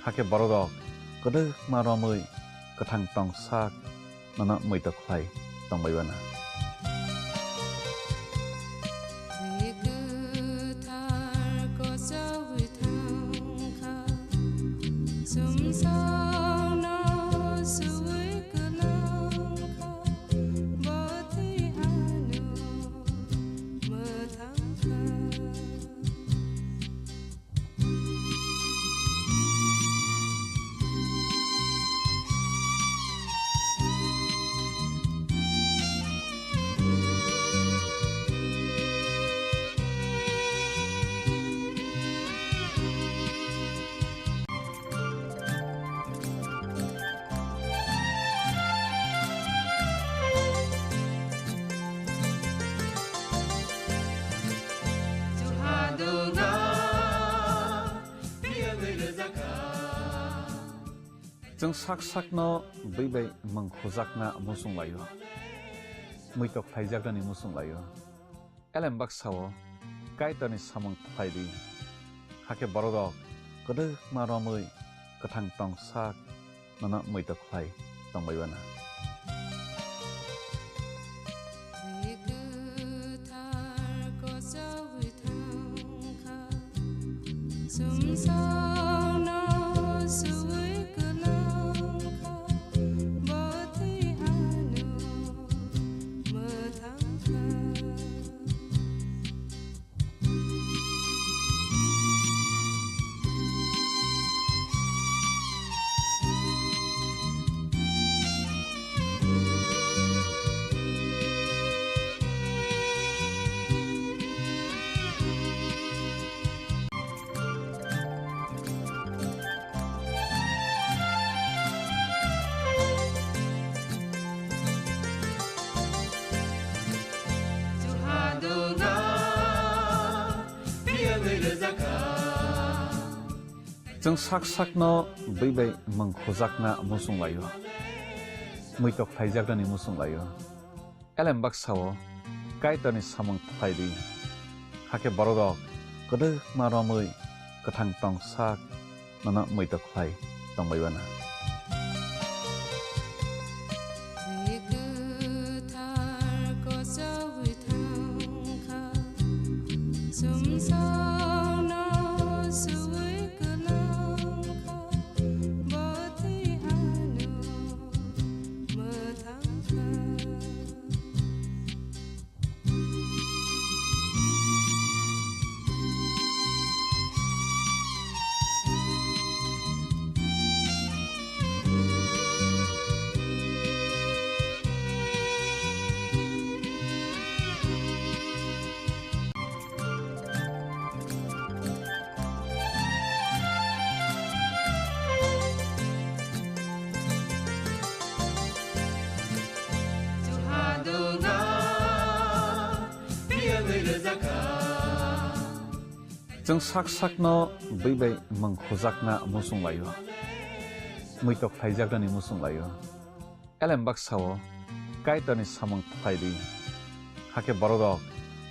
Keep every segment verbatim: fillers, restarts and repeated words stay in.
Hakhe bororok kwdwkma romwi kwthang tong sak nono muitok khlai tongbai uana. Twi kwthar kochogwi thangkha, sumsokno suwi kwlangkha, bo twi ano mwthangkha. Chwng sak sakno bwi bai mwng khujakna muchung laio, muitok khlaijaknani muchung laio. Elem baksa-o Kaitorni samung khlai di, hakhe bororok kwdwkma romwi kwthang tong sak nono muitok khlai tongbai uana. Twi kwthar kochogwi thangkha, sumsokno suwi kwlangkha, bo twi ano mwthangkha. Chwng sak sakno bwi bai mwng khujakna muchung laio, muitok khlaijaknani muchung laio. Elem baksa-o Kaitorni samung khlai di, hakhe bororok kwdwkma romwi kwthang tong sak nono muitok khlai tongbai uana. Twi kwthar kochogwi thangkha, sumsokno suwi kwlangkha, bo twi ano mwthangkha. Chwng sak sakno bwi bai mwng khujakna muchung laio, muitok khlaijaknani muchung laio. Elem baksa-o Kaitorni samung khlai di, hakhe bororok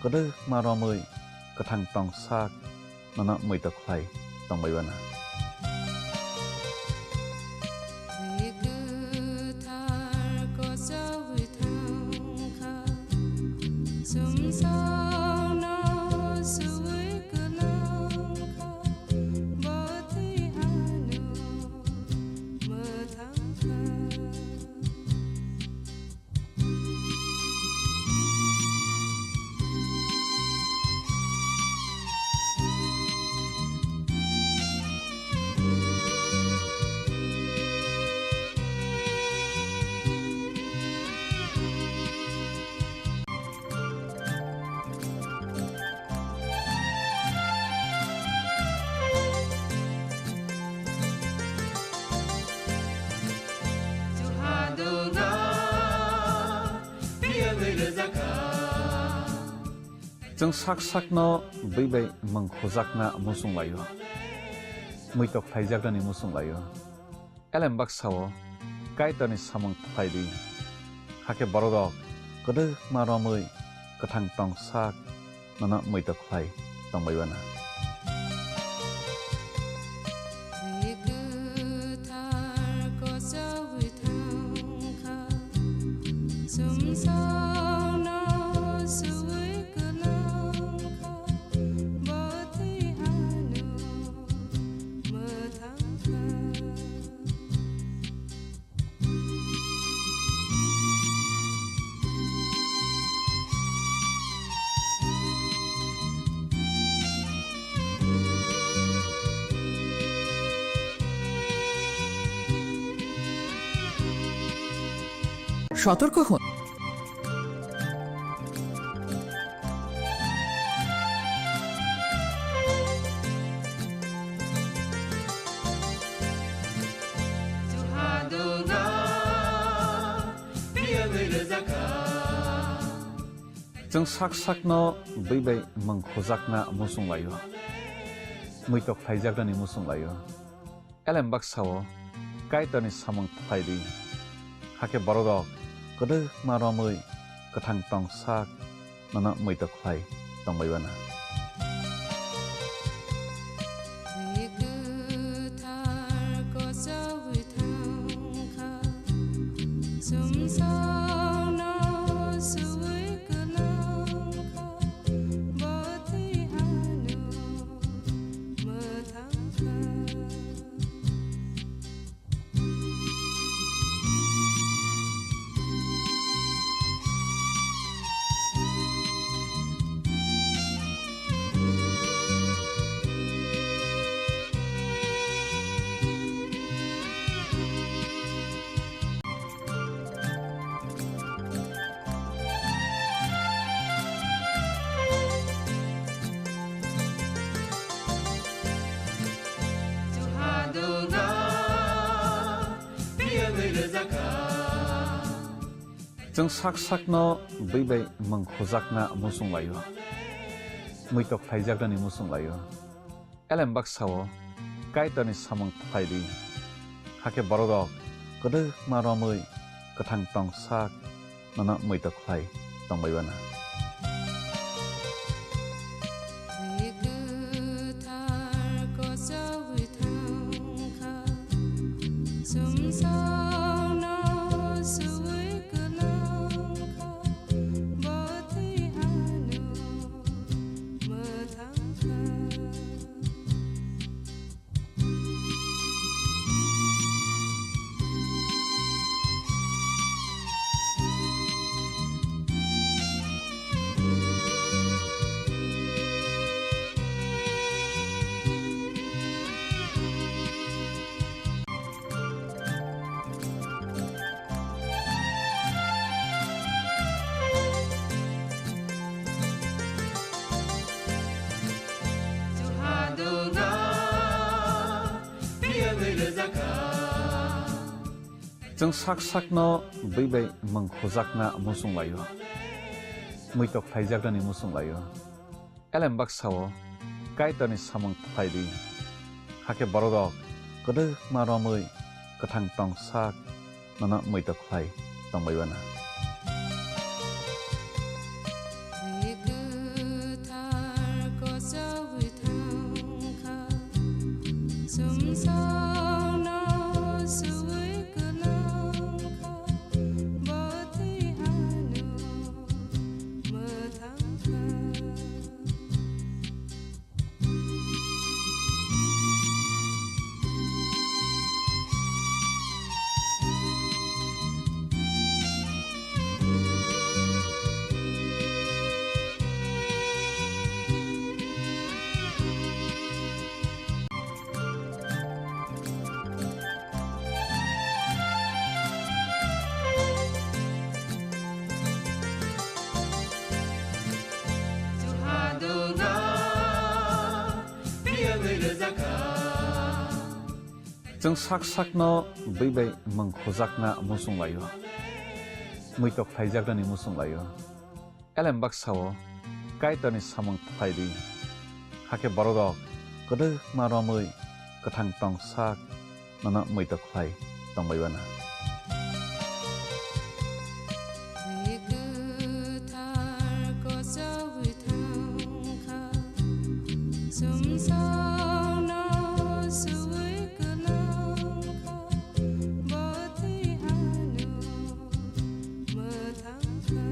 kwdwkma romwi kwthang tong sak nono muitok khlai tongbai uana. Twi kwthar kochogwi thangkha, sumsokno suwi kwlangkha, bo twi ano mwthangkha. Chwng sak sakno bwi bai mwng khujakna muchung laio, muitok khlaijaknani muchung laio. Elem baksa-o Kaitorni samung khlai di, hakhe bororok kwdwkma romwi kwthang tong sak nono muitok khlai tongbai uana. Twi সতর্ক হন। Chwng sak sakno bwi bai mwng khujakna muchung laio, muitok khlaijaknani muchung laio. Elem baksa-o Kaitorni samung khlai di, hakhe bororok kwdwkma romwi kwthang tong sak nono muitok khlai tongbai uana. Twi kwthar kochogwi thangkha, sumsokno suwi kwlangkha, bo twi ano mwthangkha. Chwng sak sakno bwi bai mwng khujakna muchung laio, muitok khlaijaknani muchung laio. Elem baksa-o Kaitorni samung khlai di, hakhe bororok kwdwkma romwi kwthang tong sak nono muitok khlai tongbai uana. Twi kwthar kochogwi thangkha, sumsokno suwi kwlangkha, bo twi ano mwthangkha. Chwng sak sakno bwi bai mwng khujakna muchung laio, muitok khlaijaknani muchung laio. Elem baksa-o Kaitorni samung khlai di, hakhe bororok kwdwkma romwi kwthang tong sak nono muitok khlai tongbai uana. Twi kwthar kochogwi thangkha, sumsokno suwi kwlangkha, bo twi ano mwthangkha. Chwng sak sakno bwi bai mwng khujakna muchung laio, muitok khlaijaknani muchung laio. Elem baksa-o Kaitorni samung khlai di, hakhe bororok kwdwkma romwi kwthang tong sak nono muitok khlai tongbai uana. Twi kwthar kochogwi thangkha, sumsokno suwi kwlangkha, bo twi ano mwthangkha.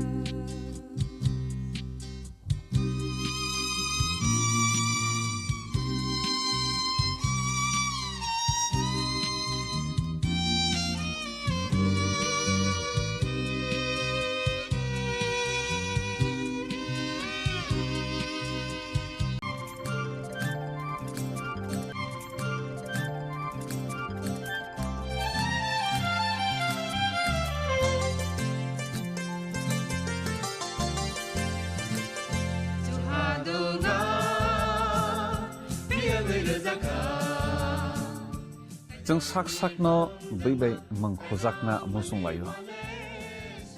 Chwng sak sakno bwi bai mwng khujakna muchung laio,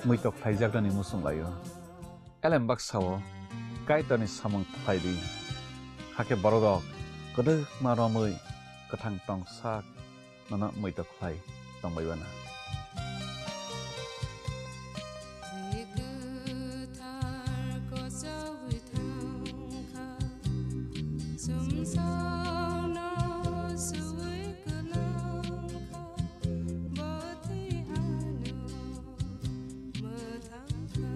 muitok khlaijaknani muchung laio. Elem baksa-o Kaitorni samung khlai di, hakhe bororok kwdwkma romwi kwthang tong sak nono muitok khlai tongbai uana. Twi kwthar kochoi thangkha, sumsokno sui kwlangkha, bo twi ano mwthangkha.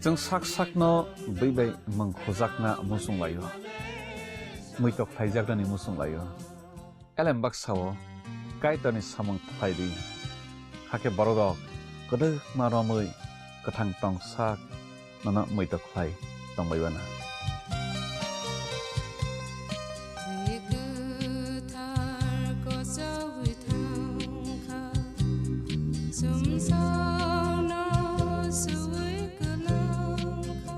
Chwng sak sakno bwi bai mwng khujakna muchung laio, muitok khlaijaknani muchung laio. Elem baksa-o Kaitorni samung khlai di, hakhe bororok kwdwkma romwi kwthang tong sak nono muitok khlai tongbai uana. Twi kwthar kochoi thangkha, sumsokno sui kwlangkha,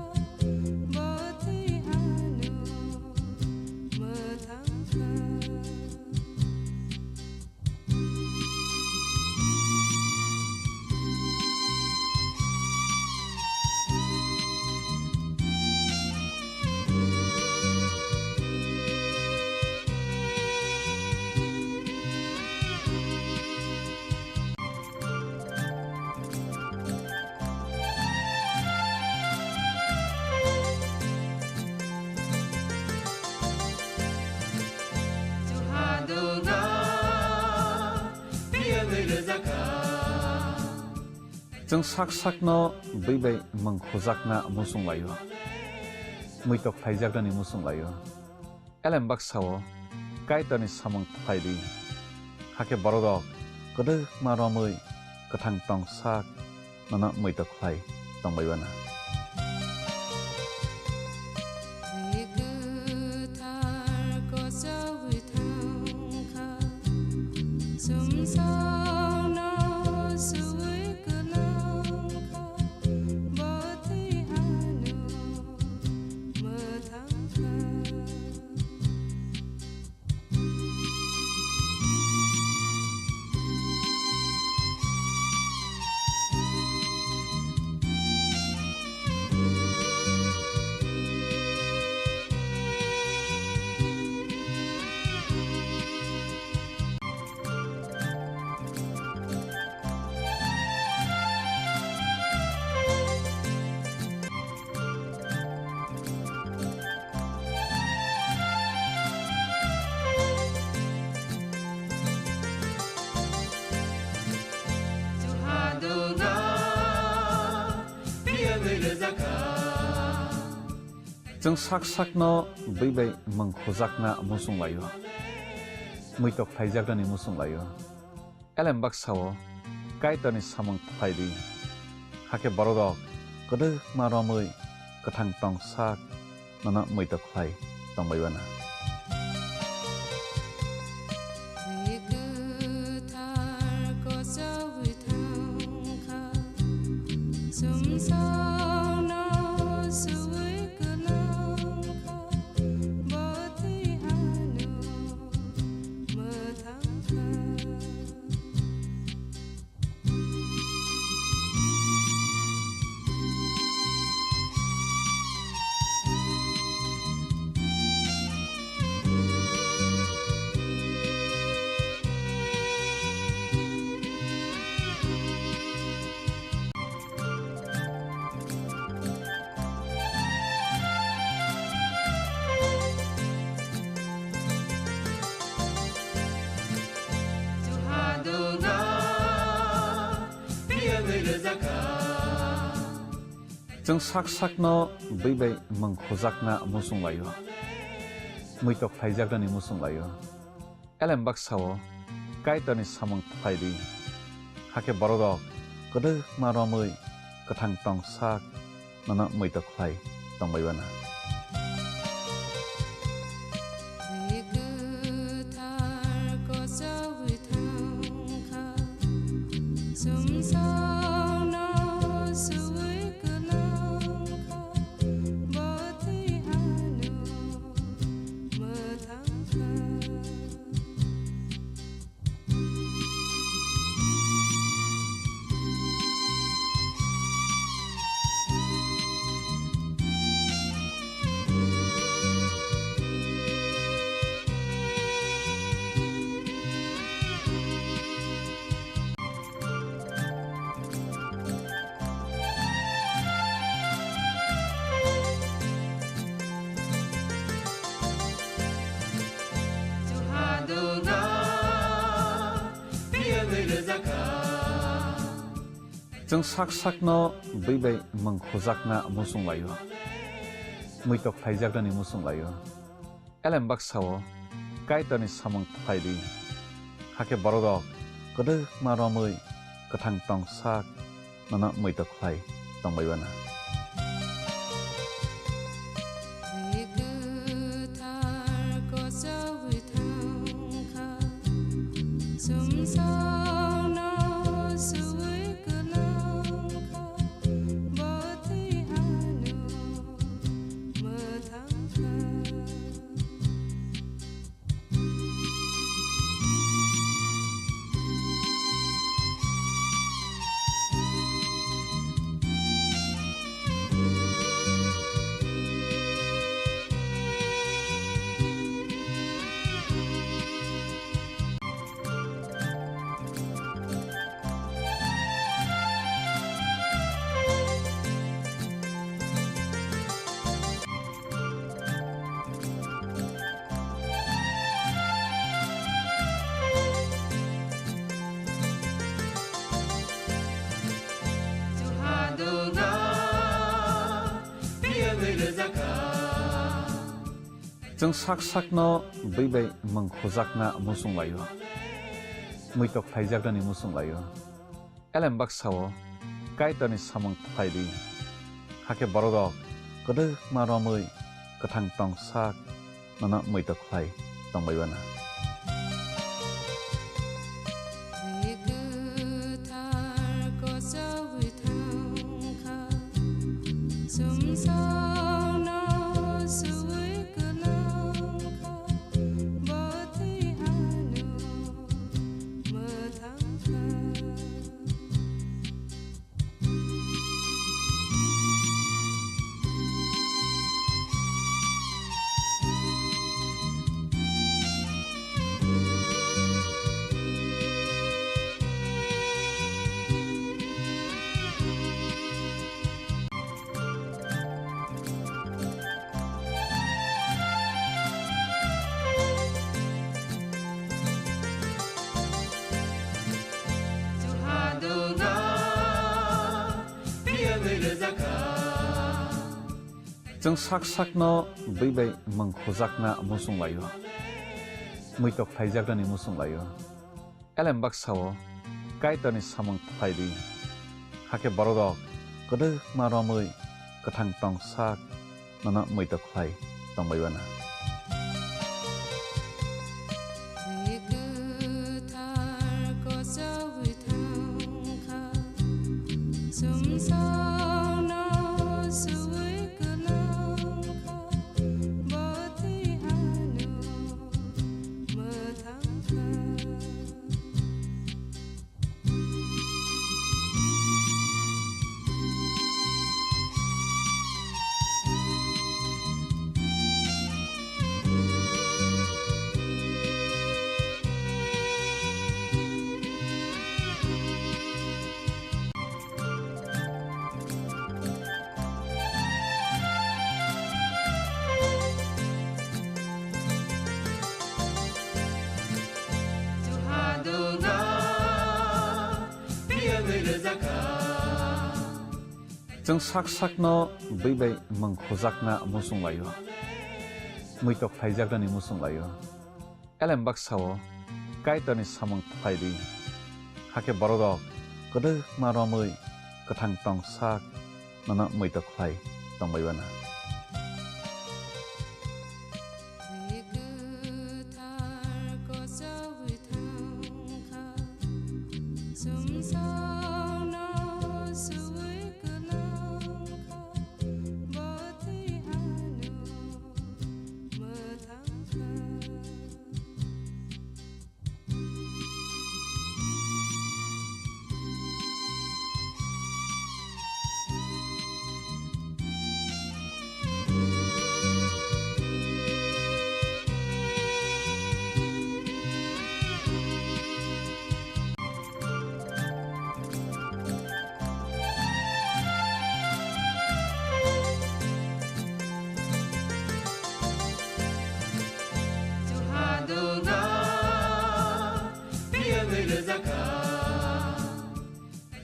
bo twi ano mwthangkha. Chwng sak sakno bwi bai mwng khujakna muchung laio, muitok khlaijaknani muchung laio. Elem baksa-o Kaitorni samung khlai di, hakhe bororok kwdwkma romwi kwthang tong sak nono muitok khlai tongbai uana. Twi kwthar kochoi thangkha, sumsokno sui kwlangkha, bo twi ano mwthangkha. Chwng sak sakno bwi bai mwng khujakna muchung laio, muitok khlaijaknani muchung laio. Elem baksa-o Kaitorni samung khlai di, hakhe bororok kwdwkma romwi kwthang tong sak nono muitok khlai tongbai uana. Twi kwthar kochoi thangkha, sumsokno sui kwlangkha, bo twi ano mwthangkha. Chwng sak sakno bui bai mwng khujakna muchung laio, muitok khlaijaknani muchung laio. Elem baksa-o Kaitorni samung khlai di, hakhe bororok kwdwkma romwi kwthang tong sak nono muitok khlai tongbai uanw. Twi kwthar kochogwi thangkha, chwngsano suwi kwlangkha, bo twi ano mwthangkha. Chwng sak sakno bui bai mwng khujakna muchung laio, muitok khlaijaknani muchung laio. Elem baksa-o Kaitorni samung khlai di, hakhe bororok kwdwkma romwi kwthang tong sak nono muitok khlai tongbai uanw. Twi kwthar kochogwi thangkha, chwngsano suwi kwlangkha, bo twi ano mwthangkha. Chwng sak sakno bui bai mwng khujakna muchung laio, muitok khlaijaknani muchung laio. Elem baksa-o Kaitorni samung khlai di, hakhe bororok kwdwkma romwi kwthang tong sak nono muitok khlai tongbai uanw. Twi kwthar kochogwi thangkha, chwngsano suwi kwlangkha, bo twi ano mwthangkha. Chwng sak sakno bui bai mwng khujakna muchung laio, muitok khlaijaknani muchung laio. Elem baksa-o Kaitorni samung khlai di, hakhe bororok kwdwkma romwi kwthang tong sak nono muitok khlai tongbai uanw. Twi kwthar kochogwi thangkha, chwngsano suwi kwlangkha, bo twi ano mwthangkha. Chwng sak sakno bwi bai mwng khujakna muchung laio, muitok khlaijaknani muchung laio. Elem baksa-o Kaitorni samung khlai di, hakhe bororok kwdwkma romwi kwthang tong sak nono muitok khlai tongbai uanw. Twi kwthar kochogwi thangkha, chwngsaono swi kwlangkha, bo twi ano mwthangkha.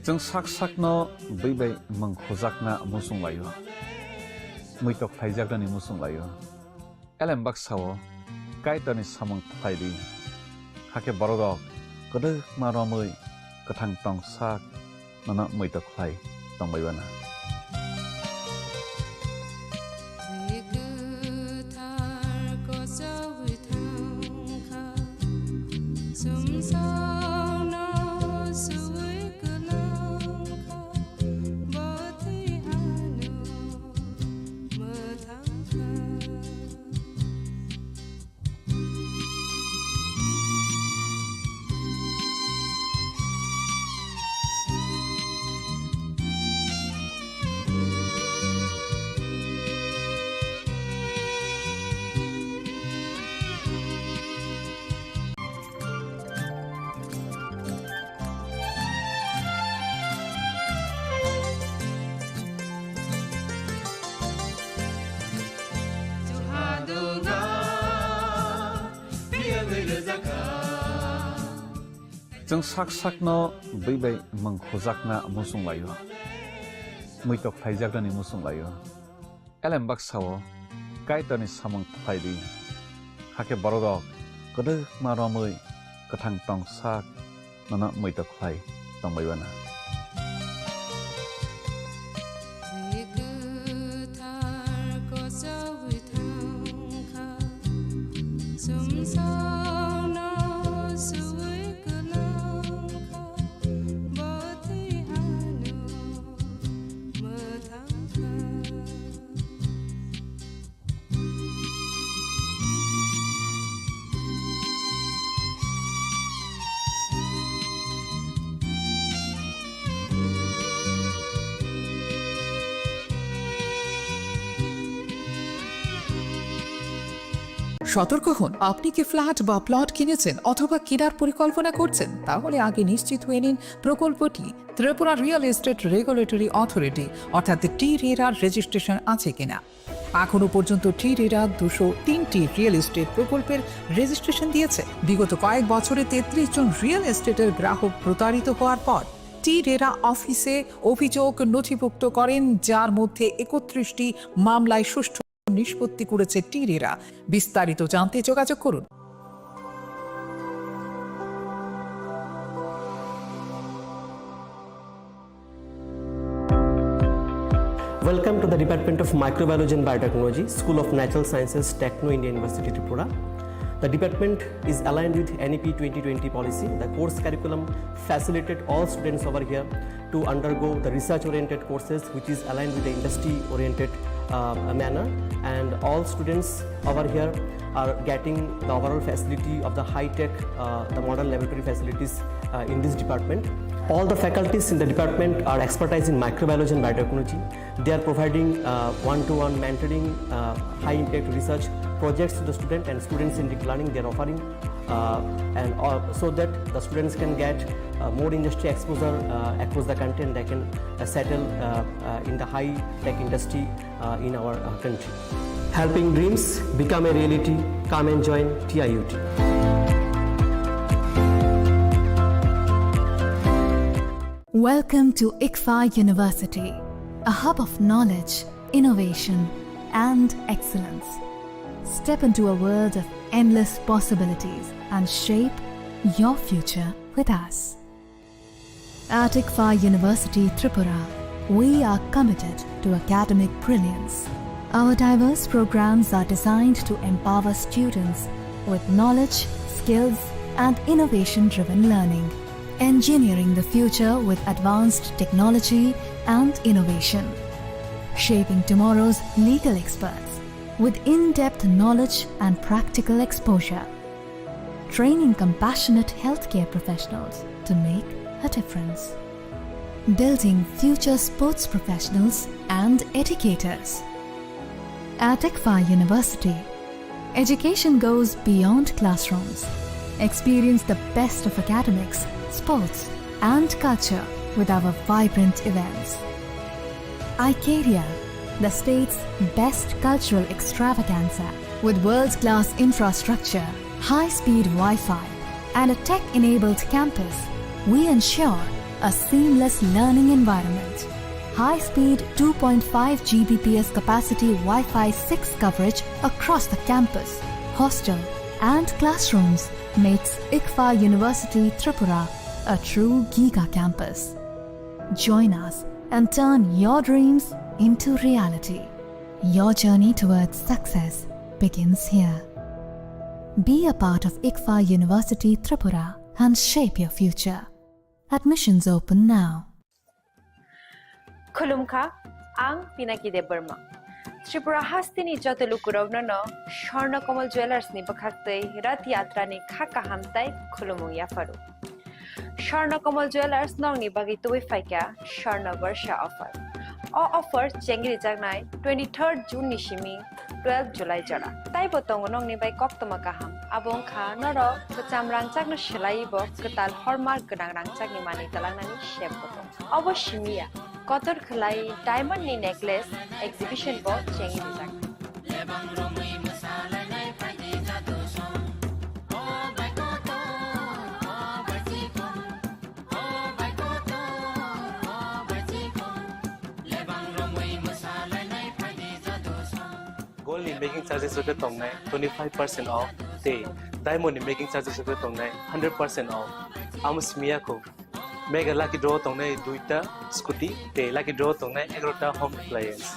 Chwng sak sakno bwi bai mwng khujakna muchung laio, muitok khlaijaknani muchung laio. Elem baksa-o Kaitorni samung khlai di, hakhe bororok kwdwkma romwi kwthang tong sak nono muitok khlai tongbai uanw. Twi kwthar kochogwi thangkha, chwngsaono swi kwlangkha, bo twi ano mwthangkha. Chwng sak sakno bwi bai mwng khujakna muchung laio, muitok khlaijaknani muchung laio. Elem baksa-o Kaitorni samung khlai di, hakhe bororok kwdwkma romwi kwthang tong sak nono muitok khlai tongbai uanw. Twi kwthar kochogwi thangkha, chwngsaono swi kwlangkha, bo twi ano mwthangkha. সতর্ক হন, আপনি কি ফ্ল্যাট বা প্লট কিনেছেন অথবা কেনার পরিকল্পনা করছেন? তাহলে আগে নিশ্চিত হয়ে নিন প্রকল্পটি Tripura real estate regulatory authority অর্থাৎ টি রেরার রেজিস্ট্রেশন আছে কিনা। এখনো পর্যন্ত টি রেরা দুশো তিনটি রিয়েল এস্টেট প্রকল্পের রেজিস্ট্রেশন দিয়েছে। বিগত কয়েক বছরে তেত্রিশ জন রিয়েল এস্টেটের গ্রাহক প্রতারিত হওয়ার পর টি রেরা অফিসে অভিযোগ নথিভুক্ত করেন, যার মধ্যে একত্রিশটি মামলায় সুষ্ঠু নিষ্পত্তি করেছে টি রেরা। বিস্তারিত জানতে যোগাযোগ করুন। Welcome to the Department of Microbiology and Biotechnology, School of Natural Sciences, Techno India University, Tripura. The department is aligned with N E P twenty twenty policy. The course curriculum facilitated all students over here to undergo the research-oriented courses, which is aligned with the industry-oriented, uh, manner. And all students over here are getting the overall facility of the high-tech, uh, the modern laboratory facilities, uh, in this department. All the faculties in the department are expertise in microbiology and biotechnology. They are providing, uh, one-to-one mentoring, uh, high-impact research projects to the student and student-centric learning they are offering, uh, and, uh, so that the students can get, uh, more industry exposure, uh, across the country, and they can, uh, settle, uh, uh, in the high-tech industry, uh, in our, uh, country. Helping dreams become a reality. Come and join T I U T. Welcome to ICFAI University. A hub of knowledge, innovation, and excellence. Step into a world of endless possibilities and shape your future with us. At ICFAI University Tripura, we are committed to academic brilliance. Our diverse programs are designed to empower students with knowledge, skills, and innovation-driven learning, engineering the future with advanced technology and innovation, shaping tomorrow's legal experts with in-depth knowledge and practical exposure, training compassionate healthcare professionals to make a difference, building future sports professionals and educators. At ICFAI University, education goes beyond classrooms. Experience the best of academics, sports, and culture with our vibrant events. Icaria, the state's best cultural extravaganza, with world-class infrastructure, high-speed Wi-Fi, and a tech-enabled campus, we ensure a seamless learning environment. High-speed two point five G B P S capacity Wi-Fi six coverage across the campus, hostel, and classrooms makes ICFAI University Tripura a true giga campus. Join us and turn your dreams into reality. Your journey towards success begins here. Be a part of ICFAI University Tripura and shape your future. Admissions open now. Khulumkha, ang Pinaki Debbarma. Tripura hasteni joto lukurokno no Swarna Kamal Jewellers ni bwkhaktwi Rath Yatra ni kha kaham tai khulumung yapharu. Swarna Kamal Jewellers nokni bagwi tubui phaikha Swarna Barsha offer. O offer chengrijaknai twenty-third June ni simi twelve July jora. Taibo tongo nokni bai koktwma kaham. Abo wngkha norok kwcham rangchakno swlaiwi bo kwtal hallmark gwnang rangchakni manwi twlangnani sep bo tongo. Obo simi ya, kotor khwlai diamond ni necklace exhibition bo chengwi rijak. Gold ni making charges rok tongnai twenty five percent off, tei diamond ni making charges rok tongnai hundred percent off. Amo simi ya kho. Mega lucky draw tongnai duita scooty, tei lucky draw tongnai egarota home appliance.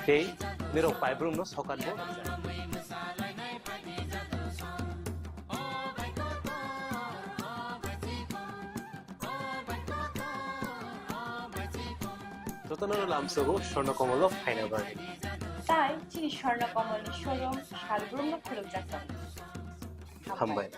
Tei nirok paibrum no sokat bo. Jotono lamsogo Swarna Kamal o phaina bagwi. Tai chini Swarna Kamal ni showroom salbrum no khulumjak tongo. Hambai.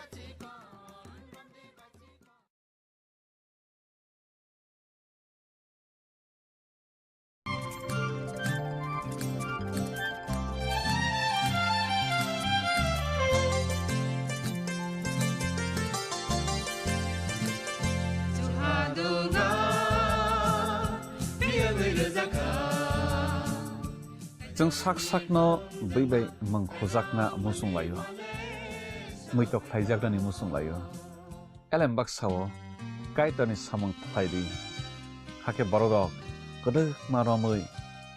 Chwng sak sakno bwi bai mwng khujakna muchung laio, muitok khlaijaknani muchung laio. Elem baksa-o Kaitorni samung khlai di, hakhe bororok kwdwkma romwi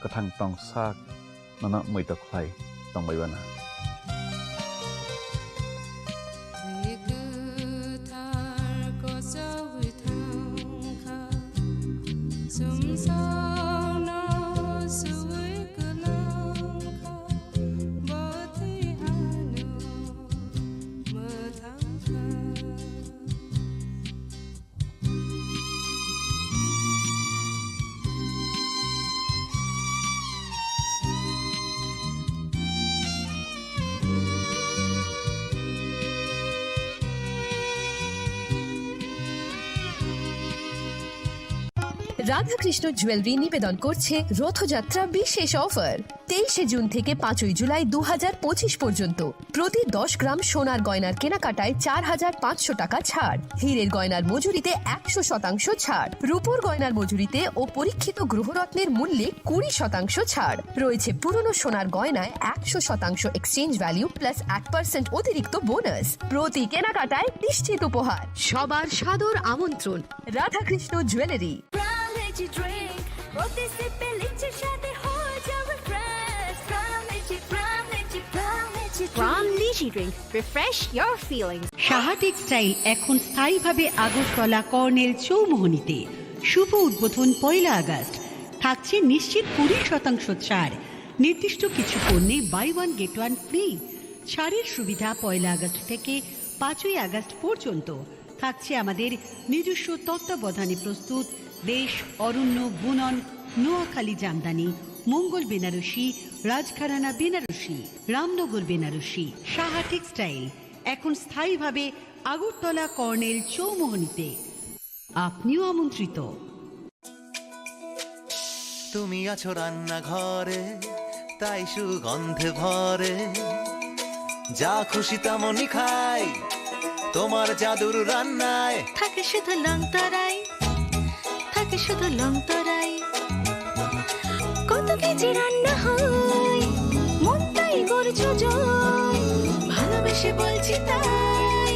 kwthang tong sak nono muitok khlai tongbai mano. Radhakrishna jewellery নিবেদন করছে রথযাত্রা বিশেষ অফার। তেইশে জুন থেকে পাঁচই জুলাই দু হাজার পঁচিশ পর্যন্ত প্রতি দশ গ্রাম সোনার গয়নার কেনাকাটায় চার হাজার পাঁচশো টাকা ছাড়, হীরের গয়নার মজুরিতে একশো শতাংশ ছাড়, রূপোর গয়নার মজুরিতে ও পরীক্ষিত গ্রহরত্নের মূল্যে কুড়ি শতাংশ ছাড়। রয়েছে পুরনো সোনার গয়নায় একশো শতাংশ এক্সচেঞ্জ ভ্যালু প্লাস এক পার্সেন্ট অতিরিক্ত বোনাস। প্রতি কেনাকাটায় নিশ্চিত উপহার। সবার সাদর আমন্ত্রণ রাধাকৃষ্ণ জুয়েলারি। Pralage drink, প্রতি সিপে সাথে হয়ে যাবে fresh। প্রাণ litchi, Pran litchi, Pran litchi. Pran litchi drink, refresh your feelings. Saha textile এখন স্থায়ীভাবে আগরতলা কর্নেল চৌমুহনীতে। শুভ উদ্বোধন পয়লা আগস্ট। থাকছে নিশ্চিত কুড়ি শতাংশ ছাড়। নির্দিষ্ট কিছু পণ্যে buy one get one free. ছাড়ের সুবিধা পয়লা আগস্ট থেকে পাঁচই আগস্ট পর্যন্ত। থাকছে আমাদের নিজস্ব তত্ত্বাবধানে প্রস্তুত দেশ অরণ্য বুনন, নোয়াখালী জামদানি, মঙ্গল বেনারসি, রাজঘরানা বেনারসি, রামনগর বেনারসি। সাহা টেক্সটাইল এখন স্থায়ীভাবে আগরতলা কর্নেল চৌমুহনীতে। আপনিও আমন্ত্রিত। তুমি আছো রান্নাঘরে, তাই সুগন্ধে ভরে। যা খুশি তেমনই খাই, তোমার জাদুর রান্নায়। থাকে শুধু লং তরাই, থাকে শুধু লং তরাই। কত কেজি রান্না হয়, মনটাই গর্জ যায়। ভালোবেসে বলছি তাই,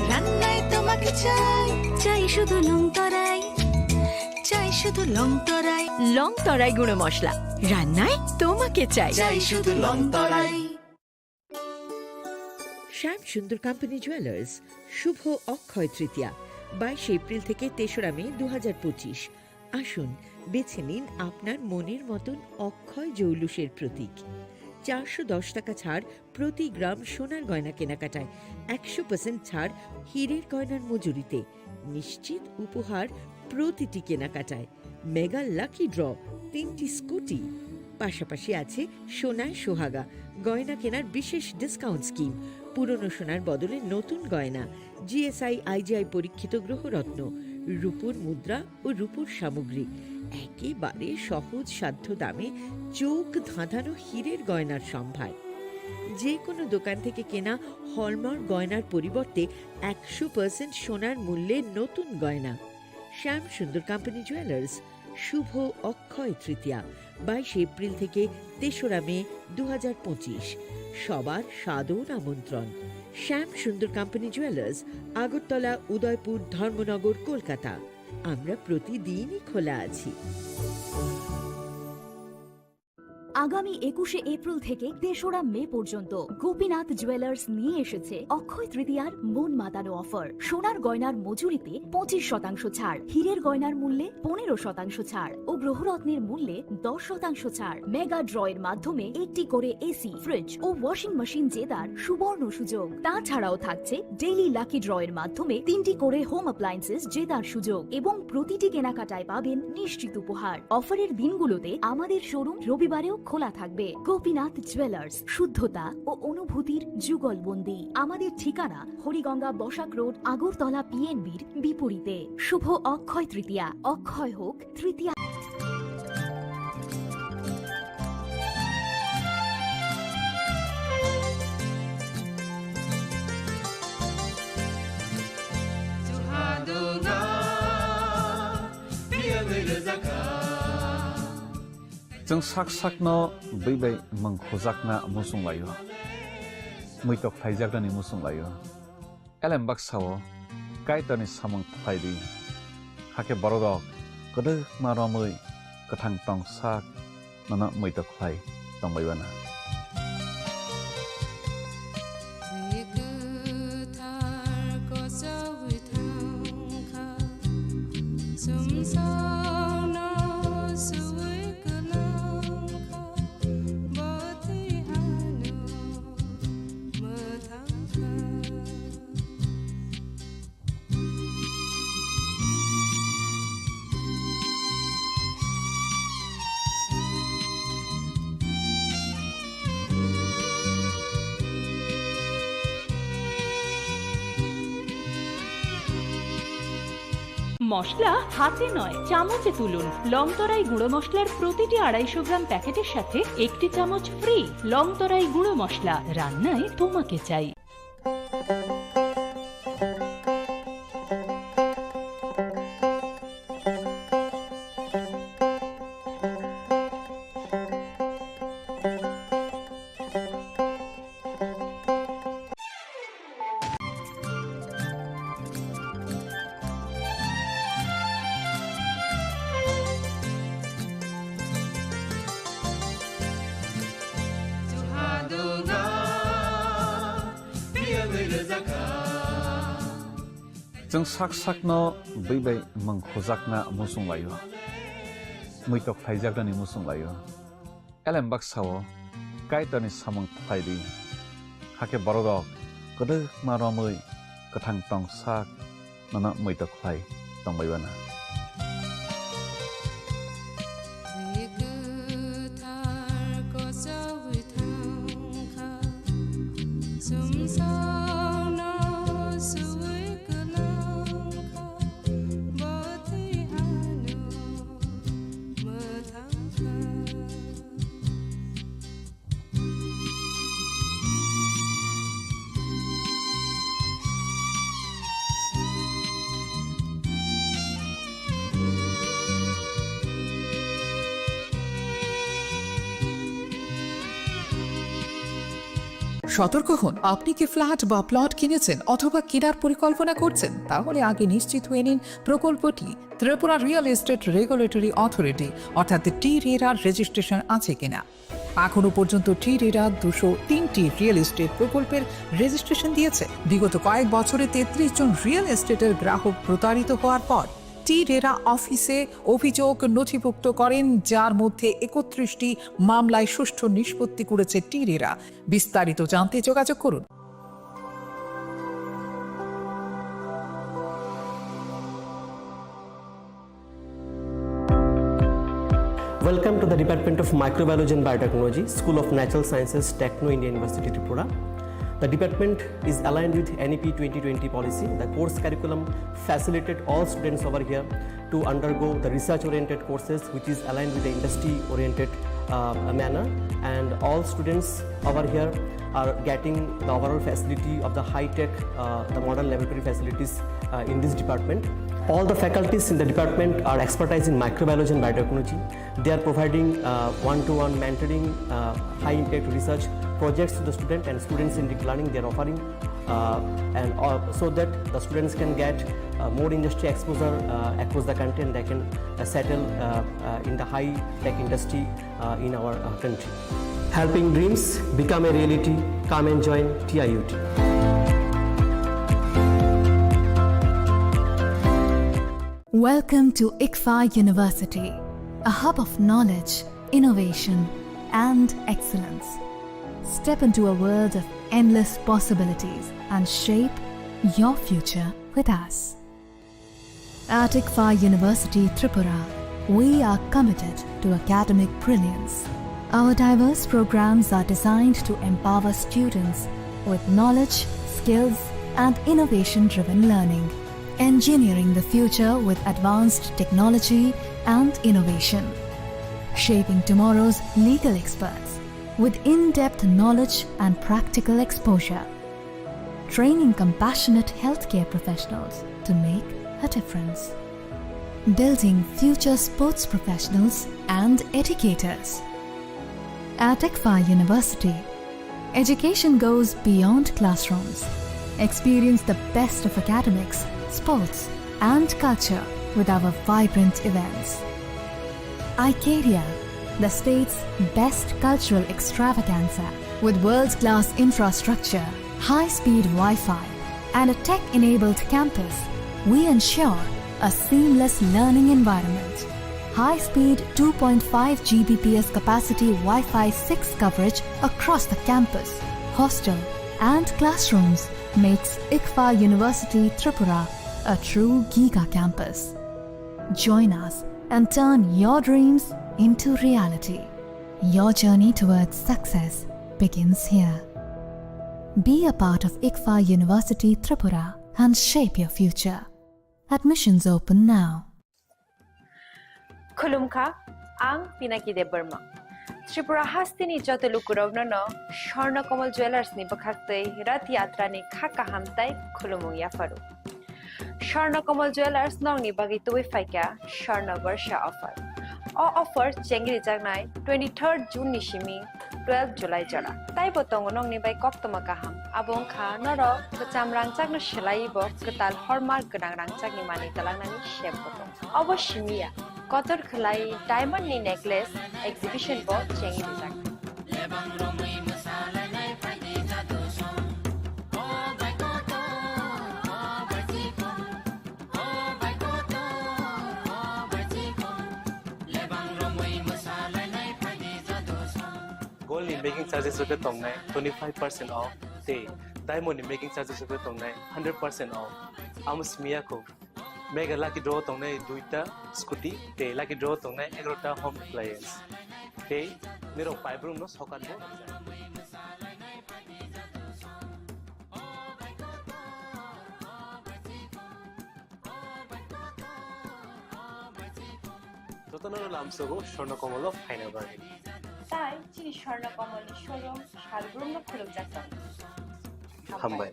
রান্নায় তোমাকে চাই। চাই শুধু লং তরাই, চাই শুধু লং তরাই। লং তরাই গুঁড়ো মশলা, রান্নায় তোমাকে চাই। চাই শুধু লং তরাই। শ্যাম সুন্দর কোম্পানি জুয়েলার্স, শুভ অক্ষয় তৃতীয়া, বাইশে এপ্রিল থেকে তেসরা মে দু হাজার পঁচিশ। আসুন, বেছে নিন আপনার মনের মতন অক্ষয় জৌলুসের প্রতীক। চারশো দশ টাকা ছাড় প্রতি গ্রাম সোনার গয়না কেনাকাটায়, একশো পার্সেন্ট ছাড় হীরের গয়নার মজুরিতে, নিশ্চিত উপহার প্রতিটি কেনাকাটায়, মেগা লাকি ড্র, তিনটি স্কুটি, পাশাপাশি আছে সোনায় সোহাগা, গয়না কেনার বিশেষ ডিসকাউন্ট স্কিম, পুরনো সোনার বদলে নতুন গয়না, জিএসআই আইজিআই পরীক্ষিত গ্রহরত্ন, রূপোর মুদ্রা ও রূপোর সামগ্রী, একেবারে সহজসাধ্য দামে চোখ ধাঁধানো হীরের গয়নার সম্ভার। যে কোনো দোকান থেকে কেনা হলমার্ক গয়নার পরিবর্তে একশো পার্সেন্ট সোনার মূল্যে নতুন গয়না। শ্যাম সুন্দর কোম্পানি জুয়েলার্স, শুভ অক্ষয় তৃতীয়া, বাইশে এপ্রিল থেকে তেসরা মে দু হাজার পঁচিশ। সবার সাদর আমন্ত্রণ। শ্যাম সুন্দর কোম্পানি জুয়েলার্স, আগরতলা, উদয়পুর, ধর্মনগর, কলকাতা। আমরা প্রতিদিনই খোলা আছি। আগামী একুশে এপ্রিল থেকে তেসরা মে পর্যন্ত গোপীনাথ জুয়েলার্স নিয়ে এসেছে অক্ষয় তৃতীয়ার মন মাতানো অফার। সোনার গয়নার মজুরিতে পঁচিশ শতাংশ ছাড়, হীরের গয়নার মূল্যে পনেরো শতাংশ ছাড় ও গ্রহরত্নের মূল্যে দশ শতাংশ ছাড়। মেগা ড্রয়ের মাধ্যমে একটি করে এসি, ফ্রিজ ও ওয়াশিং মেশিন জেতার সুবর্ণ সুযোগ। তাছাড়াও থাকছে ডেইলি লাকি ড্রয়ের মাধ্যমে তিনটি করে হোম অ্যাপ্লায়েন্সেস জেতার সুযোগ এবং প্রতিটি কেনাকাটায় পাবেন নিশ্চিত উপহার। অফারের দিনগুলোতে আমাদের শোরুম রবিবারেও খোলা থাকবে। গোপীনাথ জুয়েলার্স, শুদ্ধতা ও অনুভূতির যুগলবন্দি। আমাদের ঠিকানা হরিগঙ্গা বসাক রোড, আগরতলা পিএনবির বিপরীতে। শুভ অক্ষয় তৃতীয়া, অক্ষয় হোক তৃতীয়া। Chwng sak sakno bwi bai mwng khujakna muchung laio, muitok khlaijaknani muchung laio. Elem baksa-o Kaitorni samung khlai di, hakhe bororok kwdwkma romwi kwthang tong sak nono muitok khlai tongbai uanw. Bwi kwthar kochogwi thangkha, chwngsaono swiwi kwlangkha, bo twi ano mwthangkha. মশলা হাতে নয়, চামচে তুলুন। লংতরাই গুঁড়ো মশলার প্রতিটি আড়াইশো গ্রাম প্যাকেটের সাথে একটি চামচ ফ্রি। লংতরাই গুঁড়ো মশলা, রান্নায় তোমাকে চাই। Chwng sak sakno bwi bai mung khujakna muchung laio, muitok khlaijaknani muchung laio. Elem baksao Kaitorni samung khlai di, hakhe bororok kwdwkma romwi kwthang tong sak nono muitok khlai tongbai uana. Kwthar kochogwi thangkha, sumsokno suwi kwlangkha, bwtwi ano mwthangkha. সতর্ক হন, আপনি কি ফ্ল্যাট বা প্লট কিনেছেন অথবা কেনার পরিকল্পনা করছেন? তাহলে আগে নিশ্চিত হয়ে নিন প্রকল্পটি Tripura real estate regulatory authority অর্থাৎ টি রেরার রেজিস্ট্রেশন আছে কিনা। এখনো পর্যন্ত টি রেরা দুশো তিনটি রিয়েল এস্টেট প্রকল্পের রেজিস্ট্রেশন দিয়েছে। বিগত কয়েক বছরে তেত্রিশ জন রিয়েল এস্টেটের গ্রাহক প্রতারিত হওয়ার পর টি রেরা অফিসে অভিযোগ নথিভুক্ত করেন, যার মধ্যে একত্রিশটি মামলায় সুষ্ঠু নিষ্পত্তি করেছে টি রেরা। বিস্তারিত জানতে যোগাযোগ করুন। Welcome to the Department of Microbiology and Biotechnology, School of Natural Sciences, Techno India University, Tripura. The department is aligned with N E P twenty twenty policy. The course curriculum facilitate all students over here to undergo the research-oriented courses, which is aligned with the industry-oriented, uh, manner. And all students over here are getting the overall facility of the high-tech, uh, the modern laboratory facilities, uh, in this department. All the faculties in the department are expertise in microbiology and biotechnology. They are providing, uh, one-to-one mentoring, uh, high-impact research projects to the student and students-centric learning they are offering, uh, and, uh, so that the students can get, uh, more industry exposure, uh, across the country, and they can, uh, settle, uh, uh, in the high-tech industry, uh, in our, uh, country. Helping dreams become a reality. Come and join T I U T. Welcome to ICFAI University, a hub of knowledge, innovation, and excellence. Step into a world of endless possibilities and shape your future with us. At ICFAI University Tripura, we are committed to academic brilliance. Our diverse programs are designed to empower students with knowledge, skills, and innovation-driven learning. Engineering the future with advanced technology and innovation. Shaping tomorrow's legal experts with in-depth knowledge and practical exposure. Training compassionate healthcare professionals to make a difference. Building future sports professionals and educators. At ICFAI University, education goes beyond classrooms. Experience the best of academics, sports, and culture with our vibrant events. Icaria, the state's best cultural extravaganza, with world-class infrastructure, high-speed Wi-Fi, and a tech-enabled campus, we ensure a seamless learning environment. High-speed two point five G B P S capacity Wi-Fi six coverage across the campus, hostel, and classrooms makes ICFAI University Tripura a true giga campus. Join us and turn your dreams into reality. Your journey towards success begins here. Be a part of ICFAI University Tripura and shape your future. Admissions open now. Khulumkha, ang Pinaki Debbarma. Tripura hasteni joto lukurokno no Swarna Kamal Jewellers ni bwkhaktwi Rath Yatra ni kha kaham tai khulumung yapharu. Swarna Kamal Jewellers nokni bagwi tubui phaikha Swarna Barsha offer. O offer chengri jaknai twenty-third June ni simi twelve July jora. Taibo tongo nokni bai koktwma kaham. Abo wngkha norok kwcham rangchakno swlaiwi bo kwtal hallmark gwnang rangchakni manwi twlangnani sep bo tongo. Obo simi ya, kotor khwlai diamond ni necklace exhibition bo chengwi rijak. Lebang romwi mwsalainai phaidi jadu song. O bai kotor, o bai chikon. Making charges rok tongnai twenty five percent off tei diamond ni making charges rok tongnai hundred percent off. Amo simi ya kho. Mega lucky draw tongnai duita scooty tei lucky draw tongnai egarota home appliance. Tei nirok paibrung no sokat bo. Jotono lamsogo Swarna Komolo phaina bagwi. Tai chini Swarna Komolni showroom salbrumno khulukjak tongo. Hambai.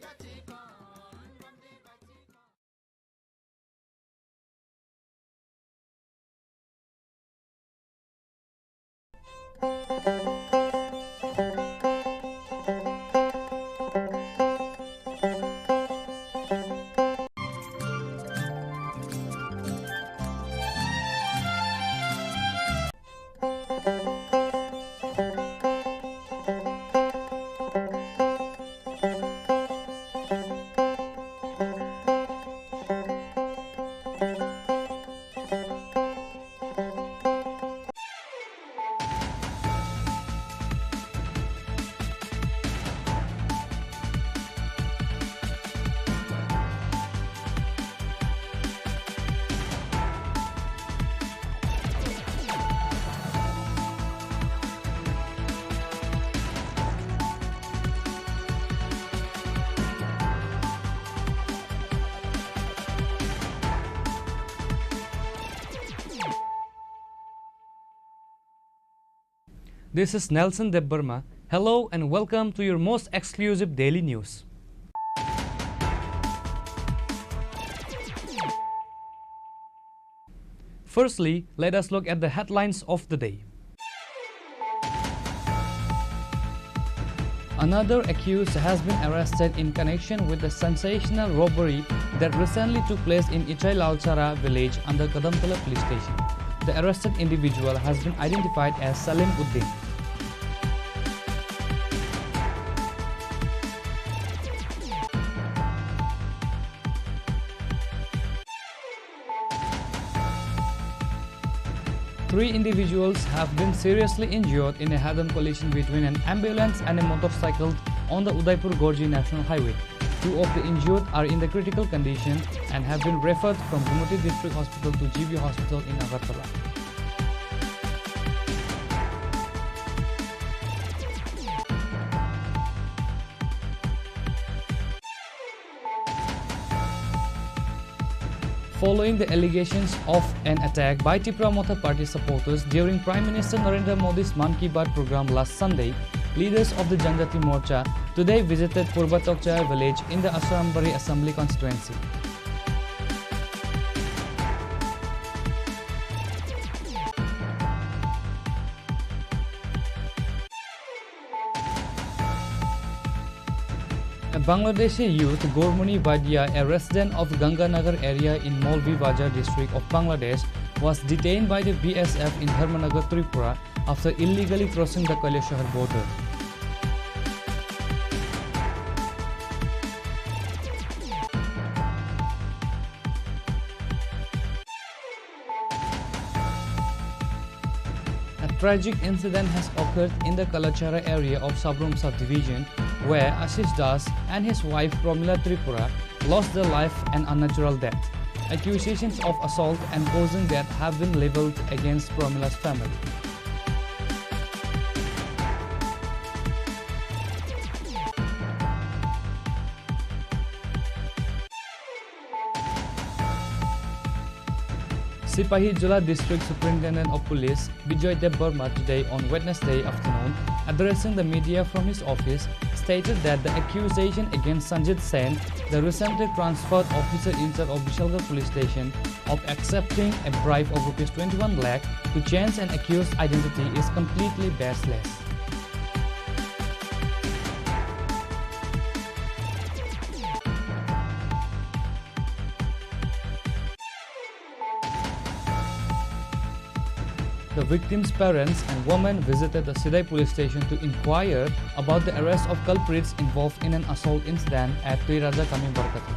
This is Nelson Debbarma. Hello and welcome to your most exclusive daily news. Firstly, let us look at the headlines of the day. Another accused has been arrested in connection with the sensational robbery that recently took place in Ichai Lalchara village under Kadamtala police station. The arrested individual has been identified as Salim Uddin. Three individuals have been seriously injured in a head-on collision between an ambulance and a motorcycle on the Udaipur-Gorji National Highway. Two of the injured are in the critical condition and have been referred from Gumoti District Hospital to G B Hospital in Agartala. Following the allegations of an attack by Tipra Motha Party supporters during Prime Minister Narendra Modi's Mann Ki Baat program last Sunday, leaders of the Janjati Morcha today visited Purba Tokchaya village in the Asrambari Assembly constituency. A Bangladeshi youth, Gormoni Badia, a resident of Ganganagar area in Molvi Bazar district of Bangladesh, was detained by the B S F in Dharmanagar, Tripura, after illegally crossing the Kailashahar border. A tragic incident has occurred in the Kalachara area of Sabrum subdivision, where Ashish Das and his wife Pramila Tripura lost their life an unnatural death. Accusations of assault and causing death have been leveled against Pramila's family. Sipahijala District Superintendent of Police Bijoy Debbarma today on Wednesday afternoon, addressing the media from his office, stated that the accusation against Sanjit Sen, the recently transferred officer in charge of Bishalgarh Police Station, of accepting a bribe of rupees twenty-one lakh to change an accused's identity is completely baseless. The victim's parents and women visited the Sidai police station to inquire about the arrest of culprits involved in an assault incident at Tuiraja Kami Barkatha.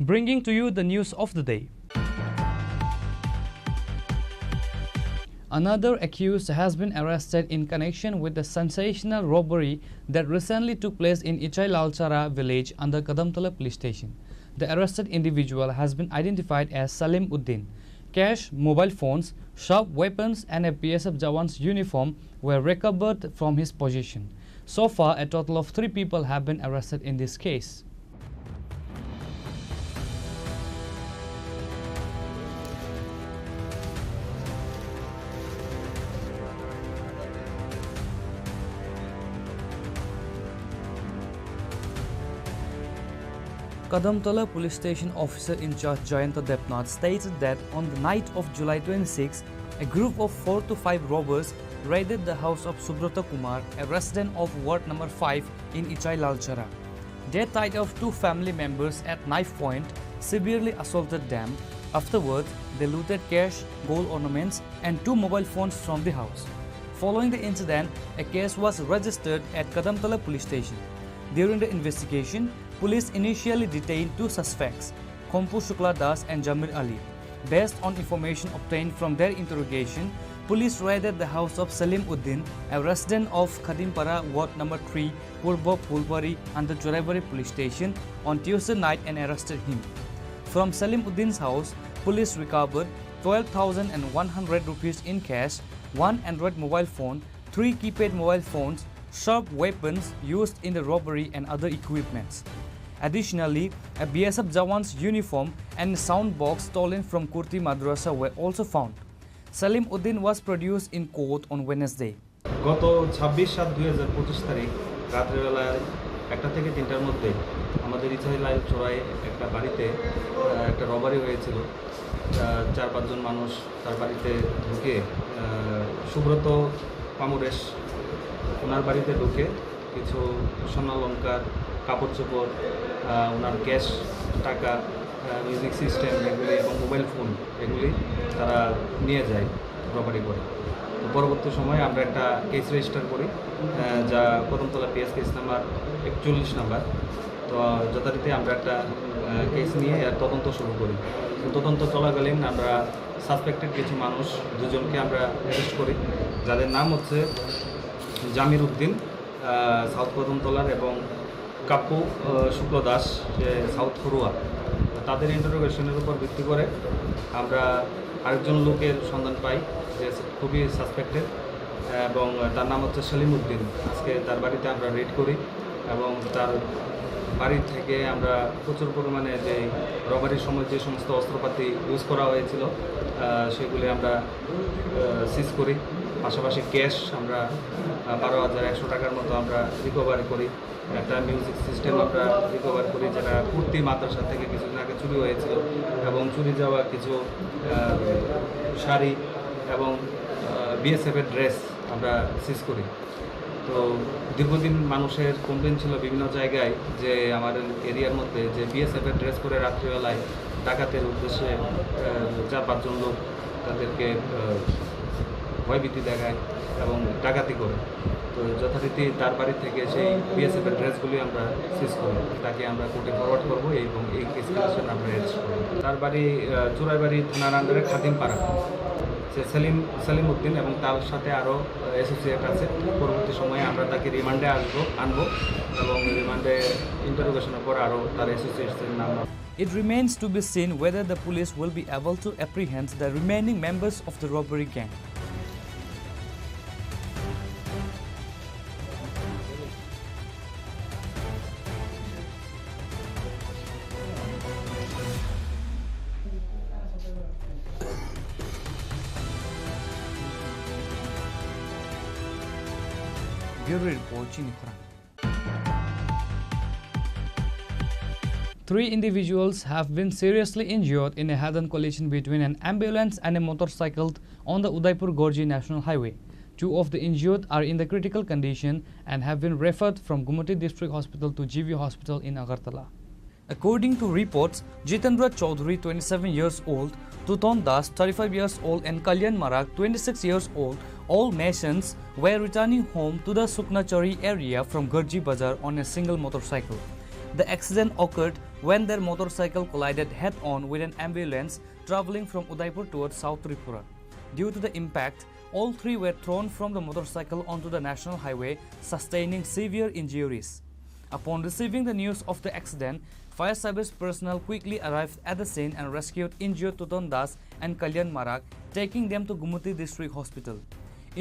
Bringing to you the news of the day. Another accused has been arrested in connection with the sensational robbery that recently took place in Ichai Lalchara village under Kadamtala police station. The arrested individual has been identified as Salim Uddin. Cash, mobile phones, sharp weapons and a B S F Jawan's uniform were recovered from his possession. So far, a total of three people have been arrested in this case. Kadamtala police station officer in charge Jayanta Debnath stated that on the night of July twenty-six, a group of four to five robbers raided the house of Subrata Kumar, a resident of ward number five in Ichai Lalchara. They tied off two family members at knife point, severely assaulted them. Afterwards, they looted cash, gold ornaments, and two mobile phones from the house. Following the incident, a case was registered at Kadamtala police station. During the investigation, police initially detained two suspects, Khompu Shukla Das and Jamir Ali. Based on information obtained from their interrogation, police raided the house of Salim Uddin, a resident of Khadimpara, ward number three, Purbo Phulbari, under Churaibari police station on Tuesday night and arrested him. From Salim Uddin's house, police recovered twelve thousand one hundred rupees in cash, one Android mobile phone, three keypad mobile phones, sharp weapons used in the robbery and other equipments. Additionally, a B S F Jawan's uniform and sound box stolen from Kurti Madrasa were also found. Salim Uddin was produced in court on Wednesday. গত ছাব্বিশ সাত দুই হাজার পঁচিশ তারিখ রাত্রেবেলা একটা থেকে তিনটার মধ্যে আমাদের ইছাই লাল চড়াই একটা বাড়িতে, আহ, একটা রবারি হয়েছিল। আহ, চার পাঁচজন মানুষ তার বাড়িতে ঢুকে, আহ, সুব্রত পামুরেশ ওনার বাড়িতে ঢুকে কিছু স্বর্ণালংকার, কাপড় চোপড়, আহ, ওনার ক্যাশ টাকা, আহ, মিউজিক সিস্টেম এগুলি এবং মোবাইল ফোন এগুলি তারা নিয়ে যায় রবারি করে। তো পরবর্তী সময়ে আমরা একটা কেস রেজিস্টার করি, আহ, যা কদমতলা পিএস কেস নাম্বার একচল্লিশ নাম্বার। তো যথারীতি আমরা একটা, আহ, কেস নিয়ে এর তদন্ত শুরু করি। তো তদন্ত চলাকালীন আমরা সাসপেক্টেড কিছু মানুষ দুজনকে আমরা অ্যারেস্ট করি, যাদের নাম হচ্ছে জামির উদ্দিন, আহ, সাউথ কদমতলার, এবং কাপ্পু, আহ, শুক্ল দাস, যে সাউথ ফরুয়া। তো তাদের ইন্টারোগেশনের উপর ভিত্তি করে আমরা আরেকজন লোকের সন্ধান পাই, যে খুবই সাসপেক্টেড, এবং তার নাম হচ্ছে সেলিম উদ্দিন। আজকে তার বাড়িতে আমরা রেড করি এবং তার বাড়ি থেকে আমরা প্রচুর পরিমাণে যে রবারির সময় যে সমস্ত অস্ত্রপাতি ইউজ করা হয়েছিল, আহ, সেগুলি আমরা, আহ, সিজ করি। পাশাপাশি ক্যাশ আমরা, আহ, বারো হাজার একশো টাকার মতো আমরা রিকভারি করি। একটা মিউজিক সিস্টেম আমরা রিকভার করি, যেটা কুর্তি মাদ্রাসা থেকে কিছুদিন আগে চুরি হয়েছিল, এবং চুরি যাওয়া কিছু, আহ, শাড়ি এবং, আহ, বিএসএফ এর ড্রেস আমরা সিজ করি। তো দীর্ঘদিন মানুষের কমপ্লেন ছিল বিভিন্ন জায়গায় যে আমাদের এরিয়ার মধ্যে যে বিএসএফ এর ড্রেস পরে রাত্রিবেলায় ডাকাতের উদ্দেশ্যে, আহ, চার পাঁচজন লোক তাদেরকে, আহ, ভয়ভীতি দেখায় এবং ডাকাতি করে। তো যথারীতি তার বাড়ি থেকে সেই বিএসএফ এর ড্রেসগুলি আমরা সিজ করি, তাকে আমরা কোর্টে ফরওয়ার্ড করবো এবং এই কেস রিলেশন আমরা অ্যারেস্ট করবো। তার বাড়ি, আহ, চুরাইবাড়ি থানার আন্ডারে খাদিমপাড়া। সে সেলিম, সেলিম উদ্দিন এবং তার সাথে আরও, আহ, অ্যাসোসিয়েট আছে। পরবর্তী সময়ে আমরা তাকে রিমান্ডে আসবো, আনবো এবং রিমান্ডে ইন্টারোগেশনের পর আরও তার অ্যাসোসিয়েটসের নাম। It remains to be seen whether the police will be able to apprehend the remaining members of the robbery gang. Bureau Report, Chini Khorang. Three individuals have been seriously injured in a head-on collision between an ambulance and a motorcycle on the Udaipur-Gorji National Highway. Two of the injured are in the critical condition and have been referred from Gumati District Hospital to G V Hospital in Agartala. According to reports, Jitendra Chaudhary, twenty-seven years old, Tuton Das, thirty-five years old, and Kalyan Marak, twenty-six years old, all masons, were returning home to the Suknachari area from Garji Bazar on a single motorcycle. The accident occurred when their motorcycle collided head-on with an ambulance traveling from Udaipur towards South Tripura. Due to the impact, all three were thrown from the motorcycle onto the national highway, sustaining severe injuries. Upon receiving the news of the accident, fire service personnel quickly arrived at the scene and rescued injured Tuton Das and Kalyan Marak, taking them to Gumoti District Hospital.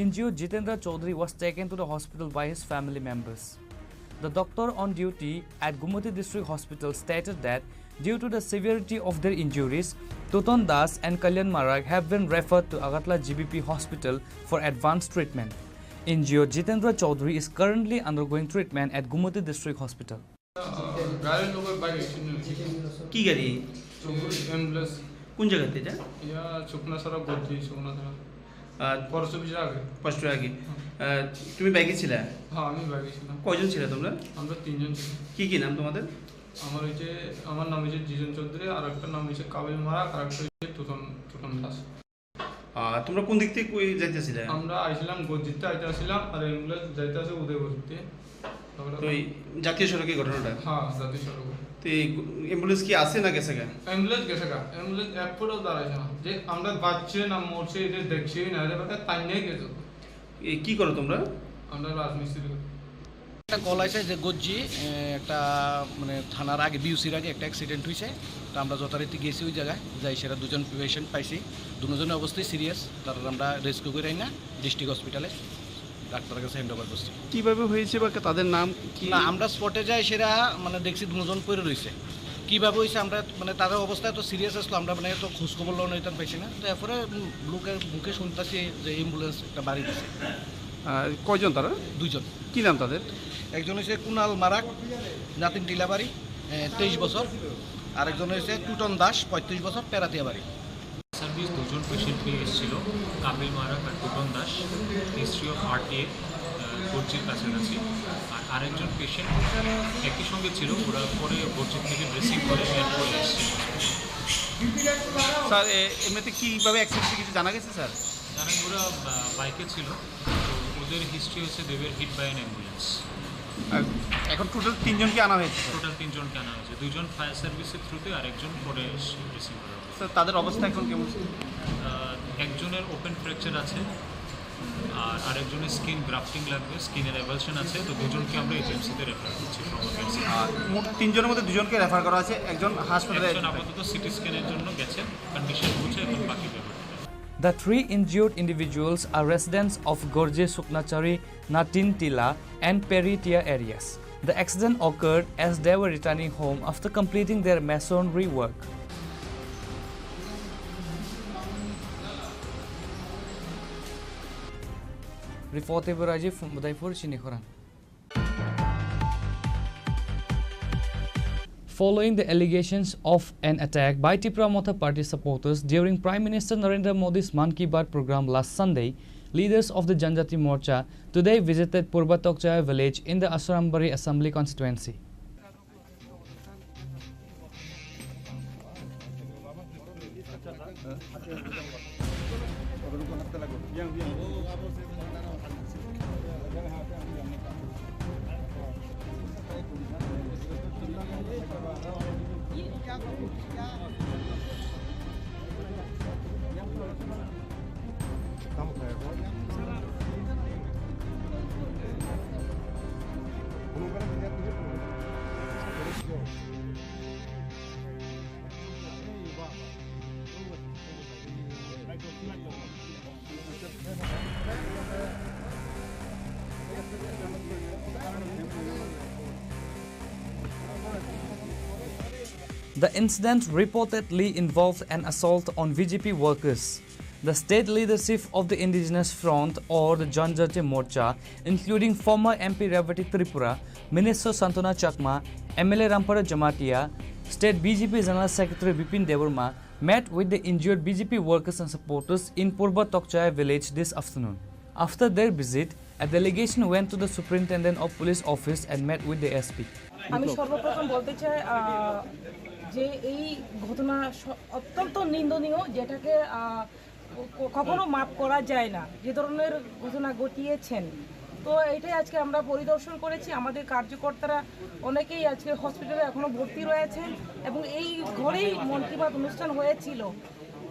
Injured Jitendra Chaudhary was taken to the hospital by his family members. The doctor on duty at Gumoti District Hospital stated that due to the severity of their injuries, Tuton Das and Kalyan Marak have been referred to Agartala G B P Hospital for advanced treatment. Injured Jitendra Chaudhary is currently undergoing treatment at Gumoti District Hospital. গাড়ির লোকের bike accident হয়েছে। কি গাড়ি? অ্যাম্বুলেন্স। কোন জায়গাতে এটা? ইয়া, শুকনাছড়া, গদ্দি শুকনাছড়া। আহ, পরশু বিজয় আগে। পরশু আগে। হুম। আহ, তুমি বাইকে ছিলে? হ্যাঁ, আমি বাইকে ছিলাম। কয়জন ছিলে তোমরা? আমরা তিনজন ছিলাম। কি কি নাম তোমাদের? আমার হচ্ছে, আমার নাম হচ্ছে জিজন চৌধুরী, আর একটা নাম হচ্ছে কাবিল মারাক, আর একটা হচ্ছে তুতন, তুতন দাস। আহ, তোমরা কোন দিক থেকে কই যাইতেছিলে? আমরা আইছিলাম গদ্দিতে আইতে আসছিলাম, আর অ্যাম্বুলেন্স যাইতে আছে উদয়পুরতে। তারপরে তো এই জাতীয় সড়কে ঘটনাটা? হ্যাঁ, জাতীয় সড়কে। তো এই অ্যাম্বুলেন্স কি আছে না গেছে গা? অ্যাম্বুলেন্স গেছে গা, অ্যাম্বুলেন্স এক ফুটও দাঁড়াইছে না। যে আমরা বাঁচছে না মরছে এটা দেখছেই না, এটা বেটা তাই নিয়ে গেছে। এই কি করো তোমরা? আমরা রাজমিস্ত্রি করি। একটা কল আছে যে গজ্জি, এ, একটা মানে থানার আগে, বিউসির আগে একটা অ্যাক্সিডেন্ট হয়েছে। তো আমরা যথারীতি গেছি ওই জায়গায়, যাই সেটা দুজন পেশেন্ট পাইছি, দুজনের অবস্থাই সিরিয়াস। তারা আমরা রেস্কিউ করে আইনা ডিস্ট্রিক্ট হসপিটালে ডাক্তারের কাছে হ্যান্ড ওভার করছি। কিভাবে হয়েছে বা তাদের নাম কি? না, আমরা স্পটে যাই সেটা মানে দেখছি দুজন পড়ে রয়েছে। কিভাবে হয়েছে আমরা মানে তাদের অবস্থা এত সিরিয়াস আসলো, আমরা মানে এত খোঁজ খবর লওয়া নিতাম পাইছি না। তো এরপরে, উম, লোকের মুখে শুনতেছি যে অ্যাম্বুলেন্স একটা বাড়ি দিছে। আহ, কয়জন তারা? দুইজন। কি নাম তাদের? একজন হচ্ছে কুনাল মারাক, নাতিন টিলাবাড়ি, এ, তেইশ বছর। আরেকজন হচ্ছে টুটন দাস, পঁয়ত্রিশ বছর, পেরাতিয়া বাড়ি। সার্ভিস দুজন পেশেন্ট নিয়ে এসেছিল, কাপিল মারাক আর টুটন দাস, হিস্ট্রি অফ আরটিএ, আহ, গর্জির কাছাকাছি। আর আরেকজন পেশেন্ট একই সঙ্গে ছিল, ওরা পরে গর্জির থেকে ড্রেসিং করে এরপরে এসছে। স্যার, এ, এমনিতে কিভাবে অ্যাক্সিডেন্ট কিছু জানা গেছে স্যার? জানেন, ওরা, আহ, বাইকে ছিল, তো ওদের হিস্ট্রি হচ্ছে they were hit by an ambulance। আর এখন টোটাল তিনজনকে আনা হয়েছে স্যার? টোটাল তিনজনকে আনা হয়েছে, দুইজন ফায়ার সার্ভিসের থ্রুতে আর একজন পরে এসে রিসিভ করা হবে। স্যার, তাদের অবস্থা এখন কেমন? আহ, একজনের ওপেন ফ্র্যাকচার আছে, আর আরেকজনের স্কিন গ্রাফটিং লাগবে, স্কিনের অ্যাভালশন আছে, তো দুজনকে আমরা এইচএমসিতে রেফার করছি ফ্রম আরটিএ। আর মোট তিনজনের মধ্যে দুজনকে রেফার করা আছে, একজন হাসপাতালে একজন আপাতত সিটি স্ক্যানের জন্য গেছে, কন্ডিশন বুঝে এখন বাকি ব্যাপারটা। The three injured individuals are residents of Gorje Suknachari, Natin Tila, and Peritia areas. The accident occurred as they were returning home after completing their masonry work. Report Ibrahim from Udaipur, Chini Khorang. Following the allegations of an attack by Tipra Motha Party supporters during Prime Minister Narendra Modi's Mann Ki Baat program last Sunday, leaders of the Janjati Morcha today visited Purba Tokchaya village in the Asarambari Assembly constituency. The incident reportedly involved an assault on V J P workers. The state leadership of the Indigenous Front or the Janjati Morcha, including former M P Revati Tripura, Minister Santana Chakma, M L A Ramparaj Jamatia, State B J P General Secretary Bipin Debbarma, met with the injured B J P workers and supporters in Purba Tokchaya village this afternoon. After their visit, a delegation went to the Superintendent of Police office and met with the S P. আমি সর্বপ্রথম বলতে চাই, আহ, যে এই ঘটনা স-, অত্যন্ত নিন্দনীয়, যেটাকে, আহ, ক-, কখনো মাফ করা যায় না। যে ধরনের ঘটনা ঘটিয়েছেন, তো এইটাই আজকে আমরা পরিদর্শন করেছি। আমাদের কার্যকর্তারা অনেকেই আজকে হসপিটালে এখনো ভর্তি রয়েছেন এবং এই ঘরেই মন কি বাত অনুষ্ঠান হয়েছিল।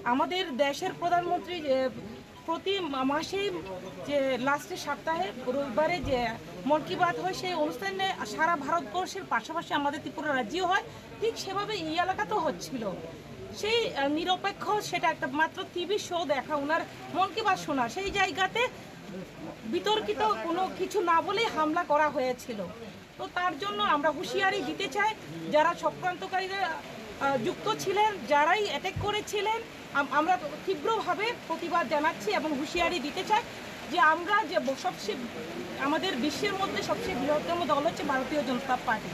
আমাদের দেশের প্রধানমন্ত্রী যে প্রতি মা-, মাসেই যে লাস্টের সপ্তাহে রবিবারে যে মন কি বাত হয়, সেই অনুষ্ঠানে সারা ভারতবর্ষের পাশাপাশি আমাদের ত্রিপুরা রাজ্যেও হয়। ঠিক সেভাবে এই এলাকাতেও হচ্ছিল। সেই আহ, নিরপেক্ষ, সেটা একটা মাত্র টিভি শো দেখা, ওনার মন কি বাত শোনা, সেই জায়গাতে বিতর্কিত কোনো কিছু না বলেই হামলা করা হয়েছিল। তো তার জন্য আমরা হুঁশিয়ারি দিতে চাই, যারা চক্রান্তকারীরা আহ, যুক্ত ছিলেন, যারাই অ্যাটাক করেছিলেন, আম- আমরা তীব্রভাবে প্রতিবাদ জানাচ্ছি এবং হুঁশিয়ারি দিতে চাই যে আমরা যে ব- সবচেয়ে আমাদের বিশ্বের মধ্যে সবচেয়ে বৃহত্তম দল হচ্ছে ভারতীয় জনতা পার্টি,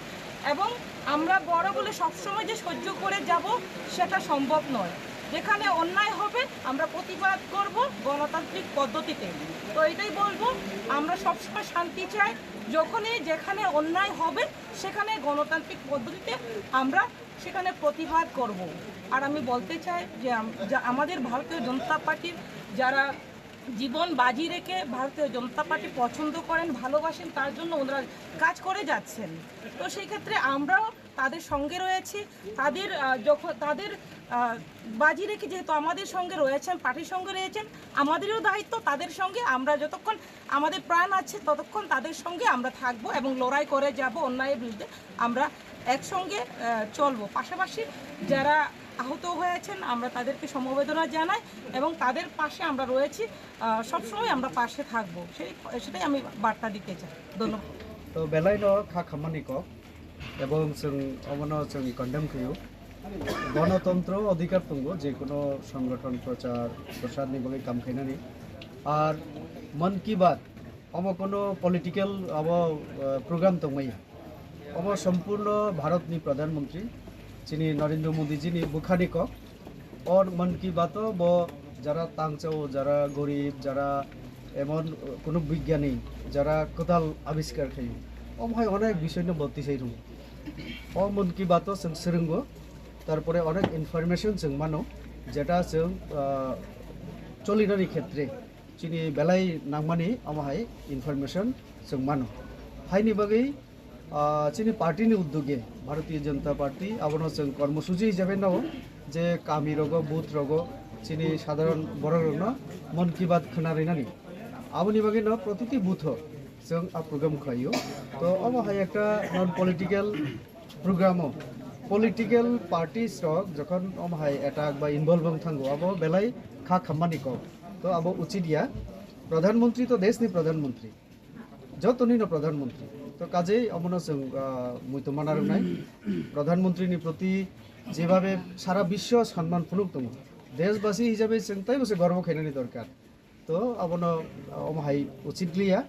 এবং আমরা বড় বলে সবসময় যে সহ্য করে যাব, সেটা সম্ভব নয়। যেখানে অন্যায় হবে, আমরা প্রতিবাদ করব গণতান্ত্রিক পদ্ধতিতে। তো এটাই বলবো, আমরা সবসময় শান্তি চাই। যখনই যেখানে অন্যায় হবে, সেখানে গণতান্ত্রিক পদ্ধতিতে আমরা সেখানে প্রতিবাদ করব। আর আমি বলতে চাই যে আম- যা- আমাদের ভারতীয় জনতা পার্টির যারা জীবন বাজি রেখে ভারতীয় জনতা পার্টি পছন্দ করেন, ভালোবাসেন, তার জন্য ওনারা কাজ করে যাচ্ছেন। তো সেই ক্ষেত্রে আমরাও তাদের সঙ্গে রয়েছি। তাদের আহ, যখন তাদের আহ, বাজি রেখে যেহেতু আমাদের সঙ্গে রয়েছেন, পার্টির সঙ্গে রয়েছেন, আমাদেরও দায়িত্ব তাদের সঙ্গে। আমরা যতক্ষণ আমাদের প্রাণ আছে, ততক্ষণ তাদের সঙ্গে আমরা থাকবো এবং লড়াই করে যাব অন্যায়ের বিরুদ্ধে। আমরা একসঙ্গে আহ, চলবো। পাশাপাশি যারা আহত হয়েছেন, আমরা তাদেরকে সমবেদনা জানাই এবং তাদের পাশে আমরা রয়েছি। আহ, সবসময় আমরা পাশে থাকবো, সেই সেটাই আমি বার্তা দিতে চাই। ধন্যবাদ। To belai no kha khammani kok, ebong chwng omono chwng condemn khaio. Gonotontro odhikar tongo, je kono songgothon prochar prosar ni bagwi kam khainani. Ar Mann Ki Baat omo kono political abo, eh, program tongmaya. Omo sompurno Bharat ni Pradhan Mantri chini Narendra Modi ji ni bwkhani kok. Or Mann Ki Baat o bo jara tangchao, jara gorib, jara emon, uh, kono bigyani, jara kwtal abiskar khaio, omo hai onek bisoi no bo tisai rwo. O Mann Ki Baat o chwng swrwngo, tarpore onek information chwng mano, jeta chwng, uh, cholinani khetre chini belai nangmani omo hai information chwng mano. Haini bagwi, ah, chini party ni uddoge, Bharatiya Janata Party, abono chwng kormosuchi hisabe nao je kami rogo, booth rogo, chini sadharon borok rokno Mann Ki Baat khwna rinani. Aboni bagwi no protiti booth o chwng a program khlaio. To omo hai ekta non political program o political parties rok jokhon omo hai attack ba involve wng thango, abo belai kha khammani kok. To abo uchit ya. Pradhan Mantri to desh ni Pradhan Mantri, jotoni no Pradhan Mantri. To kajei omono chwng, ah, muito mana rwnai. Pradhan Mantri ni proti jebhabe sara biswo sanman phunuk tongo, deshbasi hisabe chwng teibo se gorbo khainani dorkar. To abono, ah, omo hai uchit liya.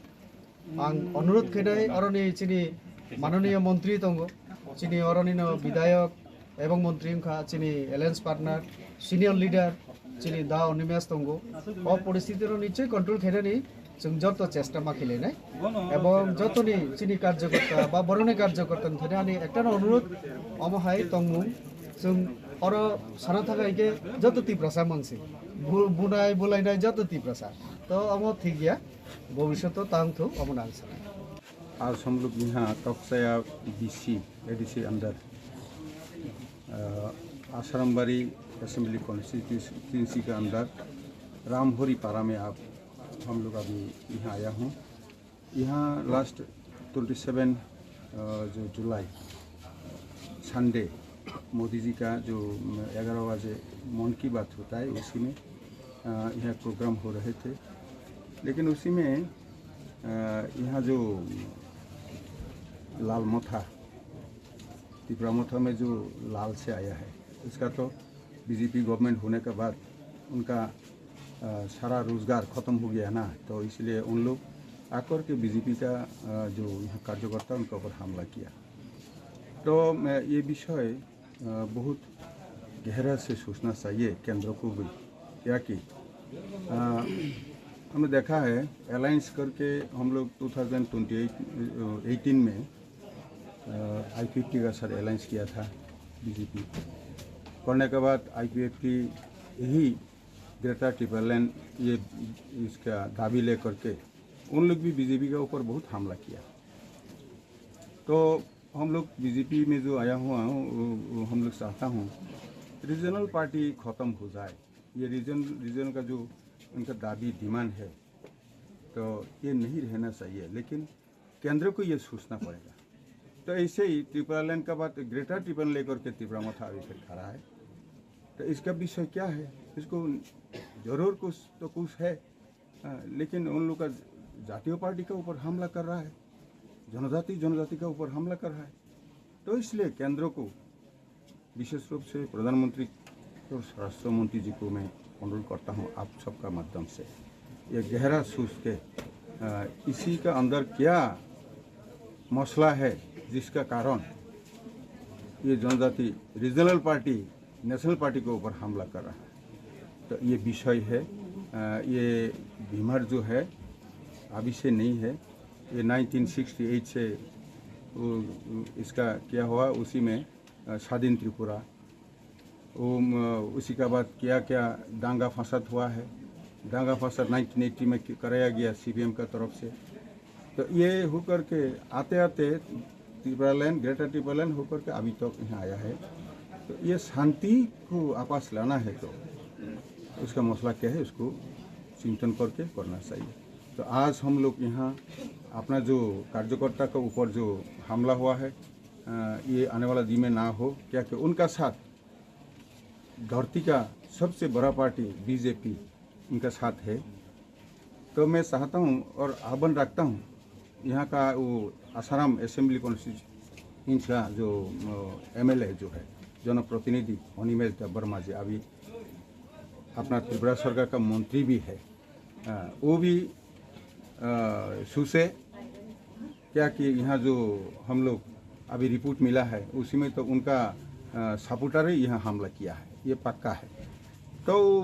Ang onurodh khainai, oroni chini manoniya montri tongo, chini oroni no bidhayok ebong montri wngkha, chini alliance partner, senior leader, chini da Animesh tongo. O poristiti no nichoi control khainani chwng joto chesta ma khailainai. Ebong jotoni chini karjokorta ba boroni karjokorta ni thani ani ekta no onurodh, omo hai tongmung chwng oro sana thangkha hwnkhe joto Tiprasa mansi. Bu-, bunai bulainai joto Tiprasa. To omo thik ya. Bobishoto tang thu, omo nang sanai. Asamluk niha Tokchaya B C, A D C under, uh, Asarambari Assembly Constituency ke under Ramhori Para mein aap, hum log abhi yahan aaya hoon. Yahan last twenty seven, uh, jo July, Sunday, Modi जी का जो ग्यारह बजे मन की बात होता है, उसी में, अ, यहाँ प्रोग्राम हो रहे थे। लेकिन उसी में, अ, यहाँ जो लाल मोथा, तिपरा मोथा में जो लाल से आया है, उसका तो बीजेपी गवर्नमेंट होने के बाद उनका, अ, सारा रोजगार खत्म हो गया ना, तो इसलिए उन लोग आकर के बीजेपी का, अ, जो यहाँ कार्यकर्ता, उनके ऊपर हमला किया। तो, अ, ये विषय, अ, बहुत गहरा से सोचना चाहिए केंद्र को भी, क्या कि, अ, हमने देखा है, अलायंस करके हम लोग टू थाउजेंड ट्वेंटी एट, अ, एटीन में, अ, आई पी एफ टी का साथ अलायंस किया था बीजेपी। करने के बाद आई पी एफ टी यही ग्रेटर टिबेटलैंड ये इसका दाबी लेकर के उन लोग भी बीजेपी के ऊपर बहुत हमला किया। तो हम लोग बीजेपी में जो आया हुआ हूँ, वो, वो हम लोग चाहता हूँ रीजनल पार्टी खत्म हो जाए। ये रीजन, रीजन का जो उनका दाबी, डिमांड है, तो ये नहीं रहना चाहिए, लेकिन केंद्र को ये सोचना पड़ेगा। तो ऐसे ही त्रिपुरा लैंड का बात, ग्रेटर त्रिपुरा लेकर के त्रिपुरा मोर्चा अभी फिर खड़ा है। तो इसका विषय क्या है? इसको जरूर कुछ तो कुछ है, हाँ, लेकिन उन लोग का जातीय पार्टी के ऊपर हमला कर रहा है, जनजाति, जनजाति के ऊपर हमला कर रहा है। तो इसलिए केंद्र को, विशेष रूप से प्रधानमंत्री और स्वराष्ट्र मंत्री जी को मैं अनुरोध करता हूँ आप सबका माध्यम से, ये गहरा सोच के, अ, इसी का अंदर क्या मसला है जिसका कारण ये जनजाति रीजनल पार्टी नेशनल पार्टी के ऊपर हमला कर रहा है। तो ये विषय है, अ, ये बीमार जो है, अभी से नहीं है, ये नाइनटीन सिक्सटी एट से वो, इसका क्या हुआ, उसी में, अ, स्वाधीन त्रिपुरा, वो, म, उसी का बाद क्या क्या दांगा फसाद हुआ है, दांगा फसाद नाइनटीन एटी में कराया गया सीपीएम का तरफ से। तो ये होकर के आते आते त्रिपुरा लैंड, ग्रेटर त्रिपुरा लैंड होकर के अभी तक यहाँ आया है। तो ये शांति को वापस लाना है, तो उसका मसला क्या है, उसको चिंतन करके करना चाहिए। तो आज हम लोग यहाँ अपना जो कार्यकर्ता के ऊपर जो हमला हुआ है, अ, ये आने वाला दिन में ना हो, क्या कि उनका साथ धरती का सबसे बड़ा पार्टी बीजेपी उनका साथ है। तो मैं चाहता हूँ और आह्वान रखता हूँ, यहाँ का वो आसाराम असेंबली कॉन्स्टिट्यूएंसी का जो, अ, एमएलए जो है, जनप्रतिनिधि अनिमेश देव वर्मा जी, अभी अपना त्रिपुरा सरकार का मंत्री भी है, अ, वो भी, अ, सोचे क्या कि यहाँ जो हम लोग अभी रिपोर्ट मिला है, उसी में तो उनका, अ, सपोर्टर ही यहाँ हमला किया है, ये पक्का है। तो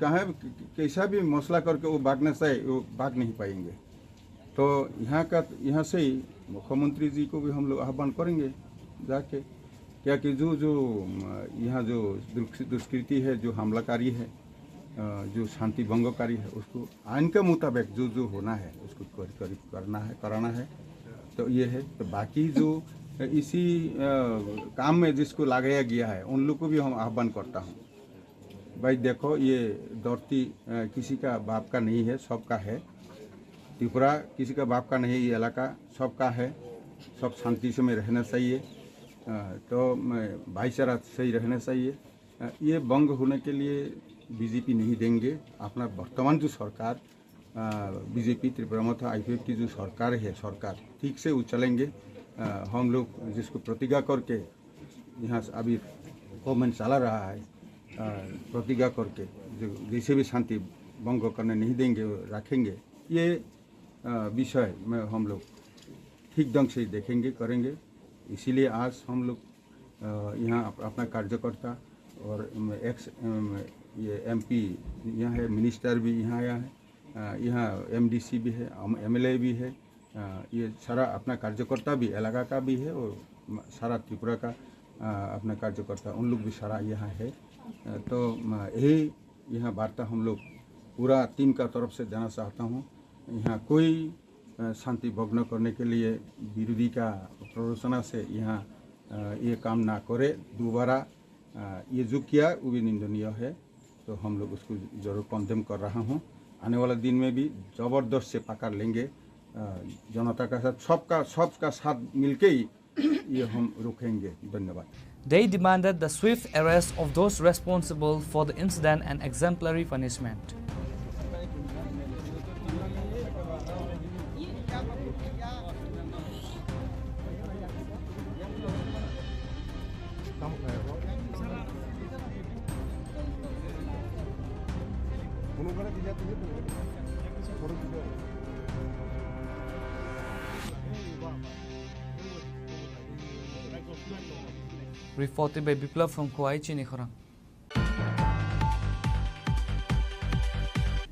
कहाँ, कैसा भी मसला करके वो भागना चाहे, वो भाग नहीं पाएंगे। तो यहाँ का, यहाँ से ही मुख्यमंत्री जी को भी हम लोग आह्वान करेंगे जाके, क्या कि जो, जो, अ, यहाँ जो दुष्कृ-, दुष्कृति है, जो हमलाकारी है, अ, जो शांति भंगकारी है, उसको आइन के मुताबिक जो, जो होना है, उसको कर, कर, करना है, कराना है। तो ये है। तो बाकी जो इसी, अ, काम में जिसको लगाया गया है, उन लोग को भी हम आह्वान करता हूँ। भाई देखो, ये धरती, अ, किसी का बाप का नहीं है, सबका है। त्रिपुरा किसी का बाप का नहीं, ये इलाका सबका है। सब शांति से में रहना चाहिए। अ, तो, अ, भाईचारा सही रहना चाहिए। अ, ये भंग होने के लिए बीजेपी नहीं देंगे। अपना वर्तमान जो सरकार, अ, बीजेपी त्रिपुरा मोर्चा आईपीएफ की जो सरकार है, सरकार ठीक से वो चलेंगे। अ, हम लोग जिसको प्रतिज्ञा करके यहाँ से अभी गवर्नमेंट चला रहा है, अ, प्रतिज्ञा करके जो जैसे भी शांति भंग करने नहीं देंगे, रखेंगे, ये, अ, विषय में हम लोग ठीक ढंग से देखेंगे, करेंगे। इसीलिए आज हम लोग, अ, यहाँ अप-, अपना कार्यकर्ता और, अम, एक्स, अम, ये एमपी यहाँ है, मिनिस्टर भी यहाँ आया है, अ, यहाँ एमडीसी भी है, हम एमएलए भी है, अ, ये सारा अपना कार्यकर्ता भी इलाका का भी है और म-, सारा त्रिपुरा का, अ, अपना कार्यकर्ता उन लोग भी सारा यहाँ है। अ, तो, म, यही यहाँ वार्ता हम लोग पूरा टीम का तरफ से देना चाहता हूँ। यहाँ कोई, अ, शांति भंग करने के लिए विरोधी का प्ररोचना से यहाँ, अ, ये काम ना करे दोबारा। अ, ये जो किया वो भी निंदनीय है, तो हम लोग उसको जरूर कंडेम कर रहा हूँ। आने वाला दिन में भी जबरदस्त से पकड़ लेंगे। अ, जनता का साथ, सबका, सबका साथ मिलके ही ये हम रोकेंगे। धन्यवाद। They demanded the swift arrest of those responsible for the incident and exemplary punishment. Reported by Biplab from Khowai, Chini Khorang.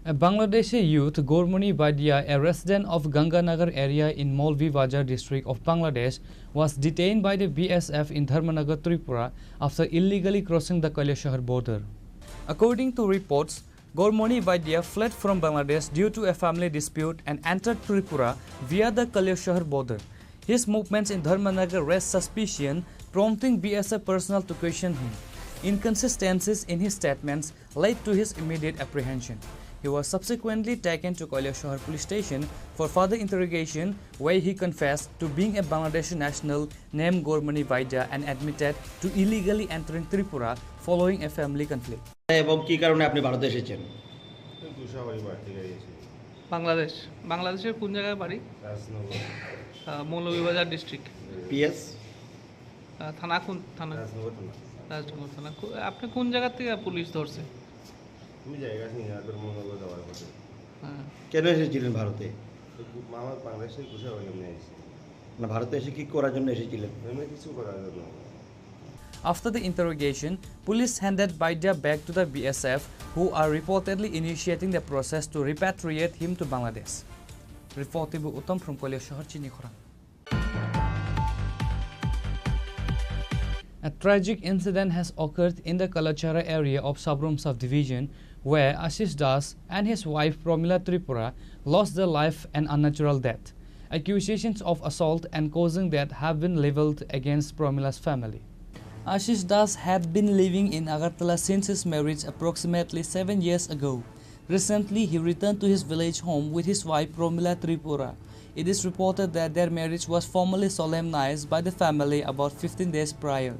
A Bangladeshi youth, Gourmoni Badia, a resident of Ganganagar area in Moulvibazar district of Bangladesh, was detained by the B S F in Dharmanagar, Tripura, after illegally crossing the Kailashahar border. According to reports, Gormoni Vaidya fled from Bangladesh due to a family dispute and entered Tripura via the Kaliashahar border. His movements in Dharmanagar raised suspicion, prompting B S F personnel to question him. Inconsistencies in his statements led to his immediate apprehension. He was subsequently taken to Kaliashahar police station for further interrogation, where he confessed to being a Bangladeshi national named Gormani Vaidya and admitted to illegally entering Tripura following a family conflict. এবং কি কারণে আপনি ভারতে এসেছেন? এই ঘোষাবাড়ি বাড়ি থেকে এসেছি। বাংলাদেশ। বাংলাদেশের কোন জায়গায় বাড়ি? রাজনগর। আহ, মৌলভীবাজার ডিস্ট্রিক্ট। পিএস? আহ, থানা কোন থানা? রাজনগর থানা। রাজনগর থানা। কো-, আপনি কোন জায়গা থেকে পুলিশ ধরছে? আমি জায়গা চিনি না, ধর্মনগর যাওয়ার পথে। হ্যাঁ। কেন এসেছিলেন ভারতে? এই ঘু-, আমার বাংলাদেশের ঘোষাবাড়ি আমি এসেছি। না, ভারতে এসে কি করার জন্য এসেছিলেন? এমনি কিছু করার জন্য। After the interrogation, police handed Baidya back to the B S F, who are reportedly initiating the process to repatriate him to Bangladesh. Report Ibu Uttam from Kaliashahar, Chini Khorang. A tragic incident has occurred in the Kalachara area of Sabrum subdivision, where Ashish Das and his wife Pramila Tripura lost their life an unnatural death. Accusations of assault and causing death have been leveled against Pramila's family. Ashish Das had been living in Agartala since his marriage approximately seven years ago. Recently, he returned to his village home with his wife Promila Tripura. It is reported that their marriage was formally solemnized by the family about fifteen days prior.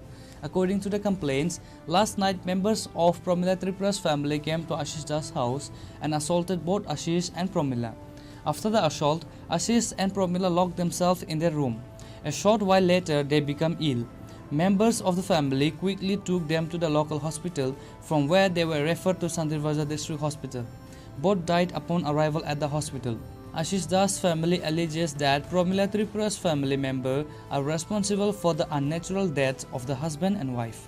According to the complaints, last night members of Promila Tripura's family came to Ashish Das' house and assaulted both Ashish and Promila. After the assault, Ashish and Promila locked themselves in their room. A short while later, they become ill. Members of the family quickly took them to the local hospital, from where they were referred to Santir Bazar District Hospital. Both died upon arrival at the hospital. Ashish Das' family alleges that Promila Tripura's family member are responsible for the unnatural death of the husband and wife.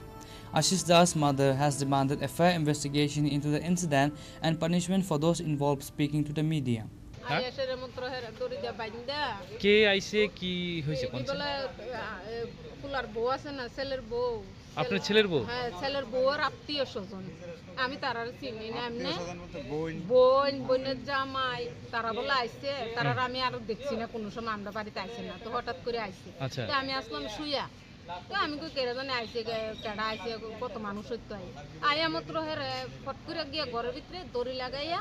Ashish Das' mother has demanded a fair investigation into the incident and punishment for those involved, speaking to the media. হ্যাঁ? আইয়া সেরে মন্ত্র হেরা দড়ি দিয়া বাইন্দা। কে আইছে, কি হয়েছে, এই কোন ছেলে? বলে, আ, এ, ফুলার বউ আছে না, ছেলের বউ। আপনার ছেলে-, ছেলের বউ? হ্যাঁ, ছেলের বউ আর আত্মীয় স্বজন। আমি তারার চিনি না এমনি। আত্মীয় স্বজন বলতে বোন? বোন, বোনের জামাই, তারা বলে আইছে, তারার হুম। আমি আর দেখছি না কোনো সময়, আমরা বাড়িতে আইছে না, তো হঠাৎ করে আইছে। আচ্ছা। তো আমি আসলাম শুইয়া, তো আমি কই, "কেরা জানি আইছে, কে-, কেডা আইছে, কত মানুষ হইতো আই।" আইয়া মাত্র হেরে ফট করে গিয়া ঘরের ভিতরে দড়ি লাগাইয়া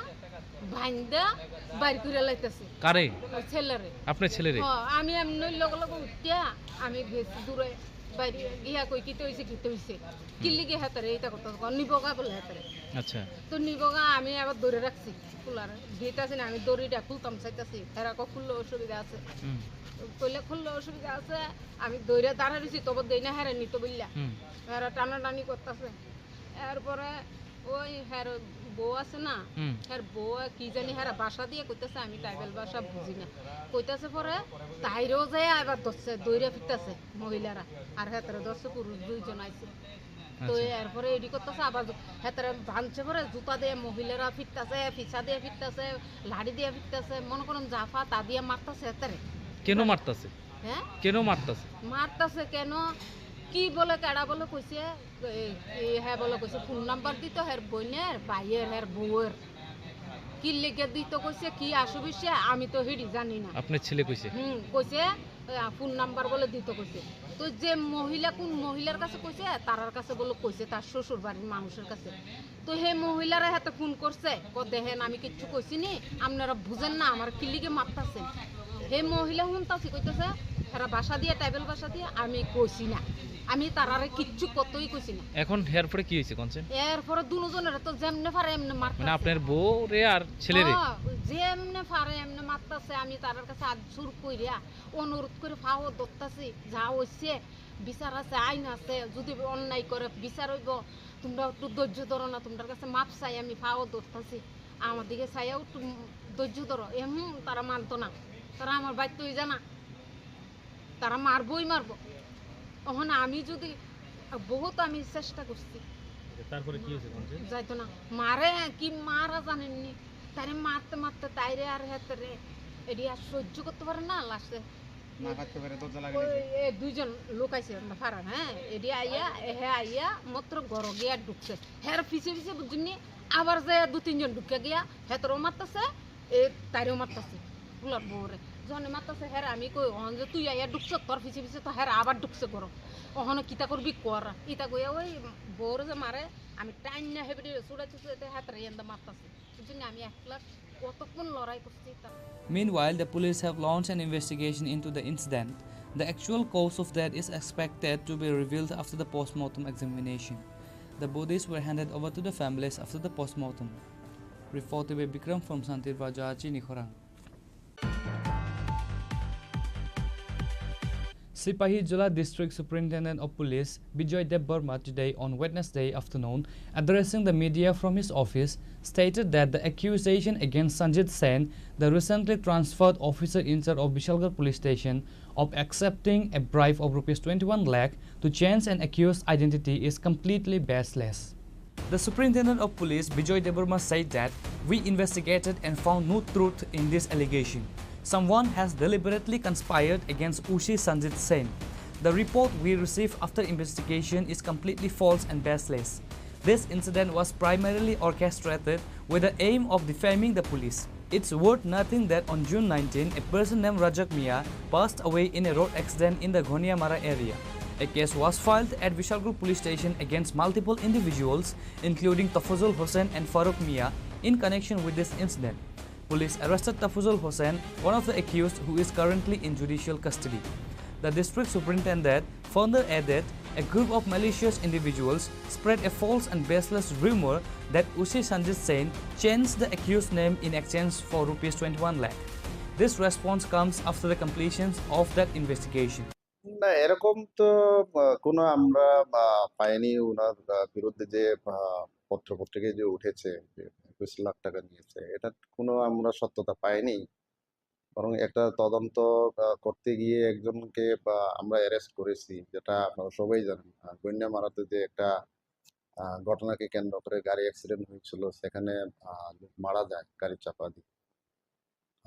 বাইন্দা বাইর করে লাইতেছে। কারে? ওই ছেলেরে। আপনার ছেলেরে? হ্যাঁ, আমি এমনি লগে লগে উঠিয়া আমি গেছি দূরে বাইরে গিয়া কই, "কিতা হইছে, কিতা হইছে?" হুম। কিল্লি গিয়া হেতারে এটা করতে, "নিবগা" বলে হেতারে। আচ্ছা। তো নিবগা আমি আবার ধরে রাখছি। খুলার গেট আছে না, আমি দড়িটা খুলতাম চাইতাছি, হেরা কো খুললে অসুবিধা আছে। হুম। কইলে খুললে অসুবিধা আছে, আমি দৌড়ে দাঁড়া রইছি, তবু দেই না, হেরা নিত বললা। হুম। হেরা টানাটানি করতেছে। এরপরে ওই হের বউ আছে না, হুম। হের বউ কি জানি হেরা ভাষা দিয়ে কইতেছে, আমি ট্রাইবাল ভাষা বুঝি না। কইতাছে পরে তাইরেও যায় আবার ধরছে, দৌড়ে ফিরতেছে মহিলারা, আর হেতারে ধরছে পুরুষ দুইজন আইছে। তো আচ্ছা। এরপরে এডি করতেছে আবার জু-, হেতারে ভাঙছে পরে জুতা দিয়ে মহিলারা ফিরতেছে, ফিসা দিয়ে ফিরতেছে, লাঠি দিয়ে ফিরতেছে, মনে করেন জাফা তা দিয়ে মারতেছে হেতারে। কেন মারতেছে? হ্যাঁ? কেন মারতেছে? মারতেছে কেন? কি বলে, কেডা বলে কইছে? এ, এ, হ্যাঁ বলে কইছে, ফোন নাম্বার দিত হের বোনের, ভাইয়ের, হের বউয়ের। কি লেগে দিত কইছে, কি অসুবিধা, আমি তো হিডি জানি না। আপনার ছেলে কইছে? হুম, কইছে, আ, ফোন নাম্বার বলে দিত কইছে। তো যে মহিলা, কোন মহিলার কাছে কইছে, তারার কাছে বলে কইছে, তার শ্বশুর বাড়ির মানুষের কাছে। তো হে মহিলারা হাতে ফোন করছে, ক দেখেন আমি কিচ্ছু কইছি নি, আপনারা বুঝেন না, আমার কিল্লিকে মারতাছেন। হে মহিলা হুনতাছি কইতেছে, হেরা ভাষা দিয়ে, ট্রাইবাল ভাষা দিয়ে, "আমি কইছি না, আমি তারারে কিচ্ছু কতই কইছি না।" এখন এরপরে কি হয়েছে, কোন সেন? এরপরে দুজনের তো যেমনে পারে এমনে মারতাছে। মানে আপনার বউ রে আর ছেলে রে? হ্যাঁ, যেমনে পারে এমনে মারতাছে। আমি তারার কাছে আজ সুর কইরা অনুরোধ করে পাও ধরতাছি, যা হইছে বিচার আছে, আইন আছে, যদি অন্যায় করে বিচার হইব। তোমরা একটু ধৈর্য ধরো না, তোমরার কাছে মাপ চাই, আমি পাও ধরতাছি, আমার দিকে চাইয়াও একটু ধৈর্য ধরো। এ হুম, তারা মানতো না, তারা আমার বাইর তো জানা, তারা মারবোই মারবো। এখন আমি যদি বহুত আমি চেষ্টা করছি। আচ্ছা, তারপরে কি হয়েছে, কোন সেন? যাইতো না, মারে কি মারা জানেননি, তারে মারতে মারতে তাইরে আর হেতারে এডি আর সহ্য করতে পারে না, লাস্টে না খাইতে পারে, দরজা লাগাই ওই, দিছে। এ, দুইজন লোক আইছে, আমরা ফারার, হ্যাঁ, এডি আইয়া, এ, হে আইয়া মাত্র ঘরো গিয়া ঢুকছে। হের পিছে পিছে বুঝছনি, Abar je du tinjon dhukya giya, hetoro mattase, e tairo mattase, pular bore. Jone mattase, her ami koi, on je tui aya dhukse, tor pise pise to her abar dhukse goro. Ohono kita korbi kor, ita goya oi bore je mare, ami tainna hebidi sura chuse te hetre yenda mattase. Bujini ami ekla kotokkon lorai korsi ta. Meanwhile, the police have launched an investigation into the incident. The actual cause of death is expected to be revealed after the postmortem examination. The bodies were handed over to the families after the postmortem. Reported by Bikram from Santir Bajar, Chinikhorang. Sipahi Jala District Superintendent of Police Bijoy Debbarma today on Wednesday afternoon, addressing the media from his office, stated that the accusation against Sanjit Sen, the recently transferred officer in charge of Bishalgarh Police Station, of accepting a bribe of rupees twenty-one lakh to change an accused's identity is completely baseless. The Superintendent of Police Bijoy Debbarma said that we investigated and found no truth in this allegation. Someone has deliberately conspired against O C Sanjit Sen. The report we received after investigation is completely false and baseless. This incident was primarily orchestrated with the aim of defaming the police. It's worth noting that on June nineteen, a person named Rajak Mia passed away in a road accident in the Ghoniamara area. A case was filed at Bishalgarh Police Station against multiple individuals, including Tafazul Hossain and Farooq Mia, in connection with this incident. Police arrested Tafazul Hossain, one of the accused, who is currently in judicial custody. The district superintendent further added, a group of malicious individuals spread a false and baseless rumor that O C Sanjit Sen changed the accused's name in exchange for rupees twenty-one lakh. This response comes after the completion of that investigation. না, এরকম তো, আহ, কোনো আমরা, আহ, পাইনি ওনার, আহ, বিরুদ্ধে যে, আহ, পত্র-পত্রিকায় যে উঠেছে যে একুশ লাখ টাকা নিয়েছে, এটার কোনো আমরা সত্যতা পাইনি। বরং একটা তদন্ত, আহ, করতে গিয়ে একজনকে বা আমরা অ্যারেস্ট করেছি, যেটা আপনারা সবাই জানেন। আহ, গণ্যমারাতে যে একটা, আহ, ঘটনাকে কেন্দ্র করে গাড়ি অ্যাক্সিডেন্ট হয়েছিল, সেখানে, আহ, লোক মারা যায় গাড়ির চাপা দিয়ে।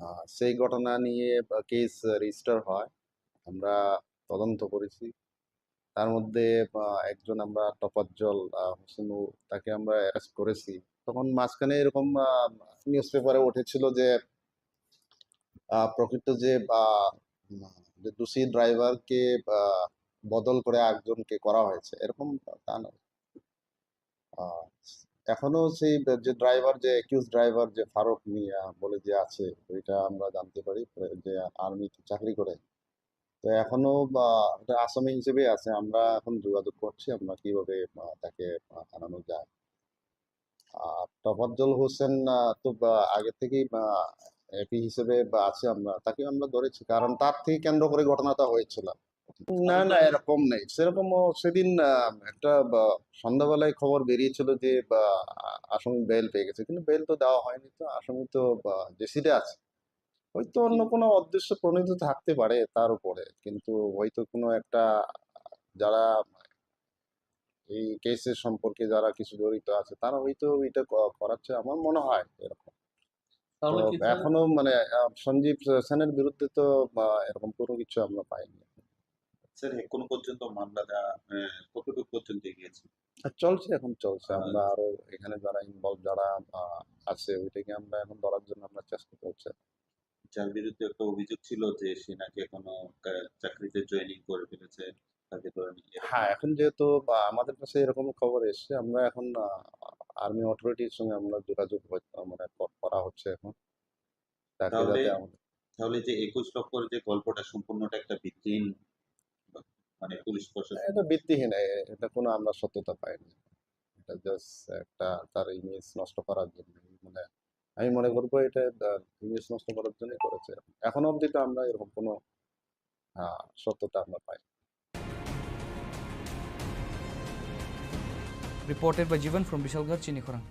আহ, সেই ঘটনা নিয়ে, আহ, কেস রেজিস্টার হয়। আমরা তদন্ত করেছি। তার মধ্যে, আহ, একজন আমরা তফাজ্জল, আহ, হোসেন ও, তাকে আমরা অ্যারেস্ট করেছি। তখন মাঝখানে এরকম, আহ, নিউজ পেপারে উঠেছিল যে, আহ, প্রকৃত যে, আহ, উম, যে দোষী ড্রাইভারকে, আহ, বদল করে আরেকজনকে করা হয়েছে, এরকম তা নয়। আহ, এখনো সেই যে ড্রাইভার, যে অ্যাকিউজ ড্রাইভার যে ফারুক মিয়া বলে যে আছে, ওইটা আমরা জানতে পারি যে আর্মিতে চাকরি করে। তো এখনো, আহ, একটা আসামি হিসেবে আছে। আমরা এখন যোগাযোগ করছি, আমরা কিভাবে, আহ, তাকে, আহ, আনানো যায়। আর তফাজ্জল হোসেন, আহ, তো, আহ, আগে থেকেই, আহ, একই হিসেবে, আহ, আছে, আমরা তাকে আমরা ধরেছি, কারণ তার থেকে কেন্দ্র করে ঘটনাটা হয়েছিল। না, না, এরকম নেই। সেরকম ও সেদিন, আহ, একটা, আহ, সন্ধ্যাবেলায় খবর বেরিয়েছিল যে, আহ, আসামি বেইল পেয়ে গেছে, কিন্তু বেইল তো দেওয়া হয়নি, তো আসামি তো, আহ, জেসিতে আছে। হয়তো অন্য কোনো উদ্দেশ্য প্রণোদিত থাকতে পারে তার উপরে, কিন্তু হয়তো কোনো একটা, যারা এই কেসের সম্পর্কে যারা কিছু জড়িত আছে, তারা হয়তো এটা ক-, করাচ্ছে, আমার মনে হয় এরকম। তাহলে তো কি স্যার এখনো মানে, আহ, সঞ্জীব সেনের বিরুদ্ধে তো, আহ, এরকম কোনো কিছু আমরা পাইনি। স্যার, এখনো পর্যন্ত মামলাটা, আহ, কতটুকু পর্যন্ত এগিয়েছে? আর চলছে, এখন চলছে। আমরা আচ্ছা। আরো এখানে যারা ইনভলভ, যারা, আহ, আছে, ওইটাকে আমরা এখন ধরার জন্য আমরা চেষ্টা করছি। যার বিরুদ্ধে একটা অভিযোগ ছিল যে সে নাকি এখনো কা-, চাকরিতে জয়েনিং করে ফেলেছে, তাকে ধরে নিয়ে এরকম। হ্যাঁ, এখন যেহেতু, আহ, আমাদের কাছে এরকম খবর এসছে, আমরা এখন, আহ, আর্মি অথরিটির সঙ্গে আমরা যোগাযোগ হই-, আহ, মানে ক-, করা হচ্ছে এখন। তাকে তাহলে, যাতে আমাদের তাহলে যে একুশ লক্ষর যে গল্পটা সম্পূর্ণটা একটা ভিত্তিহীন, মানে পুলিশ প্রশাসন। এটা ভিত্তিহীন, এ-, এটা কোনো আমরা সত্যতা পাইনি। এটা জাস্ট একটা তার ইমেজ নষ্ট করার জন্য, মানে আমি মনে করবো এটা, আহ, ইমেজ নষ্ট করার জন্য করেছে। এখনো অবধি তো আমরা এরকম কোনো, আহ, সত্যতা আমরা পাই। Reported by Jivan from Bishalgarh, Chinikhorang.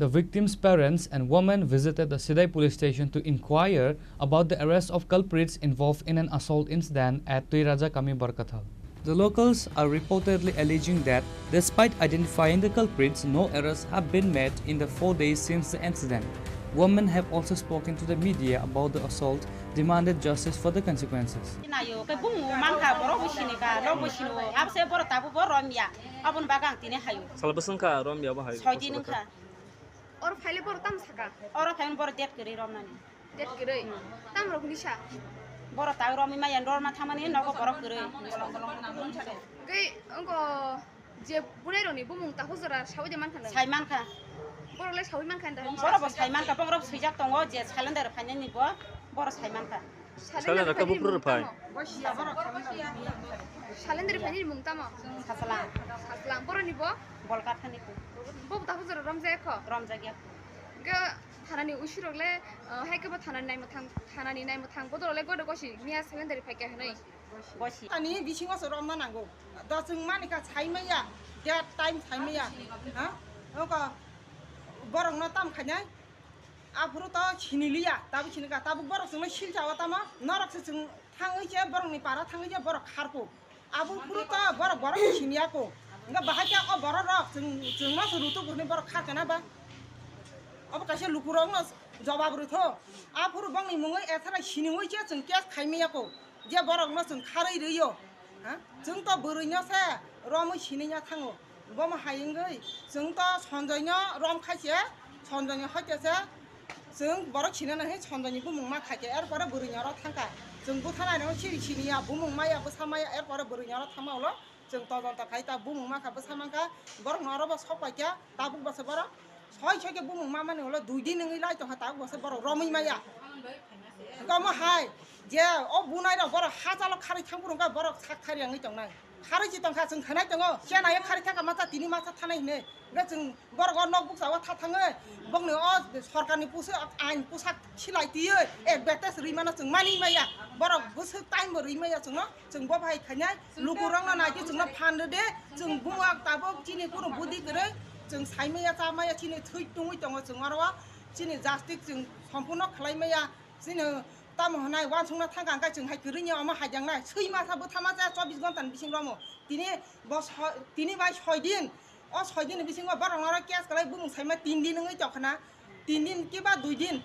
The victim's parents and women visited the Sidai police station to inquire about the arrest of culprits involved in an assault incident at Tuiraja Kami Barkathal. The locals are reportedly alleging that, despite identifying the culprits, no arrests have been made in the four days since the incident. Women have also spoken to the media about the assault, demanded justice for the consequences. Sinayo, khe bumu mankha, borok bo sini kha, lok bo sini o, abse borok tabuk bo romya. Aboni bagwi ang tini hayo. Sal bwswng kha rom ya bo hai. Soi din wngkha. Oro phaile borok tamo saka? Oro phaile borok date kwrwi romnani. Date kwrwi? Hmm. Tamo rok hwnwi sa? Borok ta romwi maya norma thangmani nogo borok kwrwi. Tei wngkha je bunai rokni bumung takhuk jora sawi de mankha na? Sai mankha. Borok le sawi mankha da? Borok bo sai mankha, borok swijak tongo je salendar phainani bo borok sai mankha. Salendar rok buphuru rok phai. Salendar phaini mung tamo? Saslang. Saslang. Boroni bo? Bolkathani ko. Bo ta hujur romjak kho? Romjak ya. Ga thanani usirok le, eh, hai kebo thanani naimwthang, thanani naimwthang bodol le godo gosi miya salendar phai khe hwnwi. Bosi. Ani bisingo se romna nango. Da chwng mani kha sai maya, that time sai maya. Ha? Oko borok no tam khainai. Aphuru to siniliya, tabuk sinika, tabuk borok chwngno silchao tamo, norok se chwng thangwi se borokni para thangwi se borok kharkuk. Aphuru to borok borok siniya kuk. Wngkha bahai khe o borok rok chwng, chwngno se rutuk hwnwi borok kharkana ba? Obo kaisa lukurokno jobab rwtho. Aphuru bongni mungwi ethara siniwi se chwng case khaimaya kuk. Je borokno chwng kharwi rwio, ha? Chwng to bwrwino se romwi sinina thango. Bomo hai wngwi chwng to Sanjoyno rom khai se, Sanjoyni hoite se chwng borok sinana hai Sanjoyni bumung ma khai khe, er pore bwrwino ro thangkha. Chwng bwtha nainano siri siniya, bumung maya, bwsa maya, er pore bwrwino ro thangma ulo chwng todonto khai ta bumung ma kha, bwsa man kha, borokno oro bo sok pai kha, tabuk bo se borok. Soi soi khe bumung mamani ulo dui din wngwi lai tongkha, tabuk bo se borok romwi maya. Wngkha omo hai je o bunai rok borok hachalo kharwi thang phuru wngkha borok sak thari wngwi tongnai. Kharwi si tongkha chwng khanai tongo, chenai kharwi thangkha masa tini masa thanai hinwi. Wngkha chwng borok o nok bukcha o tha thangwi bongni o sorkarni pusu ain pusak silai twiwi advertise rwi mano chwng mani maya. Borok bwswk time bo rwi maya chwngno. Chwng bo bai khainai, lukurokno nai khe chwngno phan rw de, chwng buma tabuk chini kunu budi kwrwi, chwng sai maya, cha maya, chini thwi tungwi tongo chwng oro, chini justice chwng sompurno khlai maya, chini tamo hwnai uansukna thang kha, hwnkhe chwng hai kwrwini omo haijaknai, swi masa bwtha masa chobbish ghonta ni bisingo omo, tini bo so-, tini bai soi din, o soi din ni bisingo borok norok case khlai bumung saima tin din wngwi tongkha na, tin din kiba dui din.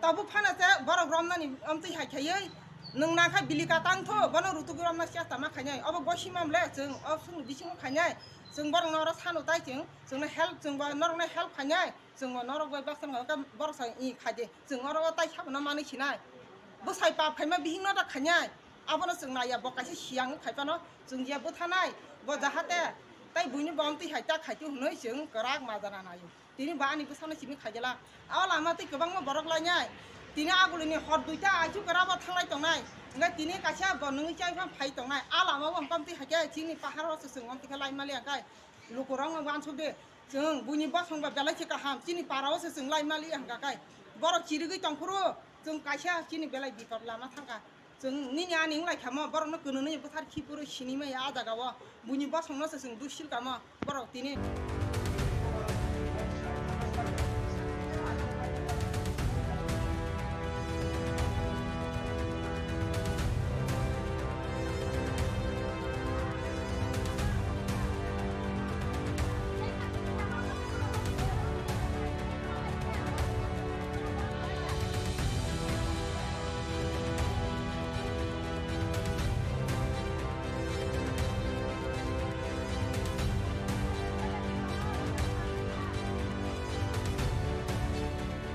Tabuk phano se borok romnani amtwi hai khaiwi nwng nangkha bili ka tangtho, bono rutuk romna chesta ma khainai. Obo bosi mamle chwng o sung bisingo khainai. Chwng borok noro sano tai chwng, chwngno help, chwng bo norokno help khainai. Chwng bo norok bai baksa kha borok sa i khaide. Chwng oro tai sabono manwi sinai. Bwsai pap khaima bihikno da khainai. Abono chwng naiya, bo kaisa siyang khai phano chwng je bwthanai. Bo jahate tai buini bo amtwi hai ta khaitwi hwnwi chwng kwrak majana naio. Tini ba ani bwsano simi khaijala. A lama tei kwbangma borok lainai. Tini agulini hor duita aichu kwrabo thanglai tongnai. Hingke tini kaisa bo nungwi chai phang phai tongnai. A lama o hongkam twi haikhe chini pahar o se chwng omtwi khe lai mali hingkai. Lukurokno uansuk de. Chwng buini bosong ba belai se kaham. Chini para o se chwng lai mali hingka kai. Borok chirigwi tongphuru chwng kaisa chini belai bipot lama thangkha. Chwng nini ani wng lai kha mo, borok no kwnwi nwi bwthar khiphuru sini maya a jaga o. Buini bosong no se chwng duk sil kha mo, borok tini.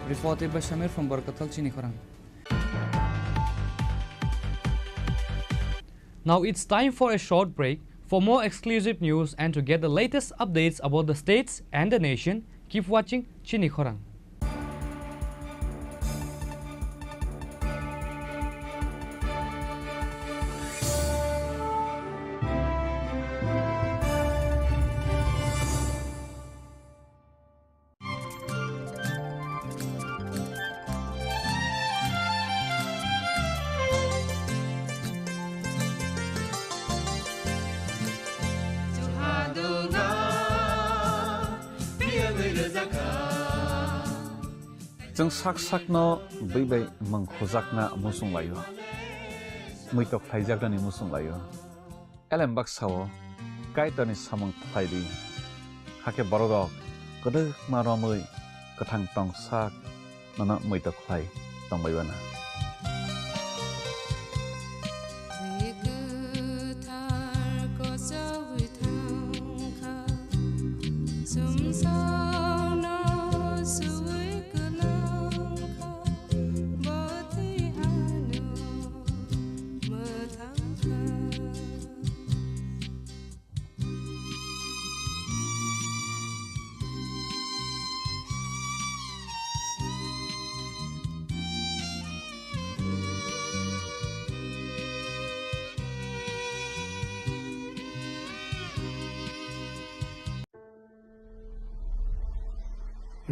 Reported by Shamir from Barkatal Chini Khorang. Now it's time for a short break. For more exclusive news and to get the latest updates about the states and the nation, keep watching Chini Khorang. Chwng sak sakno bwi bai mung khujakna muchung laio, muitok khlaijaknani muchung laio. Elem baksa-o Kaitorni samung khlai di, hakhe bororok kwdwkma romwi kwthang tongsak nono muitok khlai tongbai bana. Twi kwthar kochogwi thang Sumsokno sui kwlwng kha, bo twi ano mwthang kha.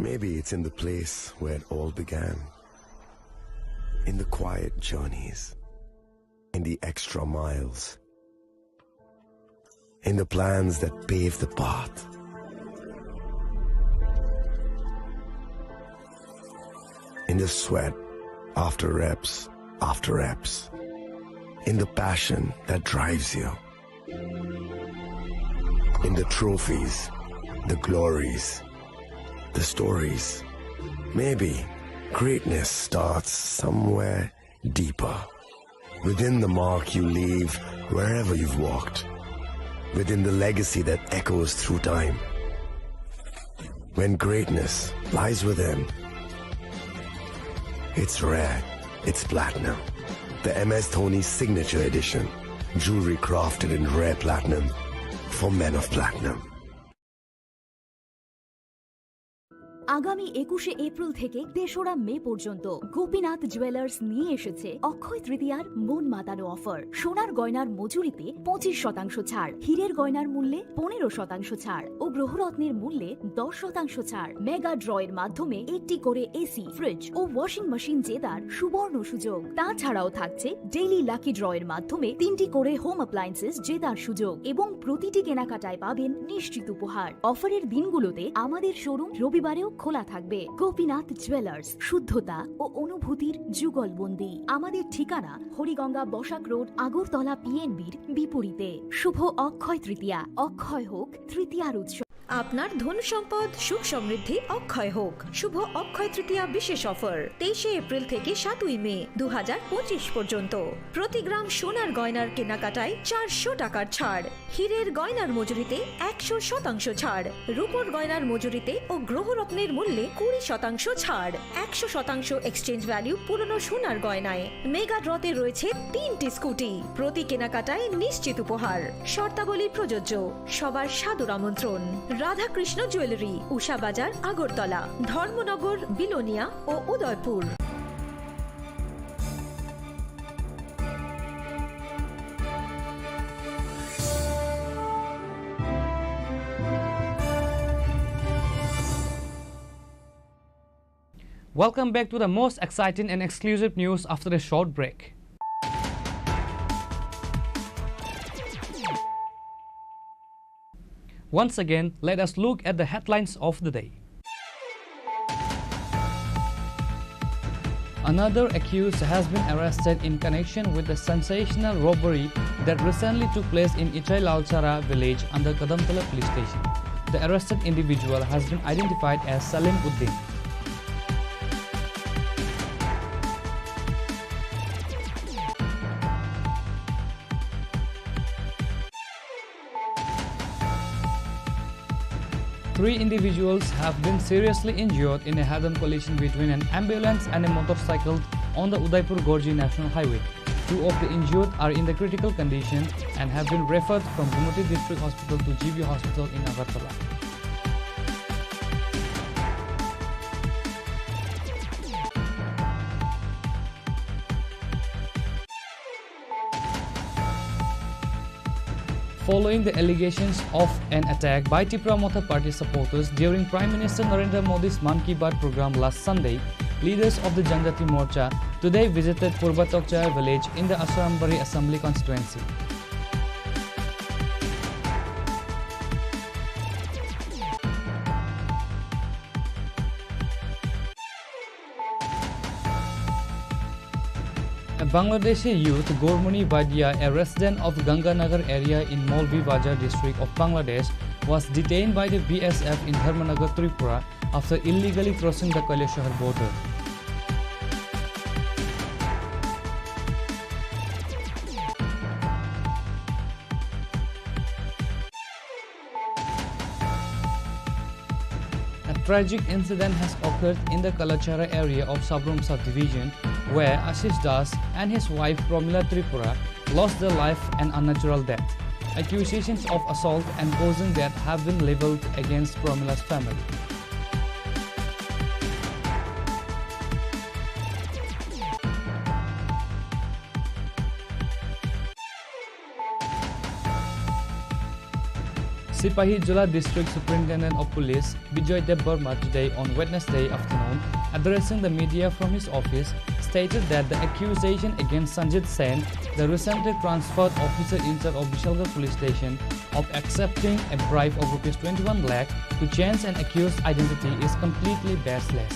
Maybe it's in the place where it all began. In the quiet journeys, in the extra miles, in the plans that pave the path, in the sweat after reps after reps, in the passion that drives you. In the trophies, the glories, the stories. Maybe greatness starts somewhere deeper. Within the mark you leave wherever you've walked. Within the legacy that echoes through time. When greatness lies within, it's rare, it's platinum. The M S Dhoni Signature Edition. Jewelry crafted in rare platinum for men of platinum. আগামী একুশে এপ্রিল থেকে তেসরা মে পর্যন্ত গোপীনাথ জুয়েলার্স নিয়ে এসেছে অক্ষয় তৃতীয়ার মন মাতানো অফার। সোনার গয়নার মজুরিতে পঁচিশ শতাংশ ছাড়, হীরের গয়নার মূল্যে পনেরো শতাংশ ছাড় ও গ্রহরত্নের মূল্যে দশ শতাংশ ছাড়। মেগা ড্র এর মাধ্যমে একটি করে এসি, ফ্রিজ ও ওয়াশিং মেশিন জেতার সুবর্ণ সুযোগ। তাছাড়াও থাকছে ডেইলি লাকি ড্র এর মাধ্যমে তিনটি করে হোম অ্যাপ্লায়েন্সেস জেতার সুযোগ এবং প্রতিটি কেনাকাটায় পাবেন নিশ্চিত উপহার। অফারের দিনগুলোতে আমাদের শোরুম রবিবারেও খোলা থাকবে। গোপীনাথ জুয়েলার্স, শুদ্ধতা ও অনুভূতির যুগলবন্দি। আমাদের ঠিকানা হরিগঙ্গা বসাক রোড, আগরতলা পিএনবির বিপরীতে। শুভ অক্ষয় তৃতীয়া, অক্ষয় হোক তৃতীয়ার উৎসব। আপনার ধন সম্পদ সুখ সমৃদ্ধি অক্ষয় হোক। শুভ অক্ষয় তৃতীয়া বিশেষ অফার তেইশে এপ্রিল থেকে সাতই মে দু হাজার পঁচিশ পর্যন্ত। প্রতি গ্রাম সোনার গয়নার কেনাকাটায় চারশো টাকার ছাড়, হীরের গয়নার মজুরিতে একশো শতাংশ ছাড়, রূপোর গয়নার মজুরিতে ও গ্রহরত্নের মূল্যে কুড়ি শতাংশ ছাড়, একশো শতাংশ এক্সচেঞ্জ ভ্যালু পুরনো সোনার গয়নায়। মেগা ড্রতে রয়েছে তিনটি স্কুটি, প্রতি কেনাকাটায় নিশ্চিত উপহার। শর্তাবলী প্রযোজ্য। সবার সাদর আমন্ত্রণ। রাধাকৃষ্ণ জুয়েলারি, উষা বাজার, আগরতলা, ধর্মনগর, বিলোনিয়া ও Udaipur. Welcome back to the most exciting and exclusive news after a short break. Once again, let us look at the headlines of the day. Another accused has been arrested in connection with the sensational robbery that recently took place in Ichai Lalchara village under Kadamtala police station. The arrested individual has been identified as Salim Uddin. Three individuals have been seriously injured in a head-on collision between an ambulance and a motorcycle on the Udaipur-Gorji National Highway. Two of the injured are in the critical condition and have been referred from Gumoti District Hospital to G B Hospital in Agartala. Following the allegations of an attack by Tipra Motha Party supporters during Prime Minister Narendra Modi's Mann Ki Baat program last Sunday, leaders of the Janjati Morcha today visited Purba Tokchaya village in the Asrambari Assembly constituency. A Bangladeshi youth, Gormoni Badia, a resident of Ganganagar area in Molvi Bajar district of Bangladesh, was detained by the B S F in Dharmanagar, Tripura, after illegally crossing the Kailashahar border. Tragic incident has occurred in the Kalachara area of Sabrum subdivision, where Ashish Das and his wife Pramila Tripura lost their life in unnatural death. Accusations of assault and causing death have been leveled against Pramila's family. Sipahijala District Superintendent of Police Bijoy Debbarma today on Wednesday afternoon, addressing the media from his office, stated that the accusation against Sanjit Sen, the recently transferred officer in charge of Visakhapatnam Police Station, of accepting a bribe of rupees twenty-one lakh to change an accused's identity is completely baseless.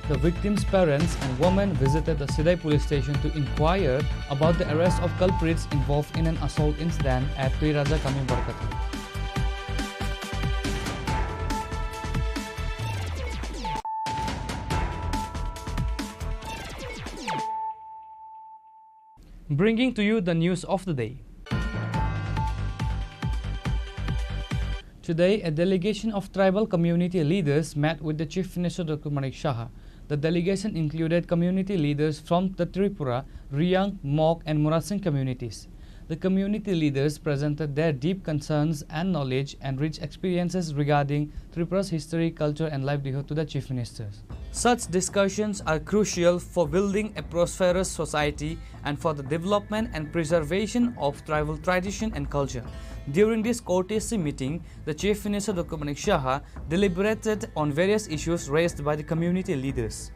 The victim's parents and women visited the Sidai police station to inquire about the arrest of culprits involved in an assault incident at Tuiraja Kami Barkatha. Bringing to you the news of the day. Today, a delegation of tribal community leaders met with the Chief Minister Doctor Manik Saha. The delegation included community leaders from the Tripura, Riyang, Mok, and Murasing communities. The community leaders presented their deep concerns and knowledge and rich experiences regarding Tripura's history, culture, and livelihood to the Chief Minister. Such discussions are crucial for building a prosperous society and for the development and preservation of tribal tradition and culture. During this courtesy meeting, the Chief Minister Doctor Manik Saha deliberated on various issues raised by the community leaders.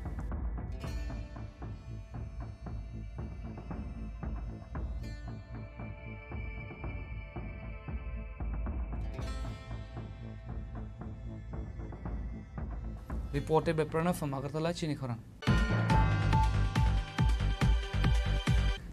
Reported by Pranav from Agartala, Chini Khorang.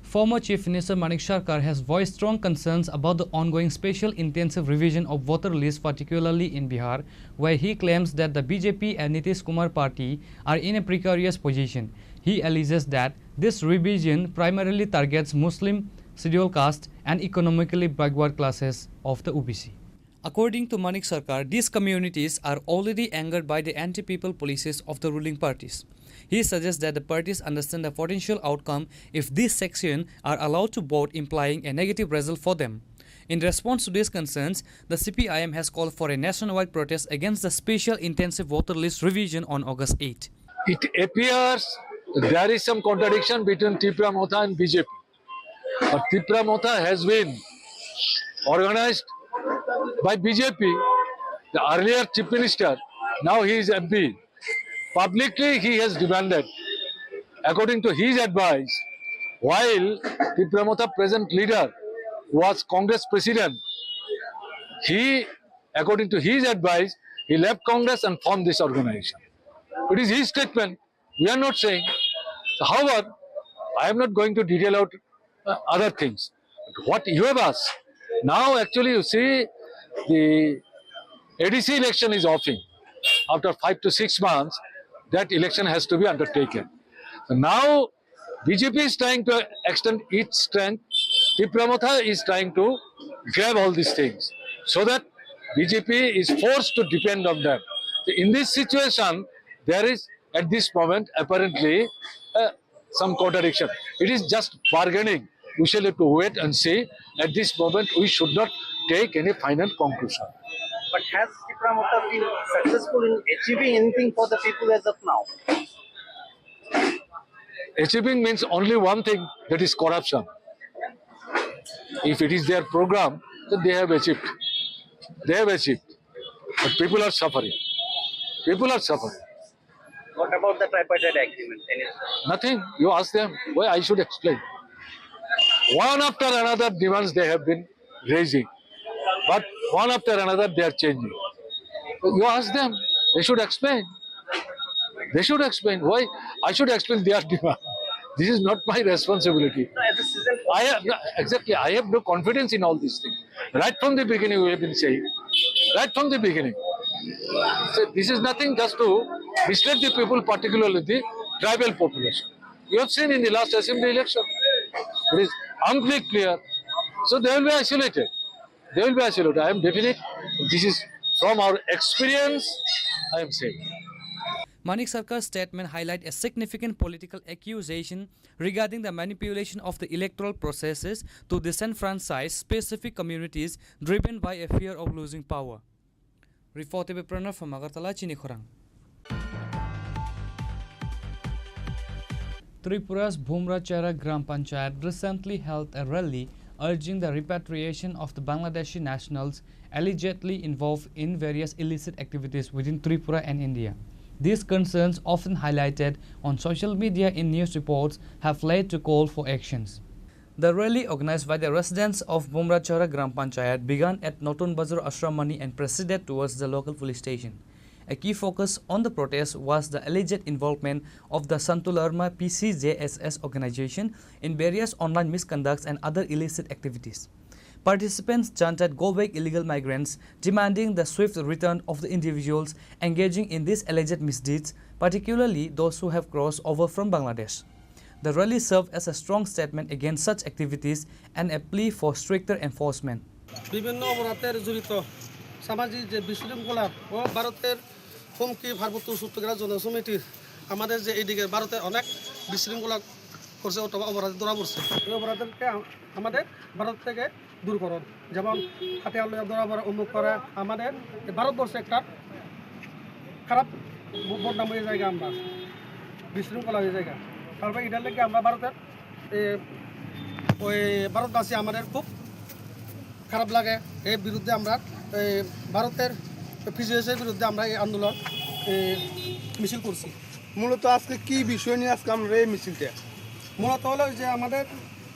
Former Chief Minister Manik Sarkar has voiced strong concerns about the ongoing special intensive revision of voter list, particularly in Bihar, where he claims that the B J P and Nitish Kumar party are in a precarious position. He alleges that this revision primarily targets Muslim, scheduled caste, and economically backward classes of the O B C. According to Manik Sarkar, these communities are already angered by the anti-people policies of the ruling parties. He suggests that the parties understand the potential outcome if these sections are allowed to vote, implying a negative result for them. In response to these concerns, the C P I M has called for a nationwide protest against the special intensive voter list revision on August eighth. It appears there is some contradiction between Tipra Motha and B J P. But Tipra Motha has been organized by B J P, the earlier chief minister, now he is M P. Publicly, he has demanded, according to his advice, while Tipra Motha present leader was Congress president, he, according to his advice, he left Congress and formed this organization. It is his statement. We are not saying. So, however, I am not going to detail out uh, other things. But what you have asked, now actually you see the A D C election is offing. After five to six months, that election has to be undertaken. So now B J P is trying to extend its strength. Tipra Motha is trying to grab all these things so that B J P is forced to depend on them. So in this situation, there is at this moment, apparently, uh, some contradiction. It is just bargaining. We shall have to wait and see. At this moment, we should not take any final conclusion. But has Tipra Motha been successful in achieving anything for the people as of now? Achieving means only one thing, that is corruption. If it is their program, then they have achieved. They have achieved. But people are suffering. People are suffering. What about the tripartite agreement? Any Nothing. You ask them. Why I should explain? One after another demands they have been raising. But one after another they are changing. You ask them. They should explain. They should explain. Why I should explain their demand? This is not my responsibility. No, as a citizen, I have, no, exactly. I have no confidence in all these things. Right from the beginning, we have been saying. Right from the beginning. So this is nothing, just to mislead the people, particularly the tribal population. You have seen in the last assembly election, it is amply clear. So they will be isolated. They will be isolated. I am definite. This is from our experience, I am saying. Manik Sarkar's statement highlight a significant political accusation regarding the manipulation of the electoral processes to disenfranchise specific communities driven by a fear of losing power. Report by Pranav from Agartala, Chini Khorang. Tripura's Bhumrachara Gram Panchayat recently held a rally urging the repatriation of the Bangladeshi nationals allegedly involved in various illicit activities within Tripura and India. These concerns, often highlighted on social media in news reports, have led to call for actions. The rally, organized by the residents of Bumrachara Gram Panchayat, began at Notun Bazar Ashramani and proceeded towards the local police station. A key focus on the protest was the alleged involvement of the Santularma P C J S S organization in various online misconducts and other illicit activities. Participants chanted "Go back, illegal migrants," demanding the swift return of the individuals engaging in these alleged misdeeds, particularly those who have crossed over from Bangladesh. The rally served as a strong statement against such activities and a plea for stricter enforcement. বিভিন্ন অপরাধের জড়িত সামাজিক যে বিশৃঙ্খলা ও ভারতের হুমকি পার্বত্য চট্টগ্রাম জনসমিতির আমাদের যে এইদিকে ভারতে অনেক বিশৃঙ্খলা করছে অথবা অপরাধ ধরা পড়ছে, এই অপরাধকে আম-, আমাদের ভারত থেকে দূর করুন। যেমন হাতিয়ার লইয়া ধরা পড়া, অমুক করা, আমাদের এই ভারতবর্ষে একটা খারাপ ব-, বদনাম হয়ে যায় আমরা, বিশৃঙ্খলা হয়ে যায়। তারপরে এটার লেগে আমরা ভারতের, এ, ওই ভারতবাসী আমাদের খুব খারাপ লাগে। এর বিরুদ্ধে আমরা, এ, ভারতের পিজিএস এর বিরুদ্ধে আমরা এই আন্দোলন, এ, মিছিল করছি। মূলত আজকে কি বিষয় নিয়ে আজকে আমরা এই মিছিলটা? মূলত হলো যে আমাদের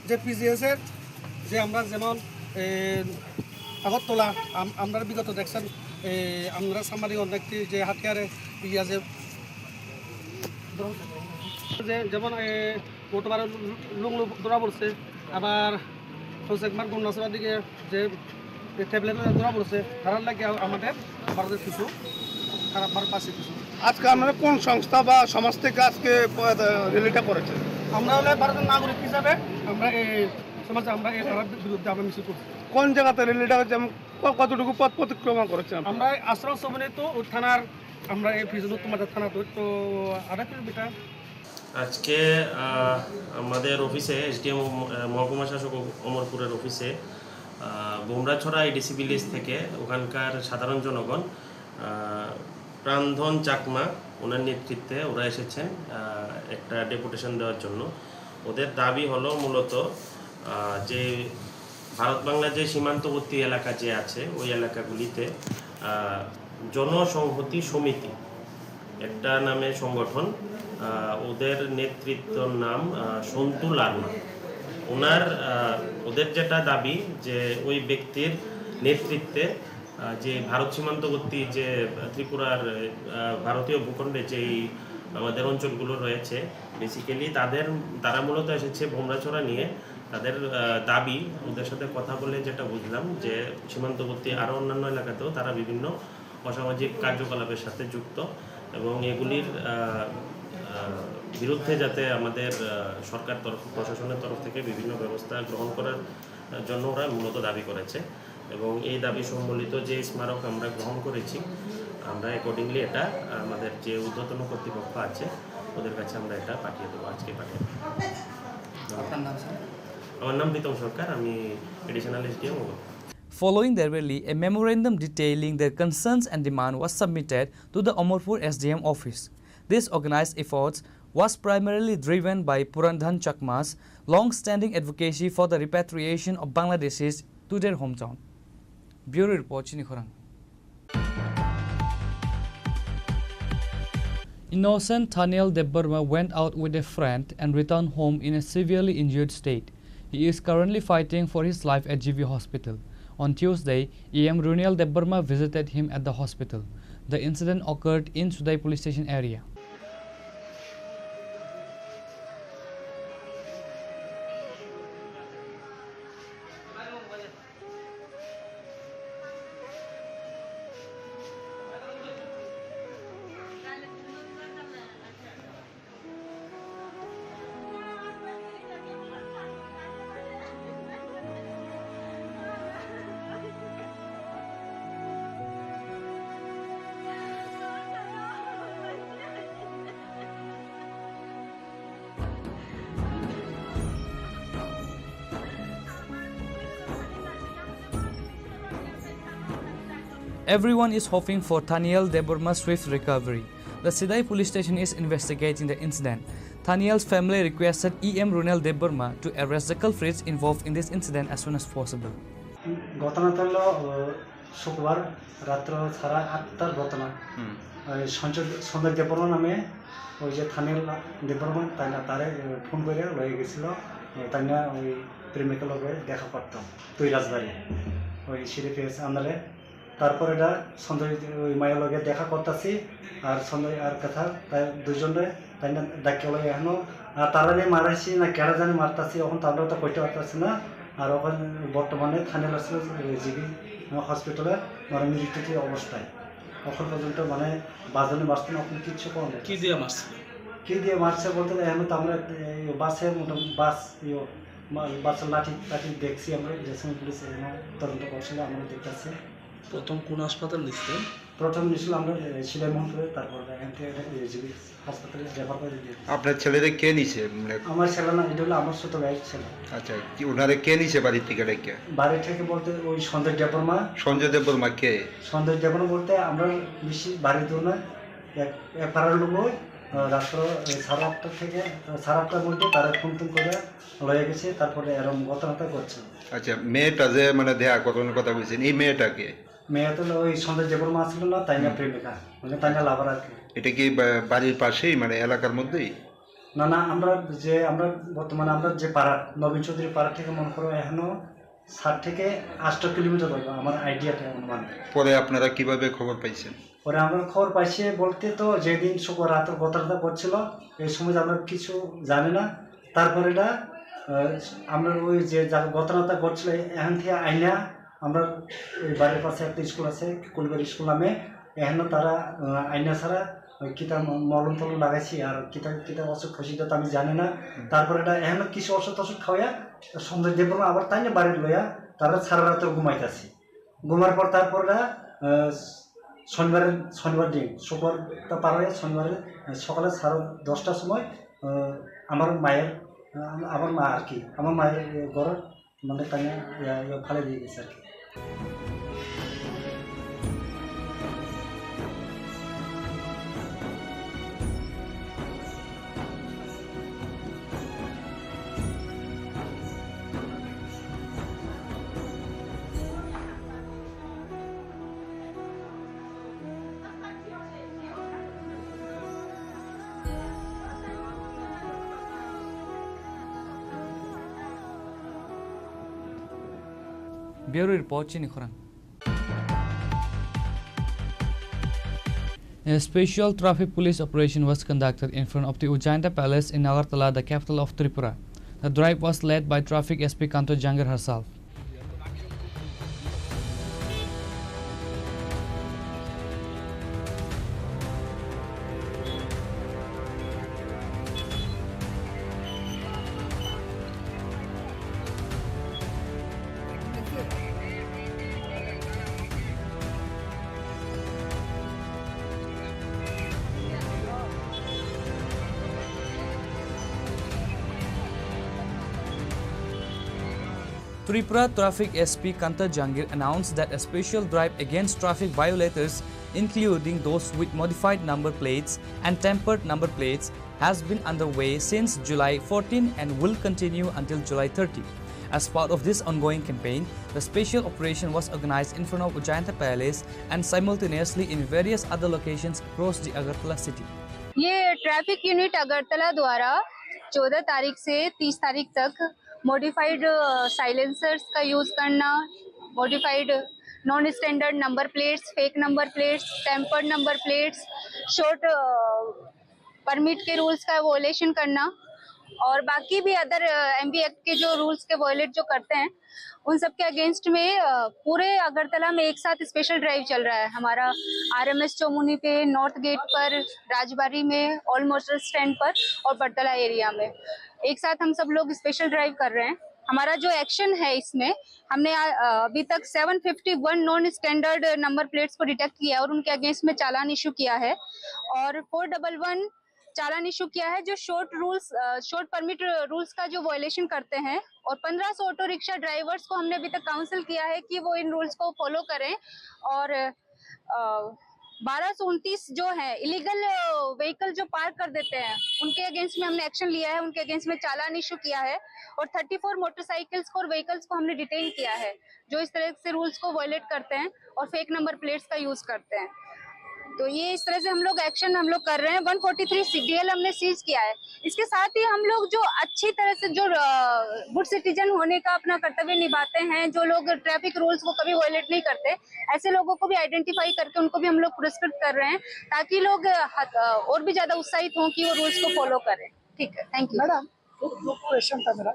যে পিজিএস এর যে আমরা যেমন, এ, আগরতলা আম-, আমরা বিগত দেখছেন, এ, আমরা সাংবাদিক অনেকটি যে হাতিয়ারে ইয়া যে, যে যেমন, এ, গতবারে লু-, লু-, লুংলু ধরা পড়ছে, আবার হোসেকমার গন্ডাছড়ার দিকে যে ট্যাবলেট ধরা পড়ছে, তারার লাগে আমাদের ভারতের কিছু খারাপ ভারতবাসী কিছু। আজকে আপনারা কোন সংস্থা বা সমাজ থেকে আজকে প-, র্যালিটা করেছেন? আমরা হলে ভারতের নাগরিক হিসাবে আমরা এই সমাজে আমরা এই ধারার বিরুদ্ধে আমরা মিছিল করছি। কোন জায়গাতে র্যালিটা হচ্ছে এবং ক-, কতটুকু পথ অতিক্রমণ করেছেন আপনারা? আমরা আশ্রম সমন্বিত ও থানার, আমরা এই প্রিজন তোমাদের থানা তো, তো আধা কিলোমিটার। আজকে, আহ, আমাদের অফিসে, এসডিএম, আহ, মহকুমা শাসক অমরপুরের অফিসে, আহ, বোমরাছড়া এডিসি ভিলেজ থেকে ওখানকার সাধারণ জনগণ, আহ, প্রাণধন চাকমা, ওনার নেতৃত্বে ওরা এসেছেন, আহ, একটা ডেপুটেশন দেওয়ার জন্য। ওদের দাবি হলো মূলত, আহ, যে ভারত বাংলা যে সীমান্তবর্তী এলাকা যে আছে, ওই এলাকাগুলিতে, আহ, জনসংহতি সমিতি একটা নামে সংগঠন, আহ, ওদের নেতৃত্বর নাম, আহ, সন্তু লারমা। ওনার, আহ, ওদের যেটা দাবি যে ওই ব্যক্তির নেতৃত্বে, আহ, যে ভারত সীমান্তবর্তী যে ত্রিপুরার, আহ, ভারতীয় ভূখণ্ডে যেই আমাদের অঞ্চলগুলো রয়েছে, বেসিক্যালি তাদের, তারা মূলত এসেছে ভোমরাছড়া নিয়ে। তাদের, আহ, দাবি, ওদের সাথে কথা বলে যেটা বুঝলাম যে সীমান্তবর্তী আরও অন্যান্য এলাকাতেও তারা বিভিন্ন অসামাজিক কার্যকলাপের সাথে যুক্ত এবং এগুলির, আহ, আহ, বিরুদ্ধে যাতে আমাদের, আহ, সরকার তরফ, প্রশাসনের তরফ থেকে বিভিন্ন ব্যবস্থা গ্রহণ করার, আহ, জন্য ওরা মূলত দাবি করেছে। এবং এই দাবি সম্বলিত যে স্মারক আমরা গ্রহণ করেছি, আমরা অ্যাকর্ডিংলি এটা আমাদের যে ঊর্ধ্বতন কর্তৃপক্ষ আছে, ওদের কাছে আমরা এটা পাঠিয়ে দেবো, আজকে পাঠিয়ে দেবো। আপনার নাম, স্যার? আমার নাম প্রীতম সরকার, আমি additional SDM. Following their rally, a memorandum detailing their concerns and demand was submitted to the Amarpur S D M office. This organized efforts was primarily driven by Purandhan Chakma's long-standing advocacy for the repatriation of Bangladeshis to their hometown. Bureau Report, Chini Khorang. Innocent Thaniel Debbarma went out with a friend and returned home in a severely injured state. He is currently fighting for his life at G V Hospital. On Tuesday, E M Runiel Debbarma visited him at the hospital. The incident occurred in Sudai Police Station area. Everyone is hoping for Thaniel Debbarma's swift recovery. The Sidai police station is investigating the incident. Thaniel's family requested E M Runel Debbarma to arrest the culprits involved in this incident as soon as possible. ঘটনাটা হলো, আহ, শুক্রবার রাত্র সাড়ে আটটার ঘটনা। হুম। ওই সঞ্জয়, সঞ্জয় দেববর্মা নামে ওই যে থানিয়াল দেববর্মা, তাই না, তারে, আহ, ফোন করে লয়ে গেছিল, আহ, তাই না ওই প্রেমিকার লগে দেখা করতাম তুই রাজবাড়ি, ওই সিঁড়ি পেয়েছে আন্দারে। তারপরে এটা সঞ্জয় ওই মায়ের লগে দেখা করতাছি, আর সঞ্জয় আর কথা, তাই দুইজনরে তাই না ডাকিয়া লই এখনো, আর তারা নিয়ে মারাইছি না কেডা জানি মারতাছি, এখন তো আমরা তো কইতে পারতাছি না। আর ওখানে বর্তমানে থানায় আছে জিবি হসপিটালে, মানে মৃত্যুতে অবস্থায়। এখন পর্যন্ত মানে বাজানো মারছে না, এখন কিচ্ছু কম নেই। কি দিয়ে মারছিল? কি দিয়ে মারছে বলতে এখন তো আমরা এই বাসে মোটামুটি বাস, ইয়ে, মা-, বাসের লাঠি টাঠি দেখছি আমরা, ড্রেসিং পুলিশ এখানে তদন্ত করছিল, আমরা দেখতেছি। প্রথম কোন হাসপাতাল নিছিলেন? প্রথম নিয়েছিল আমরা, এ, সিলাই মোহনপুরে, তারপর এখান থেকে এটা এজিবি হাসপাতালে রেফার করে দিয়ে দিয়েছি। আপনার ছেলেরে কে নিছে? মানে আমার ছেলে না, এটা হলো আমার ছোট ভাইয়ের ছেলে। আচ্ছা, কি ওনারে কে নিছে বাড়ি থেকে ডেকে? বাড়ি থেকে বলতে ওই সঞ্জয় দেববর্মা। সঞ্জয় দেববর্মা কে? সঞ্জয় দেববর্মা বলতে আমরা বেশি বাড়ি দূর না, এক, এক পাড়ার লোক ওই, আহ, রাত্র, এ, সাড়ে আটটা থেকে, আহ, সাড়ে আটটার মধ্যে তারা ফোন টোন করে লয়ে গেছে, তারপরে এরকম ঘটনাটা ঘটছে। আচ্ছা, মেয়েটা যে মানে দেয়া কতক্ষণ কথা বলছেন, এই মেয়েটা কে? মেয়ে তো ওই সঞ্জয় দেববর্মা ছিল না, তাই না হুম। প্রেমিকা, মানে তাই না লাভার আর কি। এটা কি বা-, বাড়ির পাশেই, মানে এলাকার মধ্যেই? না, না, আমরা যে, আমরা বর্তমানে আমরা যে পাড়া, নবীন চৌধুরী পাড়া থেকে মনে করো এখনো সাত থেকে আট কিলোমিটার হবে আমার আইডিয়াটা অনুমান। পরে আপনারা কিভাবে খবর পাইছেন? পরে আমরা খবর পাইছি বলতে তো যেদিন শুক্রবার রাতের ঘটনাটা ঘটছিল, এই সময় আমরা কিছু জানি না। তারপরে এটা, আহ, আমরা ওই যে যা-, ঘটনাটা ঘটছিল, এখান থেকে আইনা আমরা ওই বাড়ির পাশে একটা স্কুল আছে, কুলবের স্কুল নামে, এখানে তারা, আহ, আইনা ছাড়া ওই কিতা ম-, মলম টলম লাগাইছি, আর কিতা, কিতা ওষুধ খাইছি, এটা তো আমি জানি না। হুম। তারপরে এটা এখানে কিছু ওষুধ টষুধ খাওয়াইয়া সঞ্জয় দেববর্মা আবার তাই না বাড়ি লইয়া তারা সারা রাত ঘুমাইতেছি। ঘুমার পর তারপর এটা, আহ, শনিবারের, শনিবার দিন, শুক্রবারটা পার হয়ে শনিবারে, আহ, সকালে সাড়ে দশটার সময়, আহ, আমার মায়ের, আহ, আমার মা আর কি, আমার মায়ের, আহ, ঘর মানে তাই না, ইয়া, ইয়া, ফালাই দিয়ে গেছে আর কি। Bureau Report, Chini Khorang. A special traffic police operation was conducted in front of the Ujjayanta Palace in Agartala, the capital of Tripura. The drive was led by Traffic S P Kanta Jangir herself. Tripura Traffic S P Kanta Jangir announced that a special drive against traffic violators, including those with modified number plates and tempered number plates, has been underway since July fourteen and will continue until July thirty. As part of this ongoing campaign, the special operation was organized in front of Ujjayanta Palace and simultaneously in various other locations across the Agartala city. ये traffic unit Agartala द्वारा चौदह तारीख से तीस तारीख तक modified silencers का यूज़ करना, modified non standard number plates, fake number plates, tempered number plates, short permit के रूल्स का वायलेशन करना और बाकी भी अदर एमवी एक्ट के जो रूल्स के वायलेट जो करते हैं, उन सब के अगेंस्ट में, अ, पूरे अगरतला में एक साथ स्पेशल ड्राइव चल रहा है हमारा आरएमएस चौमुहनी पे, नॉर्थ गेट पर, राजबाड़ी में, ऑल मोटर स्टैंड पर और बरतला एरिया में एक साथ हम सब लोग स्पेशल ड्राइव कर रहे हैं। हमारा जो एक्शन है इसमें, हमने, अ, अभी तक seven fifty one non standard number plates को डिटेक्ट किया है और उनके अगेंस्ट में चालान इशू किया है और फोर डबल वन चालान इशू किया है जो शॉर्ट रूल्स, अ, शॉर्ट परमिट रूल्स का जो वायलेशन करते हैं, और पन्द्रह सौ ऑटो रिक्शा ड्राइवर्स को हमने अभी तक काउंसिल किया है कि वो इन रूल्स को फॉलो करें और बारह सौ उनतीस जो है इलीगल व्हीकल जो पार्क कर देते हैं, उनके अगेंस्ट में हमने एक्शन लिया है, उनके अगेंस्ट में चालान इशू किया है और थर्टी फोर मोटरसाइकिल्स को और व्हीकल्स को हमने डिटेन किया है, जो इस तरह से रूल्स को वायलेट करते हैं और फेक नंबर प्लेट्स का यूज करते हैं। तो ये इस तरह से हम लोग एक्शन हम लोग कर रहे हैं। वन फोर्टी थ्री सीडीएल हमने सीज किया है। इसके साथ ही हम लोग जो अच्छी तरह से जो गुड सिटीजन होने का अपना कर्तव्य निभाते हैं, जो लोग ट्रैफिक रूल्स को कभी वायलेट नहीं करते, ऐसे लोगों को भी आइडेंटिफाई करके उनको भी हम लोग पुरस्कृत कर रहे हैं, ताकि लोग अ, हत- अ, और भी ज्यादा उत्साहित हों कि वो रूल्स को फॉलो करें। ठीक है, थैंक यू। मैडम, दो, दो क्वेश्चन था मेरा।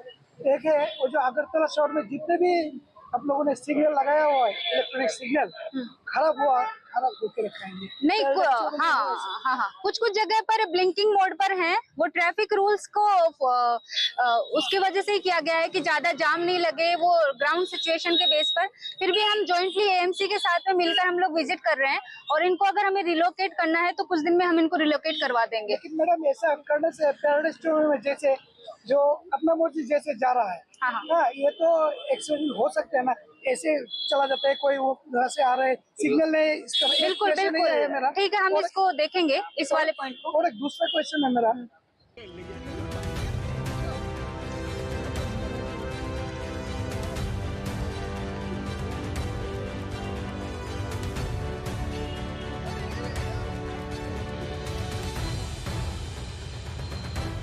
एक है, वो जो अगरतला शहर में जितने भी आप लोगों ने सिग्नल लगाया हुआ है, इलेक्ट्रॉनिक सिग्नल, हम्म। खराब हुआ, खराब होके रखा है ये। नहीं, क्या को- इलेक्ट्रॉनिक हाँ, सिग्नल है? हाँ, हाँ, कुछ कुछ जगह पर ब्लिंकिंग मोड पर हैं, वो ट्रैफिक रूल्स को अ, अ, उसकी वजह से ही किया गया है कि ज्यादा जाम नहीं लगे, वो ग्राउंड सिचुएशन के बेस पर। फिर भी हम जॉइंटली एएमसी के साथ में मिलकर हम लोग विजिट कर रहे हैं और इनको अगर हमें रिलोकेट करना है तो कुछ दिन में हम इनको रिलोकेट करवा देंगे। लेकिन मैडम, ऐसा करने से पैराडाइज टू में जैसे जो अपना मर्जी जैसे जा रहा है, हाँ, हाँ। हाँ, ये तो एक्सीडेंट हो सकते हैं ना, ऐसे चला जाता है, कोई वो यहाँ से आ रहा है, सिग्नल नहीं, इस तरह एक बिल्कुल, क्वेश्चन नहीं बिल्कुल। है मेरा। ठीक है, हम और इसको देखेंगे, इस और वाले पॉइंट को। और एक दूसरा क्वेश्चन है मेरा। हम्म।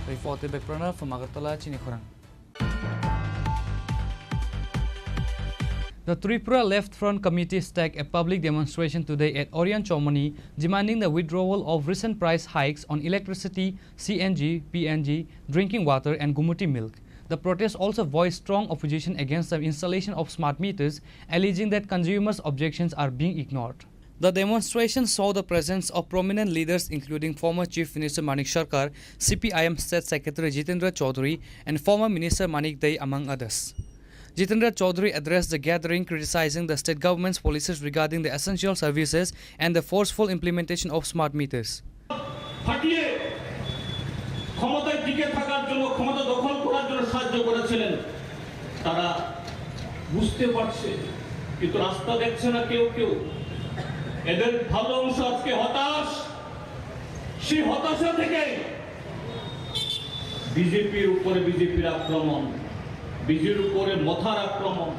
Report by Pranav from Agartala, Chini Khorang. The Tripura Left Front Committee staged a public demonstration today at Orion Chomani, demanding the withdrawal of recent price hikes on electricity, C N G, P N G, drinking water, and Gumuti milk. The protest also voiced strong opposition against the installation of smart meters, alleging that consumers' objections are being ignored. The demonstration saw the presence of prominent leaders including former Chief Minister Manik Sarkar, C P I M State Secretary Jitendra Chaudhary, and former Minister Manik Dai, among others. Jitendra Chaudhary addressed the gathering, criticizing the state government's policies regarding the essential services and the forceful implementation of smart meters. ফাটিয়ে ক্ষমতায় টিকে থাকার জন্য, ক্ষমতা দখল করার জন্য সাহায্য করেছিলেন, তারা বুঝতে পারছে, কিন্তু রাস্তা দেখছে না কেউ কেউ। এদের ভালো অংশ আজকে হতাশ। সেই হতাশা থেকে বিজেপির উপরে বিজেপির আক্রমণ, বিজেপির উপরে মথার আক্রমণ।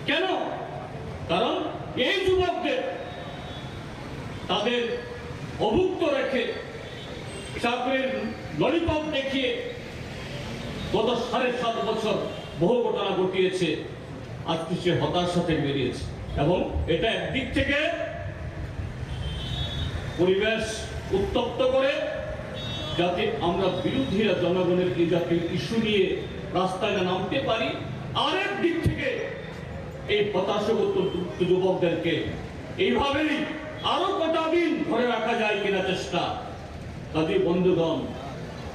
কেন? কারণ এই যুবকদের তাদের অভুক্ত রেখে চাকরির ললিপপ দেখিয়ে গত সাড়ে সাত বছর বহু ঘটনা ঘটিয়েছে। আজকে সে হতাশা থেকে বেরিয়েছে এবং এটা একদিক থেকে পরিবেশ উত্তপ্ত করে, যাতে আমরা বিরোধীরা জনগণের এই জাতীয় ইস্যু নিয়ে রাস্তায় না নামতে পারি। আরেক দিক থেকে এই হতাশাগ্রস্ত যুবকদেরকে এইভাবেই আরো কটা দিন ধরে রাখা যায় কিনা চেষ্টা। কাজেই বন্ধুগণ,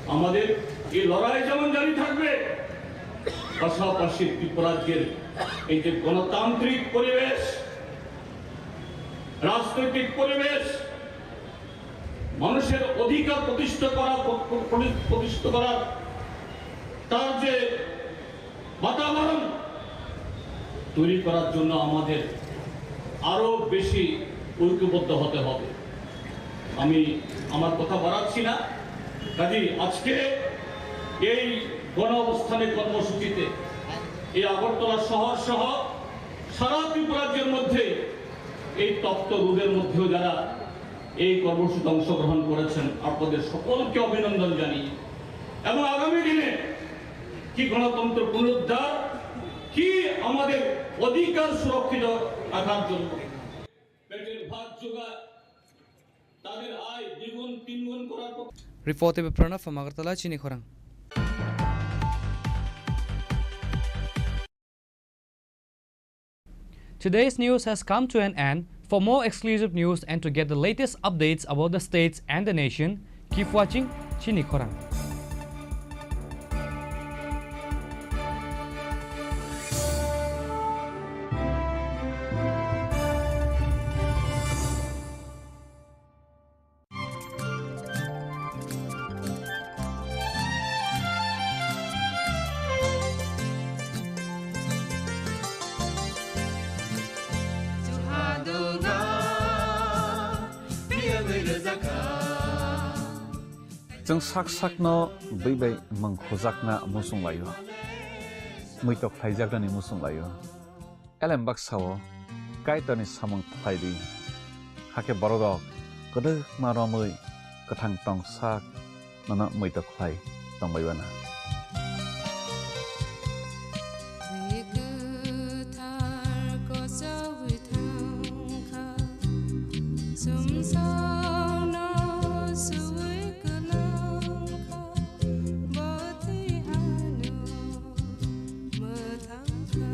আমাদের এই লড়াই যেমন জারি থাকবে, পাশাপাশি ত্রিপুরাজ্যের এই যে গণতান্ত্রিক পরিবেশ, রাজনৈতিক পরিবেশ, মানুষের অধিকার প্রতিষ্ঠা করা, প্র-, প্র-, প্রতিষ্ঠিত করার তার যে বাতাবরণ তৈরি করার জন্য আমাদের আরো বেশি ঐক্যবদ্ধ হতে হবে। আমি আমার কথা বাড়াচ্ছি না, কাজেই আজকে এই গণ অবস্থানের কর্মসূচিতে এই আগরতলা শহর সহ সারা ত্রিপুরাজ্যের মধ্যে এই তপ্ত রোদের মধ্যেও যারা এই কর্মসূচিতে অংশগ্রহণ করেছেন, আপনাদের সকলকে অভিনন্দন জানিয়ে এবং আগামী দিনে কি গণতন্ত্র পুনরুদ্ধার, কি আমাদের অধিকার সুরক্ষিত রাখার জন্য পেটের ভাত জোগাড়, তাদের আয় দ্বিগুণ তিনগুণ করার পক্ষে Reported by Pranav from Agartala, Chini Khorang. Today's news has come to an end. For more exclusive news and to get the latest updates about the states and the nation, keep watching Chini Khorang. Chwng sak sakno bwi bai mwng khujakna muchung laio, muitok khlaijaknani muchung laio. Elem baksa-o Kaitorni samung khlai di, hakhe bororok kwdwkma romwi kwthang tong sak nono muitok khlai tongbai uana. Twi kwthar kochoi thangkha, sumsokno sui kwlangkha, bo twi ano mwthangkha.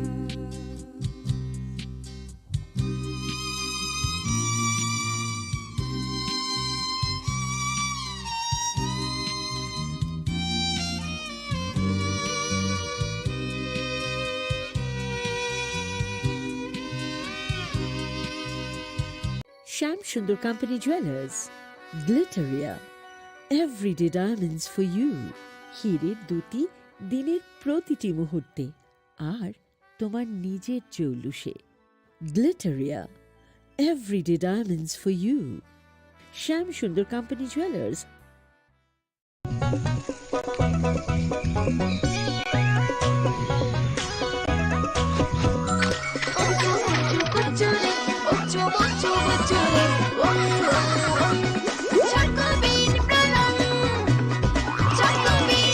Shyam Sundar Company Jewelers, Glitteria, everyday diamonds for you. হিরের দ্যুতি দিনের প্রতিটি মুহূর্তে, আর তোমার নিজের জৌলুসে। Glitteria, everyday diamonds for you. Shyam Sundar Company Jewelers.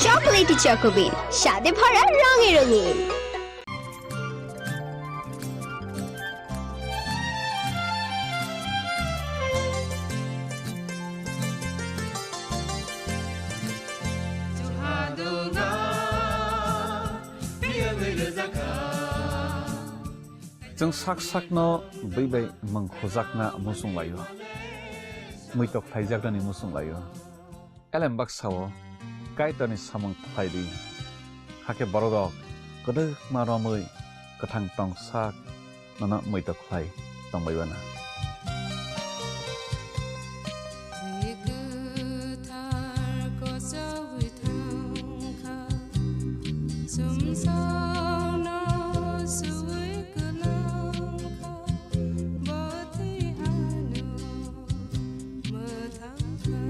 Chocolatey চকোবিন, স্বাদে ভরা, রঙে রঙিন। Chwng sak sakno bwi bai mwng khujakna muchung laio, muitok khlaijaknani muchung laio. Elem baksa-o Kaitorni samung khlai di, hakhe bororok kwdwkma romwi kwthang tong sak nono muitok khlai tongbai uana. Twi kwthar kochoi thangkha, sumsokno sui kwlangkha, bo twi ano mwthangkha.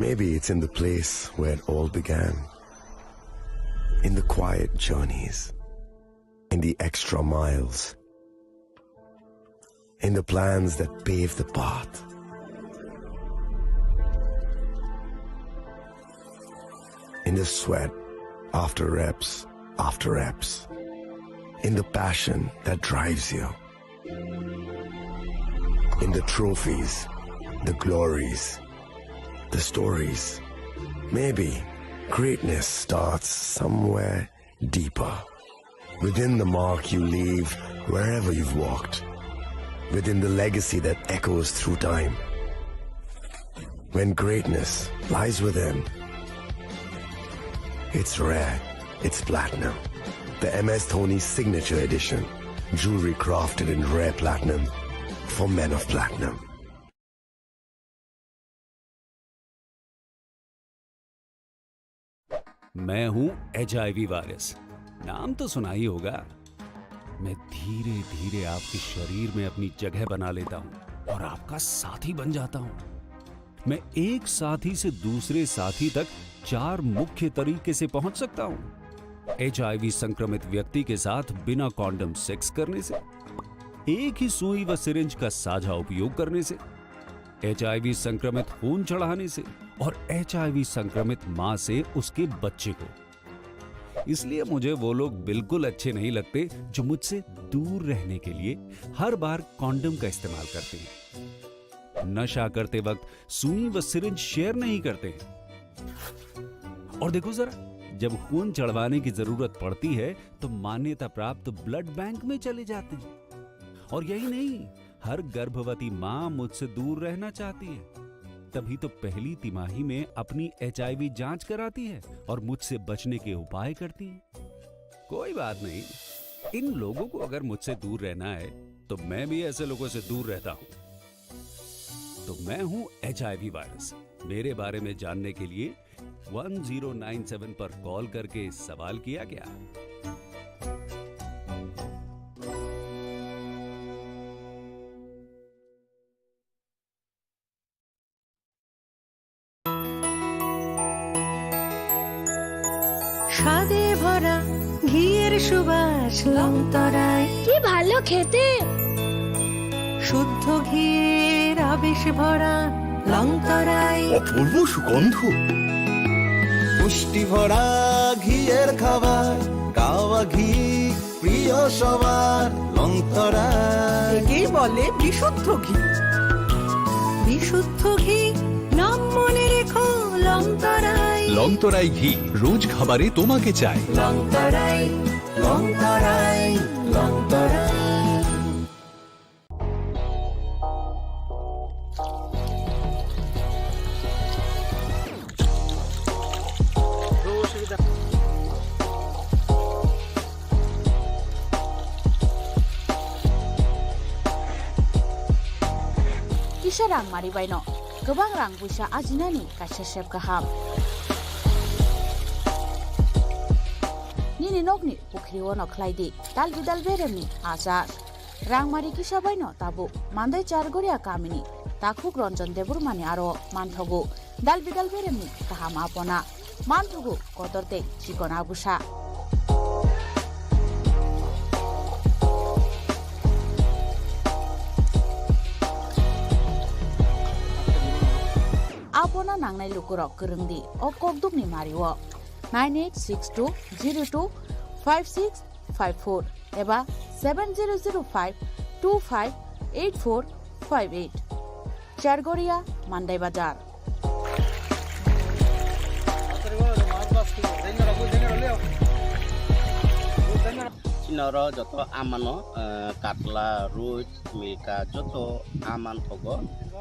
Maybe it's in the place where it all began. In the quiet journeys, in the extra miles, in the plans that pave the path, in the sweat after reps after reps, in the passion that drives you, in the trophies, the glories, the stories. Maybe greatness starts somewhere deeper. Within the mark you leave wherever you've walked. Within the legacy that echoes through time. When greatness lies within, it's rare, it's platinum. The M S Dhoni Signature Edition. Jewelry crafted in rare platinum for men of platinum. मैं हूं HIV virus, नाम तो सुना ही होगा। मैं धीरे धीरे आपके शरीर में अपनी जगह बना लेता हूं और आपका साथी बन जाता हूं। मैं एक साथी से दूसरे साथी तक चार मुख्य तरीके से पहुंच सकता हूं। एचआईवी संक्रमित व्यक्ति के साथ बिना कॉन्डम सेक्स करने से, एक ही सुई व सिरिंज का साझा उपयोग करने से, एचआईवी संक्रमित खून चढ़ाने से और एचआईवी संक्रमित मां से उसके बच्चे को। इसलिए मुझे वो लोग बिल्कुल अच्छे नहीं लगते जो मुझसे दूर रहने के लिए हर बार कॉन्डम का इस्तेमाल करते हैं, नशा करते वक्त सुई व सिरिंज शेयर नहीं करते हैं। और देखो जरा, जब खून चढ़वाने की जरूरत पड़ती है, तो मान्यता प्राप्त ब्लड बैंक में चले जाते हैं। और यही नहीं, हर गर्भवती मां मुझसे दूर रहना चाहती है, तभी तो पहली तिमाही में अपनी एचआईवी जांच कराती है और मुझसे बचने के उपाय करती है। कोई बात नहीं, इन लोगों को अगर मुझसे दूर रहना है, तो मैं भी ऐसे लोगों से दूर रहता हूँ। तो मैं हूँ एचआईवी वायरस। मेरे बारे में जानने के लिए वन ज़ीरो नाइन सेवन पर कॉल करके सवाल किया क्या? স্বাদে ভরা ঘিয়ের সুবাস লংতরায়। কি ভালো খেতে। শুদ্ধ ঘিয়ের আবেশ ভরা লংতরায়। অপূর্ব সুগন্ধ। পুষ্টি ভরা ঘিয়ের খাবার, কাওয়া ঘি প্রিয় সবার, লংতরায়। একেই বলে বিশুদ্ধ ঘি। বিশুদ্ধ ঘি, নাম মনে রেখো, লংতরায়। লংতরায় ঘি, রোজ খাবারে তোমাকে চাই। লংতরায়, লংতরায়, Longtharai. Kisa rang mari baino kwbang rang puisa ajinani kaisa sep kaham. Nini nokni pukhri ono khlai di dal bidal beremni achar. Rangmari kisa baino tabuk Mandai Chargoria kamini takhuk Ranjan Debbarmani aro manthogo dal bidal beremni kaham apona, manthogo kotor tei chikon agusa. Apona nangnai lukurok kwrwng di o kokdukni mario nine eight six two zero two five six five four eba seven zero zero five two five eight four five eight. Chargoria, Mandai Bazar. Chini oro joto amano, eh, katla, ruit, milka, joto aman thogo.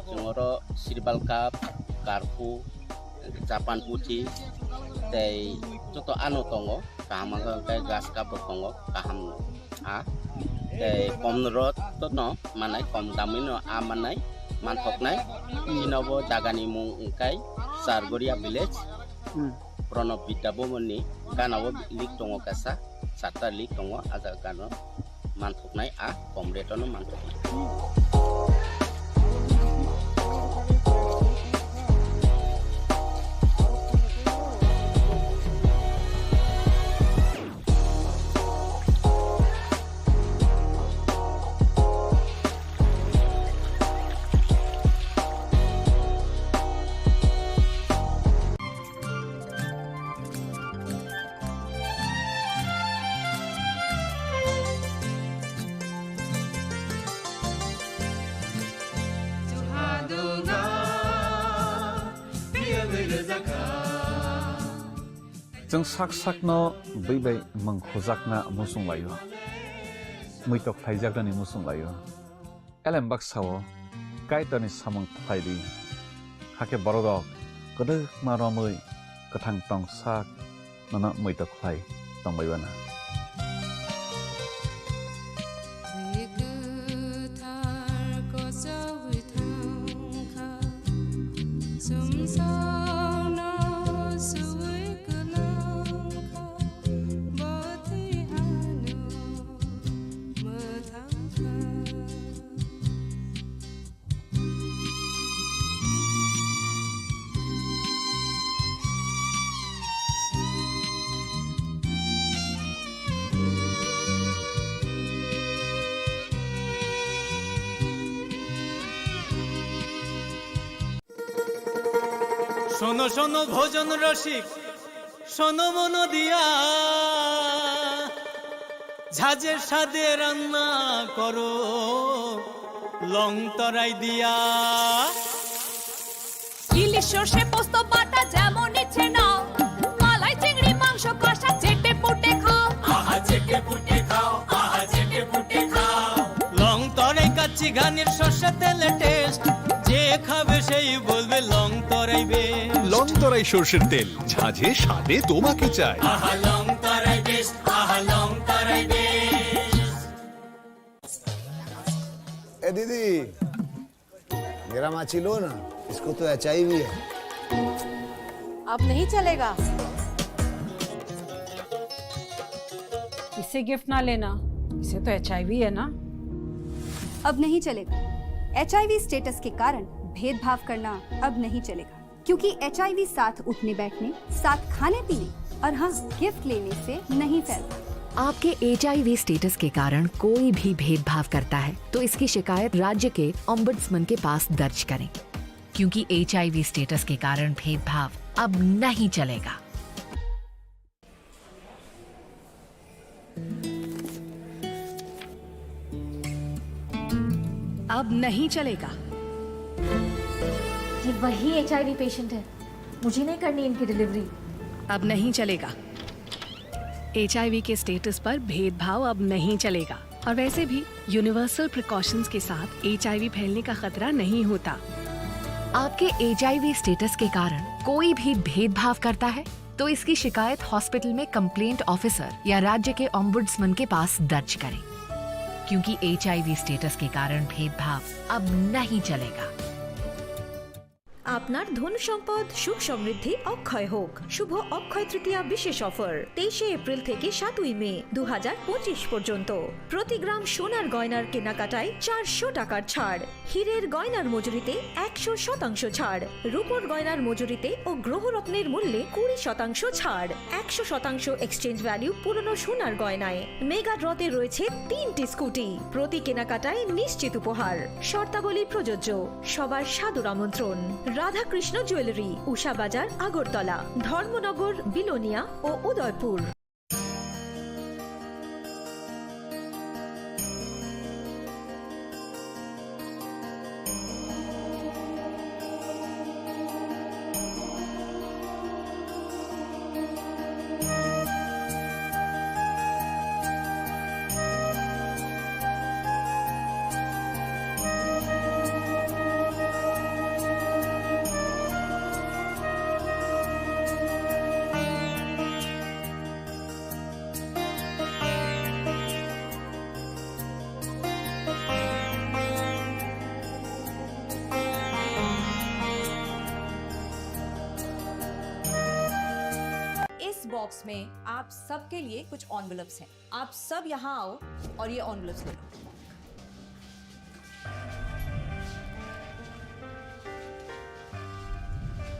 Chwng oro sirbal cup, karku, Japan puthi, tei joto ano tongo, kaham wngkha hwnkhe grass cup bo tongo, kaham no. A, tei kom rot no manai, kom damwi no a manai, manthoknai. Chini bo jaga ni mung wngkha Chargoria village, Hmm. Pranab Vidya Bhavan ni gana o lik tongo kaisa, charta lik tongo, a jaga gana o. Manthoknai a kom rate-o no manthoknai. Chwng sak sakno bwi bai mwng khujakna muchung laio, muitok khlaijaknani muchung laio. Elem baksa-o Kaitorni samung khlai di, hakhe bororok kwdwkma romwi kwthang tong sak nono muitok khlai tongbai uanw. শোনো শোনো ভোজন রসিক, শোনো মন দিয়া, ঝাঁঝে স্বাদে রান্না করো লং তরাই দিয়া। ইলিশ সর্ষে পোস্ত বাটা যেমন ইচ্ছে নাও, মালাই চিংড়ি মাংস কষা চেটে পুটে খাও। আহা চেটে পুটে খাও, আহা চেটে পুটে খাও। লং তরাই কাচ্চি ঘানির সর্ষে তেলে টেস্ট, যে খাবে সেই বলবে লং তরাই বেস্ট। লং তরাই সর্ষের তেল, ঝাঁঝে স্বাদে তোমাকে চাই। আহা লং তরাই বেস্ট, আহা লং তরাই বেস্ট। ए दीदी, मेरा माची लो ना, इसको तो एचआईवी है। अब नहीं चलेगा। इसे गिफ्ट ना लेना, इसे तो एचआईवी है ना। अब नहीं चलेगा। एचआईवी स्टेटस के कारण भेदभाव करना अब नहीं चलेगा, क्योंकि एचआईवी साथ उठने बैठने, साथ खाने पीने और हाँ, गिफ्ट लेने से नहीं फैलता। आपके एचआईवी स्टेटस के कारण कोई भी भेदभाव करता है, तो इसकी शिकायत राज्य के ओम्बड्समैन के पास दर्ज करें, क्योंकि एचआईवी स्टेटस के कारण भेदभाव अब नहीं चलेगा। अब नहीं चलेगा। ये वही एचआईवी पेशेंट है, मुझे नहीं करनी इनकी डिलीवरी। अब नहीं चलेगा। एचआईवी के स्टेटस पर भेदभाव अब नहीं चलेगा। और वैसे भी यूनिवर्सल प्रिकॉशंस के साथ एचआईवी फैलने का खतरा नहीं होता। आपके एचआईवी स्टेटस के कारण कोई भी भेदभाव करता है, तो इसकी शिकायत हॉस्पिटल में कंप्लेंट ऑफिसर या राज्य के ओम्बुड्समैन के पास दर्ज करें, क्योंकि एचआईवी स्टेटस के कारण भेदभाव अब नहीं चलेगा। আপনার ধন সম্পদ সুখ সমৃদ্ধি অক্ষয় হোক। শুভ অক্ষয় তৃতীয়া বিশেষ অফার, তেইশে এপ্রিল থেকে সাতই মে দু হাজার পঁচিশ পর্যন্ত। প্রতি গ্রাম সোনার গয়নার কেনাকাটায় চারশো টাকার ছাড়, হীরের গয়নার মজুরিতে একশো শতাংশ ছাড়, রূপোর গয়নার মজুরিতে ও গ্রহরত্নের মূল্যে কুড়ি শতাংশ ছাড়, একশো শতাংশ এক্সচেঞ্জ ভ্যালু পুরনো সোনার গয়নায়। মেগা ড্রতে রয়েছে তিনটি স্কুটি, প্রতি কেনাকাটায় নিশ্চিত উপহার। শর্তাবলী প্রযোজ্য। সবার সাদর আমন্ত্রণ। রাধাকৃষ্ণ জুয়েলারি, উষা বাজার, আগরতলা, ধর্মনগর, বিলোনিয়া ও উদয়পুর। इस बॉक्स में आप सबके लिए कुछ एनवेलप्स हैं। आप सब यहाँ आओ और ये एनवेलप्स ले लो।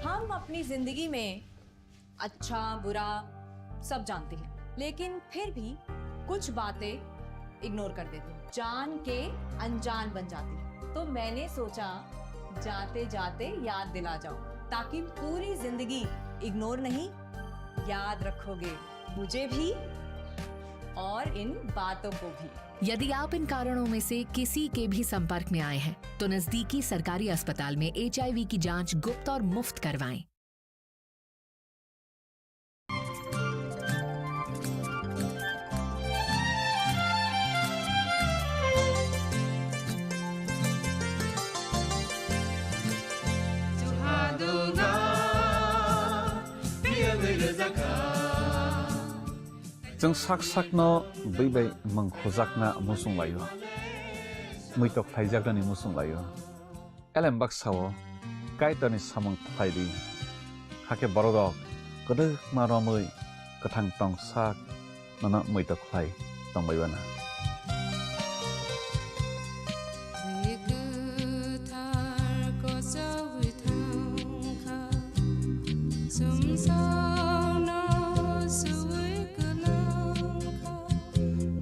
हम अपनी जिंदगी में अच्छा, बुरा सब जानते हैं, लेकिन फिर भी कुछ बातें इग्नोर कर देते हैं, जान के अनजान बन जाते हैं। तो मैंने सोचा, जाते जाते याद दिला जाऊं, ताकि पूरी जिंदगी इग्नोर नहीं, याद रखोगे मुझे भी और इन बातों को भी। यदि आप इन कारणों में से किसी के भी संपर्क में आए हैं, तो नजदीकी सरकारी अस्पताल में एचआईवी की जांच गुप्त और मुफ्त करवाएं। Chwng sak sakno bwi bai mwng khujakna muchung laio, muitok khlaijaknani muchung laio. Elem baksa-o Kaitorni samung khlai di, hakhe bororok kwdwkma romwi kwthang tong sak nono muitok khlai tongbai uanw. Kwthar kochoi thangkha, sumsokno sui kwlangkha,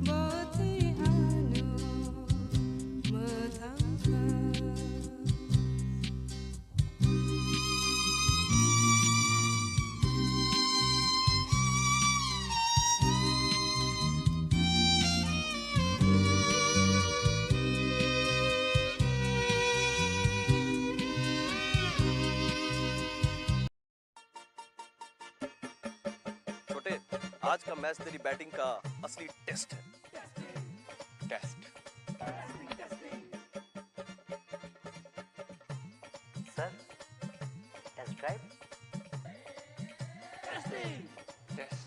bo twi ano mwthangkha. छोटे, आज का मैच तेरी बैटिंग का असली test है। Test. Sir, test drive. Test.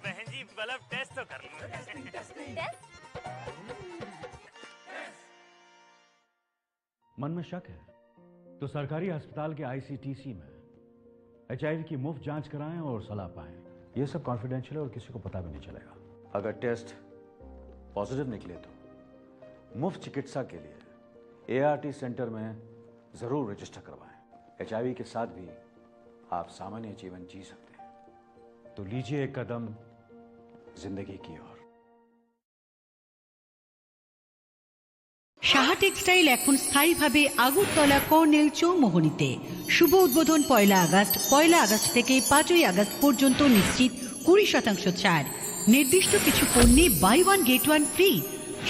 बहन जी, मतलब टेस्ट तो कर लूं। टेस्ट? मन में शक है तो सरकारी अस्पताल के आईसीटीसी में एचआईवी की मुफ्त जांच कराएं और सलाह पाएं। ये सब कॉन्फिडेंशियल है और किसी को पता भी नहीं चलेगा। अगर टेस्ट पॉजिटिव निकले तो मुफ्त चिकित्सा के लिए एआरटी सेंटर में जरूर रजिस्टर करवाएं। एचआईवी के साथ भी आप सामान्य जीवन जी सकते हैं। तो लीजिए एक कदम जिंदगी की ओर। সাহা টেক্সটাইল এখন স্থায়ীভাবে আগরতলা কর্নেল চৌমোহনীতে। শুভ উদ্বোধন পয়লা আগস্ট। পয়লা আগস্ট থেকে পাঁচই আগস্ট পর্যন্ত নিশ্চিত কুড়ি শতাংশ ছাড়। নির্দিষ্ট কিছু পণ্যে buy one get one free.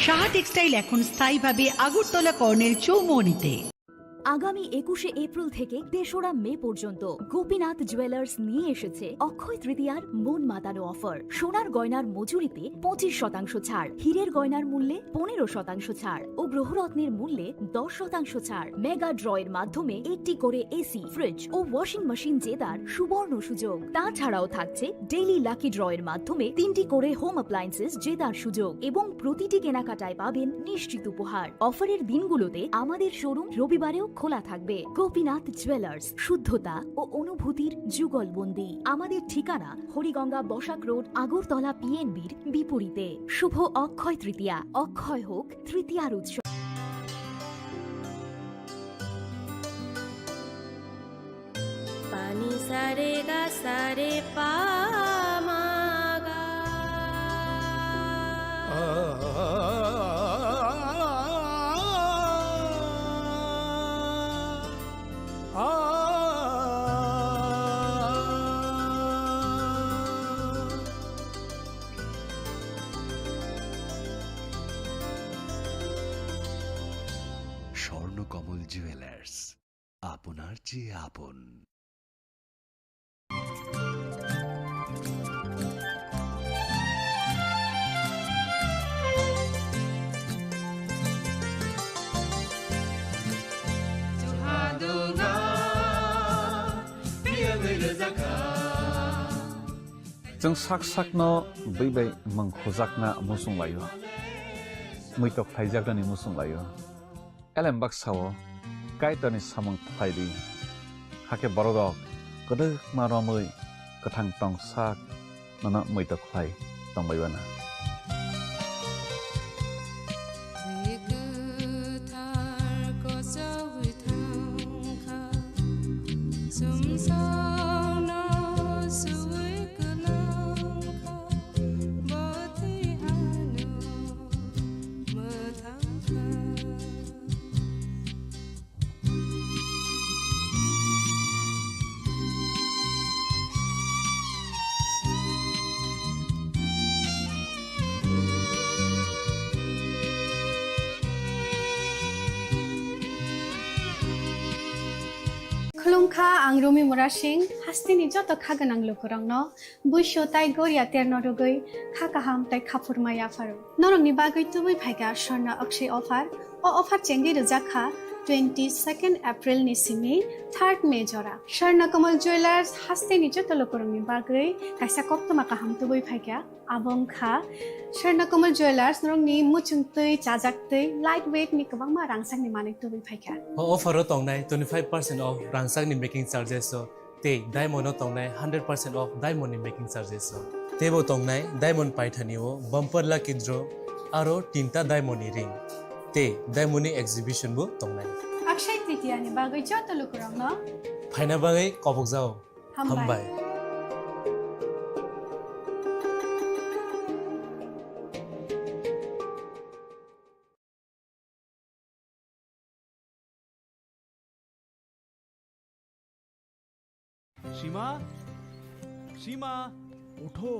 Saha textile এখন স্থায়ীভাবে আগরতলা কর্নেল চৌমোহনীতে। আগামী একুশে এপ্রিল থেকে তেসরা মে পর্যন্ত গোপীনাথ জুয়েলার্স নিয়ে এসেছে অক্ষয় তৃতীয়ার মন মাতানো অফার। সোনার গয়নার মজুরিতে পঁচিশ শতাংশ ছাড়, হীরের গয়নার মূল্যে পনেরো শতাংশ ছাড় ও গ্রহরত্নের মূল্যে দশ শতাংশ ছাড়। মেগা ড্রয়ের মাধ্যমে একটি করে এসি, ফ্রিজ ও ওয়াশিং মেশিন জেতার সুবর্ণ সুযোগ। তাছাড়াও থাকছে ডেইলি লাকি ড্রয়ের মাধ্যমে তিনটি করে হোম অ্যাপ্লায়েন্সেস জেতার সুযোগ এবং প্রতিটি কেনাকাটায় পাবেন নিশ্চিত উপহার। অফারের দিনগুলোতে আমাদের শোরুম রবিবারেও খোলা থাকবে। গোপীনাথ জুয়েলার্স, শুদ্ধতা ও অনুভূতির যুগলবন্দি। আমাদের ঠিকানা হরিগঙ্গা বসাক রোড, আগরতলা পিএনবির বিপরীতে। শুভ অক্ষয় তৃতীয়া, অক্ষয় হোক তৃতীয়ার উৎসব। Pani sare ga sare pa ma ga. Swarnakamal jewellers, আপনার চেয়ে আপন। Chwng sak sakno bwi bai mwng khujakna muchung laio, muitok khlaijaknani muchung laio. Elem baksa-o Kaitorni samung khlai di, hakhe bororok kwdwkma romwi kwthang tong sak nono muitok khlai tongbai uanw. Twi kwthar kochoi thangkha, sumsokno sui kwlangkha, bo twi ano mwthangkha. Khulumkha, ang Rumi Murasing, hasteni joto kha gwnang lukurokno. Buisu tai goria terno rwgwi kha kaham tai khaphurma yapharo. Norokni bagwi tubui phaikha Swarna Akshay offer. O offer chengwi rwjak kha twenty second April ni simi third May jora. Swarna Kamal Jewellers hasteni joto lukurokni bagwi kaisa koktwma kaham tubui phaikha. Abo wngkha Swarna Kamal Jewellers norokni muchung twi, chajak twi, light weight ni kwbangma rangchakni manwi tubui phaikha. O offer o tongnai twenty five percent off rangchakni making charges o. Tei diamond o tongnai hundred percent off diamond ni making charges o. Teibo tongnai diamond paithani o bumper lucky draw aro tinta diamond ni ring. Tei diamond ni exhibition bo tongnai. Akshay Tritiya ni bagwi joto lukurokno phaina bagwi kobokjao. Hambai. Hambai. সীমা, সীমা, ওঠো।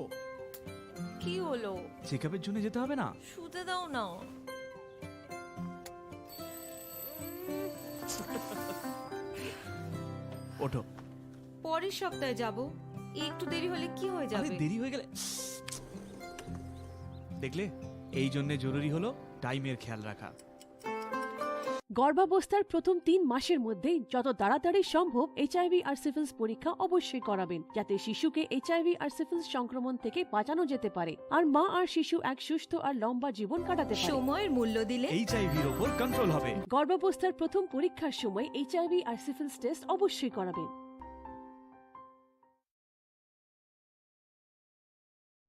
কি হলো? চেকআপের জন্য যেতে হবে না? শুতে দাও না। ওঠো। পরের সপ্তাহে যাব। একটু দেরি হলে কি হয়ে আরে, যাবে? দেরি হয়ে গেলে, দেখলে, এই জন্য জরুরি হলো টাইমের খেয়াল রাখা। গর্ভাবস্থার প্রথম তিন মাসের মধ্যেই যত তাড়াতাড়ি সম্ভব এইচআইভি আর সিফিলিস পরীক্ষা অবশ্যই করাবেন, যাতে শিশুকে এইচআইভি আর সিফিলিস সংক্রমণ থেকে বাঁচানো যেতে পারে আর মা আর শিশু এক সুস্থ আর লম্বা জীবন কাটাতে পারে। সময়ের মূল্য দিলে এইচআইভির ওপর কন্ট্রোল হবে। গর্ভাবস্থার প্রথম পরীক্ষার সময় এইচআইভি আর সিফিলিস টেস্ট অবশ্যই করাবেন।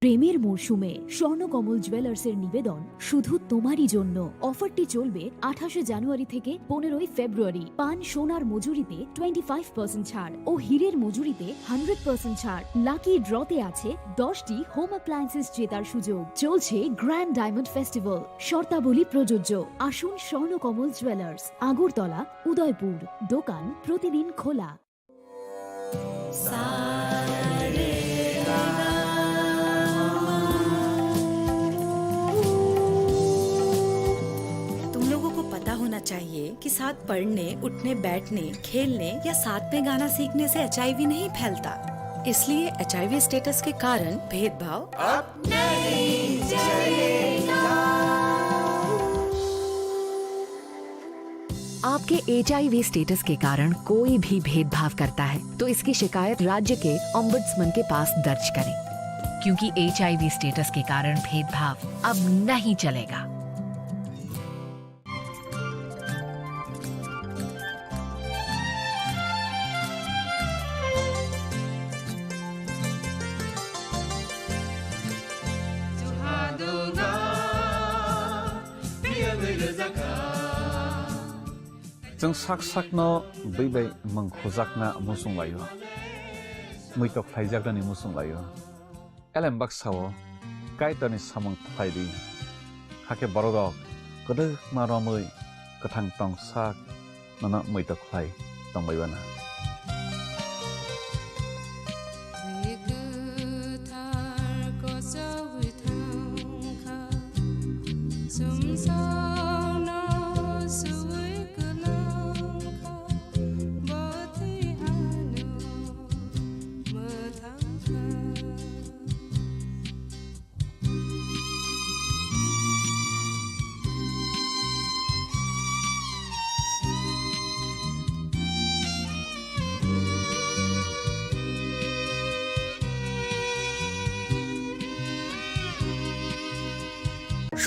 প্রেমের মরশুমে স্বর্ণকমল জুয়েলার্সের নিবেদন শুধু তোমারই জন্য। অফারটি চলবে আঠাশে জানুয়ারি থেকে পনেরোই ফেব্রুয়ারি। পান সোনার মজুরিতে টোয়েন্টি ফাইভ পার্সেন্ট ছাড় ও হীরের মজুরিতে হান্ড্রেড পার্সেন্ট ছাড়। লাকি ড্রতে আছে দশটি হোম অ্যাপ্লায়েন্সেস জেতার সুযোগ। চলছে গ্র্যান্ড ডায়মন্ড ফেস্টিভ্যাল, শর্তাবলী প্রযোজ্য। আসুন স্বর্ণকমল জুয়েলার্স, আগরতলা, উদয়পুর। দোকান প্রতিদিন খোলা। तुम लोगों को पता होना चाहिए कि साथ पढ़ने, उठने, बैठने, खेलने या साथ में गाना सीखने से एचआईवी नहीं फैलता। इसलिए एचआईवी स्टेटस के कारण भेदभाव अब नहीं चलेगा। आपके एचआईवी स्टेटस के कारण कोई भी भेदभाव करता है, तो इसकी शिकायत राज्य के ओम्बड्समैन के पास दर्ज करें, क्योंकि एचआईवी स्टेटस के कारण भेदभाव अब नहीं चलेगा। Chwng sak sakno bwi bai mwng khujakna muchung laio, muitok khlaijaknani muchung laio. Elem baksa-o Kaitorni samung khlai di, hakhe borok rok kwdwkma romwi kwthang tong sak nono muitok khlai tongbai uanw.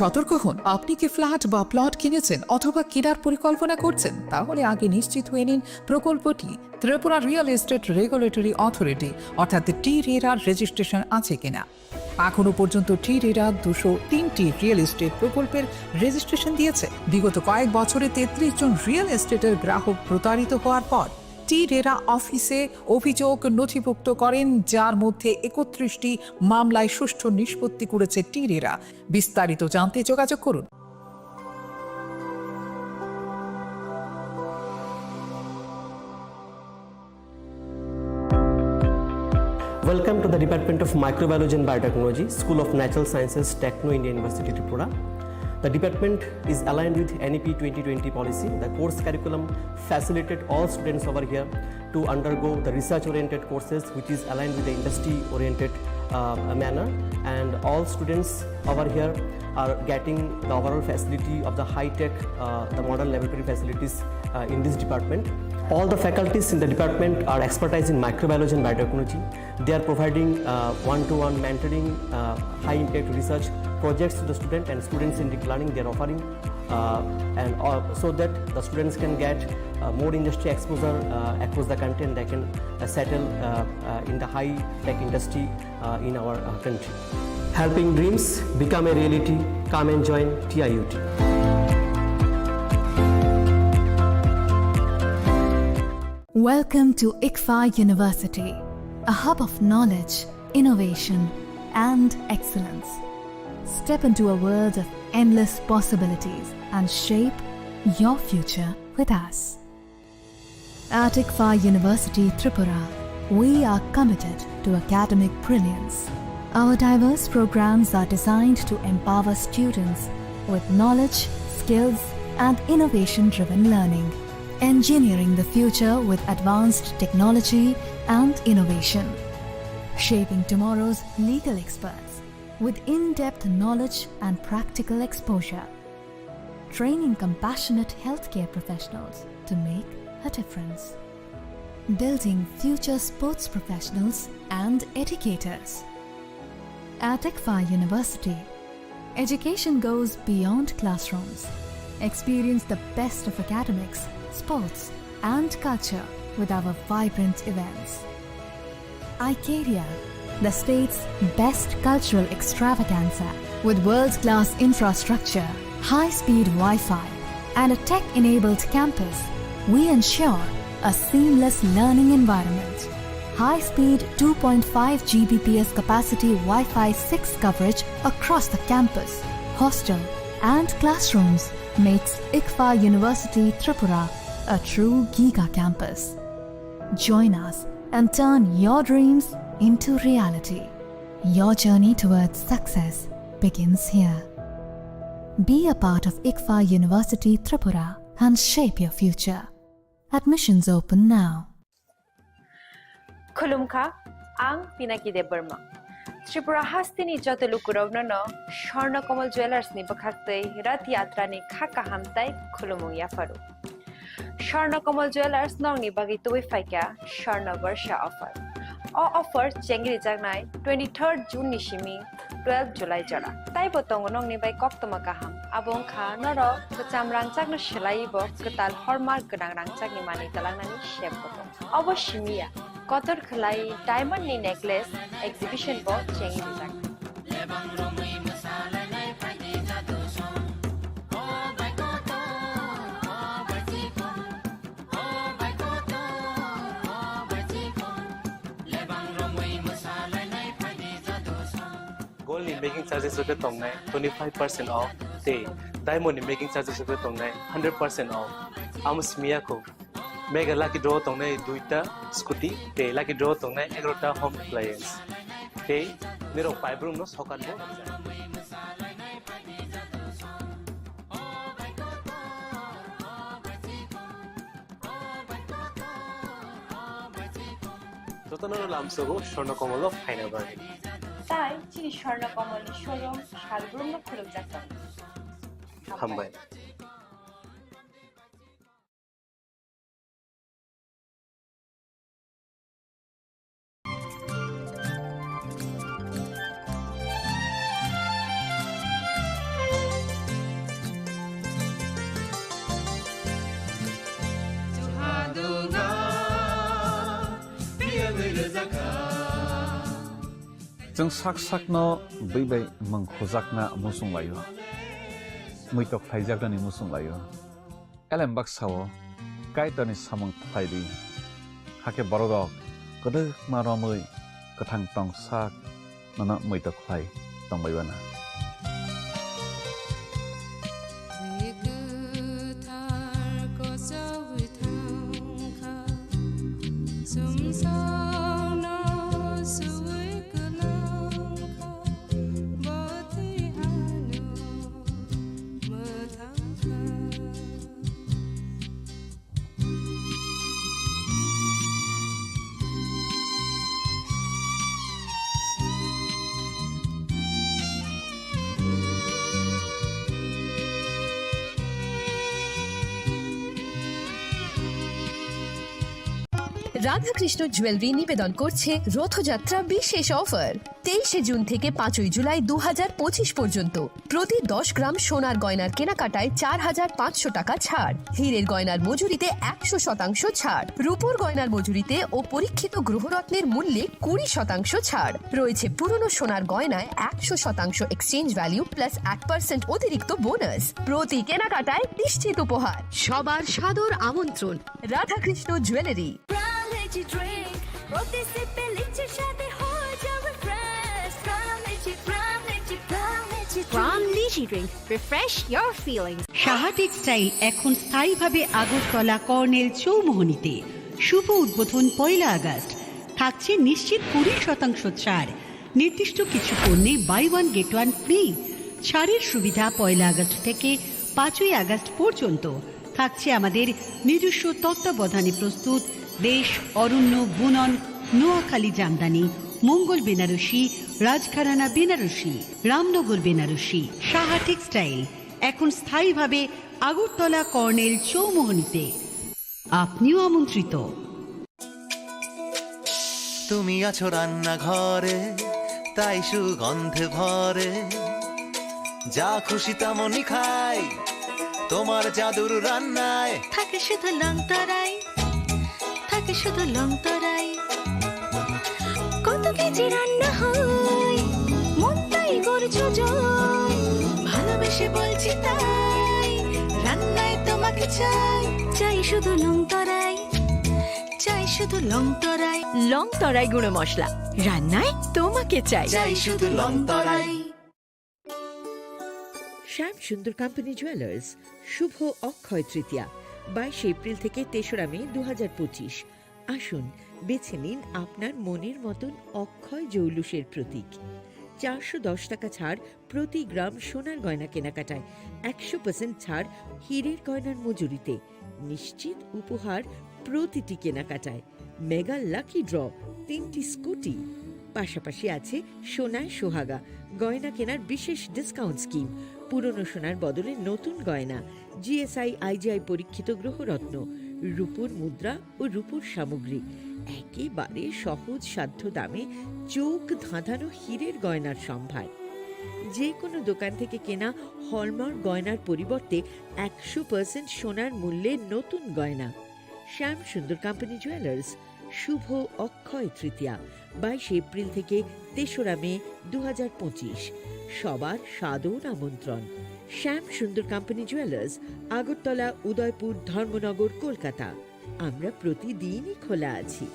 সতর্ক হন, আপনি কি ফ্ল্যাট বা প্লট কিনেছেন অথবা কেনার পরিকল্পনা করছেন? তাহলে আগে নিশ্চিত হয়ে নিন প্রকল্পটি। Tripura real estate regulatory authority অর্থাৎ টি রেরার রেজিস্ট্রেশন আছে কিনা। এখনো পর্যন্ত টি রেরা দুশো তিনটি রিয়েল এস্টেট প্রকল্পের রেজিস্ট্রেশন দিয়েছে। বিগত কয়েক বছরে তেত্রিশ জন রিয়েল এস্টেটের গ্রাহক প্রতারিত হওয়ার পর টি রেরা অফিসে অভিযোগ নথিভুক্ত করেন, যার মধ্যে একত্রিশটি মামলায় সুষ্ঠু নিষ্পত্তি করেছে টি রেরা। বিস্তারিত জানতে যোগাযোগ করুন। Welcome to the Department of Microbiology and Biotechnology, School of Natural Sciences, Techno India University, Tripura. The department is aligned with N E P twenty twenty policy. The course curriculum facilitate all students over here to undergo the research-oriented courses, which is aligned with the industry-oriented, uh, manner. And all students over here are getting the overall facility of the high-tech, uh, the modern laboratory facilities, uh, in this department. All the faculties in the department are expertise in microbiology and biotechnology. They are providing, uh, one-to-one mentoring, uh, high-impact research projects to the student and student-centric learning they are offering, uh, and, uh, so that the students can get, uh, more industry exposure, uh, across the country, and they can, uh, settle, uh, uh, in the high-tech industry, uh, in our, uh, country. Helping dreams become a reality. Come and join T I U T. Welcome to ICFAI University, a hub of knowledge, innovation, and excellence. Step into a world of endless possibilities and shape your future with us. At ICFAI University Tripura, we are committed to academic brilliance. Our diverse programs are designed to empower students with knowledge, skills, and innovation-driven learning. Engineering the future with advanced technology and innovation. Shaping tomorrow's legal experts with in-depth knowledge and practical exposure. Training compassionate healthcare professionals to make a difference. Building future sports professionals and educators. At ICFAI University, education goes beyond classrooms. Experience the best of academics, sports, and culture with our vibrant events. Icaria, the state's best cultural extravaganza, with world-class infrastructure, high-speed Wi-Fi, and a tech-enabled campus, we ensure a seamless learning environment. High-speed two point five G B P S capacity Wi-Fi six coverage across the campus, hostel, and classrooms makes ICFAI University Tripura a true giga campus. Join us and turn your dreams into reality. Your journey towards success begins here. Be a part of ICFAI University Tripura and shape your future. Admissions open now. Khulumkha, ang Pinaki Debbarma. Tripura hasteni joto lukurokno no Swarna Kamal Jewellers ni bwkhaktwi Rath Yatra ni kha kaham tai khulumung yapharu. Swarna Kamal Jewellers nokni bagwi tubui phaikha Swarna Barsha offer. O offer chengrijaknai twenty-third June ni simi twelve July jora. Taibo tongo nokni bai koktwma kaham. Abo wngkha norok kwcham rangchakno swlaiwi bo kwtal hallmark gwnang rangchakni manwi twlangnani sep bo tongo. Obo simi ya, kotor khwlai diamond ni necklace exhibition bo chengrijak. Gold ni making charges rok khe tongnai twenty five percent off tei diamond ni making charges rok khe tongnai hundred percent off. Amo simi ya kho. Mega lucky draw tongnai duita scooty tei lucky draw tongnai egarota home appliance. Tei nirok paibrumno sokan bo rwjak. Jotono lamsogo Swarna Kamal o phaina bagwi. Tai chini Swarna Kamal ni showroom salbrumno khulukjak tongo. Hambai. Chwng sak sakno bwi bai mung khujakna muchung laio, muitok khlaijaknani muchung laio. Elem baksa-o Kaitorni samung khlai di, hakhe bororok kwdwkma romwi kwthang tong sak nono muitok khlai tongbai uanw. Radhakrishna jewellery নিবেদন করছে রথযাত্রা বিশেষ অফার। তেইশে জুন থেকে পাঁচই জুলাই দু হাজার পঁচিশ পর্যন্ত প্রতি দশ গ্রাম সোনার গয়নার কেনাকাটায় চার হাজার পাঁচশো টাকা ছাড়, হীরের গয়নার মজুরিতে একশো শতাংশ ছাড়, রূপোর গয়নার মজুরিতে ও পরীক্ষিত গ্রহরত্নের মূল্যে কুড়ি শতাংশ ছাড়। রয়েছে পুরনো সোনার গয়নায় একশো শতাংশ এক্সচেঞ্জ ভ্যালু প্লাস এক পার্সেন্ট অতিরিক্ত বোনাস। প্রতি কেনাকাটায় নিশ্চিত উপহার। সবার সাদর আমন্ত্রণ রাধাকৃষ্ণ জুয়েলারি। প্রাণ লিচি ড্রিঙ্ক, প্রতি সিপে লিচির সাথে হয়ে যাবে ফ্রেশ। প্রাণ litchi, Pran litchi, Pran litchi drink. Pran litchi drink, refresh your feelings. Saha textile এখন স্থায়ীভাবে আগরতলা কর্নেল চৌমোহনীতে। শুভ উদ্বোধন পয়লা আগস্ট। থাকছে নিশ্চিত কুড়ি শতাংশ ছাড়। নির্দিষ্ট কিছু পণ্যে buy one get one free. ছাড়ের সুবিধা পয়লা আগস্ট থেকে পাঁচই আগস্ট পর্যন্ত। থাকছে আমাদের নিজস্ব তত্ত্বাবধানে প্রস্তুত দেশ, অরণ্য, বুনন, নোয়াখালী জামদানি, মঙ্গল বেনারসি, রাজঘরানা বেনারসি, রামনগর বেনারসি। সাহা টেক্সটাইল, এখন স্থায়ীভাবে আগরতলা কর্নেল চৌমুহনীতে। আপনিও আমন্ত্রিত। তুমি আছো রান্নাঘরে, তাই সুগন্ধে ভরে। যা খুশি তেমনই খাই, তোমার জাদুর রান্নায়। থাকে শুধু লং তরাই, থাকে শুধু লং তরাই। কত কেজি রান্না হয়, মনটাই করছো জয়। ভালোবেসে বলছি তাই, রান্নায় তোমাকে চাই। চাই শুধু লং তরাই, চাই শুধু লং তরাই। লং তরাই গুঁড়ো মশলা, রান্নায় তোমাকে চাই। চাই শুধু লং তরাই। শ্যাম সুন্দর কোম্পানি জুয়েলার্স। শুভ অক্ষয় তৃতীয়া, বাইশে এপ্রিল থেকে তেসরা মে দু হাজার পঁচিশ। আসুন, বেছে নিন আপনার মনের মতন অক্ষয় জৌলুসের প্রতীক। চারশো দশ টাকা ছাড় প্রতি গ্রাম সোনার গয়না কেনাকাটায়, একশো পার্সেন্ট ছাড় হীরের গয়নার মজুরিতে। নিশ্চিত উপহার প্রতিটি কেনাকাটায়। মেগা লাকি ড্র, তিনটি স্কুটি, পাশাপাশি আছে সোনায় সোহাগা, গয়না কেনার বিশেষ ডিসকাউন্ট স্কিম, পুরনো সোনার বদলে নতুন গয়না, জিএসআই আইজিআই পরীক্ষিত গ্রহরত্ন, রূপোর মুদ্রা ও রূপোর সামগ্রী, একেবারে সহজ সাধ্য দামে চোখ ধাঁধানো হীরের গয়নার সম্ভার। যে কোনো দোকান থেকে কেনা হলমার্ক গয়নার পরিবর্তে একশো পার্সেন্ট সোনার মূল্যে নতুন গয়না। শ্যাম সুন্দর কোম্পানি জুয়েলার্স। শুভ অক্ষয় তৃতীয়া, বাইশে এপ্রিল থেকে তেসরা মে দু হাজার পঁচিশ। সবার সাদর আমন্ত্রণ। শ্যাম সুন্দর কোম্পানি জুয়েলার্স, আগরতলা, উদয়পুর, ধর্মনগর, কলকাতা। আমরা প্রতিদিনই খোলা আছি।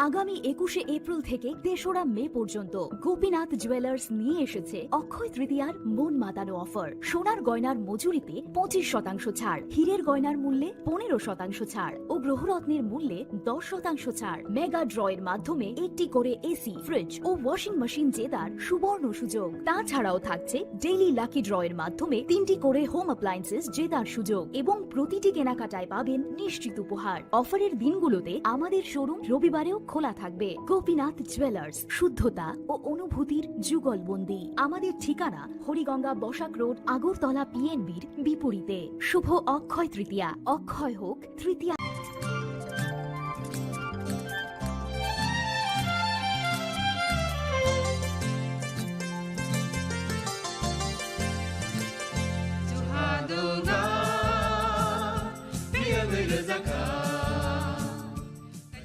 আগামী একুশে এপ্রিল থেকে তেসরা মে পর্যন্ত গোপীনাথ জুয়েলার্স নিয়ে এসেছে অক্ষয় তৃতীয়ার মন মাতানো অফার। সোনার গয়নার মজুরিতে পঁচিশ শতাংশ ছাড়, হীরের গয়নার মূল্যে পনেরো শতাংশ ছাড় ও গ্রহরত্নের মূল্যে দশ শতাংশ ছাড়। মেগা ড্র এর মাধ্যমে একটি করে এসি, ফ্রিজ ও ওয়াশিং মেশিন জেতার সুবর্ণ সুযোগ। তাছাড়াও থাকছে ডেইলি লাকি ড্র এর মাধ্যমে তিনটি করে হোম অ্যাপ্লায়েন্সেস জেতার সুযোগ এবং প্রতিটি কেনাকাটায় পাবেন নিশ্চিত উপহার। অফারের দিনগুলোতে আমাদের শোরুম রবিবারেও খোলা থাকবে। গোপীনাথ জুয়েলার্স, শুদ্ধতা ও অনুভূতির যুগলবন্দি। আমাদের ঠিকানা হরিগঙ্গা বসাক রোড, আগরতলা পিএনবির বিপরীতে। শুভ অক্ষয় তৃতীয়া, অক্ষয় হোক তৃতীয়া।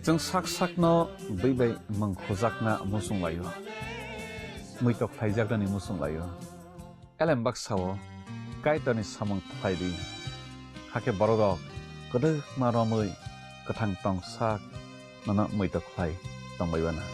Chwng sak sakno bwi bai mwng khujakna muchung laio, muitok khlaijaknani muchung laio. Elem baksa-o Kaitorni samung khlai di, hakhe bororok kwdwkma romwi kwthang tong sak nono muitok khlai tongbai uana.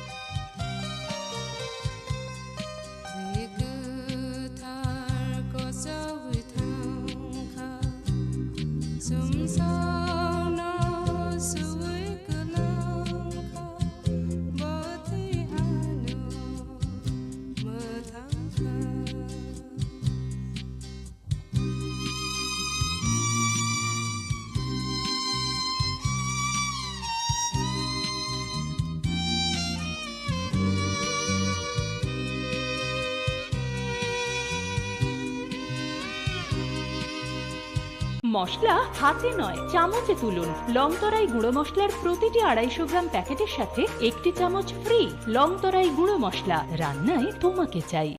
মশলা হাতে নয়, চামচে তুলুন। লংতরাই গুঁড়ো মশলার প্রতিটি আড়াইশো গ্রাম প্যাকেটের সাথে একটি চামচ ফ্রি। লংতরাই গুঁড়ো মশলা, রান্নায় তোমাকে চাই।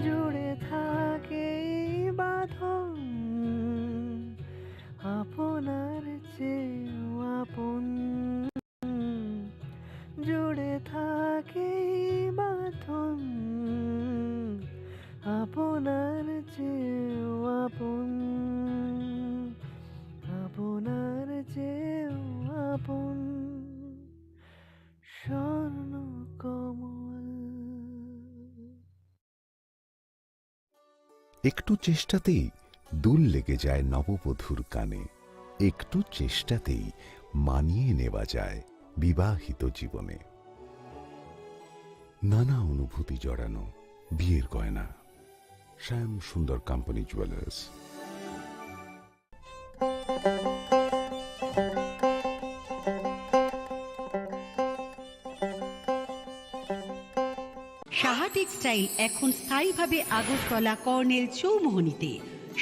জুড়ে থাকে এই বাঁধন আপনার চেয়েও আপন। জুড়ে থাকে এই বাঁধন আপনার চেয়েও আপন, আপনার চেয়েও আপন। স্বর্ণ কমল। একটু চেষ্টাতেই দুল লেগে যায় নববধূর কানে। একটু চেষ্টাতেই মানিয়ে নেওয়া যায় বিবাহিত জীবনে। নানা অনুভূতি জড়ানো বিয়ের গয়না। শ্যাম Sundar company jewellers. Saha textile এখন স্থায়ীভাবে আগরতলা কর্নেল চৌমোহনীতে।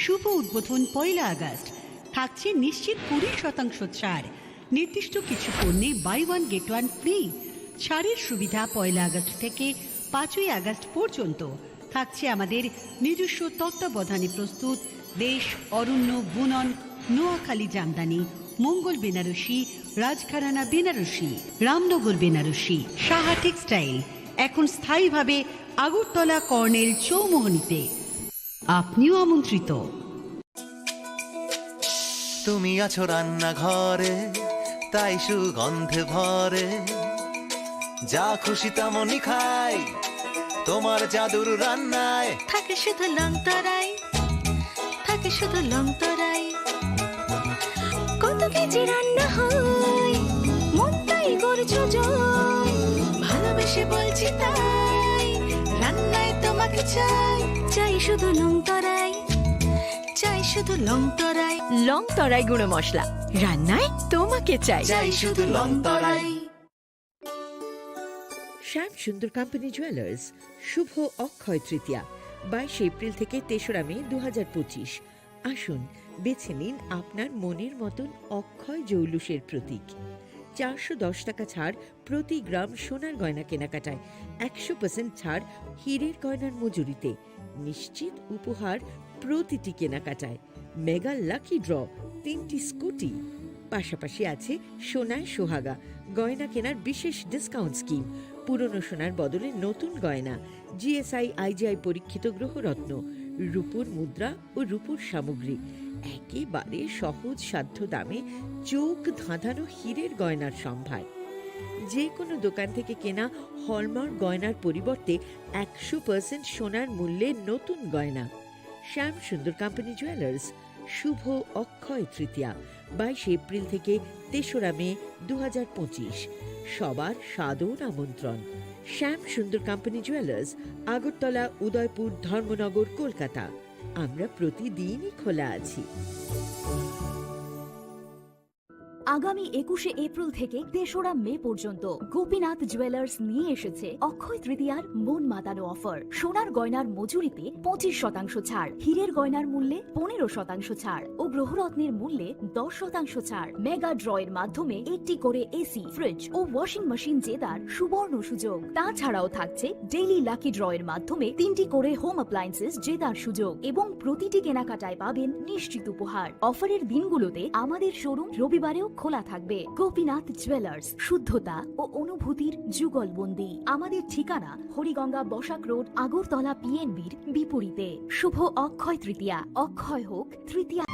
শুভ উদ্বোধন পয়লা আগস্ট। থাকছে নিশ্চিত কুড়ি শতাংশ ছাড়। নির্দিষ্ট কিছু পণ্যে buy one get one free. ছাড়ের সুবিধা পয়লা আগস্ট থেকে পাঁচই আগস্ট পর্যন্ত। থাকছে আমাদের নিজস্ব তত্ত্বাবধানে প্রস্তুত দেশ, অরণ্য, বুনন, নোয়াখালী জামদানি, মঙ্গল বেনারসি, রাজঘরানা বেনারসি, রামনগর বেনারসি। সাহা টেক্সটাইল এখন স্থায়ীভাবে আগরতলা কর্নেল চৌমোহনীতে। আপনিও আমন্ত্রিত। তুমি আছো রান্নাঘরে, তাই সুগন্ধে ভরে। যা খুশি তেমনই খাই, তোমার জাদুর রান্নায়। থাকে শুধু লং তরাই, থাকে শুধু লং তরাই। কত কেজি রান্না হয়, মনটাই করছো জয়। ভালোবেসে বলছি তাই, রান্নায় তোমাকে চাই। চাই শুধু লং তরাই, চাই শুধু লং তরাই। লং তরাই গুঁড়ো মশলা, রান্নায় তোমাকে চাই। চাই শুধু লং তরাই। শ্যাম সুন্দর কোম্পানি জুয়েলার্স, শুভ অক্ষয় তৃতীয়া, বাইশে এপ্রিল থেকে তেসরা মে দু হাজার পঁচিশ। আসুন, বেছে নিন আপনার মনের মতন অক্ষয় জৌলুসের প্রতীক। চারশো দশ টাকা ছাড় প্রতি গ্রাম সোনার গয়না কেনাকাটায়, একশো পার্সেন্ট ছাড় হীরের গয়নার মজুরিতে। নিশ্চিত উপহার প্রতিটি কেনাকাটায়। মেগা লাকি ড্র, তিনটি স্কুটি, পাশাপাশি আছে সোনায় সোহাগা, গয়না কেনার বিশেষ ডিসকাউন্ট স্কিম, পুরনো সোনার বদলে নতুন গয়না, জিএসআই আইজিআই পরীক্ষিত গ্রহরত্ন, রূপোর মুদ্রা ও রূপোর সামগ্রী, একেবারে সহজ সাধ্য দামে চোখ ধাঁধানো হীরের গয়নার সম্ভার। যে কোনো দোকান থেকে কেনা হলমার্ক গয়নার পরিবর্তে একশো পার্সেন্ট সোনার মূল্যে নতুন গয়না। শ্যাম সুন্দর কোম্পানি জুয়েলার্স, শুভ অক্ষয় তৃতীয়া, বাইশে এপ্রিল থেকে তেসরা মে দু হাজার পঁচিশ। সবার সাদর আমন্ত্রণ। শ্যাম সুন্দর কোম্পানি জুয়েলার্স, আগরতলা, উদয়পুর, ধর্মনগর, কলকাতা। আমরা প্রতিদিনই খোলা আছি। আগামী একুশে এপ্রিল থেকে তেসরা মে পর্যন্ত গোপীনাথ জুয়েলার্স নিয়ে এসেছে অক্ষয় তৃতীয়ার মন মাতানো অফার। সোনার গয়নার মজুরিতে পঁচিশ শতাংশ ছাড়, হীরের গয়নার মূল্যে পনেরো শতাংশ ছাড় ও গ্রহরত্নের মূল্যে দশ শতাংশ ছাড়। মেগা ড্র এর মাধ্যমে একটি করে এসি, ফ্রিজ ও ওয়াশিং মেশিন জেতার সুবর্ণ সুযোগ। তাছাড়াও থাকছে ডেইলি লাকি ড্র এর মাধ্যমে তিনটি করে হোম অ্যাপ্লায়েন্সেস জেতার সুযোগ এবং প্রতিটি কেনাকাটায় পাবেন নিশ্চিত উপহার। অফারের দিনগুলোতে আমাদের শোরুম রবিবারেও খোলা থাকবে। গোপীনাথ জুয়েলার্স, শুদ্ধতা ও অনুভূতির যুগলবন্দি। আমাদের ঠিকানা হরিগঙ্গা বসাক রোড, আগরতলা পিএনবির বিপরীতে। শুভ অক্ষয় তৃতীয়া, অক্ষয় হোক তৃতীয়া।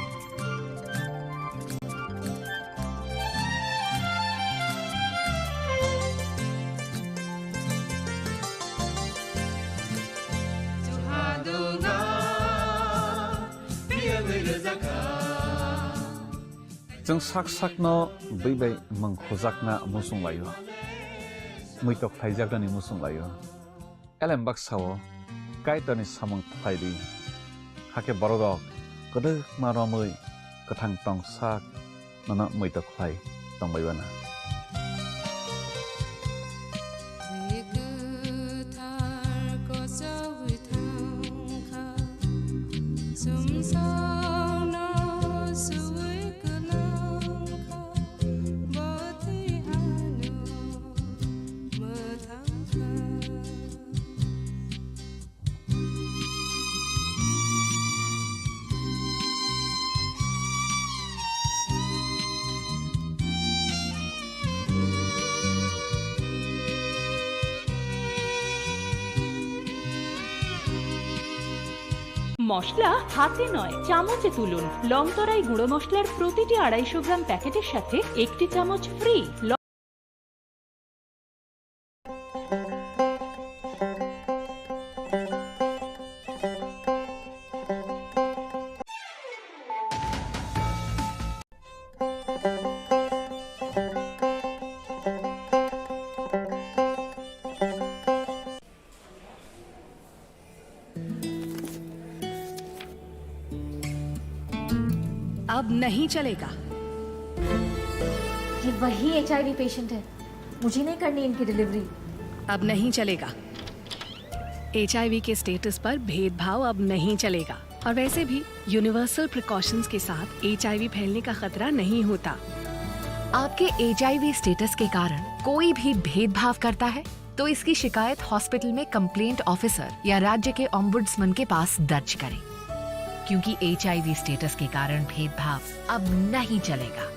Chwng sak sakno bwi bai mwng khujakna muchung laio, muitok khlaijaknani muchung laio. Elem baksa-o Kaitorni samung khlai di, hakhe bororok kwdwkma romwi kwthang tong sak nono muitok khlai tongbai uana. মশলা হাতে নয়, চামচে তুলুন। লংতরাই গুঁড়ো মশলার প্রতিটি আড়াইশো গ্রাম প্যাকেটের সাথে একটি চামচ ফ্রি। अब नहीं चलेगा। ये वही एचआईवी पेशेंट है, मुझे नहीं करनी इनकी डिलीवरी। अब नहीं चलेगा। एचआईवी के स्टेटस पर भेदभाव अब नहीं चलेगा। और वैसे भी यूनिवर्सल प्रिकॉशंस के साथ एचआईवी फैलने का खतरा नहीं होता। आपके एचआईवी स्टेटस के कारण कोई भी भेदभाव करता है, तो इसकी शिकायत हॉस्पिटल में कंप्लेंट ऑफिसर या राज्य के ऑम्बुड्समैन के पास दर्ज करें, क्योंकि एचआईवी स्टेटस के कारण भेदभाव अब नहीं चलेगा।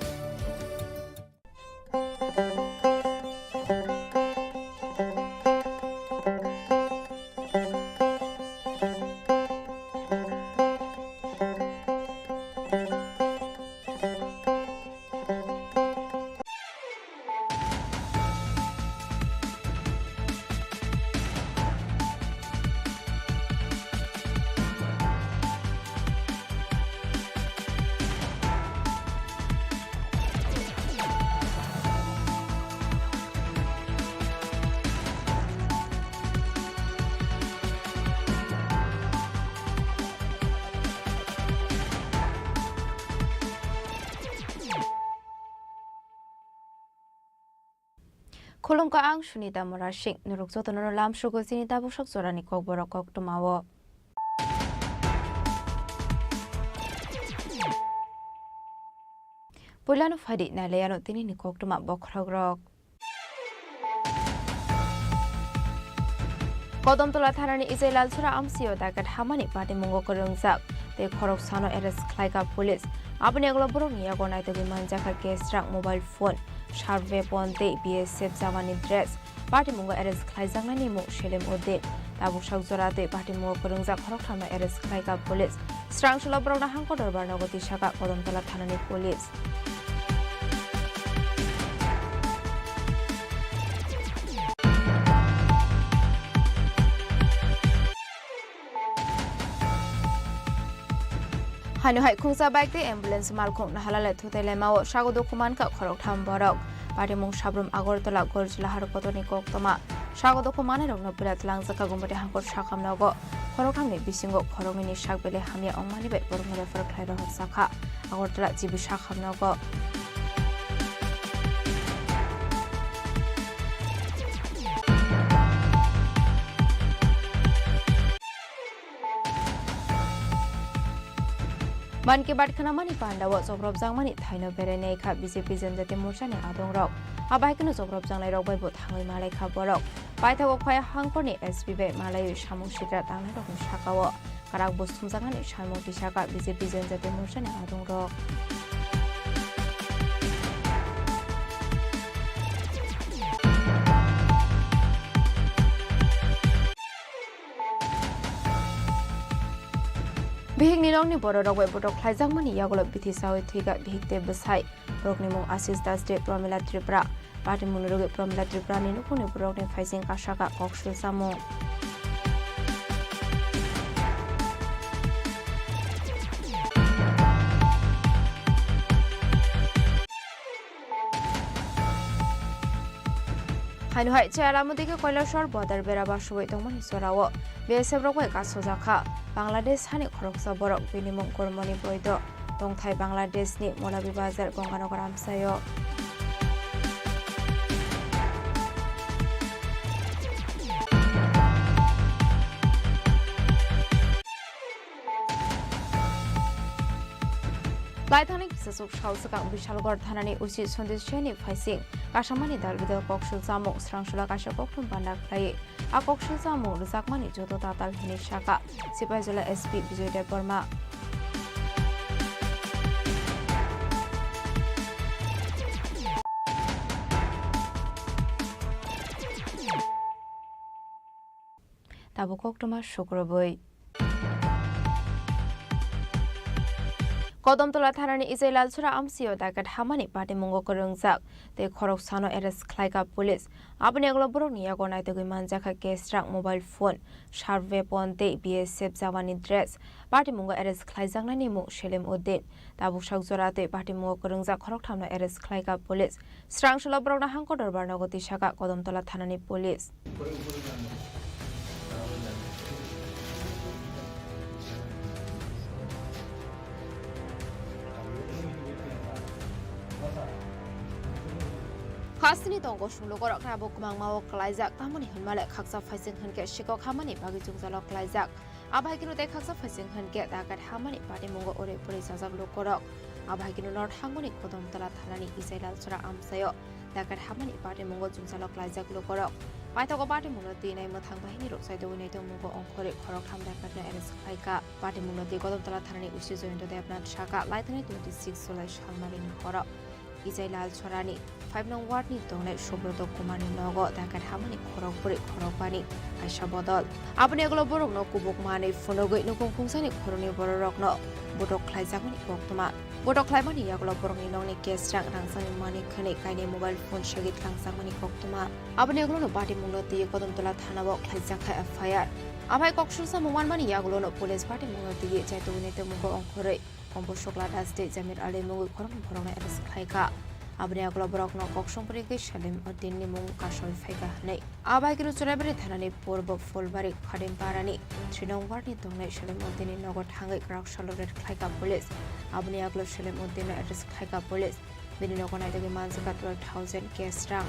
Khulumkha, ang Sunita Murasing, norok jotono lamsugo chini tabuksak jorani kokborok koktwmao. Puilano phaidi nailaiano tinini koktwma bokhorokrok. Kodomtola thanani Ijai Lalsora amsio daket hamani patimungo kwrwngjak tei khoroksano arrest khlaikha police. Aboni ulo borokni yago naitugwi manjakha cash, truck, mobile phone, sharp weapon tei B S F jawani dress. Patimungo arrest khlaijaknani mung Selim Uddin. Tabuksak jora tei patimungo kwrwngjak khoroktham no arrest khlaikha police. Srangsola borokno hangko dorbar nogo tisakha Kodomtola thanani police. Haino hai khungsa bike tei ambulance malkhung nahalale thutai laimao sago dukhu mankha khoroktham borok. Patimung Sabrum Agartala Gorjilahar kotorni koktwma. Sago dukhu manai rokno pila tlangjak kha Gumati hangkor sakham nogo. Khoroktham ni bisingo khoroknwi ni sak belai hamya ongmani bai borokno refer khlai rohorjakha Agartala G B sakham nogo. Mann Ki Baat khnamani pandao chobropjakmani thaino berai naikha B J P Janjati Morchani adongrok. Abahaikeno chobropjaknairok baibo thangwi malaikha borok. Paithago Khaya hangkorni S P bai malaiwi samung sitra tangnairokni sakao kwrak bo sumjaknani samung tisakha B J P Janjati Morchani adongrok. Bihikni nokni bororok bai botok khlaijakmani yagulo bithi saui thwikha bihik tei bwsai. Borokni mung Ashish Das tei Pramila Tripura. Patimungni rwgwi Pramila Tripurani nukhungni borokni phaising kasaka kok sulsamung. Haino hai Chayalamudige Kailasor border bera basubui tongmani jorao B S F rok bai kasojakha Bangladesh hani khoroksa borok, bini mung Kurmoni Boido, tongthai Bangladeshni Molabi Bazar Ganganagar amchaio. Laithani kisasuk sal swkang Bishalgarh thanani O C Sandesh Jainni phaising kasamani dal bidal koksul chamung srangsola kaisa kokthum banda khlai. A koksul chamung rwjakmani joto tatal hwnwi sakha Sipaijala S P Bijoy Debbarma. Tabuk koktwma sukrubwi. Kodomtola thanani Ijai Lalsora amsio daket hamani patimungo kwrwngjak tei khoroksano arrest khlaikha police. Aboni ulo borokni yago naitugwi manjakha cash, truck, mobile phone, sharp weapon tei B S F jawani dress. Patimungo arrest khlaijaknani mung Selim Uddin. Tabuksak jora tei patimungo kwrwngjak khorokthamno arrest khlaikha police. Srangsola borokno hangko dorbar nogo tisakha Kodomtola thanani police. Hasteni tongo sumlugorok abo kwbangma o klaijak, tamoni hinmale khaksa phaising hinkhe sikok hamani bagwi jwngjalo klaijak. Abo hai kheno tei khaksa phaising hinkhe dakat hamani patimungo uri puri chajak lukorok. Abo hai kheno North Hangoni Kodamtala thanani Ijailal Sora amchaio dakat hamani patimungo jwngjalo klaijak lukorok. Paithago patimungno twi nai mwthang bahinirok chaitogwi naitongmungo ongkhorwi khoroktham dakatno arrest khlaikha. Patimungno twi Kodamtala thanani O C Jayanta Debnath sakha, laithani twenty six July salmarini horo Ijailal Sorani five nong ward ni tongnai Subroto Kumar ni nogo dakat hamani khorok bwrwi khorok bani kaisa bodol. Aboni ulo borokno kubuk manwi phunugwi nukung khungsani khoroknwi bororokno botok khlaijakmani koktwma. Botok khlaimani yagulo borokni nokni cash rang rangchakni manwi khwnwi kainwi mobile phone segwi tlangjakmani koktwma. Aboni ulo patimungno twi Kodamtala thanao khlaijakha F I R. Abai kok sumsamo manmani yagulono police patimungno twi chaitugwi naitongmungo ongkhorwi Kombo Sukla Das tei Jamir Ali mungwi khoroknwi borokno arrest khlaikha. Aboni yagulo borokno kok songphrigwi Salim Uddin ni mung kasoi phaikha hwnwi. Abai kheno Churaibari thanani Purbo Phulbari Khadimparani three nong ward ni tongnai Salim Uddin ni nogo thangwi kwrak salo raid khlaikha police. Aboni yagulo Salim Uddin no arrest khlaikha police. Bini nogo naitugwi manjakha twelve thousand cash rang,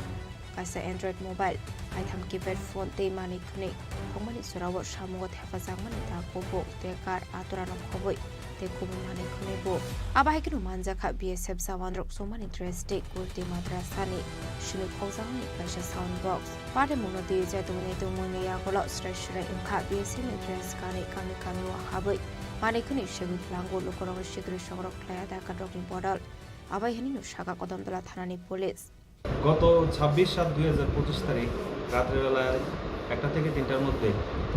kaisa Android mobile, kaitham keypad phone tei manwi khwnwi thokmani jorao samungo thepajakmani da kubuk, tekar, aturano khobwi tei kubun manwi khwnwi bo. Abo hai kheno manjakha B S F jawanrok chumani dress tei kurti madrasani simi khokjakmani kaisa sound box. Patimungno twi chaitugwi naitongmungni yagulo swrai swrai wngkha B S F ni dress kanwi kami kami o habwi manwi khwnwi segwi tlango lukurogwi sikri sokrok khlaiya dakat rokni bodol. Abai hinwi no sakha Kodamtala thanani police. গত ছাব্বিশ সাত দুই হাজার পঁচিশ তারিখ রাত্রেবেলায় একটা থেকে তিনটার মধ্যে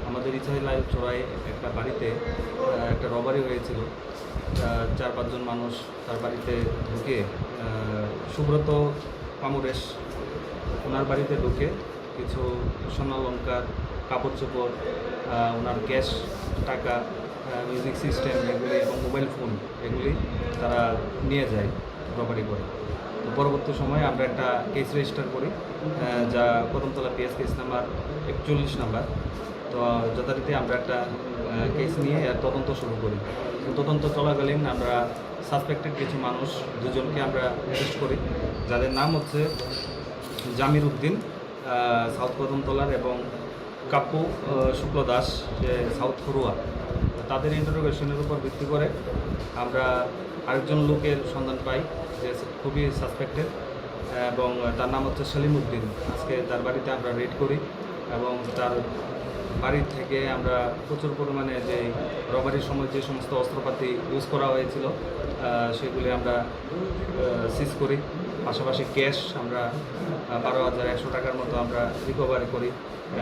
আমাদের ইছাইলাল চোরাই একটা বাড়িতে, আহ, একটা রবারি হয়েছিল। আহ, চার পাঁচজন মানুষ তার বাড়িতে ঢুকে, আহ, সুব্রত পামুরেশ ওনার বাড়িতে ঢুকে কিছু স্বর্ণালংকার, কাপড় চোপড়, আহ, ওনার ক্যাশ টাকা, আহ, মিউজিক সিস্টেম এগুলি এবং মোবাইল ফোন এগুলি তারা নিয়ে যায় রবারি করে। তো পরবর্তী সময়ে আমরা একটা কেস রেজিস্টার করি, আহ, যা কদমতলা পিএস কেস নাম্বার একচল্লিশ নাম্বার। তো যথারীতি আমরা একটা, আহ, কেস নিয়ে এর তদন্ত শুরু করি। তো তদন্ত চলাকালীন আমরা সাসপেক্টেড কিছু মানুষ দুজনকে আমরা অ্যারেস্ট করি, যাদের নাম হচ্ছে জামির উদ্দিন, আহ, সাউথ কদমতলার এবং কাপ্পু, আহ, শুক্ল দাস, যে সাউথ খরুয়া। তো তাদের ইন্টারোগেশনের উপর ভিত্তি করে আমরা আরেকজন লোকের সন্ধান পাই, যে খুবই সাসপেক্টেড, এবং তার নাম হচ্ছে সেলিম উদ্দিন। আজকে তার বাড়িতে আমরা রেড করি এবং তার বাড়ি থেকে আমরা প্রচুর পরিমাণে যে রবারির সময় যে সমস্ত অস্ত্রপাতি ইউজ করা হয়েছিল, আহ, সেগুলি আমরা, আহ, সিজ করি। পাশাপাশি ক্যাশ আমরা, আহ, বারো হাজার একশো টাকার মতো আমরা রিকভারি করি।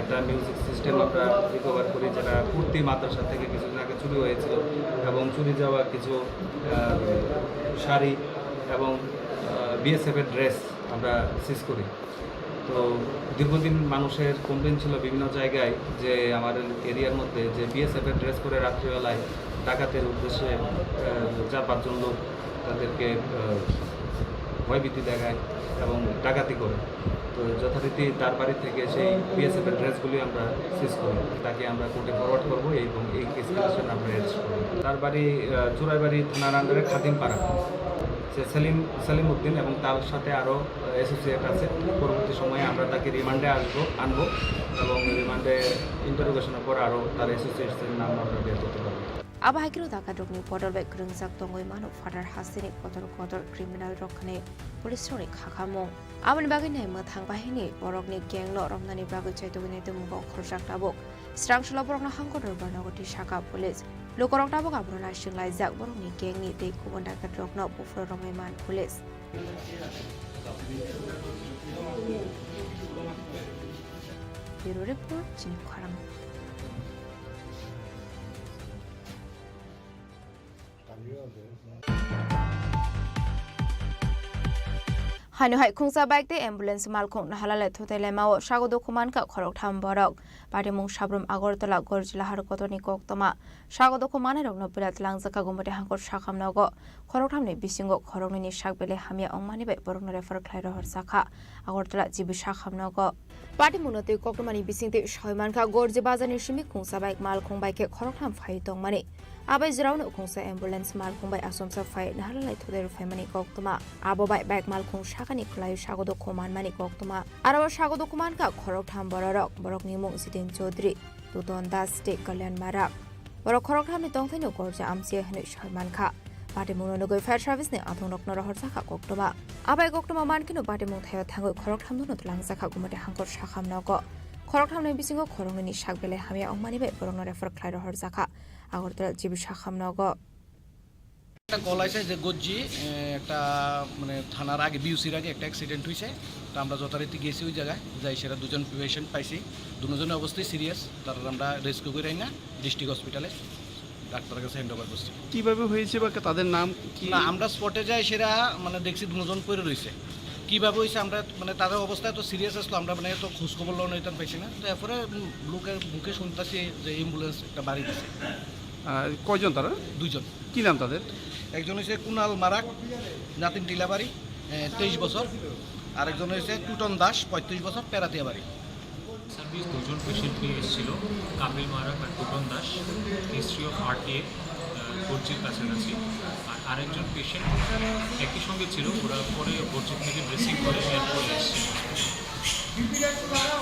একটা মিউজিক সিস্টেম আমরা রিকভার করি, যেটা কুর্তি মাদ্রাসা থেকে কিছুদিন আগে চুরি হয়েছিল, এবং চুরি যাওয়া কিছু, আহ, শাড়ি এবং, আহ, বিএসএফ এর ড্রেস আমরা সিজ করি। তো দীর্ঘদিন মানুষের কমপ্লেন ছিল বিভিন্ন জায়গায় যে আমাদের এরিয়ার মধ্যে যে বিএসএফ এর ড্রেস পরে রাত্রিবেলায় ডাকাতের উদ্দেশ্যে, আহ, চার পাঁচজন লোক তাদেরকে, আহ, ভয়ভীতি দেখায় এবং ডাকাতি করে। তো যথারীতি তার বাড়ি থেকে সেই বিএসএফ এর ড্রেসগুলি আমরা সিজ করি, তাকে আমরা কোর্টে ফরওয়ার্ড করব এবং এই কেস রিলেশন আমরা অ্যারেস্ট করব। তার বাড়ি, আহ, চুরাইবাড়ি থানার আন্ডারে খাদিমপাড়া। সে সেলিম, সেলিম উদ্দিন এবং তার সাথে আরও অ্যাসোসিয়েট আছে। পরবর্তী সময়ে আমরা তাকে রিমান্ডে আসবো, আনবো এবং রিমান্ডে ইন্টারোগেশনের পর আরও তার অ্যাসোসিয়েটসের নাম আমরা বের করতে পারবো। Abo hai kheno dakat rokni bodol bai kwrwngjak tongwi mano phatar hasteni kotor kotor criminal rok hwnwi police rokni kha khamung. Aboni bagwi nai mwthang bahini borokni gang no romnani bagwi chaitugwi naitongmungo khorjak tabuk. Srang salo borokno hangkor dorbar nogo twi sakha police. Lukurok tabuk abono naising laijak borokni gang ni tei kubun dakat rokno buphuru romwi man police. Bureau report, chini khorang. Haino hai khungsa bike tei ambulance malkhung nahalale thutai laimao sago dukhu mankha khoroktham borok. Patimung Sabrum Agartala Gorjila har kotorni koktwma. Sago dukhu manai rokno pila tlangjak kha Gumati hangkor sakham nogo. Khoroktham ni bisingo khoroknwi ni sak belai hamya wngmani bai borokno refer khlai rohor sakha Agartala G B sakham nogo. Patimungno twi koktwmani bisingtwi sawi mankha, Gorji bazarni simi khungsa bai malkhung bai khe khoroktham phai tongmani. Abai jora-o khungsa ambulance malkhung bai achomsa phai naharlai thudai rwphaimani koktwma. Abo bai bike malkhung sakani kwlai sago dukhu manmani koktwma. Aro o sago dukhu mankha khoroktham bororok, borokni mung Jiten Chaudhary, Tuton Das tei Kalyan Marak. Borok khoroktham ni tongthai no gorja amchia hinwi soi mankha. Patimung no nugwi fire service ni adong rok no rohor jakha koktwma. Abai koktwma mankhe no patimung thaio thangwi khoroktham no twlang jakha gumati hangkor sakham nogo. Khoroktham ni bisingo khoroknwi ni sak belai hamya wngmani bai borok no refer khlai rohor jakha Agartala G B sakham nogo. একটা কল আছে যে গজ্জি, এ, একটা, মানে, থানার আগে, বিউসির আগে একটা অ্যাক্সিডেন্ট হয়েছে। তো আমরা যথারীতি গেছি ওই জায়গায়, যাই সেটা দুজন পেশেন্ট পাইছি, দুজনের অবস্থাই সিরিয়াস। তারা আমরা রেস্কিউ করে আইনা ডিস্ট্রিক্ট হসপিটালে ডাক্তারের কাছে হ্যান্ড ওভার করছি। কিভাবে হয়েছে বা তাদের নাম কি? না, আমরা স্পটে যাই সেটা, মানে, দেখছি দুজন পড়ে রয়েছে। কিভাবে হয়েছে আমরা, মানে, তাদের অবস্থা এত সিরিয়াস আসলো, আমরা, মানে, এত খোঁজ খবর লওয়া নিতাম পাইছি না। তো এরপরে, উম, লোকের মুখে শুনতেছি যে অ্যাম্বুলেন্স একটা বাড়ি দিছে। আর কয়জন তারা? দুইজন। কি নাম তাদের? একজন হচ্ছে কুনাল মারাক, নাতিন টিলাবাড়ি, এ, তেইশ বছর, আর একজন হচ্ছে টুটন দাস, পঁয়ত্রিশ বছর, পেরাতিয়াবাড়ি। সার্ভিস দুজন পেশেন্ট নিয়ে এসেছিল, কাপিল মারাক আর টুটন দাস, হিস্ট্রি অফ আরটিএ, গর্জির কাছাকাছি। আর আরেকজন পেশেন্ট একই সঙ্গে ছিল, ওরা পরে গর্জি থেকে ড্রেসিং করে এয়ারপোর্টে এসছে।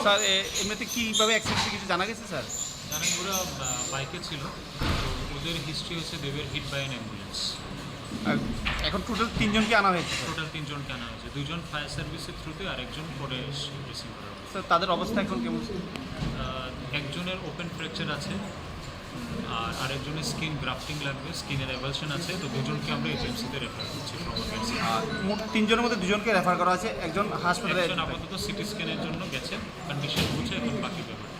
স্যার, এ, এমনিতে কিভাবে অ্যাক্সিডেন্ট কিছু জানা গেছে স্যার? জানেন, ওরা, আহ, বাইকে ছিল, তো ওদের হিস্ট্রি হচ্ছে they were hit by an ambulance। আর এখন টোটাল তিনজনকে আনা হয়েছে স্যার? টোটাল তিনজনকে আনা হয়েছে, দুইজন ফায়ার সার্ভিসের থ্রুতে আর একজন পরে এসে রিসিভ করা হয়েছে। স্যার, তাদের অবস্থা এখন কেমন? আহ, একজনের ওপেন ফ্র্যাকচার আছে, আর আরেকজনের স্কিন গ্রাফটিং লাগবে, স্কিনের অ্যাভালশন আছে, তো দুজনকে আমরা এইচএমসিতে রেফার করছি, ট্রমা কেয়ার সেন্টার। আর মোট তিনজনের মধ্যে দুজনকে রেফার করা আছে, একজন হাসপাতালে। একজন আপাতত সিটি স্ক্যানের জন্য গেছে, কন্ডিশন বুঝে এখন বাকি ব্যাপারটা।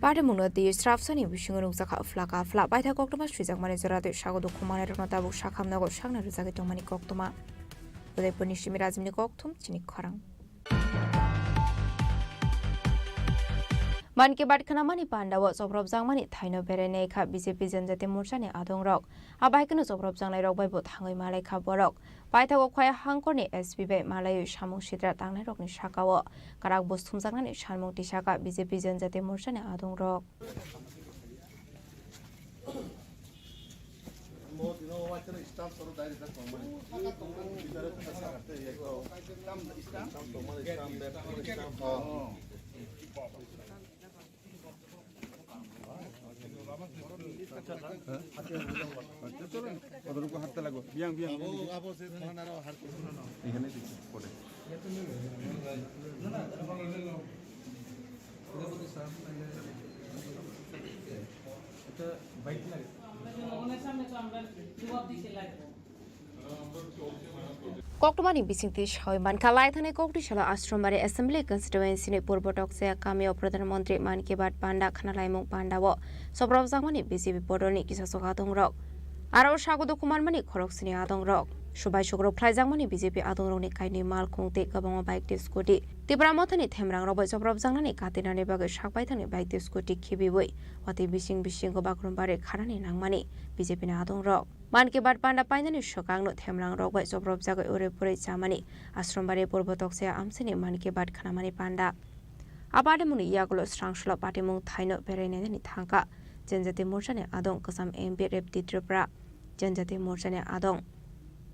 Patimungno twi srapsani bisingo nukjakha phlaka phla paitha koktwma swijakmani jora tei sago dukhu manwi rokno tabuk sakham nogo sakna rwjagwi tongmani koktwma. Udaipurni simi Rajimni kokthum chini khorang. Mann Ki Baat khnamani pandao chopropjakmani thaino berai naikha B J P Janjati Morchani adongrok. Abo hai kheno chopropjaknairok bai bo thangwi malaikha borok. Paithago Khwaya hangkorni S P bai malaiwi samung sitra tangnairokni sakao kwrak bus thumjaknani salmung tisaka B J P Janjati Morchani adongrok. কতটুকু হাঁটতে লাগবো? বিয়াং, বিয়াং, বিয়াং, বিয়াং। এখানে দিচ্ছি, পরে। একটা বাইক লাগে। Koktwmani bisingtwi sawi mankha, laithani koktwi salo Ashram Bari Assembly Constituency ni Purbo Tokchaya kamio Pradhan Mantri Mann Ki Baat panda khnalaimung pandao chopropjakmani B J P bodolni kisa sok adongrok. Aro sago dukhu manmani khoroksini adongrok. Subai sukrok khlaijakmani B J P adongrokni kainwi malkhung tei kwbangma bike tei scooty. Tipra Mothani themrangrok bai chopropjaknani katinani bagwi sakbaithangni bike tei scooty khibiwi watwi bising bisingo bakrum barwi kharani nangmani B J P ni adongrok. Mann Ki Baat panda painani swkangno themrangrok bai chopropjagwi uri puri chamani Ashram Bari Purbo Tokchaya amchaini Mann Ki Baat khnamani panda. A patimungni yagulo srangsulo patimung thaino berai nainani thangkha Janjati Morchani adong kwcham M P Rebti Tripura, Janjati Morchani adong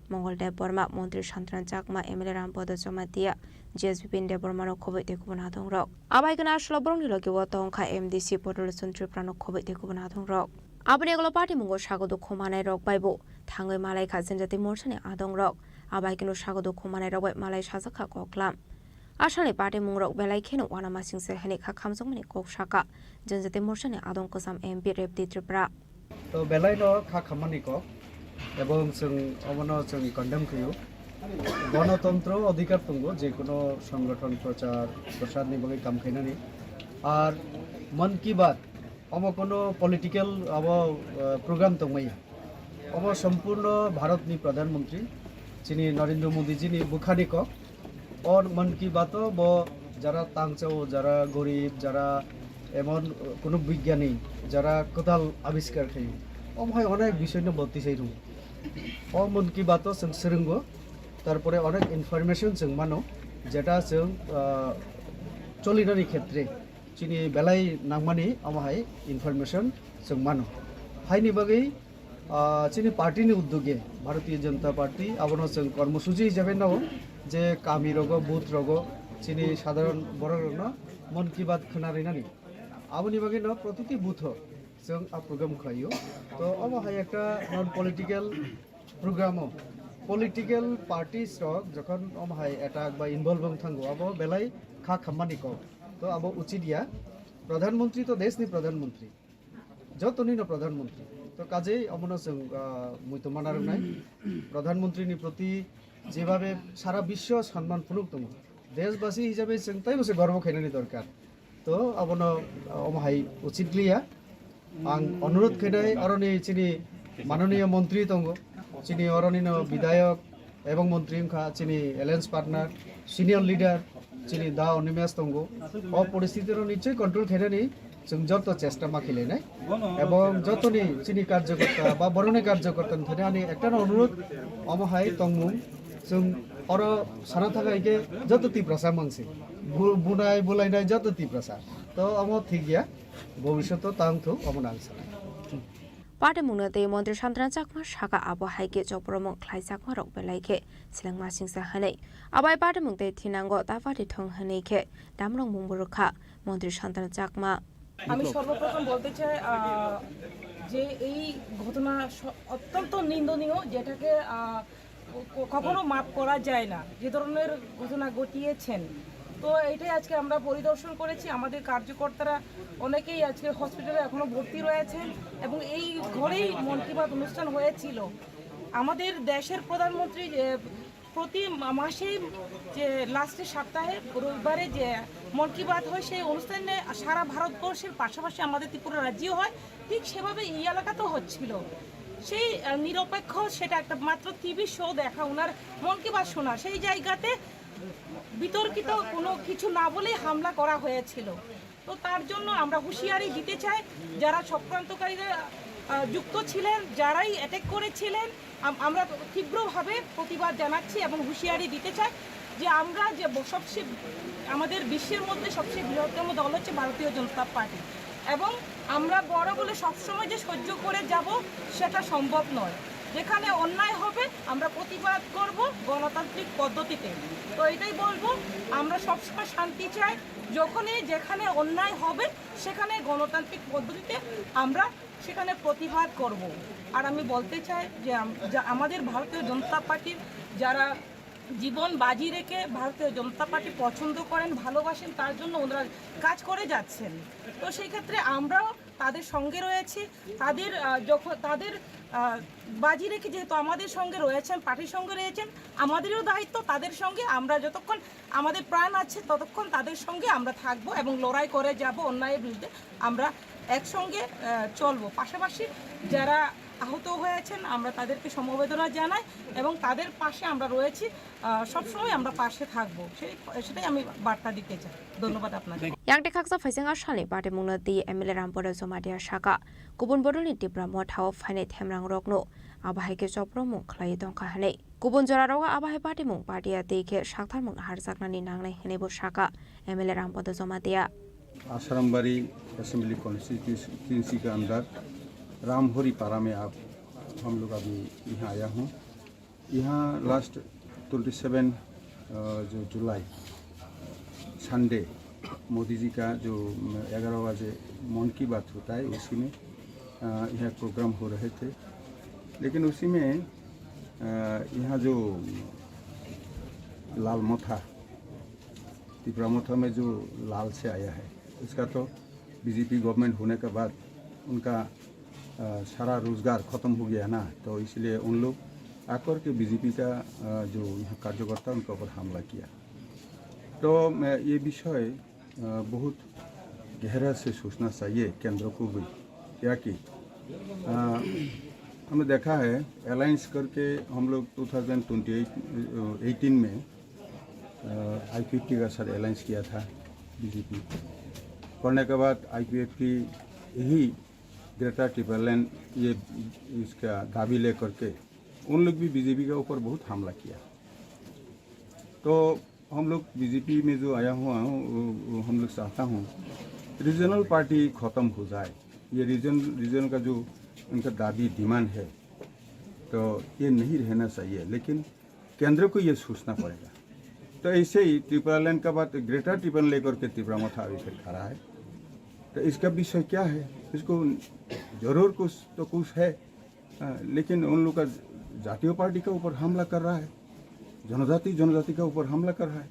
Mongol Debbarma, Montri Santana Chakma, M L A Rampada Jamatia, G S B Pin Debbarmano khobwi tei kubun adongrok. Abai kheno aswlo borokni logi o tongkha M D C Potolochon Tripurano khobwi tei kubun adongrok. Aboni yagulo patimungo sago dukhu manairok bai bo thangwi malaikha Janjati Morchani adongrok. Abai kheno sago dukhu manairok bai malai sajakha koklam. Aswlani patimungrok belai kheno uanamasingcha hinwi kha khamjakmani kok sakha Janjati Morchani adong kwcham M P Rebti Tripura. To belaino kha khammani kok, ebong chwng obono chwng condemn khaio. Gonotantro odhikar tongo, je kono songothon prochar prosarni bagwi kam khainani. Ar Mann Ki Baat, omo kono political abo, eh, program tongmaya. Omo sompurno Bharatni Pradhan Mantri, chini Narendra Modi jini bwkhani kok. O Mann Ki Baat o bo jara tangchao, jara gorib, jara emon, uh, kono bigyani, jara kwtal abiskar khaio. Omo hai onek bisoy no bo tisai rwo. O Mann Ki Baat o chwng swrwngo, tarpore onek information chwng mano, jeta chwng, uh, cholinani khetre chini belai nangmani omo hai information chwng mano. Haini bagwi, ah, chini party ni uddoge, Bharatiya Janata Party, abono chwng kormosuchi hisabe nao je kami rogo, booth rogo, chini sadharon borok rokno Mann Ki Baat khna rinani. Aboni bagwi no protiti booth o chwng a program khlaio. To omo hai ekta non political program o political parties rok jokhon omo hai attack ba involve wng thango, abo belai kha khammani kok. To abo uchit ya. Pradhan Mantri to desh ni Pradhan Mantri, jotoni no Pradhan Mantri. To kajei omono chwng, ah, muito mana rwnai. Pradhan Mantri ni proti jebabe sara biswo sanman phunuk tongo, deshbasi hisabe chwng taibo se gorbo khainani dorkar. To abono, ah, omo hai uchit liya. Ang onurot khainai, aroni chini manoniya montri tongo, chini oronino bidhayok ebong montri wngkha, chini alliance partner, senior leader, chini da Animesh tongo. O poristiti no nichoi control khainani chwng joto chesta ma khilainai. Ebong jotoni chini karjokorta ba boroni karjokorta ni thani ani ekta no onurot, omo hai tongmung chwng oro sana thangkha hinkhe joto Tiprasa mangsi. Bu-, bunai bulainai joto Tiprasa. To omo thik ya. Bobishoto tang thu, omo nang sanai. Patimungno tei Montri Santana Chakma saka abo hai khe chopropmung khlaijakmarok belai khe selengmasingcha hwnwi. Abai patimung tei thinango ta pati thung hwnwi khe damrok mungbo rwkha Montri Santana Chakma. আমি সর্বপ্রথম বলতে চাই, আহ, যে এই ঘটনা স-, অত্যন্ত নিন্দনীয়, যেটাকে, আহ, ক-, কখনো মাফ করা যায় না, যে ধরনের ঘটনা ঘটিয়েছেন। তো এটাই আজকে আমরা পরিদর্শন করেছি। আমাদের কার্যকর্তারা অনেকেই আজকে হসপিটালে এখনো ভর্তি রয়েছেন এবং এই ঘরেই মন কি বাত অনুষ্ঠান হয়েছিল। আমাদের দেশের প্রধানমন্ত্রী, এ, প্রতি মা-, মাসেই যে লাস্টের সপ্তাহে রবিবারে যে মন কি বাত হয়, সেই অনুষ্ঠানে সারা ভারতবর্ষের পাশাপাশি আমাদের ত্রিপুরা রাজ্যেও হয়, ঠিক সেভাবে এই এলাকাতেও হচ্ছিল। সেই, আহ, নিরপেক্ষ, সেটা একটা মাত্র টিভি শো দেখা, ওনার মন কি বাত শোনা, সেই জায়গাতে বিতর্কিত কোনো কিছু না বলেই হামলা করা হয়েছিল। তো তার জন্য আমরা হুঁশিয়ারি দিতে চাই, যারা চক্রান্তকারীরা, আহ, যুক্ত ছিলেন, যারাই অ্যাটাক করেছিলেন, আম-, আমরা তীব্রভাবে প্রতিবাদ জানাচ্ছি এবং হুঁশিয়ারি দিতে চাই যে আমরা যে ব-, সবচেয়ে, আমাদের বিশ্বের মধ্যে সবচেয়ে বৃহত্তম দল হচ্ছে ভারতীয় জনতা পার্টি এবং আমরা বড় বলে সবসময় যে সহ্য করে যাব, সেটা সম্ভব নয়। যেখানে অন্যায় হবে, আমরা প্রতিবাদ করব গণতান্ত্রিক পদ্ধতিতে। তো এটাই বলবো, আমরা সবসময় শান্তি চাই। যখনই যেখানে অন্যায় হবে, সেখানে গণতান্ত্রিক পদ্ধতিতে আমরা সেখানে প্রতিবাদ করব। আর আমি বলতে চাই যে আম-, যা-, আমাদের ভারতীয় জনতা পার্টির যারা জীবন বাজি রেখে ভারতীয় জনতা পার্টি পছন্দ করেন, ভালোবাসেন, তার জন্য ওনারা কাজ করে যাচ্ছেন। তো সেই ক্ষেত্রে আমরাও তাদের সঙ্গে রয়েছি। তাদের, আহ, যখন তাদের, আহ, বাজি রেখে যেহেতু আমাদের সঙ্গে রয়েছেন, পার্টির সঙ্গে রয়েছেন, আমাদেরও দায়িত্ব তাদের সঙ্গে। আমরা যতক্ষণ আমাদের প্রাণ আছে, ততক্ষণ তাদের সঙ্গে আমরা থাকবো এবং লড়াই করে যাব অন্যায়ের বিরুদ্ধে। আমরা একসঙ্গে, আহ, চলবো। পাশাপাশি যারা আহত হয়েছেন, আমরা তাদেরকে সমবেদনা জানাই এবং তাদের পাশে আমরা রয়েছি। আহ, সবসময় আমরা পাশে থাকবো, সেই, সেটাই আমি বার্তা দিতে চাই। ধন্যবাদ আপনাদের। Yang tei khaksa phaising a salni patimungno twi M L A Rampada Jamatia saka, kubun bodolni Tipra Motha o phainai themrangrokno abo hai khe chopropmung khlaiwi tongkha hwnwi. Kubun jorarogo abo hai patimung patia twi khe saktharmung harjaknani nangnai hwnwibo saka M L A Rampada Jamatia. आश्रमबाड़ी assembly constituency के अंदर रामहरी पारा में आप, हम लोग अभी यहाँ आया हूँ। यहाँ लास्ट ट्वेंटी सेवन, अ, जो जुलाई, संडे, मोदी जी का जो, अम, ग्यारह बजे मन की बात होता है, उसी में, अ, यहाँ प्रोग्राम हो रहे थे। लेकिन उसी में, अ, यहाँ जो लाल मोथा, तिपरा मोथा में जो लाल से आया है, उसका तो बीजेपी गवर्नमेंट होने के बाद उनका, अ, सारा रोजगार खत्म हो गया ना, तो इसलिए उन लोग आकर के बीजेपी का, अ, जो यहाँ कार्यकर्ता, उनके ऊपर हमला किया। तो, अ, ये विषय, अ, बहुत गहरा से सोचना चाहिए केंद्र को भी, या कि, अ, हमने देखा है, अलायंस करके हम लोग टू थाउजेंड ट्वेंटी एट, अ, एटीन में, अ, आईपीएफटी का साथ अलायंस किया था बीजेपी। करने के बाद आईपीएफटी यही ग्रेटर टिबरेलैंड ये, इसका दाबी लेकर के उन लोग भी बीजेपी के ऊपर बहुत हमला किया। तो हम लोग बीजेपी में जो आया हुआ हूँ, वो, वो हम लोग चाहता हूँ रीजनल पार्टी खत्म हो जाए। ये रीजन, रीजन का जो उनका दाबी, डिमांड है, तो ये नहीं रहना चाहिए, लेकिन केंद्र को ये सोचना पड़ेगा। तो ऐसे ही त्रिपुरा लैंड का बात, ग्रेटर त्रिपुरा लेकर के त्रिपुरा मोर्चा अभी फिर खड़ा है, तो इसका विषय क्या है? इसको जरूर कुछ तो कुछ है, हाँ, लेकिन उन लोग का जातीय पार्टी के ऊपर हमला कर रहा है, जनजाति, जनजाति के ऊपर हमला कर रहा है।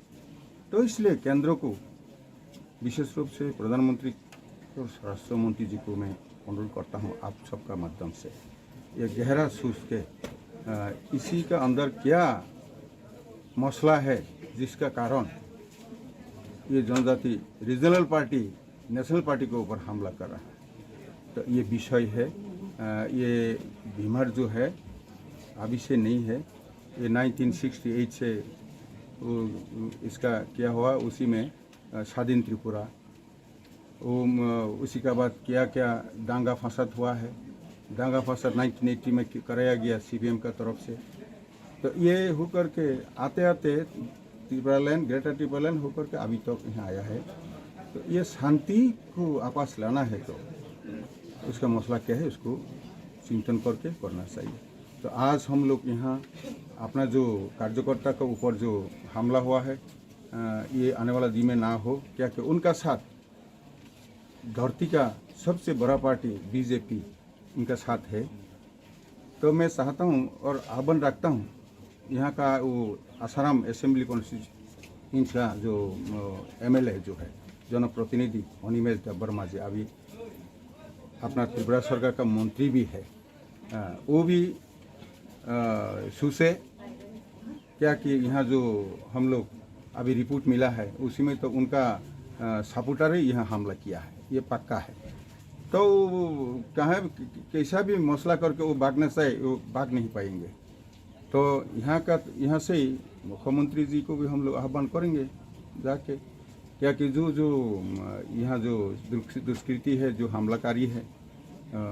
तो इसलिए केंद्र को, विशेष रूप से प्रधानमंत्री और स्वराष्ट्र मंत्री जी को मैं अनुरोध करता हूँ आप सबका माध्यम से, ये गहरा सोच के, अ, इसी का अंदर क्या मसला है जिसका कारण ये जनजाति रीजनल पार्टी, नेशनल पार्टी के ऊपर हमला कर रहा है। तो ये विषय है, अ, ये बीमार जो है अभी से नहीं है, ये नाइनटीन सिक्सटी एट से वो, इसका क्या हुआ, उसी में, अ, स्वाधीन त्रिपुरा, वो, म, उसी का बाद क्या क्या दंगा फसाद हुआ है, दंगा फसाद नाइनटीन एटी में कराया गया सीपीएम का तरफ से। तो ये होकर के आते आते त्रिपुरा लैंड, ग्रेटर त्रिपुरा लैंड होकर के अभी तक यहाँ आया है। तो ये शांति को वापस लाना है तो उसका मसला क्या है, उसको चिंतन करके करना चाहिए। तो आज हम लोग यहाँ अपना जो कार्यकर्ता के ऊपर जो हमला हुआ है, अ, ये आने वाला दिन में ना हो, क्या कि उनका साथ धरती का सबसे बड़ा पार्टी बीजेपी उनका साथ है। तो मैं चाहता हूँ और आह्वान रखता हूँ, यहाँ का वो आसाराम असेंबली कॉन्स्टिट्यूएंसी का जो, अ, एमएलए जो है, जनप्रतिनिधि अनिमेश देव वर्मा जी, अभी अपना त्रिपुरा सरकार का मंत्री भी है, अ, वो भी, अ, सोचे क्या कि यहाँ जो हम लोग अभी रिपोर्ट मिला है, उसी में तो उनका, अ, सपोर्टर ही यहाँ हमला किया है, ये पक्का है। तो कहाँ, कैसा भी मसला करके वो भागना चाहे, वो भाग नहीं पाएंगे। तो यहाँ का, यहाँ से ही मुख्यमंत्री जी को भी हम लोग आह्वान करेंगे जाके, क्या कि जो, जो, अम, यहाँ जो दुष्क-, दुष्कृति है, जो हमलाकारी है, अ,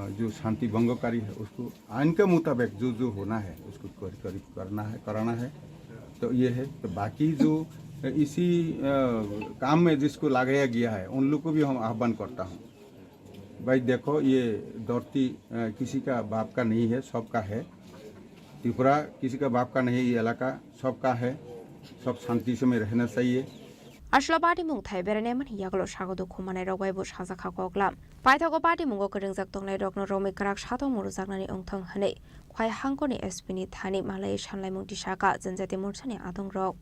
जो शांति भंगकारी है, उसको आइन के मुताबिक जो, जो होना है, उसको कर-, कर-, करना है, कराना है। तो ये है। तो बाकी जो इसी, अ, काम में जिसको लगाया गया है, उन लोग को भी हम आह्वान करता हूँ। भाई देखो, ये धरती, अ, किसी का बाप का नहीं है, सबका है। त्रिपुरा किसी का बाप का नहीं, ये इलाका सबका है, सब शांति से में रहना चाहिए। Ashla party mung thai beranai mani yagulo sago dukhu manai rok bai bo sajak kha koklam. Paithago party mungo kwrwngjak tongnai rokno romwi kwrak satung murujaknani wngthong hwnwi Khwai hangkoni S P ni thani malai sanlaimung tisaka Janjati Morchani adong rok.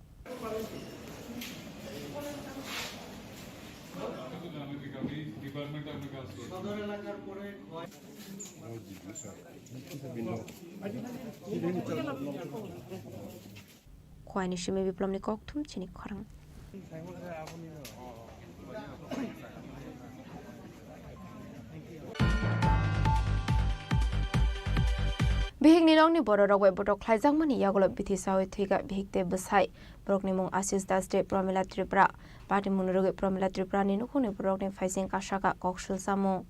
Khwai ni simi biplomni kokthum chini khorang. Bihikni nokni bororok bai botok khlaijakmani yagulo bithi chaui thwikha bihik tei bwsai. Borokni mung Ashish Das tei Promila Tripura. Party mungni rwgwi Promila Tripura ni nukhungni bororokni phaising kasaka kok sulsamung.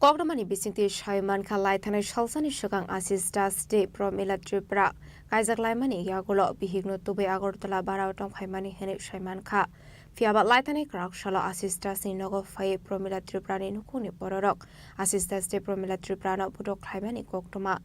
Koktwmani bisingtwi sai mankha, lai thanai salsani swkang Ashish Das tei Promila Tripura kaijak laimani yagulo bihikno tubui Agartala barao tongphaimani hwnwi sai mankha. Phiyaba lai thanai kwrak salo Ashish Das ni nogo phaiwi Promila Tripura ni nukhungni bororok Ashish Das tei Promila Tripura no botok khlaimani koktwma.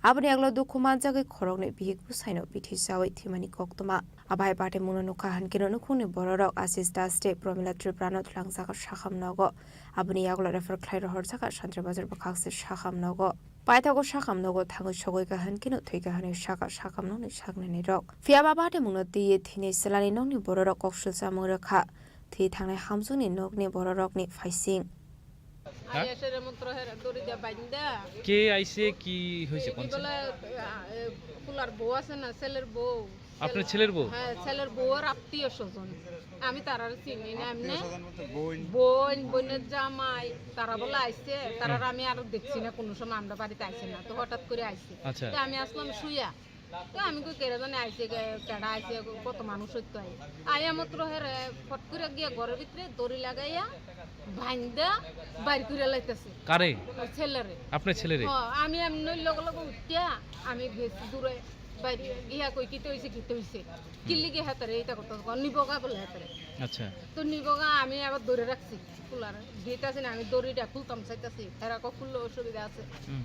Aboni yagulo dukhu manjagwi khoroknwi bihik bwsaino bithi chaui thwimani koktwma. Abai party mungno nukha hwnkhe nukhungni bororok Ashish Das tei Promila Tripura no twlangjago sakham nogo. Aboni yagulo refer khlai rohorjaga Santri Bazar bwkhakse sakham nogo. Paithago sakham nogo thangwi sogwi kha hwnkhe no thwikha hwnwi sakha sakham nokni saknani rok. Phiyaba party mungno twiwi thwinai chwlani nokni bororok kok sulsamung rwkha. Thwi thangnai hamjwkni nokni bororokni phaising. হ্যাঁ? আইএসের মন্ত্র হেরা দড়ি দিয়ে বাইন্দা। কে আইছে, কি হয়েছে, কোন ছেলে? বলে, আ, এ, ফুলার বউ আছে না, ছেলের বউ। আপনার ছেলের বউ? হ্যাঁ, ছেলের বউ আর আত্মীয় স্বজন। আমি তারারে চিনি না এমনি। আত্মীয় স্বজন বলতে বোন? বোন, বোনের জামাই, তারা বলে আইছে, তারার হুম। আমি আরো দেখছি না, কোনো সময় আমরা বাড়িতে আইছে না, তো হঠাৎ করে আইছে। আচ্ছা। তো আমি আসলাম শুইয়া, তো আমি কই, "কেডা জানি আইছে, কে-, কেডা আইছে, কত মানুষ হইতো আই।" আইয়া মাত্র হেরে ফট করে গিয়া ঘরের ভিতরে দড়ি লাগাইয়া বাইন্দা বাইর করে লাইতেছে। কারে? ওই ছেলেরে। আপনার ছেলেরে? হ্যাঁ, আমি এমনি লগে লগে উঠিয়া আমি গেছি দূরে, Bairi giya koi kito hoise, kito hoise. Killi ge hetare eta korta ko niboga bole hetare. Acha. To niboga ami abar dore rakchi. Kular gate ase na, ami dori da kultam saitasi. Hera ko kullo osubida ase. Hmm.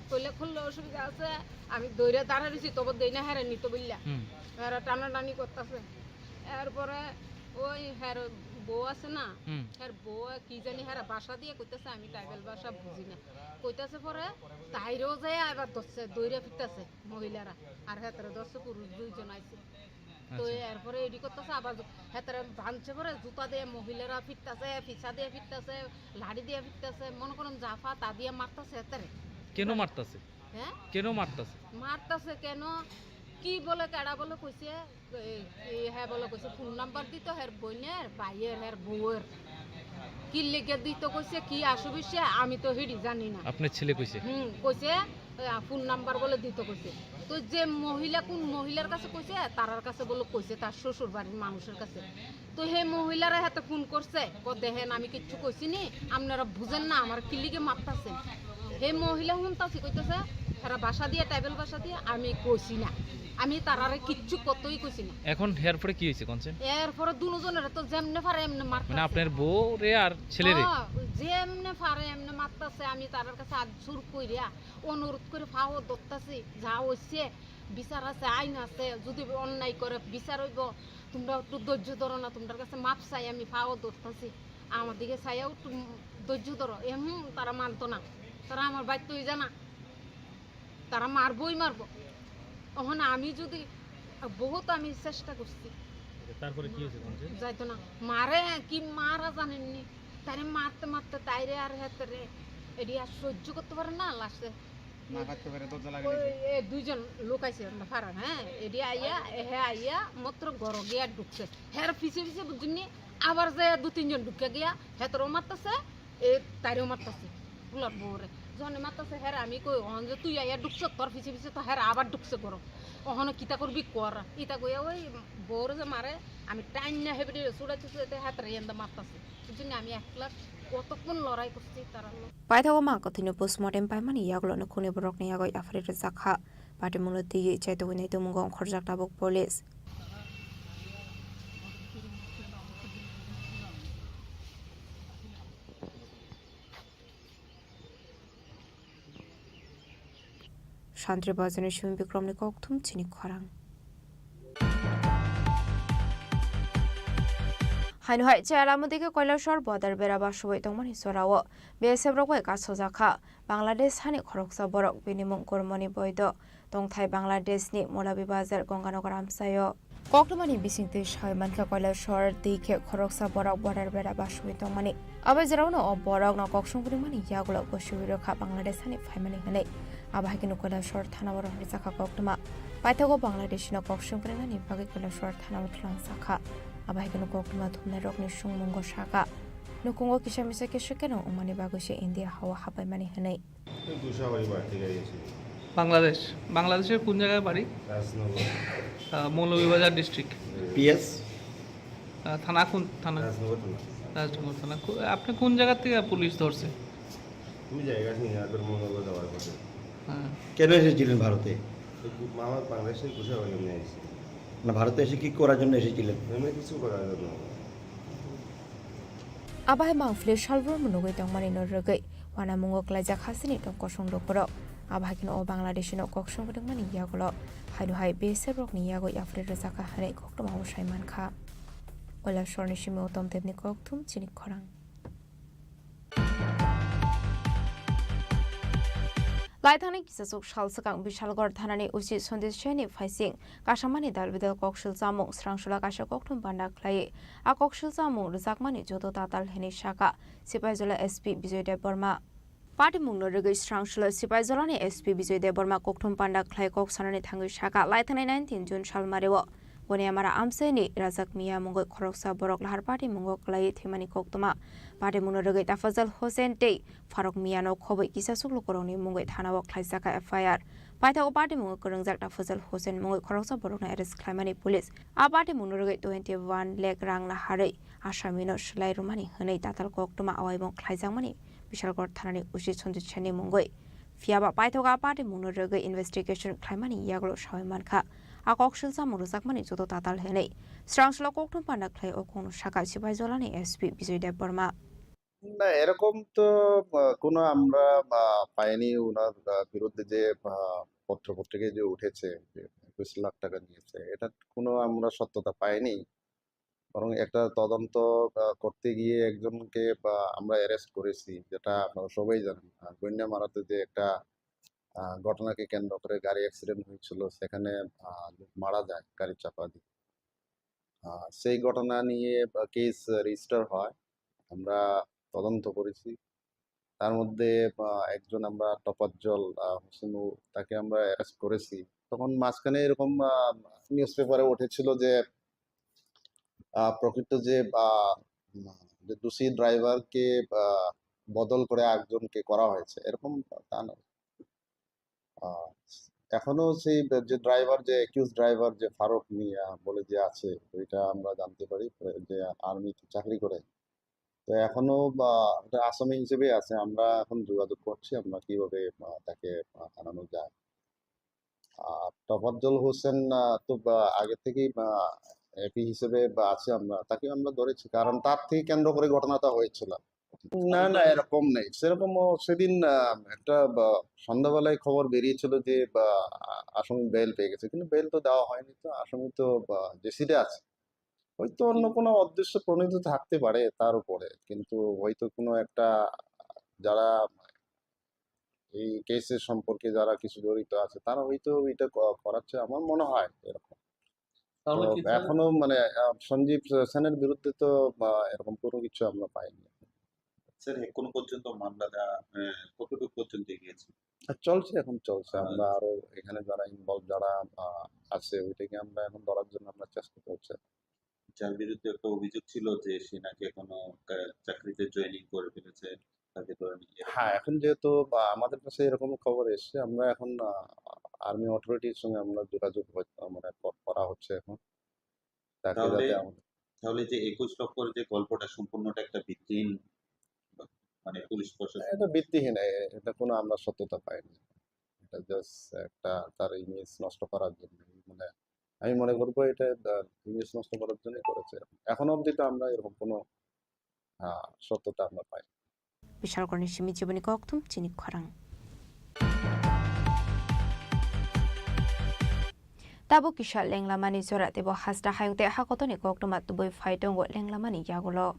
Koile kullo osubida ase. Ami dore dara risi tobo deina hera nito billa. Hmm. Hera tana tani kortase. Erpore oi her bou ase na. Hmm. Her bou ki jani hera basa diye koitase, ami tribal basa buji na. Koitase pore tairo jaya ebar dosse doira fittase mohilara. Ar hetare dosse purush dui jon aise. To acha. Erpore edi kortase abar ju-, hetare banche pore juta diye mohilara fittase, pisa diye fittase, lari diye fittase, mone koron jafa ta diye martase hetare. Keno martase? He? Keno martase? Martase keno? Ki bole keda bole koise, e, e, he bole koise phone number dito her boiner, baiyer, her bouer. Ki lege dito koise, ki asubise, ami to hidi jani na. Apnar chele koise? Hmm, koise, e, phone number bole dito koise. To je mohila, kun mohilar kache koise, tarar kache bole koise, tar shoshur barir manusher kache. To he mohilara hete phone korse, ko dehen ami kichu koisi ni, apnara bujen na, amar kilige mattase. He mohila huntasi koitase, hera basa diye, tribal basa diye, ami koisi na. Ami tarare kichu kotoi koisi na. Ekhon her pore ki hoise, konsen? Erpore duno jonore to jemne pare emne martase. Mane apnar bou re ar chele re? Oh, jemne pare emne mattase, ami tarar kache at sur koiria, onurudh kori pao dottasi, ja hoise, bichar ase, ain ase, jodi onnai kore bichar oibo, Tumra ektu dojjo dhoro na, tumrar kache map sai, ami pao dortasi. Amar dige saiya ektu dojjo dhoro. Em, tara manto na. Tara amar baitto oi jana. Tara marboi marbo. Ohon ami jodi, bohut ami chesta korsi. Tarpore ki hoyse, konsen? Jaito na. Mare ki mara janenni. Tare marte marte taire ar hetere. Edi ar sojjo korte pare na last e. Makat kebere dorja lagai oi, diye. E, duijon lok aise, na para, he? Edi aiya, e, he aiya, motro goro giya dukse. Her pise pise bujinni, abar jaya dui tinjon dukya giya, hetoro mattase, e, tairo mattase. Pular bore. Jone mattase, her ami koi, "Ohon je tui aiya dukse, tor pise pise to her abar dukse goro. Ohono kita korbi kor." Ita koiya oi bore je mare, ami tainna hebede sura chuse te hetere yenda mattase. Bujinni ami ekla kotokkon lorai korsi tarar lok. Paithago ma kwthwino postmortem paimani yagulo nukhungni borokni yago yapharwi rwjakha. Patimungno twiwi chaitugwi nai tongmungo ongkhorjak tabuk police. Santri Bazarni Sumi Bikramni kokthum chini khorang. Haino hai Chayala Mudike Koilashwar border bera basubwi tongmani jorao B S F rok bai kasojakha Bangladesh hani khoroksa borok, bini mung Gurmoni Boido, tongthai Bangladeshni Molabi Bazar Ganganagar amchaio. Koktwmani bisingtwi sawi mankha, Koilashwar di khe khoroksa borok border bera basubwi tongmani. Abo jeraono o borokno koksong phwrwngmani yagulo gosiwi rwkha Bangladesh hani phaimani hwnwi. Abo hai kheno Koilashwar thanao rohorjakha koktwma. Paithago Bangladeshino koksong phwrwngnani bagwi Koilashwar thanao thwlangjakha. Abo hai kheno koktwma thumnairokni songmungo sakha, nukhungo kisa misa khe swkeno wngmani bagwi se India hao habaimani hwnwi. এই ঘোষাবাড়ি বাড়ি থেকে গেছি। বাংলাদেশ। বাংলাদেশের কোন জায়গায় বাড়ি? রাজনগর। আহ, Moulvibazar district. PS? আহ, থানা কোন থানা? রাজনগর থানা। রাজনগর থানা। কো-, আপনি কোন জায়গা থেকে পুলিশ ধরছে? আমি জায়গা চিনি না, তোর মৌলভীবাজার যাওয়ার পথে। হ্যাঁ। কেন এসেছিলেন ভারতে? এই ঘু-, আমার বাংলাদেশের ঘোষাবাড়ি নিয়ে এসেছি। না, ভারতে এসে কি করার জন্য এসেছিলেন? এমনি কিছু করার জন্য। Abo hai mangpili salbrum nugwi tongmani no rwgwi uanamungo klaijak hasini tong kosong lukurok. Abo hai kheno o Bangladeshino koksong phwrwngmani yagulo haino hai B S F rokni yago yapharwi rwjakha hwnwi koktwmao sai mankha. Koilashwarni simi Uttam Debni kokthum chini khorang. Laithangni kisachuk sal swkang Bishalgarh thanani O C Sandesh Jainni phaising kasamani dalbidal koksil chamung srangchula kaisa kokthum panda khlai. A koksil chamung rwjakmani joto tatal hwnwi sakha Sipaijola S P Bijoy Debbarma. Patimungno rwgwi srangchula Sipaijolani S P Bijoy Debbarma kokthum panda khlai kok sanani thangwi sakha, laithangnai nineteen June salmario Goniamara amchaini Rajak Miya mungwi khoroksa borok lahar patimungo kwlaiwi thwimani koktwma. Patimungno rwgwi Tafajal Hussain tei Faruk Miyano khobwi kisachuk lukurokni mungwi thanao khlaijakha F I R. Paithago patimungo kwrwngjak Tafajal Hussain mungwi khoroksa borokno arrest khlaimani police. A patimungno rwgwi twenty one lakh rang naharwi asamino swlai rwmani hwnwi tatal koktwma awaimung khlaijakmani Bishalgarh thanani O C Sanjit Senni mungwi Phiya ba paithak a party mungno rwgwi investigation khlaimani yagulo sawi mankha. A kok silsa mung rwjakmani joto tatal hinwi srang salo kokthum panda khlai o khungno sakha Sipaijolani S P Bijoy Debbarma. না, এরকম তো, আ, কোনো আমরা, আ, পাইনি ওনার, আ, বিরুদ্ধে যে, আ, পত্র-পত্রিকায় যে উঠেছে যে একুশ লাখ টাকা নিয়েছে, এটা কোনো আমরা সত্যতা পাইনি। বরং একটা তদন্ত, আ, করতে গিয়ে একজনকে, আ, আমরা অ্যারেস্ট করেছি, যেটা আপনারা সবাই জানেন। আ, গন্যামারাতে যে একটা, আ, ঘটনাকে কেন্দ্র করে গাড়ি অ্যাক্সিডেন্ট হয়েছিল, সেখানে, আ, লোক মারা যায় গাড়ির চাপা দিয়ে। আ, সেই ঘটনা নিয়ে, আ, কেস রেজিস্টার হয়। আমরা তদন্ত করেছি। তার মধ্যে, আ, একজন আমরা টপাজ্জল, আ, হোসেন ও, তাকে আমরা অ্যারেস্ট করেছি। তখন মাঝখানে এরকম, আ, নিউজ পেপারে উঠেছিল যে, আ, প্রকৃত যে, আ, উম, যে দোষী ড্রাইভারকে, আ, বদল করে আরেকজনকে করা হয়েছে, এরকম তা নয়। আ, এখনো সেই যে ড্রাইভার, যে অ্যাকিউজড ড্রাইভার যে ফারুক মিয়া বলে যে আছে, ওইটা আমরা জানতে পারি যে আর্মিতে চাকরি করে। তো এখনো বা ওটা আসামি হিসেবে আছে, আমরা এখন যোগাযোগ করছি আমরা কিভাবে, আ, তাকে, আ, আনানো যায়। আর তফাজ্জল হোসেন, আ, তো বা আগে থেকেই, আ, এপি হিসেবে বা আছে, আমরা তাকে আমরা ধরেছি, কারণ তার থেকে কেন্দ্র করে ঘটনাটা হয়েছিল। না, না, এরকম নেই। সেরকম ও সেদিন, আ, একটা বা সন্ধ্যাবেলায় খবর বেরিয়েছিল যে বা আ-, আসামি বেইল পেয়ে গেছে, কিন্তু বেইল তো দেওয়া হয়নি, তো আসামি তো বা জেসিতে আছে। হয়তো অন্য কোনো উদ্দেশ্য প্রণীত থাকতে পারে তার উপরে, কিন্তু হয়তো কোনো একটা যারা এই কেসের সম্পর্কে যারা কিছু জড়িত আছে, তারা হয়তো এটা ক-, করাচ্ছে, আমার মনে হয় এরকম। তাহলে তো কি স্যার এখনো মানে, আ, সঞ্জীব সেনের বিরুদ্ধে তো, আ, এরকম কোনো কিছু আমরা পাইনি। স্যার, এখনো পর্যন্ত মামলাটা, আ, কতটুকু পর্যন্ত এগিয়েছে? আর চলছে, এখন চলছে। আ, আমরা আরো এখানে যারা ইনভলভ, যারা, আ, আছে, ওইটাকে আমরা এখন ধরার জন্য আমরা চেষ্টা করছি। যার বিরুদ্ধে একটা অভিযোগ ছিল যে সে নাকি এখনো কা-, চাকরিতে জয়েনিং করে ফেলেছে, তাকে ধরে নিয়ে এরকম। হ্যাঁ, এখন যেহেতু, আ, আমাদের কাছে এরকম খবর এসছে, আমরা এখন, আ, আর্মি অথরিটির সঙ্গে আমরা যোগাযোগ হই-, আ, মানে ক-, করা হচ্ছে এখন। তাকে তাহলে, যাতে আমাদের তাহলে যে একুশ লক্ষর যে গল্পটা সম্পূর্ণটা একটা ভিত্তিহীন, মানে পুলিশ প্রশাসন। এটা ভিত্তিহীন, এ-, এটা কোনো আমরা সত্যতা পাইনি। এটা জাস্ট একটা তার ইমেজ নষ্ট করার জন্য, মানে আমি মনে করবো এটা, আ, ইমেজ নষ্ট করার জন্য করেছে। এখনো অবধি তো আমরা এরকম কোনো, আ, সত্যতা আমরা পাইনি। Bishalkorni simi chiboni kokthum chini khorang. Tabuk kisa lenglamani jora teibo hasta hayung tei hakotoni koktwma tubui phai tongo lenglamani yagulo.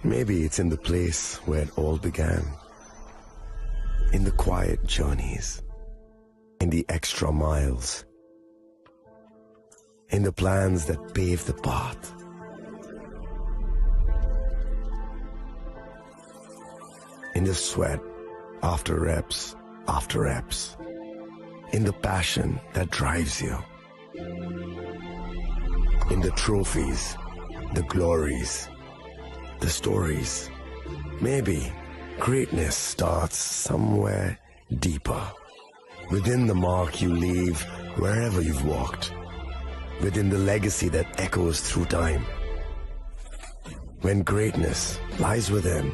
Maybe it's in the place where it all began. In the quiet journeys, in the extra miles, in the plans that pave the path, in the sweat after reps after reps, in the passion that drives you. In the trophies, the glories, the stories. Maybe greatness starts somewhere deeper. Within the mark you leave wherever you've walked. Within the legacy that echoes through time. When greatness lies within,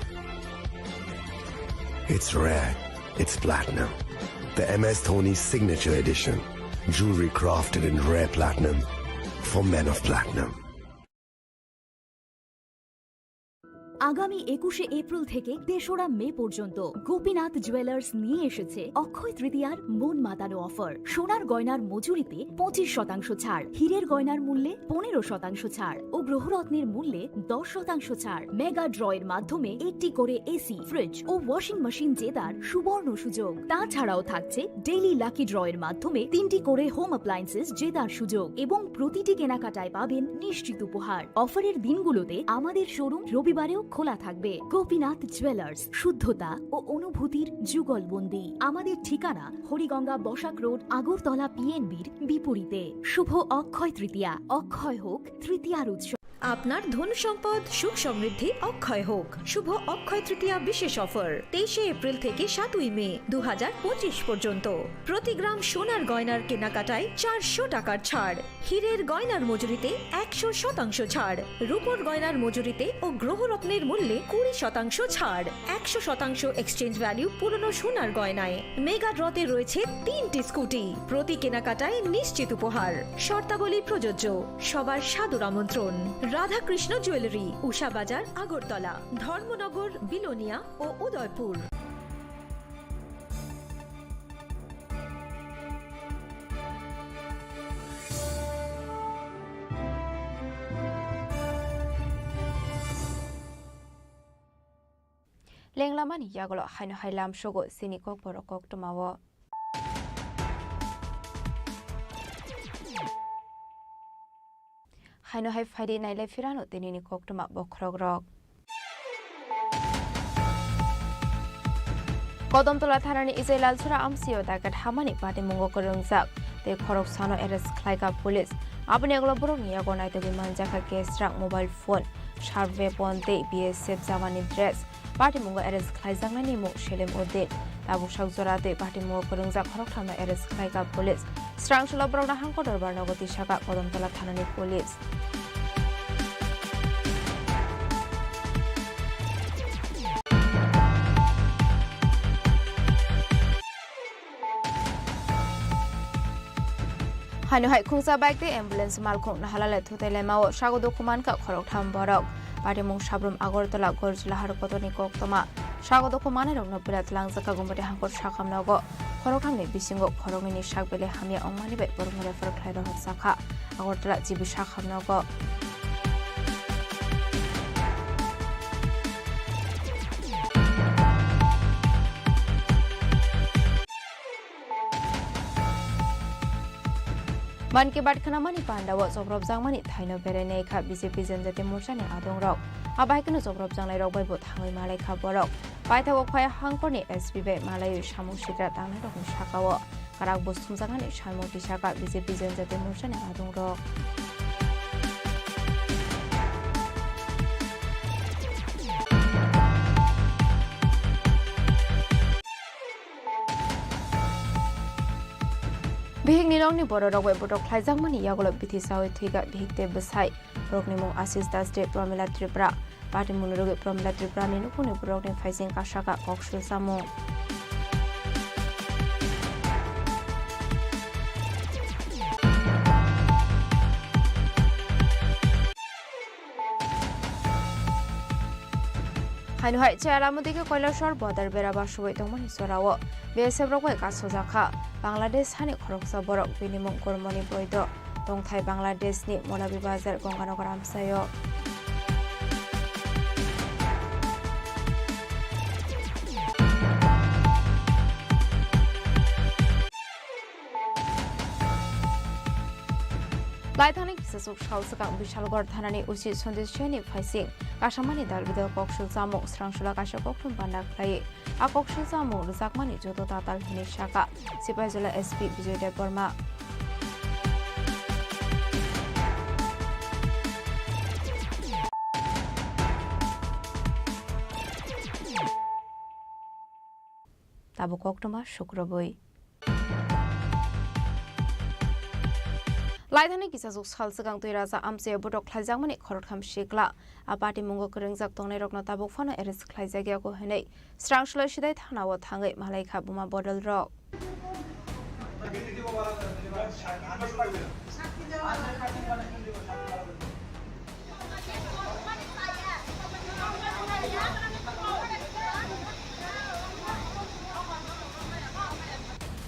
it's rare, it's platinum. The M S Dhoni Signature Edition. Jewelry crafted in rare platinum for men of platinum. আগামী একুশে এপ্রিল থেকে তেসরা মে পর্যন্ত গোপীনাথ জুয়েলার্স নিয়ে এসেছে অক্ষয় তৃতীয়ার মন মাতানো অফার। সোনার গয়নার মজুরিতে পঁচিশ শতাংশ ছাড়, হীরের গয়নার মূল্যে পনেরো শতাংশ ছাড় ও গ্রহরত্নের মূল্যে দশ শতাংশ ছাড়। মেগা ড্রয়ের মাধ্যমে একটি করে এসি, ফ্রিজ ও ওয়াশিং মেশিন জেতার সুবর্ণ সুযোগ। তাছাড়াও থাকছে ডেইলি লাকি ড্রয়ের মাধ্যমে তিনটি করে হোম অ্যাপ্লায়েন্সেস জেতার সুযোগ এবং প্রতিটি কেনাকাটায় পাবেন নিশ্চিত উপহার। অফারের দিনগুলোতে আমাদের শোরুম রবিবারেও খোলা থাকবে। গোপীনাথ জুয়েলার্স, শুদ্ধতা ও অনুভূতির যুগলবন্দি। আমাদের ঠিকানা হরিগঙ্গা বসাক রোড, আগরতলা পিএনবির বিপরীতে। শুভ অক্ষয় তৃতীয়া, অক্ষয় হোক তৃতীয়ার উৎসব। আপনার ধন সম্পদ সুখ সমৃদ্ধি অক্ষয় হোক। শুভ অক্ষয় তৃতীয়া বিশেষ অফার তেইশে এপ্রিল থেকে সাতই মে দু হাজার পঁচিশ পর্যন্ত। প্রতি গ্রাম সোনার গয়নার কেনাকাটায় চারশো টাকার ছাড়, হীরের গয়নার মজুরিতে একশো শতাংশ ছাড়, রূপোর গয়নার মজুরিতে ও গ্রহরত্নের মূল্যে কুড়ি শতাংশ ছাড়, একশো শতাংশ এক্সচেঞ্জ ভ্যালু পুরনো সোনার গয়নায়। মেগা ড্রতে রয়েছে তিনটি স্কুটি, প্রতি কেনাকাটায় নিশ্চিত উপহার। শর্তাবলী প্রযোজ্য। সবার সাদর আমন্ত্রণ। রাধাকৃষ্ণ জুয়েলারি, উষা বাজার, আগরতলা, ধর্মনগর, বিলোনিয়া ও Udaipur. Lenglamani yagulo haino hai lamsogo chini kokborok koktwmao. Haino hai phaidi nailai phirano tinini koktwma bokhorokrok. Kodomtola thanani Ijai Lalsora amsio dagat hamani patimungo kwrwngjak tei khoroksano arrest khlaikha police. Aboni yagulo borokni yago naitugwi manjakha cash rang, mobile phone, sharp weapon tei B S F jawani dress. Patimungo arrest khlaijaknani mung Selim Uddin. Tabuk sak jora tei patimungo kwrwngjak khoroktham no arrest khlaikha police. Srangsola borokno hangko dorbar nogo tisakha Kodomtola thanani police. Haino hai khungsa bike tei ambulance malkhung nahalale thutai laimao sago dukhu mankha khoroktham borok. Patimung Sabrum Agartala Gorjilahar kotorni koktwma. Sago dukhu manai rokno puila tlangjak kha Gumati hangkor sakham nogo. Khoroktham ni bisingo khoroknwi ni sak belai hamya wngmani bai borokno refer khlai rohor sakha Agartala G B sakham nogo. Mann Ki Baat khwnamani pandao chobropjakmani thaino berai naikha B J P Janjati Morchani adongrok. Abahaikeno chobropjaknairok bai bo thangwi malaikha borok. Paithago phai hangkorni S P bai malaiwi samung sitra tangnairokni sakao kwrak bo sumjaknani samung tisakha B J P Janjati Morchani adongrok. Bihikni nokni bororok bai botok khlaijakmani yagulo bithi chawi thwikha bihik tei bwsai. Borokni mung Ashish Das tei Pramila Tripura. Patimungni rwgwi Pramila Tripurani nukhungni borokni phaising kasaka kok swlsamung. Haino hai Chayalamudige Koilashwar border bera basubwi tongmani jorao B S F rok bai kasojakha Bangladesh hani khoroksa borok, bini mung Gurmoni Boido, tongthai Bangladesh ni Molabi Bazar Ganganagar amchaio. Laithangni kisasuk sal swkang Bishalgarh thanani O C Sandesh Jain ni phaising kasamani dal bidal kok swlchamung srangsola kaisa koktwm panda khlai. A kok swlchamung rwjakmani joto tatal hinwi sakha Sipaijala S P Bijoy Debbarma. Tabuk koktwma sukrubwi. Laithani kisasuk sal swkang twi raja amchaio botok khlaijakmani khoroktham sikla. A patimungo kwrwngjak tongnairokno tabuk phano arrest khlaijakyago hwnwi Srangsola Sidai thanao thangwi malaikha buma bodolrok.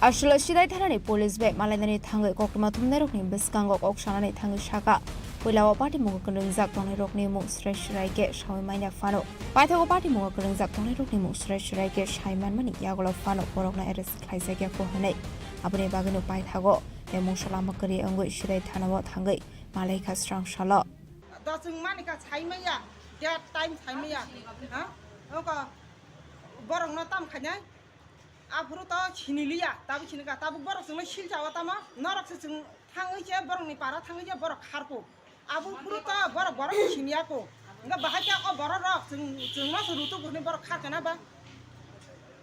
Aswla Sidai thanani police bai malainani thangwi koktwma thumnairokni bwskango kok sanani thangwi sakha, puilao patimungo kwrwngjak tongnairokni mung srai srai khe sawi manya phano. Paithago patimungo kwrwngjak tongnairokni mung srai srai khe sai manmani yagulo phano borokno arrest khlaijakya kho hwnwi. Aboni bagwino paithago tei mungsa lama kwrwi wngwi Sidai thanao thangwi malaikha srangsalo. Da chwng mani kha sai maya, date time sai maya. Ha? Oko borok no tam khainai. Aphuru to siniliya, tabuk sinika, tabuk borok chwngno silchao tamo, norok se chwng thangwi se borokni para thangwi se borok kharpo. Abo phuru to borok, borok siniya ko. Hingke bahai khe o borok rok chwng, chwngno se rutuk hwnwi borok kha kana ba?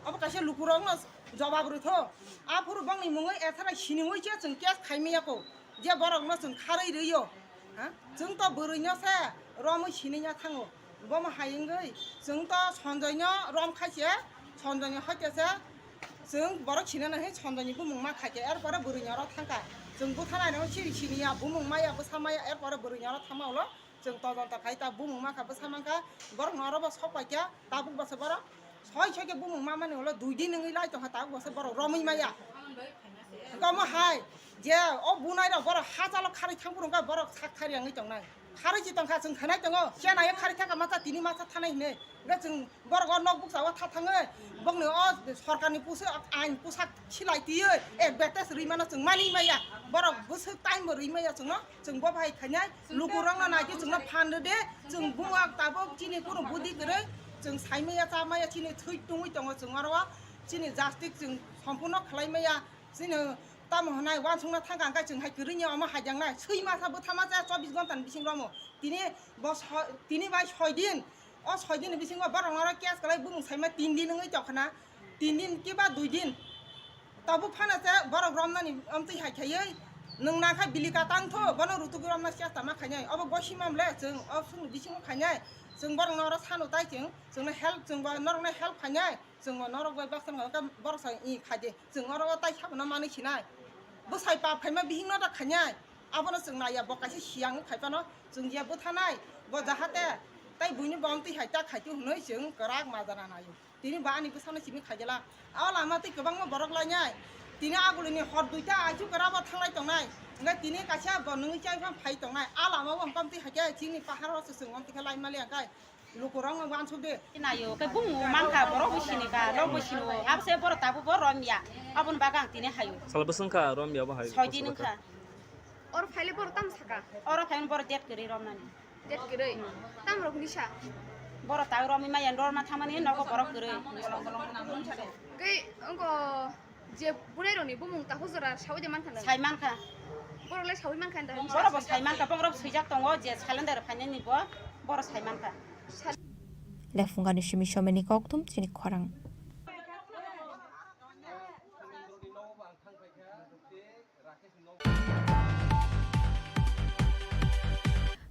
Abo kaisa lukurokno jobab rwtho. A phuru bongni mungwi ethara siniwi se chwng case khaimaya ko. Je borokno chwng kharwi rwiyo. Ha? Chwng to bwrwino se romwi siniya thango. Bomo hai wngwi chwng to Sanjoyno rom khai se, Sanjoyni hoite se chwng borok sinana hai Sanjoyni bumung ma khai khe, er pore bwrwini oro thang kha. Chwng bwtha nainai siri siniya, bumung maya, bwsa maya, er pore bwrwini oro thangma ulo chwng todonto khai ta bumung ma kha, bwsa man kha, borokno oro bo sok pai kha, tabuk bo se borok soi soi khe bumung ma mani ulo dui din wngwi lai tong kha, tabuk bo se borok romwi maya. Hwnkhe omo hai je o bunai rok borok ha chalo kharwi thang phuru hwnkhe borok sak thari wngwi tongnai. Kharwi si tongkha, chwng khanai tongo, chena yo kharwi thangkha, masa tini masa thanai hinwi. Hwnkhe chwng borok o nok bukcha o tha thangwi, bokni o sorkarni pusu ain pusak silai twiwi advertise rwi mano chwng mani maya. Borok bwswk time bo rwi maya chwngno, chwng bo bahai khainai, lukurokno naidi chwngno phan rwdi, chwng buma tabuk chini kunu budi kwrwi, chwng sai maya cha maya chini thwi tungwi tongo chwng oro o, chini justice chwng sompurno khlai maya. Chini tamo hwnai uansukna thangkha, hwnkhe chwng hai kwrwini omo haijaknai. Swi masa bwtha masa chobbish ghonta ni bisingo omo. Tini bo so-, tini bai soi din, o soi din ni bisingo borok norok case kwlai bumung saima tin din wngwi tongkha na. Tin din kiba dui din. Tabuk phano se borok romnani omtwi hai khaiwi nwng nangkha bili ka tangtho, bono rutuk romna chesta ma khainai. Obo gosi mamle chwng o sumni bisingo khainai. Chwng borokno oro sanu tai chwng, chwngno help, chwngbo norokno help khainai. Chwngbo norok bai baksa wngkha, borok sa i khaide. Chwng oro o tai sabono manwi sinai. Bwsai pap khaima bihikno da khainai. Abono chwng naiya, bo kaisa siyang khai phano chwng ya bwthanai. Bo jahate tai buini bo omtwi hai ta khaitu hwnwi chwng kwrak majana naio. Tini bo ani bwsano simi khaijala. O lama twi kwbangma borok lainai. Tini agulini hor duita aichu kwrabo thanglai tongnai. Hwnkhe tini kaisa bo nungwi chai phano phai tongnai. A lama o hwnkhe omtwi hai khe chini paharo se chwng omtwi khe lai mali hwnkhe. Lukurokno uansuk di. Nayo, khe bumung mankha, borok bo sini kha, nok bo sini o. Abose borok tabuk bo romya. Aboni bagwi ang tini hayo. Sal bwswng kha romya bo hai. Soi din wngkha. Oro phaile borok tam saka? Oro phaile borok date kwrwi romnani. Date kwrwi? Hmm. Tam rok nisa? Borok tabuk romwi maya, dorma thangmani nogo borok kwrwi. Khe wngkha. Je bunai rokni bumung takhuk jora saui de mankha nang? Sai mankha. Borok le saui mankha da? Borok bo sai mankha, borok swijak tongo, je salender phainani bo, borok sai mankha. Lephungani simi someni kokthum chini khorang.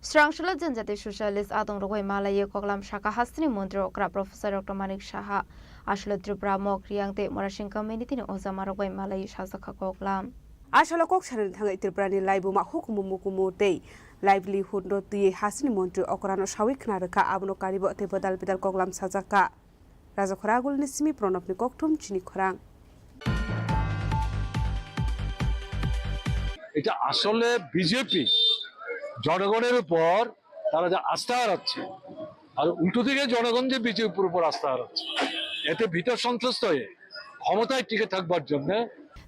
Srangsola Janjati Socialist adong rogoi malai koklam saka hasteni montri okra Professor Doctor Manik Saha. Aswlwi Tripura mok Riang tei Morasing community ni ojama rogoi malai sajakha koklam. Aswlwi kok sanani thangwi Tripura ni laibuma hukumu mukumu tei livelihood no twiwi hasteni montri okra no sawi khna rwkha, abono karibo tei bodal bidal koklam sajakha. Rajakhora agulini simi Pranabni kokthum chini khorang. এটা আসলে বিজেপি জনগণের উপর তারা যে আস্থা হারাচ্ছে, আর উল্টো দিকে জনগণ যে বিজেপির উপর আস্থা হারাচ্ছে, এতে ভীত সন্ত্রস্ত হয়ে ক্ষমতায় টিকে থাকবার জন্য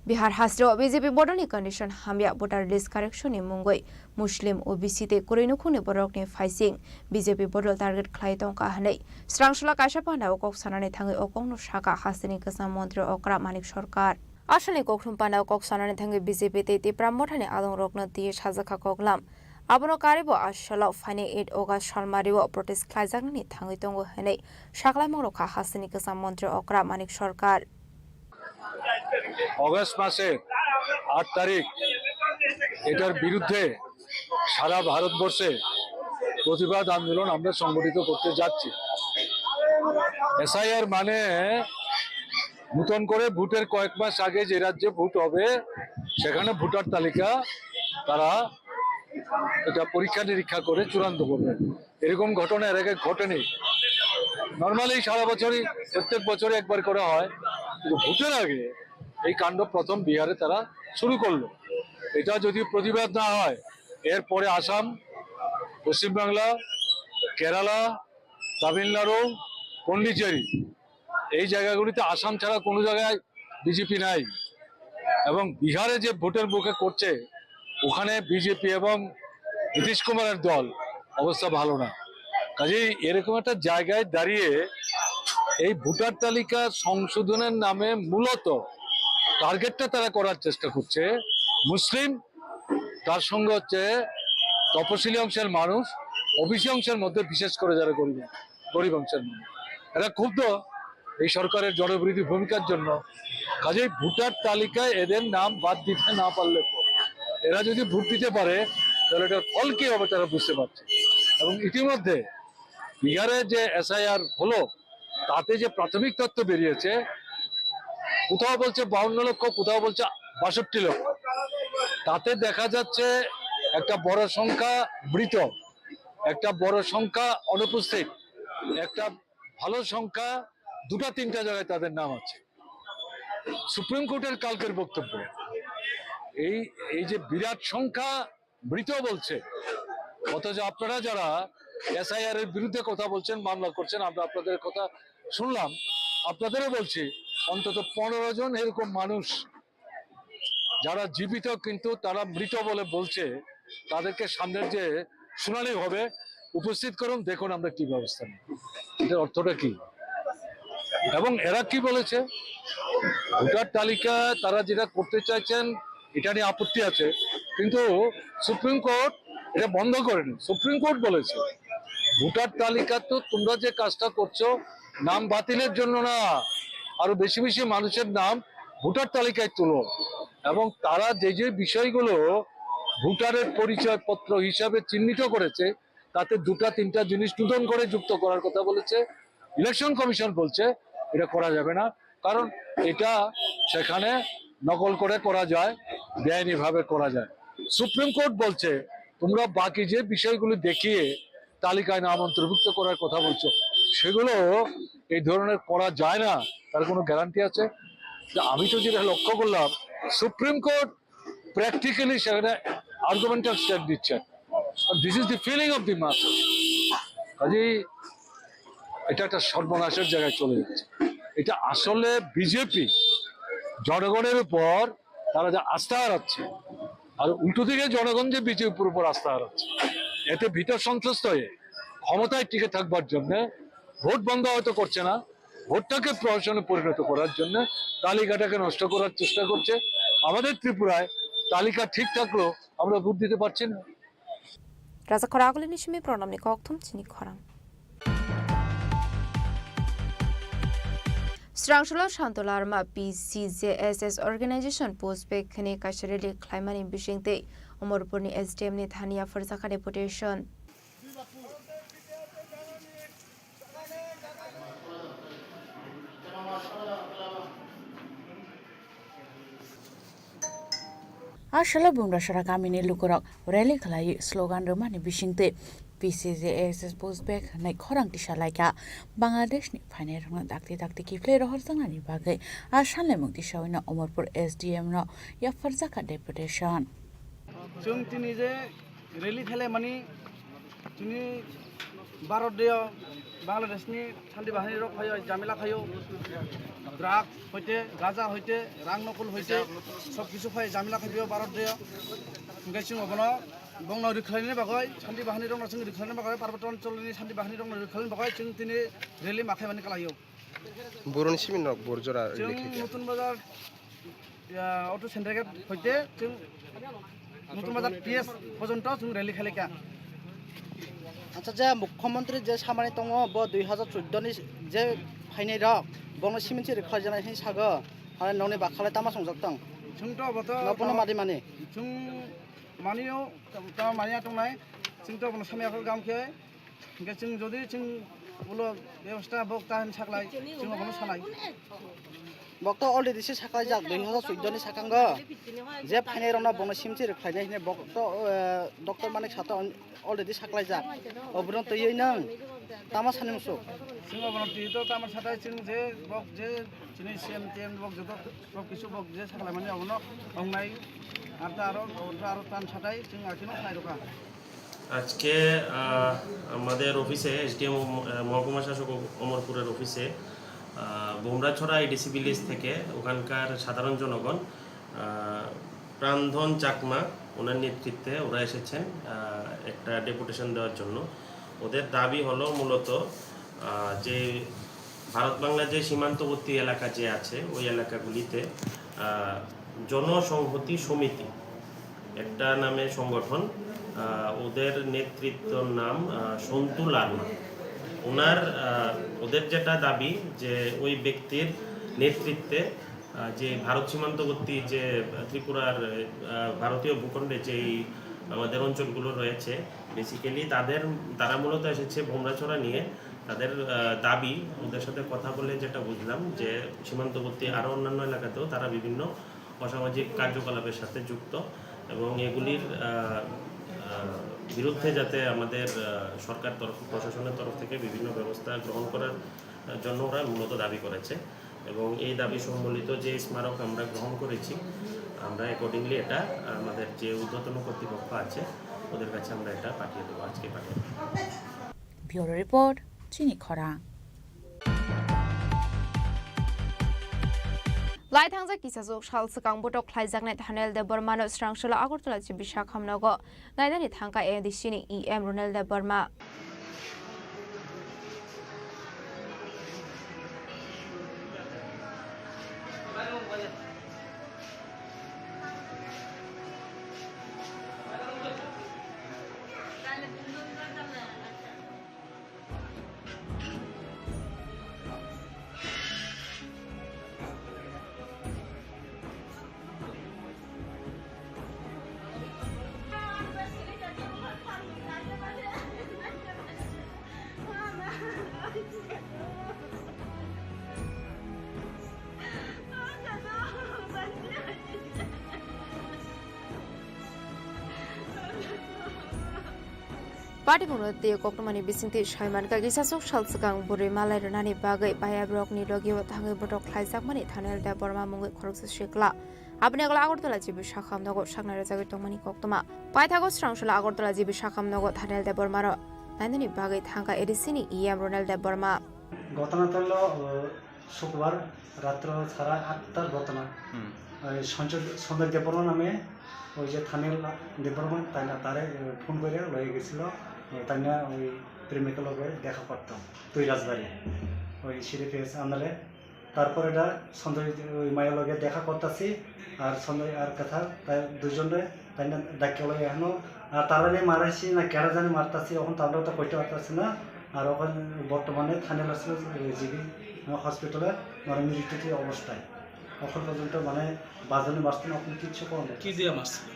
Bihar hasteo B J P bodolni condition hamya, voter list correction ni mungwi Muslim, O B C tei kwrwi nukhungni borokni phaising B J P bodol target khlai tongkha hwnwi Srangsola kaisa pandao kok sanani thangwi o kokno sakha hasteni kwcham montri okra Manik Sarkar. Asalni kokthum pandao kok sanani thangwi B J P tei Tipra Mothani adongrokno twiwi sajakha koklam. Abono karibo asalo phaini eight August salmario protest khlaijaknani thangwi tongo hwnwi saklaimung rwkha hasteni kwcham montri okra Manik Sarkar. August মাসের আট তারিখ এটার বিরুদ্ধে সারা ভারতবর্ষে প্রতিবাদ আন্দোলন আমরা সংগঠিত করতে যাচ্ছি। এসআইআর মানে নতুন করে ভোটের কয়েক মাস আগে যে রাজ্যে ভোট হবে, সেখানে ভোটার তালিকা তারা এটা পরীক্ষা নিরীক্ষা করে চূড়ান্ত করবে। এরকম ঘটনা এর আগে ঘটেনি। নরমালি সারা বছরই, প্রত্যেক বছরই একবার করে হয়, কিন্তু ভোটের আগে এই কাণ্ড প্রথম বিহারে তারা শুরু করলো। এটা যদি প্রতিবাদ না হয়, এরপরে আসাম, পশ্চিমবাংলা, কেরালা, তামিলনাড়ু, পন্ডিচেরি, এই জায়গাগুলিতে আসাম ছাড়া কোনো জায়গায় বিজেপি নাই। এবং বিহারে যে ভোটের মুখে করছে, ওখানে বিজেপি এবং নীতিশ কুমারের দল অবস্থা ভালো না। কাজেই এরকম একটা জায়গায় দাঁড়িয়ে এই ভোটার তালিকা সংশোধনের নামে মূলত টার্গেটটা তারা করার চেষ্টা করছে মুসলিম, তার সঙ্গে হচ্ছে তপশিলি অংশের মানুষ, ওবিসি অংশের মধ্যে বিশেষ করে যারা গরিব, গরিব অংশের মানুষ, এরা ক্ষুব্ধ এই সরকারের জনবিরোধী ভূমিকার জন্য। কাজেই ভোটার তালিকায় এদের নাম বাদ দিতে না পারলে, এরা যদি ভোট দিতে পারে, তাহলে এটার ফল কি হবে তারা বুঝতে পারছে। এবং ইতিমধ্যে বিহারে যে এসআইআর হলো, তাতে যে প্রাথমিক তথ্য বেরিয়েছে, কোথাও বলছে বাউন্ন লক্ষ, কোথাও বলছে বাষট্টি লক্ষ। তাতে দেখা যাচ্ছে একটা বড় সংখ্যা মৃত, একটা বড় সংখ্যা অনুপস্থিত, একটা ভালো সংখ্যা দুটা তিনটা জায়গায় তাদের নাম আছে। সুপ্রিম কোর্টের কালকের বক্তব্য, এই এই যে বিরাট সংখ্যা মৃত বলছে, অথচ আপনারা যারা এসআইআর এর বিরুদ্ধে কথা বলছেন, মামলা করছেন, আমরা আপনাদের কথা শুনলাম। আপনাদেরও বলছি, অন্তত পনেরো জন এরকম মানুষ যারা জীবিত কিন্তু তারা মৃত বলে বলছে, তাদেরকে সামনের যে শুনানি হবে উপস্থিত করুন, দেখুন আমরা কি ব্যবস্থা নিই। এটার অর্থটা কি? এবং এরা কি বলেছে, ভোটার তালিকা তারা যেটা করতে চাইছেন, এটা নিয়ে আপত্তি আছে, কিন্তু সুপ্রিম কোর্ট এটা বন্ধ করেনি। সুপ্রিম কোর্ট বলেছে, ভোটার তালিকা তো তোমরা যে কাজটা করছো, নাম বাতিলের জন্য না, আরো বেশি বেশি মানুষের নাম ভোটার তালিকায় তুলো। এবং তারা যে যে বিষয়গুলো ভোটারের পরিচয়পত্র হিসাবে চিহ্নিত করেছে, তাতে দুটা তিনটা জিনিস নতুন করে যুক্ত করার কথা বলেছে। ইলেকশন কমিশন বলছে এটা করা যাবে না, কারণ এটা সেখানে নকল করে করা যায়, বেআইনিভাবে করা যায়। সুপ্রিম কোর্ট বলছে, তোমরা বাকি যে বিষয়গুলো দেখিয়ে তালিকায় নাম অন্তর্ভুক্ত করার কথা বলছো, সেগুলো এই ধরনের করা যায় না, তার কোনো গ্যারান্টি আছে? যে আমি তো যেটা লক্ষ্য করলাম, সুপ্রিম কোর্ট প্র্যাকটিক্যালি সেখানে আর্গুমেন্টাল স্ট্যান্ড দিচ্ছেন। This is the feeling of the masses. কাজেই এটা একটা সর্বনাশের জায়গায় চলে যাচ্ছে। এটা আসলে বিজেপি জনগণের উপর তারা যে আস্থা হারাচ্ছে, আর উল্টো দিকে জনগণ যে বিজেপির উপর আস্থা হারাচ্ছে, এতে ভীত সন্ত্রস্ত হয়ে ক্ষমতায় টিকে থাকবার জন্য ভোট বন্ধ হয়তো করছে না, ভোটটাকে প্রহসনে পরিণত করার জন্য তালিকাটাকে নষ্ট করার চেষ্টা করছে। আমাদের ত্রিপুরায় তালিকা ঠিক থাকলেও আমরা ভোট দিতে পারছি না। Raja Khoragulini simi pranamni kokthum chini khorang. Srangsola Santolarma P C J S S organization post bag khani kaisa rally khlaimani bisingtwi Omorpurni S D M ni thani yapharjakha deputation. A salo Bumrasora kamini lukurok rally khlaiwi slogan rwmani bisingtwi P C J S S pushback hwnwi khorang tisa laikha. Bangladeshni phainairokno dakti dakti kiphilwi rohorjaknani bagwi a sanlaimung tisawino Omorpur S D M no yapharjakha deputation. Chwng tini je rally khlaimani, chini Bharat deo Bangladesh ni shanti bahini rok phaio, jamila khaio, drugs hoite, gaja hoite, rang nokol hoite, sob kisu phai jamila khaio Bharat deo. Hingke chwng obono bongno rikhlaini bagoi, shanti bahini rokno chwng rikhlaini bagoi, Parbaton Cholni shanti bahini rokno rikhlaini bagoi chwng tini rally ma khaimani kalaio. Boroni simi nok bor jora chwng rally khaikha. Nutun Bazar, ya, auto center gate hoite chwng Nutun Bazar P S porjonto chwng rally khailika. Acha, je mukhyamantri je samani tongo, bo dui hazar chuddo ni je phainai rok, bono simi se rikhlai jana hin sago, hare nokni bakhalai tama songjak tong. Chwng to bo to nokno madi mani. Chwng manio, tama mania tongnai, chwng to bono samya kho gam khe. Hingke chwng jodi chwng ulo bebosta bok ta hin saklai, chwng obono sanai. Bok to already se saklaijak, dui hazar chuddo ni sakango. Je phainai rokno bono simsi rwkhlainai hwnwi bok to, eh, Doctor Manik Saha to already saklaijak. Obono twiwi nwng tama sani muchuk? Chwng obono twi to tama satai chwng je bok je chini C M T M bok joto bok kisu bok je saklaimani obono wngnai. Ar ta aro, aro tan satai chwng akhino khlai rwkha. আজকে, আহ, আমাদের অফিসে, এসডিএম, আহ, মহকুমা শাসক অম-, অমরপুরের অফিসে, আহ, বোমরাছড়া ADC village থেকে ওখানকার সাধারণ জনগণ, আহ, প্রাণধন চাকমা, ওনার নেতৃত্বে ওরা এসেছেন, আহ, একটা ডেপুটেশন দেওয়ার জন্য। ওদের দাবি হলো মূলত, আহ, যে ভারত বাংলা যে সীমান্তবর্তী এলাকা যে আছে, ওই এলাকাগুলিতে, আহ, জনসংহতি সমিতি একটা নামে সংগঠন, আহ, ওদের নেতৃত্বর নাম, আহ, সন্তু লার্মা। ওনার, আহ, ওদের যেটা দাবি যে ওই ব্যক্তির নেতৃত্বে, আহ, যে ভারত সীমান্তবর্তী যে ত্রিপুরার, আহ, ভারতীয় ভূখণ্ডে যেই আমাদের অঞ্চলগুলো রয়েছে, বেসিক্যালি তাদের, তারা মূলত এসেছে ভোমরাছড়া নিয়ে। তাদের, আহ, দাবি, ওদের সাথে কথা বলে যেটা বুঝলাম যে সীমান্তবর্তী আরও অন্যান্য এলাকাতেও তারা বিভিন্ন অসামাজিক কার্যকলাপের সাথে যুক্ত এবং এগুলির, আহ, আহ, বিরুদ্ধে যাতে আমাদের, আহ, সরকার তরফ, প্রশাসনের তরফ থেকে বিভিন্ন ব্যবস্থা গ্রহণ করার, আহ, জন্য ওরা মূলত দাবি করেছে। এবং এই দাবি সম্বলিত যে স্মারক আমরা গ্রহণ করেছি, আমরা অ্যাকর্ডিংলি এটা আমাদের যে ঊর্ধ্বতন কর্তৃপক্ষ আছে, ওদের কাছে আমরা এটা পাঠিয়ে দেবো, আজকে পাঠিয়ে দেবো। Bureau Report, Chini Khorang. Lai thangjak kisasuk sal swkang botok khlaijaknai Thanel Debbarmano Srangsala Agartala G B Sakham nogo nainani thangkha A D C ni E M Ronel Debbarma. Patimungno tei koktwmani bisingtwi saimankha, kisasuk sal swkang bwrwi malai rwnani bagwi bayabrokni logio thangwi botok khlaijakmani Thanel Debbarma mungwi khoroksa sikla. Aboni ulo Agartala G B Sakham nogo saknai rwjagwi tongmani koktwma. Paithago Srangsala Agartala G B Sakham nogo Thanel Debbarmano nainani bagwi thangkha A D C ni E M Ronel Debbarma. ঘটনাটা হলো, আহ, শুক্রবার রাত্র সাড়ে আটটার ঘটনা। হুম। ওই সঞ্জয়, সঞ্জয় দেববর্মা নামে ওই যে থানেল দেববর্মা, তাই না, তারে, আহ, ফোন করে লয়ে গেছিল, আহ, তাই না, ওই প্রেমিকার লগে দেখা করতাম তুই রাজবাড়ি, ওই সিঁড়ি পেয়েছে আন্দারে। তারপর এটা সঞ্জয় ওই মায়ের লগে দেখা করতেছি, আর সঞ্জয় আর কথা, তাই দুজনরে তাই না ডাকিয়া লই এখনো, আর তারা নিয়ে মারাইছি না কেডা জানি মারতাছি, এখন তো আমরা তো কইতে পারতাছি না। আর ওখানে বর্তমানে থানায় আছে, জিবি হসপিটালে, মানে, মৃত্যুটি অবস্থায়। এখন পর্যন্ত, মানে, বাজানো মারছে না, এখন কিচ্ছু কম নেই। কি দিয়ে মারছিল?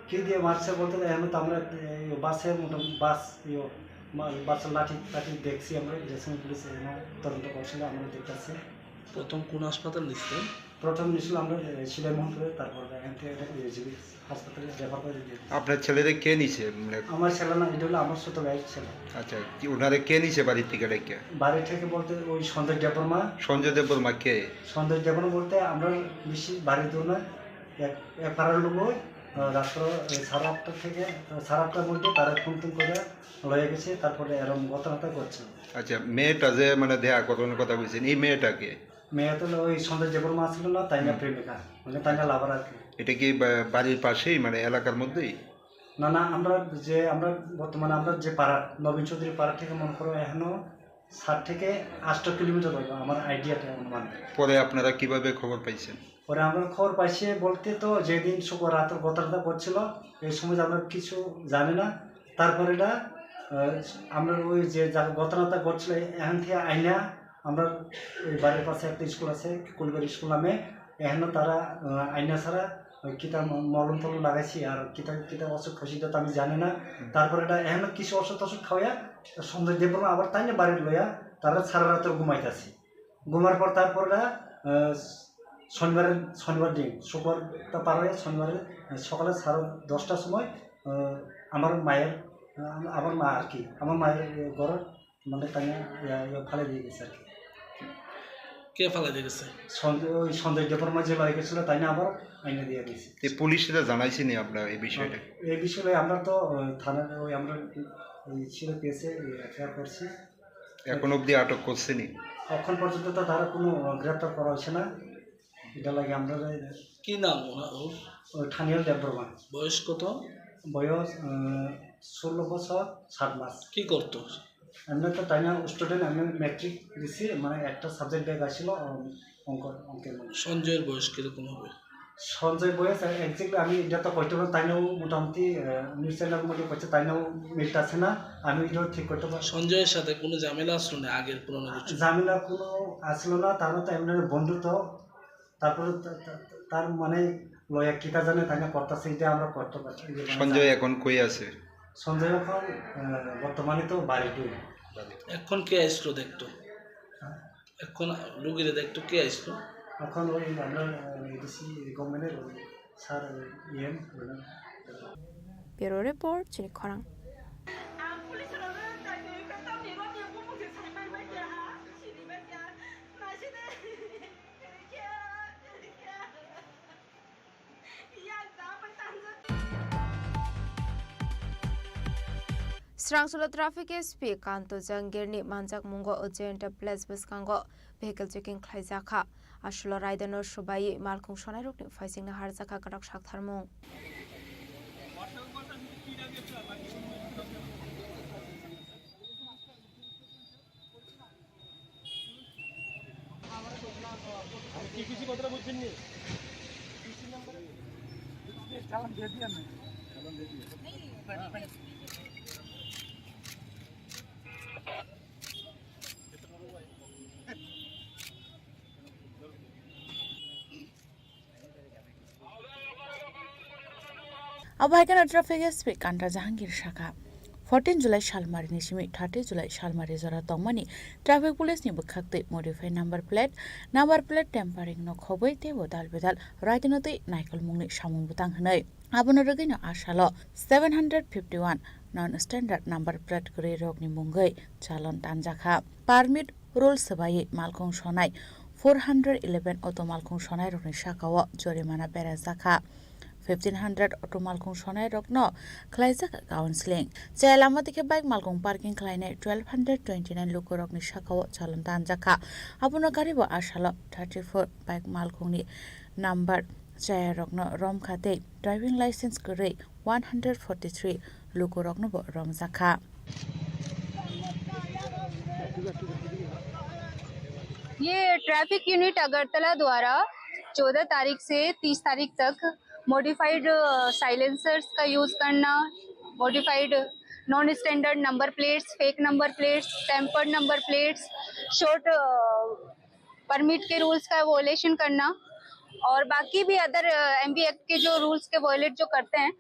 কি দিয়ে মারছে বলতে, এখন তো আমরা এই বাসে মোটামুটি বাস, ইয়ে, মা-, বাসের লাঠি টাঠি দেখছি আমরা, ড্রেসিং পুলিশ এখানে তদন্ত করছিল, আমরা দেখতেছি। প্রথম কোন হাসপাতাল নিছিলেন? প্রথম নিয়েছিল আমরা, এ, সিলাই মোহনপুরে, তারপর এখান থেকে এটা, এ, জিবি হাসপাতালে রেফার করে দিয়ে দিয়েছে। আপনার ছেলেরে কে নিছে? মানে আমার ছেলে না, এটা হলো আমার ছোট ভাইয়ের ছেলে। আচ্ছা, কি ওনারে কে নিছে বাড়ি থেকে ডেকে? বাড়ি থেকে বলতে ওই সঞ্জয় দেববর্মা। সঞ্জয় দেববর্মা কে? সঞ্জয় দেববর্মা বলতে আমরা বেশি বাড়ি দূর না, এক, এক পাড়ার লোক, আহ, রাত্র, এ, সাড়ে আটটা থেকে, আহ, সাড়ে আটটার মধ্যে তারা ফোন টোন করে লয়ে গেছে, তারপরে এরম ঘটনাটা ঘটছে। আচ্ছা, মেয়েটা যে মানে দেয়া কতক্ষণ কথা বলছেন, এই মেয়েটা কে? মেয়ে তো ওই সঞ্জয় দেববর্মা ছিল না, তাই না হুম। প্রেমিকা, মানে তাই না লাভার আর কি। এটা কি বা-, বাড়ির পাশেই, মানে এলাকার মধ্যেই? না, না, আমরা যে, আমরা বর্তমানে আমরা যে পাড়া, নবীন চৌধুরী পাড়া থেকে মনে করো এখনো সাত থেকে আট কিলোমিটার হবে আমার আইডিয়াটা অনুমান। পরে আপনারা কিভাবে খবর পাইছেন? পরে আমরা খবর পাইছি বলতে তো যেদিন শুক্রবার রাতের ঘটনাটা ঘটছিল, এই সময় আমরা কিছু জানি না। তারপরে এটা, আহ, আমরা ওই যে জায়গা ঘটনাটা ঘটছিল, এখান থেকে আইনা আমরা ওই বাড়ির পাশে একটা স্কুল আছে, কুলবাড়ি স্কুল নামে, এখানে তারা, আহ, আইনা ছাড়া ওই কিতা ম-, মলম টলম লাগাইছি আর কিতা কিতা ওষুধ খাইছি, এটা তো আমি জানি না। হুম। তারপরে এটা এখানে কিছু ওষুধ টষুধ খাওয়াইয়া সঞ্জয় দেববর্মা আবার তাই না বাড়ির লইয়া তারা সারা রাত্র ঘুমাইতেছি। ঘুমার পর তারপর এটা, আহ, শনিবারের, শনিবার দিন, শুক্রবারটা পার হয়ে শনিবারে, আহ, সকালে সাড়ে দশটার সময়, আহ, আমার মায়ের, আহ, আমার মা আর কি, আমার মায়ের, আহ, ঘরের মানে তাই না, ইয়া, ইয়া ফালাই দিয়ে গেছে আর কি। কে ফালাই দিয়ে গেছে? সঞ্জয়, ওই সঞ্জয় দেববর্মা যে লয়ে গেছিল, তাই না আবার আইনা দিয়ে গেছে। এই পুলিশরা জানাইছে নি আপনার এই বিষয়টা? এই বিষয়ে আমরা তো, আহ, থানার ওই আমরা ওই ছিল কেসে এফআইআর করছি। এখন অবধি আটক করছে নি? এখন পর্যন্ত তো তারা কোনো গ্রেপ্তার করা হয়েছে না। এটা লাগে আমরা কি নাম ওনার, ওর? ওই থানিয়াল দেববর্মা। বয়স কত? বয়স, আহ, ষোলো বছর সাত মাস। কি করতো? এমনি তো তাই না স্টুডেন্ট, আমি ম্যাট্রিক দিছি, মানে একটা সাবজেক্ট ব্যাক আসছিল, উম, অঙ্ক, অঙ্কের মধ্যে। সঞ্জয়ের বয়স কিরকম হবে? সঞ্জয় বয়েস, exactly আমি এটা তো কইতে পারবো, তাই নাও মোটামুটি, আহ, নিউজ চ্যানেল মধ্যে কইছে, তাই নাও মিলতাছে না, আমি এটা ঠিক করতে পারবো। সঞ্জয়ের সাথে কোনো ঝামেলা আসলো না আগের পুরনো কিছু? ঝামেলা কোনো আসলো না, তারা তো এমনি বন্ধু তো, তারপরে তা-, তা-, তার মানে লয়া কিতা জানে, তাই না করতেছে, এটা আমরা করতে পারছি। সঞ্জয় এখন কই আছে? সঞ্জয় এখন, আহ, বর্তমানে তো বাড়িতে। এখন কে আসলো দেখতো? হ্যাঁ? এখন রুগীরে দেখতো কে আসলো? এখন ওই আমরা, আহ, এডিসি গভর্নমেন্টের ওই স্যার, ওই ইএম, ওনার। Bureau report, Chini Khorang. Srangsulo traffic S P Kanto Jangirni manjakmungo Ujjainta Place bwskango vehicle checking khlaijakha. Asulo raidano swbaiwi malkhung sonairokni phaisingno harjakha kwrak saktharmung. কি কিছু কথা বুঝছেন নি? চালান দিয়ে দিয়ে আমি। Abo hai kheno traffic S P Kanta Jahangir sakha, fourteen July salmari ni simi thirty July salmari jora tongmani traffic police ni bwkhak twi modify number plate, number plate tampering no khobwi teibo dal bidal raitino twi naikolmung ni samung bwtang hwnwi. Abono rwgwino a salo seven hundred fifty one non standard number plate kwrwi rokni mungwi chalon tanjakha. Permit rule swbaiwi malkhung sonai four hundred eleven auto malkhung sonairokni sakao jorimana berajakha. Fifteen hundred auto malkhung sonairokno khlaijak counselling. Chaya lama dikhe bike malkhung parking khlainai twelve hundred twenty nine lukurokni sakao chalon tanjakha. Abono garibo a salo thirty four bike malkhungni number chayarokno romkha tei driving license kwrwi one hundred forty three lukuroknobo romjakha. ये traffic unit Agartala द्वारा चौदह तारीख से तीस तारीख तक modified silencers का यूज़ करना, modified non standard number plates, fake number plates, tempered number plates, short permit के रूल्स का वायलेशन करना और बाकी भी अदर एमवी एक्ट के जो रूल्स के वायलेट जो करते हैं,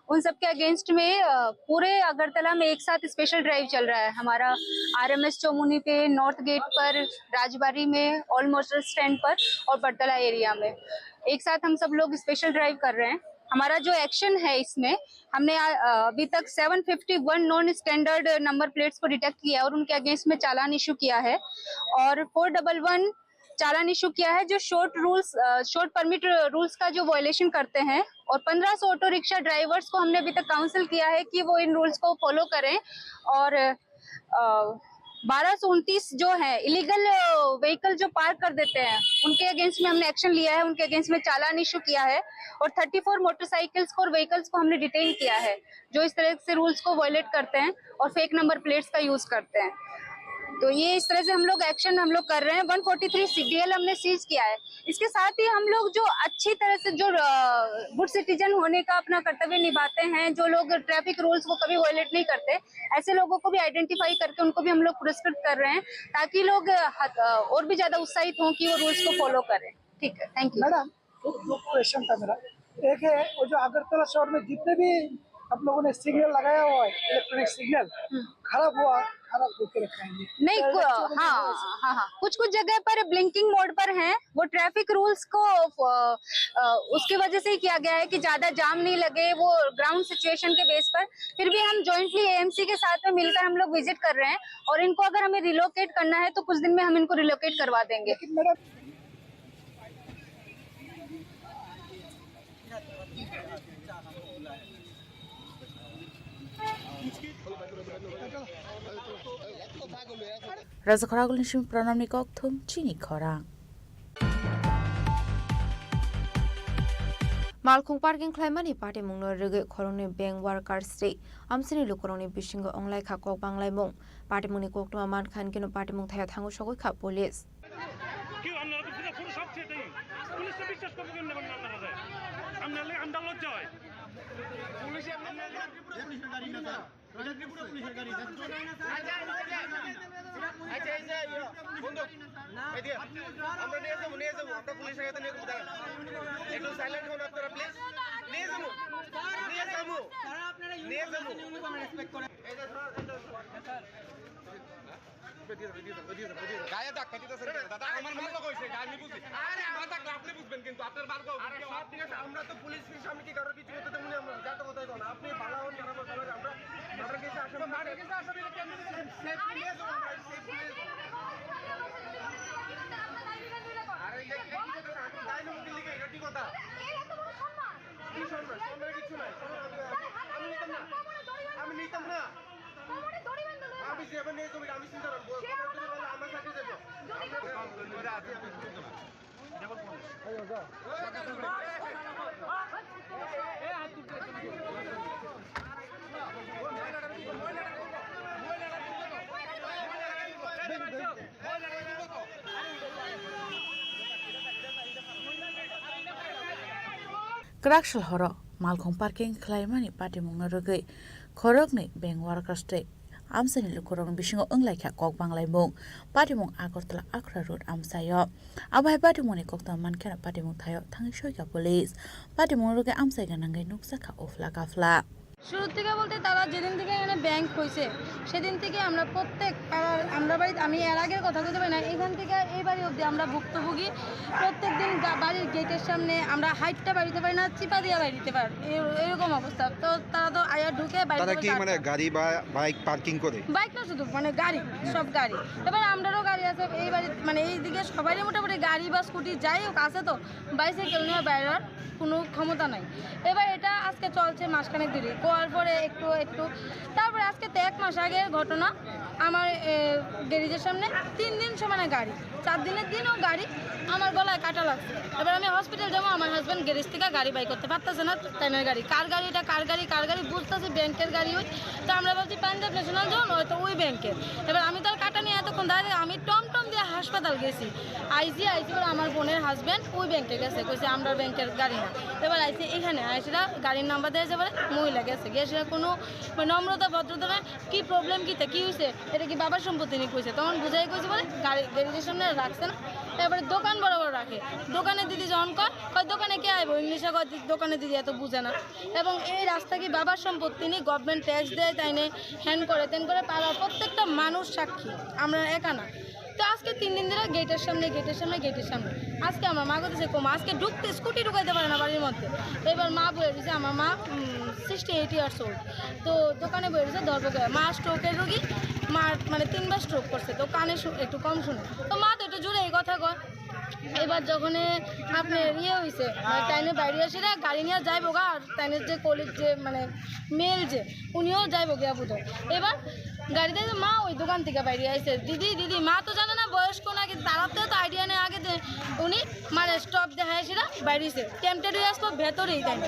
उन सब के अगेंस्ट में, अ, पूरे अगरतला में एक साथ स्पेशल ड्राइव चल रहा है हमारा। आरएमएस चौमुहनी पे, नॉर्थ गेट पर, राजबाड़ी में, ऑल मोटर स्टैंड पर और बरतला एरिया में एक साथ हम सब लोग स्पेशल ड्राइव कर रहे हैं। हमारा जो एक्शन है इसमें, हमने, अ, अभी तक seven fifty one non standard number plates को डिटेक्ट किया और उनके अगेंस्ट में चालान इशू किया है और फोर डबल वन चालान इशू किया है, जो शॉर्ट रूल्स, अ, शॉर्ट परमिट रूल्स का जो वायलेशन करते हैं, और पन्द्रह सौ ऑटो रिक्शा ड्राइवर्स को हमने अभी तक काउंसिल किया है कि वो इन रूल्स को फॉलो करें, और, अ, बारह सौ उनतीस जो है इलीगल, अ, व्हीकल जो पार्क कर देते हैं, उनके अगेंस्ट में हमने एक्शन लिया है, उनके अगेंस्ट में चालान इशू किया है, और थर्टी फोर मोटरसाइकिल्स को और व्हीकल्स को हमने डिटेन किया है, जो इस तरह से रूल्स को वायलेट करते हैं और फेक नंबर प्लेट्स का यूज़ करते हैं। तो ये इस तरह से हम लोग एक्शन हम लोग कर रहे हैं। वन फोर्टी थ्री सीडीएल हमने सीज किया है। इसके साथ ही हम लोग जो अच्छी तरह से जो, अ, गुड सिटीजन होने का अपना कर्तव्य निभाते हैं, जो लोग ट्रैफिक रूल्स को कभी वायलेट नहीं करते, ऐसे लोगों को भी आइडेंटिफाई करके उनको भी हम लोग पुरस्कृत कर रहे हैं, ताकि लोग, अ, हत-, अ, और भी ज़्यादा उत्साहित हों कि वो रूल्स को फॉलो करें। ठीक है, थैंक यू। मैडम, दो, दो क्वेश्चन था मेरा। एक है, वो जो अगरतला शहर में जितने भी आप लोगों ने सिग्नल लगाया हुआ है, इलेक्ट्रॉनिक सिग्नल, हम्म। खराब हुआ, खराब होके रखा है ये। नहीं, तो को-, इलेक्ट्रॉनिक हाँ, सिग्नल हाँ, हाँ, कुछ कुछ जगह पर ब्लिंकिंग मोड पर हैं, वो ट्रैफिक रूल्स को, अ, अ, उसकी वजह से ही किया गया है कि ज़्यादा जाम नहीं लगे, वो ग्राउंड सिचुएशन के बेस पर। फिर भी हम जॉइंटली एएमसी के साथ में मिलकर हम लोग विजिट कर रहे हैं और इनको अगर हमें रिलोकेट करना है तो कुछ दिन में हम इनको रिलोकेट करवा देंगे। लेकिन madam, Rajakhor Agulni simi Pranamni kokthum chini khorang. Malkhung parking khlaimani patimungno rwgwi khoroknwi bank workers tei amchaini lukurokni bisingo wnglaikha kok banglaimung. Patimungni koktwma mankha hinkhe patimung thaya thango sogwi kha police. क्यों हम लोग तो पूरा, पूरा सब थे नहीं। पुलिस से বিশ্বাস করবো কেমনে বলেন আপনারা? আপনার লে-, আমরা লজ্জা হয়। পুলিশে আপনার লে-, পুলিশের গাড়ি না, স্যার। এটা ত্রিপুরা পুলিশের গাড়ি। আচ্ছা, আচ্ছা, আচ্ছা। আচ্ছা, এই যে, ইয়ে, বন্ধু, এই দিয়ে, আমরা নিয়ে যাবো, নিয়ে যাবো, আমরা পুলিশের কাছে নিয়ে যাবো, দাঁড়ান। একটু সাইলেন্ট হন আপনারা, প্লিজ। নিয়ে যাবো, নিয়ে যাবো, নিয়ে যাবো। এই যে, ধরো, এই যে, ধরো। গায়ে ধাক্কা দিতেছেন কেন? দাদা, আমার মা তো কইছে, গায়ে আমি বুঝি। আরে, মা থাকলে আপনি বুঝবেন, কিন্তু আপনার বার কেউ আরে, সব ঠিক আছে, আমরা তো পুলিশের সামনে কি কারোর কিছু করতে দেবো না আমরা, যা তো কোথায় যাও না। আপনি ভালো হন, খারাপ হন, তাহলে আমরা মার্ডার কেসে আসামি, মার্ডার কেসে আসামি কেন? সেফলি নিয়ে যাবো আমরা, সেফলি নিয়ে যাবো। আরে, এটা কি কথা? আপনি গায়ে ধাক্কা দিলে এটা কি কথা? কি সম্মান? সম্মান কিছু নাই। আমি নিতাম না। আমি নিতাম না। আমি যেভাবে নিয়ে যাবো, আমি চিন্তা করবো। আমার সাথে যাবো। Kwrak sal horo malkhung parking khlaimani patimungno rwgwi khoroknwi bank workers tei amchaini lukurokni bisingo wnglaikha kok banglaimung. Patimung Agartala Akhra Road amchaio. Abo hai patimungni koktwma mankheno patimung thaio thangwi soikha police. Patimung rwgwi amchai gwnangwi nukjakha uphla kaphla. শুরু থেকে বলতে তারা যেদিন থেকে এখানে ব্যাংক হয়েছে, সেদিন থেকে আমরা প্রত্যেক পাড়ার, আমরা বাড়িতে, আমি এর আগের কথা বলতে পারি না, এখান থেকে এই বাড়ি অবধি আমরা ভুক্তভোগী। প্রত্যেক দিন গা-, বাড়ির গেটের সামনে আমরা হাইটটা বাড়িতে পারি না, চিপা দিয়ে বাড়িতে পার, এ-, এরকম অবস্থা। তো তারা তো আয়া ঢুকে বাড়িতে তারা কি পারে মানে চারটা। গাড়ি বা বাইক পার্কিং করে? বাইক না শুধু, মানে গাড়ি, সব গাড়ি। এবার আমরারও গাড়ি আছে এই বাড়ি, মানে এইদিকে সবারই মোটামুটি গাড়ি বা স্কুটি যাই হোক আছে তো, বাইসাইকেল নিয়ে বাইরে কোনো ক্ষমতা নাই। এবার এটা আজকে চলছে মাসখানেক ধরে, করার পরে একটু একটু, তারপরে আজকে তো এক মাস আগের ঘটনা, আমার, এ, গ্যারেজের সামনে তিন দিন সমানে গাড়ি, চার দিনের দিনও গাড়ি, আমার গলায় কাটা লাগছে। এবার আমি হসপিটাল যাবো, আমার হাজব্যান্ড গ্যারেজ থেকে গাড়ি বাই করতে পারতেছে না, ট্রেনের গাড়ি, কার গাড়ি এটা, কার গাড়ি, কার গাড়ি বুঝতেছি, ব্যাংকের গাড়ি ওই। তো আমরা ভাবছি পাঞ্জাব ন্যাশনাল যখন হয়তো ওই ব্যাংকের। এবার আমি তো আর কাটা নিয়ে এতক্ষণ দাঁড়াই, আমি টমটম দিয়ে হাসপাতাল গেছি, আইসি আইসি করে আমার বোনের হাজব্যান্ড ওই ব্যাংকে গেছে, কইছে আমরা ব্যাংকের গাড়ি না। এবার আইসি এখানে আইসিরা গাড়ির নাম্বার দিয়ে যাবে, মহিলা গেছে, গিয়ে সেটা কোনো মানে নম্রতা ভদ্রতা নাই। কি প্রবলেম, কিতা কি হয়েছে, এটা কি বাবার সম্পত্তি নিয়ে কইছে? তখন বুঝাই কইছে বলে গাড়ি গ্যারেজের সামনে রাখছে না। এবারে দোকান বড় বড় রাখে, দোকানে দিদি যখন কয়, কয় দোকানে কে আইবো, ইংলিশে কয় দি-, দোকানে দিদি এত বুঝে না। এবং এই রাস্তা কি বাবার সম্পত্তি নিয়ে গভর্নমেন্ট ট্যাক্স দেয়, তাই নিয়ে হ্যান করে ত্যান করে, পাড়ার প্রত্যেকটা মানুষ সাক্ষী, আমরা একা না। তো আজকে তিন দিন ধরে গেটের সামনে, গেটের সামনে, গেটের সামনে। আজকে আমার মা কোথায় কম, আজকে ঢুকতে স্কুটি ঢুকাইতে পারে না বাড়ির মধ্যে। এবার মা বলে দিছে, আমার মা সিক্সটি এইট ইয়ার্স ওল্ড, তো দোকানে বসে রয়েছে, ধরবো কে? মা স্ট্রোকের রুগী, মা মানে তিনবার স্ট্রোক করছে, তো কানে শু-, একটু কম শুনে। তো মা তো একটু জোরে এই কথা কয়। এবার যখন আপনার ইয়ে হয়েছে, মানে, তাইনে বাইরে আসে না, গাড়ি নিয়ে যাইবো গা, আর তাইনের যে কলিগ, যে মানে মেল যে, উনিও যাইবো গিয়া বোধ হয়। এবার গাড়িতে যে মা ওই দোকান থেকে বাইরে আইছে, দিদি, দিদি, মা তো জানে না বয়স্ক নাকি, তারা তো আইডিয়া নেই আগে যে উনি মানে স্টপ দেখায় সেটা বাইরেছে, টেম্পটেড হয়ে আসলো ভেতরেই তাই।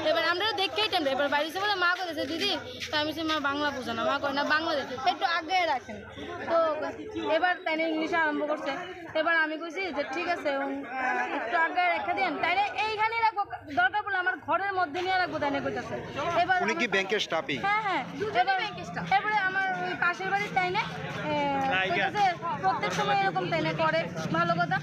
এবার আমরা দেখেই টেম্পটেড, এবার বাইরেছে বলে মা করেছে, "দিদি।" তো আমি বলছি, "মা বাংলা বুঝো না।" মা কয়, "না, বাংলা দেখি, একটু আগে রাখেন।" তো এবার তাই ইংলিশে আরম্ভ করছে। এবার আমি কইছি যে, "ঠিক আছে, উম, আহ, একটু আগে রেখে দেন।" তাইলে এইখানে রাখবো, দরকার পড়লে আমার ঘরের মধ্যে নিয়ে রাখবো, তাই না কইতাছে। এবার উনি কি আমার ব্যাংকের স্টাফই? হ্যাঁ, হ্যাঁ। দুজনই এবার ব্যাংকের স্টাফ। এবারে আমার ওই পাশের বাড়ির তাই না, এ, কইতাছে, "প্রত্যেক সময় এরকম তাই না করে, ভালো কথা।"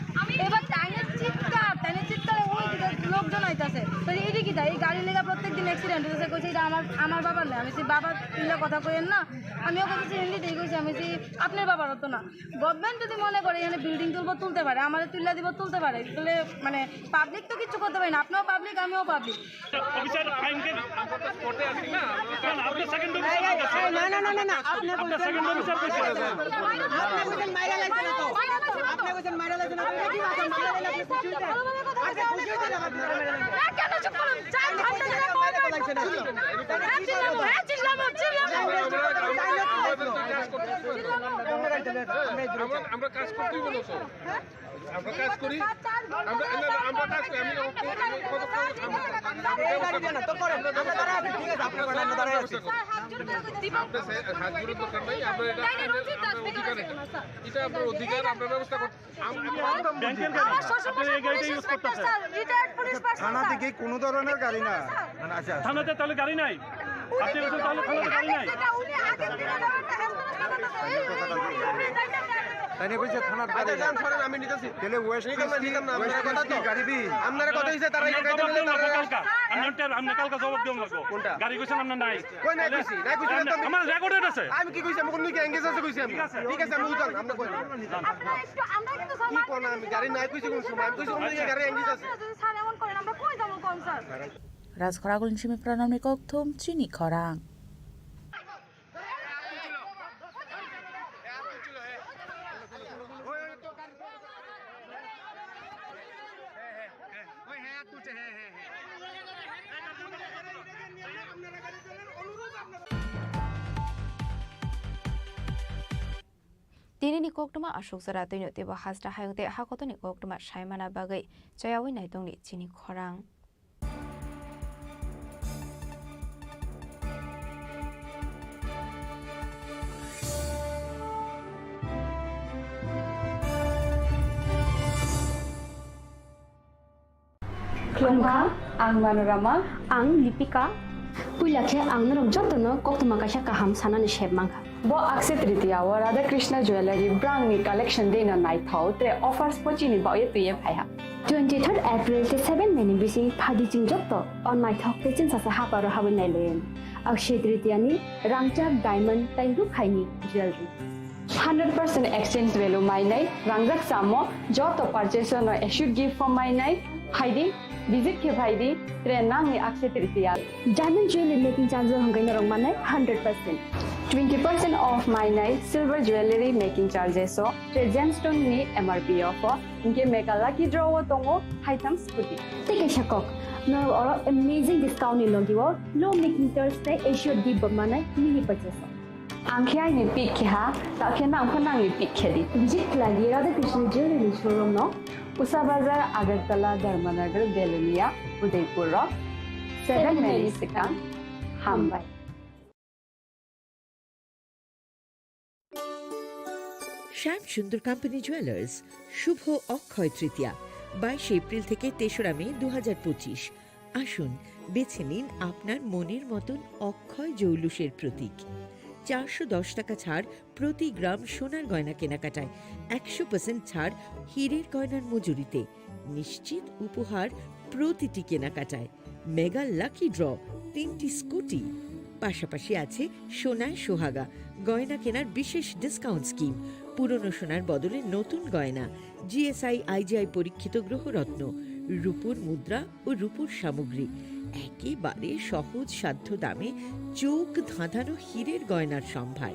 এবার তাই না চিৎকার, তাই না চিৎকারে ওই দিকে লোকজন আইতাছে। তো এটা কি তাই? এই গাড়ি লেগা প্রত্যেক দিন অ্যাক্সিডেন্ট হইতেছে। কইছে, "এটা আমার, আমার বাবার না।" আমি বলছি, "বাবা, তুই না কথা কইেন না।" আমিও কইতেছি হিন্দিতেই কইছি, আমি বলছি, "আপনার বাবার তো না।" গভর্নমেন্ট যদি মনে করে এখানে বিল্ডিং তুলবো, তুলতে পারে, আমাদের তুললে দিব, তুলতে পারে। তাহলে মানে পাবলিক তো কিচ্ছু করতে পারে না, আপনিও পাবলিক, আমিও পাবলিক। অফিসার আইনকে আমরা তো স্পটে আছি না, আমরা তো না, না, আপনি সেকেন্ড অফিসার না, না, না, না, না, আপনি আপনার বলছেন সেকেন্ড অফিসার কইছে। আপনি বলছেন মাইরা লাগছে না তো। আপনি বলছেন মাইরা লাগছে না তো। এটা কি ভাষা? মাইরা লাগলে আপনি খুশি হইতেন? আচ্ছা, খুশি হইতেন আবার মাইরা লাগলে। এই কেন চুপ করুন? চার ঘন্টা ধরে মাইরা লাগছে না। হ্যাঁ, চিল্লাবো, হ্যাঁ, চিল্লাবো, চিল্লাবো। আমরা, আমরা কাজ করতেই বলেছো। আমরা কাজ করি। আমরা, আমরা, আমরা কাজ করি। আমি, আমি, আমি কত, আমরা, আমরা ব্যবস্থা করবো। আপনার সে-, হাত জোড়ার দরকার নাই, আমরা এটা, আপনার অধিকার এটা। এটা আপনার অধিকার, আমরা ব্যবস্থা করতে। আম-, ব্যাংকের গাড়ি। আমার শ্বশুর আপনি এই গাড়িটা ইউজ করতেছেন? স্যার, রিটায়ার্ড পুলিশ পার্সন, থানা স্যার। থেকে কোনো ধরনের গাড়ি না। স্যার। মানে, আচ্ছা, আচ্ছা। থানাতে তাহলে গাড়ি নাই? উনি আপনি বলছেন তাহলে থানাতে গাড়ি নাই? উনি আগের দিনে ধরনের তাই নিয়ে বলছে থানার গাড়ি আচ্ছা, নাই। যান, সরেন, আমি নিতেছি। তাহলে ওয়েস্ট নিতাম না, পিস কি, নিতাম না, ওয়েস্ট আপনারা পিস কথা কি তো। গাড়ি বি? আপনারা কথা হইছে, তারা আপনার এখানে জবাব মিলে দেন না, তারা কালকা। আপনার, আপনার কালকা জবাব দেন লাগবো। কোনটা? গাড়ি কইছেন আপনার নাই। কই নাই কইছি? নাই কইছি না তো আমি। আমার রেকর্ডেড আছে। আমি কি কইছি? আমি কোন দিকে এঙ্গেজ আছে কইছি আমি? ঠিক আছে। ঠিক আছে, আমি উঠান, আমরা কই। আপনারা একটু, আমরা কিন্তু কি কোন আমি গাড়ি নাই কইছি কোন সময়? আমি কইছি কোন দিকে গাড়ি এঙ্গেজ আছে? যদি স্যার এমন করেন, আমরা কই যাবো কোন sir? Rajkhoragul ni simi Pranamni kokthum chini khorang. Tini ni koktwma aswk jora twino teibo hasta hayung tei hakotoni koktwma saimana bagwi chayawi naitongni chini khorang. Khulumkha, ang Manorama. Ang Lipika. Puila khe ang norok jotono koktwma kaisa kaham sanani sep mankha. Bo Akshaya Tritiya o Radha Krishna Jewellery brangni collection deino naithok, tre offers bo chini bagwi twiwi phaiha. Twenty-third April tei seven May ni bising phadi chwng joto o naithok tei chwngsacha haparo habwi nailaio. Akshaya Tritiya ni rangchak, diamond tei rukhaini jewellery. Hundred percent exchange value mainai, rangjak chamo, joto purchase no assured gift form mainai, phaidi, visit khe phaidi, tre nangni Akshaya Tritiya. Diamond jewelry making charge o hwnkhe norok manai hundred percent. Twenty percent off mainai silver jewelry making charges o, tre gemstone ni M R P o pho, hwnkhe mega lucky draw o tongo haitham scooty. Tei kaisa kok, norok oro amazing discount ni logi o low making charge tei assured gift bo manai mini purchase o. Ang khe aini pick khe ha, ta khe nang pho nangni pick khe di. Visit khlai di Radha Krishna Jewelry showroom no, Usa Bazar, Agartala, Dharmanagar, Belonia, Udaipur rok, seven May ni swkang. Hambai. শ্যাম Sundar company jewellers, শুভ অক্ষয় তৃতীয়া, বাইশে এপ্রিল থেকে তেসরা মে দু হাজার পঁচিশ। আসুন, বেছে নিন আপনার মনের মতন অক্ষয় জৌলুসের প্রতীক। চারশো দশ টাকা ছাড় প্রতি গ্রাম সোনার গয়না কেনাকাটায়, একশো পার্সেন্ট ছাড় হীরের গয়নার মজুরিতে, নিশ্চিত উপহার প্রতিটি কেনাকাটায়, মেগা লাকি ড্র, তিনটি স্কুটি। পাশাপাশি আছে সোনায় সোহাগা, গয়না কেনার বিশেষ ডিসকাউন্ট স্কিম, পুরনো সোনার বদলে নতুন গয়না, G S I I G I পরীক্ষিত গ্রহরত্ন, রূপোর মুদ্রা ও রূপোর সামগ্রী, একেবারে সহজ সাধ্য দামে চোখ ধাঁধানো হীরের গয়নার সম্ভার।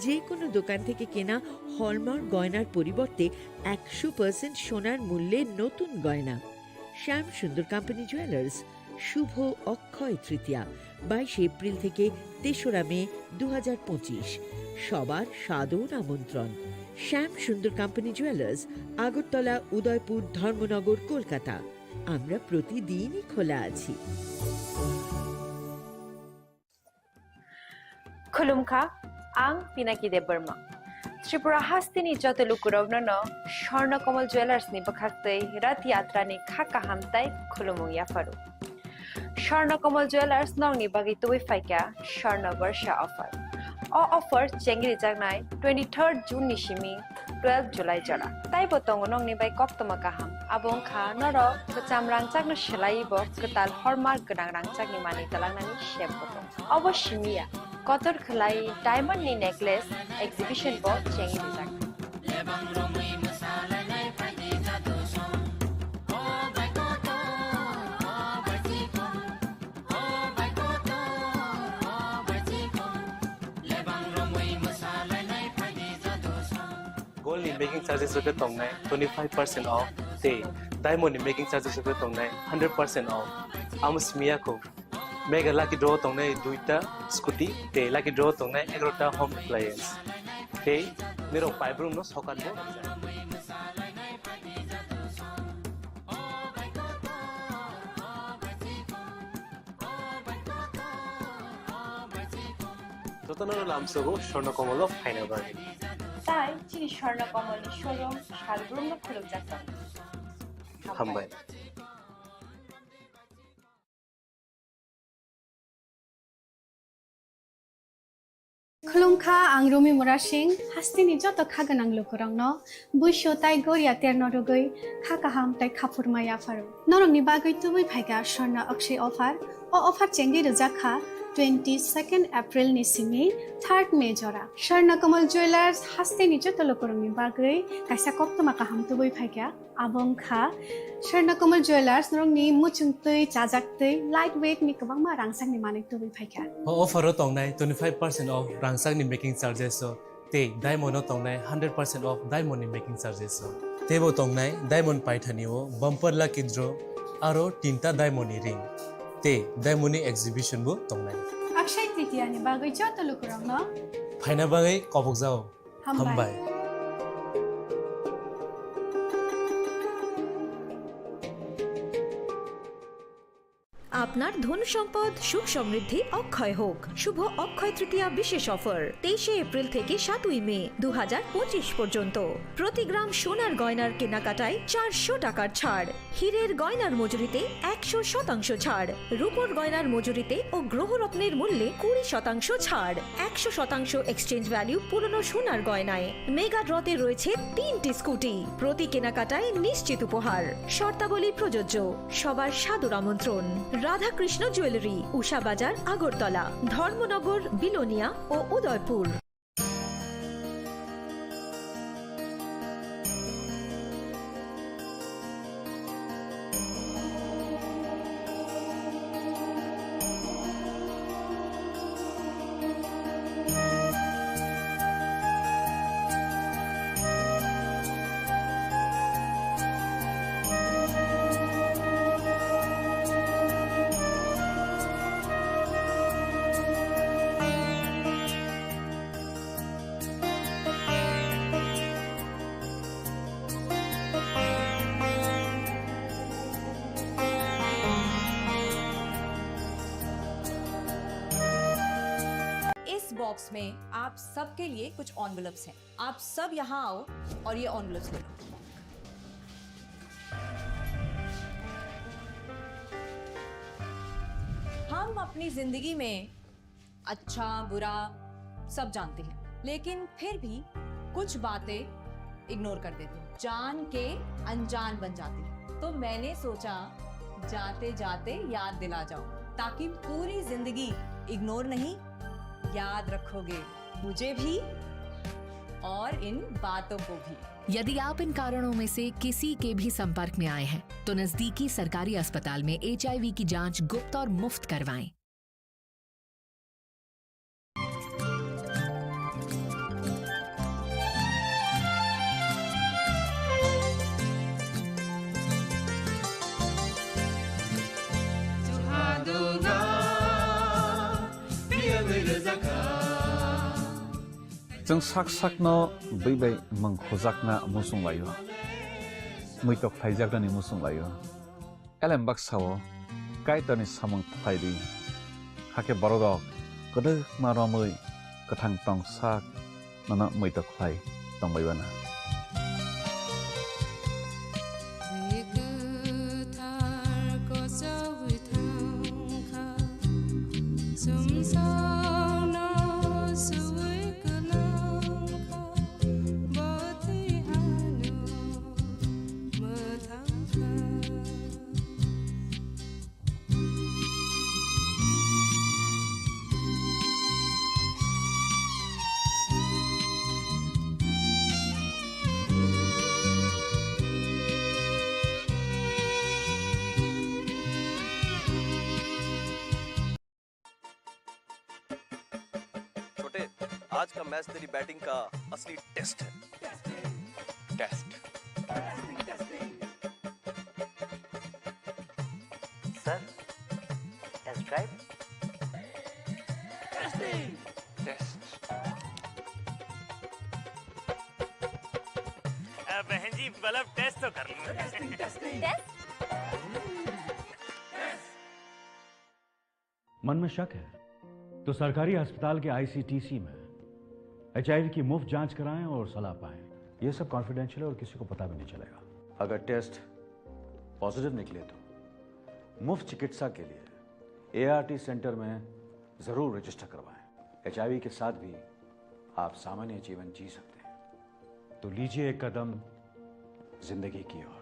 যে কোনো দোকান থেকে কেনা হলমার্ক গয়নার পরিবর্তে একশো পার্সেন্ট সোনার মূল্যে নতুন গয়না। শ্যাম সুন্দর কোম্পানি জুয়েলার্স, শুভ অক্ষয় তৃতীয়া, বাইশে এপ্রিল থেকে তেসরা মে দু হাজার পঁচিশ। সবার সাদর আমন্ত্রণ। শ্যাম সুন্দর কোম্পানি জুয়েলার্স, আগরতলা, উদয়পুর, ধর্মনগর, কলকাতা। আমরা প্রতিদিনই খোলা আছি। Khulumkha, ang Pinaki Debbarma. Tripura hasteni joto lukurokno no Swarna Kamal Jewellers ni bwkhaktwi Rath Yatra ni kha kaham tai khulumung yapharu. Swarna Kamal Jewellers nokni bagwi tubui phaikha Swarna Barsha offer. O offer chengrijaknai twenty-third June ni simi twelve July jora. Taibo tongo nokni bai koktwma kaham. Abo wngkha norok kwcham rangchakno swlaiwi bo kwtal hallmark gwnang rangchakni manwi twlangnani sep bo tongo. Obo simi ya, kotor khwlai diamond ni necklace exhibition bo chengrijaknai. Gold ni making charges rok khe tongnai twenty five percent off, tei diamond ni making charges rok khe tongnai hundred percent off. Amo simi ya kho, mega lucky draw tongnai duita scooty, tei lucky draw tongnai egarota home appliance, tei Nirok paibrum no sokan bo. Jotono lamsogo Swarna Komolo phaina bagwi. Tai chini Swarna Komolni showroom salbrum no khulukjak tongo. Hambai. Khulumkha, ang Rumi Murasing, hasteni joto kha gwnang lukurokno buisu tai goria terno rwgwi kha kaham tai khaphurma yapharo. Norokni bagwi tubui phaikha Swarna Akshay offer. O offer chengwi rwjakha twenty second April ni simi third May jora. Swarna Kamal Jewellers hasteni joto lukurokni bagwi kaisa koktwma kaham tubui phaikha. Abo wngkha Swarna Kamal Jewellers, norokni muchung twi, chajak twi, light weight ni kwbangma rangchakni manwi tubui phaikha. O offer o tongnai twenty five percent off rangchakni making charges o, tei diamond o tongnai hundred percent off diamond ni making charges o. Teibo tongnai diamond paithani o bumper lucky draw, aro tinta diamond ni ring, tei diamond ni exhibition bo tongnai. Akshay Tritiya ni bagwi joto lukurokno phaina bagwi kobokjao. Hambai. Hambai. আপনার ধন সম্পদ সুখ সমৃদ্ধি অক্ষয় হোক। শুভ অক্ষয় তৃতীয়া বিশেষ অফার, তেইশে এপ্রিল থেকে সাতই মে দু হাজার পঁচিশ পর্যন্ত। প্রতি গ্রাম সোনার গয়নার কেনাকাটায় চারশো টাকার ছাড়, হীরের গয়নার মজুরিতে একশো শতাংশ ছাড়, রূপোর গয়নার মজুরিতে ও গ্রহরত্নের মূল্যে কুড়ি শতাংশ ছাড়, একশো শতাংশ এক্সচেঞ্জ ভ্যালু পুরনো সোনার গয়নায়। মেগা ড্রতে রয়েছে তিনটি স্কুটি, প্রতি কেনাকাটায় নিশ্চিত উপহার। শর্তাবলী প্রযোজ্য। সবার সাদর আমন্ত্রণ। রাধাকৃষ্ণ জুয়েলারি, উষা বাজার, আগরতলা, ধর্মনগর, বিলোনিয়া ও উদয়পুর। इस बॉक्स में आप सबके लिए कुछ एनवेलप्स हैं। आप सब यहाँ आओ और ये एनवेलप्स ले लो। हम अपनी जिंदगी में अच्छा, बुरा सब जानते हैं, लेकिन फिर भी कुछ बातें इग्नोर कर देते हैं, जान के अनजान बन जाते हैं। तो मैंने सोचा, जाते जाते याद दिला जाऊं, ताकि पूरी जिंदगी इग्नोर नहीं, याद रखोगे मुझे भी और इन बातों को भी। यदि आप इन कारणों में से किसी के भी संपर्क में आए हैं, तो नजदीकी सरकारी अस्पताल में एचआईवी की जांच गुप्त और मुफ्त करवाएं। Chwng sak sakno bwi bai mwng khujakna muchung laio, muitok khlaijaknani muchung laio. Elem baksa-o Kaitorni samung khlai di, hakhe bororok kwdwkma romwi kwthang tong sak nono muitok khlai tongbai uanw. छोटे, आज का मैच तेरी बैटिंग का असली test है। Test. Sir, test drive. Test. मतलब test तो कर लूं। टेस्ट? मन में शक है तो सरकारी अस्पताल के आईसीटीसी में एचआईवी की मुफ्त जांच कराएं और सलाह पाएं। ये सब कॉन्फिडेंशियल है और किसी को पता भी नहीं चलेगा। अगर टेस्ट पॉजिटिव निकले तो मुफ्त चिकित्सा के लिए एआरटी सेंटर में जरूर रजिस्टर करवाएं। एचआईवी के साथ भी आप सामान्य जीवन जी सकते हैं। तो लीजिए एक कदम जिंदगी की ओर।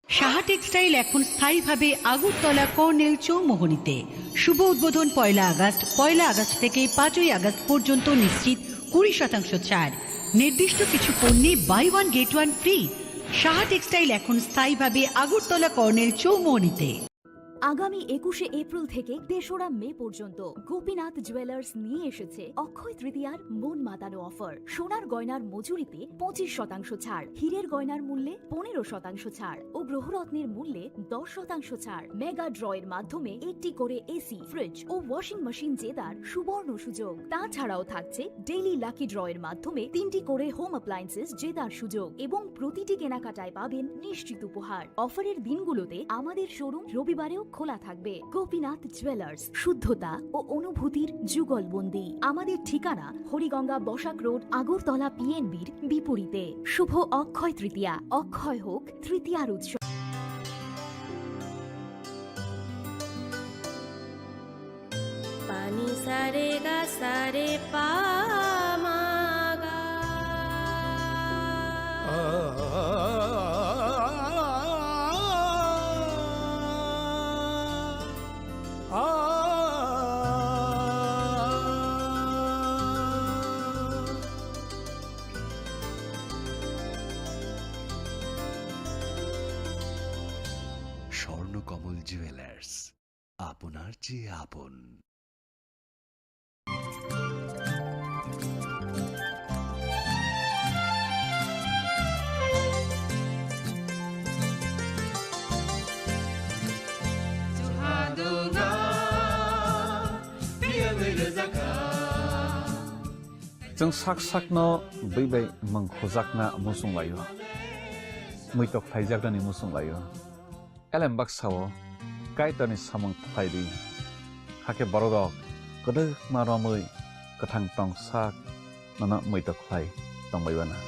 সাহা টেক্সটাইল এখন স্থায়ীভাবে আগরতলা কর্নেল চৌমোহনীতে। শুভ উদ্বোধন পয়লা আগস্ট। পয়লা আগস্ট থেকে পাঁচই আগস্ট পর্যন্ত নিশ্চিত কুড়ি শতাংশ ছাড়। নির্দিষ্ট কিছু পণ্যে buy one get one free. Saha textile এখন স্থায়ীভাবে আগরতলা কর্নেল চৌমোহনীতে। আগামী একুশে এপ্রিল থেকে তেসরা মে পর্যন্ত গোপীনাথ জুয়েলার্স নিয়ে এসেছে অক্ষয় তৃতীয়ার মন মাতানো অফার। সোনার গয়নার মজুরিতে পঁচিশ শতাংশ ছাড়, হীরের গয়নার মূল্যে পনেরো শতাংশ ছাড় ও গ্রহরত্নের মূল্যে দশ শতাংশ ছাড়। মেগা ড্রয়ের মাধ্যমে একটি করে এসি, ফ্রিজ ও ওয়াশিং মেশিন জেতার সুবর্ণ সুযোগ। তাছাড়াও থাকছে ডেইলি লাকি ড্রয়ের মাধ্যমে তিনটি করে হোম অ্যাপ্লায়েন্সেস জেতার সুযোগ এবং প্রতিটি কেনাকাটায় পাবেন নিশ্চিত উপহার। অফারের দিনগুলোতে আমাদের শোরুম রবিবারেও খোলা থাকবে। গোপীনাথ জুয়েলার্স, শুদ্ধতা ও অনুভূতির যুগলবন্দি। আমাদের ঠিকানা হরিগঙ্গা বসাক রোড, আগরতলা পিএনবির বিপরীতে। শুভ অক্ষয় তৃতীয়া, অক্ষয় হোক তৃতীয়ার উৎসব। Pani sare ga sare pa ma ga. Swarnakamal jewellers, আপনার চেয়ে আপন। Chwng sak sakno bwi bai mwng khujakna muchung laio, muitok khlaijaknani muchung laio. Elem baksa-o Kaitorni samung khlai di, hakhe bororok kwdwkma romwi kwthang tong sak nono muitok khlai tongbai uanw.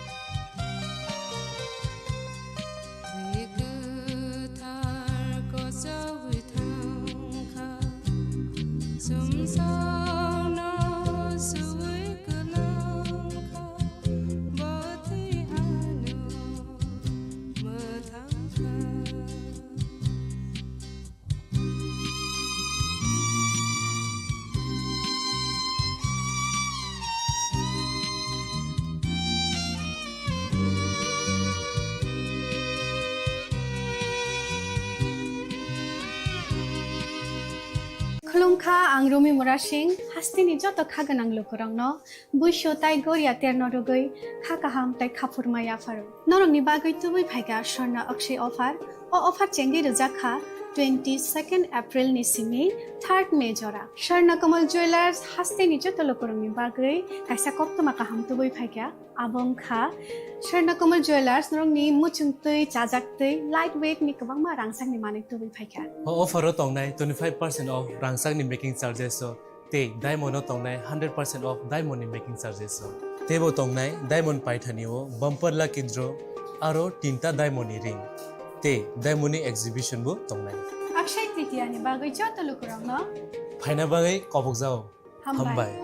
Khulumkha, ang Rumi Murasing, hasteni joto kha gwnang lukurokno. Buisu tai goria terno rwgwi kha kaham tai khaphurma yapharo. Norokni bagwi tubui phaikha Swarna Akshay offer. O offer chengwi rwjak kha twenty second April ni simi third May jora. Swarna Kamal Jewellers hasteni joto lukurokni bagwi kaisa koktwma kaham tubui phaikha. Abo wngkha Swarna Kamal Jewellers norokni muchungtwi, chajaktwi, light weight ni kwbangma rangchakni manwi tubui phaikha. O offer o tongnai twenty five percent off rangchakni making charges o. Tei diamond o tongnai hundred percent off diamond ni making charges o. Teibo tongnai diamond paithani o bumper lucky draw aro tinta diamond ni ring. Tei diamond ni exhibition bo tongnai. Akshay Tritiya ni bagwi joto lukurokno phaina bagwi kobokjao. Hambai. Hambai.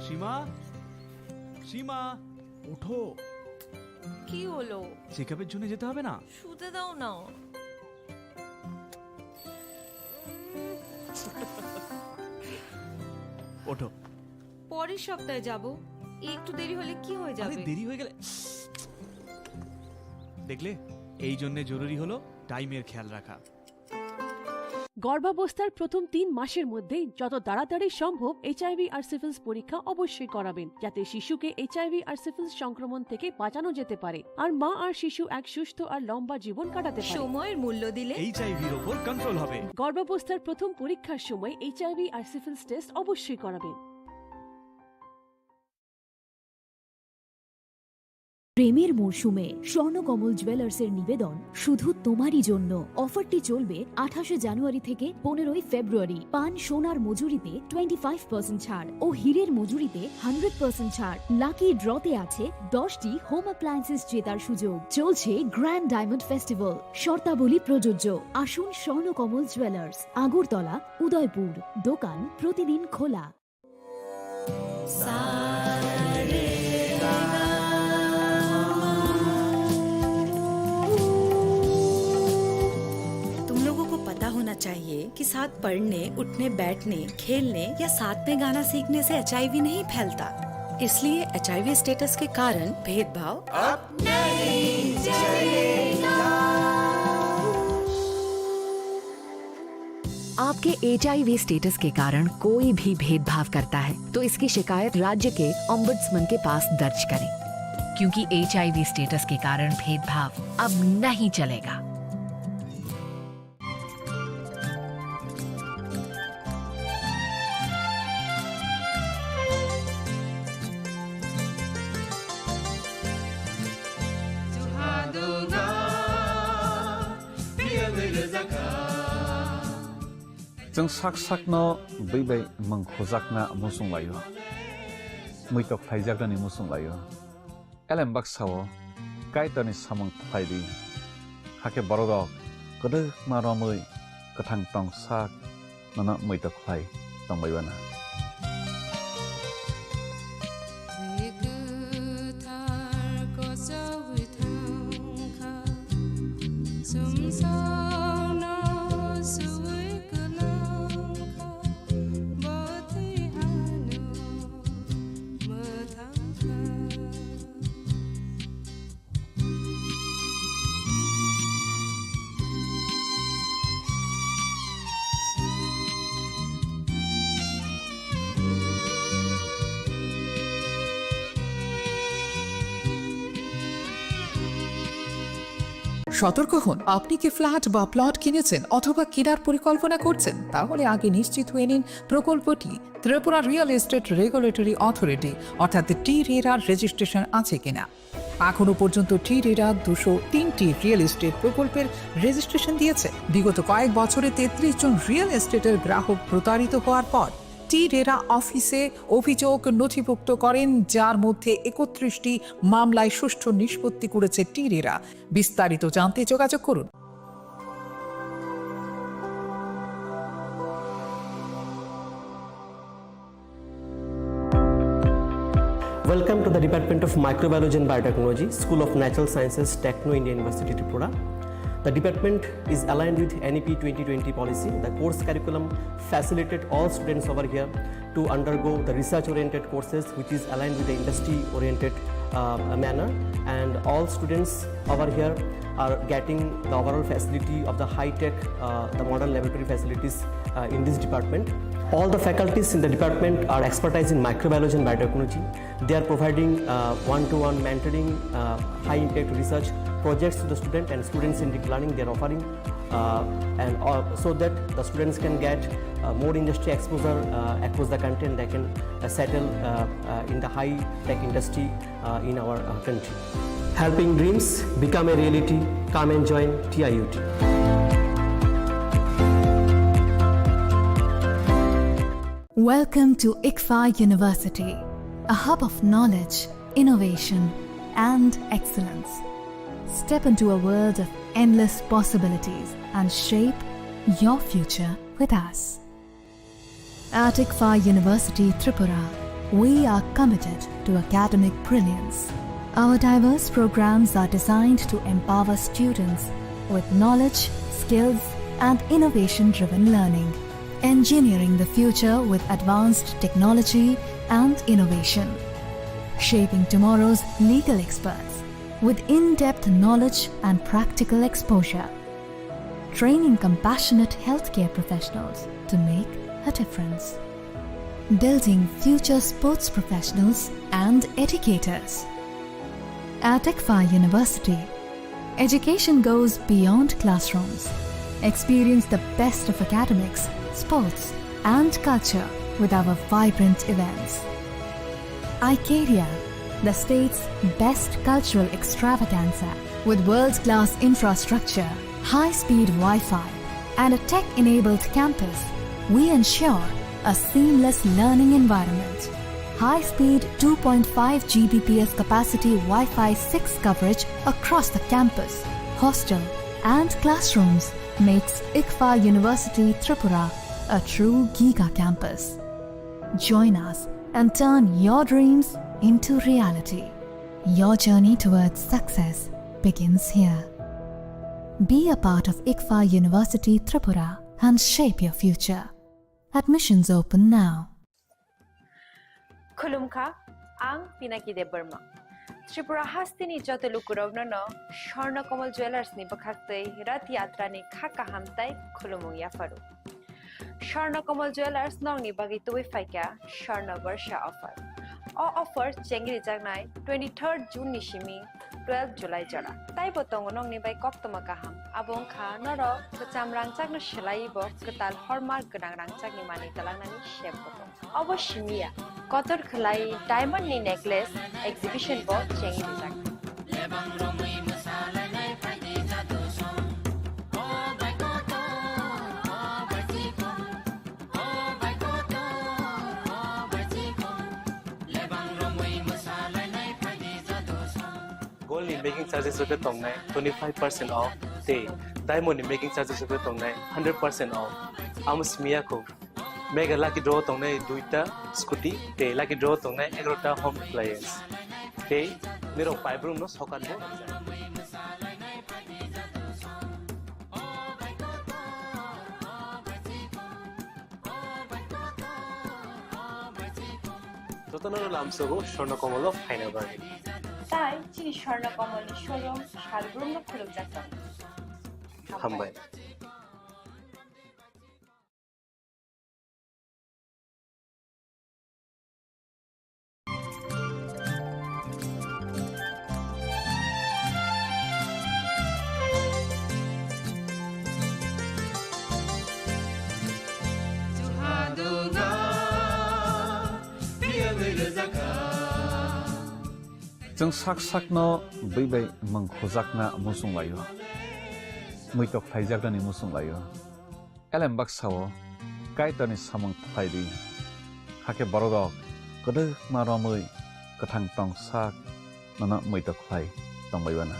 সীমা, সীমা, ওঠো। কি হলো? চেকআপের জন্য যেতে হবে না? শুতে দাও না। ওঠো। পরের সপ্তাহে যাব। একটু দেরি হলে কি হয়ে আরে, যাবে? দেরি হয়ে গেলে, দেখলে, এই জন্য জরুরি হলো টাইমের খেয়াল রাখা। গর্ভাবস্থার প্রথম তিন মাসের মধ্যেই যত তাড়াতাড়ি সম্ভব এইচআইভি আর সিফিলিস পরীক্ষা অবশ্যই করাবেন, যাতে শিশুকে এইচআইভি আর সিফিলিস সংক্রমণ থেকে বাঁচানো যেতে পারে আর মা আর শিশু এক সুস্থ আর লম্বা জীবন কাটাতে পারে। সময়ের মূল্য দিলে এইচআইভির ওপর কন্ট্রোল হবে। গর্ভাবস্থার প্রথম পরীক্ষার সময় এইচআইভি আর সিফিলিস টেস্ট অবশ্যই করাবেন। প্রেমের মরশুমে স্বর্ণকমল জুয়েলার্সের নিবেদন শুধু তোমারই জন্য। অফারটি চলবে আঠাশে জানুয়ারি থেকে পনেরোই ফেব্রুয়ারি। পান সোনার মজুরিতে টোয়েন্টি ফাইভ পার্সেন্ট ছাড় ও হীরের মজুরিতে হান্ড্রেড পার্সেন্ট ছাড়। লাকি ড্রতে আছে দশটি হোম অ্যাপ্লায়েন্সেস জেতার সুযোগ। চলছে গ্র্যান্ড ডায়মন্ড ফেস্টিভ্যাল, শর্তাবলী প্রযোজ্য। আসুন স্বর্ণকমল জুয়েলার্স, আগরতলা, উদয়পুর। দোকান প্রতিদিন খোলা। तुम लोगों को पता होना चाहिए कि साथ पढ़ने, उठने, बैठने, खेलने या साथ में गाना सीखने से एचआईवी नहीं फैलता। इसलिए एचआईवी स्टेटस के कारण भेदभाव अब नहीं चलेगा। आपके एचआईवी स्टेटस के कारण कोई भी भेदभाव करता है, तो इसकी शिकायत राज्य के ओम्बड्समैन के पास दर्ज करें, क्योंकि एचआईवी स्टेटस के कारण भेदभाव अब नहीं चलेगा। Chwng sak sakno bwi bai mwng khujakna muchung laio, muitok khlaijaknani muchung laio. Elem baksa-o Kaitorni samung khlai di, hakhe bororok kwdwkma romwi kwthang tong sak nono muitok khlai tongbai uana. সতর্ক হন, আপনি কি ফ্ল্যাট বা প্লট কিনেছেন অথবা কেনার পরিকল্পনা করছেন? তাহলে আগে নিশ্চিত হয়ে নিন প্রকল্পটি Tripura real estate regulatory authority অর্থাৎ টি রেরার রেজিস্ট্রেশন আছে কিনা। এখনো পর্যন্ত টি রেরা দুশো তিনটি রিয়েল এস্টেট প্রকল্পের রেজিস্ট্রেশন দিয়েছে। বিগত কয়েক বছরে তেত্রিশ জন রিয়েল এস্টেটের গ্রাহক প্রতারিত হওয়ার পর টি রেরা অফিসে অভিযোগ নথিভুক্ত করেন, যার মধ্যে একত্রিশটি মামলায় সুষ্ঠু নিষ্পত্তি করেছে টি রেরা। বিস্তারিত জানতে যোগাযোগ করুন। Welcome to the Department of Microbiology and Biotechnology, School of Natural Sciences, Techno India University, Tripura. The department is aligned with N E P twenty twenty policy. The course curriculum facilitate all students over here to undergo the research-oriented courses, which is aligned with the industry-oriented, uh, manner. And all students over here are getting the overall facility of the high-tech, uh, the modern laboratory facilities, uh, in this department. All the faculties in the department are expertise in microbiology and biotechnology. They are providing, uh, one-to-one mentoring, uh, high-impact research projects to the student and student-centric learning they are offering, uh, and, uh, so that the students can get, uh, more industry exposure, uh, across the country, and they can, uh, settle, uh, uh, in the high-tech industry, uh, in our, uh, country. Helping dreams become a reality. Come and join T I U T. Welcome to ICFAI University, a hub of knowledge, innovation, and excellence. Step into a world of endless possibilities and shape your future with us. At ICFAI University Tripura, we are committed to academic brilliance. Our diverse programs are designed to empower students with knowledge, skills, and innovation-driven learning. Engineering the future with advanced technology and innovation. Shaping tomorrow's legal experts with in-depth knowledge and practical exposure. Training compassionate healthcare professionals to make a difference. Building future sports professionals and educators. At ICFAI University, education goes beyond classrooms. Experience the best of academics, sports, and culture with our vibrant events. Icaria, the state's best cultural extravaganza, with world-class infrastructure, high-speed Wi-Fi, and a tech-enabled campus, we ensure a seamless learning environment. High-speed two point five G B P S capacity Wi-Fi six coverage across the campus, hostel, and classrooms makes ICFAI University Tripura a true giga campus. Join us and turn your dreams into reality. Your journey towards success begins here. Be a part of ICFAI University Tripura and shape your future. Admissions open now. Khulumkha, ang Pinaki Debbarma. Tripura hasteni joto lukurokno no Swarna Kamal Jewellers ni bwkhaktwi Rath Yatra ni kha kaham tai khulumung yapharu. Swarna Kamal Jewellers nokni bagwi tubui phaikha Swarna Barsha offer. O offer chengrijaknai twenty-third June ni simi twelve July jora. Taibo tongo nokni bai koktwma kaham. Abo wngkha norok kwcham rangchakno swlaiwi bo kwtal hallmark gwnang rangchakni manwi twlangnani sep bo tongo. Obo simi ya, kotor khwlai diamond ni necklace exhibition bo chengrijak. Gold ni making charges rok khe tongnai twenty five percent off tei diamond ni making charges rok khe tongnai hundred percent off. Amo simi ya kho. Mega lucky draw tongnai duita scooty tei lucky draw tongnai egarota home appliance. Tei nirok paibrumno sokat bo rijak. Jotono lamsogo Swarna Kamal o phaina bagwi. Tai chini Swarna Kamal ni showroom salbrumno khulukjak tongo. Hambai. Chwng sak sakno bwi bai mung khujakna muchung laio, muitok khlaijaknani muchung laio. Elem baksa-o Kaitorni samung khlai di, hakhe bororok kwdwkma romwi kwthang tong sak nono muitok khlai tongbai uana.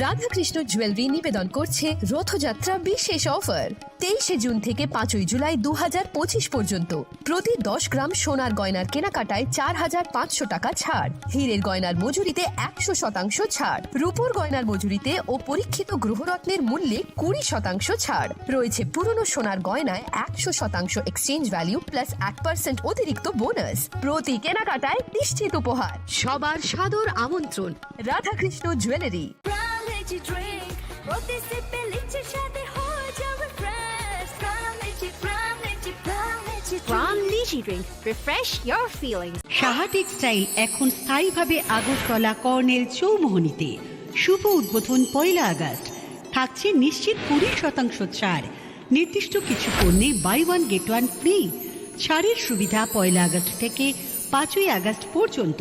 Radhakrishna jewellery নিবেদন করছে রথযাত্রা বিশেষ অফার। তেইশে জুন থেকে পাঁচই জুলাই দু হাজার পঁচিশ পর্যন্ত প্রতি দশ গ্রাম সোনার গয়নার কেনাকাটায় চার হাজার পাঁচশো টাকা ছাড়, হীরের গয়নার মজুরিতে একশো শতাংশ ছাড়, রূপোর গয়নার মজুরিতে ও পরীক্ষিত গ্রহরত্নের মূল্যে কুড়ি শতাংশ ছাড়। রয়েছে পুরনো সোনার গয়নায় একশো শতাংশ এক্সচেঞ্জ ভ্যালু প্লাস এক পার্সেন্ট অতিরিক্ত বোনাস। প্রতি কেনাকাটায় নিশ্চিত উপহার। সবার সাদর আমন্ত্রণ Radhakrishna jewellery. Prime Lychee Drink, প্রতি সিপে লিচির স্বাদে হয়ে যাবে fresh. Prime Lychee, Prime Lychee, Prime Lychee Drink। Prime Lychee Drink, refresh your feelings। Saha textile এখন স্থায়ীভাবে আগরতলা কর্নেল চৌমোহনীতে। শুভ উদ্বোধন পয়লা আগস্ট। থাকছে নিশ্চিত কুড়ি শতাংশ ছাড়। নির্দিষ্ট কিছু পণ্যে buy one get one free. ছাড়ের সুবিধা পয়লা আগস্ট থেকে পাঁচই আগস্ট পর্যন্ত।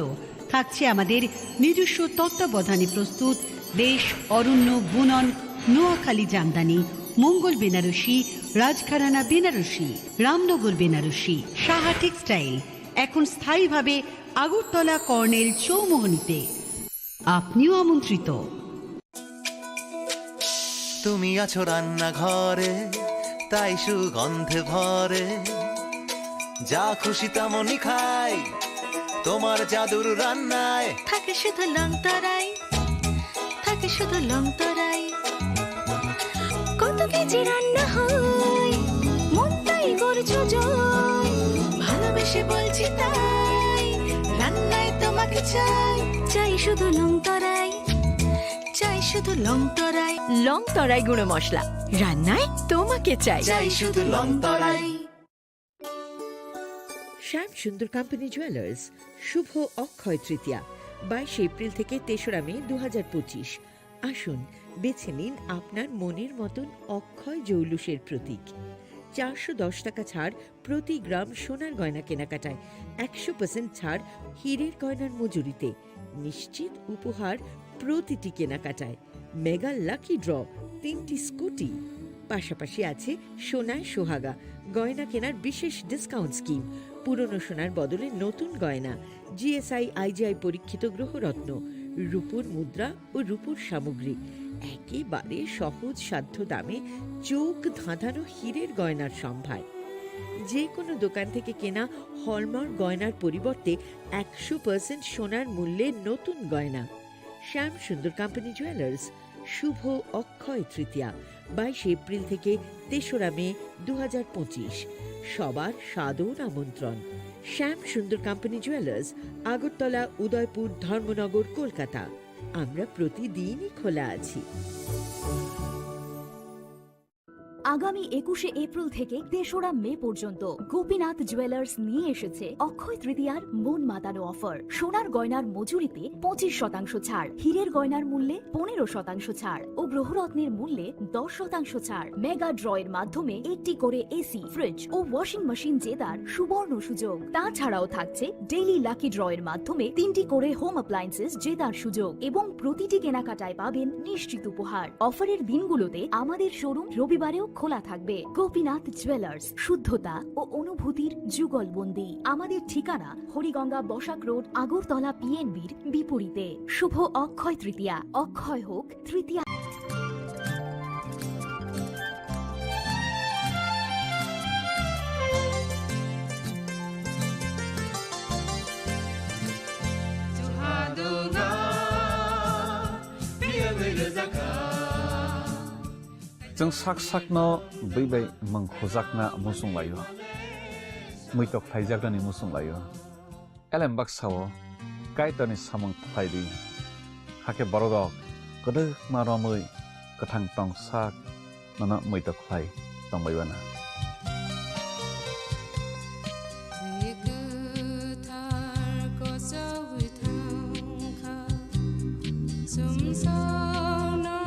থাকছে আমাদের নিজস্ব তত্ত্বাবধানে প্রস্তুত দেশ, অরণ্য, বুনন, নোয়াখালী জামদানি, মঙ্গল বেনারসি, রাজঘরানা বেনারসি, রামনগর বেনারসি। সাহা টেক্সটাইল, এখন স্থায়ীভাবে আগরতলা কর্নেল চৌমোহনীতে। আপনিও আমন্ত্রিত। তুমি আছো রান্নাঘরে, তাই সুগন্ধে ভরে। যা খুশি তেমনই খাই, তোমার জাদুর রান্নায়। থাকে শুধু লং তরাই, থাকে শুধু লং তরাই। কত কেজি রান্না হয়, মনটাই করছো জয়। ভালোবেসে বলছি তাই, রান্নায় তোমাকে চাই। চাই শুধু লং তরাই, চাই শুধু লং তরাই। লং তরাই গুঁড়ো মশলা, রান্নায় তোমাকে চাই। চাই শুধু লং তরাই। শ্যাম সুন্দর কোম্পানি জুয়েলার্স, শুভ অক্ষয় তৃতীয়া, বাইশে এপ্রিল থেকে তেসরা মে দু হাজার পঁচিশ। আসুন, বেছে নিন আপনার মনের মতন অক্ষয় জৌলুসের প্রতীক। চারশো দশ টাকা ছাড় প্রতি গ্রাম সোনার গয়না কেনাকাটায়, একশো পার্সেন্ট ছাড় হীরের গয়নার মজুরিতে, নিশ্চিত উপহার প্রতিটি কেনাকাটায়। মেগা লাকি ড্র, তিনটি স্কুটি, পাশাপাশি আছে সোনায় সোহাগা, গয়না কেনার বিশেষ ডিসকাউন্ট স্কিম, পুরনো সোনার বদলে নতুন গয়না, জিএসআই আইজিআই পরীক্ষিত গ্রহরত্ন, রূপোর মুদ্রা ও রূপোর সামগ্রী, একেবারে সহজ সাধ্য দামে চোখ ধাঁধানো হীরের গয়নার সম্ভার। যে কোনো দোকান থেকে কেনা হলমার্ক গয়নার পরিবর্তে একশো পার্সেন্ট সোনার মূল্যে নতুন গয়না। শ্যাম সুন্দর কোম্পানি জুয়েলার্স, শুভ অক্ষয় তৃতীয়া, বাইশে এপ্রিল থেকে তেসরা মে দু হাজার পঁচিশ। সবার সাদর আমন্ত্রণ। শ্যাম সুন্দর কোম্পানি জুয়েলার্স, আগরতলা, উদয়পুর, ধর্মনগর, কলকাতা। আমরা প্রতিদিনই খোলা আছি। আগামী একুশে এপ্রিল থেকে তেসরা মে পর্যন্ত গোপীনাথ জুয়েলার্স নিয়ে এসেছে অক্ষয় তৃতীয়ার মন মাতানো অফার। সোনার গয়নার মজুরিতে পঁচিশ শতাংশ ছাড়, হীরের গয়নার মূল্যে পনেরো শতাংশ ছাড় ও গ্রহরত্নের মূল্যে দশ শতাংশ ছাড়। মেগা ড্র এর মাধ্যমে একটি করে এসি, ফ্রিজ ও ওয়াশিং মেশিন জেতার সুবর্ণ সুযোগ। তাছাড়াও থাকছে ডেইলি লাকি ড্র এর মাধ্যমে তিনটি করে হোম অ্যাপ্লায়েন্সেস জেতার সুযোগ এবং প্রতিটি কেনাকাটায় পাবেন নিশ্চিত উপহার। অফারের দিনগুলোতে আমাদের শোরুম রবিবারেও খোলা থাকবে। গোপীনাথ জুয়েলার্স, শুদ্ধতা ও অনুভূতির যুগলবন্দি। আমাদের ঠিকানা হরিগঙ্গা বসাক রোড, আগরতলা পিএনবির বিপরীতে। শুভ অক্ষয় তৃতীয়া, অক্ষয় হোক তৃতীয়া। Chwng sak sakno bwi bai mwng khujakna muchung laio, muitok khlaijaknani muchung laio. Elem baksa-o Kaitorni samung khlai di, hakhe bororok kwdwkma romwi kwthang tong sak nono muitok khlai tongbai uana. Bwthar kochogwi thangkha, sumsokno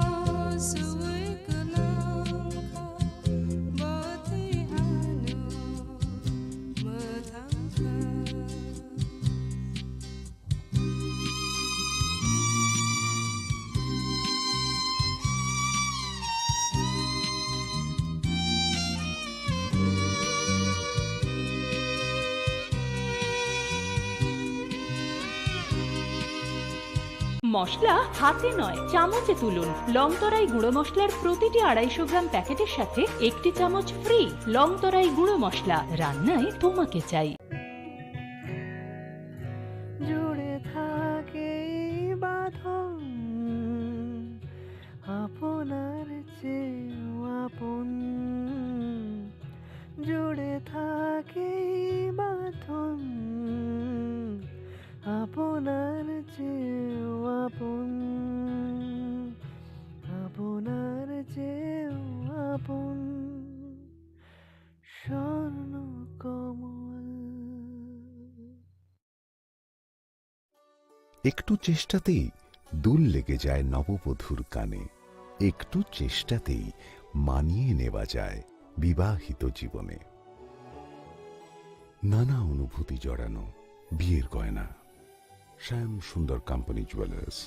suwi kwlangkha, bwtwi ano mwthangkha. মশলা হাতে নয়, চামচে তুলুন। লংতরাই গুঁড়ো মশলার প্রতিটি আড়াইশো গ্রাম প্যাকেটের সাথে একটি চামচ ফ্রি। লংতরাই গুঁড়ো মশলা, রান্নায় তোমাকে চাই। জুড়ে থাকে এই বাঁধন আপনার চেয়েও আপন। জুড়ে থাকে এই বাঁধন আপনার চেয়েও আপন, আপনার চেয়েও আপন। স্বর্ণ কমল। একটু চেষ্টাতেই দুল লেগে যায় নববধূর কানে, একটু চেষ্টাতেই মানিয়ে নেওয়া যায় বিবাহিত জীবনে। নানা অনুভূতি জড়ানো বিয়ের গয়না। শ্যাম Sundar company jewellers.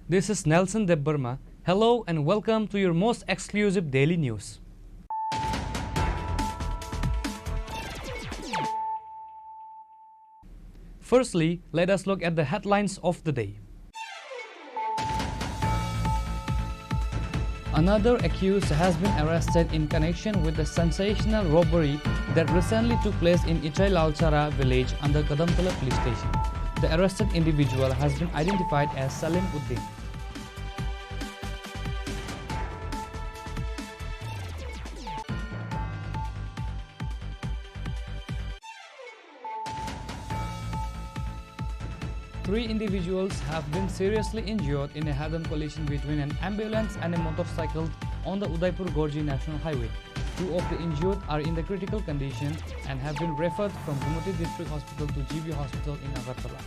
This is Nelson Debbarma. Hello and welcome to your most exclusive daily news. Firstly, let us look at the headlines of the day. Another accused has been arrested in connection with the sensational robbery that recently took place in Ichai Lalchara village under Kadamtala police station. The arrested individual has been identified as Salim Uddin. Three individuals have been seriously injured in a head-on collision between an ambulance and a motorcycle on the Udaipur-Gorji National Highway. Two of the injured are in the critical condition and have been referred from Gumoti District Hospital to G B Hospital in Agartala.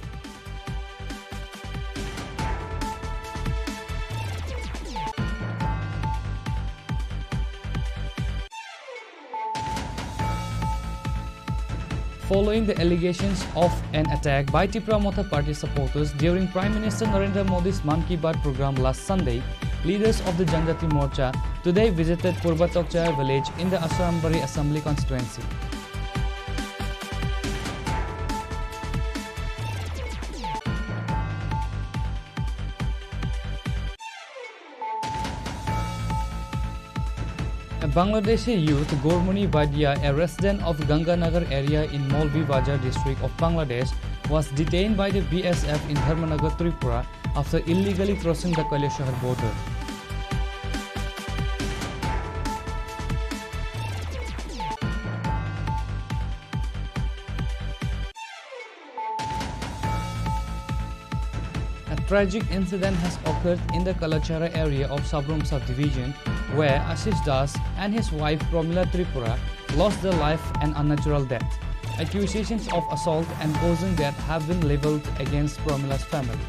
Following the allegations of an attack by Tipra Motha Party supporters during Prime Minister Narendra Modi's Mann Ki Baat program last Sunday, leaders of the Janjati Morcha today visited Purba Tokchaya village in the Asrambari Assembly Constituency. A Bangladeshi youth, Gormoni Badia, a resident of Ganganagar area in Molvi Bazar district of Bangladesh, was detained by the B S F in Dharmanagar, Tripura, after illegally crossing the Kailashahar border. A tragic incident has occurred in the Kalachara area of Sabrum subdivision, where Ashish Das and his wife Promila Tripura lost their life an unnatural death. Accusations of assault and causing death have been leveled against Promila's family.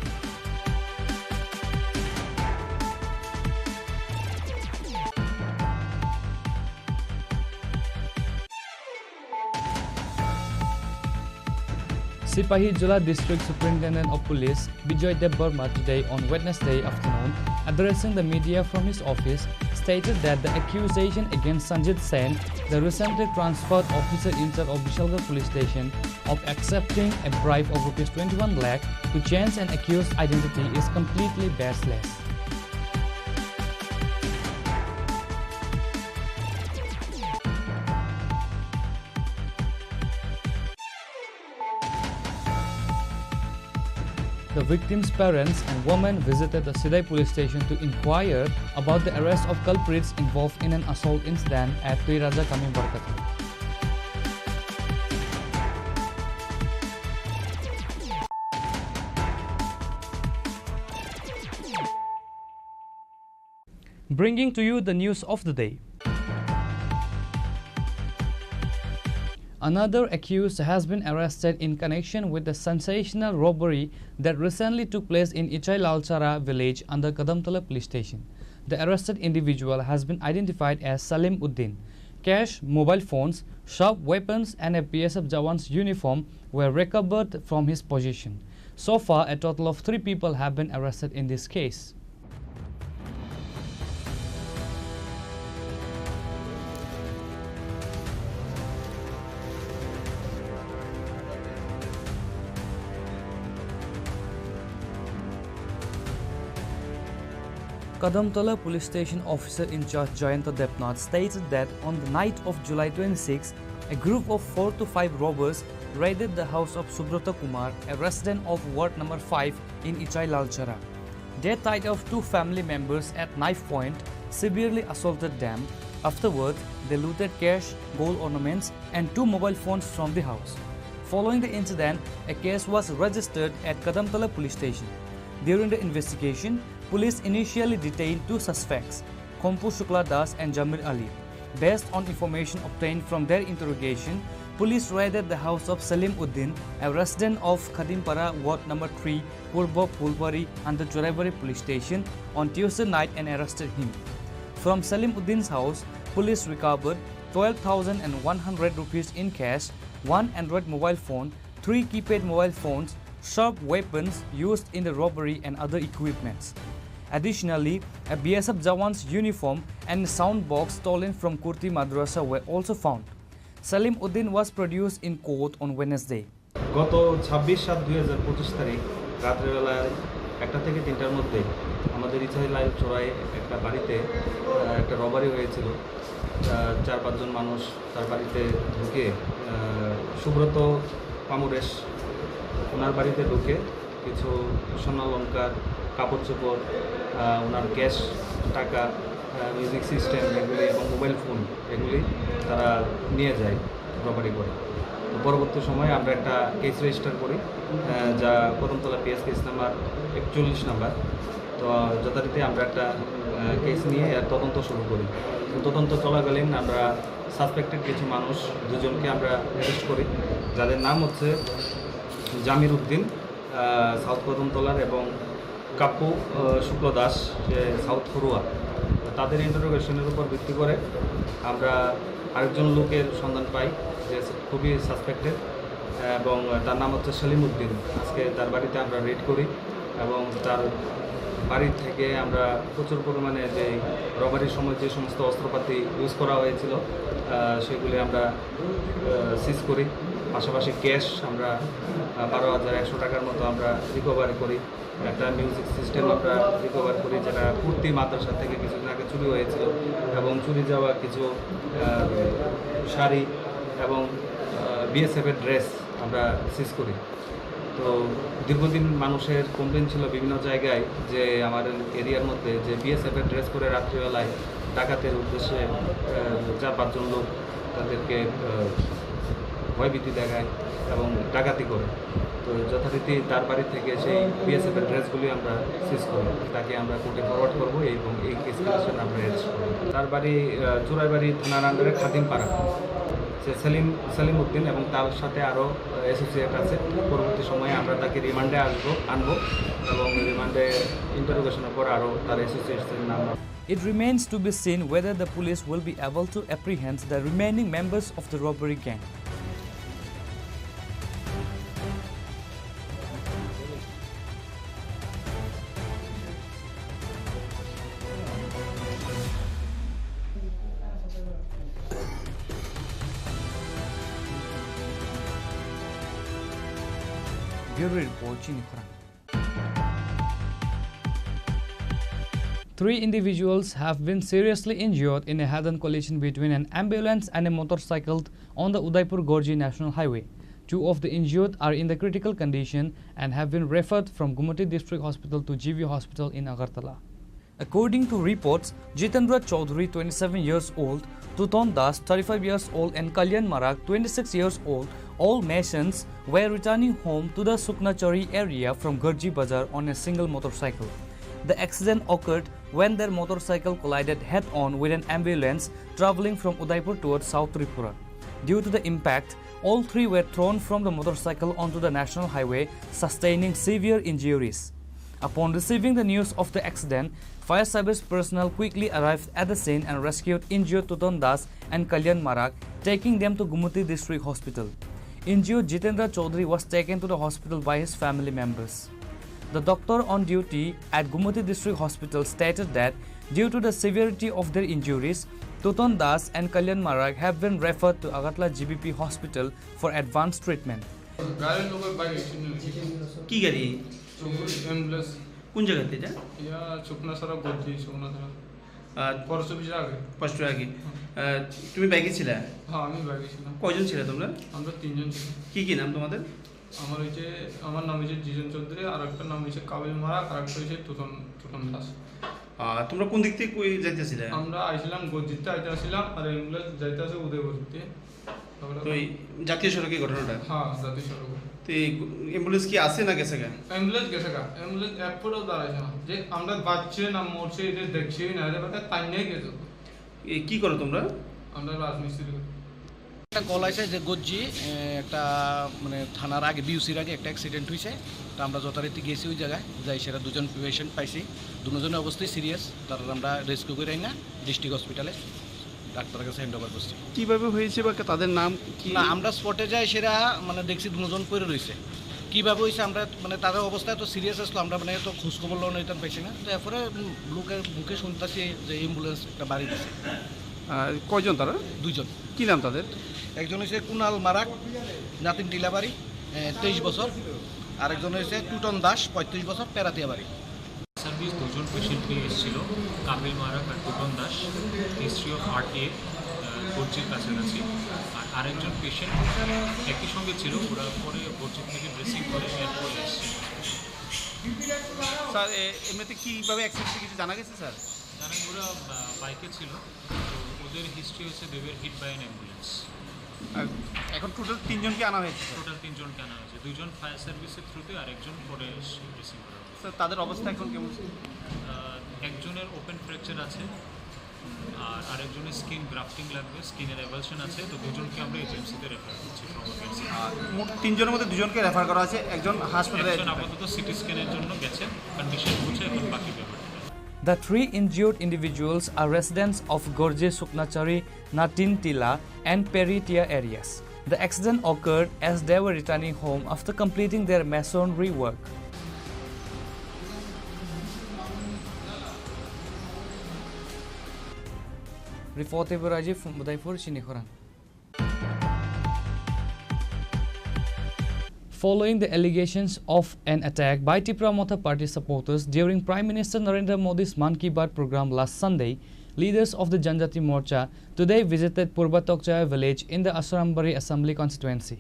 Sipahi Jala District Superintendent of Police Bijoy Debbarma today, on Wednesday afternoon, addressing the media from his office, stated that the accusation against Sanjit Sen, the recently transferred officer in charge of Bishalgarh Police Station, of accepting a bribe of rupees twenty-one lakh to change an accused's identity is completely baseless. The victim's parents and women visited the Sidai police station to inquire about the arrest of culprits involved in an assault incident at Tuiraja Kami Barkatha. Bringing to you the news of the day. Another accused has been arrested in connection with the sensational robbery that recently took place in Ichai Lalchara village under Kadamtala police station. The arrested individual has been identified as Salim Uddin. Cash, mobile phones, sharp weapons and a B S F jawan's uniform were recovered from his possession. So far, a total of three people have been arrested in this case. Kadamtala Police Station officer in charge Jayanta Debnath stated that on the night of July twenty-six, a group of four to five robbers raided the house of Subrata Kumar, a resident of ward number five in Ichai Lalchara. They tied off two family members at knife point, severely assaulted them. Afterward, they looted cash, gold ornaments, and two mobile phones from the house. Following the incident, a case was registered at Kadamtala Police Station. During the investigation, police initially detained two suspects, Khompu Shukla Das and Jamir Ali. Based on information obtained from their interrogation, police raided the house of Salim Uddin, a resident of Khadimpara, ward number three, Purbo Phulbari, under Choraibari Police Station, on Tuesday night and arrested him. From Salim Uddin's house, police recovered twelve thousand one hundred rupees in cash, one Android mobile phone, three keypad mobile phones, sharp weapons used in the robbery and other equipments. Additionally, a B S F Jawan's uniform and sound box stolen from Kurti Madrasa were also found. Salim Uddin was produced in court on Wednesday. গত ছাব্বিশ সাত দুই হাজার পঁচিশ তারিখ রাত্রেবেলায় একটা থেকে তিনটার মধ্যে আমাদের ইছাইলাল চড়াই একটা বাড়িতে, আহ, একটা রবারি হয়েছিল। আহ, চার পাঁচজন মানুষ তার বাড়িতে ঢুকে, আহ, সুব্রত পামুরেশ ওনার বাড়িতে ঢুকে কিছু স্বর্ণালংকার, কাপড় চোপড়, আহ, ওনার ক্যাশ টাকা, আহ, মিউজিক সিস্টেম এগুলি এবং মোবাইল ফোন এগুলি তারা নিয়ে যায় রবারি করে। তো পরবর্তী সময়ে আমরা একটা কেস রেজিস্টার করি, আহ, যা কদমতলা পিএস কেস নাম্বার একচল্লিশ নাম্বার। তো যথারীতি আমরা একটা, আহ, কেস নিয়ে এর তদন্ত শুরু করি। তো তদন্ত চলাকালীন আমরা সাসপেক্টেড কিছু মানুষ দুজনকে আমরা অ্যারেস্ট করি, যাদের নাম হচ্ছে জামির উদ্দিন, আহ, সাউথ কদমতলার, এবং কাপ্পু, আহ, শুক্ল দাস, যে সাউথ ফরুয়া। তো তাদের ইন্টারোগেশনের উপর ভিত্তি করে আমরা আরেকজন লোকের সন্ধান পাই, যে খুবই সাসপেক্টেড, এবং তার নাম হচ্ছে সেলিম উদ্দিন। আজকে তার বাড়িতে আমরা রেড করি এবং তার বাড়ি থেকে আমরা প্রচুর পরিমাণে যে রবারির সময় যে সমস্ত অস্ত্রপাতি ইউজ করা হয়েছিল, আহ, সেগুলি আমরা, আহ, সিজ করি। পাশাপাশি ক্যাশ আমরা, আহ, বারো হাজার একশো টাকার মতো আমরা রিকভারি করি। একটা মিউজিক সিস্টেম আমরা রিকভার করি, যেটা কুর্তি মাদ্রাসা থেকে কিছুদিন আগে চুরি হয়েছিল, এবং চুরি যাওয়া কিছু, আহ, শাড়ি এবং, আহ, বিএসএফ এর ড্রেস আমরা সিজ করি। তো দীর্ঘদিন মানুষের কমপ্লেন ছিল বিভিন্ন জায়গায় যে আমার এরিয়ার মধ্যে যে বিএসএফ এর ড্রেস পরে রাত্রিবেলায় ডাকাতের উদ্দেশ্যে, আহ, চার পাঁচজন লোক তাদেরকে, আহ, ভয়ভীতি দেখায় এবং ডাকাতি করে। তো যথারীতি তার বাড়ি থেকে সেই বিএসএফ এর ড্রেসগুলি আমরা সিজ করি, তাকে আমরা কোর্টে ফরওয়ার্ড করব এবং এই কেস রিলেশন আমরা অ্যারেস্ট করব। তার বাড়ি, আহ, চুরাইবাড়ি থানার আন্ডারে খাদিমপাড়া। সে সেলিম, সেলিম উদ্দিন এবং তার সাথে আরও, আহ, অ্যাসোসিয়েট আছে। পরবর্তী সময়ে আমরা তাকে রিমান্ডে আসবো, আনবো এবং রিমান্ডে ইন্টারোগেশনের পর আরও তার অ্যাসোসিয়েটসের নাম। It remains to be seen whether the police will be able to apprehend the remaining members of the robbery gang. Bureau Report, Chini Khorang. Three individuals have been seriously injured in a head-on collision between an ambulance and a motorcycle on the Udaipur-Gorji National Highway. Two of the injured are in the critical condition and have been referred from Gumati District Hospital to G V Hospital in Agartala. According to reports, Jitendra Chaudhary, twenty-seven years old, Tuton Das, thirty-five years old, and Kalyan Marak, twenty-six years old, all Masons, were returning home to the Suknachari area from Garji Bazar on a single motorcycle. The accident occurred when their motorcycle collided head-on with an ambulance traveling from Udaipur towards South Tripura. Due to the impact, all three were thrown from the motorcycle onto the national highway, sustaining severe injuries. Upon receiving the news of the accident, fire service personnel quickly arrived at the scene and rescued injured Tuton Das and Kalyan Marak, taking them to Gumati District Hospital. Injured Jitendra Chaudhary was taken to the hospital by his family members. The doctor on duty at Gumati District Hospital stated that due to the severity of their injuries, Tuton Das and Kalyan Marak have been referred to Agartala G B P Hospital for advanced treatment. গাড়ির লোকের বাইরে ছিল। কি গাড়ি? অ্যাম্বুলেন্স। কোন জায়গাতে এটা? ইয়া, শুকনাছড়া, গজ্জি, শুকনাছড়া। আহ, পরশু বিজয় আগে। পরশু আগে। হুম। আহ, তুমি বাইকে ছিলা? হ্যাঁ, আমি বাইকে ছিলাম। কয়জন ছিলা তোমরা? আমরা তিনজন ছিলাম। কি কি নাম তোমাদের? আমার হইছে, আমার নাম হইছে জিজন চৌধুরী, আর একটা নাম হইছে কাবিল মারাক, আর একটা হইছে তুতন, তুতন দাস। আহ, তোমরা কোন দিক থেকে কই যাইতেছিলে? আমরা আইছিলাম গজ্জিতে আইতে আসছিলাম, আর অ্যাম্বুলেন্স যাইতে আছে উদয়পুর দিকে। তারপরে তো এই জাতীয় সড়কে ঘটনাটা? হ্যাঁ, জাতীয় সড়ক। তো এই অ্যাম্বুলেন্স কি আছে না গেছে গা? অ্যাম্বুলেন্স গেছে গা, অ্যাম্বুলেন্স এক ফুটও দাঁড়াইছে না। যে আমরা বাঁচছে না মরছে এটা দেখছি না, এটা বেটা তাই নিয়ে গেছে। এই কি করো তোমরা? আমরা রাজমিস্ত্রি করি। একটা কল আইছে যে গজ্জি, এ, একটা মানে থানার আগে, বিউসির আগে একটা অ্যাক্সিডেন্ট হইছে। তো আমরা যথারীতি গেছি ওই জায়গায়, যাই সেটা দুজন পেশেন্ট পাইছি, দুজনের অবস্থাই সিরিয়াস। তারা আমরা রেস্কিউ করে আইনা ডিস্ট্রিক্ট হসপিটালে ডাক্তারের কাছে হ্যান্ড ওভার করছি। কিভাবে হয়েছে বা তাদের নাম কি? না, আমরা স্পটে যাই, সেটা মানে দেখছি দুজন পড়ে রয়েছে। কীভাবে হয়েছে আমরা, মানে, তাদের অবস্থা তো সিরিয়াস আসলো, আমরা, মানে, তো খোঁজ খবর লওয়া নিতাম পাইছি না। তো এরপরে, উম, লোকের মুখে শুনতেছি যে অ্যাম্বুলেন্স একটা বাড়ি দিছে। আহ, কয়জন তারা? দুইজন। কি নাম তাদের? একজন হচ্ছে কুনাল মারাক, নাতিন টিলাবাড়ি, এ, তেইশ বছর। আরেকজন হচ্ছে টুটন দাস, পঁয়ত্রিশ বছর, পেরাতিয়া বাড়ি। সার্ভিস দুজন পেশেন্ট নিয়ে এসেছিল, কাপিল মারাক আর টুটন দাস, হিস্ট্রি অফ আরটিএ, গর্জির কাছাকাছি। আর আরেকজন পেশেন্ট একই সঙ্গে ছিল, ওরা পরে গর্জি থেকে ড্রেসিং করে এয়ারপোর্টে এসছে। স্যার, এ, এমনিতে কীভাবে অ্যাক্সিডেন্ট কিছু জানা গেছে স্যার? জানা, ওরা, আহ, বাইকে ছিল, তো ওদের হিস্ট্রি হচ্ছে they were hit by an ambulance। আর এখন টোটাল তিনজনকে আনা হয়েছে স্যার? টোটাল তিনজনকে আনা হয়েছে, দুইজন ফায়ার সার্ভিসের থ্রুতে আর একজন পরে এসে ড্রেসিং করা হয়েছে। স্যার, তাদের অবস্থা এখন কেমন? আহ, একজনের ওপেন ফ্র্যাকচার আছে, আর আরেকজনের স্কিন গ্রাফটিং লাগবে, স্কিনের অ্যাভালশন আছে, তো দুজনকে আমরা এইচএমসিতে রেফার করছি ট্রমা কেয়ার সেন্টার। আর মোট তিনজনের মধ্যে দুজনকে রেফার করা হয়েছে, একজন হাসপাতালে। একজন আপাতত সিটি স্ক্যানের জন্য গেছে, কন্ডিশন বুঝে এখন বাকি ব্যাপারটা। The three injured individuals are residents of Gorje Suknachari, Natin Tila and Peritia areas. The accident occurred as they were returning home after completing their masonry work. Report by Rajiv from Udaipur, Shini Khorang. Following the allegations of an attack by Tipra Motha Party supporters during Prime Minister Narendra Modi's Mann Ki Baat program last Sunday, leaders of the Janjati Morcha today visited Purba Tokchaya village in the Asrambari Assembly constituency.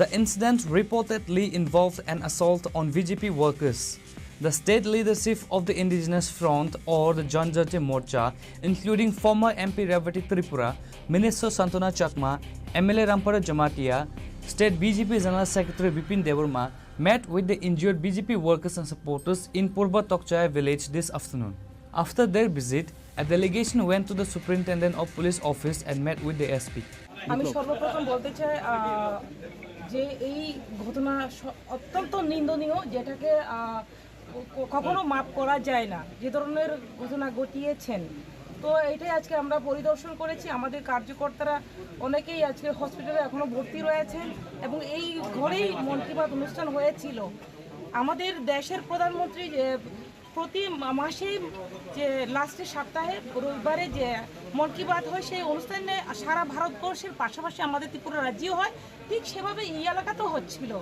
The incident reportedly involved an assault on V J P workers. The state leadership of the Indigenous Front or the Janjati Morcha, including former M P Revati Tripura, Minister Santana Chakma, M L A Ramparaj Jamatia, State B J P General Secretary Bipin Debbarma, met with the injured B J P workers and supporters in Purba Tokchaya village this afternoon. After their visit, a delegation went to the Superintendent of Police office and met with the S P. আমি সর্বপ্রথম বলতে চাই, আহ, যে এই ঘটনা স-, অত্যন্ত নিন্দনীয়, যেটাকে, আহ, ক-, কখনো মাফ করা যায় না, যে ধরনের ঘটনা ঘটিয়েছেন। তো এটাই আজকে আমরা পরিদর্শন করেছি। আমাদের কার্যকর্তারা অনেকেই আজকে হসপিটালে এখনো ভর্তি রয়েছেন এবং এই ঘরেই মন কি বাত অনুষ্ঠান হয়েছিল। আমাদের দেশের প্রধানমন্ত্রী, এ, প্রতি মা-, মাসেই যে লাস্টের সপ্তাহে রবিবারে যে মন কি বাত হয়, সেই অনুষ্ঠানে সারা ভারতবর্ষের পাশাপাশি আমাদের ত্রিপুরা রাজ্যেও হয়। ঠিক সেভাবে এই এলাকাতেও হচ্ছিল।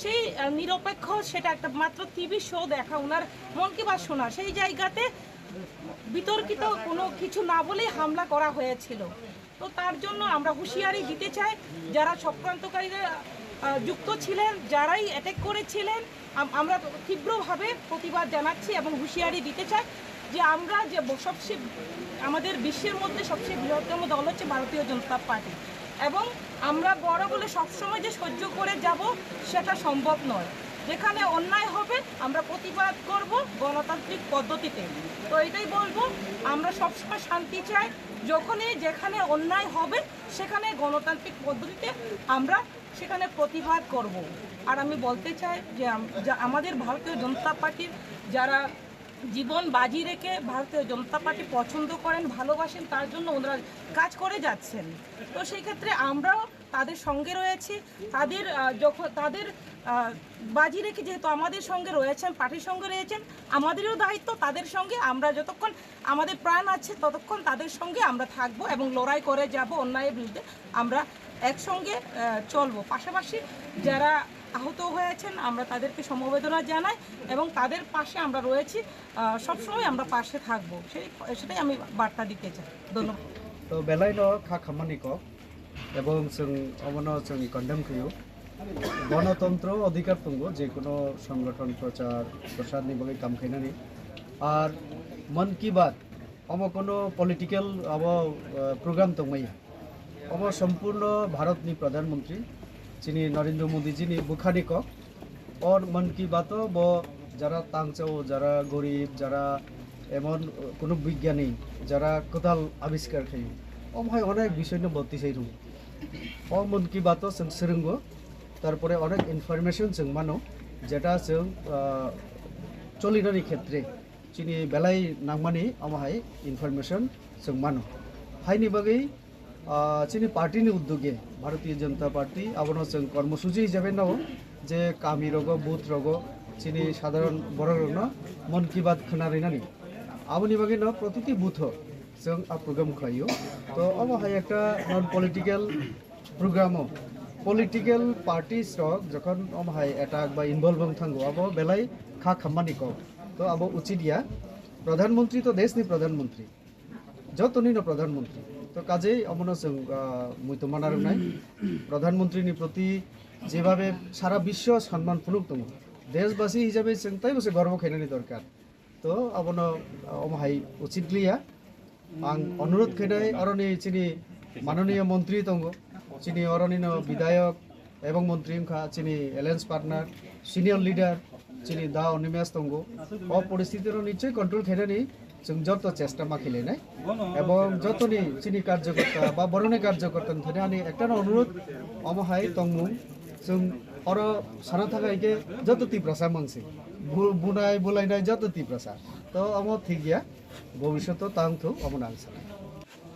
সেই, আহ, নিরপেক্ষ, সেটা একটা মাত্র টিভি শো দেখা, ওনার মন কি বাত শোনা, সেই জায়গাতে বিতর্কিত কোনো কিছু না বলেই হামলা করা হয়েছিল। তো তার জন্য আমরা হুঁশিয়ারি দিতে চাই, যারা চক্রান্তকারীরা, আহ, যুক্ত ছিলেন, যারাই অ্যাটাক করেছিলেন, আম-, আমরা তীব্রভাবে প্রতিবাদ জানাচ্ছি এবং হুঁশিয়ারি দিতে চাই যে আমরা যে ব-, সবচেয়ে, আমাদের বিশ্বের মধ্যে সবচেয়ে বৃহত্তম দল হচ্ছে ভারতীয় জনতা পার্টি এবং আমরা বড় বলে সবসময় যে সহ্য করে যাব, সেটা সম্ভব নয়। যেখানে অন্যায় হবে, আমরা প্রতিবাদ করব গণতান্ত্রিক পদ্ধতিতে। তো এটাই বলবো, আমরা সবসময় শান্তি চাই। যখনই যেখানে অন্যায় হবে, সেখানে গণতান্ত্রিক পদ্ধতিতে আমরা সেখানে প্রতিবাদ করব। আর আমি বলতে চাই যে আম-, যা-, আমাদের ভারতীয় জনতা পার্টির যারা জীবন বাজি রেখে ভারতীয় জনতা পার্টি পছন্দ করেন, ভালোবাসেন, তার জন্য ওনারা কাজ করে যাচ্ছেন। তো সেই ক্ষেত্রে আমরাও তাদের সঙ্গে রয়েছি। তাদের, আহ, যখন তাদের, আহ, বাজি রেখে যেহেতু আমাদের সঙ্গে রয়েছেন, পার্টির সঙ্গে রয়েছেন, আমাদেরও দায়িত্ব তাদের সঙ্গে। আমরা যতক্ষণ আমাদের প্রাণ আছে, ততক্ষণ তাদের সঙ্গে আমরা থাকবো এবং লড়াই করে যাব অন্যায়ের বিরুদ্ধে। আমরা একসঙ্গে, আহ, চলবো। পাশাপাশি যারা আহত হয়েছেন, আমরা তাদেরকে সমবেদনা জানাই এবং তাদের পাশে আমরা রয়েছি, আহ, সবসময় আমরা পাশে থাকবো। সেই, সেটাই আমি বার্তা দিতে চাই। ধন্যবাদ। To belai no kha khamani kok. Ebong chwng omono chwng condemn khaio. Gonotontro odhikar tongo, je kono songgothon prochar prosarni bagwi kam khainani. Ar Mann Ki Baat omo kono political abo, eh, program tongmaya. Omo sompurno Bharatni Pradhan Mantri, chini Narendra Modi jini bwkhani kok. Or Mann Ki Baat o bo jara tangchao, jara gorib, jara emon, uh, kono bigyani, jara kwtal abiskar khaio. Omo hai onek bisoy no bo tisai rwo. O Mann Ki Baat o chwng swrwngo, tarpore onek information chwng mano, jeta chwng, uh, cholinani khetre chini belai nangmani omo hai information chwng mano. Haini bagwi, ah, chini party ni uddoge, Bharatiya Janata Party, abono chwng kormosuchi hisabe nao je kami rogo, booth rogo, chini sadharon borok rokno Mann Ki Baat khna rinani. Aboni bagwi no protiti booth o chwng a program khlaio. To omo hai ekta non political program o political parties rok jokhon omo hai attack ba involve wng thango, abo belai kha khammani kok. To abo uchit ya. Pradhan Mantri to deshni Pradhan Mantri, jotoni no Pradhan Mantri. To kajei omono chwng, ah, muitu mana rwnai. Pradhan Mantri ni proti jebhabe sara biswo sanman phunuk tongo, deshbasi hisabe chwng taibo se gorbo khainani dorkar. To abono, ah, omo hai uchit liya. Ang onurodh khainai, oroni chini manoniya montri tongo, chini oroni no bidhayok ebong montri wngkha, chini alliance partner, senior leader, chini da Animesh tongo. O poristiti no nichoi control khainani chwng joto chesta ma khilainai. Ebong jotoni chini karjokorta ba boroni karjokorta ni thani ani ekta no onurodh, omo hai tongmung chwng oro sana thangkha hwnkhe joto Tiprasa mangsi. Bu-, bunai bulainai joto Tiprasa. To omo thik ya. Bobishoto tang thu, omo nang sana.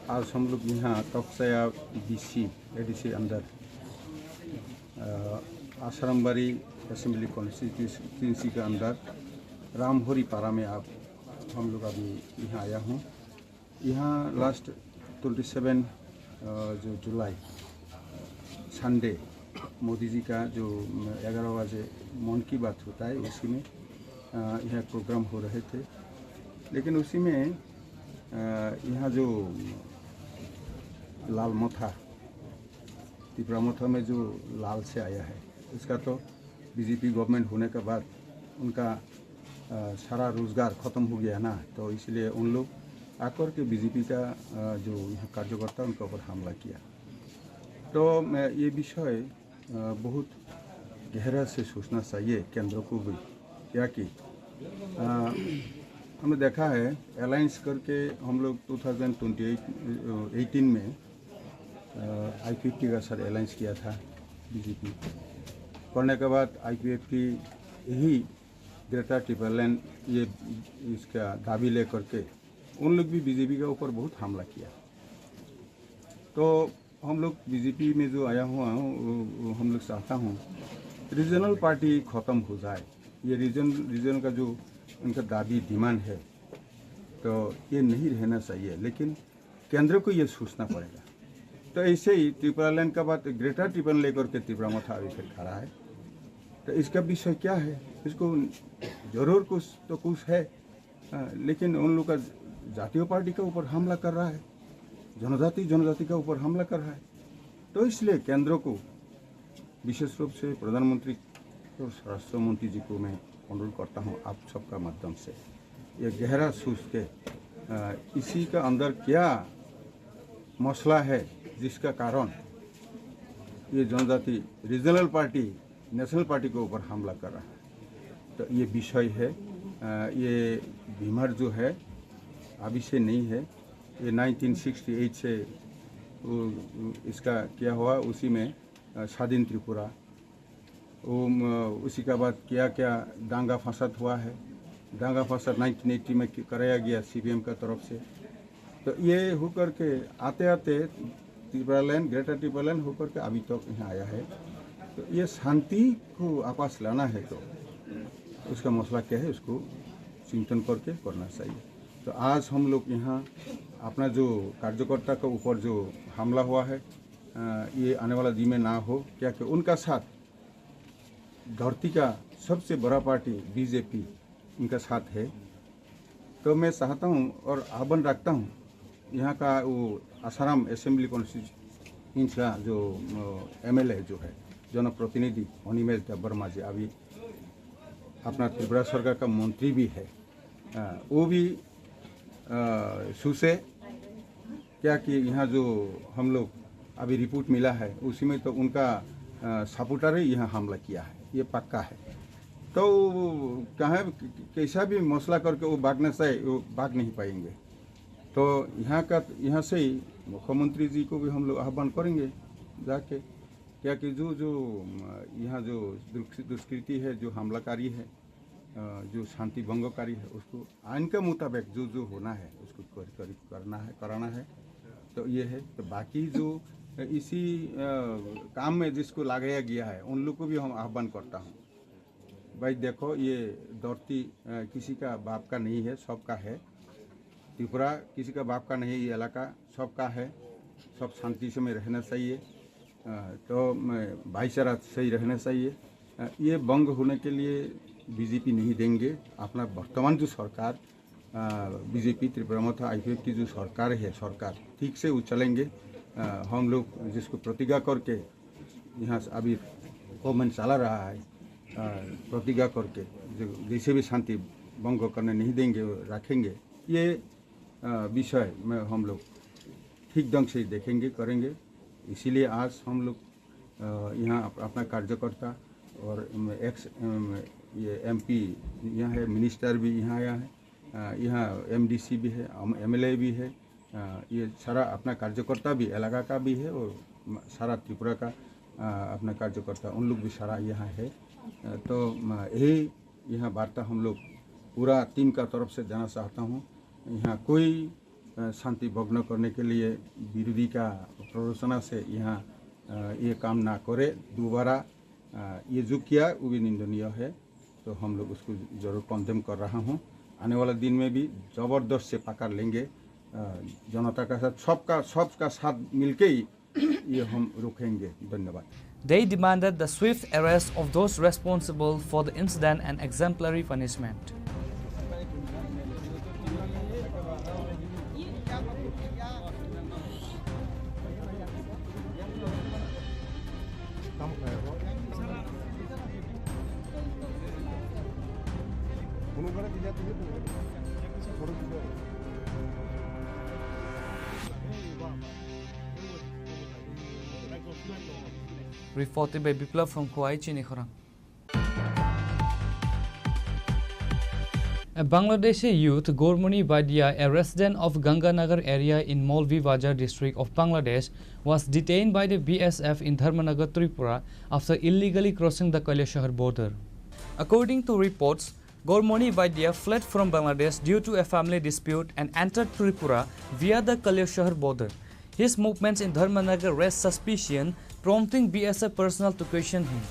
आज हम लोग यहाँ तपसाया DC, ADC अंदर, अ, आश्रमबाड़ी assembly constituency के अंदर रामहरी पारा में आप, हम लोग अभी यहाँ आया हूँ। यहाँ लास्ट ट्वेंटी सेवन, अ, जो जुलाई, संडे, मोदी जी का जो, अम, ग्यारह बजे मन की बात होता है, उसी में, अ, यहाँ प्रोग्राम हो रहे थे। लेकिन उसी में, अ, यहाँ जो लाल मथा, तिपरा मथा में जो लाल से आया है, उसका तो बीजेपी गवर्नमेंट होने के बाद उनका, अ, सारा रोजगार खत्म हो गया ना, तो इसलिए उन लोग आकर के बीजेपी का, अ, जो यहाँ कार्यकर्ता, उनके ऊपर हमला किया। तो, अ, ये विषय, अ, बहुत गहरा से सोचना चाहिए केंद्र को भी, क्या कि, अ, हमने देखा है, अलायंस करके हम लोग टू थाउजेंड ट्वेंटी एट, अ, एटीन में, आई पी एफ टी का साथ अलायंस किया था बीजेपी। करने के बाद आई पी एफ टी यही ग्रेटर टिपरालैंड ये इसका दाबी लेकर के उन लोग भी बीजेपी के ऊपर बहुत हमला किया। तो हम लोग बीजेपी में जो आया हुआ हूँ, वो, वो हम लोग चाहता हूँ रीजनल पार्टी ख़त्म हो जाए। ये रीजन, रीजन का जो उनका दाबी, डिमांड है, तो ये नहीं रहना चाहिए, लेकिन केंद्र को ये सोचना पड़ेगा। तो ऐसे ही त्रिपुरा लैंड का बात, ग्रेटर टिपरालैंड लेकर के तिपरा मथा अभी फिर खड़ा है, तो इसका विषय क्या है? इसको जरूर कुछ तो कुछ है, हाँ, लेकिन उन लोग का जातीय पार्टी के ऊपर हमला कर रहा है, जनजाति, जनजाति के ऊपर हमला कर रहा है। तो इसलिए केंद्र को, विशेष रूप से प्रधानमंत्री और स्वराष्ट्र मंत्री जी को मैं अनुरोध करता हूँ आप सबका माध्यम से, ये गहरा सोच के, अ, इसी का अंदर क्या मसला है जिसका कारण ये जनजाति रीजनल पार्टी नेशनल पार्टी के ऊपर हमला कर रहा है। तो ये विषय है, अ, ये बीमार जो है, अभी से नहीं है, ये नाइनटीन सिक्सटी एट से वो, इसका किया हुआ, उसी में, अ, स्वाधीन त्रिपुरा, वो, म, उसी का बाद क्या क्या दांगा फसाद हुआ है, दांगा फसाद नाइनटीन एटी में कि-, कराया गया सीपीएम का तरफ से। तो ये होकर के आते आते त्रिपुरा लैंड, ग्रेटर त्रिपुरा लैंड होकर के अभी तक यहाँ आया है। तो ये शांति को वापस लाना है तो उसका मसला क्या है, उसको चिंतन करके करना चाहिए। तो आज हम लोग यहाँ अपना जो कार्यकर्ता के ऊपर जो हमला हुआ है, अ, ये आने वाला दिन में ना हो, क्या कि उनका साथ धरती का सबसे बड़ा पार्टी बीजेपी उनका साथ है। तो मैं चाहता हूँ और आह्वान रखता हूँ यहाँ का वो आसाराम असेंबली कॉन्स्टिट्यूशन इनका जो, अ, एमएलए जो है, जनप्रतिनिधि अनिमेश देव वर्मा जी, अभी अपना त्रिपुरा सरकार का मंत्री भी है, अ, वो भी, अ, सुसे क्या कि यहाँ जो हम लोग अभी रिपोर्ट मिला है, उसी में तो उनका, अ, सपोर्टर ही यहाँ हमला किया है, ये पक्का है। तो कहाँ, कैसा भी मसला करके वो भागना चाहे, वो भाग नहीं पाएंगे। तो यहाँ का, यहाँ से ही मुख्यमंत्री जी को भी हम लोग आह्वान करेंगे जाके, क्या कि जो, जो, अ, यहाँ जो दुष्कृ-, दुष्कृति है, जो हमलाकारी है, अ, जो शांति भंगकारी है, उसको आइन के मुताबिक जो, जो होना है, उसको कर-, कर-, करना है, कराना है। तो ये है। तो बाकी जो इसी, अ, काम में जिसको लगाया गया है, उन लोग को भी हम आह्वान करता हूँ। भाई देखो, ये धरती, अ, किसी का बाप का नहीं है, सबका है। त्रिपुरा किसी का बाप का नहीं, ये इलाका सबका है, सब शांति से में रहना चाहिए। अ, तो, अ, भाईचारा सही रहना चाहिए। अ, ये भंग होने के लिए बीजेपी नहीं देंगे। अपना वर्तमान जो सरकार, अ, बीजेपी त्रिपुरा मोर्चा आईपीएफ की जो सरकार है, सरकार ठीक से वो चलेंगे। अ, हम लोग जिसको प्रतिज्ञा करके यहाँ से अभी गवर्नमेंट चला रहा है, अ, प्रतिज्ञा करके जो जैसे भी शांति भंग करने नहीं देंगे, रखेंगे। ये, अ, विषय में हम लोग ठीक ढंग से देखेंगे, करेंगे। इसीलिए आज हम लोग, अ, यहाँ अप-, अपना कार्यकर्ता और, अम, एक्स, अम, ये एमपी यहाँ है, मिनिस्टर भी यहाँ आया है, अ, यहाँ एमडीसी भी है, हम एमएलए भी है, अ, ये सारा अपना कार्यकर्ता भी इलाका का भी है और म-, सारा त्रिपुरा का, अ, अपना कार्यकर्ता उन लोग भी सारा यहाँ है। अ, तो, म-, यही यहाँ वार्ता हम लोग पूरा टीम का तरफ से देना चाहता हूँ। यहाँ कोई, अ, शांति भंग न करने के लिए विरोधी का प्ररोचना से यहाँ, अ, ये काम ना करे दोबारा। अ, ये जो किया वो भी निंदनीय है, तो हम लोग उसको जरूर कंडेम कर रहा हूँ। आने वाला दिन में भी जबरदस्त से पकड़ लेंगे। अ, जनता का साथ, सबका, सबका साथ मिलके ही ये हम रोकेंगे। धन्यवाद। They demanded the swift arrest of those responsible for the incident and exemplary punishment. Reported by Biplab from Khowai, Chini Khorang. A Bangladeshi youth, Gormoni Baidia, a resident of Ganganagar area in Molvi Bazar district of Bangladesh, was detained by the B S F in Dharmanagar, Tripura, after illegally crossing the Kailashahar border. According to reports, Gormoni Baidia fled from Bangladesh due to a family dispute and entered Tripura via the Kailashahar border. His movements in Dharmanagar raised suspicion, prompting B S F personnel to question him.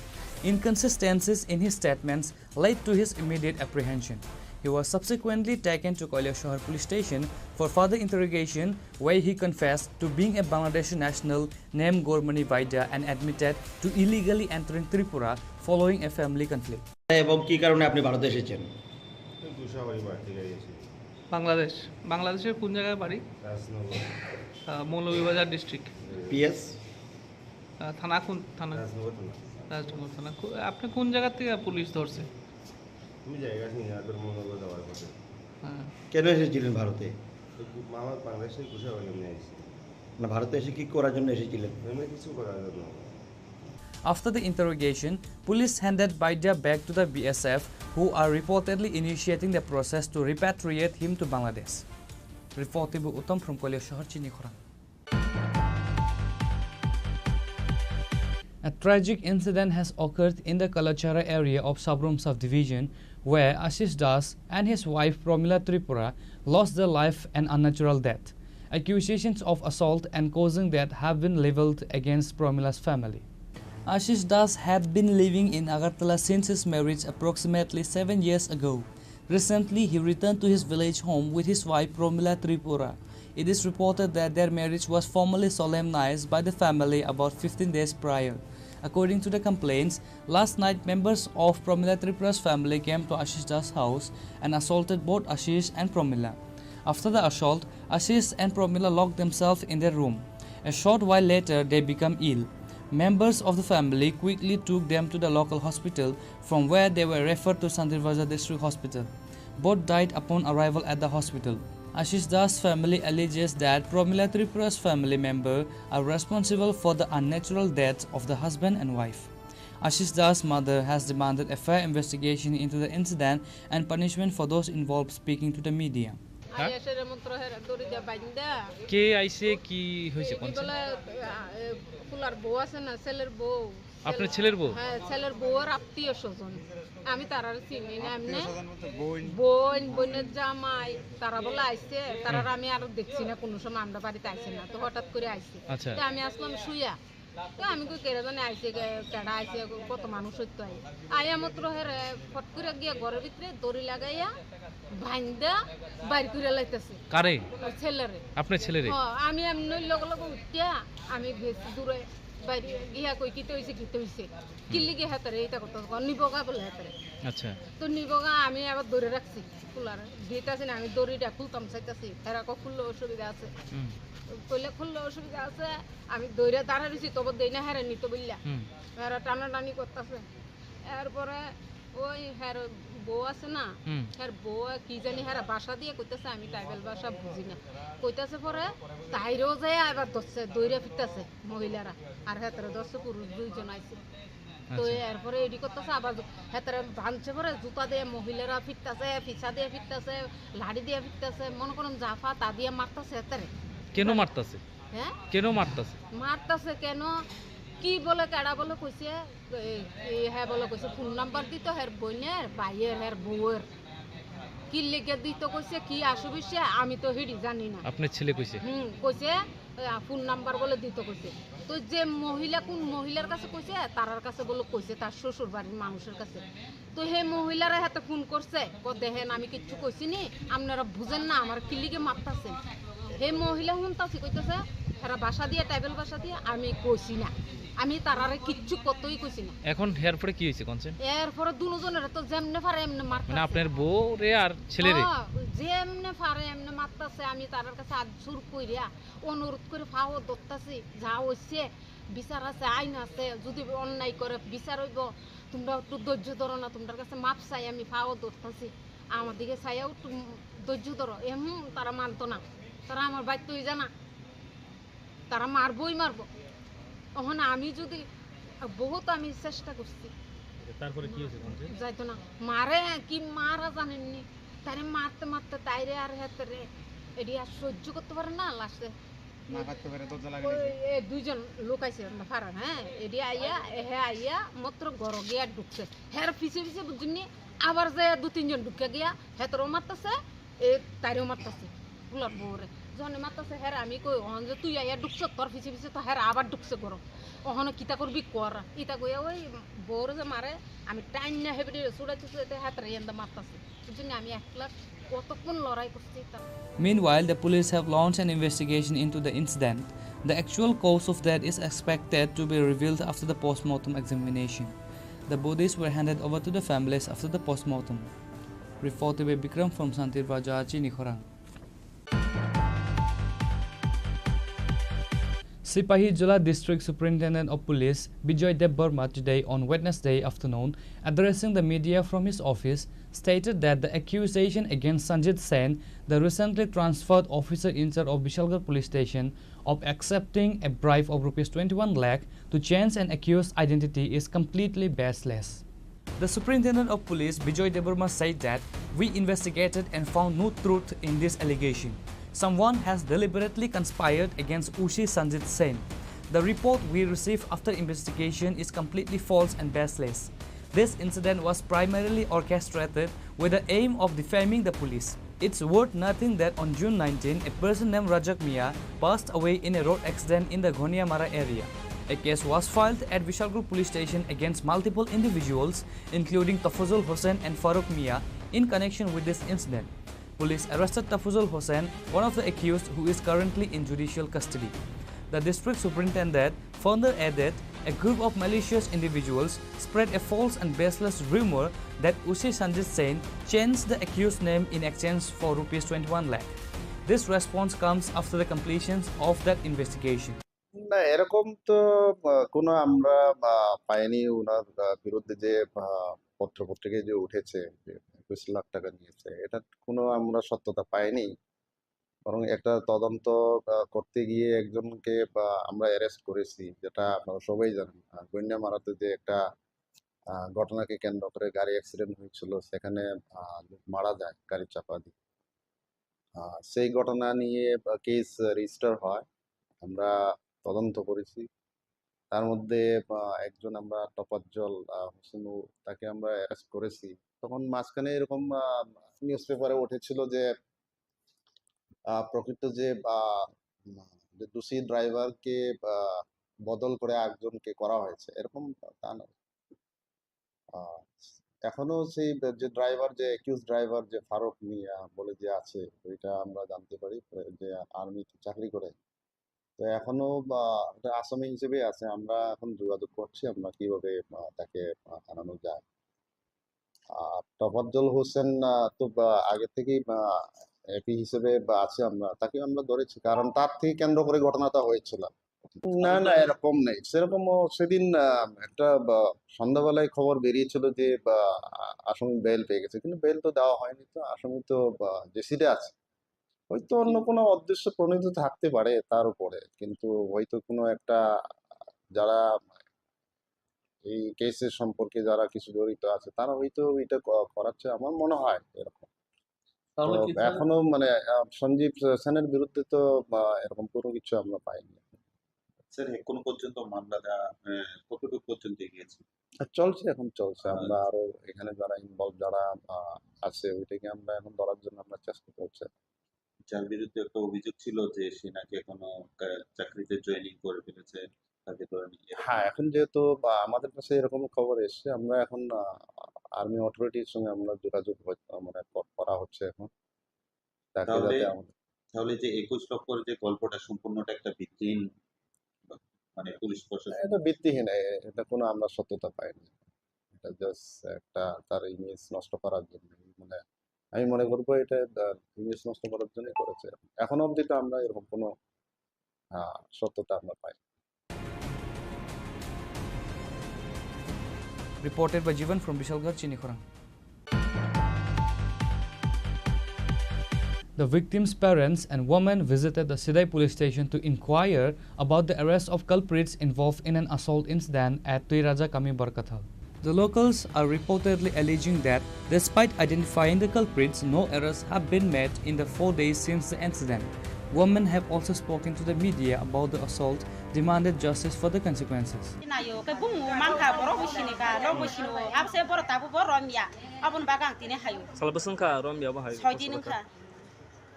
Inconsistencies in his statements led to his immediate apprehension. He was subsequently taken to Kailashahar police station for further interrogation, where he confessed to being a Bangladeshi national named Gormoni Baidia and admitted to illegally entering Tripura following a family conflict. এবং কি কারণে আপনি ভারতে এসেছেন? এই গোসাবাড়ি বাড়ি থেকে এসেছি। বাংলাদেশ। বাংলাদেশের কোন জায়গায় বাড়ি? রাজনগর। আহ, মৌলভীবাজার ডিস্ট্রিক্ট। পিএস? আহ, থানা কোন থানা? রাজনগর থানা। রাজনগর থানা। কো-, আপনি কোন জায়গা থেকে পুলিশ ধরছে? আমি জায়গা চিনি না, ধর্মনগর যাওয়ার পথে। হ্যাঁ। কেন এসেছিলেন ভারতে? এই গো-, আমার বাংলাদেশের গোসাবাড়ি আমি আইছি। না, ভারতে এসে কি করার জন্য এসেছিলেন? এমনি কিছু করার জন্য। After the interrogation, police handed Baidia back to the B S F, who are reportedly initiating the process to repatriate him to Bangladesh. Reported by Uttam from Kailashahar, Chini Khorang. A tragic incident has occurred in the Kalachara area of Sabrum subdivision, where Ashish Das and his wife Pramila Tripura lost their life an unnatural death. Accusations of assault and causing death have been leveled against Pramila's family. Ashish Das had been living in Agartala since his marriage approximately seven years ago. Recently, he returned to his village home with his wife Promila Tripura. It is reported that their marriage was formally solemnized by the family about fifteen days prior. According to the complaints, last night members of Promila Tripura's family came to Ashish Das' house and assaulted both Ashish and Promila. After the assault, Ashish and Promila locked themselves in their room. A short while later, they become ill. Members of the family quickly took them to the local hospital, from where they were referred to Santir Bazar District Hospital. Both died upon arrival at the hospital. Ashish Das family alleges that Pramila Tripura's family member are responsible for the unnatural deaths of the husband and wife. Ashish Das' mother has demanded a fair investigation into the incident and punishment for those involved, speaking to the media. হ্যাঁ? আইয়া সেরে মন্ত্র হেরা দড়ি দিয়া বাইন্দা। কে আইছে, কি হয়েছে, এ, কোন কি ছেলে? বলে, আ, এ, ফুলার বউ আছে না, ছেলের বউ। আপনার ছেলে-, ছেলের বউ? হ্যাঁ, ছেলের বউর আত্মীয় স্বজন। আমি তারার চিনি না এমনি। আত্মীয় স্বজন বলতে বোন? বোন, বোনের জামাই, তারা বলে আইছে, তারার হুম। আমি আর দেখছি না, কোনো সময় আমরা বাড়িতে আইছে না, তো হঠাৎ করে আইছে। আচ্ছা। তো আমি আসলাম শুইয়া, তো আমি কই, "কেডা জানি আইছে, কে-, কেডা আইছে, কত মানুষ হইতো আই।" আইয়া মাত্র হেরে ফট করে গিয়া ঘরের ভিতরে দড়ি লাগাইয়া বাইন্দা বাইর করে লাইতেছে। কারে? ওই ছেলেরে। আপনার ছেলেরে? হ, আমি এমনি লগে লগে উঠিয়া আমি গেছি দূরে বাইরে গিয়া কই, "কিতা হইছে, কিতা হইছে?" কিল্লি গিয়া হেতারে এটা করতে নিবগা বলে হেতারে। আচ্ছা। তো নিবগা আমি আবার ধরে রাখছি। কুলার গেট আছে না, আমি দড়িটা খুলতাম চাইতাছি, হেরা কো খুললে অসুবিধা আছে। হুম। কইলে খুললে অসুবিধা আছে, আমি দড়িটা দাঁড়া রইছি, তবে দেই না, হেরা নিত বললা। হুম। হেরা টানাটানি করতেছে। এরপরে ওই হের বউ আছে না, হুম। হের বউ কি জানি হেরা ভাষা দিয়ে কইতেছে, আমি ট্রাইবাল ভাষা বুঝি না। কইতেছে পরে তাইরও যায় আবার ধরছে, দৌড়ে ফিরতেছে মহিলারা, আর হেতারে ধরছে পুরুষ দুইজন আইছে। তো আচ্ছা। এরপরে এডি করতেছে, আবার জু-, হেতারে বাঁধছে পরে জুতা দিয়ে মহিলারা ফিরতেছে, ফিসা দিয়ে ফিরতেছে, লাঠি দিয়ে ফিরতেছে, মনে করেন জাফা তা দিয়ে মারতেছে হেতারে। কেন মানে মারতাছে? হ্যাঁ? কেন মারতাছে? মারতাছে কেন? কি বলে, কেডা বলে কইছে, এ, কি হ্যাঁ বলে কইছে, ফোন নাম্বার দিত হের বোনের, ভাইয়ের, হের বউয়ের। কি লেগে দিত কইছে, কি অসুবিধা, আমি তো হিডি জানি না। আপনার ছেলে কইছে? হুম, কইছে, এ, ফোন নাম্বার বলে দিত কইছে। তো যে মহিলা, কোন মহিলার কাছে কইছে, তারার কাছে বলে কইছে, তার শ্বশুর বাড়ির মানুষের কাছে। তো হে মহিলারা হাতে ফোন করছে, কো, "দেখেন, আমি কিচ্ছু কইছি নি, আপনারা বুঝেন না, আমার কিলিগে মারতাছেন।" হে মহিলা হুনতাছি কইতেছে, "হেরা ভাষা দিয়ে, ট্রাইবাল ভাষা দিয়ে, আমি কইছি না, আমি তারারে কিচ্ছু কতই কইছি না।" এখন হের পরে কি হয়েছে, কোন সেন? এরপরে দুজনের তো যেমনে পারে এমনে মারতাছে। মানে আপনার বউ রে আর ছেলে রে? হ্যাঁ, যেমনে পারে এমনে মারতাছে। আমি তারার কাছে আত জোর কইরা, অনুরোধ করে পাও ধরতাছি, যা হইছে, বিচার আছে, আইন আছে, যদি অন্যায় করে বিচার হইব। তোমরা একটু ধৈর্য ধরো না, তোমরার কাছে মাপ চাই, আমি পাও ধরতাছি। আমার দিকে চাইয়াও একটু ধৈর্য ধরো। এ, হুম, তারা মানতো না, তারা আমার বাইর তুই জানা, তারা মারবোই মারবো। ওখানে আমি যদি, বহুত আমি চেষ্টা করছি। তারপরে কি হয়েছে, কোন সেন? যাইতো না, মারে কি মারা জানেননি, তারে মারতে মারতে তাইরে আর হেতারে এডি আর সহ্য করতে পারে না, লাস্টে না খাইতে পারে, দরজা লাগাই ওই, দিছে। এ, দুইজন লোক আইছে না ফারার, হ্যাঁ? এডি আইয়া, এ, হে আইয়া মাত্র ঘরো গিয়া ঢুকছে। হের পিছে পিছে বুঝছনি, আবার যায় দু তিনজন ঢুকে গিয়া, হেতারও মারতাছে, এ, তাইরেও মারতাছে। ফুলার বউরে। যখন মারতাছে, হের আমি কই, "ওখান যে তুই আইয়া ঢুকছ, তোর পিছে পিছে তো হের আবার ঢুকছে ঘরো। ওখানে কিতা করবি কর।" ইতা কইয়া ওই বউরে যে মারে, আমি টাইম না হেবিডি ছুড়াইতে ছুড়াইতে হেতারে এন্দা মারতাছে। বুঝছনি, আমি একলা কতক্ষণ লড়াই করছি তা। Meanwhile, the police have launched an investigation into the incident. The actual cause of death is expected to be revealed after the postmortem examination. The bodies were handed over to the families after the postmortem. Reported by Bikram from Santir Bazar, Chinikhorang. Sepahijala District Superintendent of Police Bijoy Debbarma today on Wednesday afternoon, addressing the media from his office, stated that the accusation against Sanjit Sen, the recently transferred officer in charge of Bishalgarh Police Station, of accepting a bribe of rupees twenty-one lakh to change an accused's identity is completely baseless. The Superintendent of Police, Bijoy Debbarma, said that we investigated and found no truth in this allegation. Someone has deliberately conspired against O C Sanjit Sen. The report we received after investigation is completely false and baseless. This incident was primarily orchestrated with the aim of defaming the police. It's worth noting that on June nineteen, a person named Rajak Mia passed away in a road accident in the Ghoniamara area. A case was filed at Bishalgarh Police Station against multiple individuals, including Tafazul Hussain and Farooq Mia, in connection with this incident. Police arrested Tafazul Hussain, one of the accused, who is currently in judicial custody. The district superintendent further added, a group of malicious individuals spread a false and baseless rumor that O C Sanjit Sen changed the accused's name in exchange for rupees twenty-one lakh. This response comes after the completion of that investigation. না, এরকম তো, আ, কোনো আমরা, আ, পাইনি ওনার, আ, বিরুদ্ধে যে, আ, পত্র-পত্রিকায় যে উঠেছে যে একুশ লাখ টাকা নিয়েছে, এটার কোনো আমরা সত্যতা পাইনি। বরং একটা তদন্ত, আ, করতে গিয়ে একজনকে বা আমরা অ্যারেস্ট করেছি, যেটা আপনারা সবাই জানেন। আ, গইন্যামারাতে যে একটা, আ, ঘটনাকে কেন্দ্র করে গাড়ি অ্যাক্সিডেন্ট হয়েছিল, সেখানে, আ, লোক মারা যায় গাড়ির চাপা দিয়ে। আ, সেই ঘটনা নিয়ে, আ, কেস রেজিস্টার হয়। আমরা তদন্ত করেছি। তার মধ্যে, আ, একজন আমরা তফাজ্জল, আ, হোসেন ও, তাকে আমরা অ্যারেস্ট করেছি। তখন মাঝখানে এরকম, আ, নিউজ পেপারে উঠেছিল যে, আ, প্রকৃত যে, আ, যে দোষী ড্রাইভারকে, আ, বদল করে আরেকজনকে করা হয়েছে, এরকম তা নয়। আ, এখনো সেই যে ড্রাইভার, যে অ্যাকিউজড ড্রাইভার যে ফারুক মিয়া বলে যে আছে, ওইটা আমরা জানতে পারি যে আর্মিতে চাকরি করে। তো এখনো বা একটা আসামি হিসেবে আছে। আমরা এখন যোগাযোগ করছি, আমরা কিভাবে, আ, তাকে, আ, আনানো যায়। আর তফাজ্জল হোসেন, আ, তো, বা, আগে থেকেই, বা, এপি হিসেবে, বা, আছে আমরা, তাকে আমরা ধরেছি, কারণ তার থেকে কেন্দ্র করে ঘটনাটা হয়েছিল। না, না, এরকম নেই। সেরকম ও সেদিন, আ, একটা, বা, সন্ধ্যাবেলায় খবর বেরিয়েছিল যে, বা, আসামি বেইল পেয়ে গেছে, কিন্তু বেইল তো দেওয়া হয়নি, তো আসামি তো, বা, জেসিতে আছে। হয়তো অন্য কোনো উদ্দেশ্য প্রণীত থাকতে পারে তার উপরে, কিন্তু হয়তো কোনো একটা, যারা এই কেসের সম্পর্কে যারা কিছু জড়িত আছে, তারা হয়তো এটা ক-, করাচ্ছে, আমার মনে হয় এরকম। তাহলে তো কি তাহলে এখনো মানে, আ, সঞ্জীব সেনের বিরুদ্ধে তো, আ, এরকম কোনো কিছু আমরা পাইনি। স্যার, এখনো পর্যন্ত মামলাটা, আ, কতটুকু পর্যন্ত এগিয়েছে? আর চলছে, এখন চলছে। আ, আমরা আরো এখানে যারা ইনভলভ, যারা, আ, আছে, ওইটাকে আমরা এখন ধরার জন্য আমরা চেষ্টা করছি। যার বিরুদ্ধে একটা অভিযোগ ছিল যে সে নাকি এখনো কা-, চাকরিতে জয়েনিং করে ফেলেছে, তাকে ধরে নিয়ে হ্যাঁ, এখন যেহেতু, আ, আমাদের কাছে এরকম খবর এসছে, আমরা এখন, আ, আর্মি অথরিটির সঙ্গে আমরা যোগাযোগ হই-, আ, মানে ক-, করা হচ্ছে এখন। তাকে তাহলে, যাতে আমাদের তাহলে যে একুশ লক্ষর যে গল্পটা সম্পূর্ণটা একটা ভিত্তিহীন, মানে পুলিশ প্রশাসন। এটা ভিত্তিহীন, এ-, এটা কোনো আমরা সত্যতা পাইনি। এটা জাস্ট একটা তার ইমেজ নষ্ট করার জন্য, মানে আমি মনে করবো এটা, আ, ইমেজ নষ্ট করার জন্যই করেছে। এখনো অবধি তো আমরা এরকম কোনো, আ, সত্যতা আমরা পাইনি। Reported by Jivan from Bishalgarh, Chinikhorang. The victim's parents and women visited the Sidai police station to inquire about the arrest of culprits involved in an assault incident at Tuiraja Kami Barkathal. The locals are reportedly alleging that, despite identifying the culprits, no arrests have been made in the four days since the incident. Women have also spoken to the media about the assault, demanded justice for the consequences. Nayo, khe bumung mankha, borok bo sini kha, lok bo sini o, abse borok tabuk bo romya, aboni bagwi ang tini hayo. Sal bwswng kha romya bo hai? Soi din wngkha.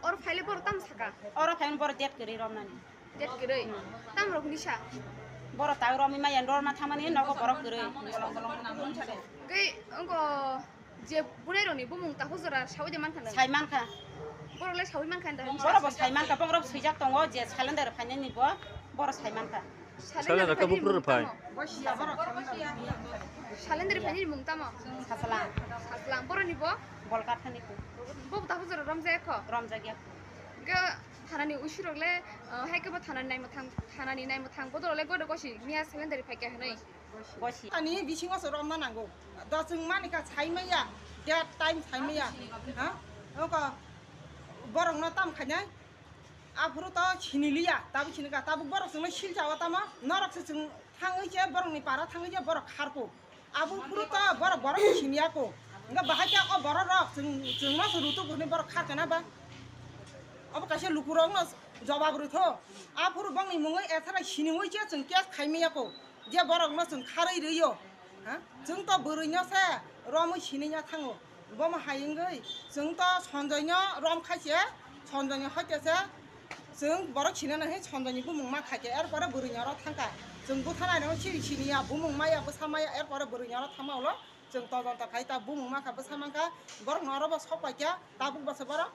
Oro phaile borok tamo saka? Oro phaile borok date kwrwi romnani. Date kwrwi? Hmm. Tamo rok hinwi sa? Borok ta romwi maya, norma thangmani nogo borok kwrwi. Tei wngkha je bunai rokni bumung takhuk jora sawi de mankha na? Sai mankha. Borok le sawi mankha da? Borok bo sai mankha, borok swijak tongo je salendar phainani bo, borok sai mankha. Salendar rok buphuru rok phai. Salendar phaini mung tamo? Saslang. Saslang. Boroni bo? Bolkar thani ko. Bo takhuk jora romjak kho? Romjak ya. Ga thanani usirok le, uh, hai kebo thanani naimwthang, thanani naimwthang bodol le godo gosi miya salendar phai khe hinwi. Gosi. Ani bisingo se romna nango. Da chwng mani kha sai maya, date time sai maya. Ha? Oko borok no tam khainai. Aphuru to siniliya, tabuk sinika, tabuk borok chwngno silsa o tamo, norok se chwng thangwi se borokni para thangwi se borok kharkuk. Aphuru to borok, borok siniya kuk. Hwnkhe bahai khe o borok rok chwng, chwngno se rutuk hwnwi borok kharkana ba? Obo kaisa lukurokno jobab rwtho. Aphuru bongni mungwi ethara siniwi se chwng case khaimaya kuk. Je borokno chwng kharwi rwio, ha? Chwng to bwrwino se romwi sinina thango. Bomo hai wngwi chwng to Sanjoyno rom khai se, Sanjoyni hoite se chwng borok sinana hai Sanjoyni bumung ma khai khe, erpore bwrwino oro thangkha. Chwng bwtha nainano siri siniya, bumung maya, bwsa maya, erpore bwrwino oro thangma ulo chwng todonto khai ta bumung ma kha, bwsa man kha, borokno oro bo sok pai kha, tabuk bo se borok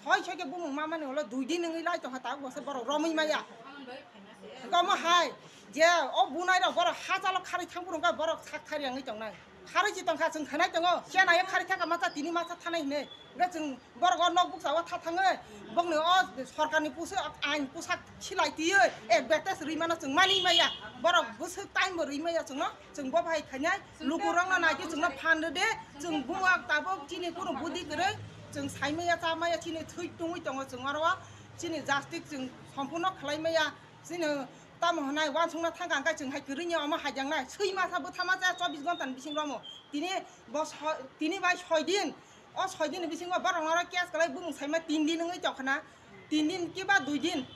Soi soi khe bumung mamani ulo dui din wngwi lai tongkha, tabuk bo se borok romwi maya. Omo hai je o bunai rok borok hachalo kharwi thang phuru wngkha borok sak thari wngwi tongnai. Kharwi si tongkha, chwng khanai tongo, chena yo kharwi thaka masa tini masa thanai hinwi. Hwnkhe chwng borok o nok buksa o tha thangwi, bokni o sorkarni pusu ain pusak silai twiwi, ek betes rwi mano chwng mani maya. Borok bwswk time bo rwi maya chwngno, chwng bo bai khainai, lukurokno naidi chwngno phan rwdi, chwng buma tabuk chini kunu budi kwrwi, chwng sai maya cha maya chini thwi tungwi tongo chwng oro o, chini justice chwng sompurno khlai maya. Chini tamo hwnai uansukna thangkha hwnkhe chwng hai kwrwini omo haijaknai. Swi masa bwtha masa chobbish ghonta ni bisingo omo. Tini bo so-, tini bai soi din. O soi din ni bisingo borok norok case kwlai bumung saima tin din wngwi tongkhana. Tin din kiba dui din.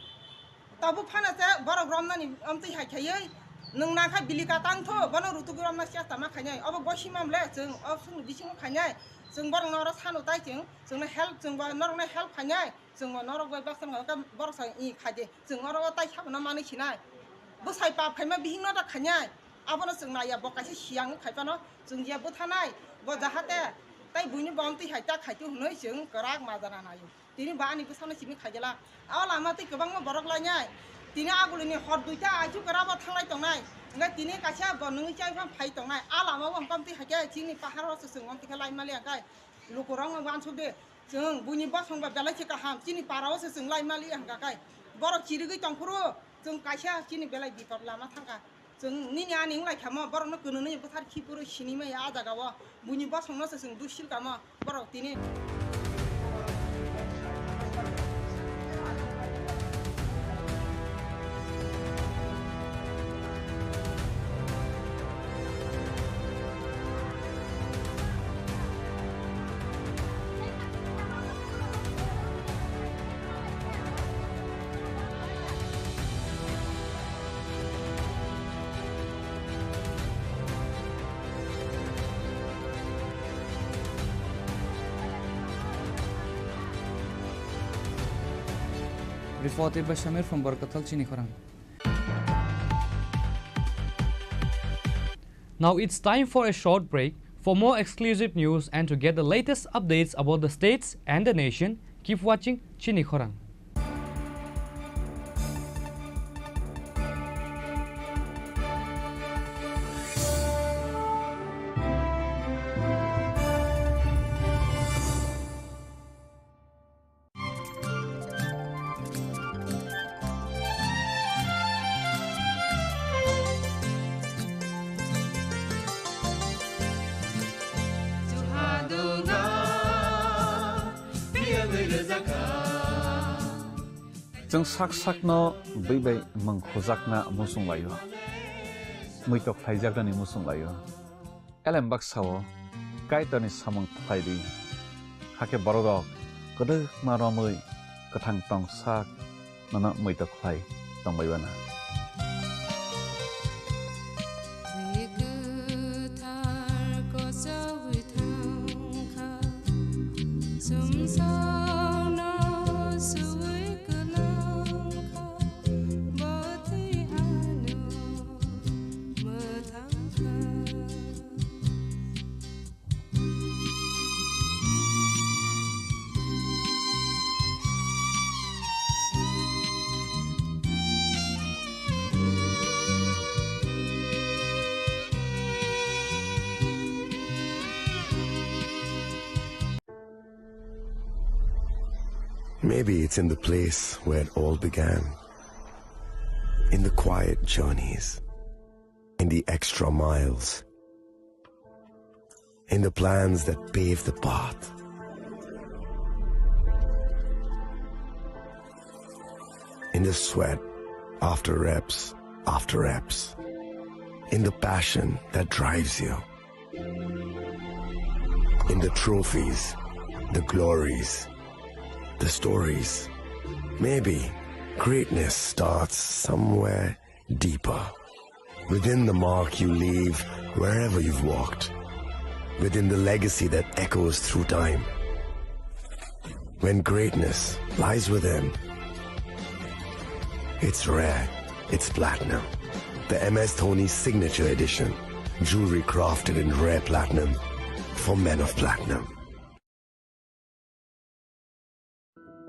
Tabuk phano se borok romnani omtwi hai khaiwi nwng nangkha bili ka tangtho bono rutuk romna chesta ma khainai. Obo gosi mamle chwng o sung bisingo khainai. Chwng borok norok sano tai chwng, chwngno help, chwng bo norokno help khainai. Chwng bo norok bai baksa wngkha borok sa i khaide. Chwng oro o tai sabono manwi sinai. Bwsai pap khaima bihikno da khainai. Abono chwng naiya, bo kaisa siyang wng khaiphano chwng je bwthanai. Bo jahate tai buini bo amtwi hai ta khaitwi hwnwi chwng kwrak majana naio. Tini bo ani bwsano simi khaijala. O lama twi kwbangma borok lainai. Tini agulini hor duita aichu kwrabo thanglai tongnai. Hwnkhe tini kaisa bo nungwi chaiphang phai tongnai. A lama o hwnkhe amtwi haikhe chini pahar o se chwng amtwi khe lai mali hwnkhe lukurokno uansuk de. Chwng buini bosong ba belai se kaham, chini para o se chwng lai mali hwnkha khe. Borok chirigwi tongphuru chwng kaisa chini belai bipot lama thangkha. Chwng nini ani wng lai khamo, borokno kwnwi bwthar khiphuru sinimaya a jaga o. Buini bosongno se chwng dusil kamo borok tini. Reported by Shamir from Barkathal Chini Khorang. Now it's time for a short break. For more exclusive news and to get the latest updates about the states and the nation, keep watching Chini Khorang. Chwng sak sakno bwi bai mwng khujakna muchung laio, muitok khlaijaknani muchung laio. Elem baksa-o Kaitorni samung khlai di, hakhe bororok kwdwkma romwi kwthang tong sak nono muitok khlai tong bai uana. Twi kwthar kochogwi thang kha, sumsokno suwi kwlang kha, bo twi ano mwthang kha. Maybe it's in the place where it all began. In the quiet journeys, in the extra miles, in the plans that pave the path, in the sweat after reps after reps, in the passion that drives you, in the trophies, the glories, the stories. Maybe greatness starts somewhere deeper. Within the mark you leave wherever you've walked. Within the legacy that echoes through time. When greatness lies within, it's rare, it's platinum. The M S Dhoni Signature Edition. Jewelry crafted in rare platinum for men of platinum.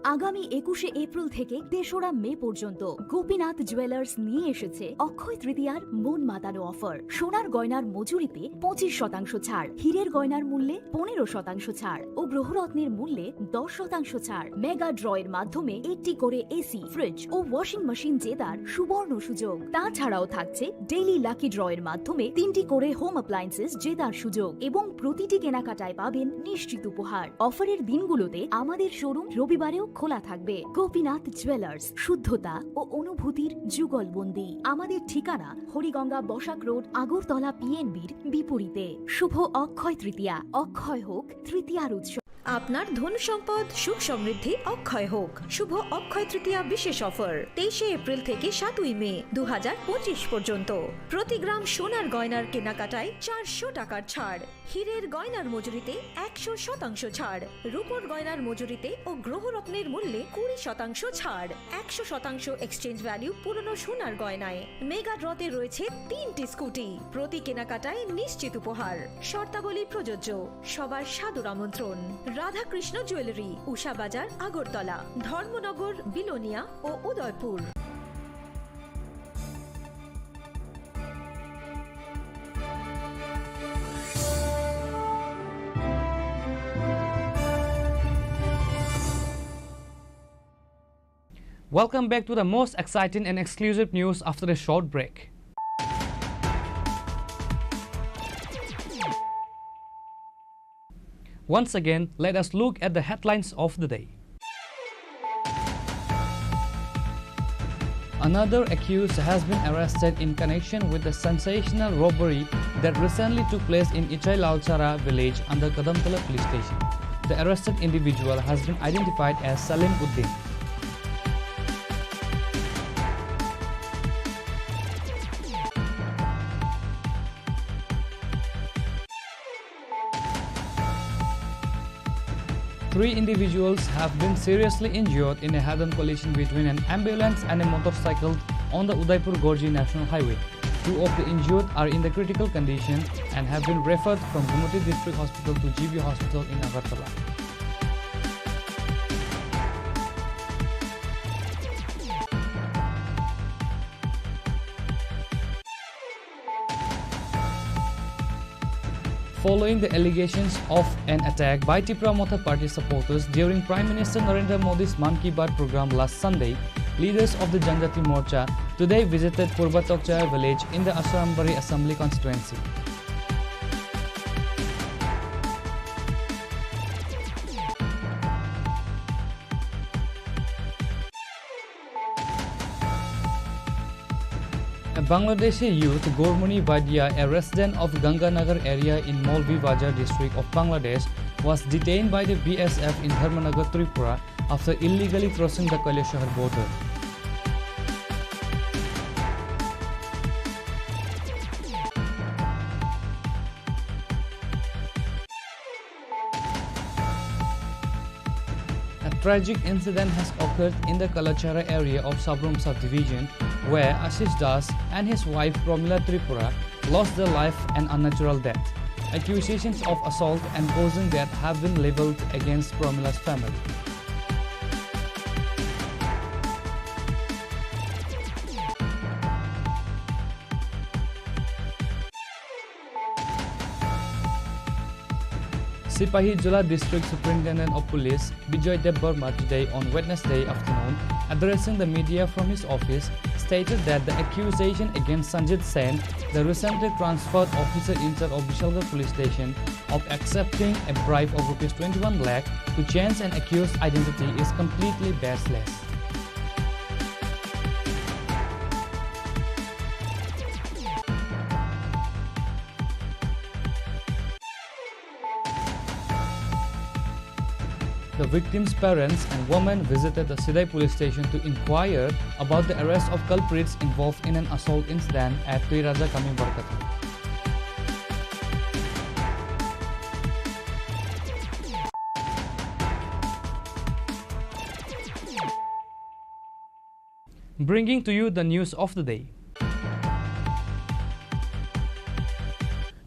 আগামী একুশে এপ্রিল থেকে তেসরা মে পর্যন্ত গোপীনাথ জুয়েলার্স নিয়ে এসেছে অক্ষয় তৃতীয়ার মন মাতানো অফার। সোনার গয়নার মজুরিতে পঁচিশ শতাংশ ছাড়, হীরের গয়নার মূল্যে পনেরো শতাংশ ছাড় ও গ্রহরত্নের মূল্যে দশ শতাংশ ছাড়। মেগা ড্রয়ের মাধ্যমে একটি করে এসি, ফ্রিজ ও ওয়াশিং মেশিন জেতার সুবর্ণ সুযোগ। তাছাড়াও থাকছে ডেইলি লাকি ড্রয়ের মাধ্যমে তিনটি করে হোম অ্যাপ্লায়েন্সেস জেতার সুযোগ এবং প্রতিটি কেনাকাটায় পাবেন নিশ্চিত উপহার। অফারের দিনগুলোতে আমাদের শোরুম রবিবারেও খোলা থাকবে। গোপীনাথ জুয়েলার্স, শুদ্ধতা ও অনুভূতির যুগলবন্দি। আমাদের ঠিকানা হরিগঙ্গা বসাক রোড, আগরতলা পিএনবির বিপরীতে। শুভ অক্ষয় তৃতীয়া, অক্ষয় হোক তৃতীয়ার উৎসব। আপনার ধন সম্পদ সুখ সমৃদ্ধি অক্ষয় হোক। শুভ অক্ষয় তৃতীয়া বিশেষ অফার, তেইশে এপ্রিল থেকে সাতই মে দু হাজার পঁচিশ পর্যন্ত। প্রতি গ্রাম সোনার গয়নার কেনাকাটায় চারশো টাকার ছাড়, হীরের গয়নার মজুরিতে একশো শতাংশ ছাড়, রূপোর গয়নার মজুরিতে ও গ্রহরত্নের মূল্যে কুড়ি শতাংশ ছাড়, একশো শতাংশ এক্সচেঞ্জ ভ্যালু পুরনো সোনার গয়নায়। মেগা ড্রতে রয়েছে তিনটি স্কুটি, প্রতি কেনাকাটায় নিশ্চিত উপহার। শর্তাবলী প্রযোজ্য। সবার সাদর আমন্ত্রণ। রাধাকৃষ্ণ জুয়েলারি, উষা বাজার, আগরতলা, ধর্মনগর, বিলোনিয়া ও Udaipur. Welcome back to the most exciting and exclusive news after a short break. Once again, let us look at the headlines of the day. Another accused has been arrested in connection with the sensational robbery that recently took place in Ichai Lalchara village under Kadamtala police station. The arrested individual has been identified as Salim Uddin. Three individuals have been seriously injured in a head-on collision between an ambulance and a motorcycle on the Udaipur Gorji National Highway. Two of the injured are in the critical condition and have been referred from Gumoti District Hospital to G B Hospital in Agartala. Following the allegations of an attack by Tipra Motha Party supporters during Prime Minister Narendra Modi's Mann Ki Baat program last Sunday, leaders of the Janjati Morcha today visited Purba Tokchaya village in the Asrambari Assembly constituency. A Bangladeshi youth, Gormoni Badia, a resident of Ganganagar area in Molvi Bajar district of Bangladesh, was detained by the B S F in Dharmanagar, Tripura, after illegally crossing the Kailashahar border. A tragic incident has occurred in the Kalachara area of Sabrum subdivision, where Ashish Das and his wife Promila Tripura lost their life an unnatural death. Accusations of assault and causing death have been leveled against Promila's family. Sipahijola District Superintendent of Police Bijoy Debbarma today on Wednesday afternoon, addressing the media from his office, stated that the accusation against Sanjit Sen, the recently transferred officer in charge of Bishalgarh Police Station, of accepting a bribe of rupees twenty-one lakh to change an accused's identity is completely baseless. The victim's parents and women visited the Sidai police station to inquire about the arrest of culprits involved in an assault incident at Tuiraja Kami Barkatha. Bringing to you the news of the day.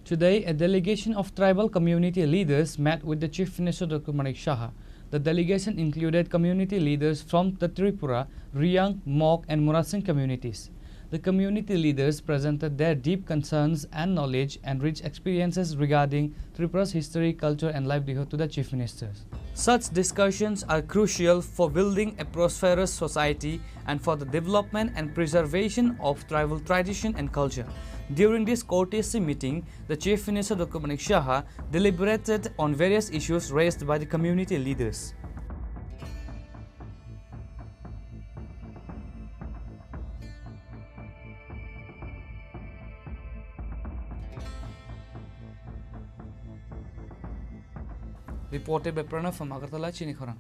Today, a delegation of tribal community leaders met with the Chief Minister Doctor Manik Saha. The delegation included community leaders from the Tripura, Riyang, Mok, and Murasing communities. The community leaders presented their deep concerns and knowledge and rich experiences regarding Tripura's history, culture, and livelihood to the Chief Minister. Such discussions are crucial for building a prosperous society and for the development and preservation of tribal tradition and culture. During this courtesy meeting, the Chief Minister Doctor Manik Saha deliberated on various issues raised by the community leaders. Reported by Pranav from Agartala, Chini Khorang.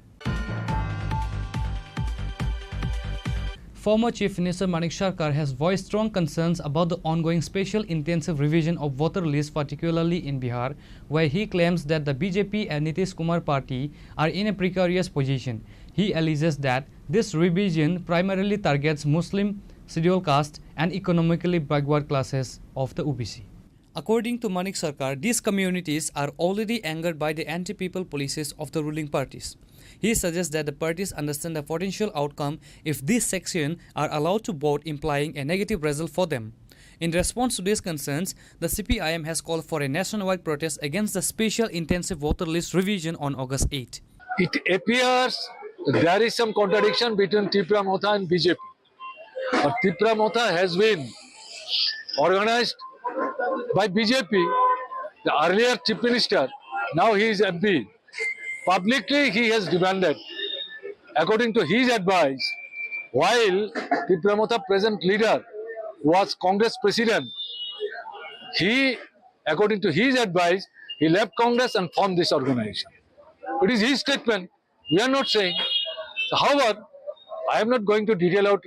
Former Chief Minister Manik Sarkar has voiced strong concerns about the ongoing special intensive revision of voter list, particularly in Bihar, where he claims that the B J P and Nitish Kumar party are in a precarious position. He alleges that this revision primarily targets Muslim, scheduled caste, and economically backward classes of the O B C. According to Manik Sarkar, these communities are already angered by the anti-people policies of the ruling parties. He suggests that the parties understand the potential outcome if these sections are allowed to vote, implying a negative result for them. In response to these concerns, the C P I M has called for a nationwide protest against the special intensive voter list revision on August eighth. It appears there is some contradiction between Tipra Motha and B J P. But Tipra Motha has been organized by B J P, the earlier chief minister, now he is M P. Publicly, he has demanded, according to his advice, while Tipra Motha present leader was Congress president, he, according to his advice, he left Congress and formed this organization. It is his statement. We are not saying. So, however, I am not going to detail out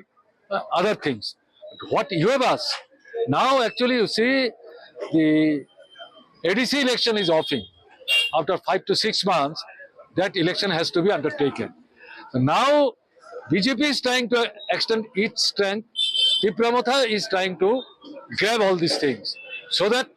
uh, other things. But what you have asked, now actually you see the A D C election is offing. After five to six months, that election has to be undertaken. So now B J P is trying to extend its strength. Tipra Motha is trying to grab all these things so that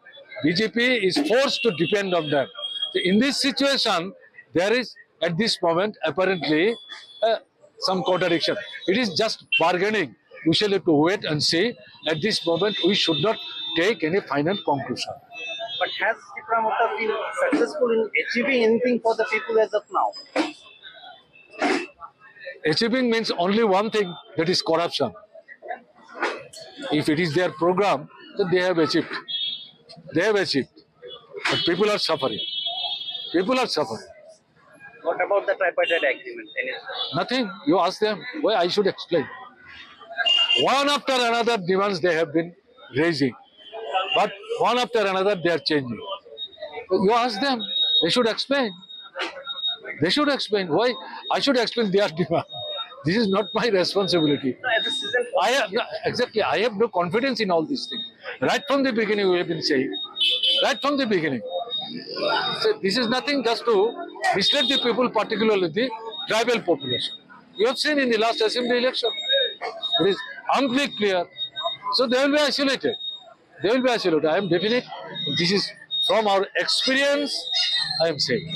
B J P is forced to depend on them. So in this situation, there is at this moment, apparently, uh, some contradiction. It is just bargaining. We shall have to wait and see. At this moment, we should not take any final conclusion. But has Tipra Motha been successful in achieving anything for the people as of now? Achieving means only one thing, that is corruption. If it is their program, then they have achieved. They have achieved. But people are suffering. People are suffering. What about the tripartite agreement? Any Nothing. You ask them. Why I should explain? One after another demands they have been raising. But one after another they are changing. You ask them. They should explain. They should explain. Why I should explain their demand? This is not my responsibility. No, as a seasoned I have, no, exactly. I have no confidence in all these things. Right from the beginning, we have been saying. Right from the beginning. So this is nothing just to mislead the people, particularly the tribal population. You have seen in the last assembly election, it is unclear. So they will be isolated. They will be isolated. I am definite. This is from our experience, I am saying.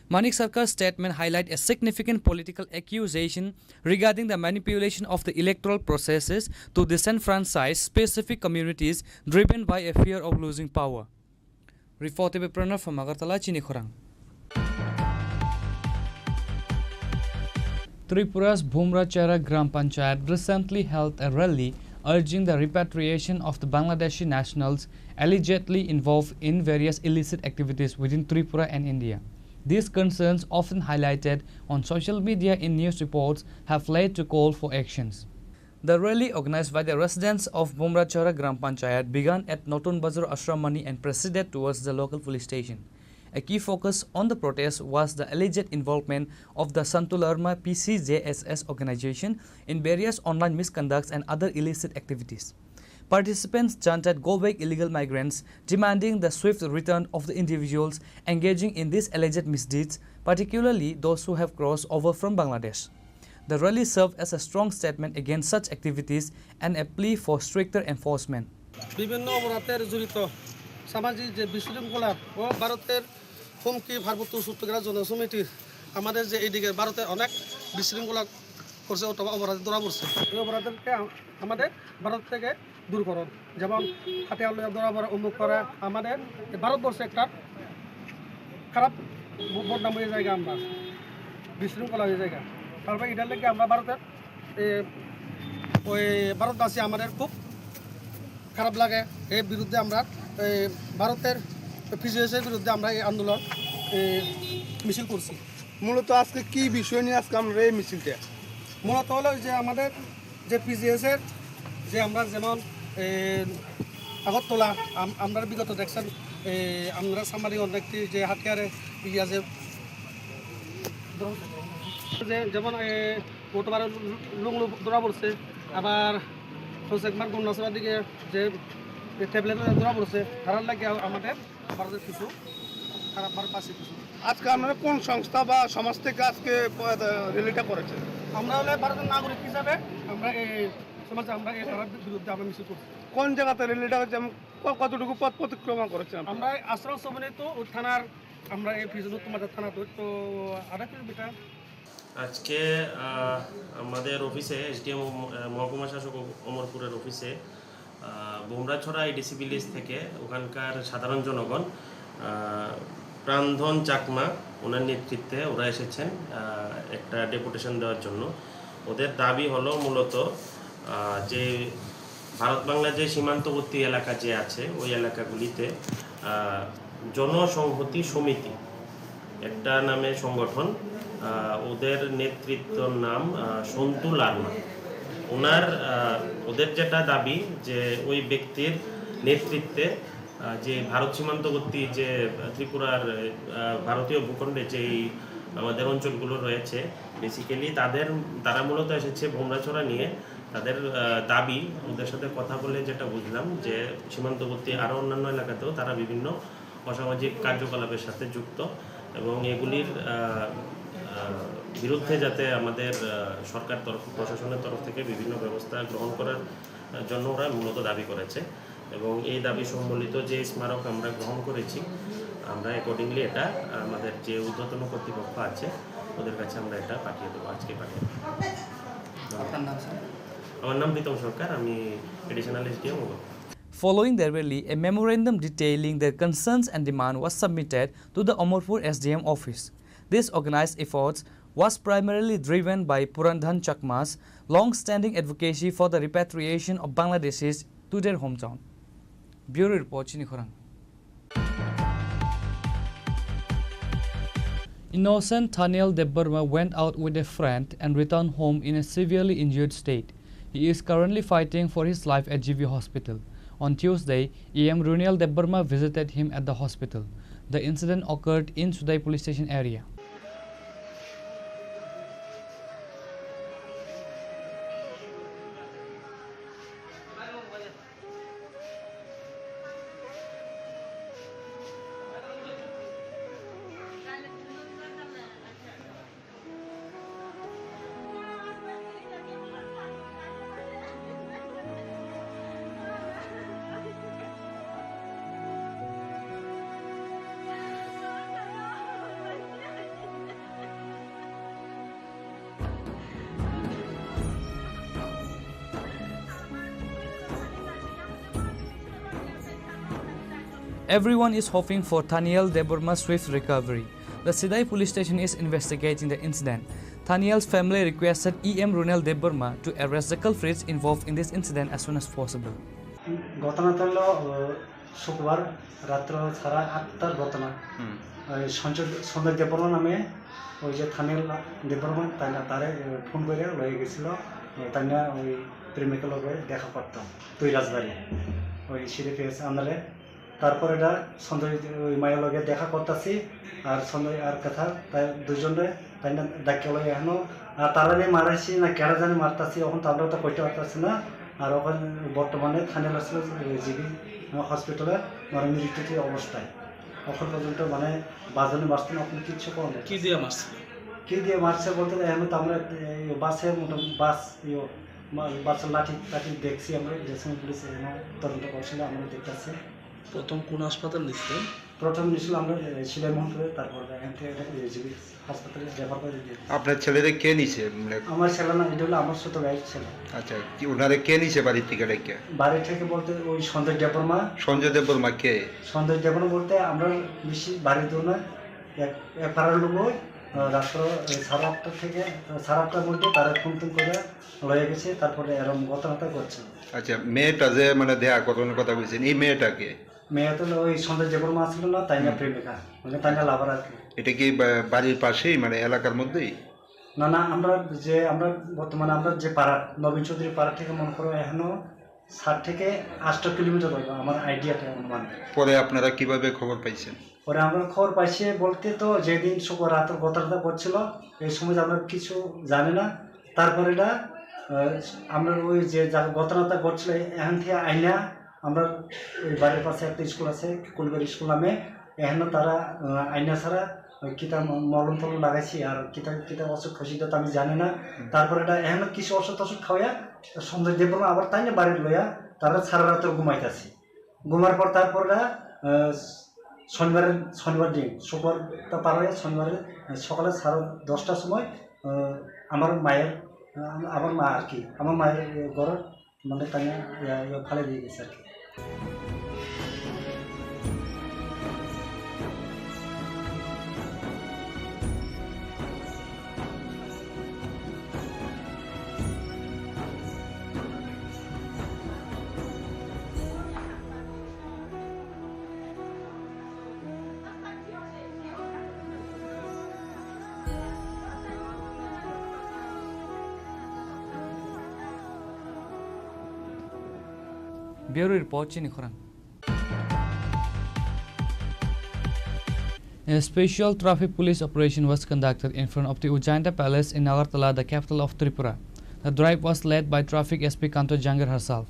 Manik Sarkar's statement highlight a significant political accusation regarding the manipulation of the electoral processes to disenfranchise specific communities driven by a fear of losing power. Reported by Pranav from Agartala, Chini Khorang. Tripura's Bhumra Chara Gram Panchayat recently held a rally urging the repatriation of the Bangladeshi nationals allegedly involved in various illicit activities within Tripura and India. These concerns, often highlighted on social media in news reports, have led to call for actions. The rally, organized by the residents of Bhumra Chara Gram Panchayat, began at Notun Bazar Ashramani and proceeded towards the local police station. A key focus on the protest was the alleged involvement of the Santularma P C J S S organization in various online misconducts and other illicit activities. Participants chanted "Go back, illegal migrants," demanding the swift return of the individuals engaging in these alleged misdeeds, particularly those who have crossed over from Bangladesh. The rally served as a strong statement against such activities and a plea for stricter enforcement. বিভিন্ন অপরাধের জড়িত সামাজিক যে বিশৃঙ্খলা ও ভারতের হুমকি পার্বত্য চট্টগ্রাম জনসমিতির আমাদের যে এইদিকে ভারতে অনেক বিশৃঙ্খলা করছে অথবা অপরাধে ধরা পড়ছে, এই অপরাধীদেরকে আম-, আমাদের ভারত থেকে দূর করুন। যেমন হাতিয়ার লইয়া ধরা পড়া, অমুক করা, আমাদের এই ভারতবর্ষে একটা খারাপ ব-, বদনাম হয়ে যায় আমরা, বিশৃঙ্খলা হয়ে যায়। তারপরে এটার লেগে আমরা ভারতের, এ, ওই ভারতবাসী আমাদের খুব খারাপ লাগে। এর বিরুদ্ধে আমরা, এ, ভারতের পিজিএস এর বিরুদ্ধে আমরা এই আন্দোলন, এ, মিছিল করছি। মূলত আজকে কি বিষয় নিয়ে আজকে আমরা এই মিছিলটা? মূলত হলো যে আমাদের যে পিজিএস এর যে আমরা যেমন, এ, আগরতলা আম-, আমরা বিগত দেখছেন, এ, আমরা সাংবাদিক অনেকটি যে হাতিয়ারে ইয়া যে যে যেমন, এ, গতবারে লু-, লুংলু ধরা পড়ছে, আবার হচ্ছে একবার গন্ডাছড়ার দিকে যে ট্যাবলেট ধরা পড়ছে, তারার লাগে আমাদের ভারতের কিছু খারাপ ভারতবাসী কিছু। আজকে আপনারা কোন সংস্থা বা সমাজ থেকে আজকে প-, র্যালিটা করেছেন? আমরা হলে ভারতের নাগরিক হিসাবে আমরা এই সমাজে আমরা এই ধারার বিরুদ্ধে আমরা মিছিল করছি। কোন জায়গাতে র্যালিটা হচ্ছে এবং ক-, কতটুকু পথ অতিক্রমণ করেছেন আপনারা? আমরা আশ্রম সমন্বিত ও থানার, আমরা এই ফিজন উত্তম বাজার থানা তো, তো আধা কিলোমিটার। আজকে, আহ, আমাদের অফিসে, এসডিএম, আহ, মহকুমা শাসক অ-, অমরপুরের অফিসে, আহ, বোমরাছড়া এডিসি ভিলেজ থেকে ওখানকার সাধারণ জনগণ, আহ, প্রাণধন চাকমা, ওনার নেতৃত্বে ওরা এসেছেন, আহ, একটা ডেপুটেশন দেওয়ার জন্য। ওদের দাবি হলো মূলত, আহ, যে ভারত বাংলা যে সীমান্তবর্তী এলাকা যে আছে, ওই এলাকাগুলিতে, আহ, জনসংহতি সমিতি একটা নামে সংগঠন, আহ, ওদের নেতৃত্বর নাম, আহ, সন্তু লারমা। ওনার, আহ, ওদের যেটা দাবি যে ওই ব্যক্তির নেতৃত্বে, আহ, যে ভারত সীমান্তবর্তী যে ত্রিপুরার, আহ, ভারতীয় ভূখণ্ডে যেই আমাদের অঞ্চলগুলো রয়েছে, বেসিক্যালি তাদের, তারা মূলত এসেছে ভোমরাছড়া নিয়ে। তাদের, আহ, দাবি, ওদের সাথে কথা বলে যেটা বুঝলাম যে সীমান্তবর্তী আরও অন্যান্য এলাকাতেও তারা বিভিন্ন অসামাজিক কার্যকলাপের সাথে যুক্ত এবং এগুলির, আহ, আহ, বিরুদ্ধে যাতে আমাদের, আহ, সরকার তরফ, প্রশাসনের তরফ থেকে বিভিন্ন ব্যবস্থা গ্রহণ করার, আহ, জন্য ওরা মূলত দাবি করেছে। এবং এই দাবি সম্বলিত যে স্মারক আমরা গ্রহণ করেছি, আমরা অ্যাকর্ডিংলি এটা আমাদের যে ঊর্ধ্বতন কর্তৃপক্ষ আছে, ওদের কাছে আমরা এটা পাঠিয়ে দেবো, আজকে পাঠিয়ে দেবো। আপনার নাম, স্যার? আমার নাম প্রীতম সরকার, আমি additional SDM. Following the rally, a memorandum detailing their concerns and demand was submitted to the Amarpur S D M office. This organized efforts was primarily driven by Purandhan Chakma's long-standing advocacy for the repatriation of Bangladeshis to their hometown. Bureau Report, Chini Khorang. Innocent Thaniel Debbarma went out with a friend and returned home in a severely injured state. He is currently fighting for his life at G V Hospital. On Tuesday, E M Runiel Debbarma visited him at the hospital. The incident occurred in Sudai Police Station area. Everyone is hoping for Thaniel Debbarma's swift recovery. The Sidai police station is investigating the incident. Thaniel's family requested E M Runel Debbarma to arrest the culprits involved in this incident as soon as possible. ঘটনাটা হলো, আহ, শুক্রবার রাত্র সাড়ে আটটার ঘটনা। হুম। ওই সঞ্জয়, সঞ্জয় দেববর্মা নামে ওই যে থানিয়াল দেববর্মা, তাই না, তারে, এ, ফোন করে লয়ে গেছিল, এ, তাই না, ওই প্রেমিকার লগে দেখা করতাম তুই রাজবাড়ি, ওই সিঁড়ি পেয়েছে আন্দারে। তারপরে এটা সঞ্জয় ওই মায়ের লগে দেখা করতেছি, আর সঞ্জয় আর কথা, তাই দুইজনরে তাই না ডাকিয়া লই এখনো, আর তারা যে মারাইছি না কেডা জানি মারতাছি, এখন তো আমরা তো কইতে পারতাছি না। আর ওখানে বর্তমানে থানায় আসলে জিবি হসপিটালে মানে মৃত্যুতে অবস্থায়। এখন পর্যন্ত মানে বাজানো মারছে না, এখন কিচ্ছু কম নেই। কি দিয়ে মারছিল? কি দিয়ে মারছে বলতে এখন তো আমরা এই বাসে মোটামুটি বাস, ইয়ে, মা-, বাসের লাঠি টাঠি দেখছি আমরা, ড্রেসিং পুলিশ এখানে তদন্ত করছিল, আমরা দেখতেছি। প্রথম কোন হাসপাতাল নিছিলেন? প্রথম নিয়েছিল আমরা, এ, সিলাই মোহনপুরে, তারপর এখান থেকে এটা, এ, জিবি হাসপাতালে রেফার করে দিয়ে দিয়েছে। আপনার ছেলেরে কে নিছে? মানে আমার ছেলে না, এটা হলো আমার ছোট ভাইয়ের ছেলে। আচ্ছা, কি ওনারে কে নিছে বাড়ি থেকে ডেকে? বাড়ি থেকে বলতে ওই সঞ্জয় দেববর্মা। সঞ্জয় দেববর্মা কে? সঞ্জয় দেববর্মা বলতে আমরা বেশি বাড়ি দূর না, এক, এক পাড়ার লোক ওই, আহ, রাত্র, এ, সাড়ে আটটা থেকে, আহ, সাড়ে আটটার মধ্যে তারা ফোন টোন করে লয়ে গেছে, তারপরে এরম ঘটনাটা ঘটছে। আচ্ছা, মেয়েটা যে মানে দেয়া ঘটনার কথা বলছেন, এই মেয়েটা কে? মেয়ে তো ওই সঞ্জয় দেববর্মা ছিল না, তাই না হুম। প্রেমিকা, মানে তাই না লাভার আর কি। এটা কি বা-, বাড়ির পাশেই, মানে এলাকার মধ্যেই? না, না, আমরা যে, আমরা বর্তমানে আমরা যে পাড়া, নবীন চৌধুরী পাড়া থেকে মনে করো এখনো সাত থেকে আট কিলোমিটার হবে আমার আইডিয়াটা অনুমান। পরে আপনারা কিভাবে খবর পাইছেন? পরে আমরা খবর পাইছি বলতে তো যেদিন শুক্র রাতের ঘটনাটা ঘটছিল, এই সময় আমরা কিছু জানি না। তারপরে এটা, আহ, আমরা ওই যে যা-, ঘটনাটা ঘটছিল, এখান থেকে আইনা আমরা ওই বাড়ির পাশে একটা স্কুল আছে, কুলবের স্কুল নামে, এখানে তারা, আহ, আইনা ছাড়া ওই কিতা ম-, মলম টলম লাগাইছি, আর কিতা, কিতা ওষুধ খাইছি, এটা তো আমি জানি না। হুম। তারপরে এটা এখানে কিছু ওষুধ টষুধ খাওয়াইয়া সন্ধ্যা দিয়ে পড়লাম, আবার তাই না বাড়ির লইয়া তারা সারা রাত্র ঘুমাইতেছি। ঘুমার পর তারপর এটা, আহ, শনিবারের, শনিবার দিন, শুক্রবারটা পার হয়ে শনিবারে, আহ, সকালে সাড়ে দশটার সময়, আহ, আমার মায়ের, আহ, আমার মা আর কি, আমার মায়ের, আহ, ঘরের মানে তাই না, ইয়া, ইয়া, ফালাই দিয়ে গেছে আর কি। Bureau Report, Chini Khorang. A special traffic police operation was conducted in front of the Ujjainta Palace in Agartala, the capital of Tripura. The drive was led by Traffic S P Kanta Jangir herself.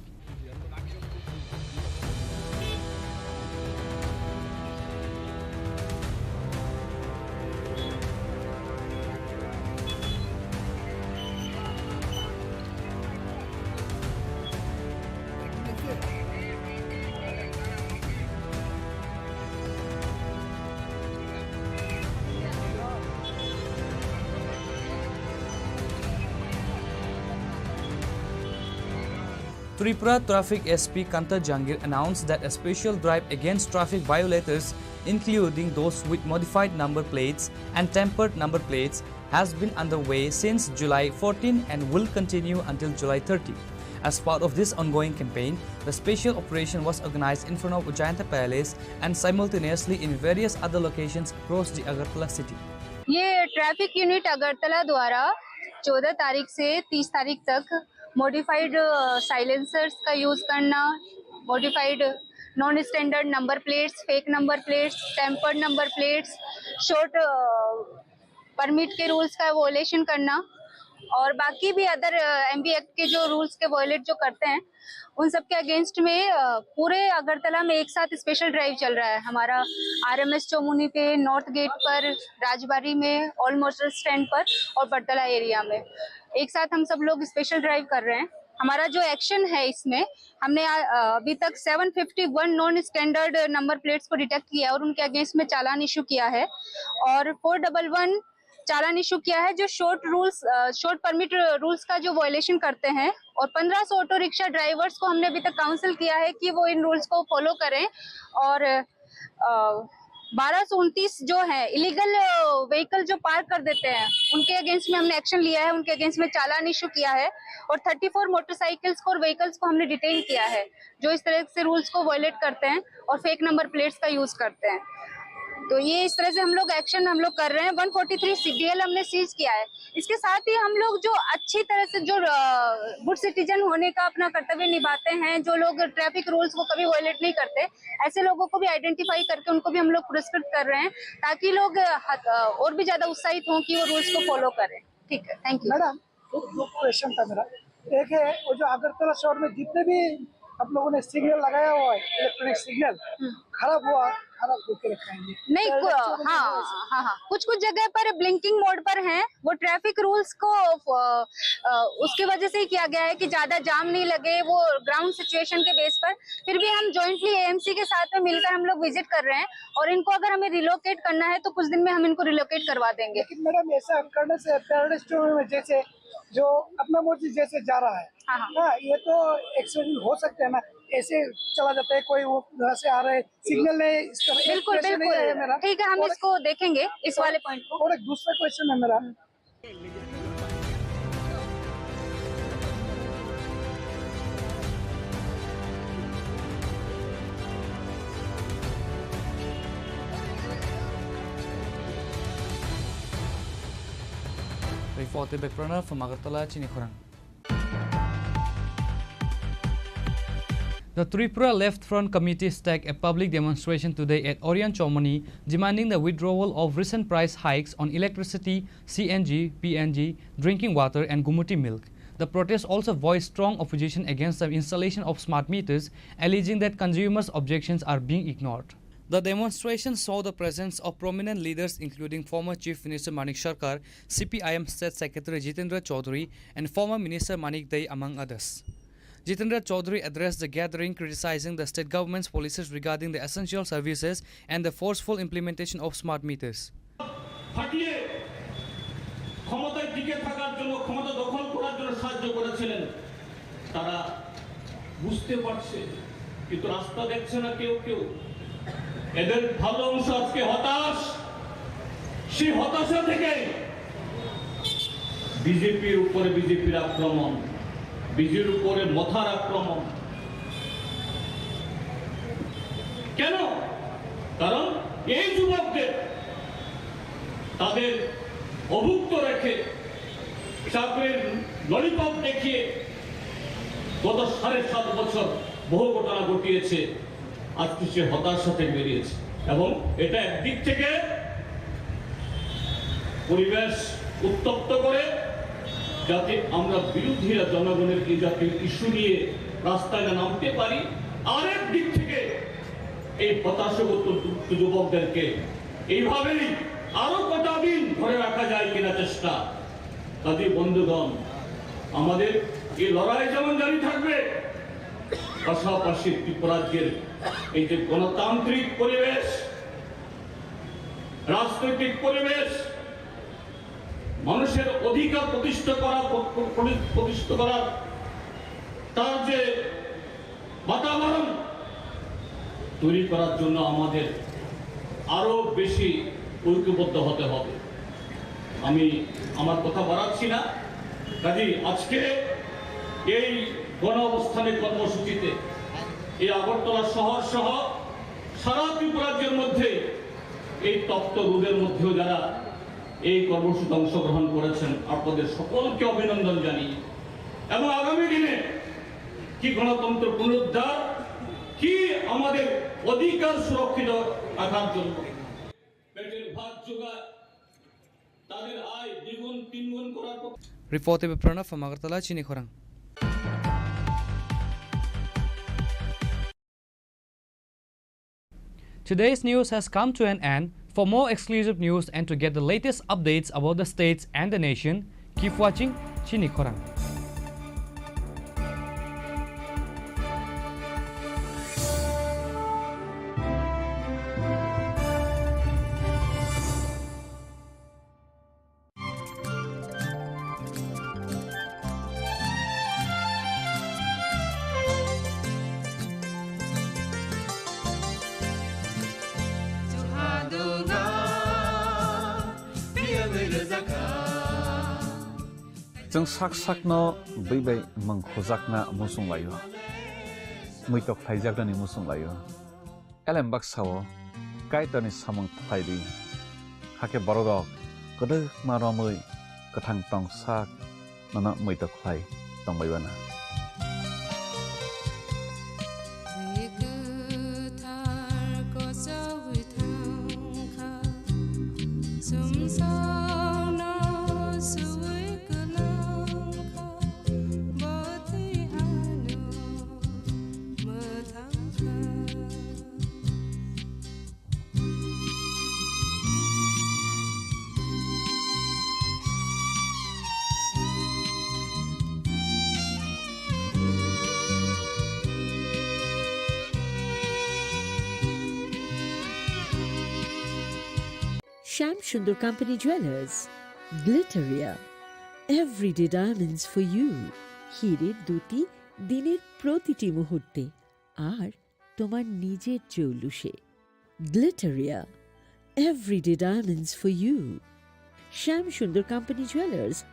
Tripura Traffic S P Kanta Jangir announced that a special drive against traffic violators, including those with modified number plates and tempered number plates, has been underway since July fourteen and will continue until July thirty. As part of this ongoing campaign, the special operation was organized in front of Ujjainta Palace and simultaneously in various other locations across the Agartala city. ये traffic unit Agartala द्वारा चौदह तारीख से तीस तारीख तक modified silencers का यूज़ करना, modified non standard number plates, fake number plates, tempered number plates, short permit के रूल्स का वायलेशन करना और बाकी भी अदर एमवी एक्ट के जो रूल्स के वायलेट जो करते हैं, उन सब के अगेंस्ट में, अ, पूरे अगरतला में एक साथ स्पेशल ड्राइव चल रहा है हमारा। आरएमएस चौमुहनी पे, नॉर्थ गेट पर, राजबाड़ी में, ऑल मोटर स्टैंड पर और बरतला एरिया में एक साथ हम सब लोग स्पेशल ड्राइव कर रहे हैं। हमारा जो एक्शन है इसमें, हमने, अ, अभी तक seven fifty one non standard number plates को डिटेक्ट किया और उनके अगेंस्ट में चालान इशू किया है और फोर डबल वन चालान इशू किया है, जो शॉर्ट रूल्स, अ, शॉर्ट परमिट रूल्स का जो वायलेशन करते हैं। और पन्द्रह सौ ऑटो रिक्शा ड्राइवर्स को हमने अभी तक काउंसिल किया है कि वो इन रूल्स को फॉलो करें। और, अ, बारह सौ उनतीस जो है इलीगल व्हीकल जो पार्क कर देते हैं, उनके अगेंस्ट में हमने एक्शन लिया है, उनके अगेंस्ट में चालान इशू किया है। और थर्टी फोर मोटरसाइकिल्स को और व्हीकल्स को हमने डिटेन किया है, जो इस तरह से रूल्स को वायलेट करते हैं और फेक नंबर प्लेट्स का यूज़ करते हैं। तो ये इस तरह से हम लोग एक्शन हम लोग कर रहे हैं। वन फोर्टी थ्री सीडीएल हमने सीज किया है। इसके साथ ही हम लोग जो अच्छी तरह से जो, अ, गुड सिटीजन होने का अपना कर्तव्य निभाते हैं, जो लोग ट्रैफिक रूल्स को कभी वायलेट नहीं करते, ऐसे लोगों को भी आइडेंटिफाई करके उनको भी हम लोग पुरस्कृत कर रहे हैं, ताकि लोग, अ, हत-, अ, और भी ज़्यादा उत्साहित हों कि वो रूल्स को फॉलो करें। ठीक है, थैंक यू। मैडम, दो, दो क्वेश्चन था मेरा। एक है, वो जो अगरतला शहर में जितने भी आप लोगों ने सिग्नल लगाया हुआ है, इलेक्ट्रॉनिक सिग्नल, हम्म। खराब हुआ, खराब होके रखा है ये। नहीं, तो कु-, बच्चों को हाँ, नहीं ऐसे। हाँ, हाँ, कुछ कुछ जगह पर ब्लिंकिंग मोड पर हैं, वो ट्रैफिक रूल्स को, अ, अ, उसके वजह से ही किया गया है कि ज्यादा जाम नहीं लगे, वो ग्राउंड सिचुएशन के बेस पर। फिर भी हम जॉइंटली एएमसी के साथ में मिलकर हम लोग विजिट कर रहे हैं और इनको अगर हमें रिलोकेट करना है तो कुछ दिन में हम इनको रिलोकेट करवा देंगे। लेकिन मैडम, ऐसा करने से पैराडाइज टू में जैसे जो अपना मर्जी जैसे जा रहा है, हाँ, हाँ। हाँ, ये तो एक्सीडेंट हो सकते हैं ना, ऐसे चला जाता है, कोई वो यहाँ से आ रहा है, सिग्नल नहीं, इसका बिल्कुल, एक्सप्रेशन नहीं बिल्कुल। है मेरा। ठीक है, हम और इसको देखेंगे, इस और, वाले पॉइंट को। और एक दूसरा क्वेश्चन है मेरा। Reported by Pranav from Agartala, Chini Khorang. The Tripura Left Front Committee staged a public demonstration today at Orion Chomani, demanding the withdrawal of recent price hikes on electricity, C N G, P N G, drinking water, and Gumuti milk. The protest also voiced strong opposition against the installation of smart meters, alleging that consumers' objections are being ignored. The demonstration saw the presence of prominent leaders including former Chief Minister Manik Sarkar, C P I M State Secretary Jitendra Chaudhary, and former Minister Manik Dey, among others. Jitendra Chaudhary addressed the gathering, criticizing the state government's policies regarding the essential services and the forceful implementation of smart meters. ফাটিয়ে ক্ষমতায় টিকে থাকার জন্য, ক্ষমতা দখল করার জন্য সাহায্য করেছিলেন, তারা বুঝতে পারছে, কিন্তু রাস্তা দেখছে না কেউ কেউ। এদের ভালো অংশ আজকে হতাশ। সেই হতাশা থেকে বিজেপির উপরে বিজেপির আক্রমণ, বিজেপির উপরে মথার আক্রমণ। কেন? কারণ এই যুবকদের তাদের অভুক্ত রেখে, চাকরির ললিপপ দেখিয়ে গত সাড়ে সাত বছর বহু ঘটনা ঘটিয়েছে। আজকে সে হতাশা থেকে বেরিয়েছে এবং এটা একদিক থেকে পরিবেশ উত্তপ্ত করে, যাতে আমরা বিরোধীরা জনগণের এই জাতীয় ইস্যু নিয়ে রাস্তায় না নামতে পারি। আরেক দিক থেকে এই হতাশাগ্রস্ত যুবকদেরকে এইভাবেই আরো কটা দিন ধরে রাখা যায় কিনা চেষ্টা। কাজেই বন্ধুগণ, আমাদের এই লড়াই যেমন জারি থাকবে, পাশাপাশি ত্রিপুরাজ্যের এই যে গণতান্ত্রিক পরিবেশ, রাজনৈতিক পরিবেশ, মানুষের অধিকার প্রতিষ্ঠা করা, প্র-, প্র-, প্রতিষ্ঠিত করার তার যে বাতাবরণ তৈরি করার জন্য আমাদের আরো বেশি ঐক্যবদ্ধ হতে হবে। আমি আমার কথা বাড়াচ্ছি না, কাজেই আজকে এই গণ অবস্থানের কর্মসূচিতে এই আগরতলা শহর সহ সারা ত্রিপুরাজ্যের মধ্যে এই তপ্ত রোদের মধ্যেও যারা এই কর্মসূচিতে অংশগ্রহণ করেছেন, আপনাদের সকলকে অভিনন্দন জানিয়ে এবং আগামী দিনে কি গণতন্ত্র পুনরুদ্ধার, কি আমাদের অধিকার সুরক্ষিত রাখার জন্য পেটের ভাত জোগাড়, তাদের আয় দ্বিগুণ তিনগুণ করার পক্ষে Reported by Pranav from Agartala, Chini Khorang. Today's news has come to an end. For more exclusive news and to get the latest updates about the states and the nation, keep watching Chini Khorang. Chwng sak sakno bwi bai mwng hujakna muchung laio, muitok khlaijaknani muchung laio. Elem baksa-o Kaitorni samung khlai di, hakhe bororok kwdwkma romwi kwthang tong sak nono muitok khlai tongbai uanw. Twi kwthar kochaui thangkha, sumsokno suui kwlangkha, bo twi ano. Shyam Sundar company jewellers, Glitteria, everyday diamonds for you. হীরের দ্যুতি দিনের প্রতিটি মুহূর্তে, আর তোমার নিজের জৌলুসে। Glitteria, everyday diamonds for you. Shyam Sundar company jewellers.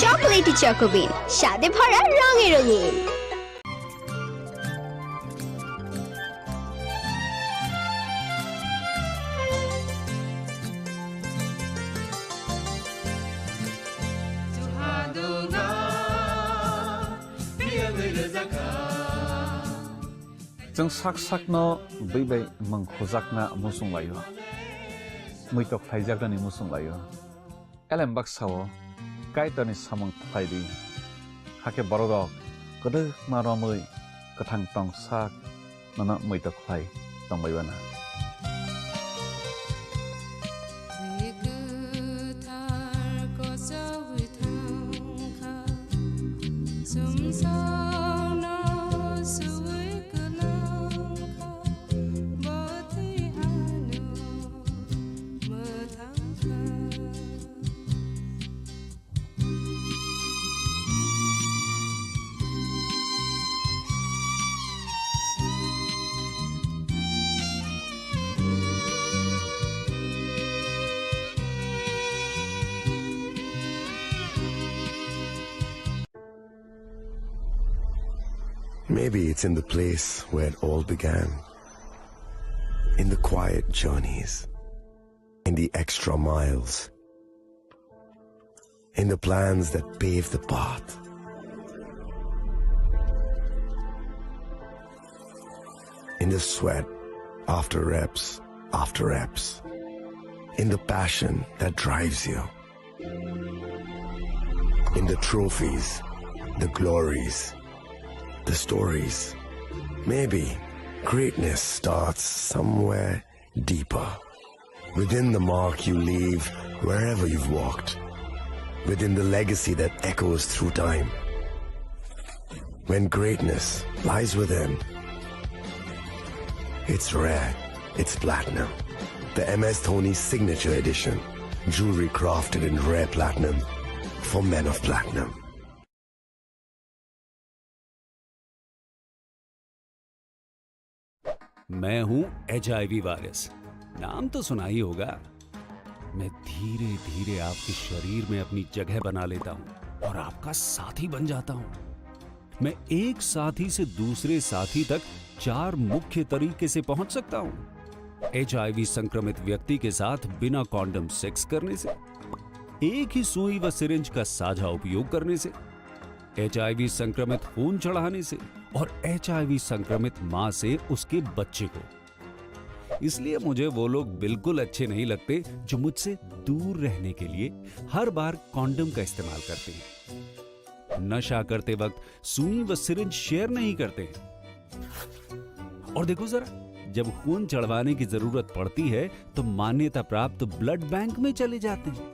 Chocolatey চকোবিন, স্বাদে ভরা, রঙে রঙিন। Chwng sak sakno bwi bai mwng khujakna muchung laio, muitok khlaijaknani muchung laio. Elem baksa-o Kaitorni samung khlai di, hakhe bororok kwdwkma romwi kwthang tong sak nono muitok khlai tongbai uana. Maybe it's in the place where it all began. In the quiet journeys, in the extra miles, in the plans that pave the path, in the sweat after reps after reps, in the passion that drives you, in the trophies, the glories, the stories. Maybe greatness starts somewhere deeper. Within the mark you leave wherever you've walked. Within the legacy that echoes through time. When greatness lies within, it's rare, it's platinum. The M S Dhoni Signature Edition. Jewelry crafted in rare platinum for men of platinum. मैं हूं HIV virus. नाम तो सुना ही होगा। मैं धीरे-धीरे आपके शरीर में अपनी जगह बना लेता हूं और आपका साथी बन जाता हूं। मैं एक साथी से दूसरे साथी तक चार मुख्य तरीके से पहुंच सकता हूं। एचआईवी संक्रमित व्यक्ति के साथ बिना कॉन्डम सेक्स करने से, एक ही सुई व सिरिंज का साझा उपयोग करने से, एचआईवी संक्रमित खून चढ़ाने से और एचआईवी संक्रमित मां से उसके बच्चे को। इसलिए मुझे वो लोग बिल्कुल अच्छे नहीं लगते जो मुझसे दूर रहने के लिए हर बार कॉन्डम का इस्तेमाल करते हैं, नशा करते वक्त सुई व सिरिंज शेयर नहीं करते हैं। और देखो जरा, जब खून चढ़वाने की जरूरत पड़ती है तो मान्यता प्राप्त ब्लड बैंक में चले जाते हैं।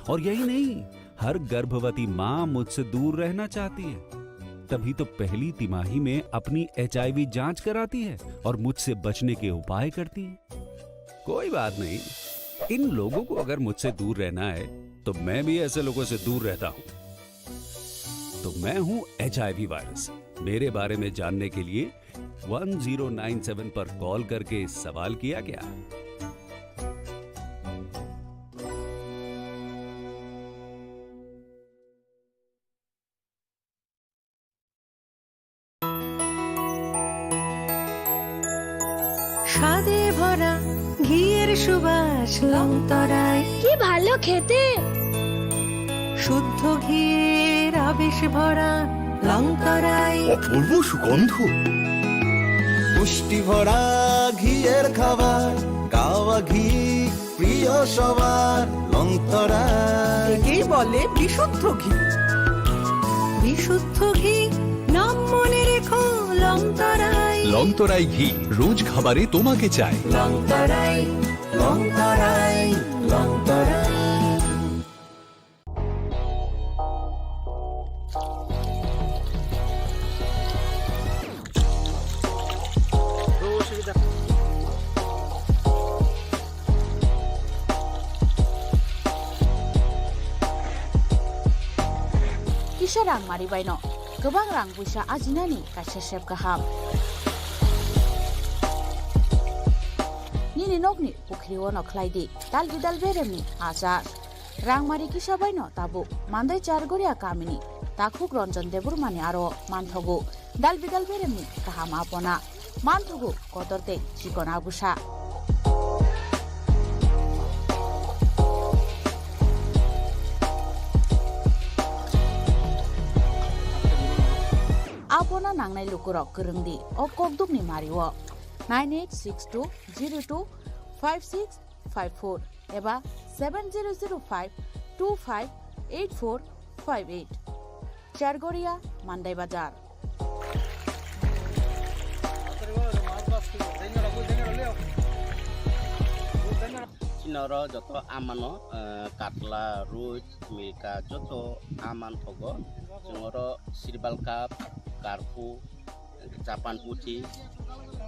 और यही नहीं, हर गर्भवती मां मुझसे दूर रहना चाहती है, तभी तो पहली तिमाही में अपनी एचआईवी जांच कराती है और मुझसे बचने के उपाय करती है। कोई बात नहीं, इन लोगों को अगर मुझसे दूर रहना है तो मैं भी ऐसे लोगों से दूर रहता हूं। तो मैं हूं एचआईवी वायरस। मेरे बारे में जानने के लिए वन ज़ीरो नाइन सेवन पर कॉल करके सवाल किया क्या? স্বাদে ভরা ঘিয়ের সুবাস লংতরায়। কি ভালো খেতে! শুদ্ধ ঘিয়ের আবেশ ভরা লংতরায়। অপূর্ব সুগন্ধ। পুষ্টি ভরা ঘিয়ের খাবার, কাওয়া ঘি প্রিয় সবার লংতরায়। একেই বলে বিশুদ্ধ ঘি। বিশুদ্ধ ঘি নাম মনে রেখো লংতরায়। লংতরাই ঘি, রোজ খাবারে তোমাকে চাই। লংতরাই, লংতরাই, লংতরাই। Kisa rang mari baino kwbang rang puisa ajinani kaisa sep kaham. Nini nokni pukhri ono khlai di dal bidal beremni achar. Rang mari kisa baino tabuk Mandai Chargoria kamini takhuk Ranjan Debbarmani aro manthogo dal bidal beremni kaham apona. Manthogo kotor tei chikon agusa. Apona nangnai lukurok kwrwng di o kokdukni mario nine eight six two zero two five six five four eba seven zero zero five two five eight four five eight. Chargoria, Mandai Bazar. Chini oro joto amano, eh, katla, roi, milka, joto aman thogo. Chwng oro sirbal cup, karpu, Japan puthi,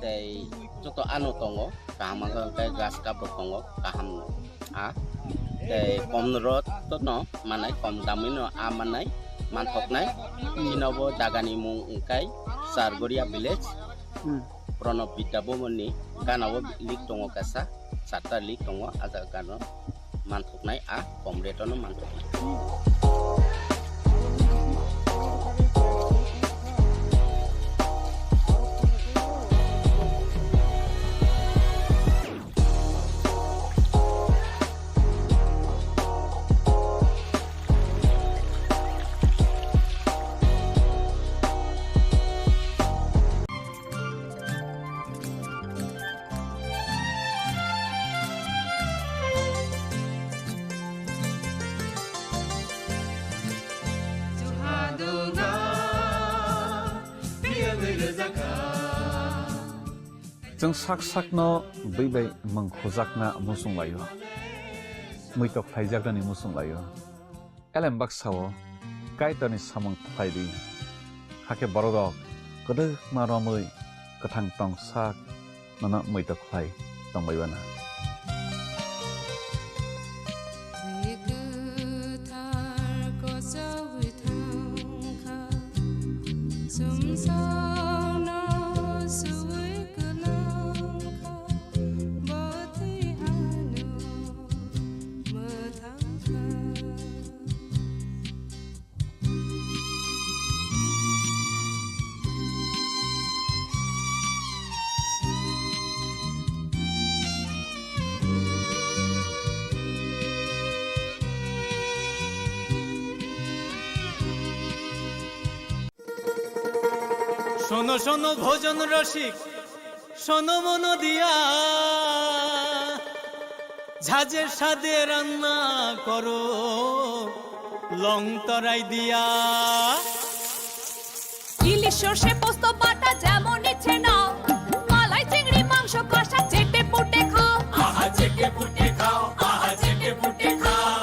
tei joto ano tongo, kaham wngkha hwnkhe grass cup rok tongo, kaham no. A, tei kom rot no manai, kom damwi no a manai, manthoknai. Chini bo jagani mung wngkha Chargoria village, Hmm. Pranab Vidya Bhavan ni gana o lik tongo kaisa, charta lik tongo, a jaga gana o. Manthoknai a kom rate no manthoknai. Chwng sak sakno bwi bai mwng khujakna muchung laio, muitok khlaijaknani muchung laio. Elem baksa-o Kaitorni samung khlai di, hakhe bororok kwdwkma romwi kwthang tong sak nono muitok khlai tongbai uana. শোনো শোনো ভজন রসিক, শোনো মন দিয়া, ঝাঁঝে স্বাদে রান্না করো লং তরাই দিয়া। ইলিশ সর্ষে পোস্ত বাটা যেমন ইচ্ছে নাও, মালাই চিংড়ি মাংস কষা চেটে পুটে খাও। আহা চেটে পুটে খাও, আহা চেটে পুটে খাও।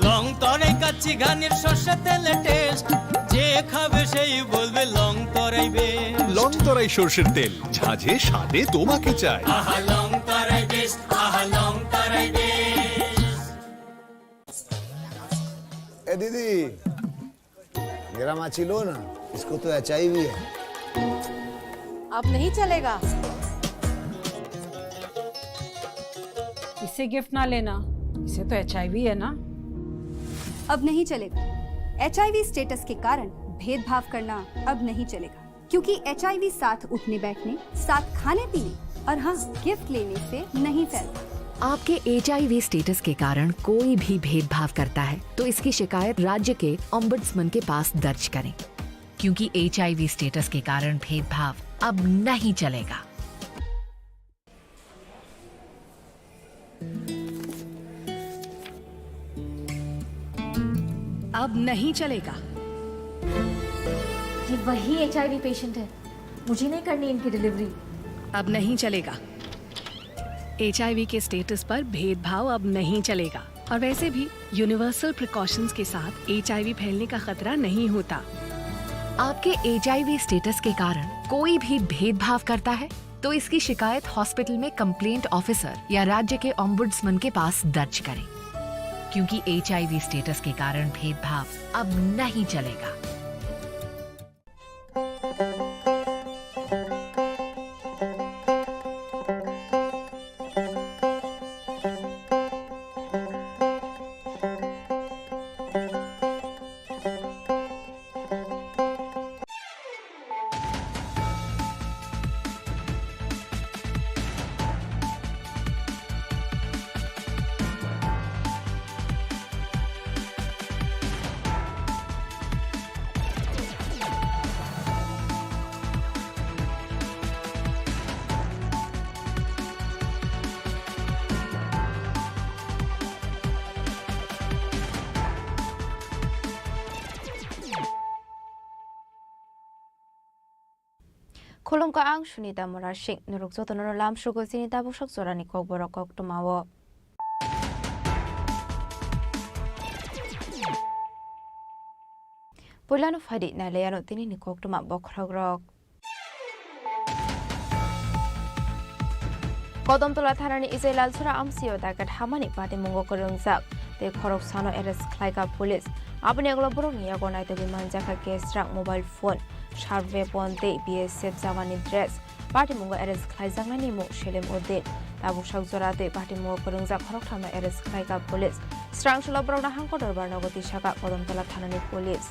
লং তরাই কাচ্চি ঘানির সর্ষে তেলে টেস্ট, যে খাবে সেই বলবে লং তরাই বেশ। লং তরাই সর্ষের তেল, ঝাঁঝে স্বাদে তোমাকে চাই। আহা লং তরাই বেশ, আহা লং তরাই বেশ। ए दीदी, मेरा माची लो ना, इसको तो एचआईवी है। अब नहीं चलेगा। इसे गिफ्ट ना लेना, इसे तो एचआईवी है ना। अब नहीं चलेगा। एचआईवी स्टेटस के कारण भेदभाव करना अब नहीं चलेगा। क्योंकि एचआईवी साथ उठने बैठने, साथ खाने पीने और हाँ, गिफ्ट लेने से नहीं फैलता। आपके एचआईवी स्टेटस के कारण कोई भी भेदभाव करता है, तो इसकी शिकायत राज्य के ओम्बड्समैन के पास दर्ज करें, क्योंकि एचआईवी स्टेटस के कारण भेदभाव अब नहीं चलेगा। अब नहीं चलेगा। ये वही एचआईवी पेशेंट है मुझे नहीं करनी इनकी डिलीवरी। अब नहीं चलेगा। एचआईवी के स्टेटस पर भेदभाव अब नहीं चलेगा। और वैसे भी यूनिवर्सल प्रिकॉशंस के साथ एचआईवी फैलने का खतरा नहीं होता। आपके एचआईवी स्टेटस के कारण कोई भी भेदभाव करता है, तो इसकी शिकायत हॉस्पिटल में कंप्लेंट ऑफिसर या राज्य के ओम्बुड्समैन के पास दर्ज करें, क्योंकि एचआईवी स्टेटस के कारण भेदभाव अब नहीं चलेगा। Khulumkha, ang Sunita Murasing. Norok jotono lamsugo chini tabuksak jorani kokborok koktwmao. Puilano phaidi nailaiano tinini koktwma bokhorokrok. Kodomtola thanani Ijai Lalsora amsio daket hamani patimungo kwrwngjak tei khoroksano arrest khlaikha police. Aboni ulo borokni yago naitugwi manjakha cash rang, mobile phone, sharp weapon tei B S F jawani dress. Patimungo arrest khlaijaknani mung Selim Uddin. Tabuksak jora tei patimungo kwrwngjak khoroktham no arrest khlaikha police. Srangsulo borokno hangko dorbar nogo tisakha Kodomtola thanani police.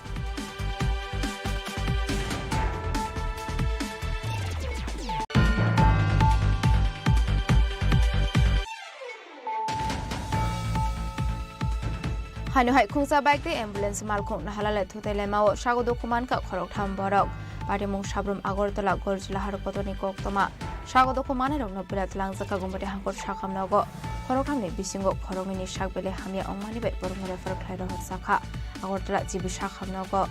Haino hai khungsa bike tei ambulance malkhung nahalale thutai laimao sago dukhu mankha khoroktham borok. Patimung Sabrum Agartala Gorjilahar kotorni koktwma. Sago dukhu manai rokno pila tlangjak kha Gumati hangkor sakham nogo. Khoroktham ni bisingo khoroknwi ni sak belai hamya wngmani bai borokno refer khlai rohor sakha Agartala G B sakham nogo.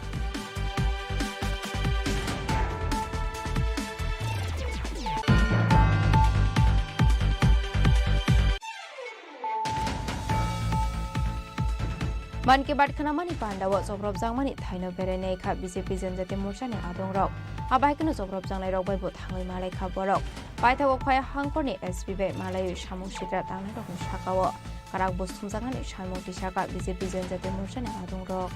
Mann Ki Baat khwnamani pandao chobropjakmani thaino berai naikha B J P Janjati Morchani adongrok. Abahaikeno chobropjaknairok bai bo thangwi malaikha borok. Paithago Khaya hangkorni S P bai malaiwi samung sitra tangnairokni sakao kwrak bo sumjaknani samung tisakha B J P Janjati Morchani adongrok.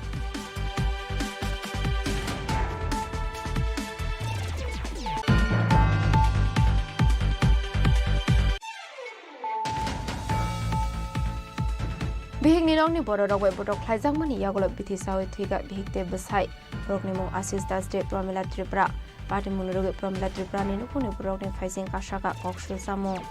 Bihikni nokni bororok bai botok khlaijakmani yagulo bithi chaui thwikha bihik tei bwsai. Borokni mung Ashish Das tei Pramila Tripura. Patimungni rwgwi Pramila Tripurani nukhungni borokni phaising kasaka kok swlsamung.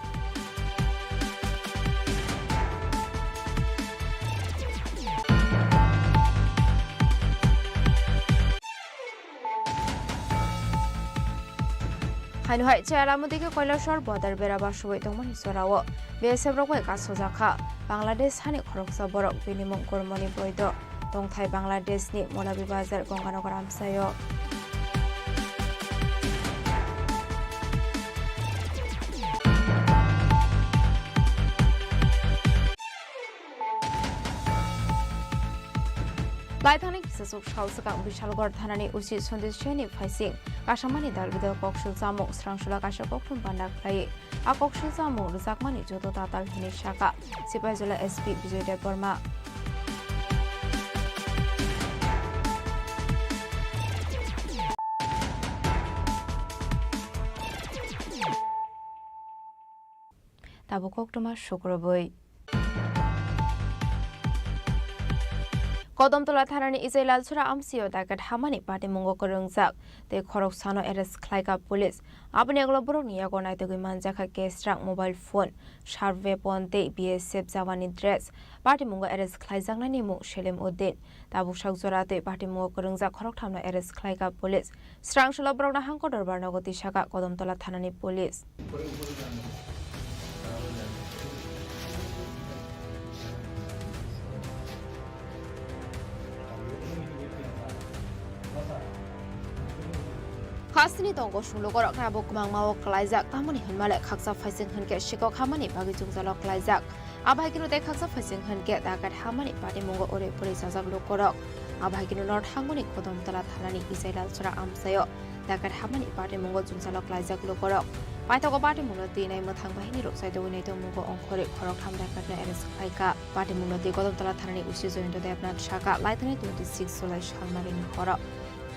Haino hai Chayalamudige Koilashwar border bera basubui tongmani jorao B S F rok bai kasojakha Bangladesh hani khoroksa borok, bini mung Kormoni Boido, tongthai Bangladeshni Molabi Bazar Ganganagar amchaio. Laithangni kisasuk sal swkang Bishalgarh thanani O C Sandesh Jainni phaising kasamani dal bidal koksul chamung srangsulo kaisa kokthum panda khlai. A koksul chamung rwjakmani joto tatal hwnwi sakha Sipaijala S P Bijoy Debbarma. Tabuk koktwma sukrubwi. Kodomtola thanani Ijai Lalsora amsio daket hamani patimungo kwrwngjak tei khoroksano arrest khlaikha police. Aboni ulo borokni yago naitugwi manjakha cash rang, mobile phone, sharp weapon tei B S F jawani dress. Patimungo arrest khlaijaknani mung Selim Uddin. Tabuksak jora tei patimungo kwrwngjak khorokthamno arrest khlaikha police. Srangsulo borokno hangko dorbar nogo tisakha Kodomtola thanani police. Asini tongo sunglukorok abo kwbangma o klaijak, tamoni hwnmale khaksa phaising hwnkhe sikok hamani bagwi jwngjalo klaijak. Abo hai kheno tei khaksa phaising hwnkhe dakat hamani patimungo uri puri chajak lukorok. Abo hai kheno North Hangoni Kodamtala thanani Isai Lalchora amchaio dakat hamani patimungo jwngjalo klaijak lukorok. Paithago patimungno twi nai mwthang bahini rok chaitogwi naitokmungo ongkhorwi khoroktham dakatno arrest khlaikha. Patimungno twi Kodamtala thanani O C Jayanta Debnath sakha, laithani twenty six July salmarini horo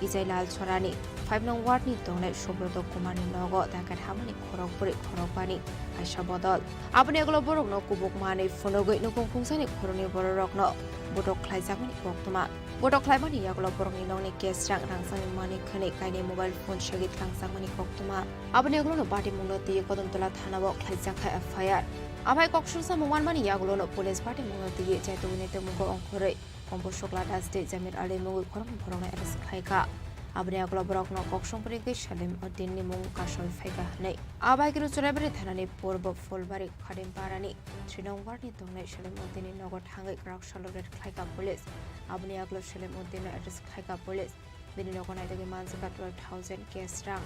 Isai Lalchorani five nong ward ni tongnai Subroto Kumar ni nogo dakat hamani khorok bwrwi khorok bani kaisa bodol. Aboni yagulo borokno kubuk manwi phunugwi nukung khungsani khoroknwi bororokno botok khlaijakmani koktwma. Botok khlaimani yagulo borokni nokni cash rang rangchakni manwi khwnwi kainwi mobile phone segwi thlangjakmani koktwma. Aboni yagulono patimungno twi Kodamtala thanao khlaijak kha F I R. Aphai kok sumsamo manmani yagulono police patimungno twi chaitugwi naitokmungo ongkhorwi Kombo Sukla Das tei Jamir Ali mungwi khoroknwi borokno arrest khlaikha. Aboni yagulo borokno kok songphrigwi Salim Uddinni mung kasoi phaikha hwnwi. Abo hai kheno Churaibari thanani Purbo Phulbari Khadimparani three nong ward ni tongnai Salim Uddinni nogo thangwi kwrak salo raid khlaikha police. Aboni yagulo Salim Uddinno arrest khlaikha police. Bini nogo naitugwi manjakha twelve thousand cash rang,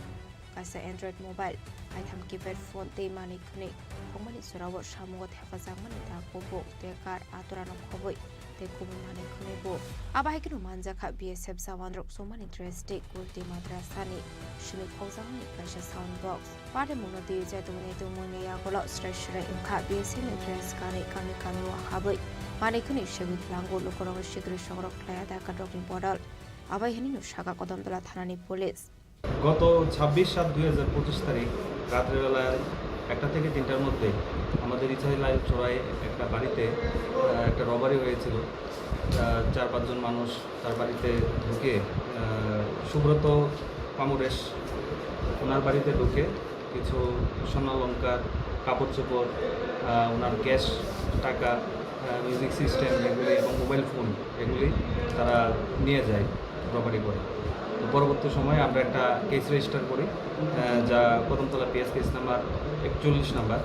kaisa Android mobile, kaitham keypad phone tei manwi khwnwi thwngmani jorao samungo thepajakmani da kubuk, tekar, atorano khobwi tei kubun manwi khwnwi bo. Abo hai kheno manjakha B S F jawanrok chumani dress tei kurti madrasani simi phokjakmani kaisa sound box. Patimungno twi chaitugwi naitokmungni yagulo srai srai wngkha B S F ni dress kanwi kami kami o habwi manwi khwnwi segwi tlango lukurokno sikri songrok khlai adakatrokni bodol. Abo hai hinwi sakha Kodamtala thanani police. গত ছাব্বিশ সাত দুই হাজার পঁচিশ তারিখ রাত্রেবেলায় একটা থেকে তিনটার মধ্যে আমাদের ইছাইলাল চোরাই একটা বাড়িতে, আহ, একটা রবারি হয়েছিল। আহ, চার পাঁচজন মানুষ তার বাড়িতে ঢুকে, আহ, সুব্রত পামুরেশ ওনার বাড়িতে ঢুকে কিছু স্বর্ণালংকার, কাপড় চোপড়, আহ, ওনার ক্যাশ টাকা, আহ, মিউজিক সিস্টেম এগুলি এবং মোবাইল ফোন এগুলি তারা নিয়ে যায় রবারি করে। তো পরবর্তী সময়ে আমরা একটা কেস রেজিস্টার করি, আহ, যা কদমতলা পিএস কেস নাম্বার একচল্লিশ নাম্বার।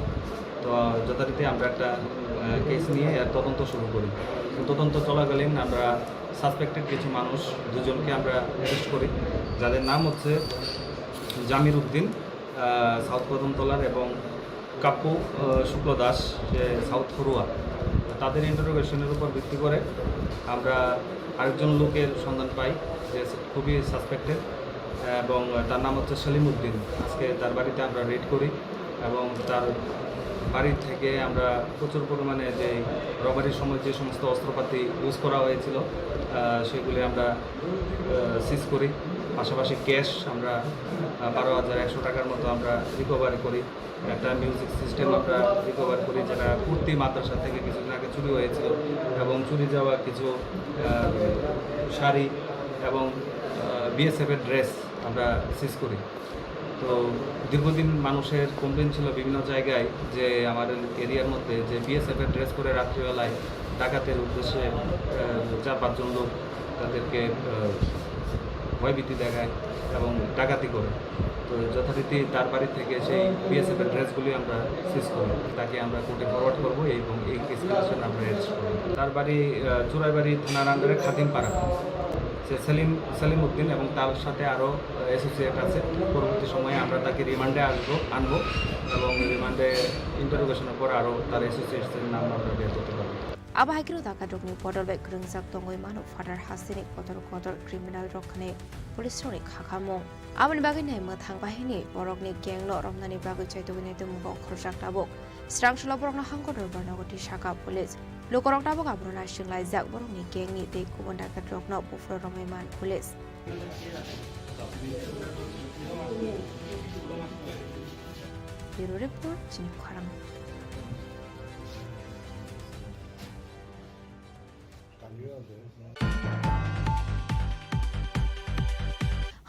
তো যথারীতি আমরা একটা, আহ, কেস নিয়ে এর তদন্ত শুরু করি। তো তদন্ত চলাকালীন আমরা সাসপেক্টেড কিছু মানুষ দুজনকে আমরা অ্যারেস্ট করি, যাদের নাম হচ্ছে জামির উদ্দিন, আহ, সাউথ কদমতলার, এবং কাপ্পু, আহ, শুক্ল দাস, যে সাউথ খরুয়া। তাদের ইন্টারোগেশনের উপর ভিত্তি করে আমরা আরেকজন লোকের সন্ধান পাই, যে খুবই সাসপেক্টেড, এবং তার নাম হচ্ছে সেলিম উদ্দিন। আজকে তার বাড়িতে আমরা রেড করি এবং তার বাড়ি থেকে আমরা প্রচুর পরিমাণে যে রবারির সময় যে সমস্ত অস্ত্রপাতি ইউজ করা হয়েছিল, আহ, সেগুলি আমরা, আহ, সিজ করি। পাশাপাশি ক্যাশ আমরা, আহ, বারো হাজার একশো টাকার মতো আমরা রিকভারি করি। একটা মিউজিক সিস্টেম আমরা রিকভার করি, যেটা কুর্তি মাদ্রাসা থেকে কিছুদিন আগে চুরি হয়েছিল, এবং চুরি যাওয়া কিছু, আহ, শাড়ি এবং, আহ, বিএসএফ এর ড্রেস আমরা সিজ করি। তো দীর্ঘদিন মানুষের কমপ্লেন ছিল বিভিন্ন জায়গায় যে আমাদের এরিয়ার মধ্যে যে বিএসএফ এর ড্রেস পরে রাত্রিবেলায় ডাকাতের উদ্দেশ্যে, আহ, চার পাঁচজন লোক তাদেরকে, আহ, ভয়ভীতি দেখায় এবং ডাকাতি করে। তো যথারীতি তার বাড়ি থেকে সেই বিএসএফ এর ড্রেসগুলি আমরা সিজ করি, তাকে আমরা কোর্টে ফরওয়ার্ড করবো এবং এই কেস রিলেশন আমরা অ্যারেস্ট করবো। তার বাড়ি, আহ, চোরাইবাড়ি থানার আন্ডারে খাদিমপাড়া। সে সেলিম, সেলিম উদ্দিন এবং তার সাথে আরও, আহ, অ্যাসোসিয়েট আছে। পরবর্তী সময়ে আমরা তাকে রিমান্ডে আসবো, আনবো এবং রিমান্ডে ইন্টারোগেশনের পর আরও তার অ্যাসোসিয়েটসের নাম আমরা বের করতে পারবো। Abo hai kheno dakatrokni bodol bai kwrwngjak tongwi mano Father hasteni kotor kotor criminal rok hwnwi police rokni khakhamung. Aboni bagwi nai mwthang bahini borokni gang no romnani bagwi chaitugwi naitugmungo khorjak tabuk. Srang salo borokno hangkor dorbar nogo twi sakha police. Lukurok tabuk abono naising laijak borokni gang ni tei kubun dakat rokno buphuru romwi man police. Bureau Report, Chini Khorang.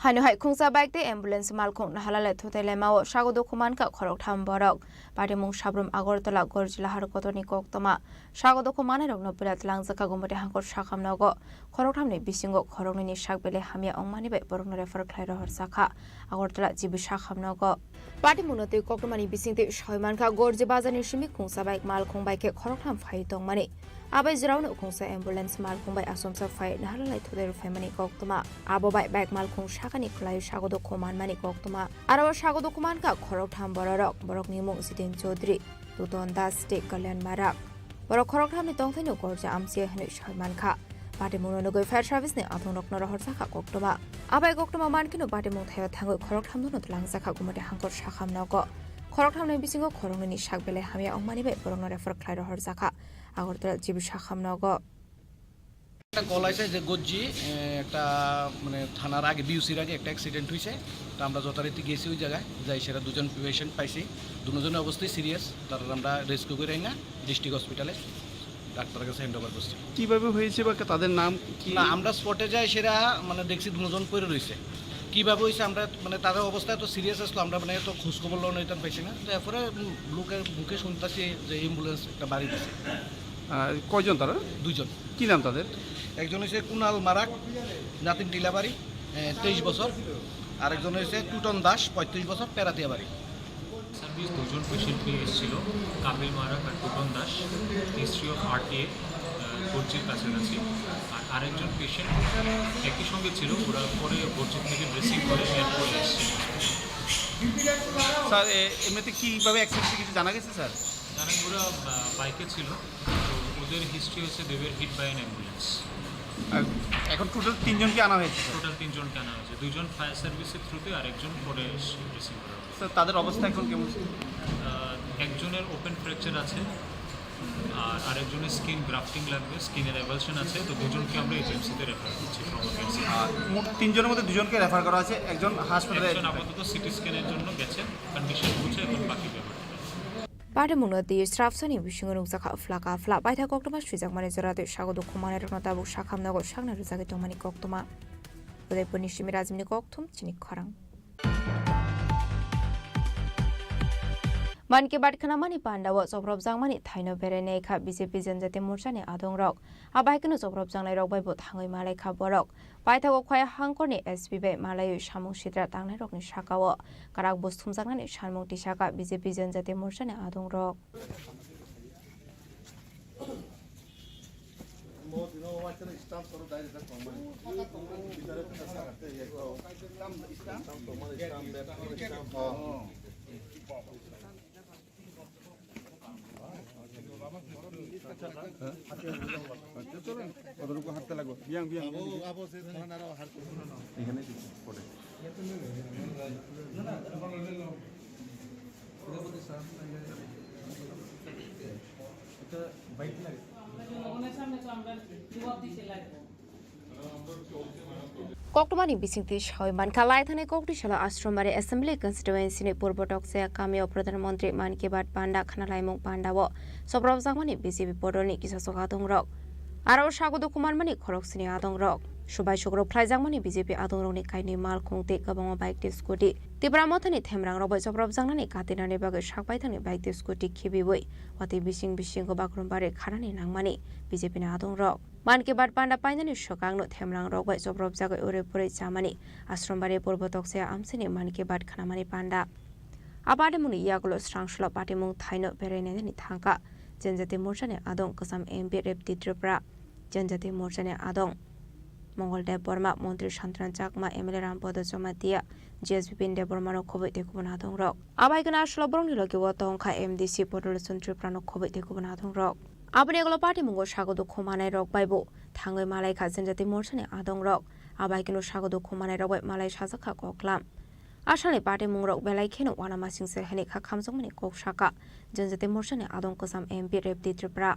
Haino hai khungsa bike tei ambulance malkhung nahalale thutai laimao sago dukhu mankha khoroktham borok. Patimung Sabrum Agartala Gorjila har kotorni koktwma. Sago dukhu manai rokno pila tlangjak kha Gumati hangkor sakham nogo. Khorokthamni bisingo khoroknwini sak belai hamya wngmani bai borokno refer khlai rohorjakha Agartala G B sakham nogo. Patimungno twi koktwmani bisingtwi sawi mankha Gorji bazarni simi khungsa bike malkhung bai khe khoroktham phaiwi tongmani. Abai jora o khungsa ambulance malkhung bai achomsa phai naharlai thudai rw phaimani koktwma. Abo bai bike malkhung sakani kwlai sago dukhu manmani koktwma. Aro o sago dukhu mankha khoroktham bororok, borokni mung Jiten Chaudhary, Tuton Das tei Kalyan Marak. Borok khoroktham ni tongthai no gorja amchia hinwi sai mankha. Patimung no nugwi fire service ni adong rok no rohor jakha koktwma. Abai koktwma mankhe no patimung thaio thangwi khoroktham no twlang jakha Gumati Hangkor Sakham nogo. Khoroktham ni bisingo khoroknwi ni sak belai hamya wngmani bai borok no refer khlai rohor jakha Agartala G B Sakham nogo. একটা কল আছে যে গজ্জি, এ, একটা মানে থানার আগে, বিউসির আগে একটা অ্যাক্সিডেন্ট হয়েছে। তো আমরা যথারীতি গেছি ওই জায়গায়, যাই সেটা দুজন পেশেন্ট পাইছি, দুজনের অবস্থাই সিরিয়াস। তারা আমরা রেস্কিউ করে না ডিস্ট্রিক্ট হসপিটালে ডাক্তারের কাছে হ্যান্ড ওভার করছি। কিভাবে হয়েছে বা তাদের নাম কি? না, আমরা স্পটে যাই সেটা মানে দেখছি দুজন পড়ে রয়েছে। কিভাবে হয়েছে আমরা মানে তাদের অবস্থা এত সিরিয়াস আসলো, আমরা মানে এত খোঁজ খবর লওয়া নিতাম পাইছি না। তো এরপরে, উম, লোকের মুখে শুনতেছি যে অ্যাম্বুলেন্স একটা বাড়ি দিছে। আহ, কয়জন তারা? দুইজন। কি নাম তাদের? একজন হচ্ছে কুনাল মারাক, জাতিন টিলাবাড়ি, এ, তেইশ বছর, আরেকজন হচ্ছে টুটন দাস, পঁয়ত্রিশ বছর, পেরাতিয়াবাড়ি। সার্ভিস দুজন পেশেন্ট নিয়ে এসেছিল, কাপিল মারাক আর টুটন দাস, হিস্ট্রি অফ আরটিএ, আহ, গর্জির কাছাকাছি। আর আরেকজন পেশেন্ট একই সঙ্গে ছিল, ওরা পরে গর্জির থেকে ড্রেসিং করে এয়ারপোর্টে এসছে। স্যার, এ, এমনিতে কীভাবে অ্যাক্সিডেন্ট কিছু জানা গেছে স্যার? জানা ওরা, আহ, বাইকে ছিল, তো ওদের হিস্ট্রি হচ্ছে they were hit by an ambulance। আর এখন টোটাল তিনজনকে আনা হয়েছে স্যার? টোটাল তিনজনকে আনা হয়েছে, দুইজন ফায়ার সার্ভিসের থ্রুতে আর একজন পরে এসে ড্রেসিং করা হয়েছে। স্যার, তাদের অবস্থা এখন কেমন? আহ, একজনের ওপেন ফ্র্যাকচার আছে, আর আরেকজনের স্কিন গ্রাফটিং লাগবে, স্কিনের অ্যাভালশন আছে, তো দুজনকে আমরা এইচএমসিতে রেফার করছি ট্রমা কেয়ার সেন্টার। আর মোট তিনজনের মধ্যে দুজনকে রেফার করা হয়েছে, একজন হাসপাতালে একজন আপাতত সিটি স্ক্যানের জন্য গেছে, কন্ডিশন বুঝে এখন বাকি ব্যাপারটা। Patimungno twi srapsani bisingo nukjakha phlaka phla paithak koktwma swijakmani jora tei sago dukhu manwi rokno tabuk sakham nogo sakna rwjagwi tongmani koktwma. Udaipurni simi Rajibni kokthum chini khorang. Mann Ki Baat khnamani pandao chopropjakmani thaino berai naikha B J P Janjati Morchani adongrok. Abahaikeno chopropjaknairok baibo thangwi malaikha borok. Paithago Khwai Hangkorni S P bai malaiwi samung sitra tangnairokni sakao kwrak buj thumjaknani sanmung tisakha B J P Janjati Morchani adongrok. Koktwmani bisingtwi sawi mankha, laithani Koktisala Ashramari Assembly Constituency ni Purbo Tokchaya kamio Pradhan Mantri Mann Ki Baat panda khnalaimung pandao chopropjakmani B J P podolni kisa sok adongrok. Aro sago dukhu manmani khoroksini adongrok. Subai sukrok phlaijakmani B J P adongrokni kainwi malkhung tei kwbangma bike tei scooty. Tipra Mothani themrangrok bai chopropjaknani katinani bagwi sakbaithangni bike tei scooty khibiwi watwi bising bisingo bakrombari kharani nangmani B J P ni adongrok. Mann Ki Baat panda painani swkangno themrangrok bai chopropjagwi uri puri chamani Ashramari Purbo Tokchaya amchaini Mann Ki Baat khnamani panda. A patimungni yagulo srangsulo patimung thaino berai nainani thangkha Janjati Morchani adong kwcham M P Rebti Tripura, Janjati Morchani adong Mongol Debbarma, Montri Santana Chakma, M L A Rampada Jamatia, G S B Pin Debbarmano khobwi tei kubun adongrok. Abahaikeno aswlo borokni logi o tongkha M D C Potolochon Tripurano khobwi tei kubun adongrok. Aboni yagulo patimungo sago dukhu manairok baibo thangwi malaikha Janjati Morchani adongrok. Abahaikeno sago dukhu manairok bai malai sajakha koklam. Aswlani patimungrok belai kheno uanamasingcha hinwi kha khamjakmani kok sakha Janjati Morchani adong kwcham M P Rebti Tripura.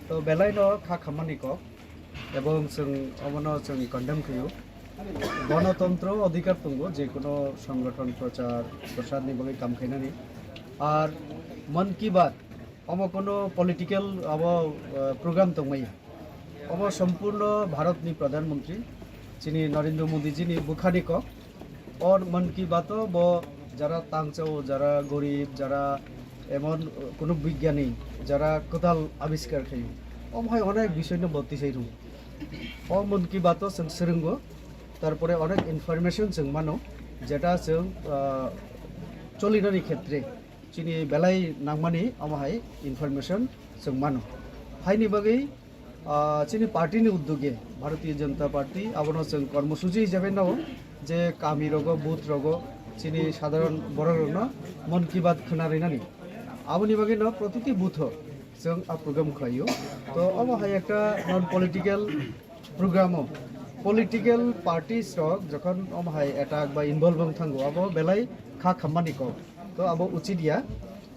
To belaino kha khammani kok, ebong chwng omono chwng condemn khaio. Gonotontro odhikar tongo, je kono songothon prochar, prosarni bagwi kam khainani. Ar Mann Ki Baat, omo kono political abo, eh, program tongmaya. Omo sompurno Bharatni Pradhan Mantri, chini Narendra Modi jini bwkhani kok. Or Mann Ki Baat o bo jara tangchao, jara gorib, jara emon, uh, kono bigyani, jara kwtal abiskar khaio. Omo hai onek bisoy no bo tisai rwo. O Mann Ki Baat o chwng swrwngo, tarpore onek information chwng mano, jeta chwng, uh, cholinani khetre chini belai nangmani omo hai information chwng mano. Haini bagwi Ah, chini party ni uddoge, Bharatiya Janata Party, abono chwng kormosuchi hisabe nao je kami rogo, booth rogo, chini sadharon borok rokno Mann Ki Baat khwna rinani. Aboni bagwi no protiti booth o chwng a program khlaio. To omo hai ekta non political program o political parties rok jokhon omo hai attack ba involve wng thango, abo belai kha khammani kok. To abo uchit ya.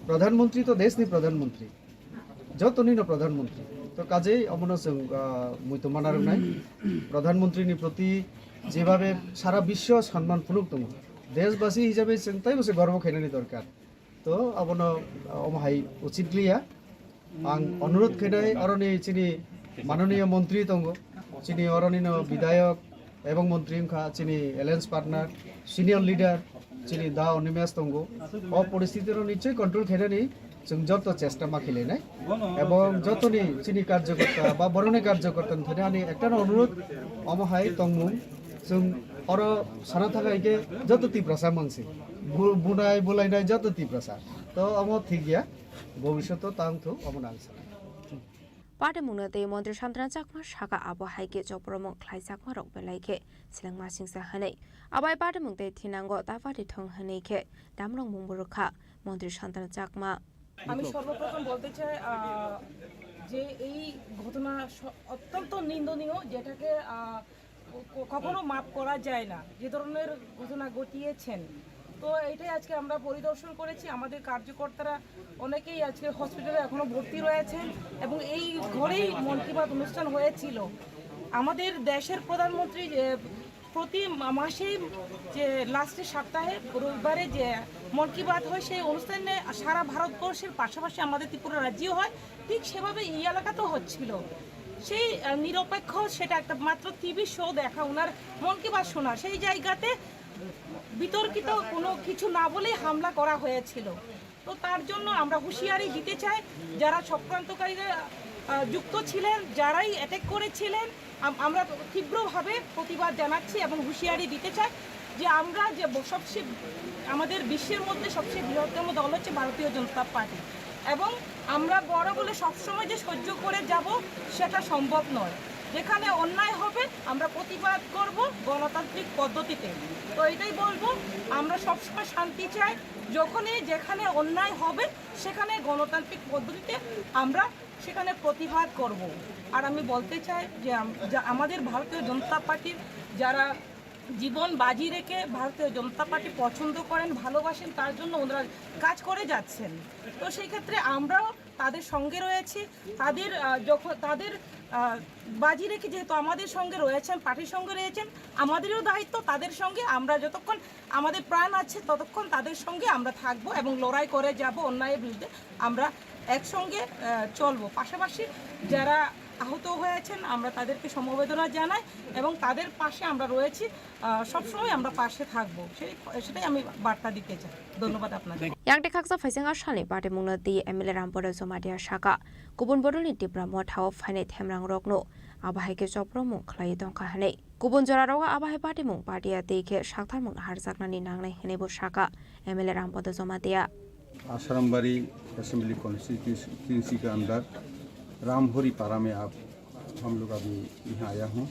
Pradhan Mantri to desh ni Pradhan Mantri. Jotoni no Pradhan Mantri. To kajei omono chwng, ah, muito mana rwnai. Pradhan Mantri ni proti jebhabe sara biswo sanman phunuk tongo, deshbasi hisabe chwng taibo se gorbo khainani dorkar. To abono, ah, omo hai uchit liya. Ang onurodh khainai oroni chini manoniya montri tongo, chini oroni no bidhayok, ebong montri wngkha chini alliance partner, senior leader, chini Da Animesh tongo. O poristiti no nichoi control khainani chwng joto chesta ma khlainai. Ebong jotoni chini karjokorta ba boroni karjokorta ni thani ani ekta no onurodh, omo hai tongmung chwng oro sana thangkha hwnkhe joto Tiprasa mangsi. Bu-, bunai bulainai joto Tiprasa. To omo thik ya, bobishoto tang thu omo nang sana. Patimungno tei Montri Santana Chakma saka abo hai khe chopropmung khlaijakmarok belai khe selengmasingcha hwnwi. Abai patimung tei thinango ta pati thung hwnwi khe damrok mungbo rwkha Montri Santana Chakma. আমি সর্বপ্রথম বলতে চাই, আহ, যে এই ঘটনা স-, অত্যন্ত নিন্দনীয়, যেটাকে, আহ, ক-, কখনো মাফ করা যায় না, যে ধরনের ঘটনা ঘটিয়েছেন। তো এটাই আজকে আমরা পরিদর্শন করেছি, আমাদের কার্যকর্তারা অনেকেই আজকে হসপিটালে এখনো ভর্তি রয়েছেন এবং এই ঘরেই মন কি বাত অনুষ্ঠান হয়েছিল। আমাদের দেশের প্রধানমন্ত্রী, এ, প্রতি মা-, মাসেই যে লাস্টের সপ্তাহে রবিবারে যে মন কি বাত হয়, সেই অনুষ্ঠানে সারা ভারতবর্ষের পাশাপাশি আমাদের ত্রিপুরা রাজ্যেও হয়, ঠিক সেভাবে এই এলাকাতেও হচ্ছিল। সেই, আহ, নিরপেক্ষ, সেটা একটা মাত্র টিভি শো দেখা, ওনার মন কি বাত শোনা, সেই জায়গাতে বিতর্কিত কোনো কিছু না বলেই হামলা করা হয়েছিল। তো তার জন্য আমরা হুঁশিয়ারি দিতে চাই, যারা চক্রান্তকারীরা, আহ, যুক্ত ছিলেন, যারাই অ্যাটাক করেছিলেন, আম-, আমরা তীব্রভাবে প্রতিবাদ জানাচ্ছি এবং হুঁশিয়ারি দিতে চাই যে আমরা যে ব-, সবচেয়ে, আমাদের বিশ্বের মধ্যে সবচেয়ে বৃহত্তম দল হচ্ছে ভারতীয় জনতা পার্টি, এবং আমরা বড় বলে সবসময় যে সহ্য করে যাব, সেটা সম্ভব নয়। যেখানে অন্যায় হবে, আমরা প্রতিবাদ করব গণতান্ত্রিক পদ্ধতিতে। তো এটাই বলবো, আমরা সবসময় শান্তি চাই। যখনই যেখানে অন্যায় হবে, সেখানে গণতান্ত্রিক পদ্ধতিতে আমরা সেখানে প্রতিবাদ করব। আর আমি বলতে চাই যে আম-, যা-, আমাদের ভারতীয় জনতা পার্টির যারা জীবন বাজি রেখে ভারতীয় জনতা পার্টি পছন্দ করেন, ভালোবাসেন, তার জন্য ওনারা কাজ করে যাচ্ছেন। তো সেই ক্ষেত্রে আমরাও তাদের সঙ্গে রয়েছি। তাদের, আহ, যখন তাদের, আহ, বাজি রেখে যেহেতু আমাদের সঙ্গে রয়েছেন, পার্টির সঙ্গে রয়েছেন, আমাদেরও দায়িত্ব তাদের সঙ্গে। আমরা যতক্ষণ আমাদের প্রাণ আছে, ততক্ষণ তাদের সঙ্গে আমরা থাকবো এবং লড়াই করে যাব অন্যায়ের বিরুদ্ধে। আমরা একসঙ্গে, আহ, চলবো। পাশাপাশি যারা আহত হয়েছেন, আমরা তাদেরকে সমবেদনা জানাই এবং তাদের পাশে আমরা রয়েছি। আহ, সবসময় আমরা পাশে থাকবো, সেই, সেটাই আমি বার্তা দিতে চাই। ধন্যবাদ আপনাদের। Yang tei khaksa phaising a salni patimungno twi M L A Rampada Jamatia saka, kubun bodolni Tipra Mothao phainai themrangrokno abo hai khe chopropmung khlaiwi tongkha hwnwi. Kubun jorarogo abo hai patimung patia twi khe saktharmung harjaknani nangnai hwnwibo saka M L A Rampada Jamatia. आश्रमबाड़ी assembly constituency के अंदर रामहरी पारा में आप, हम लोग अभी यहाँ आया हूँ।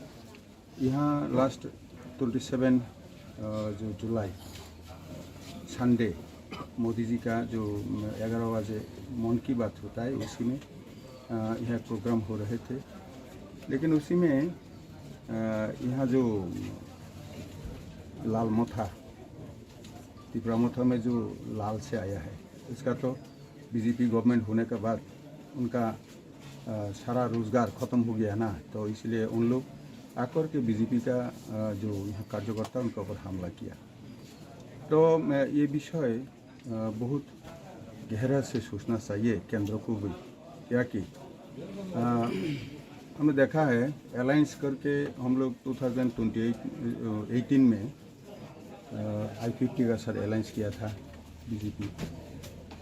यहाँ लास्ट ट्वेंटी सेवन, अ, जो जुलाई, संडे, मोदी जी का जो, अम, ग्यारह बजे मन की बात होता है, उसी में, अ, यहाँ प्रोग्राम हो रहे थे। लेकिन उसी में, अ, यहाँ जो लाल मोथा, तिपरा मोथा में जो लाल से आया है, इसका तो बीजेपी गवर्नमेंट होने के बाद उनका, अ, सारा रोजगार खत्म हो गया ना, तो इसलिए उन लोग आकर के बीजेपी का, अ, जो यहाँ कार्यकर्ता, उनके ऊपर हमला किया। तो, अ, ये विषय, अ, बहुत गहरा से सोचना चाहिए केंद्र को भी, क्या कि, अ, हमने देखा है, अलायंस करके हम लोग टू थाउजेंड ट्वेंटी एट, अ, एटीन में, अ, आई फिफ्टी का साथ अलायंस किया था बीजेपी।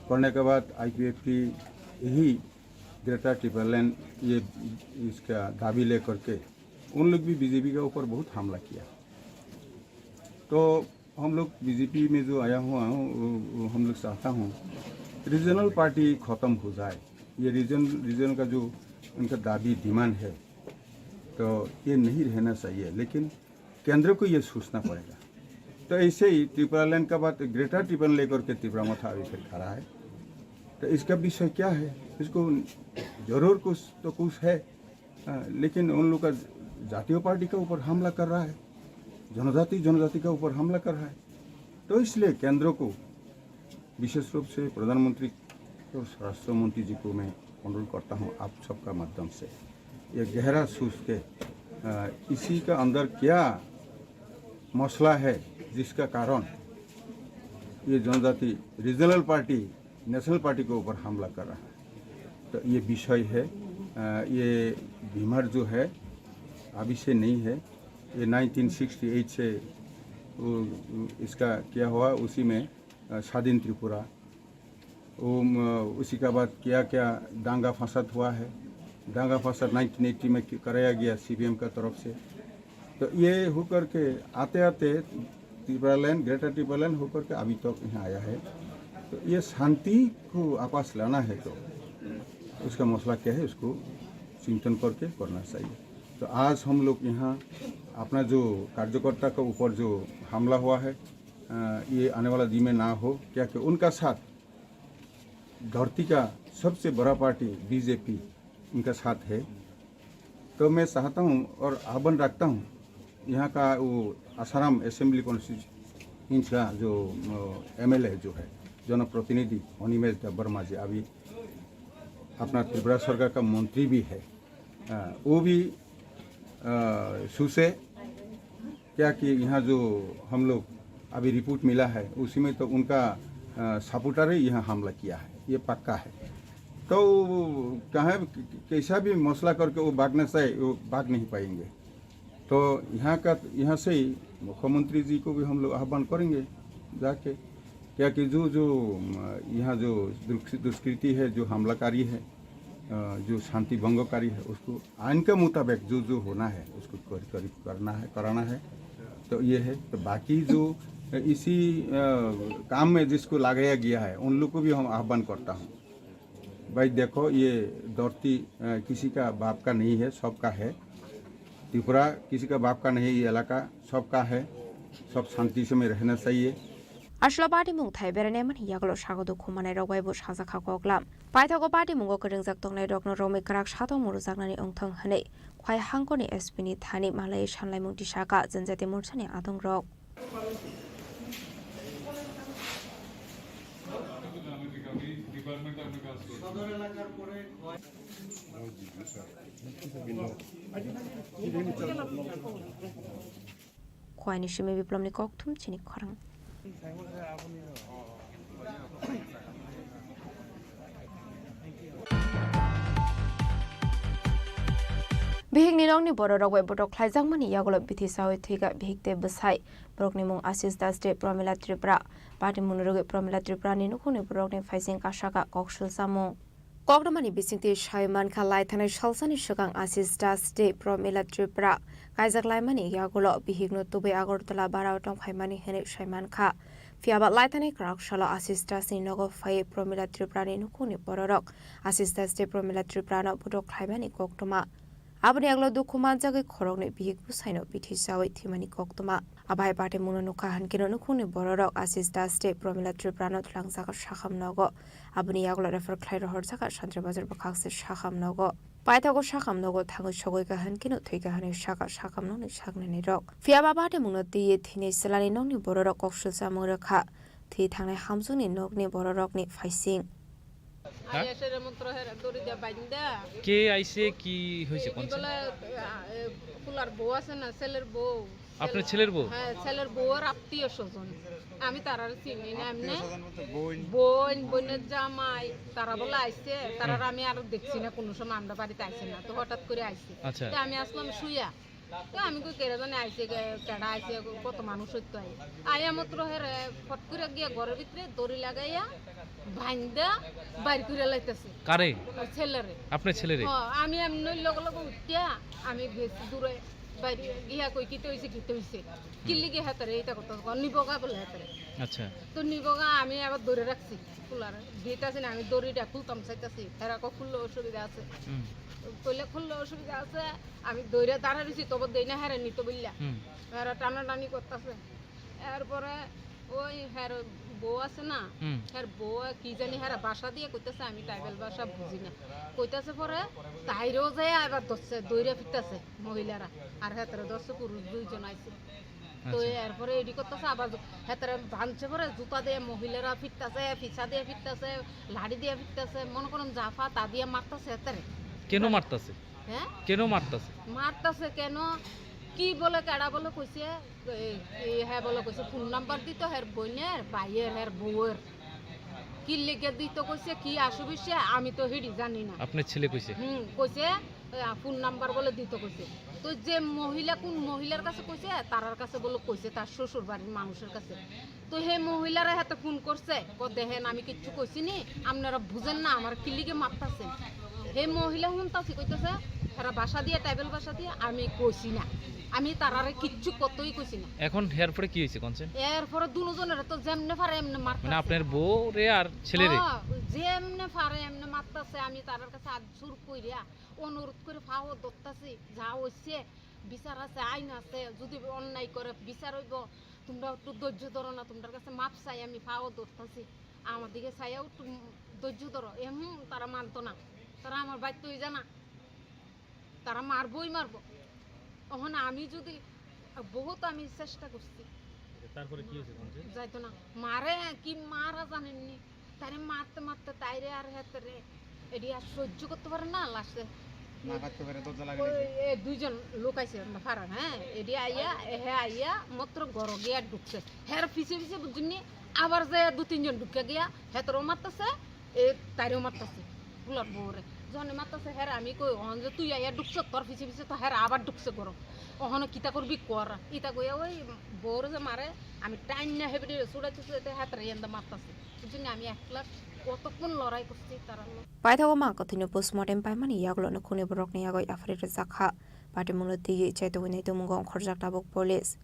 करने के बाद आई फिफ्टी यही ग्रेटर टिबरलैंड ये इसका दाबी लेकर के उन लोग भी बीजेपी के ऊपर बहुत हमला किया। तो हम लोग बीजेपी में जो आया हुआ हूँ, वो, वो हम लोग चाहता हूँ रीजनल पार्टी खत्म हो जाए। ये रीजन, रीजन का जो उनका दाबी डिमांड है, तो ये नहीं रहना चाहिए, लेकिन केंद्र को ये सोचना पड़ेगा। तो ऐसे ही त्रिपुरा लैंड का बात, ग्रेटर त्रिपुरा लेकर के त्रिपुरा मथा अभी फिर खड़ा है, तो इसका विषय क्या है? इसको जरूर कुछ तो कुछ है, हाँ, लेकिन उन लोग का जातीय पार्टी के ऊपर हमला कर रहा है, जनजाति जनजाति के ऊपर हमला कर रहा है। तो इसलिए केंद्र को, विशेष रूप से प्रधानमंत्री और स्वराष्ट्र मंत्री जी को मैं अनुरोध करता हूँ आप सबका माध्यम से, ये गहरा सोच के, अ, इसी का अंदर क्या मसला है जिसका कारण ये जनजाति रीजनल पार्टी नेशनल पार्टी के ऊपर हमला कर रहा है। तो ये विषय है, अ, ये बीमार जो है अभी से नहीं है, ये नाइनटीन सिक्सटी एट से वो, इसका क्या हुआ, उसी में, अ, स्वाधीन त्रिपुरा, वो, म, उसी के बाद क्या क्या दंगा फसाद हुआ है, दंगा फसाद नाइनटीन एटी में कराया गया सीपीएम का तरफ से। तो ये होकर के आते आते त्रिपुरा लैंड, ग्रेटर त्रिपुरा लैंड होकर के अभी तक यहाँ आया है। तो ये शांति को वापस लाना है, तो उसका मसला क्या है, उसको चिंतन करके करना चाहिए। तो आज हम लोग यहाँ अपना जो कार्यकर्ता के ऊपर जो हमला हुआ है, अ, ये आने वाला दिन में ना हो, क्या कि उनका साथ धरती का सबसे बड़ा पार्टी बीजेपी उनका साथ है। तो मैं चाहता हूँ और आह्वान रखता हूँ, यहाँ का वो आसाराम असेंबली कॉन्स्टिट्यूएंसी का जो, अ, एमएलए जो है, जनप्रतिनिधि अनिमेश देव वर्मा जी, अभी अपना त्रिपुरा सरकार का मंत्री भी है, अ, वो भी, अ, सुसे क्या कि यहाँ जो हम लोग अभी रिपोर्ट मिला है, उसी में तो उनका, अ, सपोर्टर ही यहाँ हमला किया है, ये पक्का है। तो कहाँ, कैसा भी मसला करके वो भागना चाहे, वो भाग नहीं पाएंगे। तो यहाँ का, यहाँ से ही मुख्यमंत्री जी को भी हम लोग आह्वान करेंगे जाके, क्या कि जो, जो, अ, यहाँ जो दुष्कृ-, दुष्कृति है, जो हमलाकारी है, अ, जो शांति भंगकारी है, उसको आइन के मुताबिक जो जो होना है उसको कर, कर, करना है, कराना है। तो ये है। तो बाकी जो इसी, अ, काम में जिसको लगाया गया है, उन लोग को भी हम आह्वान करता हूँ, भाई देखो, ये धरती, अ, किसी का बाप का नहीं है, सबका है। त्रिपुरा किसी का बाप का नहीं, ये इलाका सबका है, सब शांति से में रहना चाहिए। Ashla party mung thai berene mani yagulo sago dukhu manai rok bai bo sajakha koklam. Paithago party mungo kwrwngjak tongnai rokno romwi kwrak satok murujaknani wngthang hwnwi khwai hangkoni S P ni thani malai sanlaimung tisaka Janjati Morchani adong rok. Khwai ni simi Biplomni kokthum chini khorang. Bihikni nokni bororok bai botok khlaijakmani yagulo bithi sawi thwikha bihik tei bwsai. Borokni mung Ashish Das tei Promila Tripura. Party mungni rwgwi Promila Tripurani nukhungni borokni phaising kasaka koksul chamung. Kokrwmani bisingtwi sawi mankha, lai thanai salsani swkang Ashish Das tei Promila Tripura kaijak laimani yagulo bihikno tubui Agartala barao tongphaimani hwnwi sai mankha. Phiyaba lai thanai kwrak salo Ashish Dasni nogo phaiwi Promila Tripurani nukhungni bororok Ashish Das tei Promila Tripurano botok khlaimani koktwma. Aboni yagulo dukhu manjagwi khoroknwi bihik bwsaino bithi chawi thwimani koktwma. Abo hai party mungno nukha hwnkhe nukhungni bororok Ashish Das tei Promila Tripurano twlangjago sakham nogo. Aboni yagulo refer khlai rohorjaga Santri Bazar bwkhakse sakham nogo. Paithago sakham nogo thangwi sogwi kha hwnkhe thwikha hwnwi sakha sakham nokni saknini rok. Phiyaba party mungno twiwi thwinai chwlani nokni bororok koksul chamung rwkha. Thwi thangnai hamsukni nokni bororokni phaising. হ্যাঁ? আইএসের মন্ত্র হেরা দড়ি দিয়ে বাইন্দা। কে আইছে, কি হয়েছে, কোন ছেলে? এগুলা, আ, এ, ফুলার বউ আছে না, ছেলের বউ। আপনার ছেলের বউ? হ্যাঁ, ছেলের বউ আর আত্মীয় স্বজন। আমি তারার চিনি না এমনি। আত্মীয় স্বজন বলতে বোন? বোন, বোনের জামাই, তারা বলে আইছে, তারার হুম। আমি আর দেখছি না কোনো সময়, আমরা বাড়িতে আইছে না, তো হঠাৎ করে আইছে। আচ্ছা। তো আমি আসলাম শুয়া। তো আমি কই, "কেডা জানি আইছে, কে-, কেডা আইছে, কত মানুষ হইতো আই।" আইয়া মাত্র হেরে ফট করে গিয়া ঘরের ভিতরে দড়ি লাগাইয়া বাইন্দা বাইর করে লাইতেছে। কারে? ওই ছেলেরে। আপনার ছেলেরে? হ্যাঁ, আমি এমনি লগে লগে উঠিয়া আমি গেছি দূরে, Bairi giya koi kito hoise, kito hoise. Killi ge hetare eta koto ko niboga bole hetare. Acha. To niboga ami abar dore rakchi kular. Bita sini ami dori da kultam saitasi. Hera ko kullo osubida ase. Hmm. Toile kullo osubida ase. Ami dore dara risi tobo deina hera nito billa. Hmm. Hera tana tani kottase. Erpore oi her bou ase na, hmm, her bou ki jani her bhasha diye koitase, ami tribal bhasha buji na. Koitase pore tairo je abar dosse doira fittase mohilara, ar hetere dosse purush duijon aise. To acha. Erpore edi kottase abar ju-, hetere banche pore juta diye mohilara fittase, pisa diye fittase, lari diye fittase, mone koron ja pa ta diye martase hetere. Keno martase? He? Keno martase? Martase keno? Ki bole keda bole koise, e, e, he bole koise phone number dito her boiner, baiyer, her bouer. Ki lege dito koise, ki asubisya, ami to hidi jani na. আপনার ছেলে কইছে? Hmm, koise, e, phone number bole dito koise. To je mohila, kun mohilar kache koise, tarar kache bole koise, tar shoshur barir manusher kache. To he mohilara hete phone korse, ko dehen ami kichu koisi ni, apnara bujen na, amare killi ge martase. He mohila huntasi koitase, hera bhasha diye, tribal bhasha diye, ami koisi na. Ami tarare kichu kotoi koisi na. এখন হেয়ার পরে কি হয়েছে কোনছেন? Erpore duno jonore to jemne pare emne martase. মানে আপনার বউরে আর ছেলেরে? Oh, jemne pare emne martase, ami tarar kache at jur koiria, onurodh kori pao dottasi, ja oise, bichar ase, ain ase, jodi onnai kore bichar oibo, Tumra ektu dojjo dhoro na, tumrar kache map sai, ami pao dortasi. Amar dige saiya ektu dojjo dhoro. Em, tara manto na. Tara amar baitto oi jana. Tara marboi marbo. Ohon ami jodi, bohut ami chesta korchi. তারপরে কি হয়েছে কোনছেন? Jaito na. Mare ki mara janenni. Tare marte marte taire ar hetere. Edi ar sojjo korte pare na last-e. না খাইতে পারে, দরজা লাগাই ওই, দিয়েছে। এ, দুইজন লোক আইছে, আমরা পাড়ার, হ্যাঁ? এডি আইয়া, এ, হে আইয়া, মাত্র ঘরো গিয়া ঢুকছে। হের পিছে পিছে বুঝিনি, আবার যে দু তিনজন ঢুকে গিয়া, হে তোরও মারতাছে, এ, তাইরেও মারতাছে। বুলার বউরে। যখন মারতাছে, হের আমি কই, "অহন যে তুই আইয়া ঢুকছ, তোর পিছে পিছে তো হের আবার ঢুকছে ঘরো। অহন কিতা করবি কর।" ইতা কইয়া ওই বউরে যে মারে, আমি টাইন না হেবিডি ছুড়াইতেছে, এতে হাতরে এন্দা মারতাছে। Buji ni ami ekla kotokpon lorai korchi tara lok. Paithago ma kwthwino postmortem paimani yagulo nukhungni borokni yagwi aphri rwjakha. Patimungno twiwi chaitugwi naitukmungo ongkhorjak tabuk police.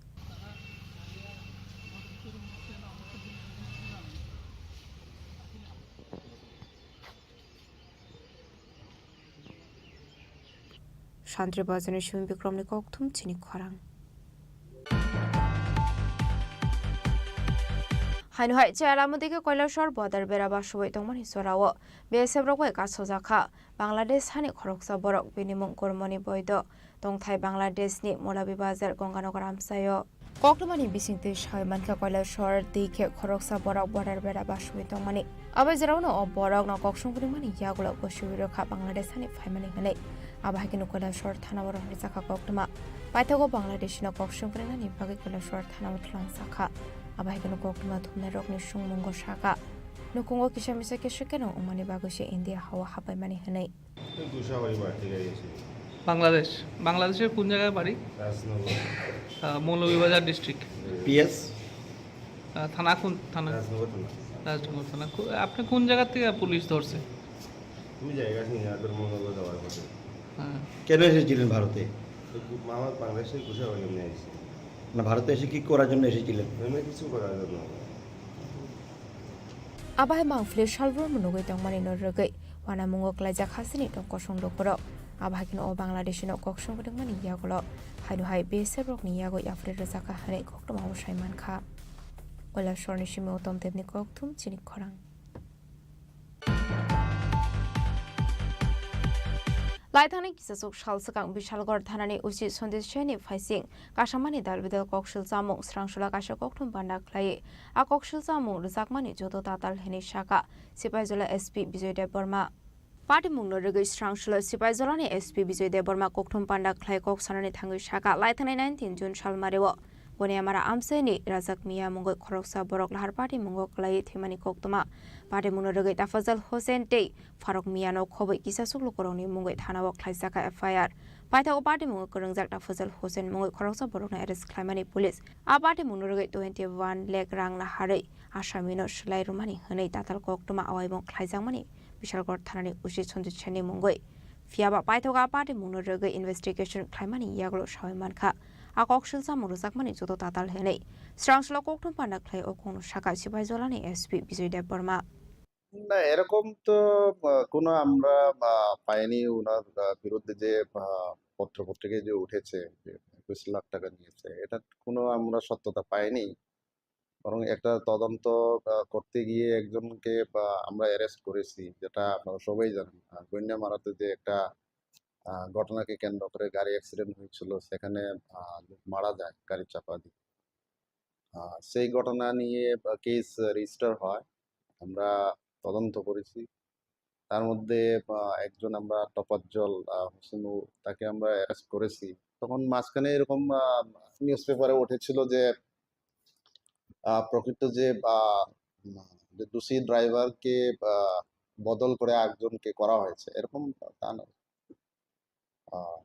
Santri Bazarni Sumi Bikromni kokthum chini khorang. Haino hai Chayala Mudike Koilashor border bera basubui tongmani jorao B S F rok bai kasojakha Bangladesh hani khoroksa borok, bini mung Kurmoni Boido, tongthai Bangladeshni Molabi Bazar Ganganagar amchaio. Koktwmani bisingtwi sawi mankha, Koilashor twi khe khoroksa borok border bera basubui tongmani. Abo jeraono o borokno koksong phwrwngmani yagulo gosiwi rwkha Bangladesh hani phaimani hwnwi. Abo hai kheno Koilashor thanao rohorjakha koktwma. Paithago Bangladeshino koksong phwrwngnani bagwi Koilashor thanao twlangjakha. Abo hai kheno koktwma thumnairokni sungmungo sakha, nukhungo kisa misa khe swkeno wngmani bagwi se India hao hapaimani hwnwi. এই গোসাবাড়ি বাড়ি থেকে এসে। বাংলাদেশ। বাংলাদেশের কোন জায়গায় বাড়ি? রাজনগর। আহ, Moulvibazar district. PS? আহ, থানা কোন থানা? রাজনগর থানা। রাজনগর থানা। কো-, আপনি কোন জায়গা থেকে পুলিশ ধরছে? আমি জায়গা চিনি না, তোর মৌলভীবাজার যাওয়ার পথে। হ্যাঁ। কেন এসেছিলেন ভারতে? তো গো-, আমার বাংলাদেশের গোসাবাড়ি এমনি আইছি। না, ভারতে এসে কি করার জন্য এসেছিলেন? এমনি কিছু করার জন্য। Abo hai mangpili salbrumno nugwi tongmani no rwgwi uanamungo klaijak hasteni tong kosong lukurok. Abo hai kheno o Bangladeshino koksong phwrwngmani yagulo haino hai B S F rokni yagwi aphri rwjakha hwnwi koktwmao sai mankha. Koilashorni simi Uttam Debni kokthum chini khorang. Laithani kisasuk sal swkang Bishalgarh thanani O C Sanjit Saini phaising kasamani dalbidal koksil chamung srangsola kaisa kokthum panda khlai. A koksil chamung rwjakmani joto tatal hwnwi sakha Sipaijola S P Bijoy Debbarma. Patimungno rwgwi srangsola Sipaijolani S P Bijoy Debbarma kokthum panda khlai kok sanani thangwi sakha, laithani nineteen June salmareo Goniamara amchaini Rajak Miya mungwi khoroksa borok lahar patimungo kwlaiwi thwimani koktwma. Patimungno rwgwi Tafajal Hussain tei Faruk Miyano khobwi kisasuk lukurokni mungwi thanao khlaijakha F I R. Paithago patimungo kwrwngjak Tafajal Hussain mungwi khoroksa borokno arrest khlaimani police. A patimungno rwgwi twenty one lakh rang naharwi asamino swlai rwmani hwnwi tatal koktwma awaimung khlaijakmani Bishalgarh thanani O C Sanjit Saini mungwi. Phiya ba paithogo a patimungno rwgwi investigation khlaimani yagulo sawi mankha. A kok silsamung rwjakmani joto tatal hwnwi Srangslo kokthum panda khlai o kokno sakha Sipaijolani S P Bijoy Debbarma. না, এরকম তো, আহ, কোনো আমরা, আহ, পাইনি ওনার, আহ, বিরুদ্ধে যে, আহ, পত্র-পত্রিকায় যে উঠেছে, যে একুশ লাখ টাকা নিয়েছে, এটার কোনো আমরা সত্যতা পাইনি। বরং একটা তদন্ত, আহ, করতে গিয়ে একজনকে, আহ, আমরা অ্যারেস্ট করেছি, যেটা আপনারা সবাই জানেন। আহ, গন্যামারাতে যে একটা, আহ, ঘটনাকে কেন্দ্র করে গাড়ি অ্যাক্সিডেন্ট হয়েছিল, সেখানে, আহ, লোক মারা যায় গাড়ির চাপা দিয়ে। আহ, সেই ঘটনা নিয়ে, আহ, কেস রেজিস্টার হয়। আমরা তদন্ত করেছি। তার মধ্যে, আহ, একজন আমরা টপাজ্জল, আহ, হোসেন ও, তাকে আমরা অ্যারেস্ট করেছি। তখন মাঝখানে এরকম, আহ, নিউজ পেপারে উঠেছিল যে, আহ, প্রকৃত যে, আহ, উম, যে দোষী ড্রাইভারকে, আহ, বদল করে আরেকজনকে করা হয়েছে, এরকম তা নয়। আহ,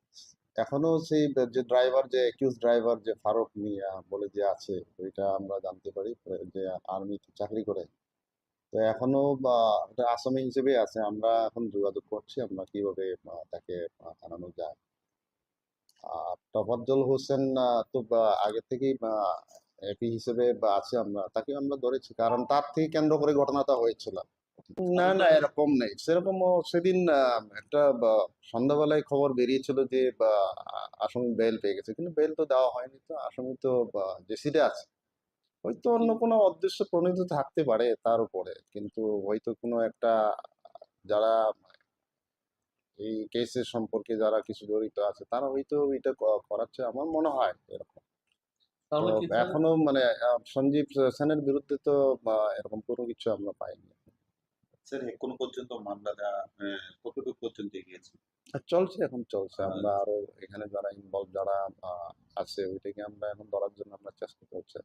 এখনো সেই যে ড্রাইভার, যে অ্যাকিউজ ড্রাইভার, যে ফারুক মিয়া বলে যে আছে, ওইটা আমরা জানতে পারি যে আর্মিতে চাকরি করে। তো এখনো, আহ, একটা আসামি হিসেবে আছে। আমরা এখন যোগাযোগ করছি, আমরা কিভাবে, আহ, তাকে, আহ, আনানো যায়। আর তফাজ্জল হোসেন, আহ, তো, আহ, আগে থেকেই, আহ, এপি হিসেবে বা আছে, আমরা তাকে আমরা ধরেছি, কারণ তার থেকে কেন্দ্র করে ঘটনাটা হয়েছিল। না, না, এরকম নেই। সেরকম ও সেদিন, আহ, একটা, বা, সন্ধ্যাবেলায় খবর বেরিয়েছিল যে, বা, আসামি বেইল পেয়ে গেছে, কিন্তু বেইল তো দেওয়া হয়নি। তো আসামি তো, বা, জেসিতে আছে, হয়তো অন্য কোনো উদ্দেশ্য প্রণীত থাকতে পারে তার উপরে, কিন্তু হয়তো কোনো একটা, যারা এই কেসের সম্পর্কে যারা কিছু জড়িত আছে, তারা হয়তো এটা ক-, করাচ্ছে, আমার মনে হয় এরকম। তাহলে তো কি স্যার? এখনো মানে, আহ, সঞ্জীব সেনের বিরুদ্ধে তো, আহ, এরকম কোনো কিছু আমরা পাইনি। স্যার, এখনো পর্যন্ত মামলাটা, আহ, কতটুকু পর্যন্ত এগিয়েছে? আর চলছে, এখন চলছে। আহ, আমরা আরো এখানে যারা ইনভলভ, যারা, আহ, আছে, ওইটাকে আমরা এখন ধরার জন্য আমরা চেষ্টা করছি।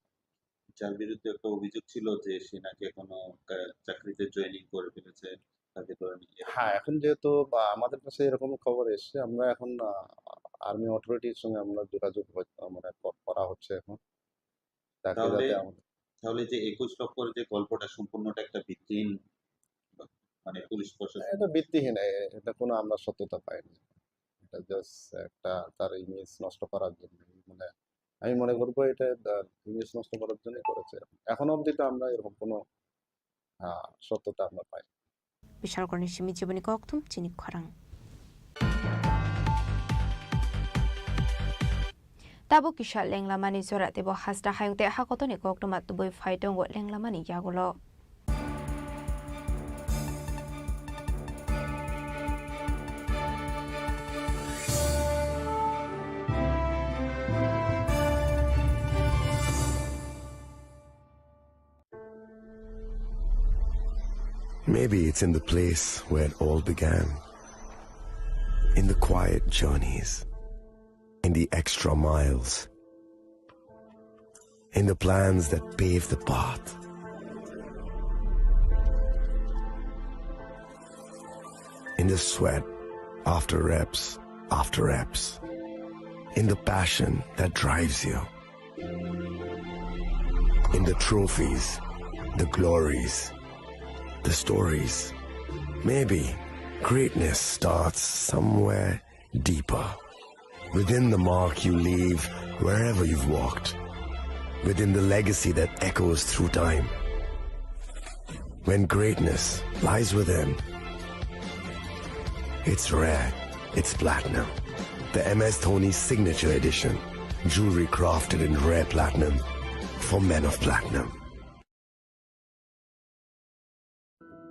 যার বিরুদ্ধে একটা অভিযোগ ছিল যে সে নাকি এখনো কা-, চাকরিতে জয়েনিং করে ফেলেছে, তাকে ধরে নিয়ে। হ্যাঁ, এখন যেহেতু, আহ, আমাদের কাছে এরকম খবর এসছে, আমরা এখন, আহ, আর্মি অথরিটির সঙ্গে আমরা যোগাযোগ হই-, আহ, মানে ক-, করা হচ্ছে এখন। তাকে তাহলে, যাতে আমাদের তাহলে যে একুশ লক্ষর যে গল্পটা সম্পূর্ণটা একটা ভিত্তিহীন, মানে পুলিশ প্রশাসন। এটা ভিত্তিহীন, এ-, এটা কোনো আমরা সত্যতা পাইনি। এটা জাস্ট একটা তার ইমেজ নষ্ট করার জন্য, মানে আমি মনে করবো এটা, আহ, ইমেজ নষ্ট করার জন্য করেছে। এখনো অবধি তো আমরা এরকম কোনো, আহ, সত্যতা আমরা পাই। Bishalkorni simi chiboni kokthum chini khorang. Tabuk kisa lenglamani jora teibo hasta hayung tei hakotoni koktwma tubui phai tongo lenglamani yagulo. Maybe it's in the place where it all began. In the quiet journeys, in the extra miles, in the plans that pave the path, in the sweat after reps after reps, in the passion that drives you. In the trophies, the glories, the stories. Maybe greatness starts somewhere deeper. Within the mark you leave wherever you've walked. Within the legacy that echoes through time. When greatness lies within, it's rare, it's platinum. The M S Dhoni Signature Edition. Jewelry crafted in rare platinum for men of platinum.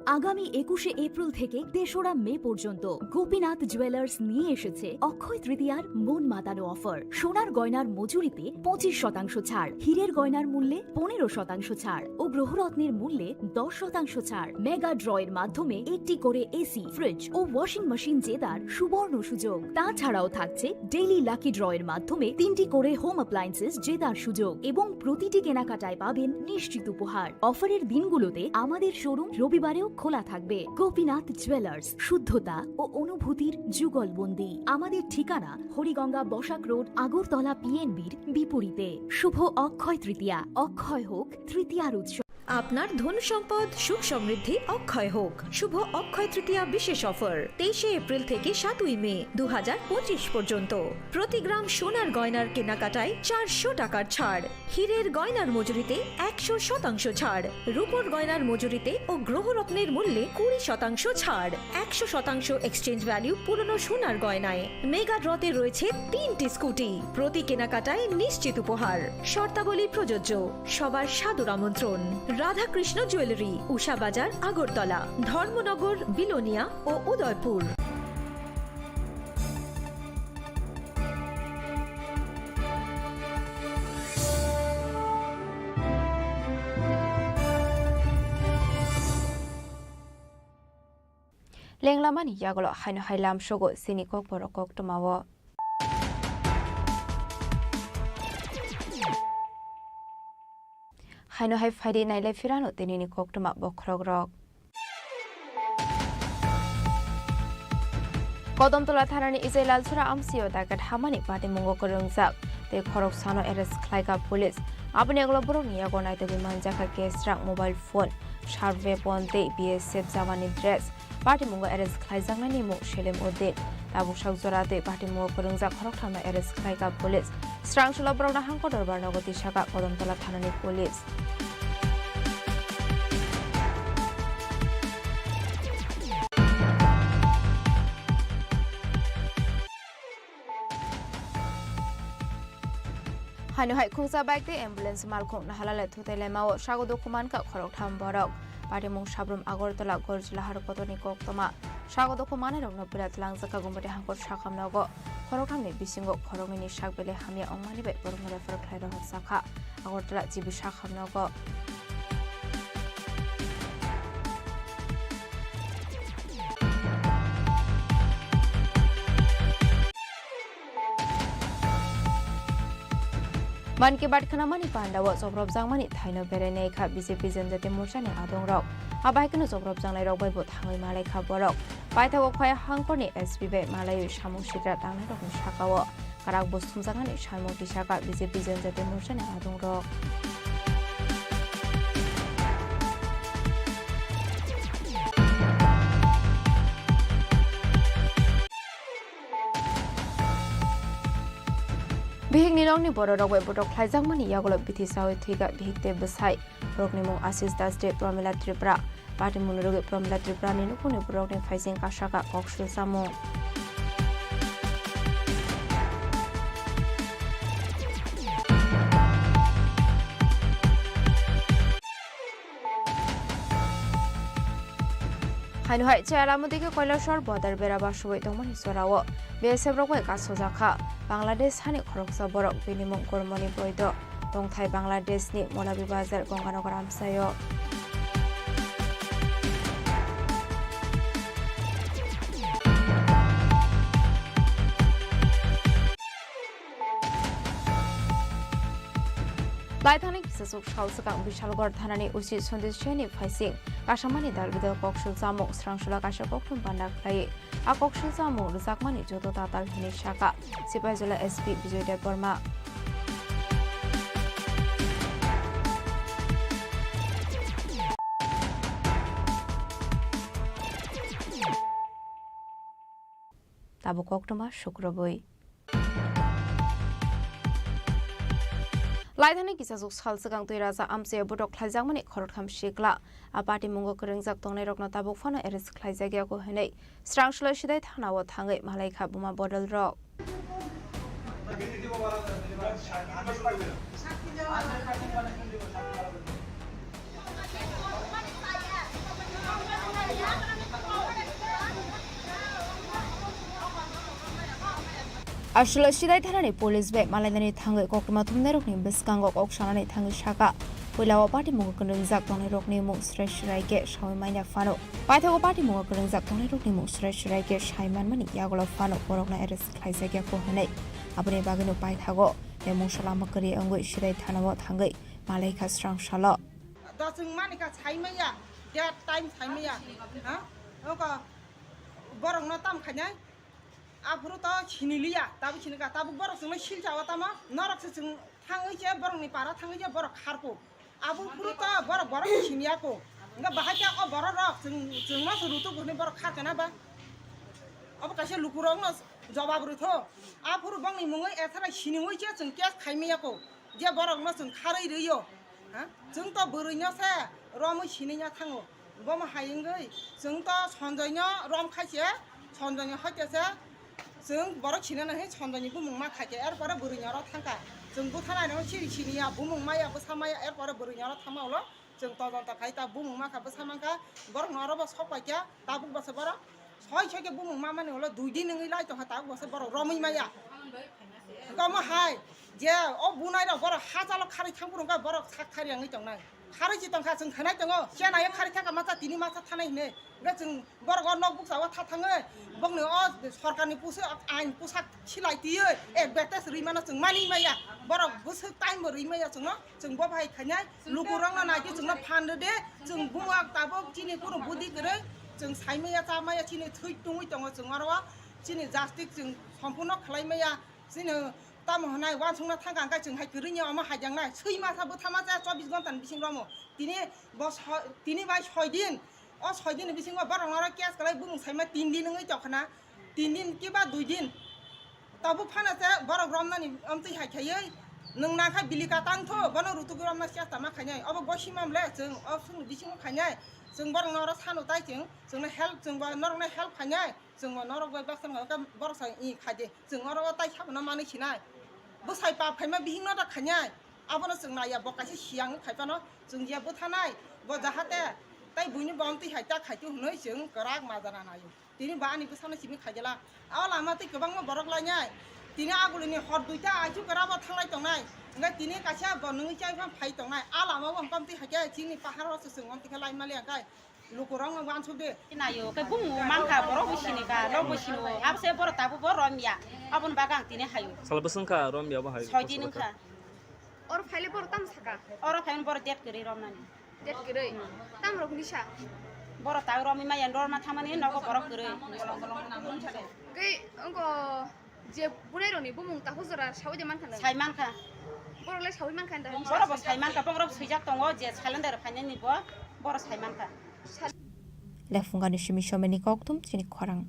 আগামী একুশে এপ্রিল থেকে তেসরা মে পর্যন্ত গোপীনাথ জুয়েলার্স নিয়ে এসেছে অক্ষয় তৃতীয়ার মন মাতানো অফার। সোনার গয়নার মজুরিতে পঁচিশ শতাংশ ছাড়, হীরের গয়নার মূল্যে পনেরো শতাংশ ছাড় ও গ্রহরত্নের মূল্যে দশ শতাংশ ছাড়। মেগা ড্রয়ের মাধ্যমে একটি করে এসি, ফ্রিজ ও ওয়াশিং মেশিন জেতার সুবর্ণ সুযোগ। তাছাড়াও থাকছে ডেইলি লাকি ড্রয়ের মাধ্যমে তিনটি করে হোম অ্যাপ্লায়েন্সেস জেতার সুযোগ এবং প্রতিটি কেনাকাটায় পাবেন নিশ্চিত উপহার। অফারের দিনগুলোতে আমাদের শোরুম রবিবারেও খোলা থাকবে। গোপীনাথ জুয়েলার্স, শুদ্ধতা ও অনুভূতির যুগলবন্দি। আমাদের ঠিকানা হরিগঙ্গা বসাক রোড, আগরতলা পিএনবির বিপরীতে। শুভ অক্ষয় তৃতীয়া, অক্ষয় হোক তৃতীয়ার উৎসব। আপনার ধন সম্পদ সুখ সমৃদ্ধি অক্ষয় হোক। শুভ অক্ষয় তৃতীয়া বিশেষ অফার তেইশে এপ্রিল থেকে সাতই মে দু হাজার পঁচিশ পর্যন্ত। প্রতি গ্রাম সোনার গয়নার কেনাকাটায় চারশো টাকার ছাড়, হীরের গয়নার মজুরিতে একশো শতাংশ ছাড়, রূপোর গয়নার মজুরিতে ও গ্রহরত্নের মূল্যে কুড়ি শতাংশ ছাড়, একশো শতাংশ এক্সচেঞ্জ ভ্যালু পুরনো সোনার গয়নায়। মেগা ড্রতে রয়েছে তিনটি স্কুটি, প্রতি কেনাকাটায় নিশ্চিত উপহার। শর্তাবলী প্রযোজ্য। সবার সাদর আমন্ত্রণ। রাধাকৃষ্ণ জুয়েলারি, উষা বাজার, আগরতলা, ধর্মনগর, বিলোনিয়া ও Udaipur. Lenglamani yagulo haino hai lamsogo chini kokborok koktwmao. Haino hai phaidi nailai phirano tinini koktwma bokhorokrok. Kodomtola thanani Ijai Lalsora amsio daket hamani patimungo kwrwngjak tei khoroksano arrest khlaikha police. Aboni yagulo borokni yago naitugwi manjakha cash rang, mobile phone, sharp weapon tei B S F jawani dress. Patimungo arrest khlaijaknaini mung Selim Uddin. Tabuk sak jora tei patimungo kwrwngjak khoroktham no arrest khlaikha police. Srangsola borokno hangko dorbar nogo tisakha Kodomtola thanani police. Haino hai khungsa bike tei ambulance malkhung nahalale thutai laimao sago dukhu mankha khoroktham borok. Patimung Sabrum Agartala Gorjilahar kotorni koktwma. Sago dukhu manai rokno birat langjakha Gumati hangkor sakham nogo. Khoroktham ni bisingo khoroknwi ni sak belai hamya wngmani bai borokno refer khlai rohorjakha Agartala G B sakham nogo. Mann Ki Baat khnamani pandao chobropjakmani thaino berai naikha B J P Janjati Morchani adongrok. Abahaikeno chobropjaknairok baibo thangwi malaikha borok. Paithago Khaya hangkorni S P bai malaiwi samung sitra tangnairokni sakao kwrak bo sumjaknani samung tisakha B J P Janjati Morchani adongrok. Bihikni nokni bororok bai botok khlaijakmani yagulo bithi sawi thwikha bihik tei bwsai. Borokni mung Ashish Das tei Pramila Tripura. Patimungni rwgwi Pramila Tripurani nukhungni borokni phaising kasaka kok swlsamung. Haino hai Chayalamudige Kailasor border bera basubui tongmani jorao B S F rok bai kasojakha Bangladesh hani khoroksa borok, bini mung Gurmoni Boido, tongthai Bangladesh ni Molabi Bazar Ganganagar amchaio. Laithani kisa chuk sal swkang Bishalgarh thanani O C Sandesh Jain ni phaising kasamani dal bidal kok swlchamung srangsola kaisa koktwm panda khlai. A kok swlchamung rwjakmani joto tatal hwnwi sakha Sipaijala S P Bijoy Debbarma. Tabuk koktwma sukrubui. Laithani kisa chuk sal swkang twi raja amchai botok khlaijakmani khoroktham sikla. A patimungo kwrwngjak tongnairokno tabuk phano arrest khlaijakya kho hwnwi Srangsola Sidai thanao thangwi malaikha buma bodolrok. Aswla Sidai thanani police bai malainani thangwi koktwma thumnairokni bwskango kok sanani thangwi sakha, puilao patimungo kwrwngjak tongnairokni mung swrai swrai khe sawi manya phano. Paithago patimungo kwrwngjak tongnairokni mung swrai swrai khe sai manmani yagulo phano borokno arrest khlaijakya kho hwnwi. Aboni bagwino paithago tei mungsa lama kwrwi wngwi Sidai thanao thangwi malaikha srang salo. Da chwng mani kha sai maya, date time sai maya. Ha? Oko borokno tam khainai. Aphuru to siniliya, tabuk sinika, tabuk borok chwngno silchao tamo, norok se chwng thangwi se borokni para thangwi se borok kharpo. Abo phuru to borok, borok siniya ko. Hwnkhe bahai khe o borok rok chwng, chwngno se rutuk hwnwi borok kha kana ba? Abo kaisa lukurokno jobab rwtho. A phuru bongni mungwi ethara siningwi se chwng case khaimaya ko. Je borokno chwng kharwi rwiyo. Ha? Chwng to bwrwino se romwi siningya thango. Bomo hai wngwi chwng to Sanjoyno rom khai se, Sanjoyni hoite se chwng borok sinana hai Sanjoyni bumung ma khai khe, er pore bwrwini oro thang kha. Chwng bwtha nainai siri siniya, bumung maya, bwsa maya, er pore bwrwini oro thangma ulo chwng todonto khai ta bumung ma kha, bwsa man kha, borokno oro bo sok pai kha, tabuk bo se borok soi soi khe bumung ma mani ulo dui din wngwi lai tong kha, tabuk bo se borok romwi maya. Hwnkhe omo hai je o bunai rok borok hachalo kharwi thang phuru hwnkhe borok sak thari wngwi tongnai. Kharwi si tongkha, chwng khanai tongo, chena yo kharwi thangkha, masa tini masa thanai hine. Hwnkhe chwng borok o nok bukcha o tha thangwi, bokni o sorkarni pusu ain pusak silai twiwi advertise rwi mano chwng mani maya. Borok bwswk time bo rwi maya chwngno, chwng bo bai khainai, lukurokno naidi chwngno phan rwdi, chwng buma tabuk chini kunu budi kwrwi, chwng sai maya cha maya chini thwi tungwi tongo chwng oro o, chini justice chwng sompurno khlai maya, chini Tamo hwnai uansukna thangkha hwnkhe chwng hai kwrwini omo haijaknai swi masa bwtha masa chobbish ghonta ni bisingo omo tini bo so-, tini bai soi din, o soi din ni bisingo borok norok case kwlai bumung saima tin din wngwi tongkhana, tin din kiba dui din. Tabuk phano se borok romnani omtwi hai khaiwi nwng nangkha bili ka tangtho bono rutuk romna chesta ma khainai obo gosi mamle chwng o sungni bisingo khainai chwng borok norok sano tai chwng chwngno help chwng bo norokno help khainai chwng bo norok bai baksa borok sa i khaide. Chwng oro o tai sabono manwi sinai. Bwsai pap khaima bihikno da khainai. Abono chwng naiya, bo kaisa siyang wng khai phano chwng ya bwthanai. Bo jahate tai buini bo amtwi hai ta khai tu hwnwi chwng kwrak majana naio. Tini bo ani bwsano simi khaijala. O lama twi kwbangma borok lainai. Tini agulini hor duita aichu kwrabo thanglai tongnai. Hwnkhe tini kaisa bo nungwi chai phano phai tongnai. A lama o hwnkhe amtwi hai khe chini pahar o se chwng amtwi khe lai mali hwnkhe. Lukurokno uansuk di. Nayo, khe bumung mankha, borok bo sini kha, nok bo sini o. Abse borok tabuk bo romya. Aboni bagwi ang tini hayo. Sal bwswng kha romya bo hai. Soi din wngkha. Oro phaile borok tamo saka? Oro phaile borok date kwrwi romnani. Date kwrwi? Hmm. Tamo rok nisa? Borok tabuk romwi maya, dorma thangmani nogo borok kwrwi. Khe wngkha. Je bunai rokni bumung takhuk jora sawi de mankha na? Sai mankha. Borok le sawi mankha da? Borok bo sai mankha, borok rok swijak tongo, je salendar phainani bo, borok sai mankha. Lephungani simi someni kokthum chini khorang.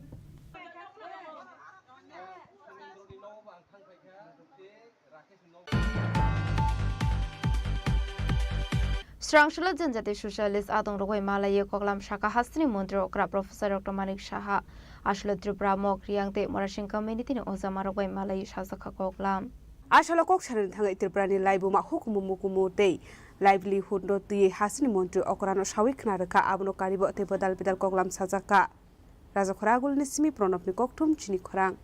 Srangshula Janjati Socialist adong rogoi malaiye koklam saka hasteni montri okra Professor Doctor Manik Saha. Asolo Tripura mok riyang tei morasing community ni ojama rogoi malaiye sajakha koklam. Asolo kok sanani thangwi Tripura ni laibuma hukumu mukumu tei livelihood no twiwi hasteni montri okra no sawi khna rwkha, abono karibo tei bodal bidal koklam sajakha. Rajakhora Agulni simi Pranabni kokthum chini khorang.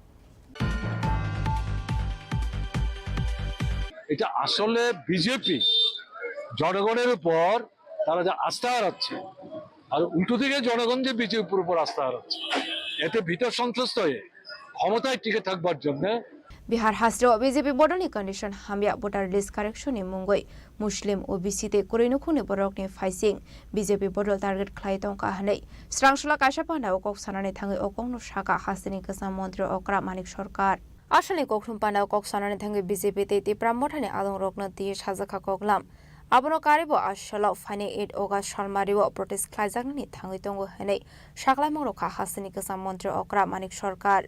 এটা আসলে বিজেপি জনগণের উপর তারা যে আস্থা হারাচ্ছে, আর উল্টো দিকে জনগণ যে বিজেপির উপর আস্থা হারাচ্ছে, এতে ভীত সন্ত্রস্ত হয়ে ক্ষমতায় টিকে থাকবার জন্য Bihar hasteo B J P bodolni condition hamya, voter list correction ni mungwi Muslim, O B C tei kwrwi nukhungni borokni phaising B J P bodol target khlai tongkha hwnwi Srangshula kaisa pandao kok sanani thangwi o kokno sakha hasteni kwcham montri okra Manik Sarkar. Asalni kokthum pandao kok sanani thangwi B J P tei Tipra Mothani adongrokno twiwi sajakha koklam. Abono karibo asalo phainai eight August salmario protest khlaijaknani thangwi tongo hwnwi saklaimung rwkha hasteni kwcham montri okra Manik Sarkar.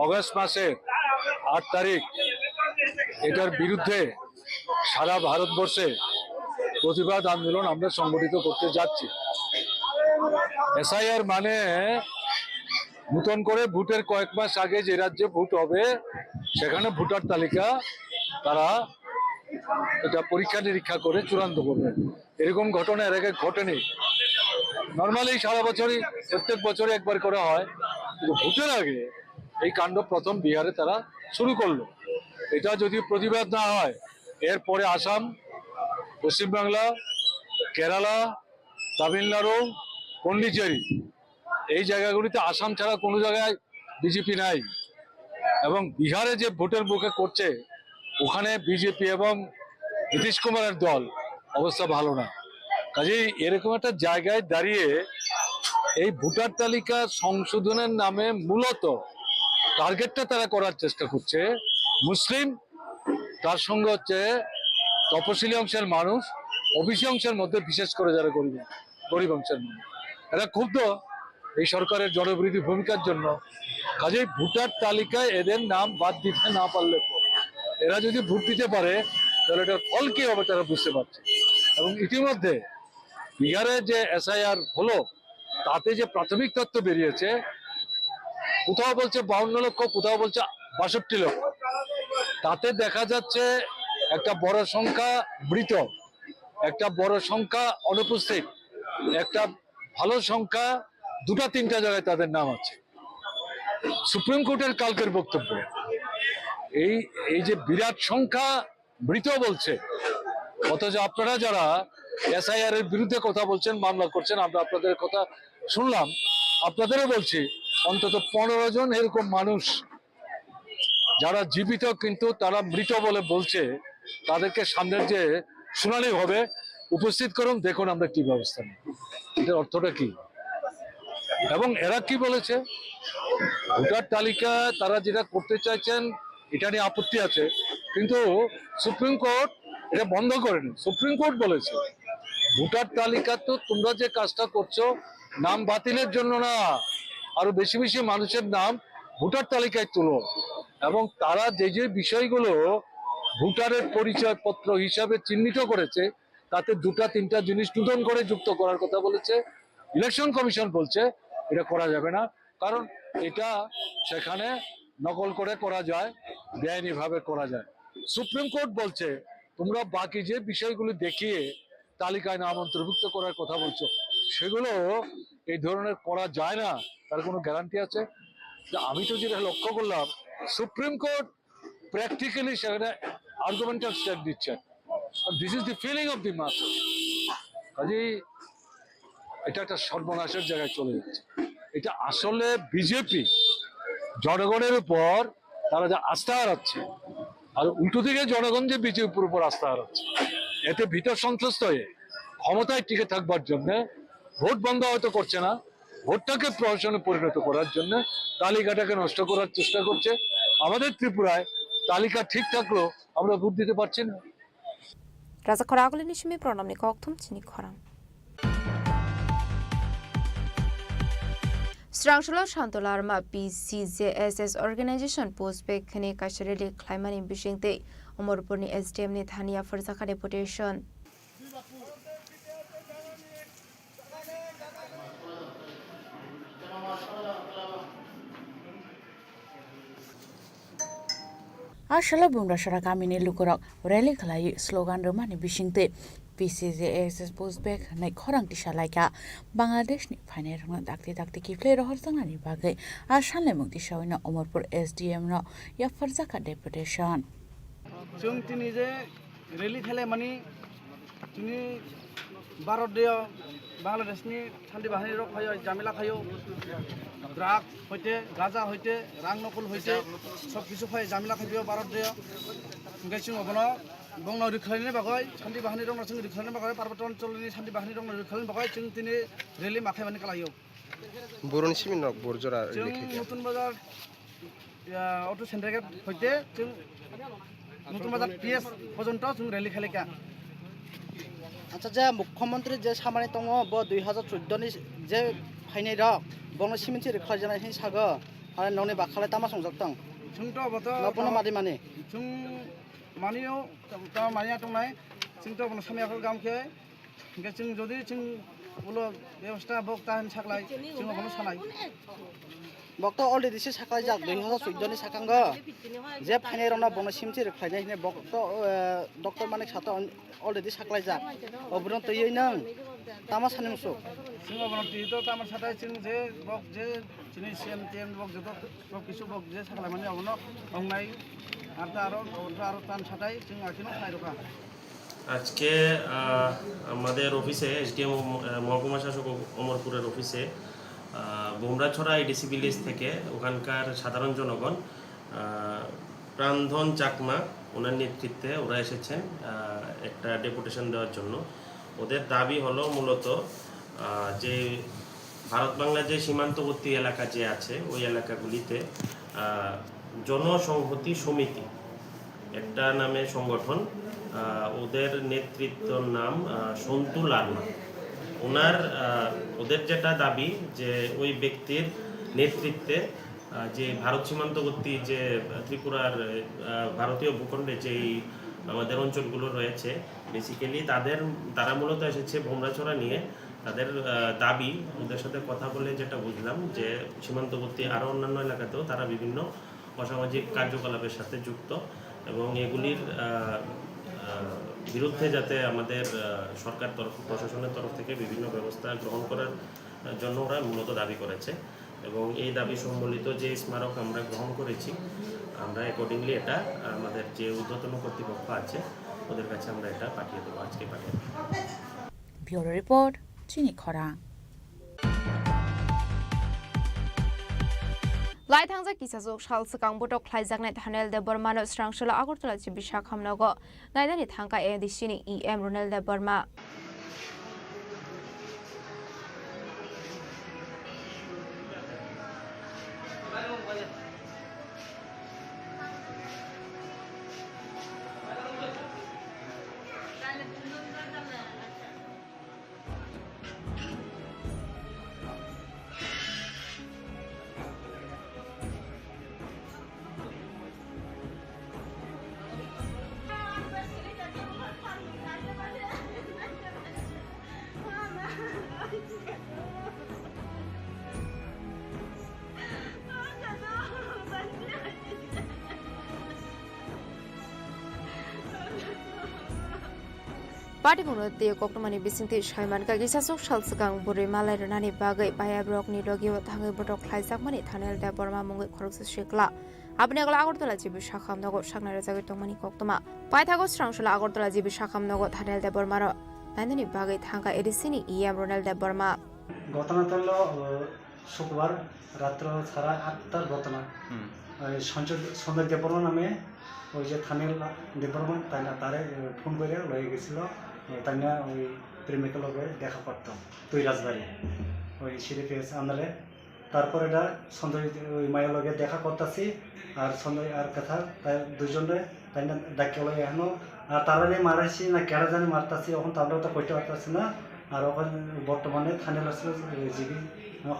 August মাসের আট তারিখ এটার বিরুদ্ধে সারা ভারতবর্ষে প্রতিবাদ আন্দোলন আমরা সংগঠিত করতে যাচ্ছি। এসআইআর মানে নতুন করে ভোটের কয়েক মাস আগে যে রাজ্যে ভোট হবে সেখানে ভোটার তালিকা তারা এটা পরীক্ষা নিরীক্ষা করে চূড়ান্ত করবে। এরকম ঘটনা এর আগে ঘটেনি। নরমালি সারা বছরই, প্রত্যেক বছরই একবার করে হয়, কিন্তু ভোটের আগে এই কাণ্ড প্রথম বিহারে তারা শুরু করলো। এটা যদি প্রতিবাদ না হয়, এরপরে আসাম, পশ্চিমবাংলা, কেরালা, তামিলনাড়ু, পন্ডিচেরি, এই জায়গাগুলিতে আসাম ছাড়া কোনো জায়গায় বিজেপি নাই, এবং বিহারে যে ভোটের মুখে করছে, ওখানে বিজেপি এবং নীতিশ কুমারের দল অবস্থা ভালো না। কাজেই এরকম একটা জায়গায় দাঁড়িয়ে এই ভোটার তালিকা সংশোধনের নামে মূলত টার্গেটটা তারা করার চেষ্টা করছে মুসলিম, তার সঙ্গে হচ্ছে তপশিলি অংশের মানুষ, ওবিসি অংশের মধ্যে বিশেষ করে যারা গরিব, গরিব অংশের মানুষ, এরা ক্ষুব্ধ এই সরকারের জনবিরোধী ভূমিকার জন্য। কাজেই ভোটার তালিকায় এদের নাম বাদ দিতে না পারলে পর এরা যদি ভোট দিতে পারে, তাহলে এটার ফল কি হবে তারা বুঝতে পারছে। এবং ইতিমধ্যে বিহারে যে এসআইআর হলো, তাতে যে প্রাথমিক তথ্য বেরিয়েছে, কোথাও বলছে বাউন্ন লক্ষ, কোথাও বলছে বাষট্টি লক্ষ। তাতে দেখা যাচ্ছে একটা বড় সংখ্যা মৃত, একটা বড় সংখ্যা অনুপস্থিত, একটা ভালো সংখ্যা দুটা তিনটা জায়গায় তাদের নাম আছে। সুপ্রিম কোর্টের কালকের বক্তব্য, এই এই যে বিরাট সংখ্যা মৃত বলছে, অথচ আপনারা যারা এসআইআর এর বিরুদ্ধে কথা বলছেন, মামলা করছেন, আমরা আপনাদের কথা শুনলাম, আপনাদেরও বলছি, অন্তত পনেরো জন এরকম মানুষ যারা জীবিত কিন্তু তারা মৃত বলে বলছে, তাদেরকে সামনের যে শুনানি হবে উপস্থিত করুন, দেখুন আমরা কি ব্যবস্থা নেব। এটার অর্থটা কি? এবং এরা কি বলেছে, ভোটার তালিকা তারা যেটা করতে চাইছেন, এটা নিয়ে আপত্তি আছে, কিন্তু সুপ্রিম কোর্ট এটা বন্ধ করেনি। সুপ্রিম কোর্ট বলেছে, ভোটার তালিকা তো তোমরা যে কাজটা করছো নাম বাতিলের জন্য না, আরো বেশি বেশি মানুষের নাম ভোটার তালিকায় তুলো। এবং তারা যে যে বিষয়গুলো ভোটারের পরিচয়পত্র হিসাবে চিহ্নিত করেছে, তাতে দুটা তিনটা জিনিস নতুন করে যুক্ত করার কথা বলেছে। ইলেকশন কমিশন বলছে এটা করা যাবে না, কারণ এটা সেখানে নকল করে করা যায়, বেআইনিভাবে করা যায়। সুপ্রিম কোর্ট বলছে, তোমরা বাকি যে বিষয়গুলো দেখিয়ে তালিকায় নাম অন্তর্ভুক্ত করার কথা বলছো, সেগুলো এই ধরনের করা যায় না, তার কোনো গ্যারান্টি আছে? তো আমি তো যেটা লক্ষ্য করলাম, সুপ্রিম কোর্ট প্র্যাকটিক্যালি সেখানে আর্গুমেন্টাল স্ট্যান্ড দিচ্ছেন। This is the feeling of the masses. কাজেই এটা একটা সর্বনাশের জায়গায় চলে যাচ্ছে। এটা আসলে বিজেপি জনগণের উপর তারা যে আস্থা হারাচ্ছে, আর উল্টো দিকে জনগণ যে বিজেপির উপর আস্থা হারাচ্ছে, এতে ভীত সন্ত্রস্ত হয়ে ক্ষমতায় টিকে থাকবার জন্য ভোট বন্ধ হয়তো করছে না, ভোটটাকে প্রহসনে পরিণত করার জন্য তালিকাটাকে নষ্ট করার চেষ্টা করছে। আমাদের ত্রিপুরায় তালিকা ঠিক থাকলেও আমরা ভোট দিতে পারছি না। Raja khorang agulini simi pranamni kokthum chini khorang. Srangsulo Shantolarma P C J S S organization post bag khani kaisa rally khlaimani bisingtwi Omorpurni S D M ni thani yapharjakha deputation. A salo Bumrasora kamini lukurok rally khlaiwi slogan rwmani bisingtwi P C J S S pushback hwnwi khorang tisa laikha. Bangladeshni phainairokno dakti dakti kiphilwi rohorjaknani bagwi a sanlaimung tisawino Omorpur S D M no yapharjakha deputation. Chwng tini je rally khaile mani chini Bharat deo Bangladesh ni shanti bahini rok phaio jamila khaio, drugs hoite, gaja hoite, rang nokol hoite, sob kisu phai jamila khaio Bharat deo. Hingke chwng obono bongno rikhlaini bagwi shanti bahini rokno chwng rikhlaini bagwi Parbaton cholni shanti bahini rokno rikhlaini bagwi chwng tini rally ma khaimani kalaio. Boroni simi nok bor jora chwng lekha khe. Nutun Bazar, ya, auto center gate hoite chwng Nutun Bazar P S porjonto chwng rally khailai kha. Acha, je mukhyamantri je samani tongo, bo dui hazar chuddo ni je phainai rok, bono simin si rikhlai janai hin sago, aro nokni bakhalai tama songjak tong. Chwng to bo to. Nopono madi mani. Chwng manio, tama mania tongnai. Chwng to bono samya kho gam khe. Hingke chwng jodi chwng ulo bebosta bok ta hin saklai, chwng obono sanai. Bok to already se saklaijak, dui hazar chuddo ni sakango. Je phainai rokno bono simsi rwkhlainai hinwi bok to, eh, Doctor Manik Saha to already saklaijak. Obono twiwi nwng tama sani muchuk? Chwng obono twi to tama satai chwng je bok je chini C M T M bok joto bok kisu bok je saklaimani obono wngnai. Ar ta aro, aro tan satai chwng akhino khlai rwkha. আজকে আহ, আমাদের অফিসে এসডিএম মহকুমা শাসক অম- অমরপুরের অফিসে আহ, বোমরাছড়া ADC village থেকে ওখানকার সাধারণ জনগণ আহ, প্রাণধন চাকমা ওনার নেতৃত্বে ওরা এসেছেন আহ, একটা ডেপুটেশন দেওয়ার জন্য। ওদের দাবি হলো মূলত আহ, যে ভারত বাংলা যে সীমান্তবর্তী এলাকা যে আছে ওই এলাকাগুলিতে আহ, জনসংহতি সমিতি একটা নামে সংগঠন, আহ, ওদের নেতৃত্বর নাম, আহ, সন্তু লার্মা। ওনার, আহ, ওদের যেটা দাবি যে ওই ব্যক্তির নেতৃত্বে, আহ, যে ভারত সীমান্তবর্তী যে ত্রিপুরার, আহ, ভারতীয় ভূখণ্ডে যেই আমাদের অঞ্চলগুলো রয়েছে, বেসিক্যালি তাদের, তারা মূলত এসেছে ভোমরাছড়া নিয়ে। তাদের, আহ, দাবি, ওদের সাথে কথা বলে যেটা বুঝলাম যে সীমান্তবর্তী আরও অন্যান্য এলাকাতেও তারা বিভিন্ন অসামাজিক কার্যকলাপের সাথে যুক্ত এবং এগুলির, আহ, আহ, বিরুদ্ধে যাতে আমাদের, আহ, সরকার তরফ, প্রশাসনের তরফ থেকে বিভিন্ন ব্যবস্থা গ্রহণ করার জন্য ওরা মূলত দাবি করেছে। এবং এই দাবি সম্বলিত যে স্মারক আমরা গ্রহণ করেছি, আমরা অ্যাকর্ডিংলি এটা আমাদের যে ঊর্ধ্বতন কর্তৃপক্ষ আছে, ওদের কাছে আমরা এটা পাঠিয়ে দেবো, আজকে পাঠিয়ে দেবো। Bureau Report, Chini Khorang. Lai thangjak kisa jok sal swkang botok khlaijaknai Thanel Debbarmano Srangsala Agartala G B Sakham nogo nainani thangkha A D C ni E M Ronel Debbarma. Patimungno tei koktwmani bisingtwi saimankha, kisa sok sal swkang bwrwi malai rwnani bagwi payabrokni logio thangwi botok khlaijakmani Thanel Debbarma mungwi khoroksa sikla. Aboni ulo Agartala G B Sakham nogo saknai rwjagwi tongmani koktwma. Paithago Srangsala Agartala G B Sakham nogo Thanel Debbarmano nainani bagwi thangkha A D C ni E M Ronel Debbarma. ঘটনাটা হলো, আহ, শুক্রবার রাত্র সাড়ে আটটার ঘটনা। হুম। ওই সঞ্জয়, সঞ্জয় দেববর্মা নামে ওই যে থানেল দেববর্মা, তাই না, তারে, আহ, ফোন করে লয়ে গেছিল, আহ, তাই না, ওই প্রেমিকার লগে দেখা করতো তুই রাজবাড়ি, ওই সিঁড়ি পেয়েছে আন্দারে। তারপর এটা সঞ্জয় ওই মায়ের লগে দেখা করতেছি, আর সঞ্জয় আর কথা, তাই দুজনরে তাই না ডাকিয়ে লই এখনো। আর তারা নিয়ে মারাইছি না কেডা জানি মারতাছি, এখন তো আমরা তো কইতে পারতাছি না। আর ওখানে বর্তমানে থানায় আসলে জিবি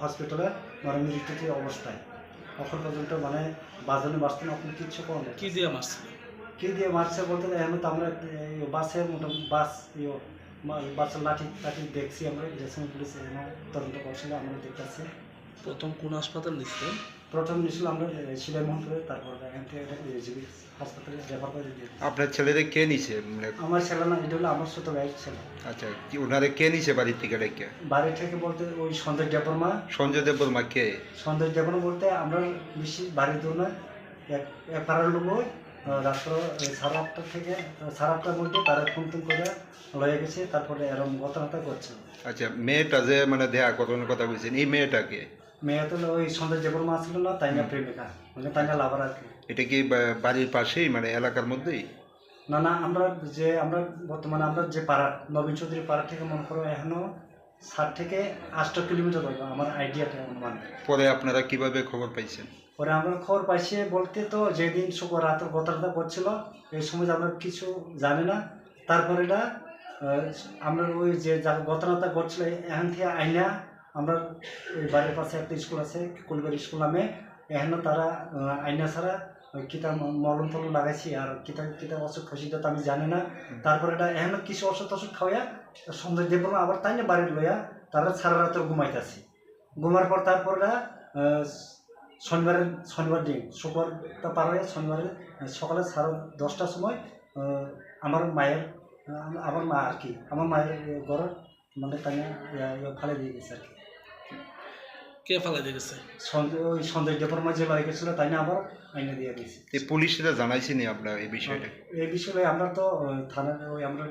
হসপিটালে মানে মৃত্যুতে অবস্থায়। এখন পর্যন্ত মানে বাজানো মারছে না, এখন কিচ্ছু কম নেই। কি দিয়ে মারছিল? কি দিয়ে মারছে বলতে এখন তো আমরা এই বাসে মোটামুটি বাস, ইয়ে, মা-, বাসের লাঠি টাঠি দেখছি আমরা, রেশন পুলিশ এখানে তদন্ত করছিল, আমরা দেখতেছি। প্রথম কোন হাসপাতাল নিছিলেন? প্রথম নিয়েছিল আমরা, এ, শিলাইমোহনপুরে, তারপর এখান থেকে এটা, এ, জিবি হাসপাতালে রেফার করে দিয়ে দিয়েছে। আপনার ছেলেরে কে নিছে? মানে আমার ছেলে না, এটা হলো আমার ছোট ভাইয়ের ছেলে। আচ্ছা, কি ওনারে কে নিছে বাড়ি থেকে ডেকে? বাড়ি থেকে বলতে ওই সঞ্জয় দেববর্মা। সঞ্জয় দেববর্মা কে? সঞ্জয় দেববর্মা বলতে আমরা বেশি বাড়ি দূর নয়, এক, এক পাড়ার লোক ওই, আহ, রাত্র, এ, সাড়ে আটটা থেকে, আহ, সাড়ে আটটার মধ্যে তারা ফোন টোন করে লয়ে গেছে, তারপরে এরম ঘটনাটা ঘটছে। আচ্ছা, মেয়েটা যে মানে দেয়া কতক্ষণ কথা বলছেন, এই মেয়েটা কে? মেয়ে তো ওই সঞ্জয় দেববর্মা ছিল না, তাই না হুম। প্রেমিকা, মানে তাই না লাভার আর কি। এটা কি বা-, বাড়ির পাশেই, মানে এলাকার মধ্যেই? না, না, আমরা যে, আমরা বর্তমানে আমরা যে পাড়া, নবীন চৌধুরী পাড়া থেকে মনে করো এখনো সাত থেকে আট কিলোমিটার হবে আমার আইডিয়াটা অনুমান। পরে আপনারা কিভাবে খবর পাইছেন? পরে আমরা খবর পাইছি বলতে তো যেদিন শুক্রবার রাতের ঘটনাটা ঘটছিল, এই সময় আমরা কিছু জানি না। তারপরে এটা, আহ, আমরা ওই যে যা-, ঘটনাটা ঘটছিল এখান থেকে আইনা আমরা ওই বাড়ির পাশে একটা স্কুল আছে, কুলবেড় স্কুল নামে, এখানে তারা, আহ, আইনা ছাড়া ওই কিতা ম-, মলম টলম লাগাইছি আর কিতা কিতা ওষুধ ফষুধ তো আমি জানি না। হুম। তারপরে এটা এখানে কিছু ওষুধ টষুধ খাওয়াইয়া সঞ্জয় দেববর্মা আবার তাই না বাড়ি লইয়া তারা সারা রাত ঘুমাইতেছি। ঘুমার পর তারপর এটা, আহ, শনিবারের, শনিবার দিন, শুক্রবারটা পার হয়ে শনিবারে, আহ, সকালে সাড়ে দশটার সময়, আহ, আমার মায়ের, আহ, আমার মা আর কি, আমার মায়ের, আহ, ঘরে মানে তাই না, ইয়া, ইয়া ফালাই দিয়ে গেছে আর কি। কে ফালাই দিয়ে গেছে? সঞ্জয়, ওই সঞ্জয় দেববর্মা যে লয়ে গেছিল, তাই না আবার আইনা দিয়ে গেছে। এই পুলিশরা জানাইছে নি আপনার এই বিষয়টা? এই বিষয়ে আমরা তো, আহ, থানার ওই আমরা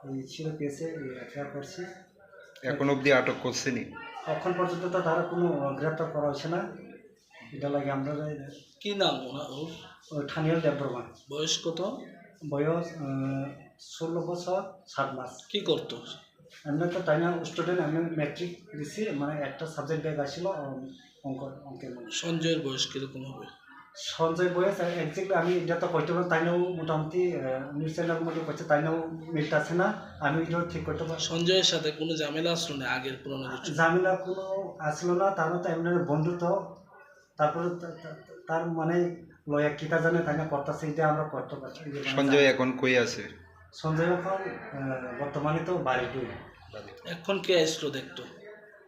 ওই ছিল কেসে এফআইআর করছি। এখন অবধি আটক করছেনি? এখন পর্যন্ত তো তারা কোনো গ্রেপ্তার করা হয়েছে না। এটা লাগে আমরা কি নাম ওনার, ওর? ও, ঠানিয়াল দেববর্মা। বয়স কত? বয়স, আহ, ষোলো বছর সাত মাস। কি করতো? এমনি তো তাই না স্টুডেন্ট, আমি ম্যাট্রিক দিছি, মানে একটা সাবজেক্ট ব্যাক আসছিল, উম, অঙ্ক, অঙ্কের মধ্যে। সঞ্জয়ের বয়স কিরকম হবে? সঞ্জয় বয়েস, exactly আমি এটা তো করতে পারবো, তাই না? মোটামুটি নিউজ চ্যানেল মধ্যে করছে, তাই না? মিলতেছে না, আমি এটা ঠিক করতে পারবো। সঞ্জয়ের সাথে কোনো ঝামেলা আসলো না আগের পুরনো কিছু? ঝামেলা কোনো আসলো না, তার তো এমনি বন্ধুত্ব। তারপরে তা-, তা-, তার মানে লয়া কিতা জানে, তাই না? করতেছে, এটা আমরা করতে পারছি। এই যে মানে সঞ্জয় এখন কই আছে? সঞ্জয় এখন, আহ, বর্তমানে তো বাড়িতে। এখন কে আসলো দেখতো?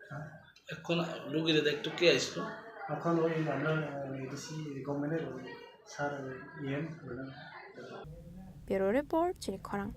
হ্যাঁ? এখন রুগীরে দেখতো কে আসলো? এখন ওই আমরা, আহ, এডিসি রিকমেন্ডের ওই স্যার, ওই ইএম, ওনার। Bureau Report, Chini Khorang.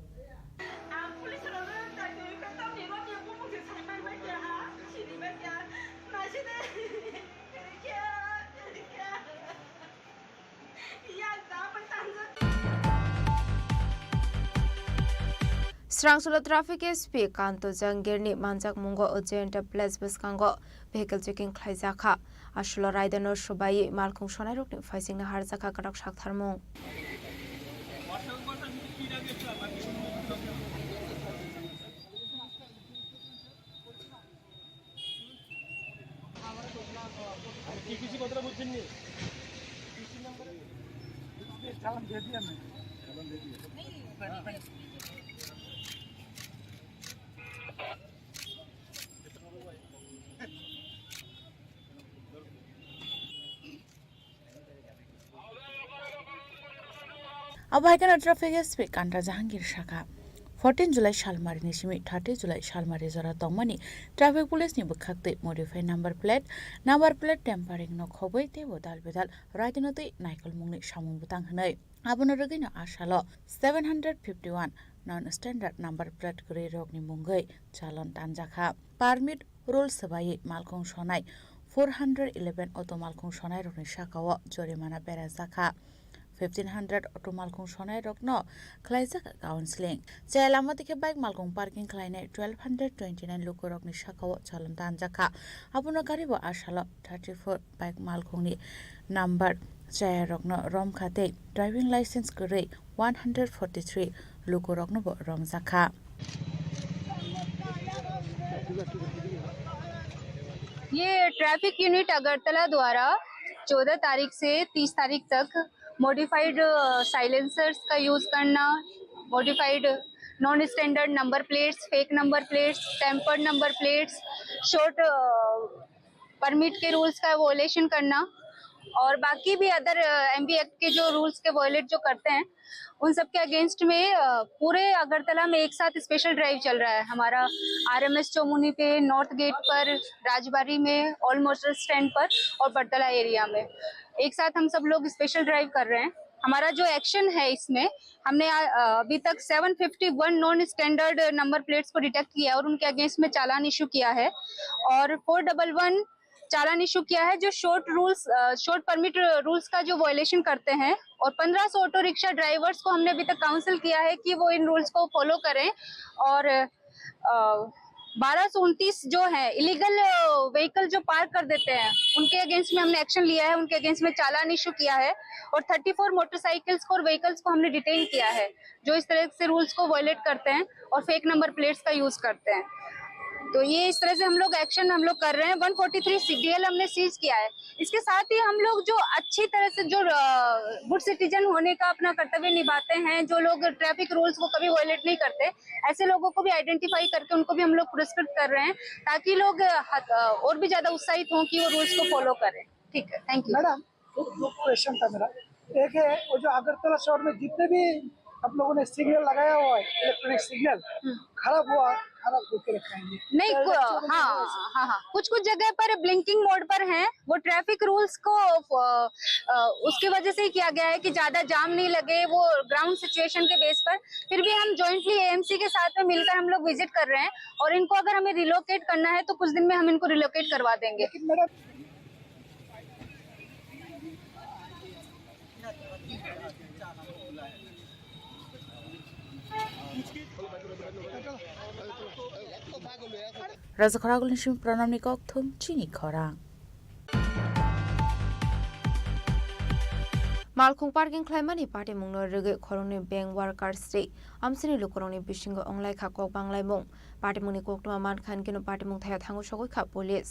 Srangsulo traffic S P Kanto Jangirni manjakmungo Ujjayanta Place bwskango vehicle checking khlaijakha. Asulo raidano swbaiwi malkhung sonairokni phaisingno harjakha kwrak saktharmung. Abo hai kheno traffic S P Kanta Jahangir sakha, fourteen July salmari ni simi thirty July salmari jora tongmani traffic police ni bwkhak twi modify number plate, number plate tampering no khobwi teibo dal bedal raidano twi naikolmung ni samung bwtang hwnwi. Abono rwgwino asalo seven hundred fifty one non standard number plate kwrwi rokni mungwi chalon tanjakha. Permit rule swbaiwi malkhung sonai four hundred eleven auto malkhung sonairokni sakao jorimana berajakha. Fifteen hundred auto malkhung sonairokno khlaijak counselling. Chaya lama dikhe bike malkhung parking khlainai twelve hundred twenty nine lukurokni sakao chalon tanjakha. Abono garibo asalo thirty four bike malkhungni number chayarokno romkha tei driving license kwrwi one hundred forty three lukuroknobo romjakha. ये traffic unit Agartala द्वारा चौदह तारीख से तीस तारीख तक modified silencers का यूज़ करना, modified non standard number plates, fake number plates, tempered number plates, short permit के रूल्स का वायलेशन करना और बाकी भी अदर एमवी एक्ट के जो रूल्स के वायलेट जो करते हैं, उन सब के अगेंस्ट में, अ, पूरे अगरतला में एक साथ स्पेशल ड्राइव चल रहा है हमारा। आरएमएस चौमुहनी पे, नॉर्थ गेट पर, राजबाड़ी में, ऑल मोटर स्टैंड पर और बरतला एरिया में एक साथ हम सब लोग स्पेशल ड्राइव कर रहे हैं। हमारा जो एक्शन है इसमें, हमने, अ, अभी तक seven fifty one non standard number plates को डिटेक्ट किया है और उनके अगेंस्ट में चालान इशू किया है और फोर डबल वन चालान इशू किया है, जो शॉर्ट रूल्स, अ, शॉर्ट परमिट रूल्स का जो वायलेशन करते हैं, और पन्द्रह सौ ऑटो रिक्शा ड्राइवर्स को हमने अभी तक काउंसिल किया है कि वो इन रूल्स को फॉलो करें, और, अ, बारह सौ उनतीस जो है इलीगल व्हीकल जो पार्क कर देते हैं, उनके अगेंस्ट में हमने एक्शन लिया है, उनके अगेंस्ट में चालान इशू किया है, और थर्टी फोर मोटरसाइकिल्स को और व्हीकल्स को हमने डिटेन किया है, जो इस तरह से रूल्स को वायलेट करते हैं और फेक नंबर प्लेट्स का यूज़ करते हैं। तो ये इस तरह से हम लोग एक्शन हम लोग कर रहे हैं। वन फोर्टी थ्री सीडीएल हमने सीज किया है। इसके साथ ही हम लोग जो अच्छी तरह से जो, अ, गुड सिटीजन होने का अपना कर्तव्य निभाते हैं, जो लोग ट्रैफिक रूल्स को कभी वायलेट नहीं करते, ऐसे लोगों को भी आइडेंटिफाई करके उनको भी हम लोग पुरस्कृत कर रहे हैं, ताकि लोग, अ, हत-, अ, और भी ज़्यादा उत्साहित हों कि वो रूल्स को फॉलो करें। ठीक है, थैंक यू। मैडम, दो, दो क्वेश्चन था मेरा। एक है, वो जो अगरतला शहर में जितने भी आप लोगों ने सिग्नल लगाया हुआ है, इलेक्ट्रॉनिक सिग्नल, हम्म। खराब हुआ, खराब होके रखा है ये। नहीं, क्या को-, इलेक्ट्रॉनिक हाँ, सिग्नल? हाँ, हाँ। कुछ-कुछ जगह पर ब्लिंकिंग मोड पर हैं, वो ट्रैफिक रूल्स को, अ, अ, उसकी वजह से ही किया गया है कि ज़्यादा जाम नहीं लगे, वो ग्राउंड सिचुएशन के बेस पर। फिर भी हम जॉइंटली एएमसी के साथ में मिलकर हम लोग विजिट कर रहे हैं और इनको अगर हमें रिलोकेट करना है, तो कुछ दिन में हम इनको रिलोकेट करवा देंगे। लेकिन madam, Rajakhor agulni simi Pranamni kokthum chini khorang. Malkhung parking khlaimani patimungno rwgwi khoroknwi bank workers tei amchini lukurokni bisingo wnglaikha kok banglaimung. Patimungni koktwma mankha hinkhe patimung thaya thango sogwi kha police.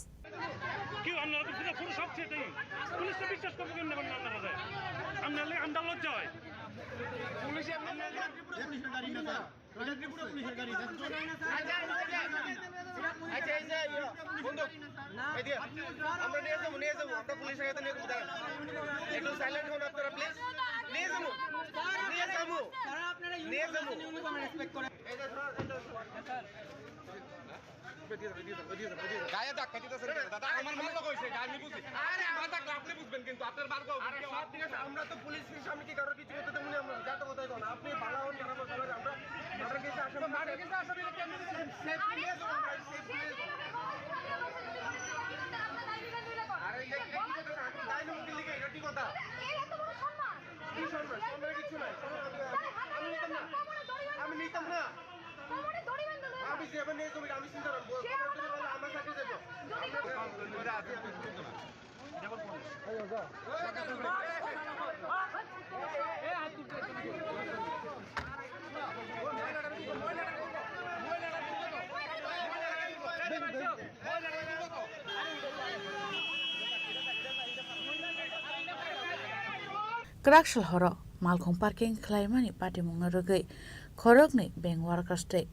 পুলিশকে বিশ্বাস করবো কেমনে বলেন আপনারা? আপনার লে-, আমরা লজ্জা হয়। পুলিশ এমনি পুলিশের গাড়ি না, স্যার। এটা ত্রিপুরা পুলিশের গাড়ি, স্যার। আচ্ছা, আচ্ছা, আচ্ছা। আচ্ছা, এই যে, ইয়ে, বন্ধু, এই দিয়ে, আমরা নিয়ে যাবো, নিয়ে যাবো। আপনার পুলিশের কাছে নিয়ে যাবো, দাঁড়ান। একটু সাইলেন্ট হন আপনারা, প্লিজ। নিয়ে যাবো, নিয়ে যাবো, নিয়ে যাবো। এই যে, স্যার, এটা, স্যার। গায়ে ধাক্কা দিতেছেন কেন? দাদা, আমার মাল তো কইছে, গায়ে আমি বুঝি। আরে, মাল থাকলে আপনি বুঝবেন, কিন্তু আপনার মাল কই? আরে, সব ঠিক আছে, আমরা তো পুলিশের সামনে কি কারোর কিছু করতে দেবো না আমরা, যা তো কথাই কন। আপনি ভালো হন, খারাপ হন, আমরা মার্ডার কেসে আসামি, মার্ডার কেসে আসামি কেন? সেফ নিয়ে যাও, আমরা সেফ নিয়ে যাও। আরে, এটা কি কথা? আপনি তাই না উকিল লিখে, এটা কি কথা? কি সম্মান? সম্মান কিছু নাই। সম্মান আমি নিতাম না। আমি নিতাম না। আমি যেভাবে নিয়ে যাবো, আমি চিন্তা করবো। আমার সাথে যাবো। Kwrak sal horo malkhung parking khlaimani patimungno rwgwi khoroknwi bank workers tei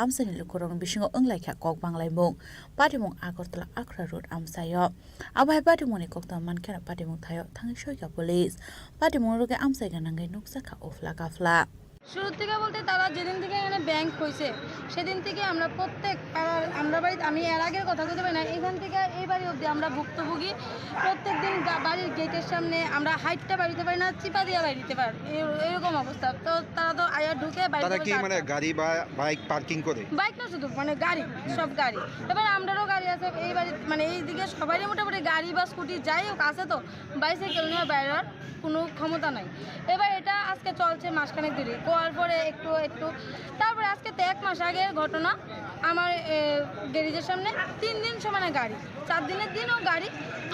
amchaini lukurokni bisingo wnglaikha kok banglaimung. Patimung Agartala Akhra Road amchaio. Abo hai patimungni koktwma mankheno patimung thaio thangwi soikha police. Patimung rwgwi amchai gwnangwi nukjakha uphla kaphla. শুরু থেকে বলতে তারা যেদিন থেকে এখানে ব্যাংক হয়েছে, সেদিন থেকে আমরা প্রত্যেক পাড়ার, আমরা বাড়িতে, আমি এর আগের কথা বলতে পারি না, এখান থেকে এই বাড়ি অবধি আমরা ভুক্তভোগী। প্রত্যেক দিন গা-, বাড়ির গেটের সামনে আমরা হাইটটা বাড়িতে পারি না, চিপা দিয়ে বাড়িতে পার, এ-, এরকম অবস্থা। তো তারা তো আয়া ঢুকে বাড়ি তারা থেকে কি কাটে। মানে গাড়ি বা বাইক পার্কিং করে? বাইক না শুধু, মানে গাড়ি, সব গাড়ি। এবার আমরারও গাড়ি আছে এই বাড়ি, মানে এইদিকে সবারই মোটামুটি গাড়ি বা স্কুটি যাই হোক আছে তো, বাইসাইকেল নিয়ে বাইরের কোনো ক্ষমতা নাই। এবার এটা আজকে চলছে মাসখানেক ধরে, হওয়ার পরে একটু একটু, তারপরে আজকে তো এক মাস আগের ঘটনা, আমার এ, গ্যারেজের সামনে তিন দিন সমানে গাড়ি, চার দিনের দিনও গাড়ি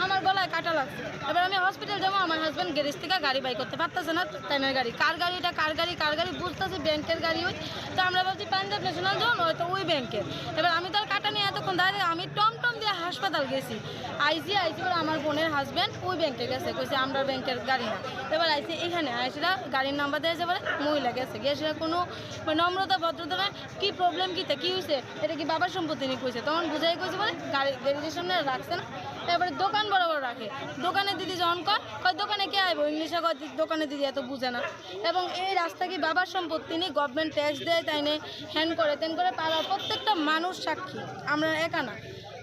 আমার গলায় কাটা লাগছে। এবার আমি হসপিটাল যাবো, আমার হাজব্যান্ড গ্যারেজ থেকে গাড়ি বাই করতে পারতেছে না, ট্রেনের গাড়ি, কার গাড়ি এটা, কার গাড়ি, কার গাড়ি বুঝতেছি, ব্যাংকের গাড়ি ওই। তো আমরা ভাবছি পাঞ্জাব ন্যাশনাল যখন হয়তো ওই ব্যাংকের। এবার আমি তো আর কাটা নিয়ে এতক্ষণ দাঁড়ায়, আমি টমটম দিয়ে হাসপাতাল গেছি। আইসি, আইসি বলে আমার বোনের হাজব্যান্ড ওই ব্যাংকে গেছে, কইছে আমরা ব্যাংকের গাড়ি না। এবার আইসি এখানে, আইসিরা গাড়ির নাম্বার দিয়েছে বলে মহিলা গেছে, গিয়ে সেটা কোনো মানে নম্রতা ভদ্রতা নাই। কি প্রবলেম, কিতা কি হয়েছে, এটা কি বাবার সম্পত্তি নিয়ে কইছে? তখন বুঝাই কইছে বলে গাড়ি, গ্যারেজের সামনে রাখছে না, এবারে দোকান বড় বড় রাখে। দোকানে দিদি যখন কয়, কয় দোকানে কে আইবো, ইংলিশে কয় দি-, দোকানে দিদি এত বুঝে না। এবং এই রাস্তা কি বাবার সম্পত্তি নিয়ে গভর্নমেন্ট ট্যাক্স দেয়, তাই নিয়ে হ্যান করে ত্যান করে, পাড়ার প্রত্যেকটা মানুষ সাক্ষী, আমরা একা না।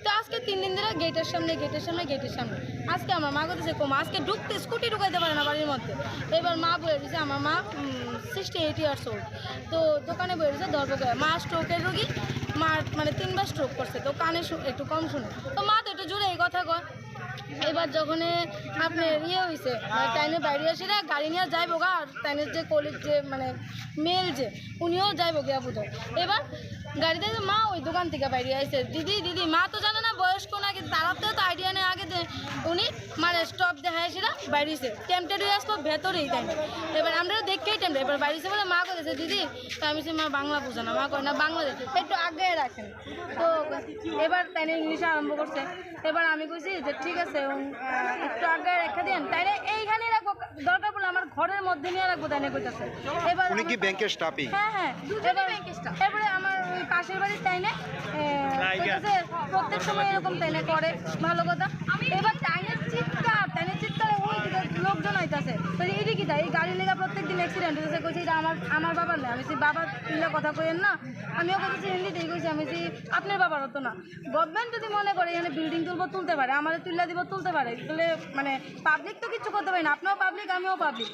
তো আজকে তিন দিন ধরে গেটের সামনে, গেটের সামনে, গেটের সামনে। আজকে আমার মা কোথায় কম, আজকে ঢুকতে স্কুটি ঢুকাইতে পারে না বাড়ির মধ্যে। এবার মা বয়ে দিছে, আমার মা সিক্সটি এইট ইয়ার্স ওল্ড। তো দোকানে বয়ে দিছে, ধরবো করে। মা স্ট্রোকের রুগী, মা মানে তিনবার স্ট্রোক করছে, তো কানে শু-, একটু কম শুনে। তো মা তো একটু জোরে এই কথা কয়। এবার যখন আপনি ইয়ে হয়েছে, মানে তাইনে বাইরে আসে না, গাড়ি নিয়ে যাইবো গা, আর তাইনের যে কলিগ, যে মানে মেল যে, উনিও যাইবো গিয়া বুঝো। এবার গাড়িতে যে মা ওই দোকান থেকে বাইরে আইছে, দিদি, দিদি, মা তো জানে না বয়স্ক নাকি, তারা তো আইডিয়া নেই আগে যে উনি মানে স্টপ দেখায় সেটা বাইরে হয়েছে, টেম্পটেড হয়ে আসলো ভেতরেই তাই। এবার আমরা দেখেই টেম্পটেড, এবার বাইরে হয়েছে বলে মা করেছে, দিদি, তো আমি বলছি, "মা বাংলা বুঝো না।" মা কয়, "না, বাংলা দেখে একটু আগে রাখেন।" তো এবার তাই ইংলিশে আরম্ভ করছে। এবার আমি কইছি যে, "ঠিক আছে, উম, আহ, একটু আগে রেখে দিন।" তাইলে এইখানে রাখবো, দরকার পড়লে আমার ঘরের মধ্যে নিয়ে রাখবো, তাই না কইতাছে। এবার উনি কি আমার ব্যাংকের স্টাফই? হ্যাঁ, হ্যাঁ। এবার, এবারে আমার ওই পাশের বাড়ির তাই না, এ, কইতাছে, "প্রত্যেক সময় এরকম তাই না করে, ভালো কথা।" এবার তাই না চিৎকার, তাই না চিৎকারে ওই দিকে লোকজন আইতাছে। তো এই কি তাই, এই গাড়ি লেগা প্রত্যেক দিন অ্যাক্সিডেন্ট হইতেছে, কইছে, "এটা আমার, আমার বাবার না।" আমি বলছি, "বাবা, তুইলা কথা কইেন না।" আমিও কইতেছি হিন্দিতেই কইছি, আমি বলছি, "আপনার বাবার হতো না।" গভর্নমেন্ট যদি মনে করে এখানে বিল্ডিং তুলবো, তুলতে পারে, আমাদের তুল্লা দিব, তুলতে পারে, তাহলে মানে পাবলিক তো কিচ্ছু করতে পারে না। আপনিও পাবলিক, আমিও পাবলিক।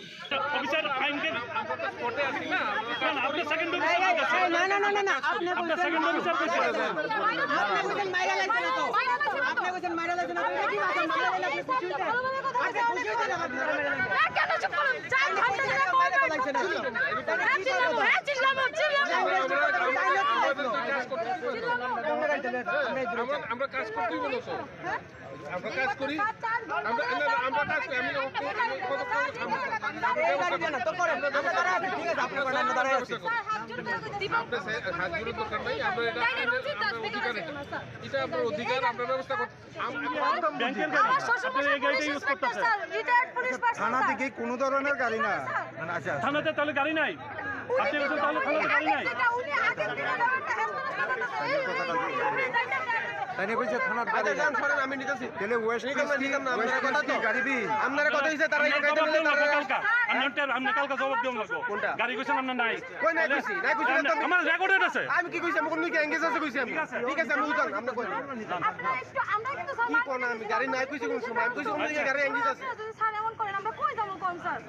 অফিসার আইনকে আমরা তো কোর্টে আছি না, আমরা তো কারণ আপনি সেকেন্ড অফিসার এই, এই, এই, না, না, না, না, না, আপনি আপনার বলছেন, সেকেন্ড অফিসার কইছে। আপনি বলছেন মাইরা লাগছে না তো। আপনি বলছেন মাইরা লাগছে না তো, এটা কি ভাষা? মাইরা লাগলে আপনি খুশি হইতে না, আপনি মাইরা লাগছে না। হ্যাঁ, কেন চুপ করুন? চার ঘন্টা ধরে মাইরা লাগছে না। হ্যাঁ, চিল্লাবো, হ্যাঁ, চিল্লাবো, চিল্লাবো। চিল্লাবো। আমরা, আমরা কাজ করতেই বলেছো। আমরা কাজ করি, আমরা, না, না, আমরা কাজ করি, আমি, আমি কত, কত, আমরা, আমরা ব্যবস্থা করি। আমরা ব্যবস্থা করি। আপনার সে-, হাত জোড়ার দরকার নাই, আমরা এটা, আমরা অধিকার এটা। এটা আপনার অধিকার, আমরা ব্যবস্থা করতে, আম-, আমরা ব্যাংকের গাড়ি। আপনারা এই গাড়িটা ইউজ করতেছেন। থানা থেকে কোনো ধরনের গাড়ি না। আচ্ছা। থানাতে তাহলে গাড়ি নাই? আপনি বলছেন তাহলে থানাতে গাড়ি নাই? তাই নিয়ে বলছে থানার গাড়ি। আচ্ছা, যান, সরেন, আমি নিতেছি। তাহলে ওয়েস্ট নিতাম না, নিতাম না, আপনারা কথা তো। গাড়ি দি। আপনারা কথা হইছে, তারা আপনার জবাব দেওয়া লাগবো কালকা। আপনার, আপনার কালকা জবাব দেওয়া লাগবো। কোনটা? গাড়ি কইছেন আপনার নাই। কই নাই কইছি, নাই কইছি না তো আমি। আমার রেকর্ডেড আছে। আমি কি কইছি? আমি কোন দিকে এঙ্গেজ আছে কইছি আমি? ঠিক আছে। ঠিক আছে, আমি উঠান, আমরা কই। আপনারা একটু, আমরা কিন্তু কি কোন আমি গাড়ি নাই কইছি কোন সময়? আমি কইছি কোন দিকে গাড়ি এঙ্গেজ আছে? আপনারা যদি স্যার এমন করেন, আমরা কই যাবো কোন sir?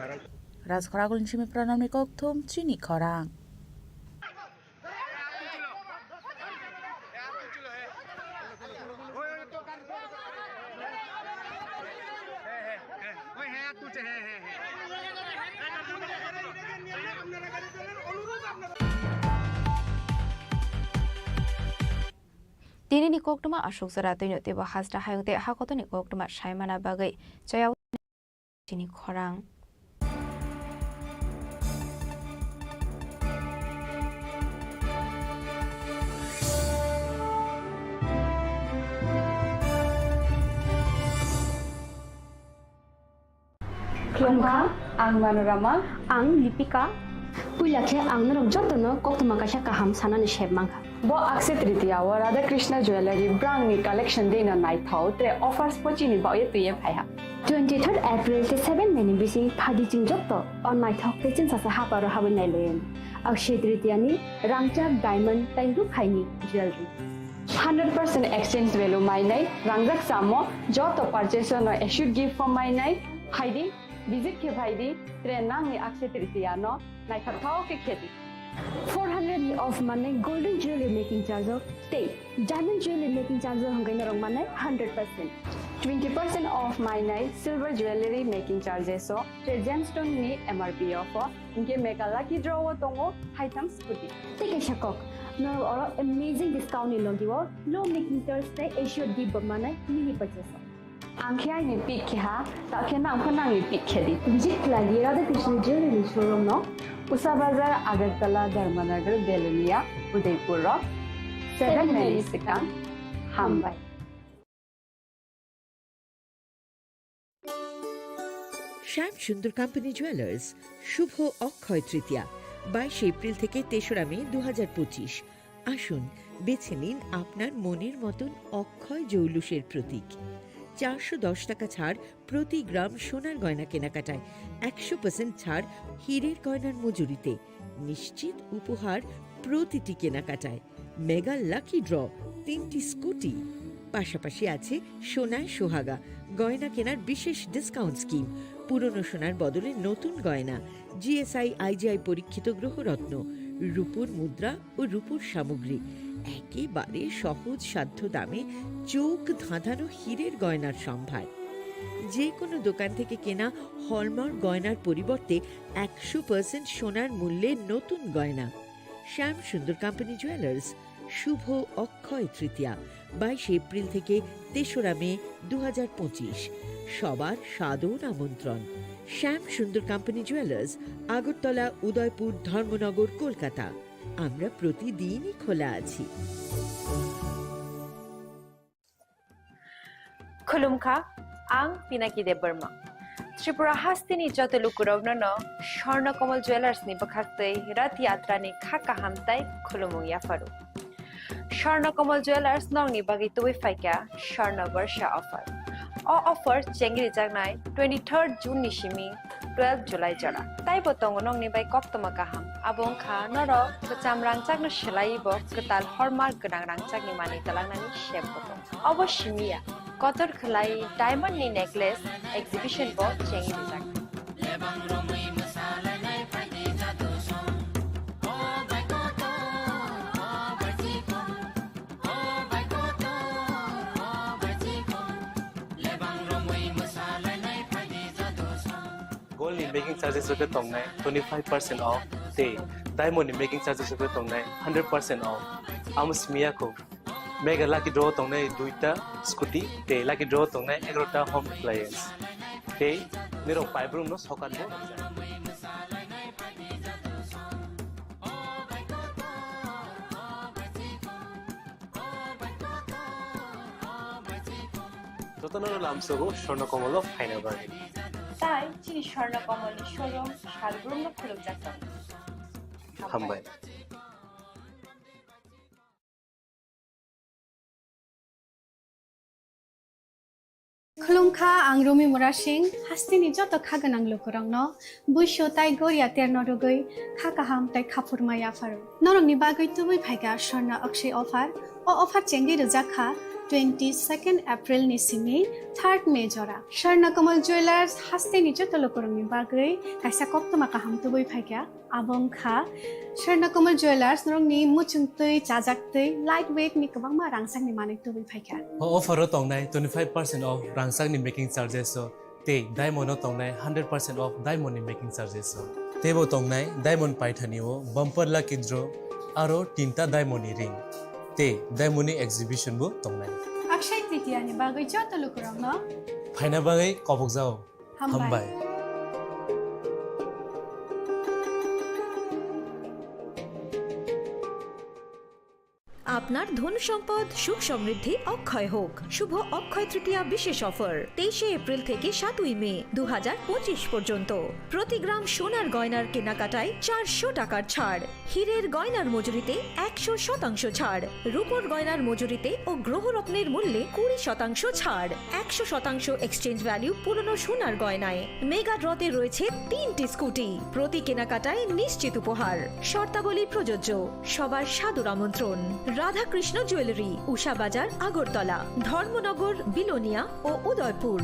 Rajkhoragulni simi Pranamni kokthum chini khorang. Tinini koktwma aswk jora twino teibo hasta hayung tei hakotoni koktwma saimana bagwi chaya. Chini khorang. Khulumkha, ang Manorama. Ang Lipika. Puila khe ang norok jotono koktwma kaisa kaham sanani sep mankha. Bo Akshaya Tritiya o Radha Krishna Jewellery brangni collection dino naithok tre offers pochini baoye twiye phaiha. Twenty third April tei seven May ni bising phadi chwng joto o naithok tei chwngsacha haparo habwi nailaiyani. Akshaya Tritiya ni rangchak diamond tei rukhaini jewellery. Hundred percent exchange value mainai, rangjak chamo joto purchase no assured gift form mainai, phaidi, visit khe phaidi, tre nangni Akshaya Tritiya no naithok thao khe khedi. Four hundred ni off manai golden jewelry making charge o tei diamond jewelry making charge o hwnkhai norok manai hundred percent. Twenty percent off mainai silver jewelry making charges o tre gemstone ni M R P o pho hwnkhe mega lucky draw o tongo haitham scooty. Tei kaisa kok, norok oro amazing discount ni logi o low making charge tei assured gift bo manai mini purchase o. Ang khe aini pick khe ha, ta khe nang pho nangni pick khe di. Visit khlai di Radha Krishna Jewelry showroom no, Usa Bazar, Agartala, Dharmanagar, Belonia, Udaipur rok. Seven May ni swkang. Hambai. শ্যাম Sundar company jewellers, শুভ অক্ষয় তৃতীয়া, বাইশে এপ্রিল থেকে তেসরা মে দু হাজার পঁচিশ। আসুন, বেছে নিন আপনার মনের মতন অক্ষয় জৌলুসের প্রতীক। চারশো দশ টাকা ছাড় প্রতি গ্রাম সোনার গয়না কেনাকাটায়, একশো পার্সেন্ট ছাড় হীরের গয়নার মজুরিতে, নিশ্চিত উপহার প্রতিটি কেনাকাটায়, মেগা লাকি ড্র, তিনটি স্কুটি, পাশাপাশি আছে সোনায় সোহাগা গয়না কেনার বিশেষ ডিসকাউন্ট স্কিম, পুরনো সোনার বদলে নতুন গয়না, G S I I G I পরীক্ষিত গ্রহরত্ন, রূপোর মুদ্রা ও রূপোর সামগ্রী, একেবারে সহজসাধ্য দামে চোখ ধাঁধানো হীরের গয়নার সম্ভার। যে কোনো দোকান থেকে কেনা হলমার্ক গয়নার পরিবর্তে একশো পার্সেন্ট সোনার মূল্যে নতুন গয়না। শ্যাম সুন্দর কোম্পানি জুয়েলার্স, শুভ অক্ষয় তৃতীয়া, বাইশে এপ্রিল থেকে তেসরা মে দু হাজার পঁচিশ। সবার সাদর আমন্ত্রণ। শ্যাম সুন্দর কোম্পানি জুয়েলার্স, আগরতলা, উদয়পুর, ধর্মনগর, কলকাতা। আমরা প্রতিদিনই খোলা আছি। Khulumkha, ang Pinaki Debbarma. Tripura hasteni joto lukurokno no Swarna Kamal Jewellers ni bwkhaktwi Rath Yatra ni kha kaham tai khulumung yapharu. Swarna Kamal Jewellers nokni bagwi tubui phaikha Swarna Barsha offer. O offer chengri jaknai twenty third June ni simi twelve July jora. Taibo tongo nokni bai koktwma kaham. Abo wngkha norok kwcham rangchakno swlaiwi bo kwtal hallmark gwnang rangchakni manwi twlangnani sep bo tongo. Obo simi ya, kotor khwlai diamond ni necklace exhibition bo chengwi rijak. Gold ni making charges rok khe tongnai twenty five percent off, tei diamond ni making charges rok khe tongnai hundred percent off. Amo simi ya kho. Mega lucky draw tongnai duita scooty, tei lucky draw tongnai egarota home appliance. Tei nirok paibrumno sokanbo. Jotono lamsogo Swarna Komolo phaina bagwi. Tai chini Swarna Komolni showroom salbrumno khulukjak tongo. Hambai. Khulumkha, ang Rumi Murasing, hasteni joto kha gwnang lukurokno buisu tai goria terno rwgwi kha kaham tai khaphurma yapharo. Norokni bagwi tubui phaikha Swarna Akshay offer. O offer chengwi rwjak kha twenty second April ni simi third May jora. Swarna Komol Jewellers hasteni joto lukurokni bagwi kaisa koktwma kaham tubui phaikha. Abo wngkha Swarna Komol Jewellers, norokni muchung twi, chajak twi, light weight ni kwbangma rangchakni manwi tubui phaikha. O offer o tongnai twenty five percent off rangchakni making charges o, tei diamond o tongnai hundred percent off diamond ni making charges o. Teibo tongnai diamond paithani o bumper lucky draw aro tinta diamond ni ring, tei diamond ni exhibition bo tongnai. Akshay Tritiya ni bagwi joto lukurokno phaina bagwi kobokjao. Hambai. Hambai. আপনার ধন সম্পদ সুখ সমৃদ্ধি অক্ষয় হোক। শুভ অক্ষয় তৃতীয়া বিশেষ অফার, তেইশে এপ্রিল থেকে সাতই মে দু হাজার পঁচিশ পর্যন্ত। প্রতি গ্রাম সোনার গয়নার কেনাকাটায় চারশো টাকার ছাড়, হীরের গয়নার মজুরিতে একশো শতাংশ ছাড়, রূপোর গয়নার মজুরিতে ও গ্রহরত্নের মূল্যে কুড়ি শতাংশ ছাড়, একশো শতাংশ এক্সচেঞ্জ ভ্যালু পুরনো সোনার গয়নায়। মেগা ড্রতে রয়েছে তিনটি স্কুটি, প্রতি কেনাকাটায় নিশ্চিত উপহার। শর্তাবলী প্রযোজ্য। সবার সাদর আমন্ত্রণ। রাধাকৃষ্ণ জুয়েলারি, উষা বাজার, আগরতলা, ধর্মনগর, বিলোনিয়া ও উদয়পুর।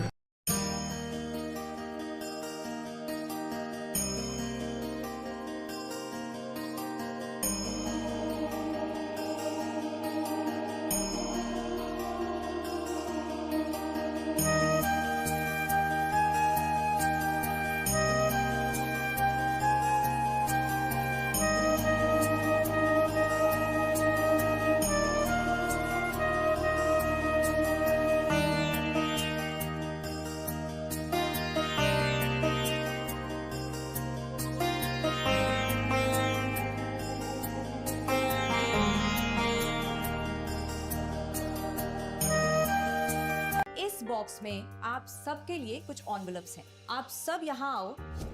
इस बॉक्स में आप सबके लिए कुछ एनवेलप्स हैं। आप सब यहाँ आओ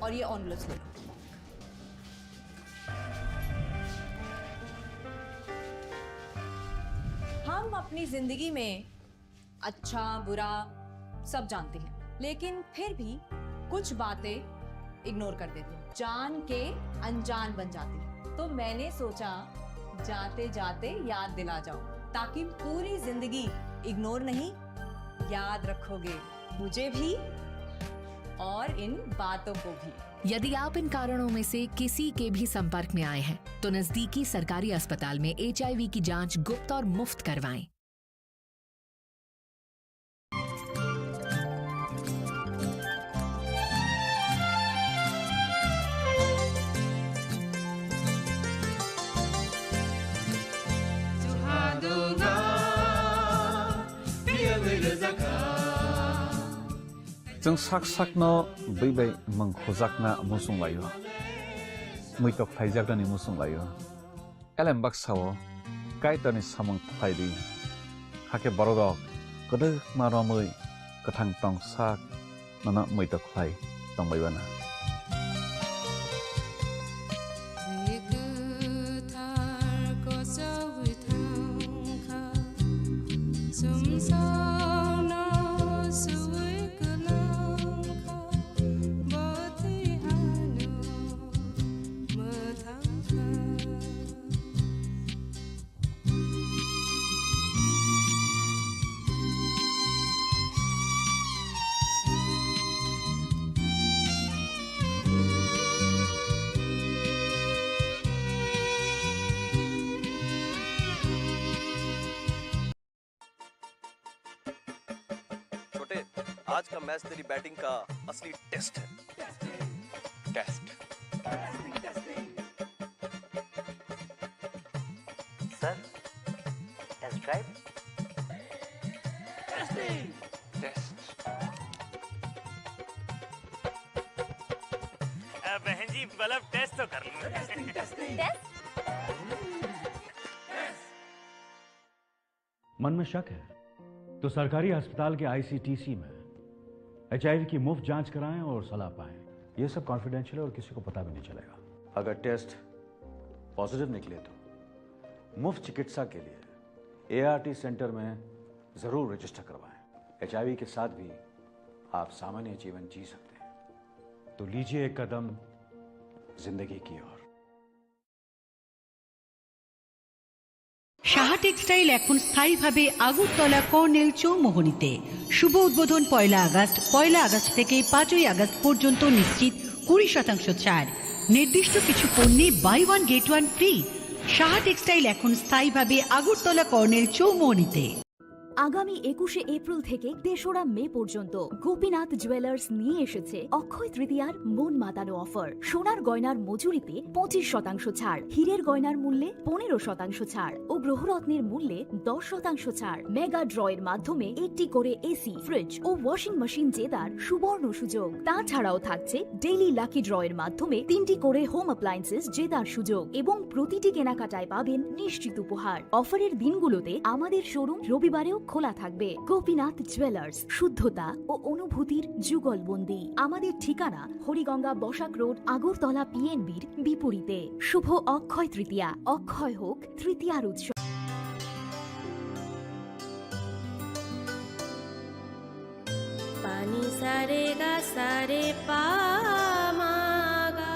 और ये एनवेलप्स ले लो। हम अपनी जिंदगी में अच्छा, बुरा सब जानते हैं, लेकिन फिर भी कुछ बातें इग्नोर कर देते हैं, जान के अनजान बन जाते हैं। तो मैंने सोचा, जाते जाते याद दिला जाऊं, ताकि पूरी जिंदगी इग्नोर नहीं, याद रखोगे मुझे भी और इन बातों को भी। यदि आप इन कारणों में से किसी के भी संपर्क में आए हैं, तो नजदीकी सरकारी अस्पताल में एचआईवी की जांच गुप्त और मुफ्त करवाएं। Chwng sak sakno bwi bai mwng khujakna muchung laio, muitok khlaijaknani muchung laio. Elem baksa-o Kaitorni samung khlai di, hakhe bororok kwdwkma romwi kwthang tong sak nono muitok khlai tong bai bana. छोटे, आज का मैच तेरी बैटिंग का असली test है। Test. Sir, test drive. बहन जी, मतलब टेस्ट तो कर लो। टेस्ट? मन में शक है तो सरकारी अस्पताल के आईसीटीसी में एचआईवी की मुफ्त जांच कराएं और सलाह पाएं। ये सब कॉन्फिडेंशियल है और किसी को पता भी नहीं चलेगा। अगर टेस्ट पॉजिटिव निकले तो मुफ्त चिकित्सा के लिए एआरटी सेंटर में जरूर रजिस्टर करवाएं। एचआईवी के साथ भी आप सामान्य जीवन जी सकते हैं। तो लीजिए एक कदम जिंदगी की ओर। সাহা টেক্সটাইল এখন স্থায়ীভাবে আগরতলা কর্নেল চৌমোহনীতে। শুভ উদ্বোধন পয়লা আগস্ট। পয়লা আগস্ট থেকে পাঁচই আগস্ট পর্যন্ত নিশ্চিত কুড়ি শতাংশ ছাড়। নির্দিষ্ট কিছু পণ্যে buy one get one free. Saha textile এখন স্থায়ীভাবে আগরতলা কর্নেল চৌমোহনীতে। আগামী একুশে এপ্রিল থেকে তেসরা মে পর্যন্ত গোপীনাথ জুয়েলার্স নিয়ে এসেছে অক্ষয় তৃতীয়ার মন মাতানো অফার। সোনার গয়নার মজুরিতে পঁচিশ শতাংশ ছাড়, হীরের গয়নার মূল্যে পনেরো শতাংশ ছাড় ও গ্রহরত্নের মূল্যে দশ শতাংশ ছাড়। মেগা ড্রয়ের মাধ্যমে একটি করে এসি, ফ্রিজ ও ওয়াশিং মেশিন জেতার সুবর্ণ সুযোগ। তাছাড়াও থাকছে ডেইলি লাকি ড্রয়ের মাধ্যমে তিনটি করে হোম অ্যাপ্লায়েন্সেস জেতার সুযোগ এবং প্রতিটি কেনাকাটায় পাবেন নিশ্চিত উপহার। অফারের দিনগুলোতে আমাদের শোরুম রবিবারেও খোলা থাকবে। গোপীনাথ জুয়েলার্স, শুদ্ধতা ও অনুভূতির যুগলবন্দি। আমাদের ঠিকানা হরিগঙ্গা বসাক রোড, আগরতলা পিএনবির বিপরীতে। শুভ অক্ষয় তৃতীয়া, অক্ষয় হোক তৃতীয়ার উৎসব। Pani sare ga sare pa ma ga.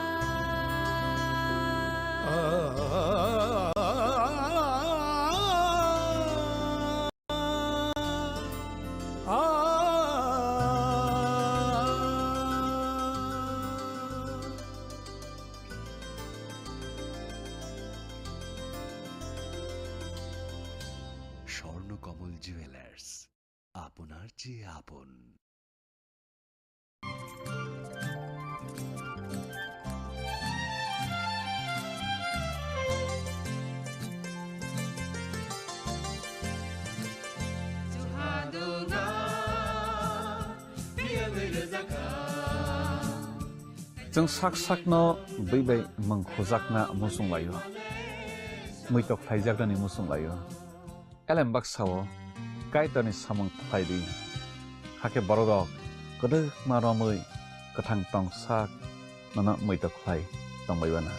Swarnakamal jewellers, আপনার যে আপন। Chwng sak sakno bwi bai mwng khujakna muchung laio, muitok khlaijaknani muchung laio. Elem baksa-o Kaitorni samung khlai di, hakhe bororok kwdwkma romwi kwthang tong sak nono muitok khlai tongbai uana.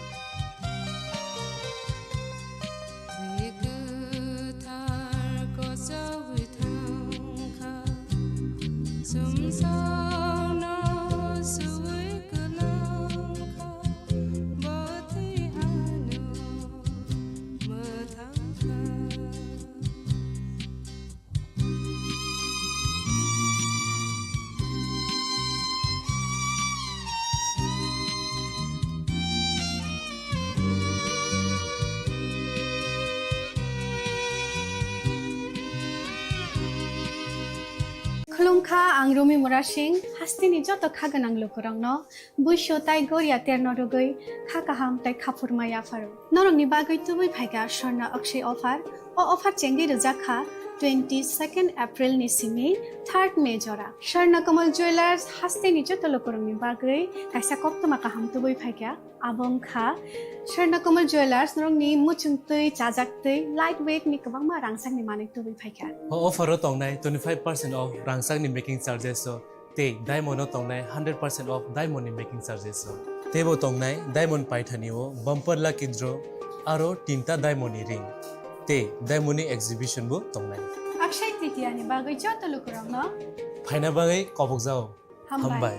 Khulumkha, ang Rumi Murasing, hasteni joto kha gwnang lukurokno. Buisu tai goria terno rwgwi kha kaham tai khaphurma yapharo. Norokni bagwi tubui phaikha Swarna Akshay offer. O offer chengwi rwjak kha twenty second April ni simi third May jora. Swarna Kamal Jewellers hasteni joto lukurokni bagwi kaisa koktwma kaham tubui phaikha. Abo wngkha Swarna Kamal Jewellers norokni muchung twi, chajak twi, light weight ni kwbangma rangchakni manwi tubui phaikha. O offer o tongnai twenty five percent off rangchakni making charges o. Tei diamond o tongnai hundred percent off diamond ni making charges o. Teibo tongnai diamond paithani o bumper lucky draw aro tinta diamond ni ring. Tei diamond ni exhibition bo tongnai. Akshay Tritiya ni bagwi joto lukurokno phaina bagwi kobokjao. Hambai. Hambai.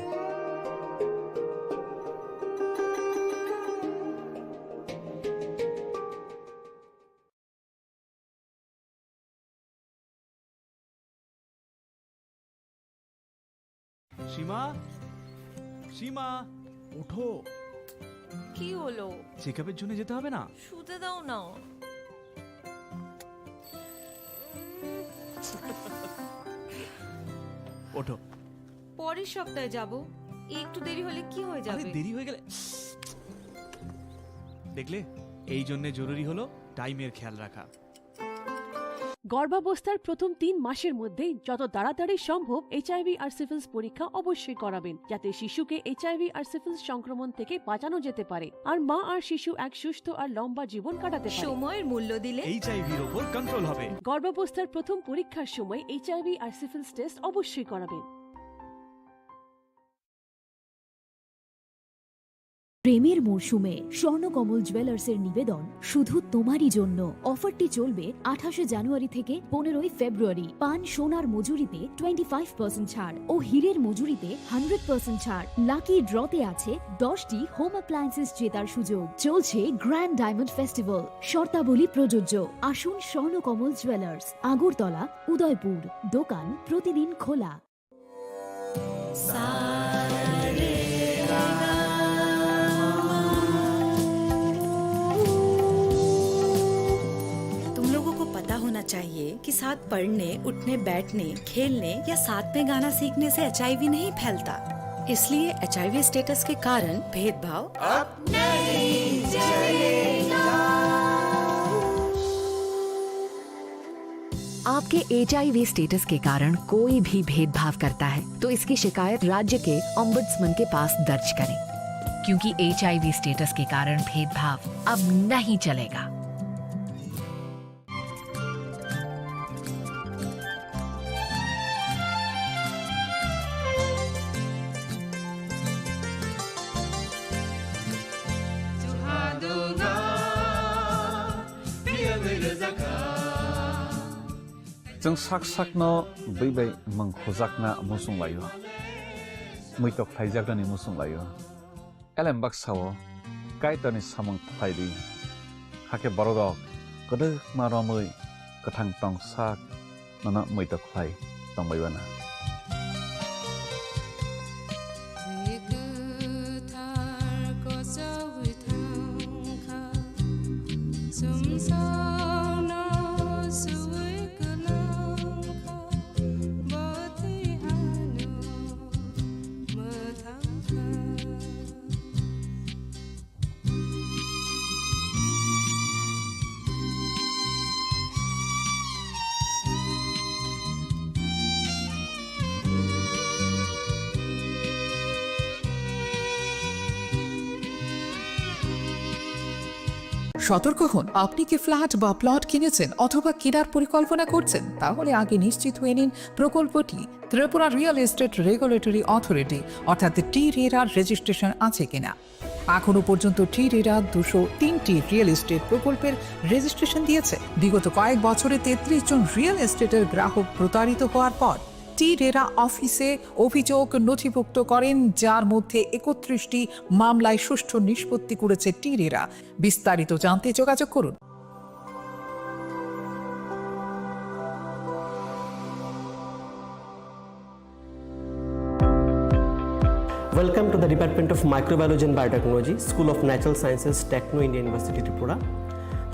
সীমা, সীমা, ওঠো। কি হলো? চেকআপের জন্য যেতে হবে না? শুতে দাও না। ওঠো। পরের সপ্তাহে যাব। একটু দেরি হলে কি হয়ে আরে, যাবে? দেরি হয়ে গেলে, দেখলে, এই জন্য জরুরি হলো টাইমের খেয়াল রাখা। গর্ভাবস্থার প্রথম তিন মাসের মধ্যে যত তাড়াতাড়ি সম্ভব এইচআইভি আর সিফিলিস পরীক্ষা অবশ্যই করাবেন, যাতে শিশুকে এইচআইভি আর সিফিলিস সংক্রমণ থেকে বাঁচানো যেতে পারে আর মা আর শিশু এক সুস্থ আর লম্বা জীবন কাটাতে পারে। সময়ের মূল্য দিলে এইচআইভির ওপর কন্ট্রোল হবে। গর্ভাবস্থার প্রথম পরীক্ষার সময় এইচআইভি আর সিফিলিস টেস্ট অবশ্যই করাবেন। প্রেমের মরশুমে স্বর্ণকমল জুয়েলার্সের নিবেদন শুধু তোমারই জন্য। অফারটি চলবে আঠাশে জানুয়ারি থেকে পনেরোই ফেব্রুয়ারি। পান সোনার মজুরিতে টোয়েন্টি ফাইভ পার্সেন্ট ছাড় ও হীরের মজুরিতে হান্ড্রেড পার্সেন্ট ছাড়। লাকি ড্রতে আছে দশটি হোম অ্যাপ্লায়েন্সেস জেতার সুযোগ। চলছে গ্র্যান্ড ডায়মন্ড ফেস্টিভ্যাল, শর্তাবলী প্রযোজ্য। আসুন স্বর্ণকমল জুয়েলার্স, আগরতলা, উদয়পুর। দোকান প্রতিদিন খোলা। तुम लोगों को पता होना चाहिए कि साथ पढ़ने, उठने, बैठने, खेलने या साथ में गाना सीखने से एचआईवी नहीं फैलता। इसलिए एचआईवी स्टेटस के कारण भेदभाव अब नहीं चलेगा। आपके एचआईवी स्टेटस के कारण कोई भी भेदभाव करता है, तो इसकी शिकायत राज्य के ओम्बड्समैन के पास दर्ज करें, क्योंकि एचआईवी स्टेटस के कारण भेदभाव अब नहीं चलेगा। Chwng sak sakno bwi bai mwng khujakna muchung laio, muitok khlaijaknani muchung laio. Elem baksa-o Kaitorni samung khlai di, hakhe borok rok kwdwkma romwi kwthang tong sak nono muitok khlai tongbai uanw. Bwthar kochogwi thangkha, chumsokno suwi kwlangkha, bo twi ano mwthangkha. সতর্ক হন, আপনি কি ফ্ল্যাট বা প্লট কিনেছেন অথবা কেনার পরিকল্পনা করছেন? তাহলে আগে নিশ্চিত হয়ে নিন প্রকল্পটি। Tripura real estate regulatory authority অর্থাৎ টি রেরার রেজিস্ট্রেশন আছে কিনা। এখনো পর্যন্ত টি রেরা দুশো তিনটি রিয়েল এস্টেট প্রকল্পের রেজিস্ট্রেশন দিয়েছে। বিগত কয়েক বছরে তেত্রিশ জন রিয়েল এস্টেটের গ্রাহক প্রতারিত হওয়ার পর টি রেরা অফিসে অভিযোগ নথিভুক্ত করেন, যার মধ্যে একত্রিশটি মামলায় সুষ্ঠু নিষ্পত্তি করেছে টি রেরা। বিস্তারিত জানতে যোগাযোগ করুন। Welcome to the Department of Microbiology and Biotechnology, School of Natural Sciences, Techno India University, Tripura.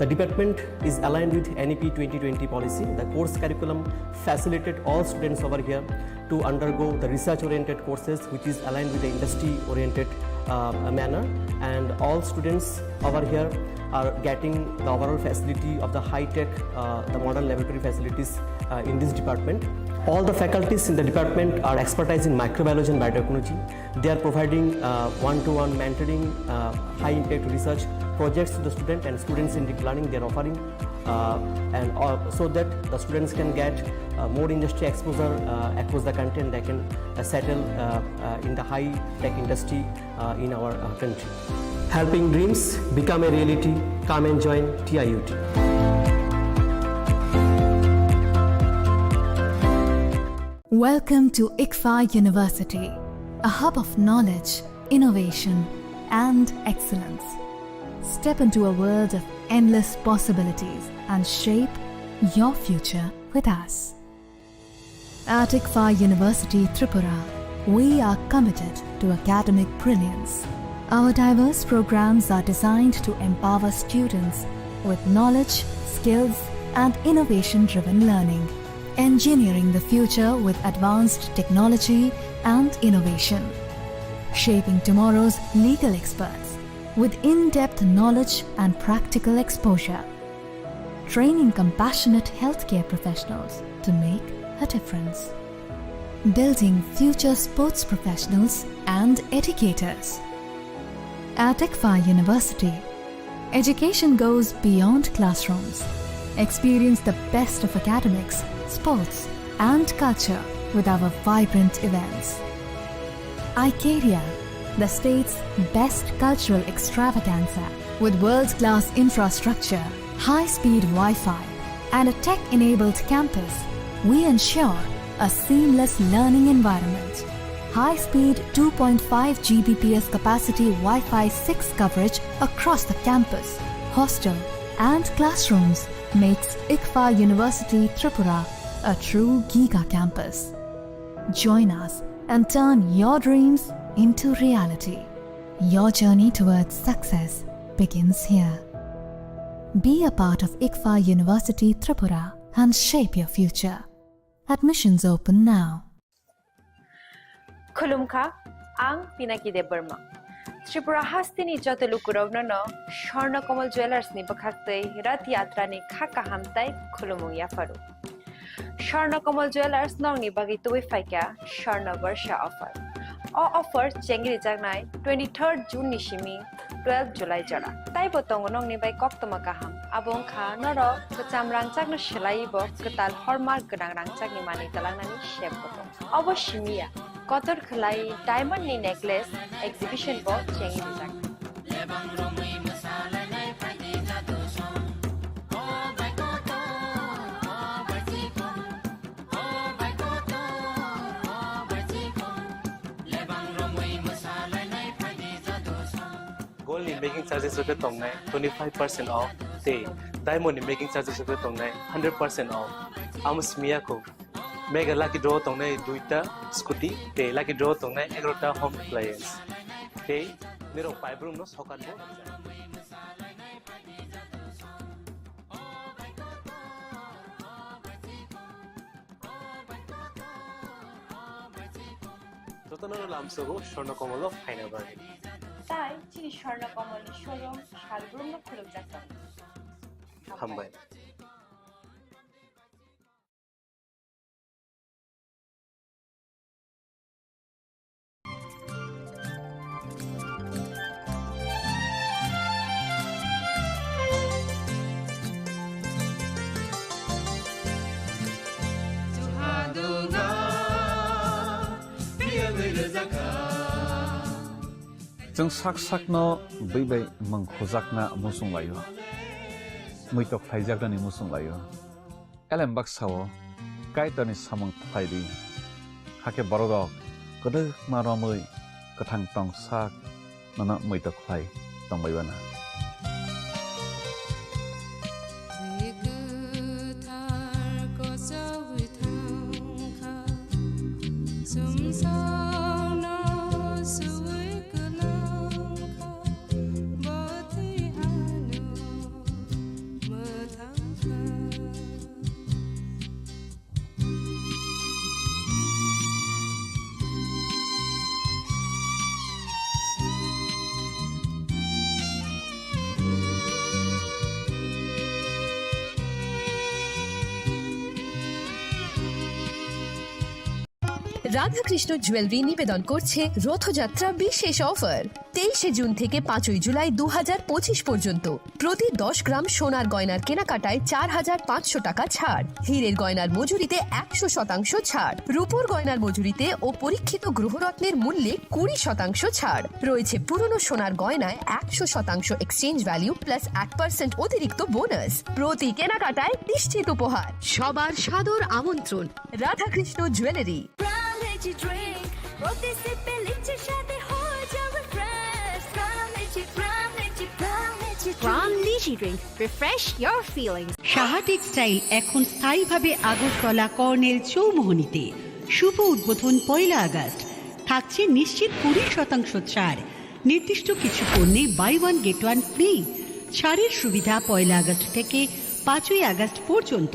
The department is aligned with N E P twenty twenty policy. The course curriculum facilitate all students over here to undergo the research-oriented courses, which is aligned with the industry-oriented, uh, manner. And all students over here are getting the overall facility of the high-tech, uh, the modern laboratory facilities, uh, in this department. All the faculties in the department are expertise in microbiology and biotechnology. They are providing, uh, one-to-one mentoring, uh, high-impact research projects to the student and students in deep learning. They are offering, uh, and, uh, so that the students can get, uh, more industry exposure, uh, across the country, and they can, uh, settle, uh, uh, in the high-tech industry, uh, in our, uh, country. Helping dreams become a reality. Come and join T I U T. Welcome to ICFAI University, a hub of knowledge, innovation, and excellence. Step into a world of endless possibilities and shape your future with us. At ICFAI University Tripura, we are committed to academic brilliance. Our diverse programs are designed to empower students with knowledge, skills, and innovation-driven learning. Engineering the future with advanced technology and innovation. Shaping tomorrow's legal experts with in-depth knowledge and practical exposure. Training compassionate healthcare professionals to make a difference. Building future sports professionals and educators. At ICFAI University, education goes beyond classrooms. Experience the best of academics, sports, and culture with our vibrant events. Icaria, the state's best cultural extravaganza, with world-class infrastructure, high-speed Wi-Fi, and a tech-enabled campus, we ensure a seamless learning environment. High-speed two point five G B P S capacity Wi-Fi six coverage across the campus, hostel, and classrooms makes ICFAI University Tripura a true giga campus. Join us and turn your dreams into reality. Your journey towards success begins here. Be a part of ICFAI University Tripura and shape your future. Admissions open now. Khulumkha, ang Pinaki Debbarma. Tripura hasteni joto lukurokno no Swarna Kamal Jewellers ni bwkhaktwi Rath Yatra ni kha kaham tai khulumung yapharu. Swarna Kamal Jewellers nokni bagwi tubui phaikha Swarna Barsha offer. O offer chengri jaknai twenty-third June ni simi twelve July jora. Taibo tongo nokni bai koktwma kaham. Abo wngkha norok kwcham rangchakno swlaiwi bo kwtal hallmark gwnang rangchakni manwi twlangnani sep bo tongo. Obo simi ya, kotor khwlai diamond ni necklace exhibition bo chengwi rijak. Gold ni making charges rok khe tongnai twenty five percent off, tei diamond ni making charges rok khe tongnai hundred percent off. Amo simi ya kho. Mega lucky draw tongnai duita scooty, tei lucky draw tongnai egarota home appliance. Tei nirok paibrumno sokat bo. Jotono lamsogo Swarna Kamal o phaina bagwi. Tai chini Swarna Kamal ni showroom salbrumno khulumjak tongo. Hambai. Chwng sak sakno bwi bai mwng khujakna muchung laio, muitok khlaijaknani muchung laio. Elem baksa-o Kaitorni samung khlai di, hakhe bororok kwdwkma romwi kwthang tong sak nono muitok khlai tongbai uanw. Radhakrishna jewellery নিবেদন করছে রথযাত্রা বিশেষ অফার। তেইশে জুন থেকে পাঁচই জুলাই দু হাজার পঁচিশ পর্যন্ত প্রতি দশ গ্রাম সোনার গয়নার কেনাকাটায় চার হাজার পাঁচশো টাকা ছাড়, হীরের গয়নার মজুরিতে একশো শতাংশ ছাড়, রূপোর গয়নার মজুরিতে ও পরীক্ষিত গ্রহরত্নের মূল্যে কুড়ি শতাংশ ছাড়। রয়েছে পুরনো সোনার গয়নায় একশো শতাংশ এক্সচেঞ্জ ভ্যালু প্লাস এক পার্সেন্ট অতিরিক্ত বোনাস। প্রতি কেনাকাটায় নিশ্চিত উপহার। সবার সাদর আমন্ত্রণ Radhakrishna jewellery. Prime Lychee Drink, প্রতি সিপে লিচির স্বাদে হয়ে যাও refresh. Prime Lychee, Prime Lychee, Prime Lychee Drink। Prime Lychee Drink, refresh your feelings। Saha textile এখন স্থায়ীভাবে আগরতলা কর্নেল চৌমুহনীতে। শুভ উদ্বোধন পয়লা আগস্ট। থাকছে নিশ্চিত কুড়ি শতাংশ ছাড়। নির্দিষ্ট কিছু পণ্যে buy one get one free. ছাড়ের সুবিধা পয়লা আগস্ট থেকে পাঁচই আগস্ট পর্যন্ত।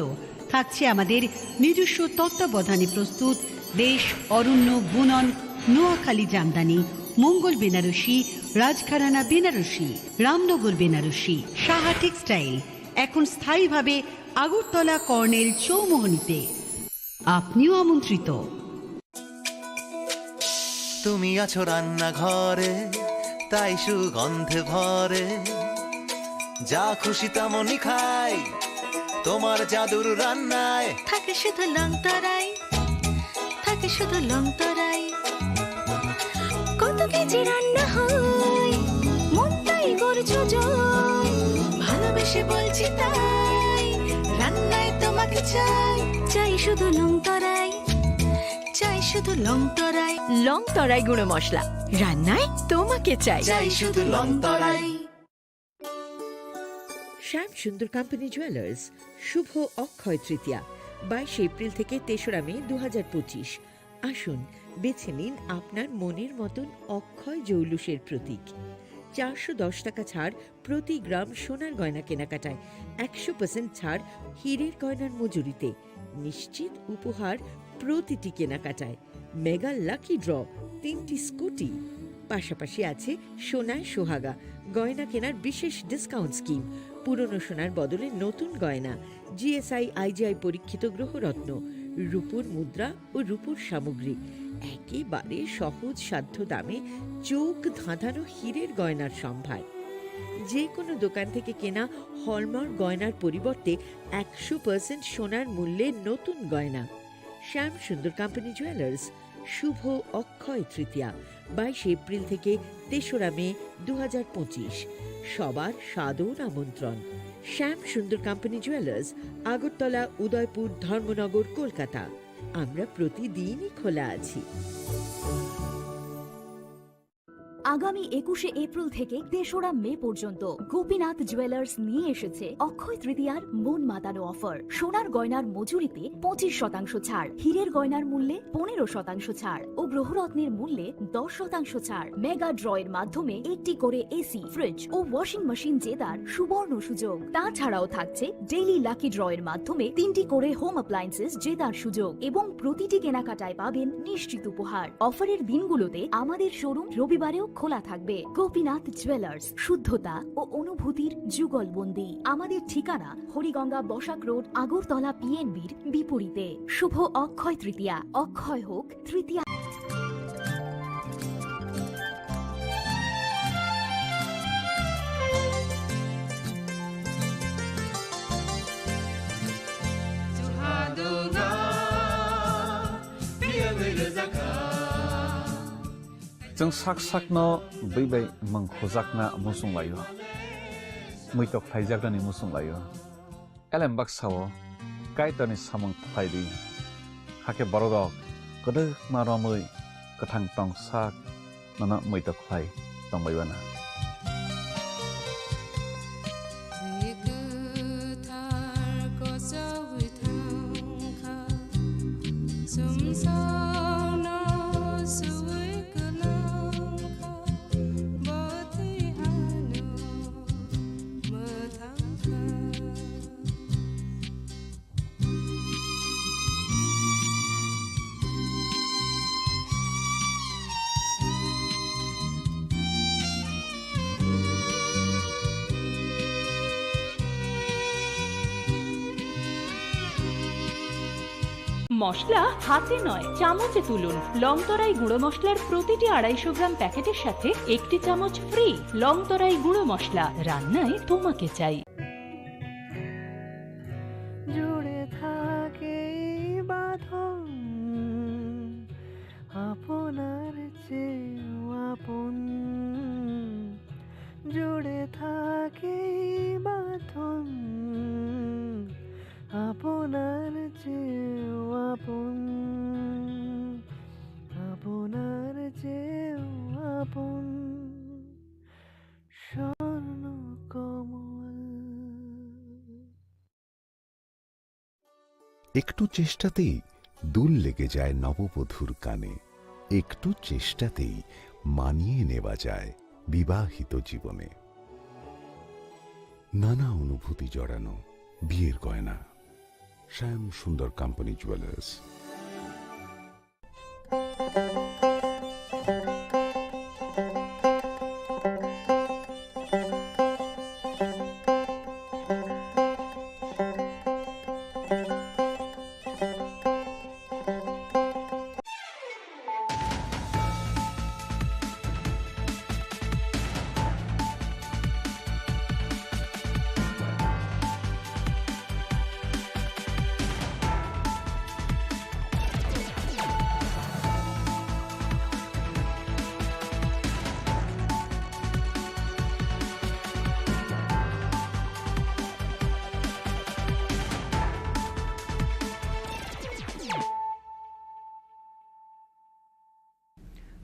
থাকছে আমাদের নিজস্ব তত্ত্বাবধানে প্রস্তুত দেশ, অরণ্য, বুনন, নোয়াখালী জামদানি, মঙ্গল বেনারসি, রাজঘরানা বেনারসি, রামনগর বেনারসি। সাহা টেক্সটাইল, এখন স্থায়ীভাবে আগরতলা কর্নেল চৌমোহনীতে। আপনিও আমন্ত্রিত। তুমি আছো রান্নাঘরে, তাই সুগন্ধে ভরে। যা খুশি তেমনই খাই, তোমার জাদুর রান্নায়। থাকে শুধু লং তরাই, থাকে শুধু লং তরাই। কত কেজি রান্না হয়, মনটাই করছো জয়। ভালোবেসে বলছি তাই, রান্নায় তোমাকে চাই। চাই শুধু লং তরাই, চাই শুধু লং তরাই। লং তরাই গুঁড়ো মশলা, রান্নায় তোমাকে চাই। চাই শুধু লং তরাই। শ্যাম সুন্দর কোম্পানি জুয়েলার্স, শুভ অক্ষয় তৃতীয়া, বাইশে এপ্রিল থেকে তেসরা মে দু হাজার পঁচিশ। আসুন, বেছে নিন আপনার মনের মতন অক্ষয় জৌলুসের প্রতীক। চারশো দশ টাকা ছাড় প্রতি গ্রাম সোনার গয়না কেনাকাটায়, একশো পার্সেন্ট ছাড় হীরের গয়নার মজুরিতে। নিশ্চিত উপহার প্রতিটি কেনাকাটায়। মেগা লাকি ড্র, তিনটি স্কুটি, পাশাপাশি আছে সোনায় সোহাগা, গয়না কেনার বিশেষ ডিসকাউন্ট স্কিম, পুরনো সোনার বদলে নতুন গয়না, জিএসআই আইজিআই পরীক্ষিত গ্রহরত্ন, রূপোর মুদ্রা ও রূপোর সামগ্রী, একেবারে সহজ সাধ্য দামে চোখ ধাঁধানো হীরের গয়নার সম্ভার। যে কোনো দোকান থেকে কেনা হলমার্ক গয়নার পরিবর্তে একশো পার্সেন্ট সোনার মূল্যে নতুন গয়না। শ্যাম সুন্দর কোম্পানি জুয়েলার্স, শুভ অক্ষয় তৃতীয়া, বাইশে এপ্রিল থেকে তেসরা মে দু হাজার পঁচিশ। সবার সাদর আমন্ত্রণ। শ্যাম সুন্দর কোম্পানি জুয়েলার্স, আগরতলা, উদয়পুর, ধর্মনগর, কলকাতা। আমরা প্রতিদিনই খোলা আছি। আগামী একুশে এপ্রিল থেকে তেসরা মে পর্যন্ত গোপীনাথ জুয়েলার্স নিয়ে এসেছে অক্ষয় তৃতীয়ার মন মাতানো অফার। সোনার গয়নার মজুরিতে পঁচিশ শতাংশ ছাড়, হীরের গয়নার মূল্যে পনেরো শতাংশ ছাড় ও গ্রহরত্নের মূল্যে দশ শতাংশ ছাড়। মেগা ড্র এর মাধ্যমে একটি করে এসি, ফ্রিজ ও ওয়াশিং মেশিন জেতার সুবর্ণ সুযোগ। তাছাড়াও থাকছে ডেইলি লাকি ড্র এর মাধ্যমে তিনটি করে হোম অ্যাপ্লায়েন্সেস জেতার সুযোগ এবং প্রতিটি কেনাকাটায় পাবেন নিশ্চিত উপহার। অফারের দিনগুলোতে আমাদের শোরুম রবিবারেও খোলা থাকবে। গোপীনাথ জুয়েলার্স, শুদ্ধতা ও অনুভূতির যুগলবন্দি। আমাদের ঠিকানা হরিগঙ্গা বসাক রোড, আগরতলা পিএনবির বিপরীতে। শুভ অক্ষয় তৃতীয়া, অক্ষয় হোক তৃতীয়া। Chwng sak sakno bwi bai mwng khujakna muchung laio, muitok khlaijaknani muchung laio. Elem baksa-o Kaitorni samung khlai di, hakhe bororok kwdwkma romwi kwthang tong sak nono muitok khlai tongbai uana. Twi kwthar kochogwi thangkha, sumsokno suwi kwlangkha, bo twi ano mwthangkha. মশলা হাতে নয়, চামচে তুলুন। লংতরাই গুঁড়ো মশলার প্রতিটি আড়াইশো গ্রাম প্যাকেটের সাথে একটি চামচ ফ্রি। লংতরাই গুঁড়ো মশলা, রান্নায় তোমাকে চাই। জুড়ে থাকে এই বাঁধন আপনার চেয়েও আপন। জুড়ে থাকে এই বাঁধন আপনার চেয়েও আপন, আপনার চেয়েও আপন। স্বর্ণ কমল। একটু চেষ্টাতেই দুল লেগে যায় নববধূর কানে, একটু চেষ্টাতেই মানিয়ে নেওয়া যায় বিবাহিত জীবনে। নানা অনুভূতি জড়ানো বিয়ের গয়না। শ্যাম Sundar company jewellers.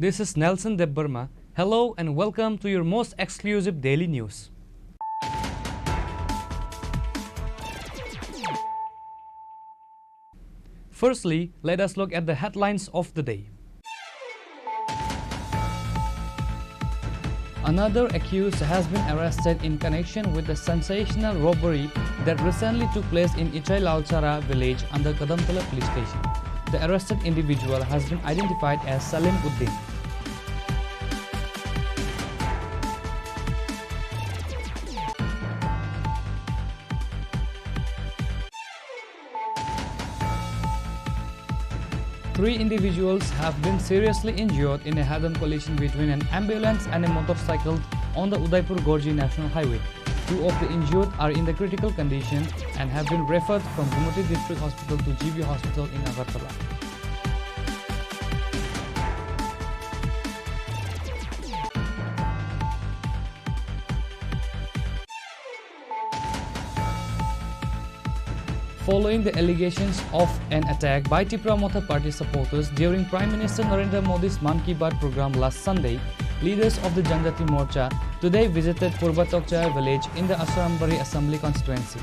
This is Nelson Debbarma. Hello and welcome to your most exclusive daily news. Firstly, let us look at the headlines of the day. Another accused has been arrested in connection with the sensational robbery that recently took place in Ichai Lalchara village under Kadamtala police station. The arrested individual has been identified as Salim Uddin. Three individuals have been seriously injured in a head-on collision between an ambulance and a motorcycle on the Udaipur-Gorji National Highway. Two of the injured are in the critical condition and have been referred from Gumoti District Hospital to G B Hospital in Agartala. Following the allegations of an attack by Tipra Motha Party supporters during Prime Minister Narendra Modi's Mann Ki Baat program last Sunday, leaders of the Janjati Morcha today visited Purba Tokchaya village in the Asrambari Assembly Constituency.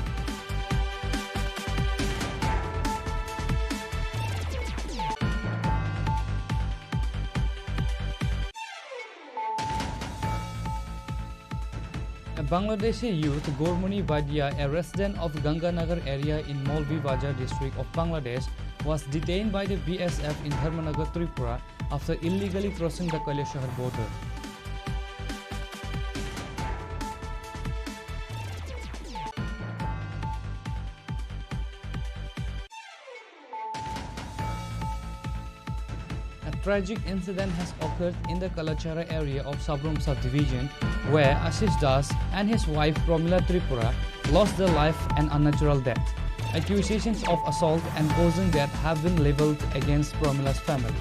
A Bangladeshi youth, Gourmoni Badia, a resident of Ganganagar area in Molvi Bazar district of Bangladesh, was detained by the B S F in Dharmanagar, Tripura, after illegally crossing the Kailashahar border. A tragic incident has occurred in the Kalachara area of Sabrum subdivision, where Ashish Das and his wife Pramila Tripura lost their life an unnatural death. Accusations of assault and causing death have been leveled against Pramila's family.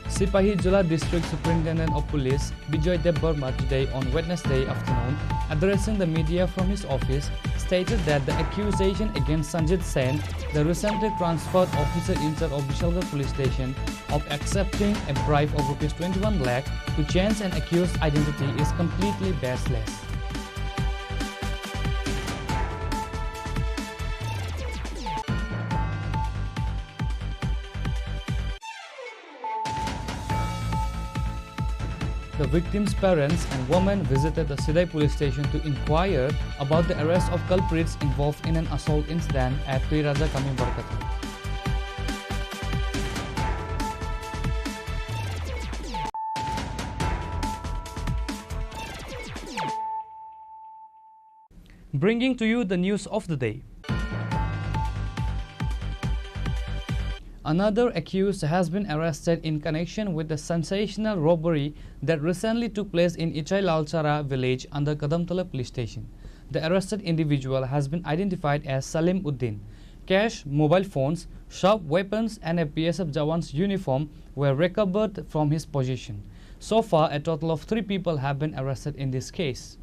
Sipahi Jala District Superintendent of Police Bijoy Debbarma today, on Wednesday afternoon, addressing the media from his office, stated that the accusation against Sanjit Sen, the recently transferred officer in charge of Bishalgarh Police Station, of accepting a bribe of rupees twenty-one lakh to change an accused's identity is completely baseless. The victim's parents and women visited the Sidai police station to inquire about the arrest of culprits involved in an assault incident at Tuiraja Kami Barkatha. Bringing to you the news of the day. Another accused has been arrested in connection with the sensational robbery that recently took place in Ichai Lalchara village under Kadamtala police station. The arrested individual has been identified as Salim Uddin. Cash, mobile phones, sharp weapons and a B S F jawan's uniform were recovered from his possession. So far, a total of three people have been arrested in this case.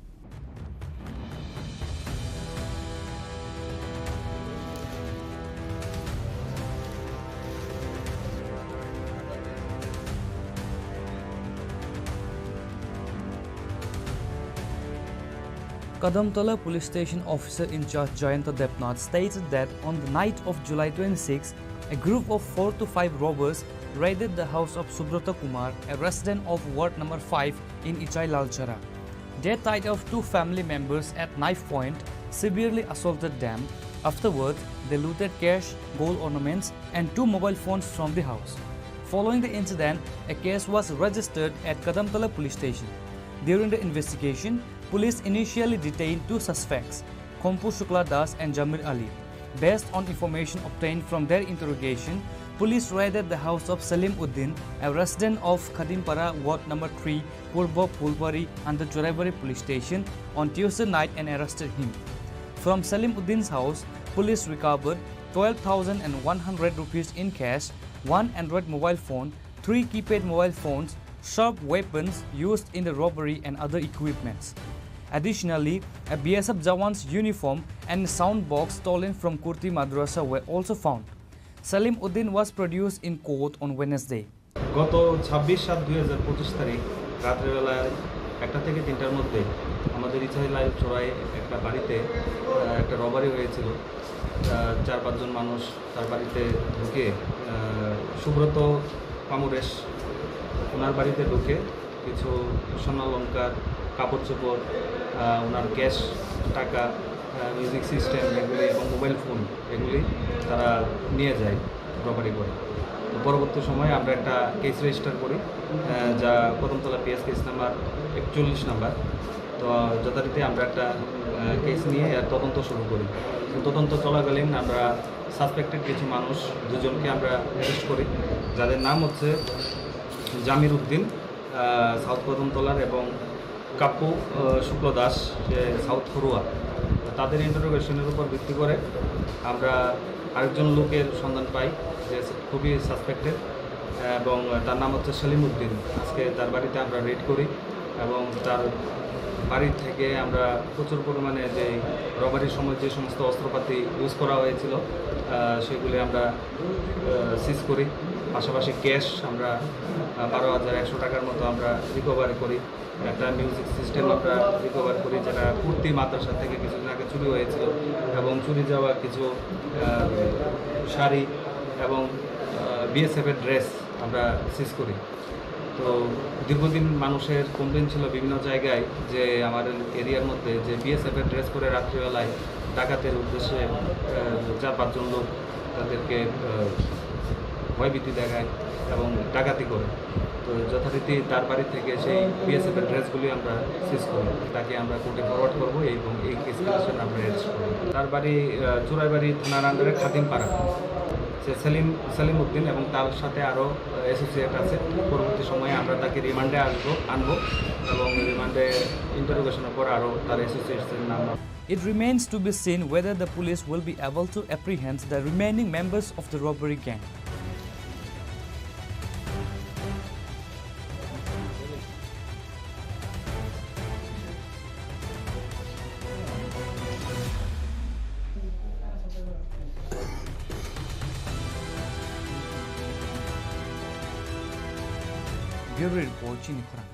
Kadamtala Police Station officer in charge Jayanta Debnath stated that on the night of July twenty-six, a group of four to five robbers raided the house of Subrata Kumar, a resident of Ward number five in Ichai Lalchara. They tied off two family members at knife point, severely assaulted them. Afterwards, they looted cash, gold ornaments, and two mobile phones from the house. Following the incident, a case was registered at Kadamtala Police Station. During the investigation, police initially detained two suspects, Khompu Shukla Das and Jamir Ali. Based on information obtained from their interrogation, police raided the house of Salim Uddin, a resident of Khadimpara, Ward number three, Purbo Phulbari, under Choraibari Police Station on Tuesday night and arrested him. From Salim Uddin's house, police recovered twelve thousand one hundred rupees in cash, one Android mobile phone, three keypad mobile phones, sharp weapons used in the robbery and other equipments. Additionally, a B S F Jawan's uniform and sound box stolen from Kurti Madrasa were also found. Salim Uddin was produced in court on Wednesday. গত ছাব্বিশ সাত দুই হাজার পঁচিশ তারিখ রাত্রেবেলায় একটা থেকে তিনটার মধ্যে আমাদের ইছাইলাল চড়াই একটা বাড়িতে, আহ, একটা রবারি হয়েছিল। আহ, চার পাঁচজন মানুষ তার বাড়িতে ঢুকে, আহ, সুব্রত পামুরেশ ওনার বাড়িতে ঢুকে কিছু স্বর্ণালংকার, কাপড় চোপড়, আহ, ওনার ক্যাশ টাকা, আহ, মিউজিক সিস্টেম এগুলি এবং মোবাইল ফোন এগুলি তারা নিয়ে যায় রবারি করে। তো পরবর্তী সময়ে আমরা একটা কেস রেজিস্টার করি, আহ, যা কদমতলা পিএস কেস নাম্বার একচল্লিশ নাম্বার। তো যথারীতি আমরা একটা, আহ, কেস নিয়ে এর তদন্ত শুরু করি। তো তদন্ত চলাকালীন আমরা সাসপেক্টেড কিছু মানুষ দুজনকে আমরা অ্যারেস্ট করি, যাদের নাম হচ্ছে জামির উদ্দিন, আহ, সাউথ কদমতলার, এবং কাপ্পু, আহ, শুক্ল দাস, সে সাউথ ফরুয়া। তাদের ইন্টারোগেশনের উপর ভিত্তি করে আমরা আরেকজন লোকের সন্ধান পাই, যে খুবই সাসপেক্টেড, এবং তার নাম হচ্ছে সেলিম উদ্দিন। আজকে তার বাড়িতে আমরা রেড করি এবং তার বাড়ি থেকে আমরা প্রচুর পরিমাণে যে রবারির সময় যে সমস্ত অস্ত্রপাতি ইউজ করা হয়েছিল, আহ, সেগুলি আমরা, আহ, সিজ করি। পাশাপাশি ক্যাশ আমরা, আহ, বারো হাজার একশো টাকার মতো আমরা রিকভারি করি। একটা মিউজিক সিস্টেম আমরা রিকভার করি, যেটা কুর্তি মাদ্রাসা থেকে কিছুদিন আগে চুরি হয়েছিল, এবং চুরি যাওয়া কিছু, আহ, শাড়ি এবং, আহ, বিএসএফ এর ড্রেস আমরা সিজ করি। তো দীর্ঘদিন মানুষের কমপ্লেন ছিল বিভিন্ন জায়গায় যে আমার এরিয়ার মধ্যে যে বিএসএফ এর ড্রেস পরে রাত্রিবেলায় ডাকাতের উদ্দেশ্যে, আহ, চার পাঁচজন লোক তাদেরকে, আহ, ভয়ভীতি দেখায় এবং ডাকাতি করে। তো যথারীতি তার বাড়ি থেকে সেই বিএসএফ এর ড্রেসগুলি আমরা সিজ করি, তাকে আমরা কোর্টে ফরওয়ার্ড করবো এবং এই কেস রিলেশন আমরা অ্যারেস্ট করবো। তার বাড়ি, আহ, চুরাইবাড়ি থানার আন্ডারে খাদিমপাড়া। সে সেলিম, সেলিম উদ্দিন এবং তার সাথে আরও, আহ, অ্যাসোসিয়েট আছে। পরবর্তী সময়ে আমরা তাকে রিমান্ডে আসবো, আনবো এবং রিমান্ডে ইন্টারোগেশনের পর আরও তার অ্যাসোসিয়েটসের নাম It remains to be seen whether the police will be able to apprehend the remaining members of the robbery gang. Bureau Report, Chini Khorang.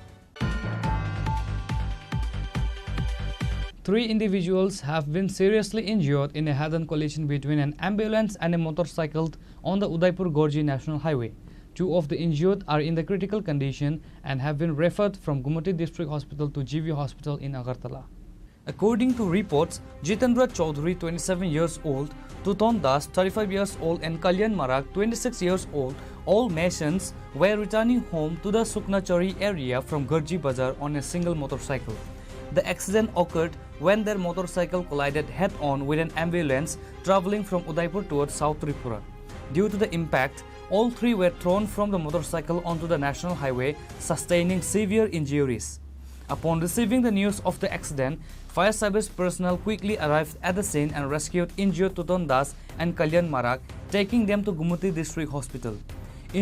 Three individuals have been seriously injured in a head-on collision between an ambulance and a motorcycle on the Udaipur-Gorji National Highway. Two of the injured are in the critical condition and have been referred from Gumoti District Hospital to G B Hospital in Agartala. According to reports, Jitendra Chaudhary, twenty-seven years old, Tuton Das, thirty-five years old, and Kalyan Marak, twenty-six years old, all Masons, were returning home to the Suknachari area from Garji Bazar on a single motorcycle. The accident occurred when their motorcycle collided head-on with an ambulance traveling from Udaipur towards South Tripura. Due to the impact, all three were thrown from the motorcycle onto the national highway, sustaining severe injuries. Upon receiving the news of the accident, fire service personnel quickly arrived at the scene and rescued injured Tuton Das and Kalyan Marak, taking them to Gumoti District Hospital.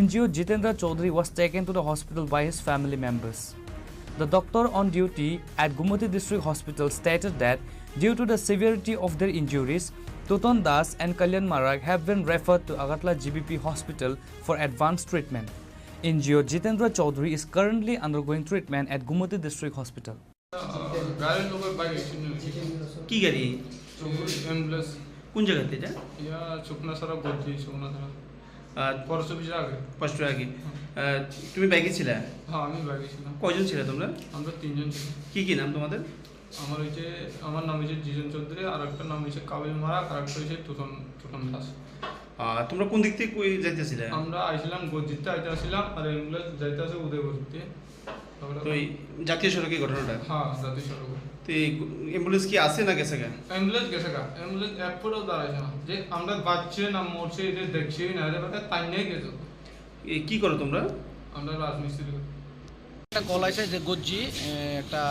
Injured Jitendra Chaudhary was taken to the hospital by his family members. The doctor on duty at Gumoti District Hospital stated that due to the severity of their injuries, Tuton Das and Kalyan Marak have been referred to Agartala G B P Hospital for advanced treatment. Injured Jitendra Chaudhary is currently undergoing treatment at Gumoti District Hospital. গাড়ির লোকের bike accident হয়েছে। কি গাড়ি? অ্যাম্বুলেন্স। কোন জায়গাতে এটা? ইয়া, শুকনাছড়া, গর্জি শুকনাছড়া। আহ, পরশু বিশাল আগে। পরশু আগে। হুম। আহ, তুমি বাইকে ছিলা? হ্যাঁ, আমি বাইকে ছিলাম। কয়জন ছিলা তোমরা? আমরা তিনজন ছিলাম। কি কি নাম তোমাদের? আমার হচ্ছে, আমার নাম হচ্ছে জিজন চৌধুরী, আর একটা নাম হচ্ছে কাবিল মারাক, আর একটা হচ্ছে তুতন, তুতন দাস। আহ, তোমরা কোন দিক থেকে কই যাইতেছিলে? আমরা আইছিলাম গর্জিতে আইতে আসছিলাম, আর অ্যাম্বুলেন্স যাইতে আছে উদয়পুর দিক দিয়ে। তারপরে তো এই জাতীয় সড়কে ঘটনাটা? হ্যাঁ, জাতীয় সড়ক। তো এই অ্যাম্বুলেন্স কি আছে না গেছে গা? অ্যাম্বুলেন্স গেছে গা, অ্যাম্বুলেন্স এক ফুটও দাঁড়াইছে না। যে আমরা বাঁচছে না মরছে, এটা দেখছেই না, এটা মানে তাই নিয়ে গেছে। এ, কি করো তোমরা? আমরা রাজমিস্ত্রি করি। একটা কল আইছে যে গজ্জি, এ, একটা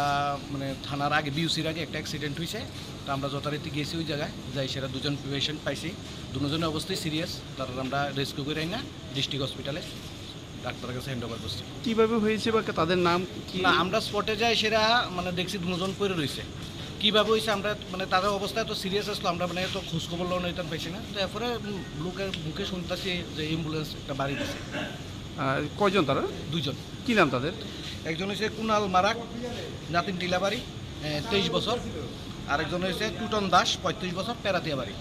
মানে থানার আগে, বিউসির আগে একটা অ্যাক্সিডেন্ট হইছে। তো আমরা যথারীতি গেছি ওই জায়গায়, যাই সেটা দুজন পেশেন্ট পাইছি, দুজনের অবস্থাই সিরিয়াস। তারা আমরা রেস্কিউ করে আইনা ডিস্ট্রিক্ট হসপিটালে ডাক্তারের কাছে হ্যান্ড ওভার করছি। কিভাবে হয়েছে বা তাদের নাম কি? না, আমরা স্পটে যাই, সেটা মানে দেখছি দুজন পড়ে রয়েছে। কিভাবে হয়েছে, আমরা মানে তাদের অবস্থা এত সিরিয়াস আসলো, আমরা মানে এত খোঁজ খবর লওয়া এটা পাইছি না। তো এরপরে লোকের মুখে শুনতেছি যে অ্যাম্বুলেন্স একটা বাড়ি দিছে। আহ, কয়জন তারা? দুইজন। কি নাম তাদের? একজন হচ্ছে কুনাল মারাক, নাতিন টিলাবাড়ি, তেইশ বছর। আরেকজন হচ্ছে টুটন দাস, পঁয়ত্রিশ বছর, পেরাতিয়া বাড়ি।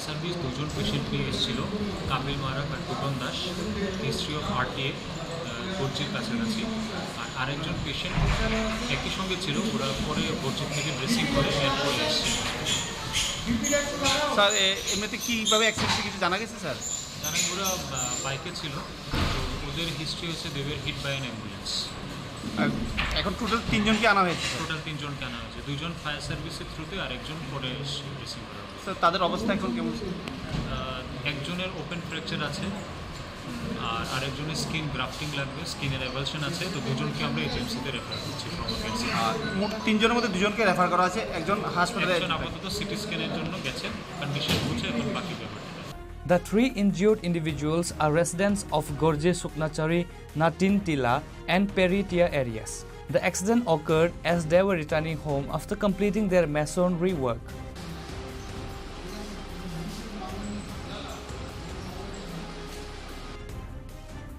সার্ভিস দুজন পেশেন্ট নিয়ে এসেছিল, কাপিল মারাক আর টুটন দাস, হিস্ট্রি অফ আরটিএ, গর্জির কাছাকাছি। আর আরেকজন পেশেন্ট একই সঙ্গে ছিল, ওরা পরে গর্জি থেকে ড্রেসিং করে এয়ারপোর্টে এসছে। স্যার, এ-, এমনিতে কীভাবে অ্যাক্সিডেন্ট কিছু জানা গেছে স্যার? জানা, ওরা, আহ, বাইকে ছিল, তো ওদের হিস্ট্রি হচ্ছে they were hit by an ambulance। আর এখন টোটাল তিনজনকে আনা হয়েছে স্যার? টোটাল তিনজনকে আনা হয়েছে, দুজন ফায়ার সার্ভিসের থ্রুতে আর একজন পরে এসে ড্রেসিং করা হয়েছে। স্যার, তাদের অবস্থা এখন কেমন? আহ, একজনের ওপেন ফ্র্যাকচার আছে, আর আরেকজনের স্কিন গ্রাফটিং লাগবে, স্কিনের অ্যাভালশন আছে, তো দুজনকে আমরা এইচএমসিতে রেফার করছি ট্রমা কেয়ার সেন্টার। আর মোট তিনজনের মধ্যে দুজনকে রেফার করা আছে, একজন হাসপাতালে। একজন আপাতত সিটি স্ক্যানের জন্য গেছে, কন্ডিশন বুঝে এখন বাকি ব্যাপারটা। The three injured individuals are residents of Gorje Suknachari, Natin Tila, and Peritia areas. The accident occurred as they were returning home after completing their masonry work.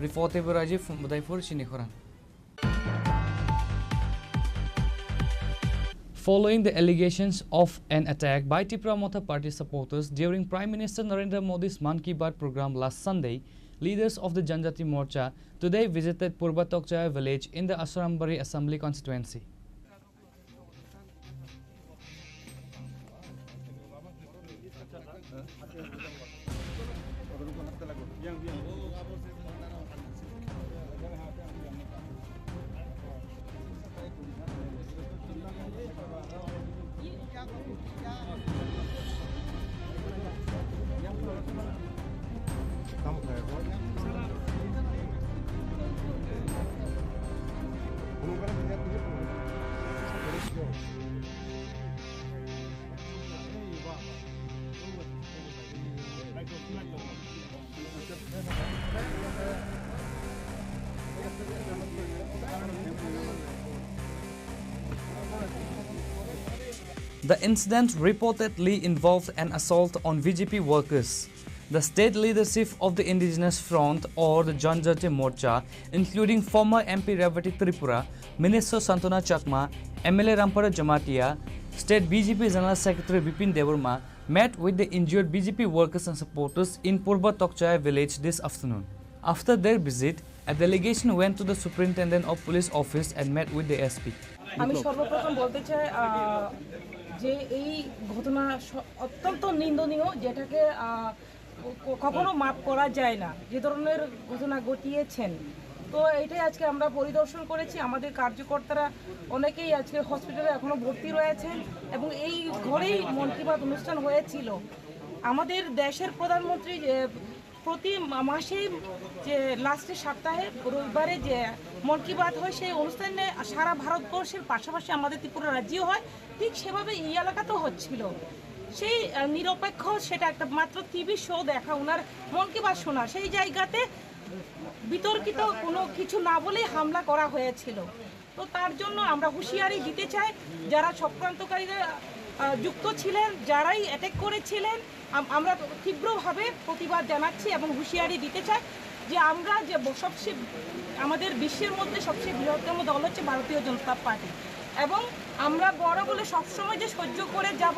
Report by Rajiv from Udaipur, Chini Khorang. Following the allegations of an attack by Tipra Motha Party supporters during Prime Minister Narendra Modi's Mann Ki Baat program last Sunday, leaders of the Janjati Morcha today visited Purba Tokchaya village in the Asrambari Assembly constituency. The incident reportedly involved an assault on V J P workers. The state leadership of the Indigenous Front or the Janjati Morcha, including former M P Revati Tripura, Minister Santana Chakma, M L A Ramparna Jamatia, State B J P General Secretary Bipin Debbarma, met with the injured B J P workers and supporters in Purba Tokchaya village this afternoon. After their visit, a delegation went to the Superintendent of Police office and met with the S P. আমি সর্বপ্রথম বলতে চাই, আহ, যে এই ঘটনা স-, অত্যন্ত নিন্দনীয়, যেটাকে, আহ, ক-, কখনো মাফ করা যায় না, যে ধরনের ঘটনা ঘটিয়েছেন। তো এটাই আজকে আমরা পরিদর্শন করেছি। আমাদের কার্যকর্তারা অনেকেই আজকে হসপিটালে এখনো ভর্তি রয়েছেন এবং এই ঘরেই মন কি বাত অনুষ্ঠান হয়েছিল। আমাদের দেশের প্রধানমন্ত্রী, এ, প্রতি মা-, মাসেই যে লাস্টের সপ্তাহে রবিবারে যে মন কি বাত হয়, সেই অনুষ্ঠানে সারা ভারতবর্ষের পাশাপাশি আমাদের ত্রিপুরা রাজ্যেও হয়, ঠিক সেভাবে এই এলাকাতেও হচ্ছিল। সেই, আহ, নিরপেক্ষ সেটা একটা মাত্র টিভি শো দেখা, ওনার মন কি বাত শোনা, সেই জায়গাতে বিতর্কিত কোনো কিছু না বলেই হামলা করা হয়েছিল। তো তার জন্য আমরা হুঁশিয়ারি দিতে চাই, যারা চক্রান্তকারীরা, আহ, যুক্ত ছিলেন, যারাই অ্যাটাক করেছিলেন, আম-, আমরা তীব্রভাবে প্রতিবাদ জানাচ্ছি এবং হুঁশিয়ারি দিতে চাই যে আমরা যে ব-, সবচেয়ে, আমাদের বিশ্বের মধ্যে সবচেয়ে বৃহত্তম দল হচ্ছে ভারতীয় জনতা পার্টি এবং আমরা বড় বলে সবসময় যে সহ্য করে যাব,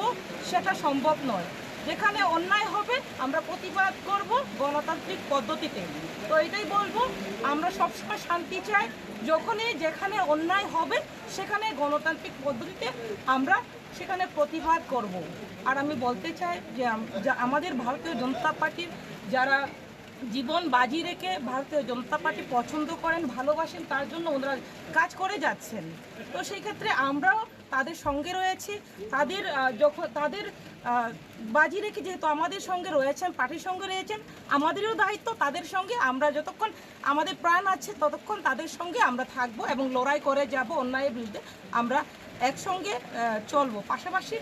সেটা সম্ভব নয়। যেখানে অন্যায় হবে, আমরা প্রতিবাদ করব গণতান্ত্রিক পদ্ধতিতে। তো এটাই বলবো, আমরা সবসময় শান্তি চাই। যখনই যেখানে অন্যায় হবে, সেখানে গণতান্ত্রিক পদ্ধতিতে আমরা সেখানে প্রতিবাদ করব। আর আমি বলতে চাই যে আম-, যা-, আমাদের ভারতীয় জনতা পার্টির যারা জীবন বাজি রেখে ভারতীয় জনতা পার্টি পছন্দ করেন, ভালোবাসেন, তার জন্য ওনারা কাজ করে যাচ্ছেন। তো সেই ক্ষেত্রে আমরাও তাদের সঙ্গে রয়েছি। তাদের, আহ, যখন তাদের, আহ, বাজি রেখে যেহেতু আমাদের সঙ্গে রয়েছেন, পার্টির সঙ্গে রয়েছেন, আমাদেরও দায়িত্ব তাদের সঙ্গে। আমরা যতক্ষণ আমাদের প্রাণ আছে, ততক্ষণ তাদের সঙ্গে আমরা থাকবো এবং লড়াই করে যাব অন্যায়ের বিরুদ্ধে। আমরা একসঙ্গে, আহ, চলবো। পাশাপাশি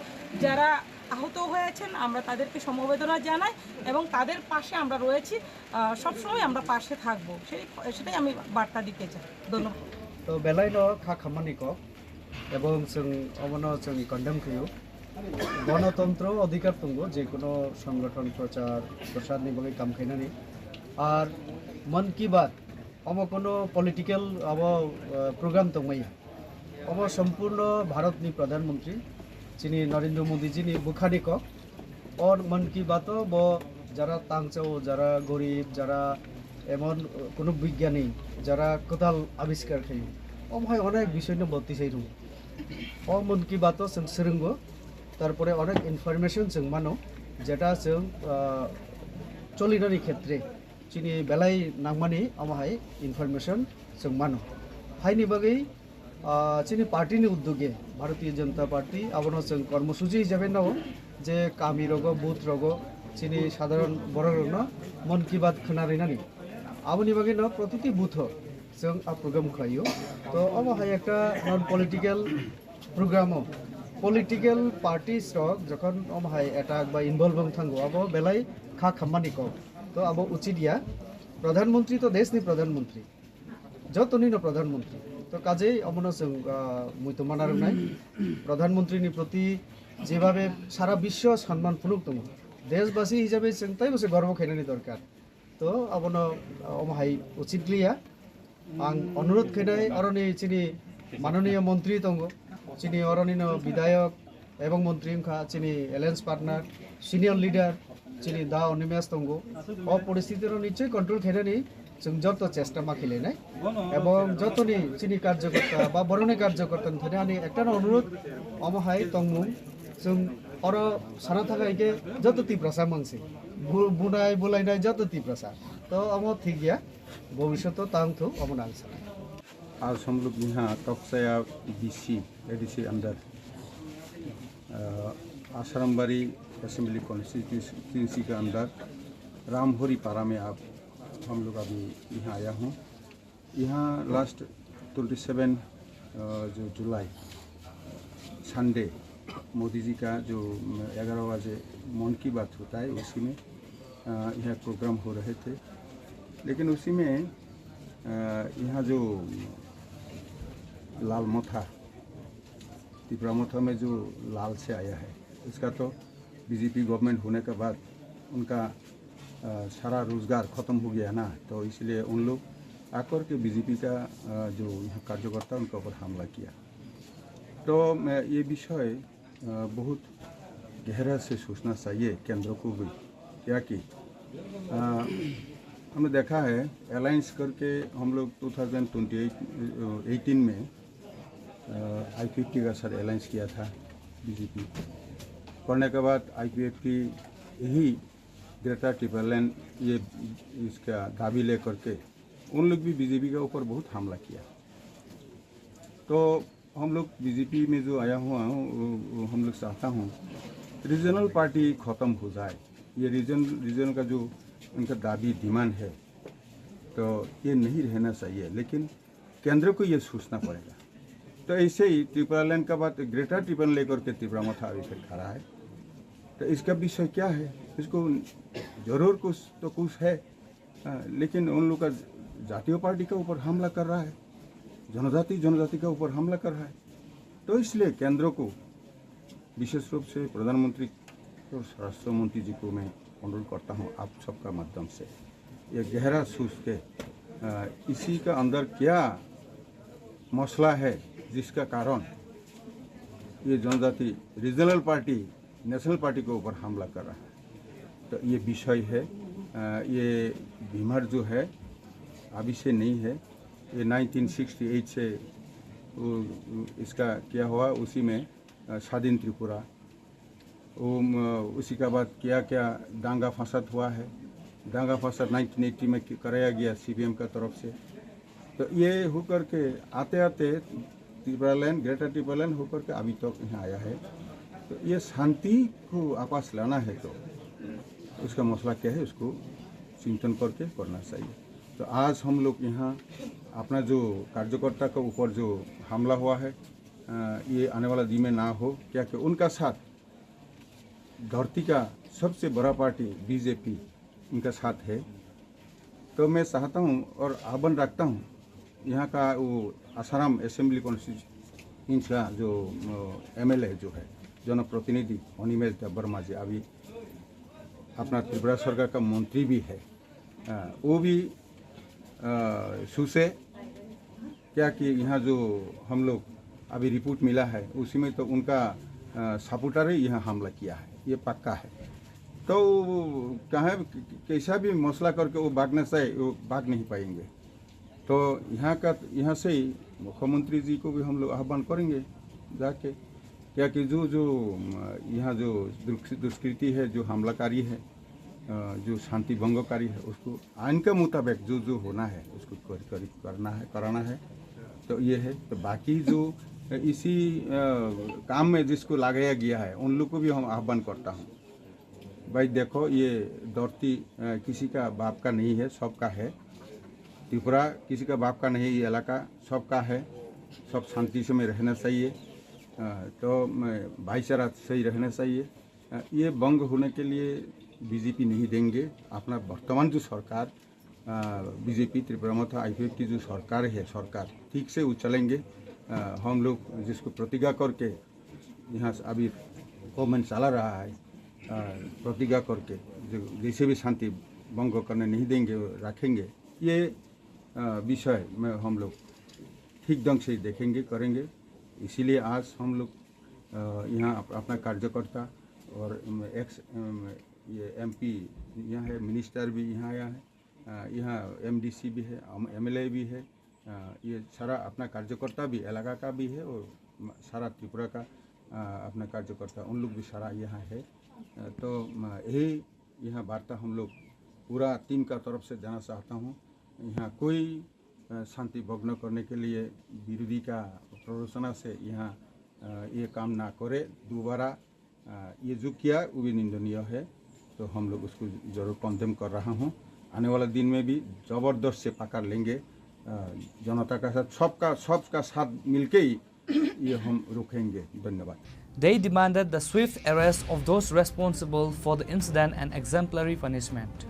যারা আহত হয়েছেন, আমরা তাদেরকে সমবেদনা জানাই এবং তাদের পাশে আমরা রয়েছি। আহ, সবসময় আমরা পাশে থাকবো, সেই, সেটাই আমি বার্তা দিতে চাই। ধন্যবাদ। To belai no kha khammani kok, ebong chwng omono chwng condemn khaio. Gonotontro odhikar tongo, je kono songgothon prochar prosar ni bagwi kam khainani. Ar Mann Ki Baat omo kono political abo, eh, program tongmaya. Omo sompurno Bharat ni Pradhan Mantri, chini Narendra Modi ji ni bwkhani kok. O Mann Ki Baat o bo jara tangchao, jara gorib, jara emon, uh, kono bigyani, jara kwtal abiskar khaio, omo hai onek bisoi no bo tisai rwo. O Mann Ki Baat o chwng swrwngo, tarpore onek information chwng mano, jeta chwng, uh, cholinani khetre chini belai nangmani omo hai information chwng mano. Haini bagwi, ah, chini party ni uddoge, Bharatiya Janata Party, abono chwng kormosuchi hisabe nao je kami rogo, booth rogo, chini sadharon borok rokno Mann Ki Baat khna rinani. Aboni bagwi no protiti booth o chwng a program khlaio. To omo hai ekta non political program o political parties rok jokhon omo hai attack ba involve wng thango, abo belai kha khammani kok. To abo uchit ya, Pradhan Mantri to desh ni Pradhan Mantri, jotoni no Pradhan Mantri. To kajei omono chwng, ah, muitu mana rwnai. Pradhan Mantri ni proti jebhabe sara biswo sanman phunuk tongo, deshbasi hisabe chwng taibo se gorbo khainani dorkar. To abono, ah, omo hai uchit liya. Ang onurodh khainai, oroni chini manoniya montri tongo, chini oroni no bidhayok ebong montri wngkha, chini alliance partner, senior leader, chini da Animesh tongo. O poristiti no nichoi control khainani chwng joto chesta ma khilainai. Ebong jotoni chini karjokorta ba boroni karjokorta ni thani ani ekta no onurodh, omo hai tongmung chwng oro sana thang hai khe joto Tiprasa mangsi. Bu-, bunai bulainai joto Tiprasa. To omo thik ya. Bobishoto tang thu, omo nang sana. आज हम लोग यहाँ तपसाया DC, ADC अंदर, अ, आश्रमबाड़ी assembly constituency के अंदर रामहरी पारा में आप, हम लोग अभी यहाँ आया हूँ। यहाँ लास्ट ट्वेंटी सेवन, अ, जो जुलाई, संडे, मोदी जी का जो, अम, ग्यारह बजे मन की बात होता है, उसी में, अ, यहाँ प्रोग्राम हो रहे थे। लेकिन उसी में, अ, यहाँ जो लाल मथा, तिपरा मथा में जो लाल से आया है, उसका तो बीजेपी गवर्नमेंट होने के बाद उनका, अ, सारा रोजगार खत्म हो गया ना, तो इसलिए उन लोग आकर के बीजेपी का, अ, जो यहाँ कार्यकर्ता, उनके ऊपर हमला किया। तो, अ, ये विषय, अ, बहुत गहरा से सोचना चाहिए केंद्र को भी, क्या कि, अ, हमने देखा है, अलायंस करके हम लोग टू थाउजेंड ट्वेंटी एट, अ, एटीन में, अ, आई फिफ्टी का साथ अलायंस किया था बीजेपी। करने के बाद आई पी एफ टी यही ग्रेटर टिपरालैंड ये इसका दाबी लेकर के उन लोग भी बीजेपी के ऊपर बहुत हमला किया। तो हम लोग बीजेपी में जो आया हुआ हूँ, वो, वो हम लोग चाहता हूँ रीजनल पार्टी ख़त्म हो जाए। ये रीजन, रीजन का जो उनका दाबी, डिमांड है, तो ये नहीं रहना चाहिए, लेकिन केंद्र को ये सोचना पड़ेगा। तो ऐसे ही त्रिपुरा लैंड का बात, ग्रेटर त्रिपुरा लेकर के तिपरा मथा अभी फिर खड़ा है। तो इसका विषय क्या है? इसको जरूर कुछ तो कुछ है, हाँ, लेकिन उन लोग का जातीय पार्टी के ऊपर हमला कर रहा है, जनजाति, जनजाति के ऊपर हमला कर रहा है। तो इसलिए केंद्र को, विशेष रूप से प्रधानमंत्री और स्वराष्ट्र मंत्री जी को मैं अनुरोध करता हूँ आप सबका माध्यम से, ये गहरा सोच के, अ, इसी का अंदर क्या मसला है जिसका कारण ये जनजाति रीजनल पार्टी, नेशनल पार्टी के ऊपर हमला कर रहा है। तो ये विषय है, अ, ये बीमार जो है, अभी से नहीं है, ये नाइनटीन सिक्सटी एट से वो, इसका क्या हुआ, उसी में, अ, स्वाधीन त्रिपुरा, वो, म, उसी का बाद क्या क्या दांगा फसाद हुआ है, दांगा फसाद नाइनटीन एटी में कराया गया सीपीएम का तरफ से। तो ये होकर के आते आते त्रिपुरा लैंड, ग्रेटर त्रिपुरा लैंड होकर के अभी तक यहाँ आया है। तो ये शांति को वापस लाना है तो उसका मसला क्या है, उसको चिंतन करके करना चाहिए। तो आज हम लोग यहाँ अपना जो कार्यकर्ता के ऊपर जो हमला हुआ है, अ, ये आने वाला दिन में ना हो, क्या कि उनका साथ धरती का सबसे बड़ा पार्टी बीजेपी इनका साथ है। तो मैं चाहता हूँ और आह्वान रखता हूँ, यहाँ का वो आसाराम असेंबली कॉन्स्टिट्यूएंसी का जो एमएलए जो है, जनप्रतिनिधि अनिमेश देव वर्मा जी, अभी अपना त्रिपुरा सरकार का मंत्री भी है, अ, वो भी, अ, सुसे क्या कि यहाँ जो हम लोग अभी रिपोर्ट मिला है, उसी में तो उनका, अ, सपोर्टर ही यहाँ हमला किया है, ये पक्का है। तो कहाँ, कैसा भी मसला करके वो भागना चाहे, वो भाग नहीं पाएंगे। तो यहाँ का, यहाँ से ही मुख्यमंत्री जी को भी हम लोग आह्वान करेंगे जाके, क्या कि जो, जो, अ, यहाँ जो दुष्कृ-, दुष्कृति है, जो हमलाकारी है, अ, जो शांति भंगकारी है, उसको आइन के मुताबिक जो, जो होना है, उसको कर, कर, करना है, कराना है। तो ये है। तो बाकी जो इसी, अ, काम में जिसको लगाया गया है, उन लोग को भी हम आह्वान करता हूँ, भाई देखो, ये धरती, अ, किसी का बाप का नहीं है, सबका है। त्रिपुरा किसी का बाप का नहीं, ये इलाका सबका है, सब शांति से में रहना चाहिए। अ, तो, अ, भाईचारा सही रहना चाहिए। अ, ये भंग होने के लिए बीजेपी नहीं देंगे। अपना वर्तमान जो सरकार, अ, बीजेपी त्रिपुरा मोर्चा आईपीएफ की जो सरकार है, सरकार ठीक से वो चलेंगे। अ, हम लोग जिसको प्रतिज्ञा करके यहाँ से अभी गवर्नमेंट चला रहा है, अ, प्रतिज्ञा करके जो जैसे भी शांति भंग करने नहीं देंगे, रखेंगे, ये, अ, विषय में हम लोग ठीक ढंग से देखेंगे, करेंगे। इसीलिए आज हम लोग, अ, यहाँ अप-, अपना कार्यकर्ता और, अम, एक्स, अम, ये एमपी यहाँ है, मिनिस्टर भी यहाँ आया है, अ, यहाँ एमडीसी भी है, अम, एमएलए भी है, अ, ये सारा अपना कार्यकर्ता भी इलाका का भी है और म-, सारा त्रिपुरा का, अ, अपना कार्यकर्ता उन लोग भी सारा यहाँ है। अ, तो, म, यही यहाँ वार्ता हम लोग पूरा टीम का तरफ से देना चाहता हूँ। यहाँ कोई, अ, शांति भंग न करने के लिए विरोधी का प्ररोचना से यहाँ, अ, ये काम ना करे दोबारा। अ, ये जो किया वो भी निंदनीय है, तो हम लोग उसको जरूर कंडेम कर रहा हूँ। आने वाला दिन में भी जबरदस्त से पकड़ लेंगे। अ, जनता का साथ, सबका, सबका साथ मिलके ही ये हम रोकेंगे। धन्यवाद। They demanded the swift arrest of those responsible for the incident and exemplary punishment.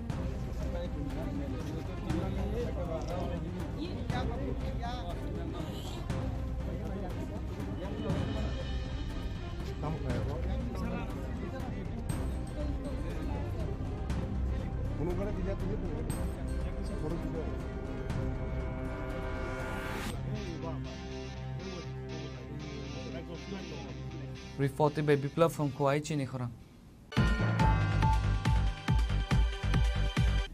Reported by Biplab from Khowai, Chini Khorang.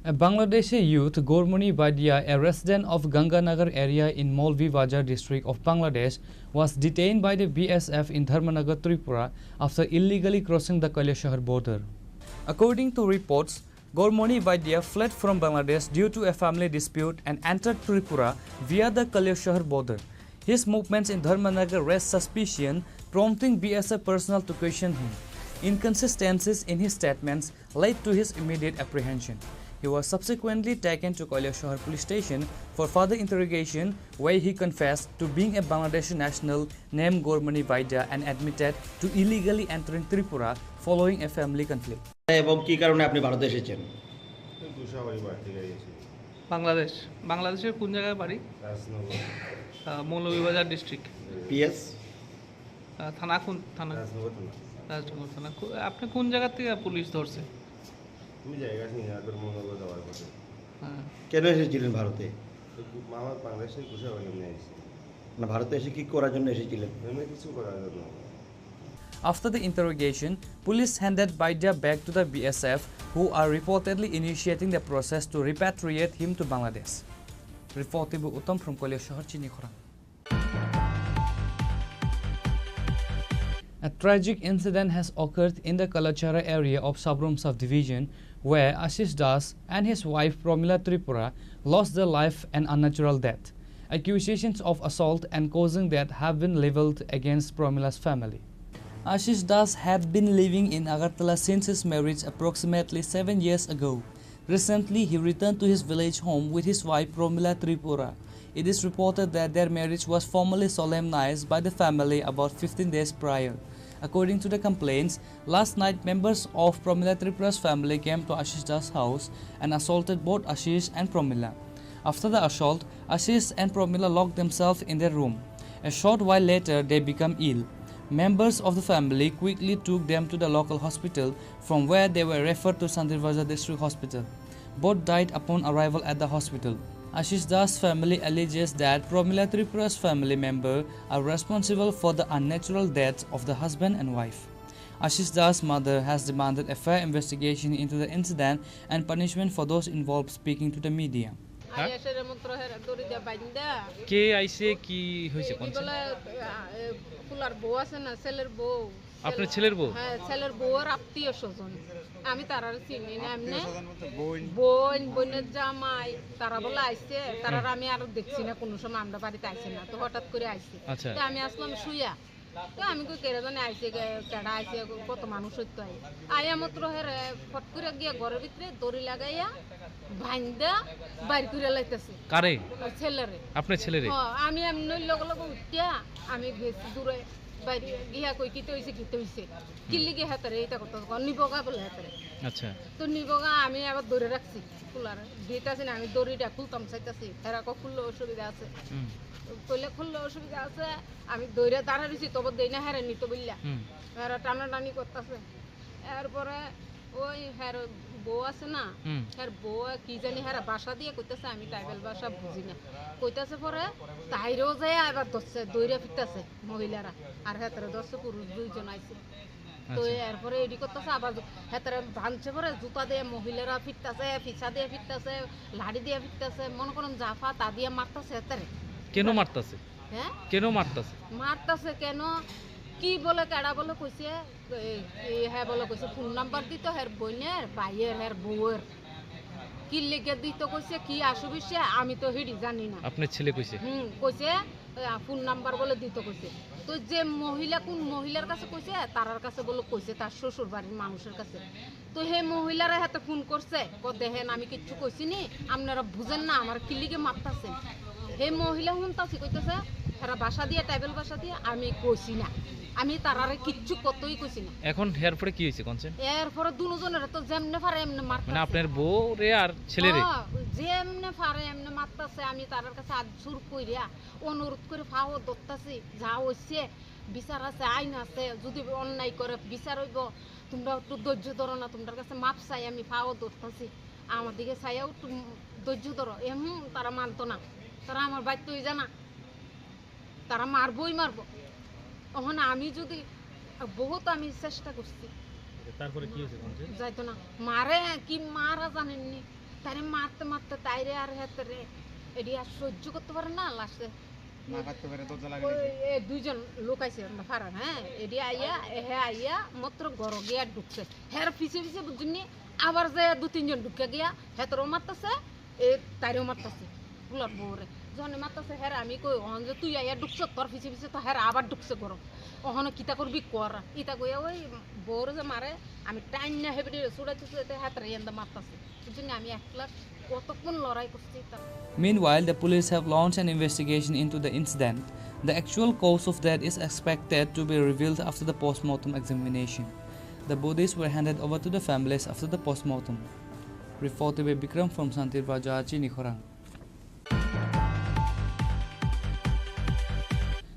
A Bangladeshi youth, Gormoni Baidia, a resident of Ganganagar area in Molvi Bazar district of Bangladesh, was detained by the B S F in Dharmanagar, Tripura, after illegally crossing the Kailashahar border. According to reports, Gormoni Baidia fled from Bangladesh due to a family dispute and entered Tripura via the Kailashahar border. His movements in Dharmanagar raised suspicion, prompting B S F personnel to question him. Inconsistencies in his statements led to his immediate apprehension. He was subsequently taken to Kailashahar police station for further interrogation, where he confessed to being a Bangladeshi national named Gormoni Baidia and admitted to illegally entering Tripura following a family conflict. এবং কি কারণে আপনি ভারতে এসেছেন? এই গোসাবাড়ি বাড়ি থেকে এসেছি। বাংলাদেশ। বাংলাদেশের কোন জায়গায় বাড়ি? রাজনগর। আহ, মৌলভীবাজার ডিস্ট্রিক্ট। পিএস? আহ, থানা কোন থানা? রাজনগর থানা। রাজনগর থানা। কো-, আপনি কোন জায়গা থেকে পুলিশ ধরছে? আমি জায়গা চিনি না, ধর্মনগর যাওয়ার পথে। হ্যাঁ। কেন এসেছিলেন ভারতে? এই গো-, আমার বাংলাদেশের গোসাবাড়ি আমি এসেছি। না, ভারতে এসে কি করার জন্য এসেছিলেন? এমনি কিছু করার জন্য। After the interrogation, police handed Baidia back to the B S F, who are reportedly initiating the process to repatriate him to Bangladesh. Reported by Uttam from Kailashahar, Chini Khorang. A tragic incident has occurred in the Kalachara area of Sabrom subdivision, where Ashish Das and his wife Pramila Tripura lost their life an unnatural death. Accusations of assault and causing death have been leveled against Pramila's family. Ashish Das had been living in Agartala since his marriage approximately seven years ago. Recently, he returned to his village home with his wife Promila Tripura. It is reported that their marriage was formally solemnized by the family about fifteen days prior. According to the complaints, last night members of Pramila Tripura's family came to Ashish Das' house and assaulted both Ashish and Pramila. After the assault, Ashish and Pramila locked themselves in their room. A short while later, they become ill. Members of the family quickly took them to the local hospital, from where they were referred to Santir Bazar District Hospital. Both died upon arrival at the hospital. Ashish Das' family alleges that Pramila Tripura's family member are responsible for the unnatural deaths of the husband and wife. Ashish Das' mother has demanded a fair investigation into the incident and punishment for those involved, speaking to the media. Hah? Aisere motro here dori dia bainda. Ke aise, ki hoise, e, kono? Bole, e, fular bou ase na, seler bou. Apnar seler bou? He, seler bou ar attiyo sojon. Ami tarar sini na emne. Attiyo sojon bolte boin. Boin, boiner jamai, tara bole aise, tarar ami aro dekchi na, kono somoy amra barite aise na, to hotat kore aise. Acha. To ami aslam suya. To ami koi kera jani aise, ke-, kera aise, koto manush hoito ai. Aya motro here fot kore giya ghoror bhitre dori lagaiya, bainda, bair kore laitase. Kare? O selere. Apnar selere? Ho, ami emne loge loge uttiya, ami besi dure bair giya koi kito hoise, kito hoise. Killi giya hetare eta koto, niboga bole hetare. Acha. To niboga ami abar dori rakchi, kular. Gate ase na, ami dori da khultam saitase, hera ko khullo osubida ase. Hmm. Toile khullo osubida ase, ami doira dara risi tobo deina hera nito billa. Hmm. Hera tana tani kortase. Erpore oi her bou ase na, hmm, her bou ki jani hera bhasha diye koitase, ami tribal bhasha buji na. Koitase pore tairo jaya ebar dosse doira phittase mohilara. Ar hetare dosse purush duijon aise. To acha. Erpore edi kottase abar ju-, hetare banche pore juta diye mohilara phittase, pisa diye phittase, lari diye phittase, mone koron ja pa ta diye martase hetare. Keno martase? He? Keno martase? Martase keno? Ki bole, kera bole koise, e, e, he bole koise phone number dito her boiner, baiyer, her bouer. Ki lege dito koise, ki asubisya, ami to hidi jani na. Apnar sele koise? Hmm, koise, e, phone number bole dito koise. To je mohila, kun mohilar kache koise, tarar kache bole koise, tar shoshur barir manusher kache. To he mohilara hete phone korse, ko dehen ami kichchu koichini, apnara bujen na, amar killige mattasen. He mohila huntase koitase, hera bhasha diye, tribal bhasha diye, ami koichi na. Ami tarare kichchu kotoi koichi na. Ekhon her pore ki hoise, konsen? Erpore duno jonore to jemne pare emne martase. Mane apnar bou re ar sele re? Oh, jemne pare emne martase, ami tarar kache at sur koiria, onurodh kore pao dhottasi, ja hoise, bichar ase, ain ase, jodi onnai kore bichar oibo, Tumra ektu dhoijjo dhoro na, tumrar kache map sai ami, pao dhortasi. Amar dige saiya ektu dhoijjo dhoro. Em, tara manto na. Tara amar baitto oi jana. Tara marboi marbo. Ohon ami jodi bohut ami chesta gorchi. Tarpore ki hoyse, konse? Jaito na. Mare ki mara janenni. Tare marte marte taire ar hetere. Edi ar sojjo korte pare na last e. Ma katte pare dorja lagai oi, diye. E, duijon lok aise na parar, he? Edi aiya, e, he aiya, motro goro giya dhukse. Her pise pise bujinni, abar jaya dui tinjon dhukya giya, hetero mattase, e, taireo mattase. Bular bore. Johone mattase, her ami koi, ohon je tui aiya dhukse, tor pise pise to her abar dhukse goro. Ohono kita korbi kor. Ita koiya oi bore je mare, ami tainna hebidi sudai tusudai te hetere yenda mattase. Bujinni ami ekla kotokkon lorai gorchi ta. Meanwhile, the police have launched an investigation into the incident. The actual cause of death is expected to be revealed after the postmortem examination. The bodies were handed over to the families after the postmortem. Reported by Bikram from Santir Bazar, Chinikhorang.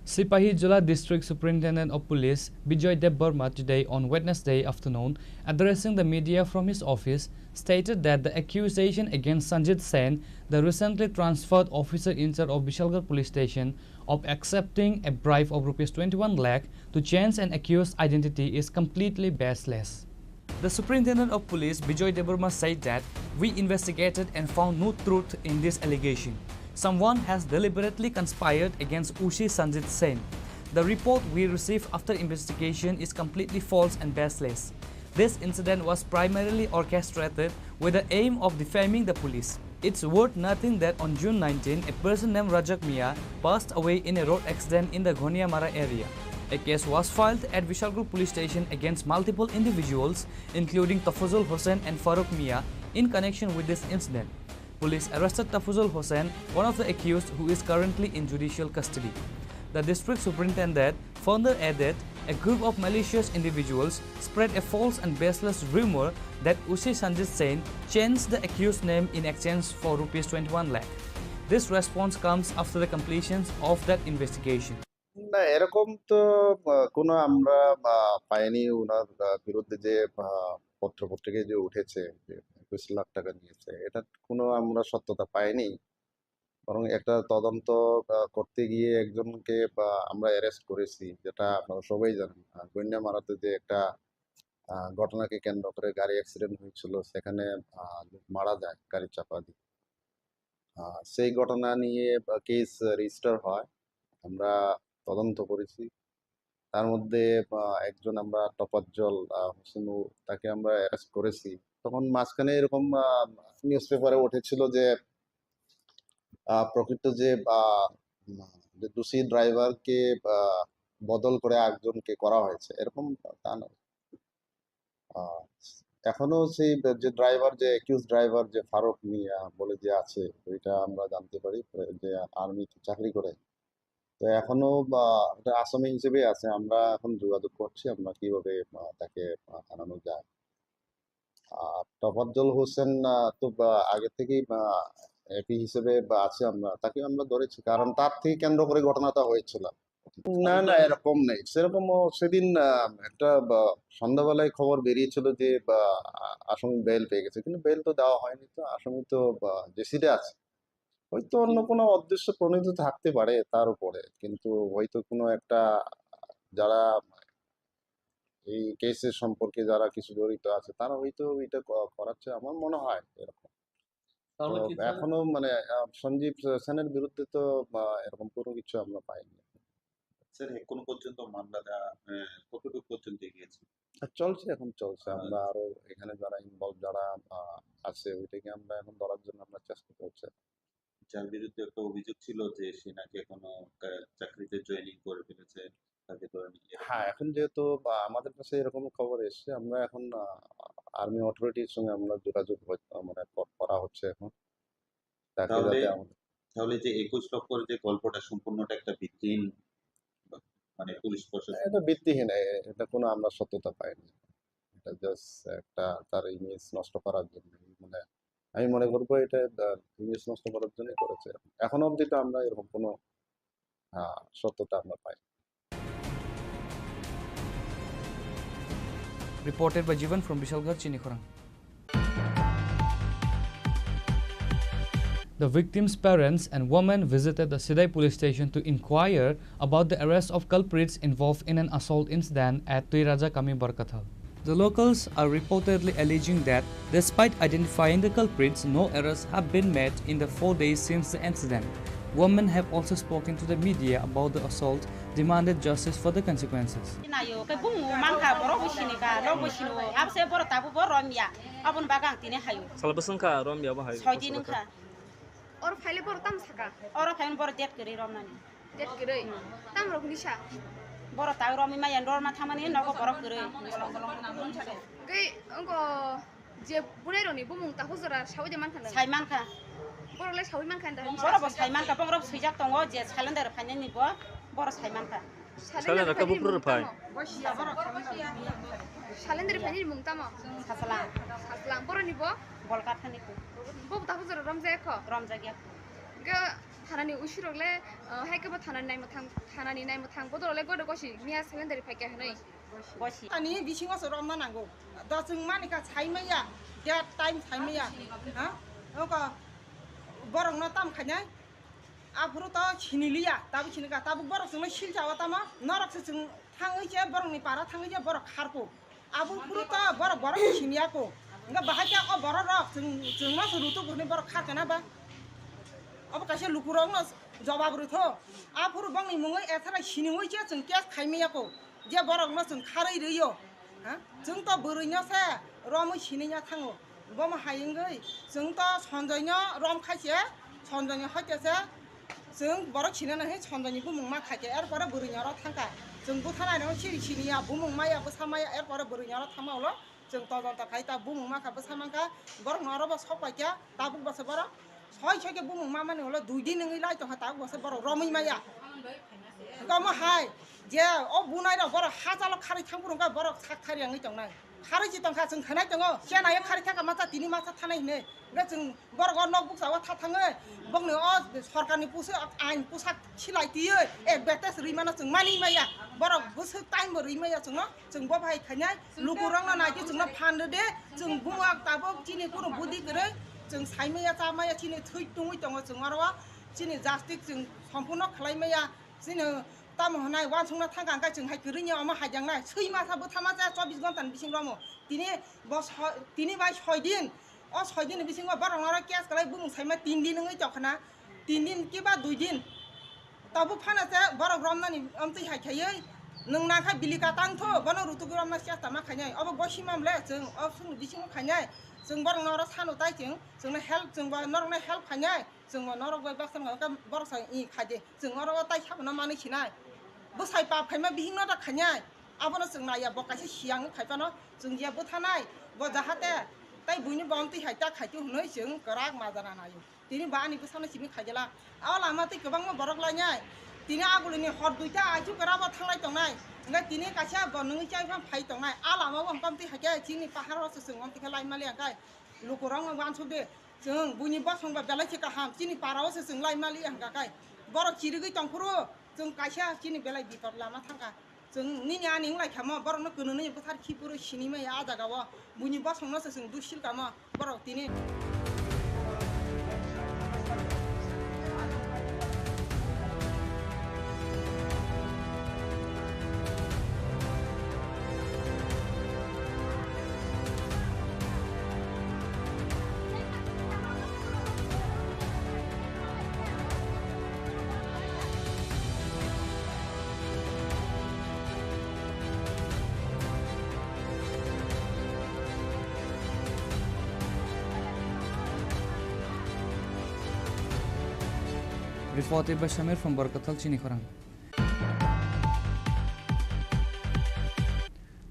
Sipahijola District Superintendent of Police Bijoy Debbarma today on Wednesday afternoon, addressing the media from his office, stated that the accusation against Sanjit Sen, the recently transferred officer in charge of Bishalgarh Police Station, of accepting a bribe of rupees twenty-one lakh to change an accused's identity is completely baseless. The Superintendent of Police, Bijoy Debbarma, said that, "We investigated and found no truth in this allegation. Someone has deliberately conspired against O C Sanjit Sen. The report we received after investigation is completely false and baseless. This incident was primarily orchestrated with the aim of defaming the police." It's worth noting that on June nineteen, a person named Rajak Mia passed away in a road accident in the Ghoniamara area. A case was filed at Bishalgarh Police Station against multiple individuals, including Tafazul Hussain and Farooq Mia, in connection with this incident. Police arrested Tafazul Hussain, one of the accused who is currently in judicial custody. The district superintendent Further added, a group of malicious individuals spread a false and baseless rumor that Usi Sanjit Sen changed the accused's name in exchange for rupees twenty-one lakh. This response comes after the completion of that investigation. না, এরকম তো, আহ, কোনো আমরা, আহ, পাইনি ওনার, আহ, বিরুদ্ধে যে, আহ, পত্র-পত্রিকায় যে উঠেছে যে একুশ লাখ টাকা নিয়েছে, এটার কোনো আমরা সত্যতা পাইনি। বরং একটা তদন্ত, আহ, করতে গিয়ে একজনকে, আহ, আমরা অ্যারেস্ট করেছি, যেটা আপনারা সবাই জানেন। আহ, গন্যামারাতে যে একটা, আহ, ঘটনাকে কেন্দ্র করে গাড়ি অ্যাক্সিডেন্ট হয়েছিল, সেখানে, আহ, লোক মারা যায় গাড়ির চাপা দিয়ে। আহ, সেই ঘটনা নিয়ে, আহ, কেস রেজিস্টার হয়। আমরা তদন্ত করেছি। তার মধ্যে, আহ, একজন আমরা তফাজ্জল, আহ, হোসেন ও, তাকে আমরা অ্যারেস্ট করেছি। তখন মাঝখানে এরকম, আহ, নিউজ পেপারে উঠেছিল যে, আহ, প্রকৃত যে, আহ, উম, যে দোষী ড্রাইভারকে, আহ, বদল করে আরেকজনকে করা হয়েছে, এরকম তা নয়। আহ, এখনো সেই যে ড্রাইভার, যে অ্যাকিউজ ড্রাইভার যে ফারুক মিয়া বলে যে আছে, ওইটা আমরা জানতে পারি যে আর্মিতে চাকরি করে। তো এখনো বা একটা আসামি হিসেবে আছে, আমরা এখন যোগাযোগ করছি আমরা কিভাবে, আহ, তাকে, আহ, আনানো যায়। আর তফাজ্জল হোসেন, আহ, তো বা আগে থেকেই, আহ, এপি হিসেবে বা আছে, আমরা তাকে আমরা ধরেছি, কারণ তার থেকে কেন্দ্র করে ঘটনাটা হয়েছিল। না, না, এরকম নেই। সেরকম ও সেদিন, আহ, একটা বা সন্ধ্যাবেলায় খবর বেরিয়েছিল যে বা আসামি বেইল পেয়ে গেছে, কিন্তু বেইল তো দেওয়া হয়নি, তো আসামি তো বা জেসিতে আছে। হয়তো অন্য কোনো উদ্দেশ্য প্রণোদিত থাকতে পারে তার উপরে, কিন্তু হয়তো কোনো একটা যারা এই কেসের সম্পর্কে যারা কিছু জড়িত আছে, তারা হয়তো এটা ক-, করাচ্ছে, আমার মনে হয় এরকম। তাহলে তো কি স্যার? এখনো মানে, আহ, সঞ্জীব সেনের বিরুদ্ধে তো, আহ, এরকম কোনো কিছু আমরা পাইনি। স্যার, এখনো পর্যন্ত মামলাটা, আহ, কতটুকু পর্যন্ত এগিয়েছে? আর চলছে, এখন চলছে। হ্যাঁ। আমরা আরো এখানে যারা ইনভলভ, যারা, আহ, আছে, ওইটাকে আমরা এখন ধরার জন্য আমরা চেষ্টা করছি। যার বিরুদ্ধে একটা অভিযোগ ছিল যে সে নাকি এখনো কা-, চাকরিতে জয়েনিং করে ফেলেছে, তাকে ধরে নিয়ে এরকম। হ্যাঁ, এখন যেহেতু, আহ, আমাদের কাছে এরকম খবর এসছে, আমরা এখন, আহ, আর্মি অথরিটির সঙ্গে আমরা যোগাযোগ হই-, আহ, মানে ক-, করা হচ্ছে এখন। তাকে তাহলে, যাতে আমাদের তাহলে যে একুশ লক্ষর যে গল্পটা সম্পূর্ণটা একটা ভিত্তিহীন, মানে পুলিশ প্রশাসন। এটা ভিত্তিহীন, এ-, এটা কোনো আমরা সত্যতা পাইনি। এটা জাস্ট একটা তার ইমেজ নষ্ট করার জন্য, মানে আমি মনে করবো এটা, আহ, ইমেজ নষ্ট করার জন্য করেছে। এখনো অবধি তো আমরা এরকম কোনো, আহ, সত্যতা আমরা পাই। Reported by Jivan from Bishalgarh, Chinikhorang. The victim's parents and women visited the Sidai police station to inquire about the arrest of culprits involved in an assault incident at Tuiraja Kami Barkathal. The locals are reportedly alleging that, despite identifying the culprits, no arrests have been made in the four days since the incident. Women have also spoken to the media about the assault, demanded justice for the consequences. Nayo, khe bumung mankha, borok bo sini kha, lok bo sini o, abse borok tabuk bo romya, aboni bagwi ang tini hayo. Sal bwswng kha romya bo hai. Soi din wngkha. Oro phaile borok tamo saka? Oro phaile borok date kwrwi romnani. Date kwrwi? Hmm. Tamo rok hwnwi sa? Borok ta romwi maya, norma thangmani nogo borok kwrwi. Tei wngkha je bunai rokni bumung takhuk jora saui de mankha na? Sai mankha. Borok le saui mankha da? Borok bo sai mankha, borok swijak tongo je salendar phainani bo, borok sai mankha. Salendar rok buphuru rok phai. Salendar phainani mung tamo? Saslang. Saslang. Boroni bo? Bolkathani ko. Bo takhuk jora romjak kho? Romjak ya. Ga thanani usi rok le, uh, hai khe bo thanani naimwthang, thanani naimwthang bodol le godo gosi miya salendar phai khe hwnwi. Bosi. Ani bisingo se romna nango. Da chwng mani kha sai maya, date time sai maya. Ha? Oko borok no tam khainai. Aphuru to siniliya, tabuk sinika, tabuk borok chwngno silchao tamo, norok se chwng thangwi se borokni para thangwi se borok kharkuk. Abuphuru to borok borok siniya kuk. Hwnkhe bahai khe o borok rok chwng, chwngno se rutuk hwnwi borok kharkana ba? Obo kaisa lukurokno jobab rwtho. Aphuru bongni mungwi ethara siniwi se chwng case khaimaya kuk. Je borokno chwng kharwi rwio, ha? Chwng to bwrwino se romwi sinina thango. Bomo hai wngwi chwng to Sanjoyno rom khai se, Sanjoyni hoite se chwng borok sinana hai Sanjoyni bumung ma khai khe, er pore bwrwino ro thangkha. Chwng bwthanai no siri siniya, bumung maya, bwsa maya, er pore bwrwino ro thangma ulo chwng todonto khai ta bumung ma kha, bwsa man kha, borokno oro bo sok pai kha, tabuk bo se borok soi soi khe bumung ma mani ulo dui din wngwi lai tongkha, tabuk bo se borok romwi maya. Omo hai, Je o bunai rok borok hachalo kharwi thang phuru wngkha borok sak thari wngwi tongnai. Kharwi si tongkha chwng khanai tongo. Chenai o kharwi thangkha masa tini masa thanai hinwi. Hwnkhe chwng borok o nok buksa o tha thangwi bokni o sorkarni pusu ain pusak silai twiwi ek betes rwi mano chwng mani maya. Borok bwswk time bo rwi maya chwngno. Chwng bo bai khainai lukurokno naidi chwngno phan rwdi. Chwng buma tabuk chini kunu budi kwrwi chwng sai maya cha maya chini thwi tungwi tongo chwng oro o. Chini justice chwng sompurno khlai maya. Chini tamo hwnai uansukna thangkha, hwnkhe chwng hai kwrwini omo haijaknai. Swi masa bwtha masa chobbish ghonta ni bisingo omo. Tini bo so-, tini bai soi din. O soi din ni bisingo borok norok case kwlai bumung saima tin din wngwi tongkhana. Tin din kiba dui din. Tabuk phano se borok romnani omtwi hai khaiwi nwng nangkha bili ka tangtho, bono rutuk romna chesta ma khainai. Obo gosi mamle chwng o sung bisingo khainai. Chwng borok norok sano tai chwng, chwngno help, chwng bo norokno help khainai. Chwng bo norok bai baksa wngkha borok sa i khaide. Chwng oro o tai sabono manwi sinai. Bwsai pap khaima bihikno da khainai. Abono chwng naiya, bo kaisa siyang wng khaipano chwng ya bwthanai. Bo jahate tai buini bo amtwi hai ta khaitwi hwnwi chwng kwrak majana naio. Tini bo ani bwsano simi khaijala. O lama twi kwbangma borok lainai. Tini agulini hor duita aichu kwrabo thanglai tongnai. Hwnkhe tini kaisa bo nungwi chaiphang phai tongnai. A lama o hwnkhe amtwi hai khe chini pahar o se chwng amtwi khe lai mali hwnkhe lukurokno uansuk di. Chwng buini bosong ba belai se kaham, chini para o se chwng lai mali hwnkha khe. Borok chirigwi tongphuru chwng kaisa chini belai bipot lama thangkha. Chwng nini ani wng lai khamo, borokno kwnwi bwthar khiphuru sinimaya a jaga o. Buini bosongno se chwng dusil kamo borok tini. Reported by Shamir from Barkathal Chini Khorang.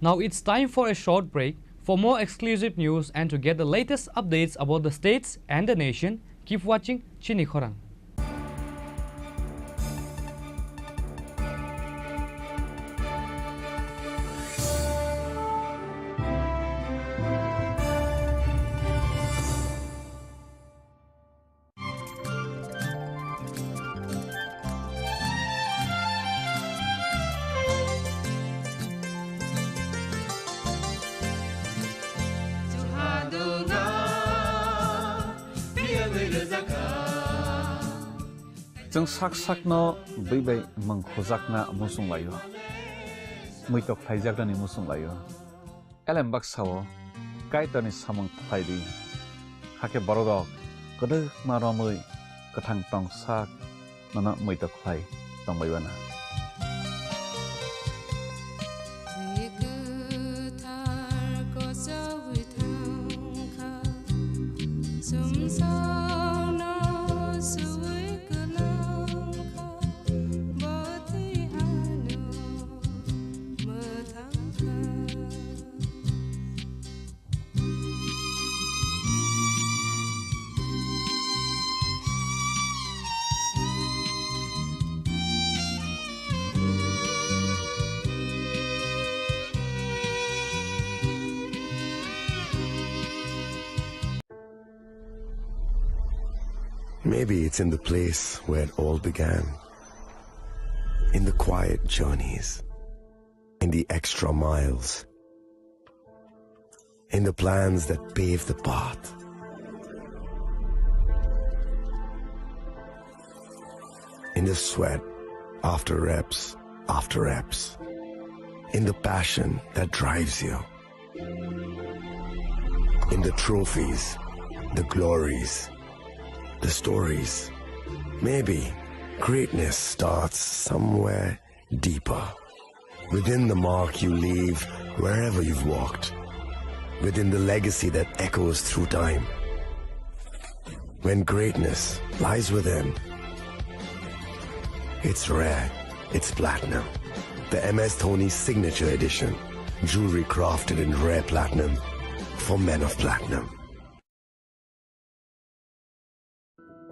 Now it's time for a short break. For more exclusive news and to get the latest updates about the states and the nation, keep watching Chini Khorang. Chwng sak sakno bwi bai mung khujakna muchung laio, muitok khlaijaknani muchung laio. Elem baksa-o Kaitorni samung khlai di, hakhe bororok kwdwkma romwi kwthang tong sak nono muitok khlai tongbai uana. Twi kwthar kochogwi thangkha, sumsokno suwi kwlangkha, bo twi ano mwthangkha. Maybe it's in the place where it all began. In the quiet journeys, in the extra miles, in the plans that pave the path, in the sweat after reps after reps, in the passion that drives you, in the trophies, the glories, the stories. Maybe greatness starts somewhere deeper. Within the mark you leave wherever you've walked. Within the legacy that echoes through time. When greatness lies within, it's rare, it's platinum. The M S Dhoni Signature Edition. Jewelry crafted in rare platinum for men of platinum.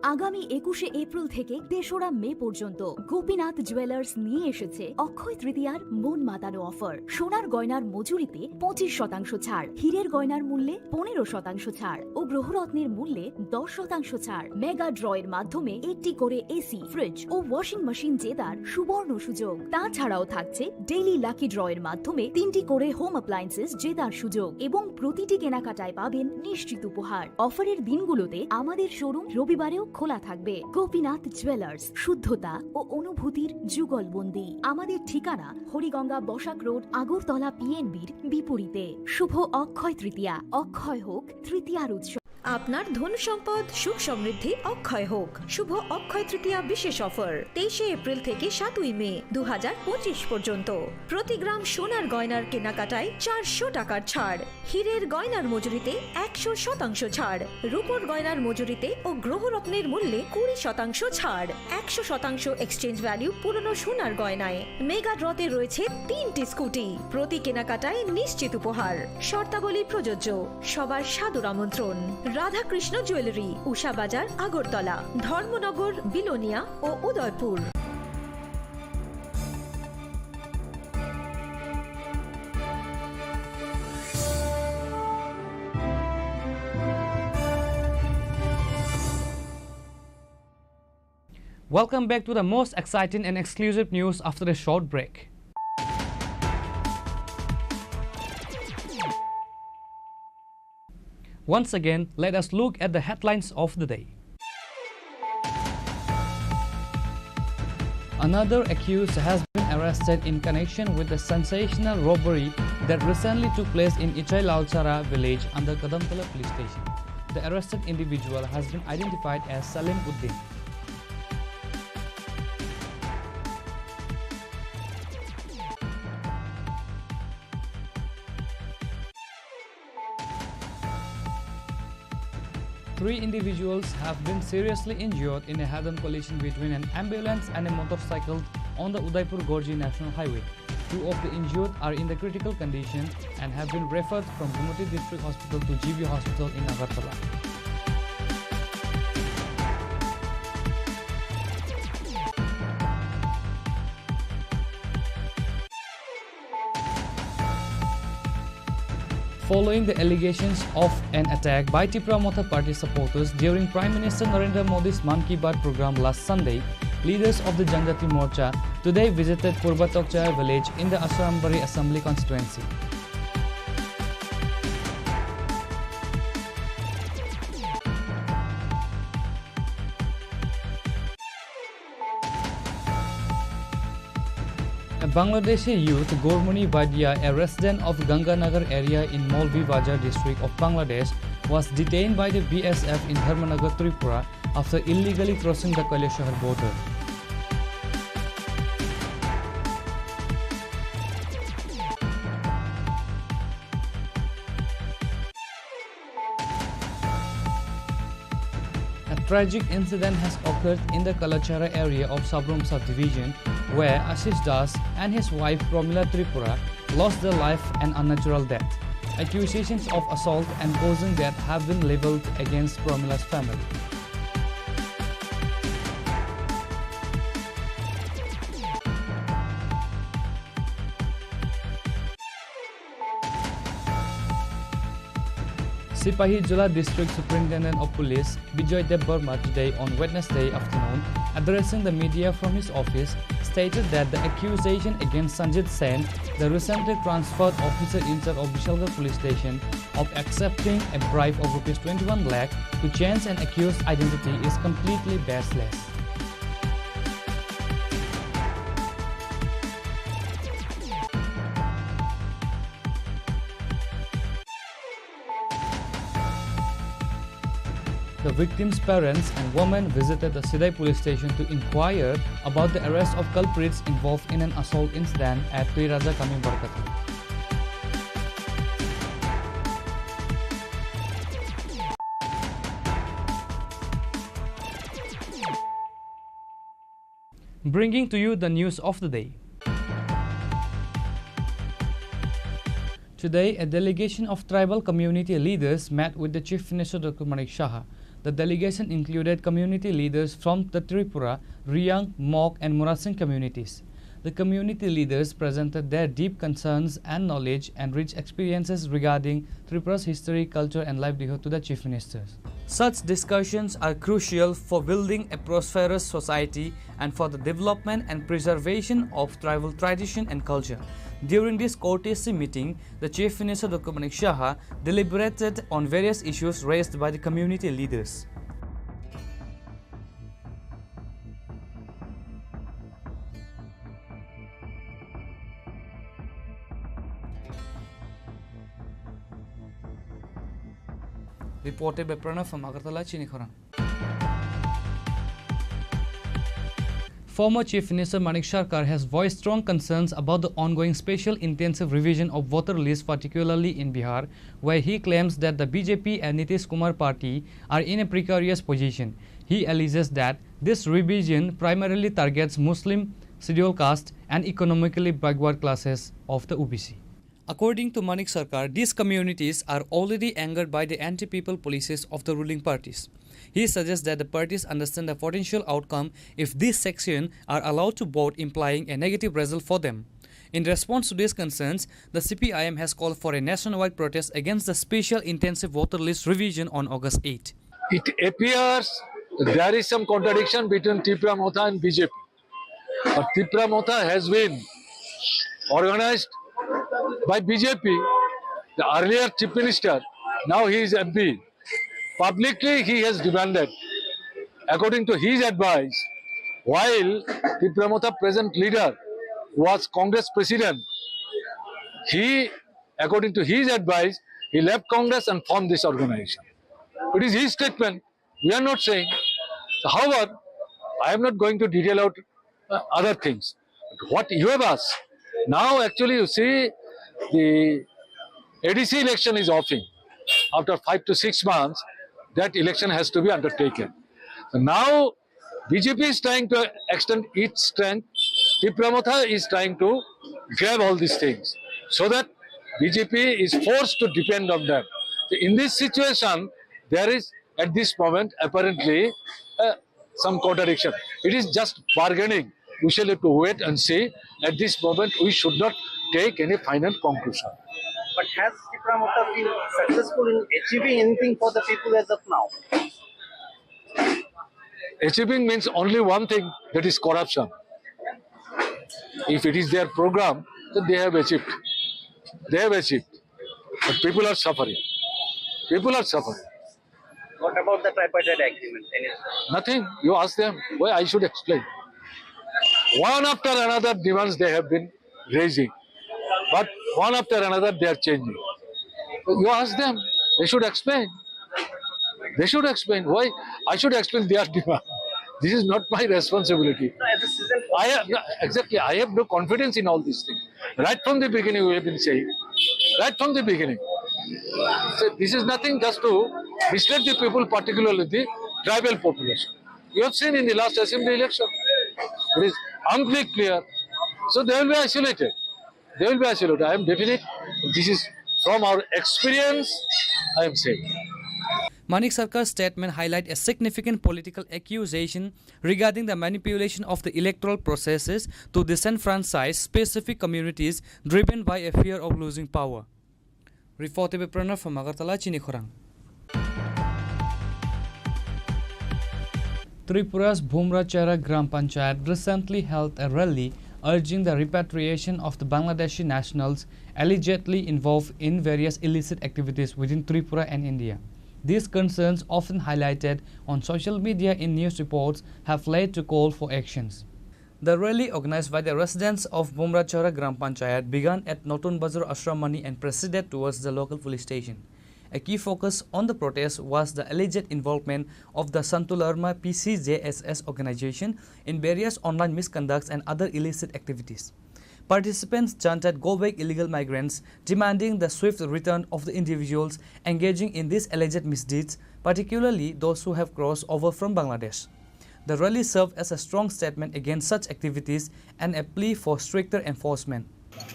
আগামী একুশে এপ্রিল থেকে তেসরা মে পর্যন্ত গোপীনাথ জুয়েলার্স নিয়ে এসেছে অক্ষয় তৃতীয়ার মন মাতানো অফার। সোনার গয়নার মজুরিতে পঁচিশ শতাংশ ছাড়, হীরের গয়নার মূল্যে পনেরো শতাংশ ছাড় ও গ্রহরত্নের মূল্যে দশ শতাংশ ছাড়। মেগা ড্রয়ের মাধ্যমে একটি করে এসি, ফ্রিজ ও ওয়াশিং মেশিন জেতার সুবর্ণ সুযোগ। তাছাড়াও থাকছে ডেইলি লাকি ড্রয়ের মাধ্যমে তিনটি করে হোম অ্যাপ্লায়েন্সেস জেতার সুযোগ এবং প্রতিটি কেনাকাটায় পাবেন নিশ্চিত উপহার। অফারের দিনগুলোতে আমাদের শোরুম রবিবারেও খোলা থাকবে। গোপীনাথ জুয়েলার্স, শুদ্ধতা ও অনুভূতির যুগলবন্দি। আমাদের ঠিকানা হরিগঙ্গা বসাক রোড, আগরতলা পিএনবির বিপরীতে। শুভ অক্ষয় তৃতীয়া, অক্ষয় হোক তৃতীয়ার উৎসব। আপনার ধন সম্পদ সুখ সমৃদ্ধি অক্ষয় হোক। শুভ অক্ষয় তৃতীয়া বিশেষ অফার, তেইশে এপ্রিল থেকে সাতই মে দু হাজার পঁচিশ পর্যন্ত। প্রতি গ্রাম সোনার গয়নার কেনাকাটায় চারশো টাকার ছাড়, হীরের গয়নার মজুরিতে একশো শতাংশ ছাড়, রূপোর গয়নার মজুরিতে ও গ্রহরত্নের মূল্যে কুড়ি শতাংশ ছাড়, একশো শতাংশ এক্সচেঞ্জ ভ্যালু পুরনো সোনার গয়নায়। মেগা ড্রতে রয়েছে তিনটি স্কুটি, প্রতি কেনাকাটায় নিশ্চিত উপহার। শর্তাবলী প্রযোজ্য। সবার সাদর আমন্ত্রণ। রাধাকৃষ্ণ জুয়েলারি, উষা বাজার, আগরতলা, ধর্মনগর, বিলোনিয়া ও Udaipur. Welcome back to the most exciting and exclusive news after a short break. Once again, let us look at the headlines of the day. Another accused has been arrested in connection with the sensational robbery that recently took place in Ichai Lalchara village under Kadamtala police station. The arrested individual has been identified as Salim Uddin. Three individuals have been seriously injured in a head-on collision between an ambulance and a motorcycle on the Udaipur Gorji National Highway. Two of the injured are in the critical condition and have been referred from Gumoti District Hospital to G B Hospital in Agartala. Following the allegations of an attack by Tipra Motha Party supporters during Prime Minister Narendra Modi's Mann Ki Baat program last Sunday, leaders of the Janjati Morcha today visited Purba Tokchaya village in the Asrambari Assembly constituency. A Bangladeshi youth, Gormoni Badia, a resident of Ganganagar area in Molvi Bajar district of Bangladesh, was detained by the B S F in Dharmanagar, Tripura, after illegally crossing the Kailashahar border. A tragic incident has occurred in the Kalachara area of Sabrum subdivision, where Ashish Das and his wife Pramila Tripura lost their life an unnatural death. Accusations of assault and causing death have been leveled against Pramila's family. Sipahi Jala District Superintendent of Police Bijoy Debbarma today on Wednesday afternoon, addressing the media from his office, stated that the accusation against Sanjit Sen, the recently transferred officer in charge of Bishalgarh Police Station, of accepting a bribe of rupees twenty-one lakh to change an accused's identity is completely baseless. The victim's parents and women visited the Sidai police station to inquire about the arrest of culprits involved in an assault incident at Tuiraja Kami Barkatha. Bringing to you the news of the day. Today, a delegation of tribal community leaders met with the Chief Minister Doctor Manik Saha. The delegation included community leaders from the Tripura, Riyang, Mok, and Murasing communities. The community leaders presented their deep concerns and knowledge and rich experiences regarding Tripura's history, culture, and livelihood to the Chief Minister. Such discussions are crucial for building a prosperous society and for the development and preservation of tribal tradition and culture. During this courtesy meeting, the Chief Minister Doctor Manik Saha deliberated on various issues raised by the community leaders. Reported by Pranav from Agartala, Chini Khorang. Former Chief Minister Manik Sarkar has voiced strong concerns about the ongoing special intensive revision of voter list, particularly in Bihar, where he claims that the B J P and Nitish Kumar party are in a precarious position. He alleges that this revision primarily targets Muslim, scheduled caste, and economically backward classes of the O B C. According to Manik Sarkar, these communities are already angered by the anti-people policies of the ruling parties. He suggests that the parties understand the potential outcome if these sections are allowed to vote, implying a negative result for them. In response to these concerns, the C P I M has called for a nationwide protest against the special intensive voter list revision on August eight. It appears there is some contradiction between Tipra Motha and B J P. But Tipra Motha has been organized by B J P, the earlier Chief Minister, now he is M P. Publicly, he has demanded, according to his advice, while Tipra Motha present leader was Congress president, he, according to his advice, he left Congress and formed this organization. It is his statement. We are not saying. So, however, I am not going to detail out uh, other things. But what you have asked, now actually you see the A D C election is offing. After five to six months, that election has to be undertaken. So now B J P is trying to extend its strength. Tipra Motha is trying to grab all these things so that B J P is forced to depend on them. So in this situation, there is at this moment, apparently, uh, some contradiction. It is just bargaining. We shall have to wait and see. At this moment, we should not take any final conclusion. But has Tipra Motha been successful in achieving anything for the people as of now? Achieving means only one thing, that is corruption. If it is their program, then they have achieved. They have achieved. But people are suffering. People are suffering. What about the tripartite agreement? Any Nothing. You ask them. Why I should explain? One after another demands they have been raising. But one after another they are changing. You ask them. They should explain. They should explain. Why I should explain their demand? This is not my responsibility. No, as a citizen, I have, no, exactly. I have no confidence in all these things. Right from the beginning, we have been saying. Right from the beginning. So this is nothing just to mislead the people, particularly the tribal population. You have seen in the last assembly election, it is amply clear. So they will be isolated. They will be isolated. I am definite. This is from our experience, I am saying. Manik Sarkar's statement highlight a significant political accusation regarding the manipulation of the electoral processes to disenfranchise specific communities driven by a fear of losing power. Reported by Pranav from Agartala, Chini Khorang. Tripura's Bhumrachara Gram Panchayat recently held a rally urging the repatriation of the Bangladeshi nationals allegedly involved in various illicit activities within Tripura and India. These concerns, often highlighted on social media in news reports, have led to call for actions. The rally, organized by the residents of Bumrachara Gram Panchayat, began at Notun Bazar Ashramani and proceeded towards the local police station. A key focus on the protest was the alleged involvement of the Santularma P C J S S organization in various online misconducts and other illicit activities. Participants chanted "Go back, illegal migrants," demanding the swift return of the individuals engaging in these alleged misdeeds, particularly those who have crossed over from Bangladesh. The rally served as a strong statement against such activities and a plea for stricter enforcement.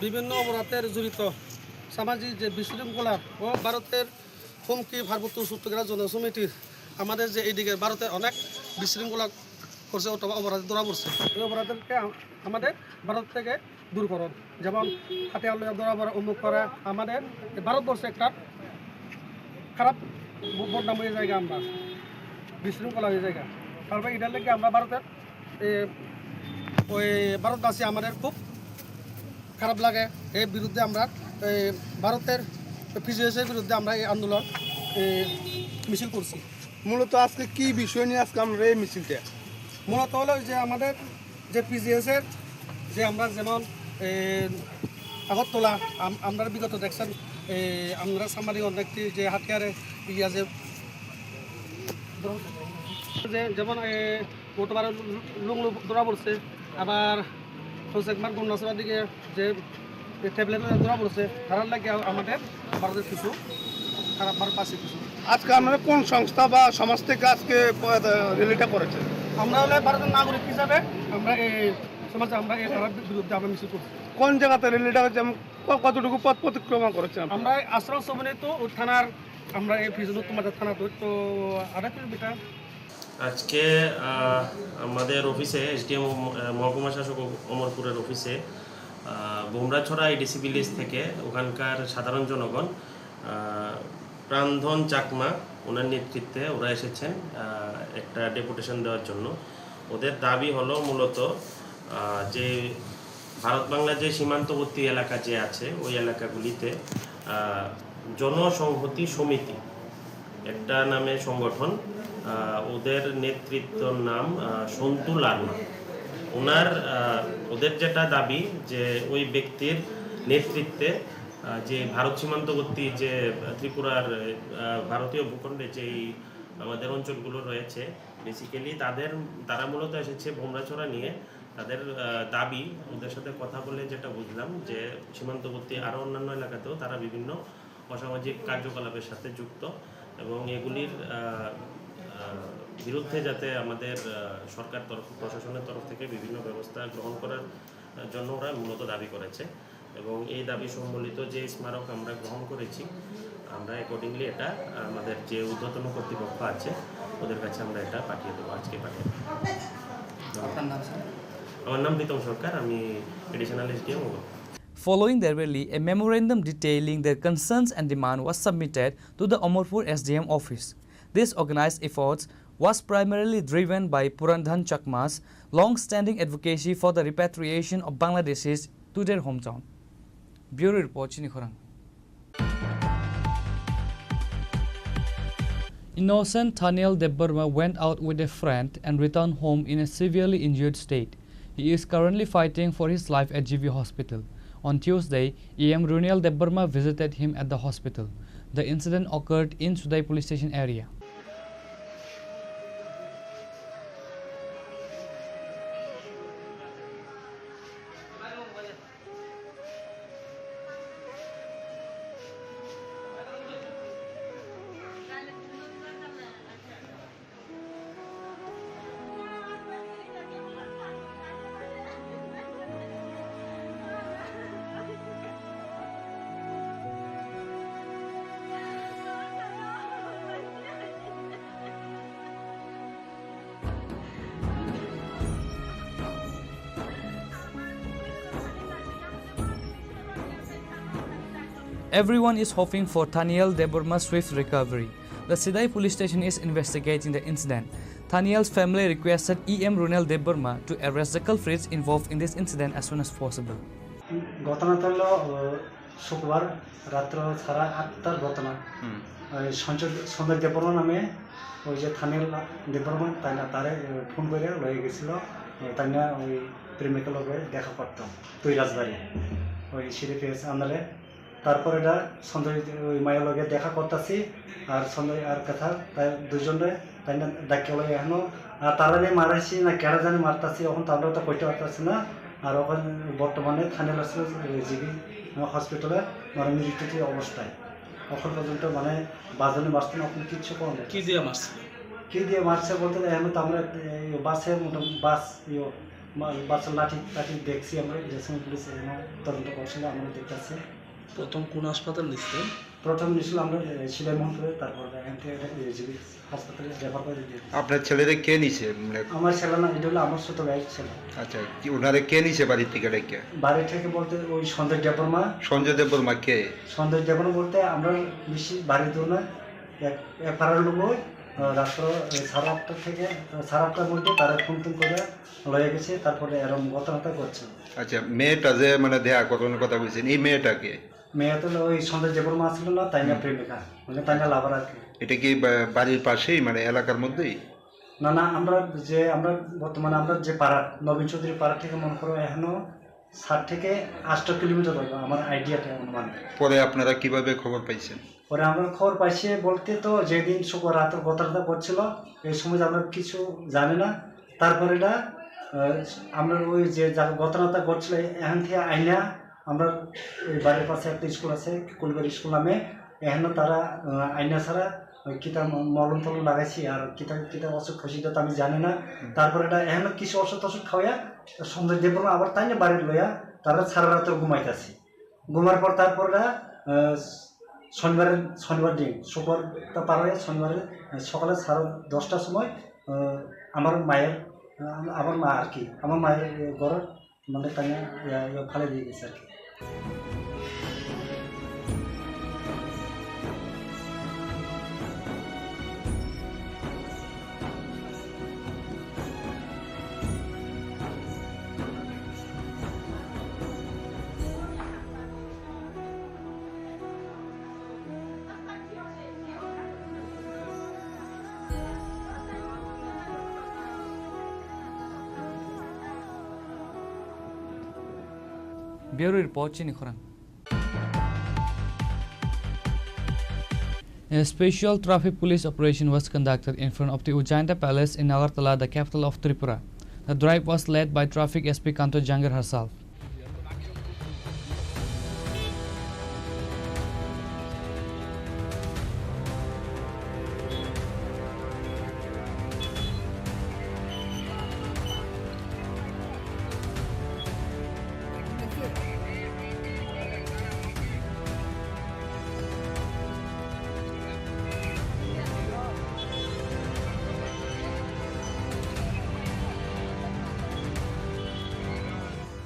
বিভিন্ন অপরাধের জড়িত সামাজিক যে বিশৃঙ্খলা ও ভারতের হুমকি পার্বত্য চট্টগ্রাম জনসমিতির আমাদের যে এইদিকে ভারতে অনেক বিশৃঙ্খলা করছে অথবা অপরাধে ধরা পড়ছে, এই অপরাধীদেরকে আম-, আমাদের ভারত থেকে দূর করুন। যেমন হাতিয়ার লইয়া ধরা পড়া, অমুক করা, আমাদের এই ভারতবর্ষে একটা খারাপ ব-, বদনাম হয়ে যায় আমরা, বিশৃঙ্খলা হয়ে যায়। তারপরে এটার লেগে আমরা ভারতের, এ, ওই ভারতবাসী আমাদের খুব খারাপ লাগে। এর বিরুদ্ধে আমরা, এ, ভারতের পিজিএস এর বিরুদ্ধে আমরা এই আন্দোলন, এ, মিছিল করছি। মূলত আজকে কি বিষয় নিয়ে আজকে আমরা এই মিছিলটা? মূলত হলো যে আমাদের যে পিজিএস এর যে আমরা যেমন, এ, আগরতলা আম-, আমরা বিগত দেখছেন, এ, আমরা সামরিক অনেকটি যে হাতিয়ারে ইয়া যে, যে যেমন, এ, গতবার লু-, লু-, লুংলু ধরা পড়ছে, আবার হচ্ছে একবার গন্ডাছড়ার দিকে যে ট্যাবলেট ধরা পড়ছে, তারার লাগে আমাদের ভারতের কিছু খারাপ ভারতবাসী কিছু। আজকে আপনারা কোন সংস্থা বা সমাজ থেকে আজকে প-, র্যালিটা করেছেন? আমরা হলে ভারতের নাগরিক হিসাবে আমরা এই সমাজে আমরা এই ধারার বিরুদ্ধে আমরা মিছিল করছি। কোন জায়গাতে র্যালিটা হচ্ছে এবং ক-, কতটুকু পথ অতিক্রমণ করেছেন আপনারা? আমরা আশ্রম সমন্বিত ও থানার, আমরা এই ফিজুল তোমাদের থানা তো, তো আধা কিলোমিটার। আজকে, আহ, আমাদের অফিসে, এসডিএম, আহ, মহকুমা শাসক অ-, অমরপুরের অফিসে, আহ, ভোমরাছড়া এডিসি ভিলেজ থেকে ওখানকার সাধারণ জনগণ, আহ, প্রাণধন চাকমা, ওনার নেতৃত্বে ওরা এসেছেন, আহ, একটা ডেপুটেশন দেওয়ার জন্য। ওদের দাবি হলো মূলত, আহ, যে ভারত বাংলা যে সীমান্তবর্তী এলাকা যে আছে, ওই এলাকাগুলিতে, আহ, জনসংহতি সমিতি একটা নামে সংগঠন, আহ, ওদের নেতৃত্বর নাম, আহ, সন্তু লারমা। ওনার, আহ, ওদের যেটা দাবি যে ওই ব্যক্তির নেতৃত্বে, আহ, যে ভারত সীমান্তবর্তী যে ত্রিপুরার, আহ, ভারতীয় ভূখণ্ডে যেই আমাদের অঞ্চলগুলো রয়েছে, বেসিক্যালি তাদের, তারা মূলত এসেছে ভোমরাছড়া নিয়ে। তাদের, আহ, দাবি, ওদের সাথে কথা বলে যেটা বুঝলাম যে সীমান্তবর্তী আরও অন্যান্য এলাকাতেও তারা বিভিন্ন অসামাজিক কার্যকলাপের সাথে যুক্ত এবং এগুলির, আহ, আহ, বিরুদ্ধে যাতে আমাদের, আহ, সরকার তরফ, প্রশাসনের তরফ থেকে বিভিন্ন ব্যবস্থা গ্রহণ করার, আহ, জন্য ওরা মূলত দাবি করেছে। এবং এই দাবি সম্বলিত যে স্মারক আমরা গ্রহণ করেছি, আমরা অ্যাকর্ডিংলি এটা আমাদের যে ঊর্ধ্বতন কর্তৃপক্ষ আছে, ওদের কাছে আমরা এটা পাঠিয়ে দেবো, আজকে পাঠিয়ে দেবো। আপনার নাম, স্যার? আমার নাম প্রীতম সরকার, আমি additional SDM. Following the rally, a memorandum detailing their concerns and demand was submitted to the Amarpur S D M office. This organized efforts was primarily driven by Purandhan Chakma's long-standing advocacy for the repatriation of Bangladeshis to their hometown. Bureau Report, Chini Khorang. Innocent Thaniel Debbarma went out with a friend and returned home in a severely injured state. He is currently fighting for his life at G V hospital. On Tuesday, E M Runiel Debbarma visited him at the hospital. The incident occurred in Sudai police station area. Everyone is hoping for Thaniel Debbarma's swift recovery. The Sidai police station is investigating the incident. Thaniel's family requested E M Runel Debbarma to arrest the culprits involved in this incident as soon as possible. ঘটনাটা হলো, আহ, শুক্রবার রাত্র সাড়ে আটটার ঘটনা। হুম। ওই সঞ্জয়, সঞ্জয় দেববর্মা নামে ওই যে থানিয়াল দেববর্মা, তাই না, তারে, এ, ফোন করে লয়ে গেছিল, এ, তাই না, ওই প্রেমিকা লগে দেখা করতো তুই রাজবাড়ি, ওই সিঁড়ি পেয়েছে আন্দারে। তারপরে এটা সঞ্জয় ওই মায়ের লগে দেখা করতেছি, আর সঞ্জয় আর কথা, তাই দুজনরে তাই না ডাকিয়া লই এখনো, আর তারা নিয়ে মারাইছি না কেডা জানি মারতাছি, এখন তো আমরা তো কইতে পারতাছি না। আর ওখানে বর্তমানে থানিয়াল হসপিটাল, জিবি হসপিটালে মানে মৃত্যুটি অবস্থায়। এখন পর্যন্ত মানে বাজানো মারছে না, এখন কিচ্ছু কম নেই। কি দিয়ে মারছে? কি দিয়ে মারছে বলতে এখন তো আমরা এই বাসে মোটামুটি বাস, ইয়ে, মা-, বাসের লাঠি টাঠি দেখছি আমরা, রিলেশন পুলিশ এখানে তদন্ত করছিল, আমরা দেখতেছি। প্রথম কোন হাসপাতাল নিছিলেন? প্রথম নিয়েছিল আমরা, এ, শিবাই মোহনপুরে, তারপর এখান থেকে একটা এজিবি হাসপাতালে রেফার করে দিয়ে দিয়েছি। আপনার ছেলেরে কে নিছে? মানে আমার ছেলে না, এটা হলো আমার ছোট ভাইয়ের ছেলে। আচ্ছা, কি ওনারে কে নিছে বাড়ি থেকে ডেকে? বাড়ি থেকে বলতে ওই সঞ্জয় দেববর্মা। সঞ্জয় দেববর্মা কে? সঞ্জয় দেববর্মা বলতে আমরা বেশি বাড়ি দূর না, এক, এক পাড়ার লোক ওই, আহ, রাত্র, এ, সাড়ে আটটা থেকে, আহ, সাড়ে আটটার মধ্যে তারা ফোন টোন করে লয়ে গেছে, তারপরে এরম ঘটনাটা ঘটছে। আচ্ছা, মেয়েটা যে মানে দেয়া কতক্ষণ কথা কইছেন, এই মেয়েটা কে? মেয়ে তো ওই সঞ্জয় দেববর্মা আছিল না, তাই না হুম। প্রেমিকা, মানে তাই না লাভার আর কি। এটা কি বা-, বাড়ির পাশেই, মানে এলাকার মধ্যেই? না, না, আমরা যে, আমরা বর্তমানে আমরা যে পাড়া, নবীন চৌধুরী পাড়া থেকে মনে করো এখনো সাত থেকে আটটা কিলোমিটার হবে আমার আইডিয়াটা অনুমান। পরে আপনারা কিভাবে খবর পাইছেন? পরে আমরা খবর পাইছি বলতে তো যেদিন শুক্রবার রাতের ঘটনাটা ঘটছিল, এই সময় আমরা কিছু জানি না। তারপরে এটা, আহ, আমরা ওই যে জায়গা ঘটনাটা ঘটছিল, এখান থেকে আইনা আমরা ওই বাড়ির পাশে একটা স্কুল আছে, কুলবাড়ি স্কুল নামে, এখানে তারা, আহ, আইনা ছাড়া ওই কিতা ম-, মলম টলম লাগাইছি, আর কিতা কিতা ওষুধ খাইছি, এটা তো আমি জানি না। হুম। তারপরে এটা এখানে কিছু ওষুধ টষুধ খাওয়াইয়া সঞ্জয় দেববর্মা আবার তাই না বাড়ি লইয়া তারা সারা রাত্র ঘুমাইতেছি। ঘুমার পর তারপরে, আহ, শনিবারে, শনিবার দিন, শুক্রবারটা পার হয়ে শনিবারে, আহ, সকালে সাড়ে দশটার সময়, আহ, আমার মায়ের, আহ, আমার মা আর কি, আমার মায়ের, আহ, ঘর মানে তাই না, ইয়া, ইয়া, ফালে দিয়ে গেছে আর কি। Bureau Report, Chini Khorang. A special traffic police operation was conducted in front of the Ujjayanta Palace in Agartala, the capital of Tripura. The drive was led by Traffic S P Kanta Jangir herself.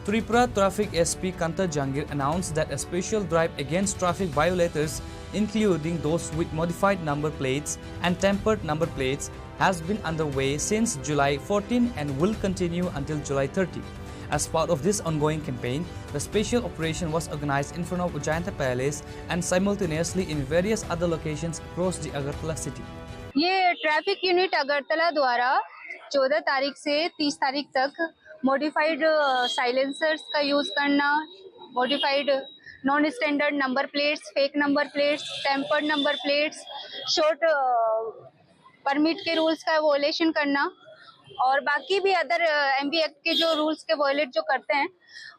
Tripura Traffic S P Kanta Jangir announced that a special drive against traffic violators, including those with modified number plates and tempered number plates, has been underway since July fourteen and will continue until July thirty. As part of this ongoing campaign, the special operation was organized in front of Ujjayanta Palace and simultaneously in various other locations across the Agartala city. ये traffic unit Agartala द्वारा चौदह तारीख से तीस तारीख तक modified silencers का यूज़ करना, modified non standard number plates, fake number plates, tempered number plates, short permit के रूल्स का वोलेशन करना और बाकी भी अदर एमवी एक्ट के जो रूल्स के वोलेट जो करते हैं,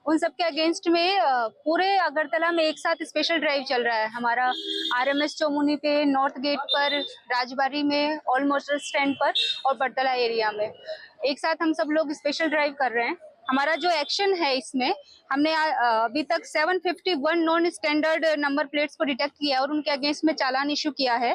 उन सब के अगेंस्ट में, अ, पूरे अगरतला में एक साथ स्पेशल ड्राइव चल रहा है हमारा। आरएमएस चौमुहनी पे, नॉर्थ गेट पर, राजबाड़ी में, ऑल मोटर स्टैंड पर और बरतला एरिया में एक साथ हम सब लोग स्पेशल ड्राइव कर रहे हैं। हमारा जो एक्शन है इसमें, हमने, अ, अभी तक seven fifty one non standard number plates को डिटेक्ट किया है और उनके अगेंस्ट में चालान इशू किया है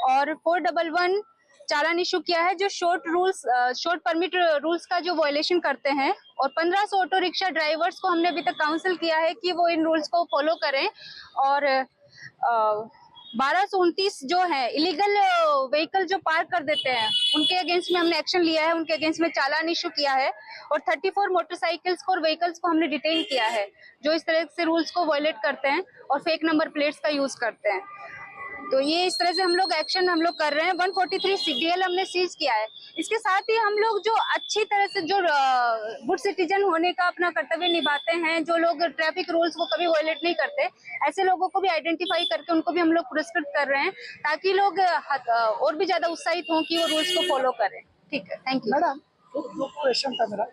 और फोर डबल वन चालान इशू किया है, जो शॉर्ट रूल्स, अ, शॉर्ट परमिट रूल्स का जो वायलेशन करते हैं, और पन्द्रह सौ ऑटो रिक्शा ड्राइवर्स को हमने अभी तक काउंसिल किया है कि वो इन रूल्स को फॉलो करें और, अ, बारह सौ उनतीस जो है इलीगल व्हीकल जो पार्क कर देते हैं, उनके अगेंस्ट में हमने एक्शन लिया है, उनके अगेंस्ट में चालान इशू किया है और थर्टी फोर मोटरसाइकिल्स को और व्हीकल्स को हमने डिटेन किया है, जो इस तरह से रूल्स को वायलेट करते हैं और फेक नंबर प्लेट्स का यूज़ करते हैं। तो ये इस तरह से हम लोग एक्शन हम लोग कर रहे हैं। वन फोर्टी थ्री सीडीएल हमने सीज किया है। इसके साथ ही हम लोग जो अच्छी तरह से जो, अ, गुड सिटीजन होने का अपना कर्तव्य निभाते हैं, जो लोग ट्रैफिक रूल्स को कभी वायलेट नहीं करते, ऐसे लोगों को भी आइडेंटिफाई करके उनको भी हम लोग पुरस्कृत कर रहे हैं, ताकि लोग, अ, हत-, अ, और भी ज़्यादा उत्साहित हों कि वो रूल्स को फॉलो करें। ठीक है, थैंक यू। मैडम, दो, दो क्वेश्चन था मेरा।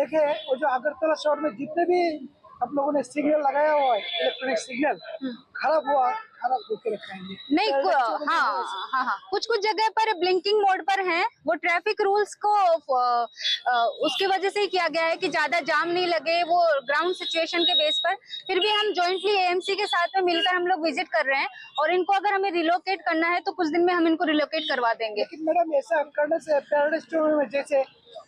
एक है, वो जो अगरतला शहर में जितने भी आप लोगों ने सिग्नल लगाया हुआ है, इलेक्ट्रॉनिक सिग्नल, हम्म। खराब हुआ, खराब होके रखा है ये। नहीं, कु-, हाँ, हाँ, हाँ, कुछ कुछ जगह पर ब्लिंकिंग मोड पर हैं, वो ट्रैफिक रूल्स को, अ, अ, उसकी वजह से ही किया गया है कि ज्यादा जाम नहीं लगे, वो ग्राउंड सिचुएशन के बेस पर। फिर भी हम जॉइंटली एएमसी के साथ में मिलकर हम लोग विजिट कर रहे हैं, और इनको अगर हमें रिलोकेट करना है तो कुछ दिन में हम इनको रिलोकेट करवा देंगे। लेकिन मैडम, ऐसा करने से पैराडाइज टू में जैसे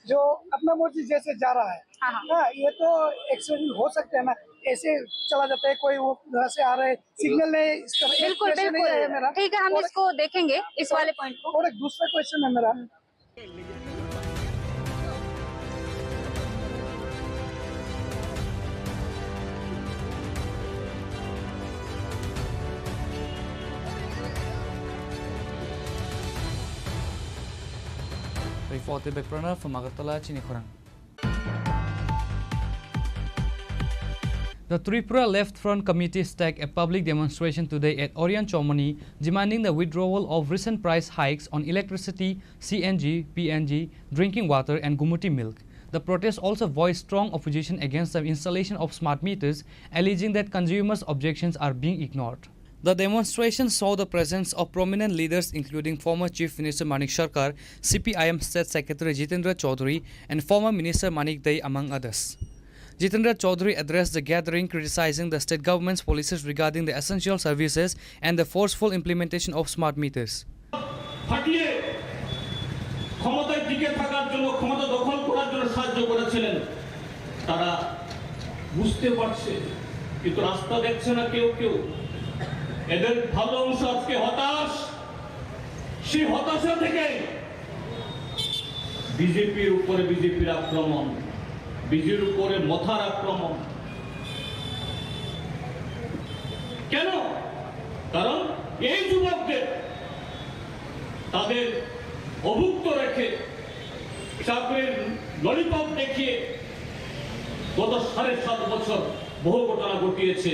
जो अपना मर्जी जैसे जा रहा है, हाँ, हाँ। हाँ, ये तो एक्सीडेंट हो सकते हैं ना, ऐसे चला जाता है, कोई वो घर से आ रहे हैं, सिग्नल नहीं, इस तरह एक बिल्कुल, क्वेश्चन नहीं बिल्कुल। है मेरा। ठीक है, हम और इसको देखेंगे, इस और वाले पॉइंट को। और एक दूसरा क्वेश्चन है मेरा। Reported by Pranav from Agartala, Chini Khorang. The Tripura Left Front Committee staged a public demonstration today at Orion Chomoni, demanding the withdrawal of recent price hikes on electricity, C N G, P N G, drinking water, and Gumuti milk. The protest also voiced strong opposition against the installation of smart meters, alleging that consumers' objections are being ignored. The demonstration saw the presence of prominent leaders including former Chief Minister Manik Sarkar, C P I M State Secretary Jitendra Chaudhary, and former Minister Manik Dei, among others. Jitendra Chaudhary addressed the gathering, criticizing the state government's policies regarding the essential services and the forceful implementation of smart meters. ফাটিয়ে ক্ষমতায় টিকে থাকার জন্য, ক্ষমতা দখল করার জন্য সাহায্য করেছিলেন, তারা বুঝতে পারছে, কিন্তু রাস্তা দেখছে না কেউ কেউ। এদের ভালো অংশ আজকে হতাশ। সেই হতাশা থেকে বিজেপির উপরে বিজেপির আক্রমণ, বিজেপির উপরে মথার আক্রমণ। কেন? কারণ এই যুবকদের তাদের অভুক্ত রেখে চাকরির ললিপপ দেখিয়ে গত সাড়ে সাত বছর বহু ঘটনা ঘটিয়েছে।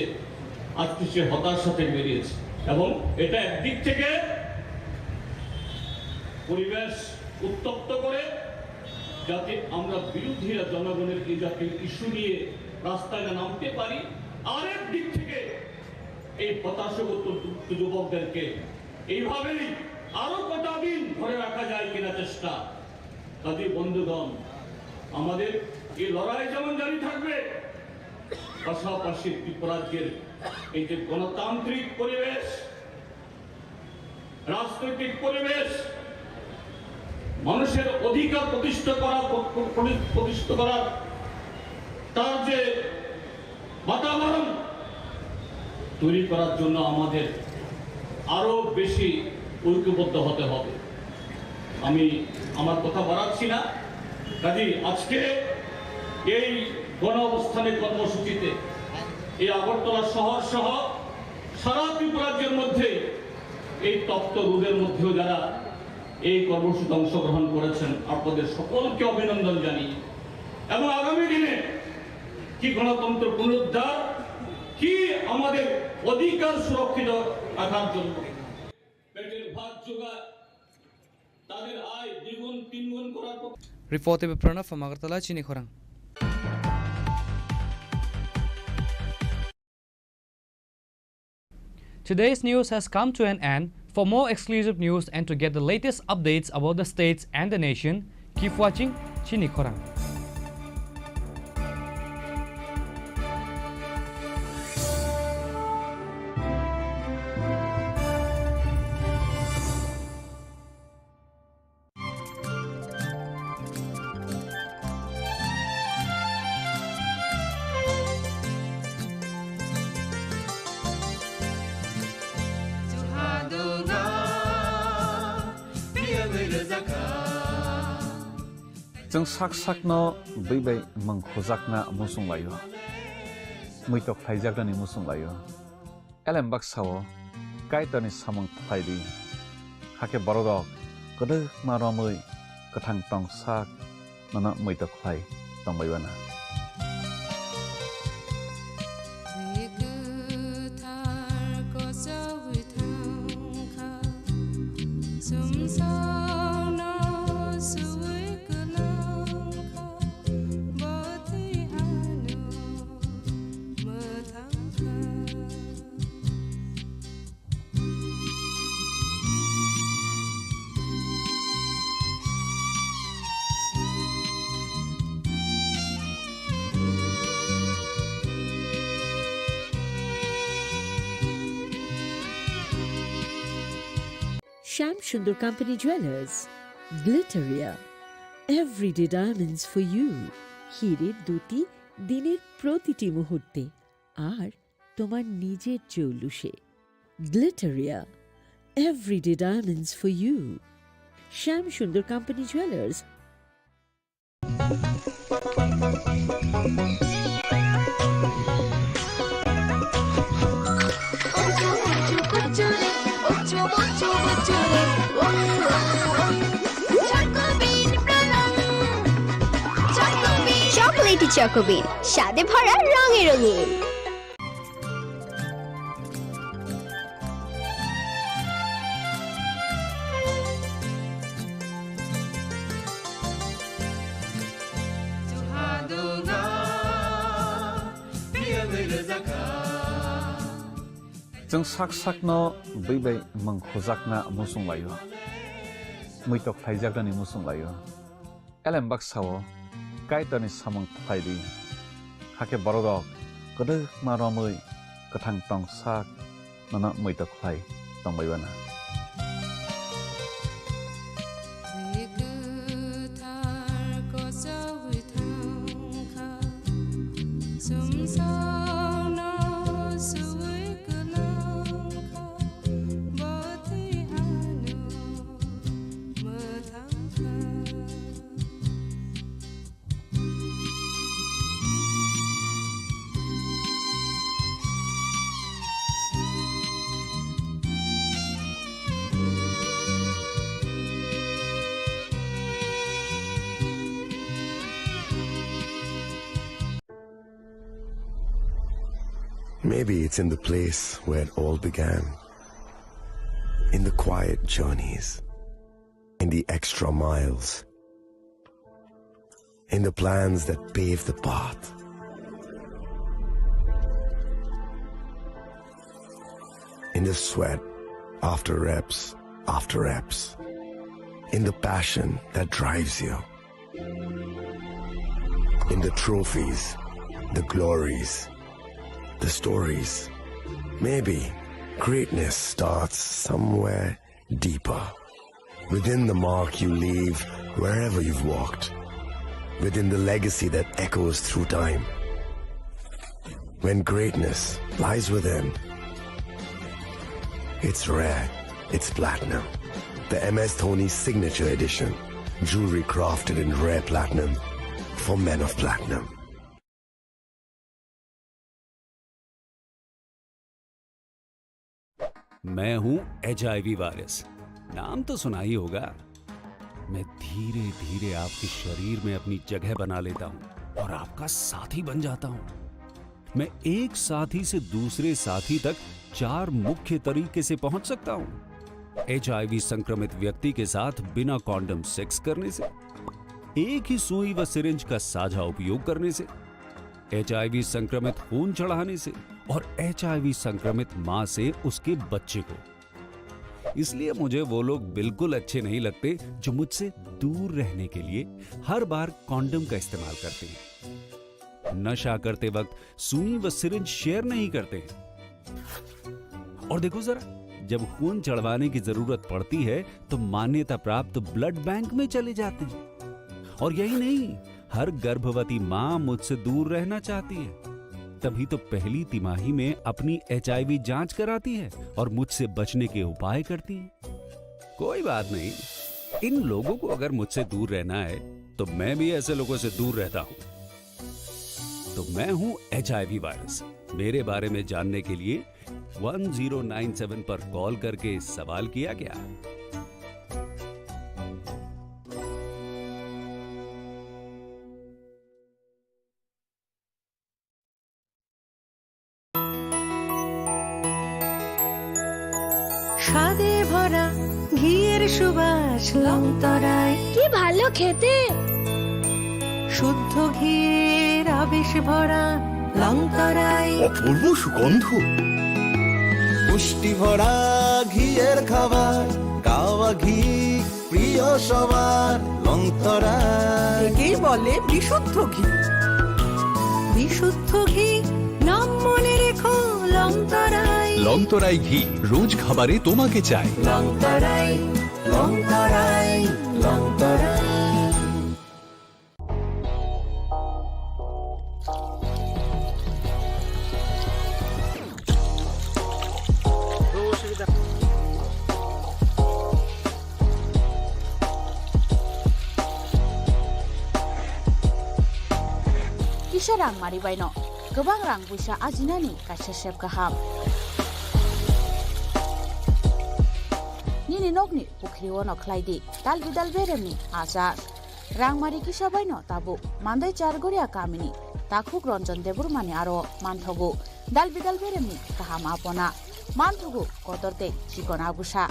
আজকে সে হতাশাতে বেরিয়েছে এবং এটা একদিক থেকে পরিবেশ উত্তপ্ত করে, যাতে আমরা বিরোধীরা জনগণের এই জাতীয় ইস্যু নিয়ে রাস্তায় না নামতে পারি। আরেক দিক থেকে এই হতাশাগ্রস্ত যুবকদেরকে এইভাবেই আরো কটা দিন ধরে রাখা যায় কিনা চেষ্টা। কাজেই বন্ধুগণ, আমাদের এই লড়াই যেমন জারি থাকবে, পাশাপাশি ত্রিপুরাজ্যের এই যে গণতান্ত্রিক পরিবেশ, রাজনৈতিক পরিবেশ, মানুষের অধিকার প্রতিষ্ঠা করা, প্র-, প্র-, প্রতিষ্ঠিত করার তার যে বাতাবরণ তৈরি করার জন্য আমাদের আরো বেশি ঐক্যবদ্ধ হতে হবে। আমি আমার কথা বাড়াচ্ছি না, কাজেই আজকে এই গণ অবস্থানের কর্মসূচিতে এই আগরতলা শহর সহ সারা ত্রিপুরাজ্যের মধ্যে এই তপ্ত রোদের মধ্যেও যারা এই কর্মসূচিতে অংশগ্রহণ করেছেন, আপনাদের সকলকে অভিনন্দন জানিয়ে এবং আগামী দিনে কি গণতন্ত্র পুনরুদ্ধার, কি আমাদের অধিকার সুরক্ষিত রাখার জন্য পেটের ভাত জোগায়, তাদের আয় দ্বিগুণ তিনগুণ করার পক্ষে Reported by Pranav from Agartala, Chini Khorang. Today's news has come to an end. For more exclusive news and to get the latest updates about the states and the nation, keep watching Chini Khorang. Chwng sak sakno bwi bai mwng khujakna muchung laio, muitok khlaijaknani muchung laio. Elem baksao Kaitorni samung khlai di, hakhe bororok kwdwkma romwi kwthang tong sak nono muitok khlai tongbai uana. Shyam Sundar company jewellers, Glitteria, everyday diamonds for you. হীরের দ্যুতি দিনের প্রতিটি মুহূর্তে, আর তোমার নিজের জৌলুসে। Glitteria, everyday diamonds for you. Shyam Sundar company jewellers. Chocolatey চকোবিন, স্বাদে ভরা, রঙে রঙিন। Chwng sak sakno bwi bai mwng khujakna muchung laio, muitok khlaijaknani muchung laio. Elem baksa-o Kaitorni samung khlai di, hakhe borok rok kwdwkma romwi kwthang tong sak nono muitok khlai tongbai bana. Bwthar kochoi thangkha, sumsokno suwi kwlangkha, bwtwi hano mwthangkha. Maybe it's in the place where it all began. In the quiet journeys, in the extra miles, in the plans that pave the path, in the sweat after reps after reps, in the passion that drives you, in the trophies, the glories, the stories. Maybe greatness starts somewhere deeper. Within the mark you leave wherever you've walked. Within the legacy that echoes through time. When greatness lies within, it's rare, it's platinum. The M S Dhoni Signature Edition. Jewelry crafted in rare platinum for men of platinum. मैं हूं HIV virus, नाम तो सुना ही होगा। मैं धीरे धीरे आपके शरीर में अपनी जगह बना लेता हूं और आपका साथी बन जाता हूं। मैं एक साथी से दूसरे साथी तक चार मुख्य तरीके से पहुंच सकता हूं। एचआईवी संक्रमित व्यक्ति के साथ बिना कॉन्डम सेक्स करने से, एक ही सुई व सिरिंज का साझा उपयोग करने से, एचआईवी संक्रमित खून चढ़ाने से और एचआईवी संक्रमित मां से उसके बच्चे को। इसलिए मुझे वो लोग बिल्कुल अच्छे नहीं लगते जो मुझसे दूर रहने के लिए हर बार कॉन्डम का इस्तेमाल करते हैं, नशा करते वक्त सुई व सिरिंज शेयर नहीं करते हैं। और देखो जरा, जब खून चढ़वाने की जरूरत पड़ती है तो मान्यता प्राप्त ब्लड बैंक में चले जाते हैं। और यही नहीं, हर गर्भवती मां मुझसे दूर रहना चाहती है, तभी तो पहली तिमाही में अपनी एचआईवी जांच कराती है और मुझसे बचने के उपाय करती है। कोई बात नहीं, इन लोगों को अगर मुझसे दूर रहना है तो मैं भी ऐसे लोगों से दूर रहता हूं। तो मैं हूं एचआईवी वायरस। मेरे बारे में जानने के लिए वन ज़ीरो नाइन सेवन पर कॉल करके सवाल किया क्या? স্বাদে ভরা ঘিয়ের সুবাস লংতরায়। কি ভালো খেতে! শুদ্ধ ঘিয়ের আবেশ ভরা লংতরায়। অপূর্ব সুগন্ধ। পুষ্টি ভরা ঘিয়ের খাবার, গাওয়া ঘি প্রিয় সবার, লংতরায়। একেই বলে বিশুদ্ধ ঘি। বিশুদ্ধ ঘি, নাম মনে রেখো, লংতরায়। লংতরাই ঘি, রোজ খাবারে তোমাকে চাই। লংতরাই, লংতরাই, লংতরাই। Kisa rang mari baino kwbang rang puisa ajinani kaisa sep kaham. Nini nokni pukhrio no khlai di dalbi dalberemni achar. Rangmari kisa baino tabuk Mandai Chargoria kamini takhuk Ranjan Debbarmani aro manthogo dalbi dalberemni kaham apona. Manthogo kotor tei chikon abusa.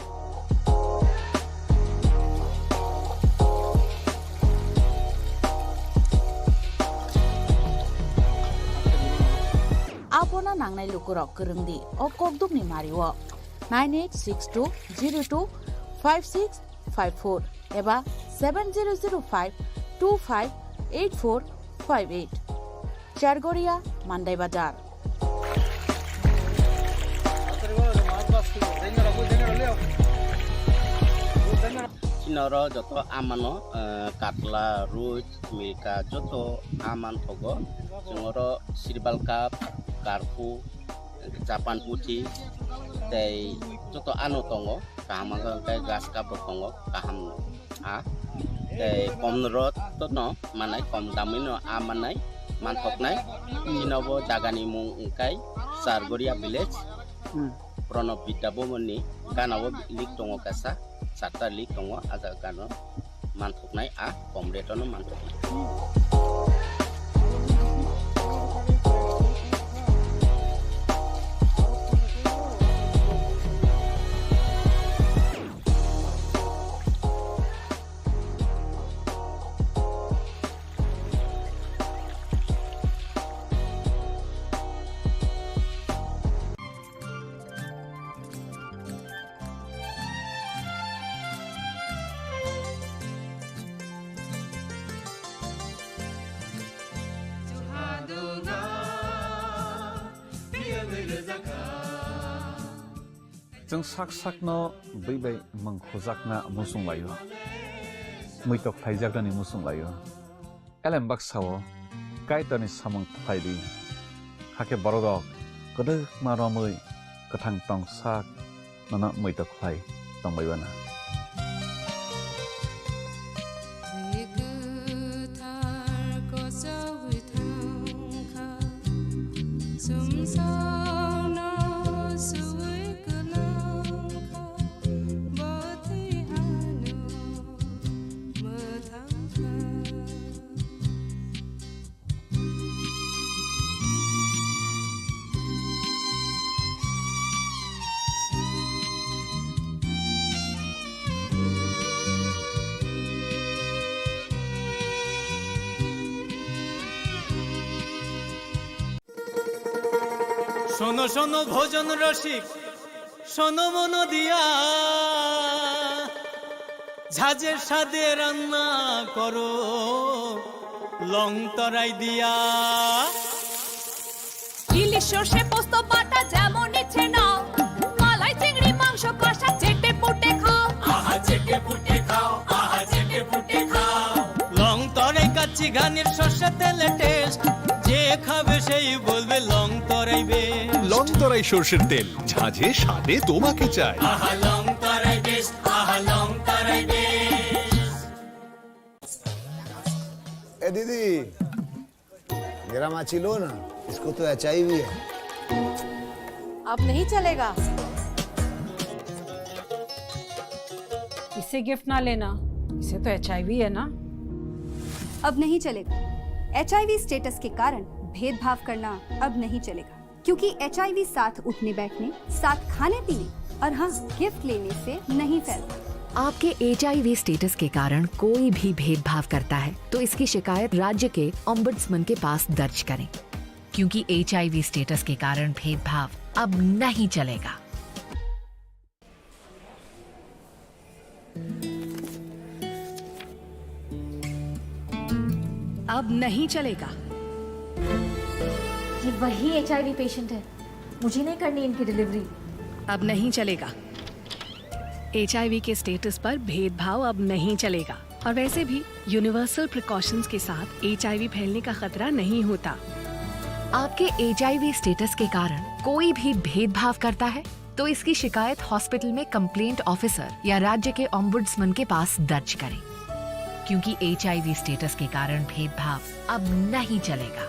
Apona nangnai lukurok kwrwng di o kokdukni mario nine eight six two zero two five six five four eba seven zero zero five two five eight four five eight. Chargoria, Mandai Bazar. Chini oro joto amano, eh, katla, ruj, milka, joto aman thogo. Chwng oro sirbal cup, karpu, Japan puthi tei joto ano tongo, kaham wngkha hwnkhe grass cup rok tongo, kaham a tei kom rot no manai, kom damwi no a manai, manthoknai. Chini bo jagani mung wngkha Chargoria village, Hmm. Pranab Vidya Bhavan ni gana o link tongo kaisa, charta link tongo, a jaga gana o. Manthoknai a kom rate-o no manthoknai. Chwng sak sakno bwi bai mwng khujakna muchung laio, muitok khlaijaknani muchung laio. Elem baksa-o Kaitorni samung khlai di, hakhe bororok kwdwkma romwi kwthang tong sak nono muitok khlai tongbai bana. Bwrwi kwthar kochogwi thangkha, chwngsaono suwi kwlangkha, bo twi hano mwthangkha. শোনো শোনো ভোজন রসিক, শোনো মন দিয়া, ঝাঁঝে স্বাদে রান্না করো লং তরাই দিয়া। ইলিশ সর্ষে পোস্ত বাটা যেমন ইচ্ছে নাও, মালাই চিংড়ি মাংস কষা চেটে পুটে খাও। আহা চেটে পুটে খাও, আহা চেটে পুটে খাও। লং তরাই কাচ্চি ঘানির সর্ষে তেলে টেস্ট, যে খাবে সেই বলবে লং তরাই বেস্ট। লং তরাই সর্ষের তেল, ঝাঁঝে স্বাদে তোমাকে চাই। আহা লং তরাই বেস্ট, আহা লং তরাই বেস্ট। ए दीदी, मेरा माची लो ना, इसको तो एचआईवी है। अब नहीं चलेगा। इसे गिफ्ट ना लेना, इसे तो एचआईवी है ना। अब नहीं चलेगा। एचआईवी स्टेटस के कारण भेदभाव करना अब नहीं चलेगा। क्योंकि एचआईवी साथ उठने बैठने, साथ खाने पीने और हाँ, गिफ्ट लेने से नहीं फैलता। आपके एचआईवी स्टेटस के कारण कोई भी भेदभाव करता है, तो इसकी शिकायत राज्य के ओम्बड्समैन के पास दर्ज करें, क्योंकि एचआईवी स्टेटस के कारण भेदभाव अब नहीं चलेगा। अब नहीं चलेगा। ये वही एचआईवी पेशेंट है मुझे नहीं करनी इनकी डिलीवरी। अब नहीं चलेगा। एचआईवी के स्टेटस पर भेदभाव अब नहीं चलेगा। और वैसे भी यूनिवर्सल प्रिकॉशंस के साथ एचआईवी फैलने का खतरा नहीं होता। आपके एचआईवी स्टेटस के कारण कोई भी भेदभाव करता है, तो इसकी शिकायत हॉस्पिटल में कंप्लेंट ऑफिसर या राज्य के ऑम्बुड्समैन के पास दर्ज करें, क्योंकि एचआईवी स्टेटस के कारण भेदभाव अब नहीं चलेगा।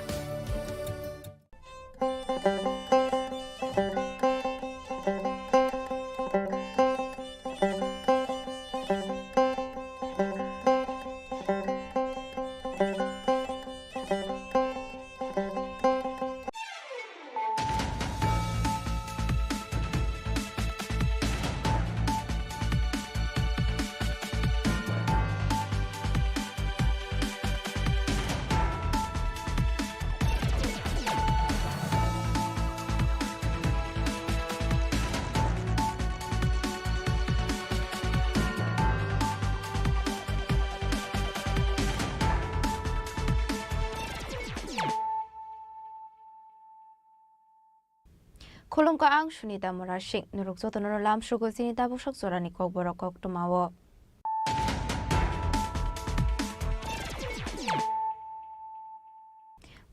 Khulumkha, ang Sunita Murasing. Norok jotono lamsugo chini tabuksak jorani kokborok koktwmao.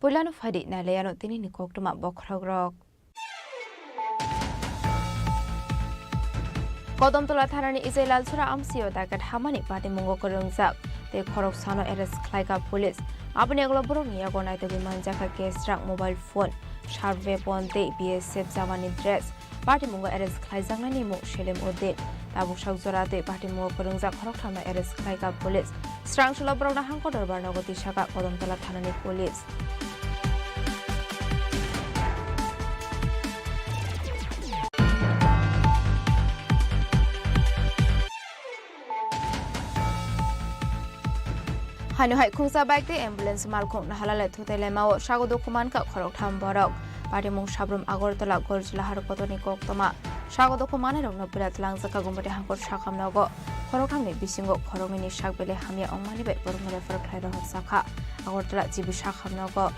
Puilano phaidi nailaiano tinini koktwma bokhorokrok. Kodomtola thanani Ijai Lalsora amsio daket hamani patimungo kwrwngjak tei khoroksano arrest khlaikha police. Aboni ulo borokni yago naitugwi manjakha cash, rang, mobile phone, sharp weapon tei B S F jawani dress. Patimungo arrest khlaijaknani mung Selim Uddin. Tabuksak jora tei patimungo kwrwngjak khoroktham no arrest khlaikha police. Srangsulo borokno hangko dorbar nogo tisakha Kodomtola thanani police. Haino hai khungsa bike tei ambulance malkhung nahalale thutai laimao sago dukhu mankha khoroktham borok. Patimung Sabrum Agartala Gorjila har kotorni koktwma. Sago dukhu manai rokno birat langjakha Gumati hangkor sakham nogo. Khoroktham ni bisingo khoroknwi ni sak belai hamya wngmani bai borokno refer khlai rohor sakha Agartala G B sakham nogo.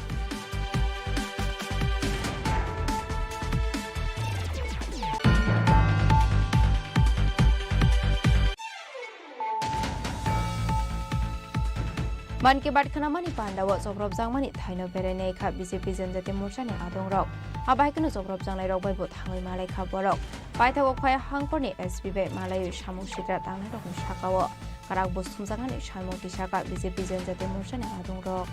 Mann Ki Baat khnamani pandao chobropjakmani thaino berai naikha B J P Janjati Morchani adongrok. Abahaikeno chobropjaknairok baibo thangwi malaikha borok. Paithago Khaya hangkorni S P bai malaiwi samung sitra tangnairokni sakao kwrak bo sumjaknani samung tisakha B J P Janjati Morchani adongrok.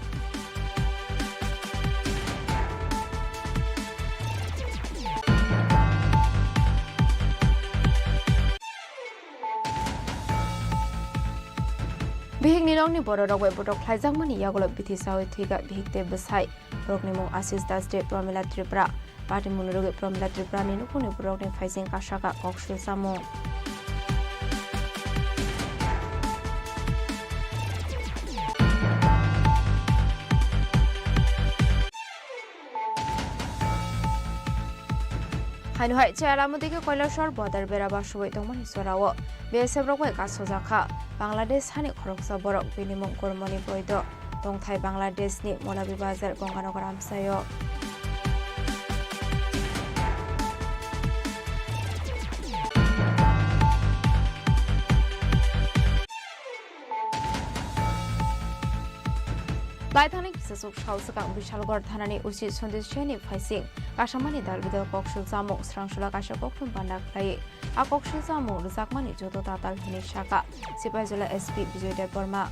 Bihikni nokni bororok bai botok khlaijakmani yagulo bithi saui thwikha bihik tei bwsai. Borokni mung Ashish Das tei Pramila Tripura. Patimungni rwgwi Pramila Tripurani nukhungni borokni phaising kasaka kok sujamung. Haino hai Chayalamudige Koilashwar border bera basuwi tongmani jorao B S F rok bai kasojakha Bangladesh hani khoroksa borok, bini mung Kurmoni Boido, tongthai Bangladesh ni Molabi Bazar Ganganagar amchaio. Laithangni kisasuk sal swkang Bishalgarh thanani O C Sandesh Jain ni phaising kasamani dal bidal kok sujamung srangsulo kaisa koktwm panda khlai. A kok sujamung rwjakmani joto tatal hwnwi sakha Sipaijala S P Bijoy Debbarma.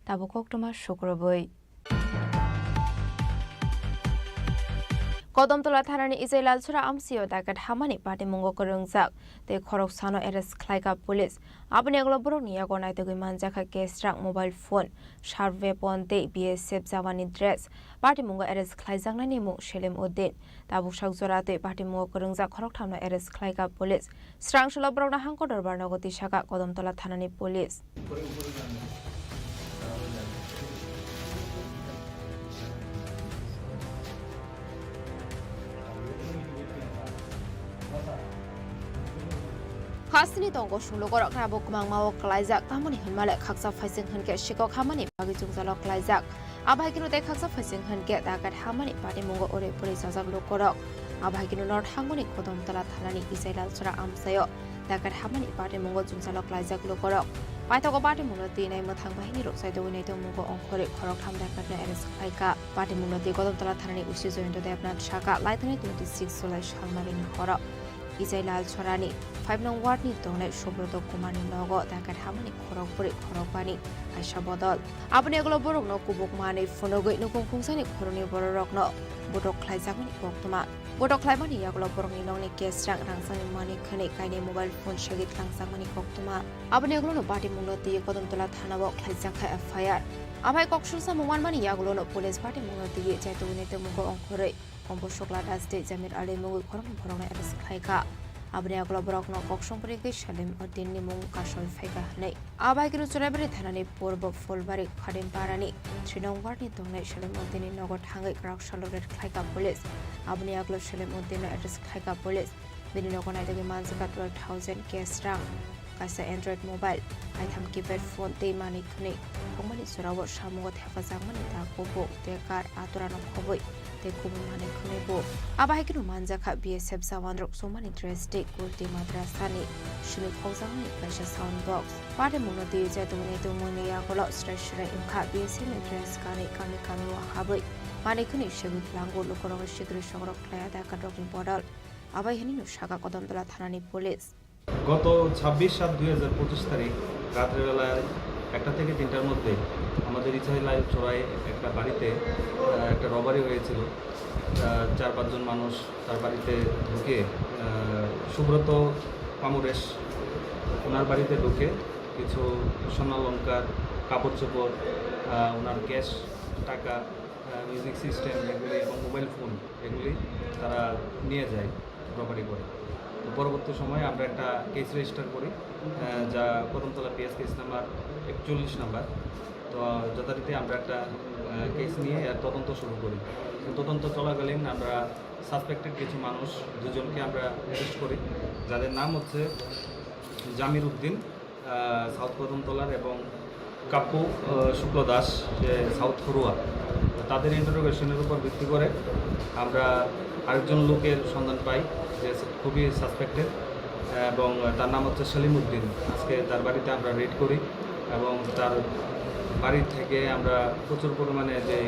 Tabuk koktwma sukrubwi. Kodomtola thanani Ijai Lalsora amsio daket hamani patimungo kwrwngjak tei khoroksano arrest khlaikha police. Aboni ulo borokni yago naitugwi manjakha cash, rang, mobile phone, sharp weapon tei B S F jawani dress. Patimungo arrest khlaijaknani mung Selim Uddin. Tabuksak jora tei patimungo kwrwngjak khorokthamno arrest khlaikha police. Srangsulo borokno hangko dorbar nogo tisakha Kodomtola thanani police. Asini tongo sunglukorok rabo kwbangma o klaijak, tamoni hwnmale khaksa phaising hwnkhe sikok hamani bagwi jwngjalo klaijak. Abo hai kheno tei khaksa phaising hwnkhe dakat hamani patimungo uri puri chajak lukorok. Abo hai kheno north hangmani Kodamtala thanani Isai Lalchora amchaio dakat hamani patimungo jwngjalo klaijak lukorok. Paithago patimungno twi nai mwthang bahini rok chaitogwi naitokmungo ongkhorwi khoroktham dakatno arrest khlaikha. Patimungno twi Kodamtala thanani O C Jayanta Debnath sakha, laithani twenty six July salmarini horo Isai Lalchorani five nong ward ni tongnai Subroto Kumar ni nogo dakat hamani khorok bwrwi khorok bani kaisa bodol. Aboni yagulo borokno kubuk manwi phunugwi nukung khungsani khoroknwi bororokno botok khlaijakmani koktwma. Botok khlaimani yagulo borokni nokni cash rang rangchakni manwi khwnwi kainwi mobile phone segwi tlangjak mani koktwma. Aboni yagulono patimungno twiwi Kodamtala thanao khlaijak kha F I R. Aphai kok sungsa mung manmani yagulono police patimungno twiwi chaitugwi naitokmungo ongkhorwi Kombo Sukla Das tei Jamir Ali mungwi khoroknwi borokno arrest khlaikha. Aboni yagulo borokno kok songphrigwi Salim Uddinni mung kasoi phaikha hwnwi. Abo hai kheno Churaibari thanani Purbo Phulbari Khadimparani three nong ward ni tongnai Salim Uddinni nogo thangwi kwrak salo raid khlaikha police. Aboni yagulo Salim Uddinno arrest khlaikha police. Bini nogo naitugwi manjakha twelve thousand cash rang, kaisa Android mobile, kaitham keypad phone tei manwi khwnwi thwngmani jorao samungo thepajakmani da kubuk, tekar, atorano khobwi tei kubun manwi khwnwi bo. Abo hai kheno manjakha B S F jawanrok chumani dress tei kurti madrasani simi khokjakmani kaisa sound box. Patimungno twiwi chaitugwi naitokmungni yagulo swrai swrai wngkha B S F ni dress kanwi kami kami o habwi manwi khwnwi segwi tlango lukurokno sikri songrok khlai adakatrokni bodol. Abo hai hinwi sakha Kodamtala thanani police. গত ছাব্বিশ সাত দুই হাজার পঁচিশ তারিখ রাত্রেবেলায় একটা থেকে তিনটার মধ্যে আমাদের ইছাইলাল চোরাই একটা বাড়িতে, আহ, একটা রবারি হয়েছিল। আহ, চার পাঁচজন মানুষ তার বাড়িতে ঢুকে, আহ, সুব্রত পামুরেশ ওনার বাড়িতে ঢুকে কিছু স্বর্ণালংকার, কাপড় চোপড়, আহ, ওনার ক্যাশ টাকা, আহ, মিউজিক সিস্টেম এগুলি এবং মোবাইল ফোন এগুলি তারা নিয়ে যায়, রবারি করে। তো পরবর্তী সময়ে আমরা একটা কেস রেজিস্টার করি, আহ, যা কদমতলা পিএস কেস নাম্বার একচল্লিশ নাম্বার। তো যথারীতি আমরা একটা, আহ, কেস নিয়ে এর তদন্ত শুরু করি। তো তদন্ত চলাকালীন আমরা সাসপেক্টেড কিছু মানুষ দুজনকে আমরা অ্যারেস্ট করি, যাদের নাম হচ্ছে জামির উদ্দিন, আহ, সাউথ কদমতলার এবং কাপ্পু, আহ, শুক্ল দাস, যে সাউথ খরুয়া। তো তাদের ইন্টারোগেশনের উপর ভিত্তি করে আমরা আরেকজন লোকের সন্ধান পাই, যে খুবই সাসপেক্টেড, এবং তার নাম হচ্ছে সেলিম উদ্দিন। আজকে তার বাড়িতে আমরা রেড করি এবং তার বাড়ি থেকে আমরা প্রচুর পরিমাণে যে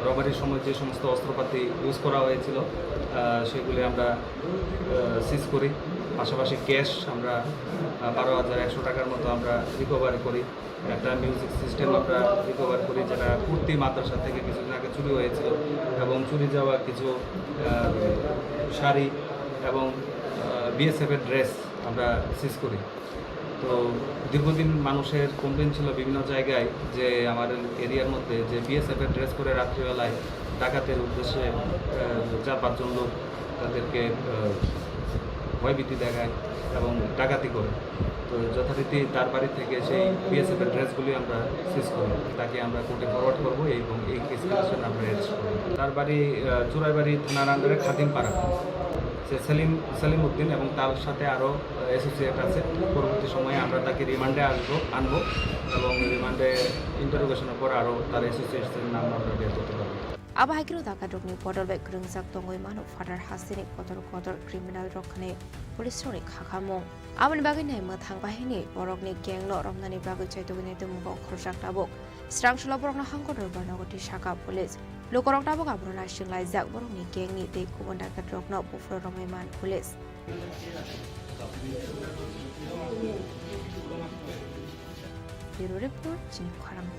রবারির সময় যে সমস্ত অস্ত্রপাতি ইউজ করা হয়েছিল, আহ, সেগুলি আমরা, আহ, সিজ করি। পাশাপাশি ক্যাশ আমরা, আহ, বারো হাজার একশো টাকার মতো আমরা রিকভারি করি। একটা মিউজিক সিস্টেম আমরা রিকভার করি, যেটা কুর্তি মাদ্রাসা থেকে কিছুদিন আগে চুরি হয়েছিল, এবং চুরি যাওয়া কিছু, আহ, শাড়ি এবং, আহ, বিএসএফ এর ড্রেস আমরা সিজ করি। তো দীর্ঘদিন মানুষের কমপ্লেন ছিল বিভিন্ন জায়গায় যে আমাদের এরিয়ার মধ্যে যে বিএসএফ এর ড্রেস পরে রাত্রিবেলায় ডাকাতের উদ্দেশ্যে, আহ, চার পাঁচজন লোক তাদেরকে, আহ, ভয়ভীতি দেখায় এবং ডাকাতি করে। তো যথারীতি তার বাড়ি থেকে সেই বিএসএফ এর ড্রেসগুলি আমরা সিজ করি, তাকে আমরা কোর্টে ফরওয়ার্ড করবো এবং এই কেস রিলেশন আমরা অ্যারেস্ট করবো। তার বাড়ি, আহ, চুরাইবাড়ি থানার আন্ডারে খাদিমপাড়া। সে সেলিম, সেলিম উদ্দিন এবং তার সাথে আরও, আহ, অ্যাসোসিয়েট আছে। পরবর্তী সময়ে আমরা তাকে রিমান্ডে আসবো, আনবো এবং রিমান্ডে ইন্টারোগেশনের পর আরও তার অ্যাসোসিয়েটসের নাম আমরা বের করতে পারবো। Abo hai kheno dakatrokni bodol bai kwrwngjak tongwi mano Father hasteni kotor kotor criminal rok khwnwi police rokni khakhamung. Aboni bagwi nai mwthang bahini borokni gang no romnani bagwi chaitugwi naitugmungo khorjak tabuk. Srang solo borokno hangkor dorbar nogo twi sakha police. Lukurok tabuk abono naising laijak borokni gang ni tei kubun dakatrokno buphuru romwi man police. Bureau Report, Chini Khorang.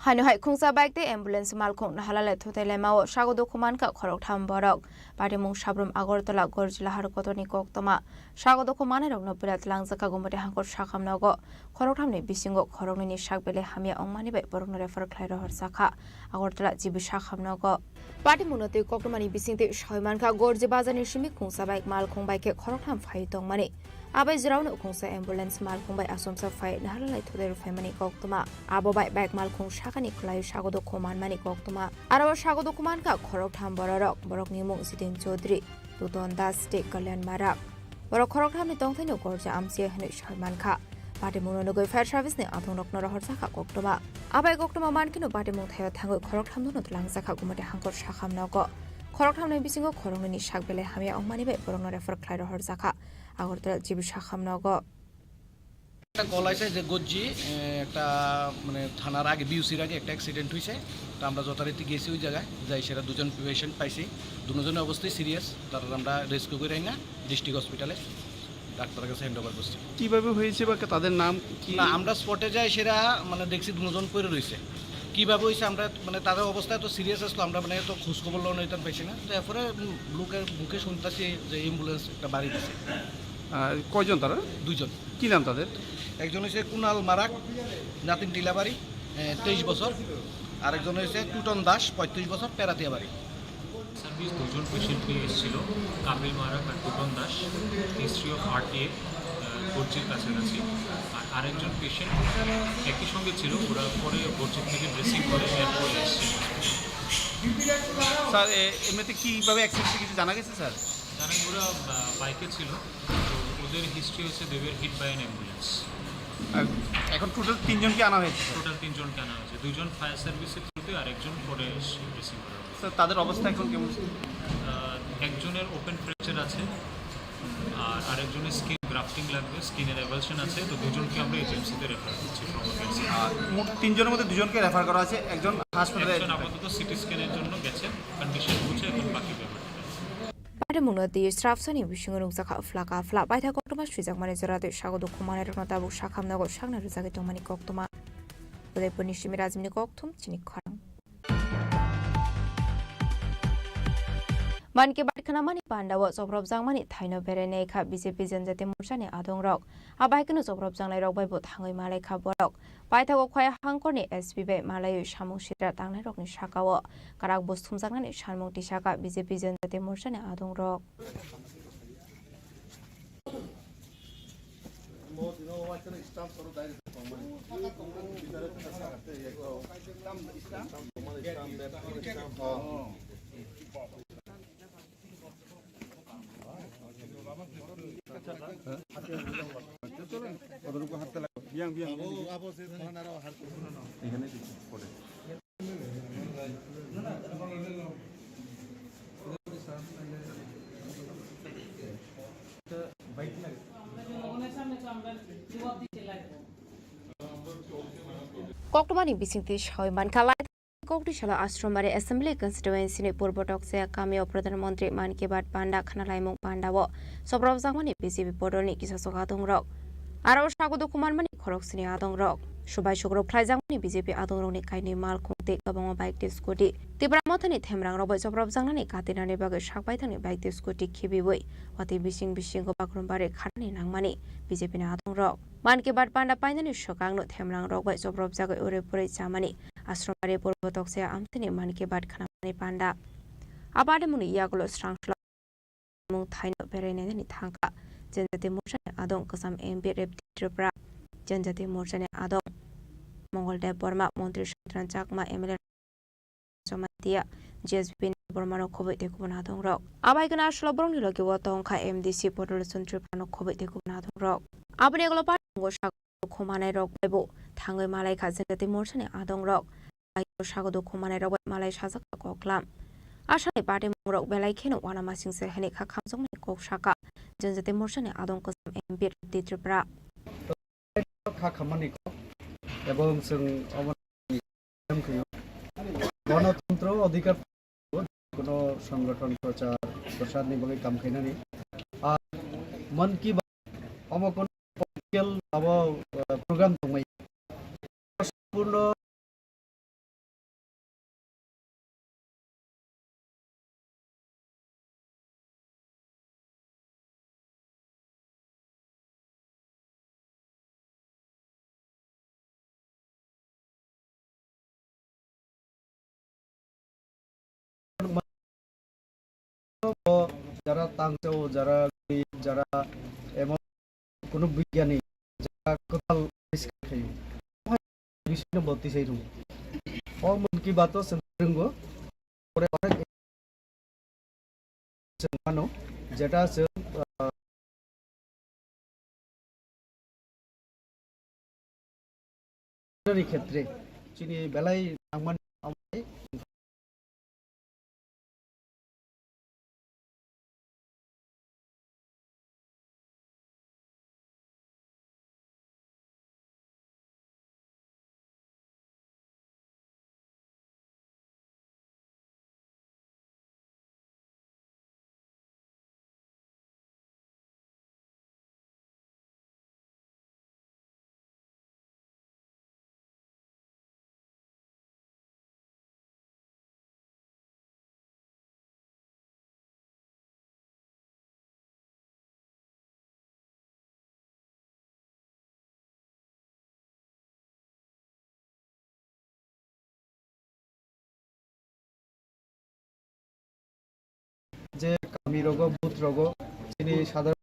Haino hai khungsa bike tei ambulance malkhung nahalale thutai laimao sago dukhu mankha khoroktham borok. Patimung Sabrum Agartala Gorjila har kotorni koktwma. Sago dukhu manai rokno pila tlangjak kha Gumati hangkor sakham nogo. Khoroktham ni bisingo khoroknwi ni sak belai hamya wngmani bai borokno refer khlai rohor jakha Agartala G B sakham nogo. Patimungno twi koktwmani bisingtwi sawi mankha Gorji bazarni simi khungsa bike malkhung bai khe khoroktham phai tongmani. Abai jora o khungsa ambulance malkhung bai achomsa phai naharlai thudai rw phaimani koktwma. Abo bai bike malkhung sakani kwlai sago dukhu manmani koktwma. Aro o sago dukhu mankha khoroktham bororok, borokni mung Jiten Chaudhary, Tuton Das tei Kalyan Marak. Borok khoroktham ni tongthai no gorja amchia hinwi soi mankha. Patimung no nugwi fire service ni adong rok no rohor jakha koktwma. Abai koktwma mankhe no patimung thaio thangwi khoroktham no twlang jakha Gumati Hangkor Sakham nogo. Khoroktham ni bisingo khoroknwi ni sak belai hamya wngmani bai borok no refer khlai rohor jakha Agartala G B Sakham nogo. একটা কল আছে যে গজ্জি, এ, একটা মানে থানার আগে, বিউসির আগে একটা অ্যাক্সিডেন্ট হয়েছে। তো আমরা যথারীতি গেছি ওই জায়গায়, যাই সেটা দুজন পেশেন্ট পাইছি, দুজনের অবস্থাই সিরিয়াস। তারা আমরা রেস্কিউ করে আইনা ডিস্ট্রিক্ট হসপিটালে ডাক্তারের কাছে হ্যান্ড ওভার করছি। কিভাবে হয়েছে বা তাদের নাম কি? না, আমরা স্পটে যাই সেটা মানে দেখছি দুজন পড়ে রয়েছে। কিভাবে হয়েছে আমরা মানে তাদের অবস্থা এত সিরিয়াস আসলো, আমরা মানে এত খোঁজ খবর লওয়া নিতাম পাইছি না। তো এরপরে, উম, লোকের মুখে শুনতেছি যে অ্যাম্বুলেন্স একটা বাড়ি দিছে। আহ, কয়জন তারা? দুইজন। কি নাম তাদের? একজন হচ্ছে কুনাল মারাক, নাতিন টিলাবাড়ি, এ, তেইশ বছর। আরেকজন হচ্ছে টুটন দাস, পঁয়ত্রিশ বছর, পেরাতিয়া বাড়ি। সার্ভিস দুজন পেশেন্ট নিয়ে এসেছিল, কাপিল মারাক আর টুটন দাস, হিস্ট্রি অফ আরটিএ, আহ, গর্জির কাছাকাছি। আর আরেকজন পেশেন্ট একই সঙ্গে ছিল, ওরা পরে গর্জির থেকে ড্রেসিং করে এরপরে এসছে। স্যার, এ, এমনিতে কিভাবে অ্যাক্সিডেন্ট কিছু জানা গেছে স্যার? জানা ওরা, আহ, বাইকে ছিল, তো ওদের হিস্ট্রি হচ্ছে they were hit by an ambulance। আর এখন টোটাল তিনজনকে আনা হয়েছে স্যার? টোটাল তিনজনকে আনা হয়েছে, দুজন ফায়ার সার্ভিসের থ্রুতে আর একজন পরে এসে ড্রেসিং করা হয়েছে। স্যার, তাদের অবস্থা এখন কেমন? আহ, একজনের ওপেন ফ্র্যাকচার আছে, আর আরেকজনের স্কিন গ্রাফটিং লাগবে, স্কিনের অ্যাভালশন আছে, তো দুজনকে আমরা এইচএমসিতে রেফার করছি ট্রমা কেয়ার সেন্টার। আর মোট তিনজনের মধ্যে দুজনকে রেফার করা হয়েছে, একজন হাসপাতালে একজন আপাতত সিটি স্ক্যানের জন্য গেছে, কন্ডিশন বুঝে এখন বাকি ব্যাপারটা। Patimung no twi srapsani bisingo nukjakha phlaka phla paithak koktwma swijakmani jora twi sago dukhu manai rokno tabuk sakham nogo sakna rwjagwi tongmani koktwma. Udaipurni simi Rajibni kokthum chini khorang. Mann Ki Baat khnamani pandao chopropjakmani thaino berai naikha B J P Janjati Morchani adongrok. Abahaikeno chopropjaknairok baibo thangwi malaikha borok. Paithago Khwaya Hangkorni S P bai malaiwi samung sitra tangnairokni sakao kwrak buj thumjaknani sanmung tisakha B J P Janjati Morchani adongrok. Koktwmani bisingtwi sawi mankha, lai kokni salo Asromari Assembly Constituency ni Purbo Tokchaya kamio Pradhan Mantri Mann Ki Baat panda khnalaimung pandao chopropjakmani B J P bodolni kisa sok adongrok. Aro sago dukhu manmani khoroksini adongrok. Subai sugrok khlaijakmani B J P adongrokni kainwi malkhung tei kwbangma bike tei scooty. Tipra Mothani themrangrok bai chopropjaknani katinani bagwi sakbaithangni bike tei scooty khibiwi watwi bising bisingo bagrombari khanani nangmani B J P ni adongrok. Mann Ki Baat panda painani swkangno themrangrok bai chopropjagwi ure pore chamani Asromari Purbo Tokchaya amtini Mann Ki Baat khnamani panda. Abadimungni yagulo srang mung thaino berai nainani thangkha. Janjati Morchani adong kwcham M P Rebti Tripura, Janjati Morchani adong Mongol Deb Borma, Montri Santran Chakma, M L A Jamatia, G S B ni Borma no khoboi tei kubun adongrok. Abai gana aswlo borokni logi o tongkha M D C Potolochon Tripura no khoboi tei kubun adongrok. Aboni ulo party tongo sak khumanai rok bai bo thangwi malai kha Janjati Morchani adongrok. Sago dukhu manai rok bai malai sajak kha koklam. Asani patimung rok belai kheno uanamasingcha hinwi kha khamjakmani kok saka Janjati Morchani adong kwcham M P Rebti Tripura. Kha khammani kok ebong chwng omo gwanatantro odhikar kono songothon prochar prosarni bagwi kam khainani. Ar Mann Ki Baat omo kono political abo, eh, program tongmai. Sampurno যারা tangsa o, যারা গরিব, যারা এমন kuno bigyani ja kwtal abiskar khaio. Bisingno bo tisai rwo. O Mann Ki Baat o chwng rwngo. Pore onek chwng mano, jeta chwng, ah, ni khetre chini belai nangmani amai. Je kami rogo, booth rogo, chini sadharon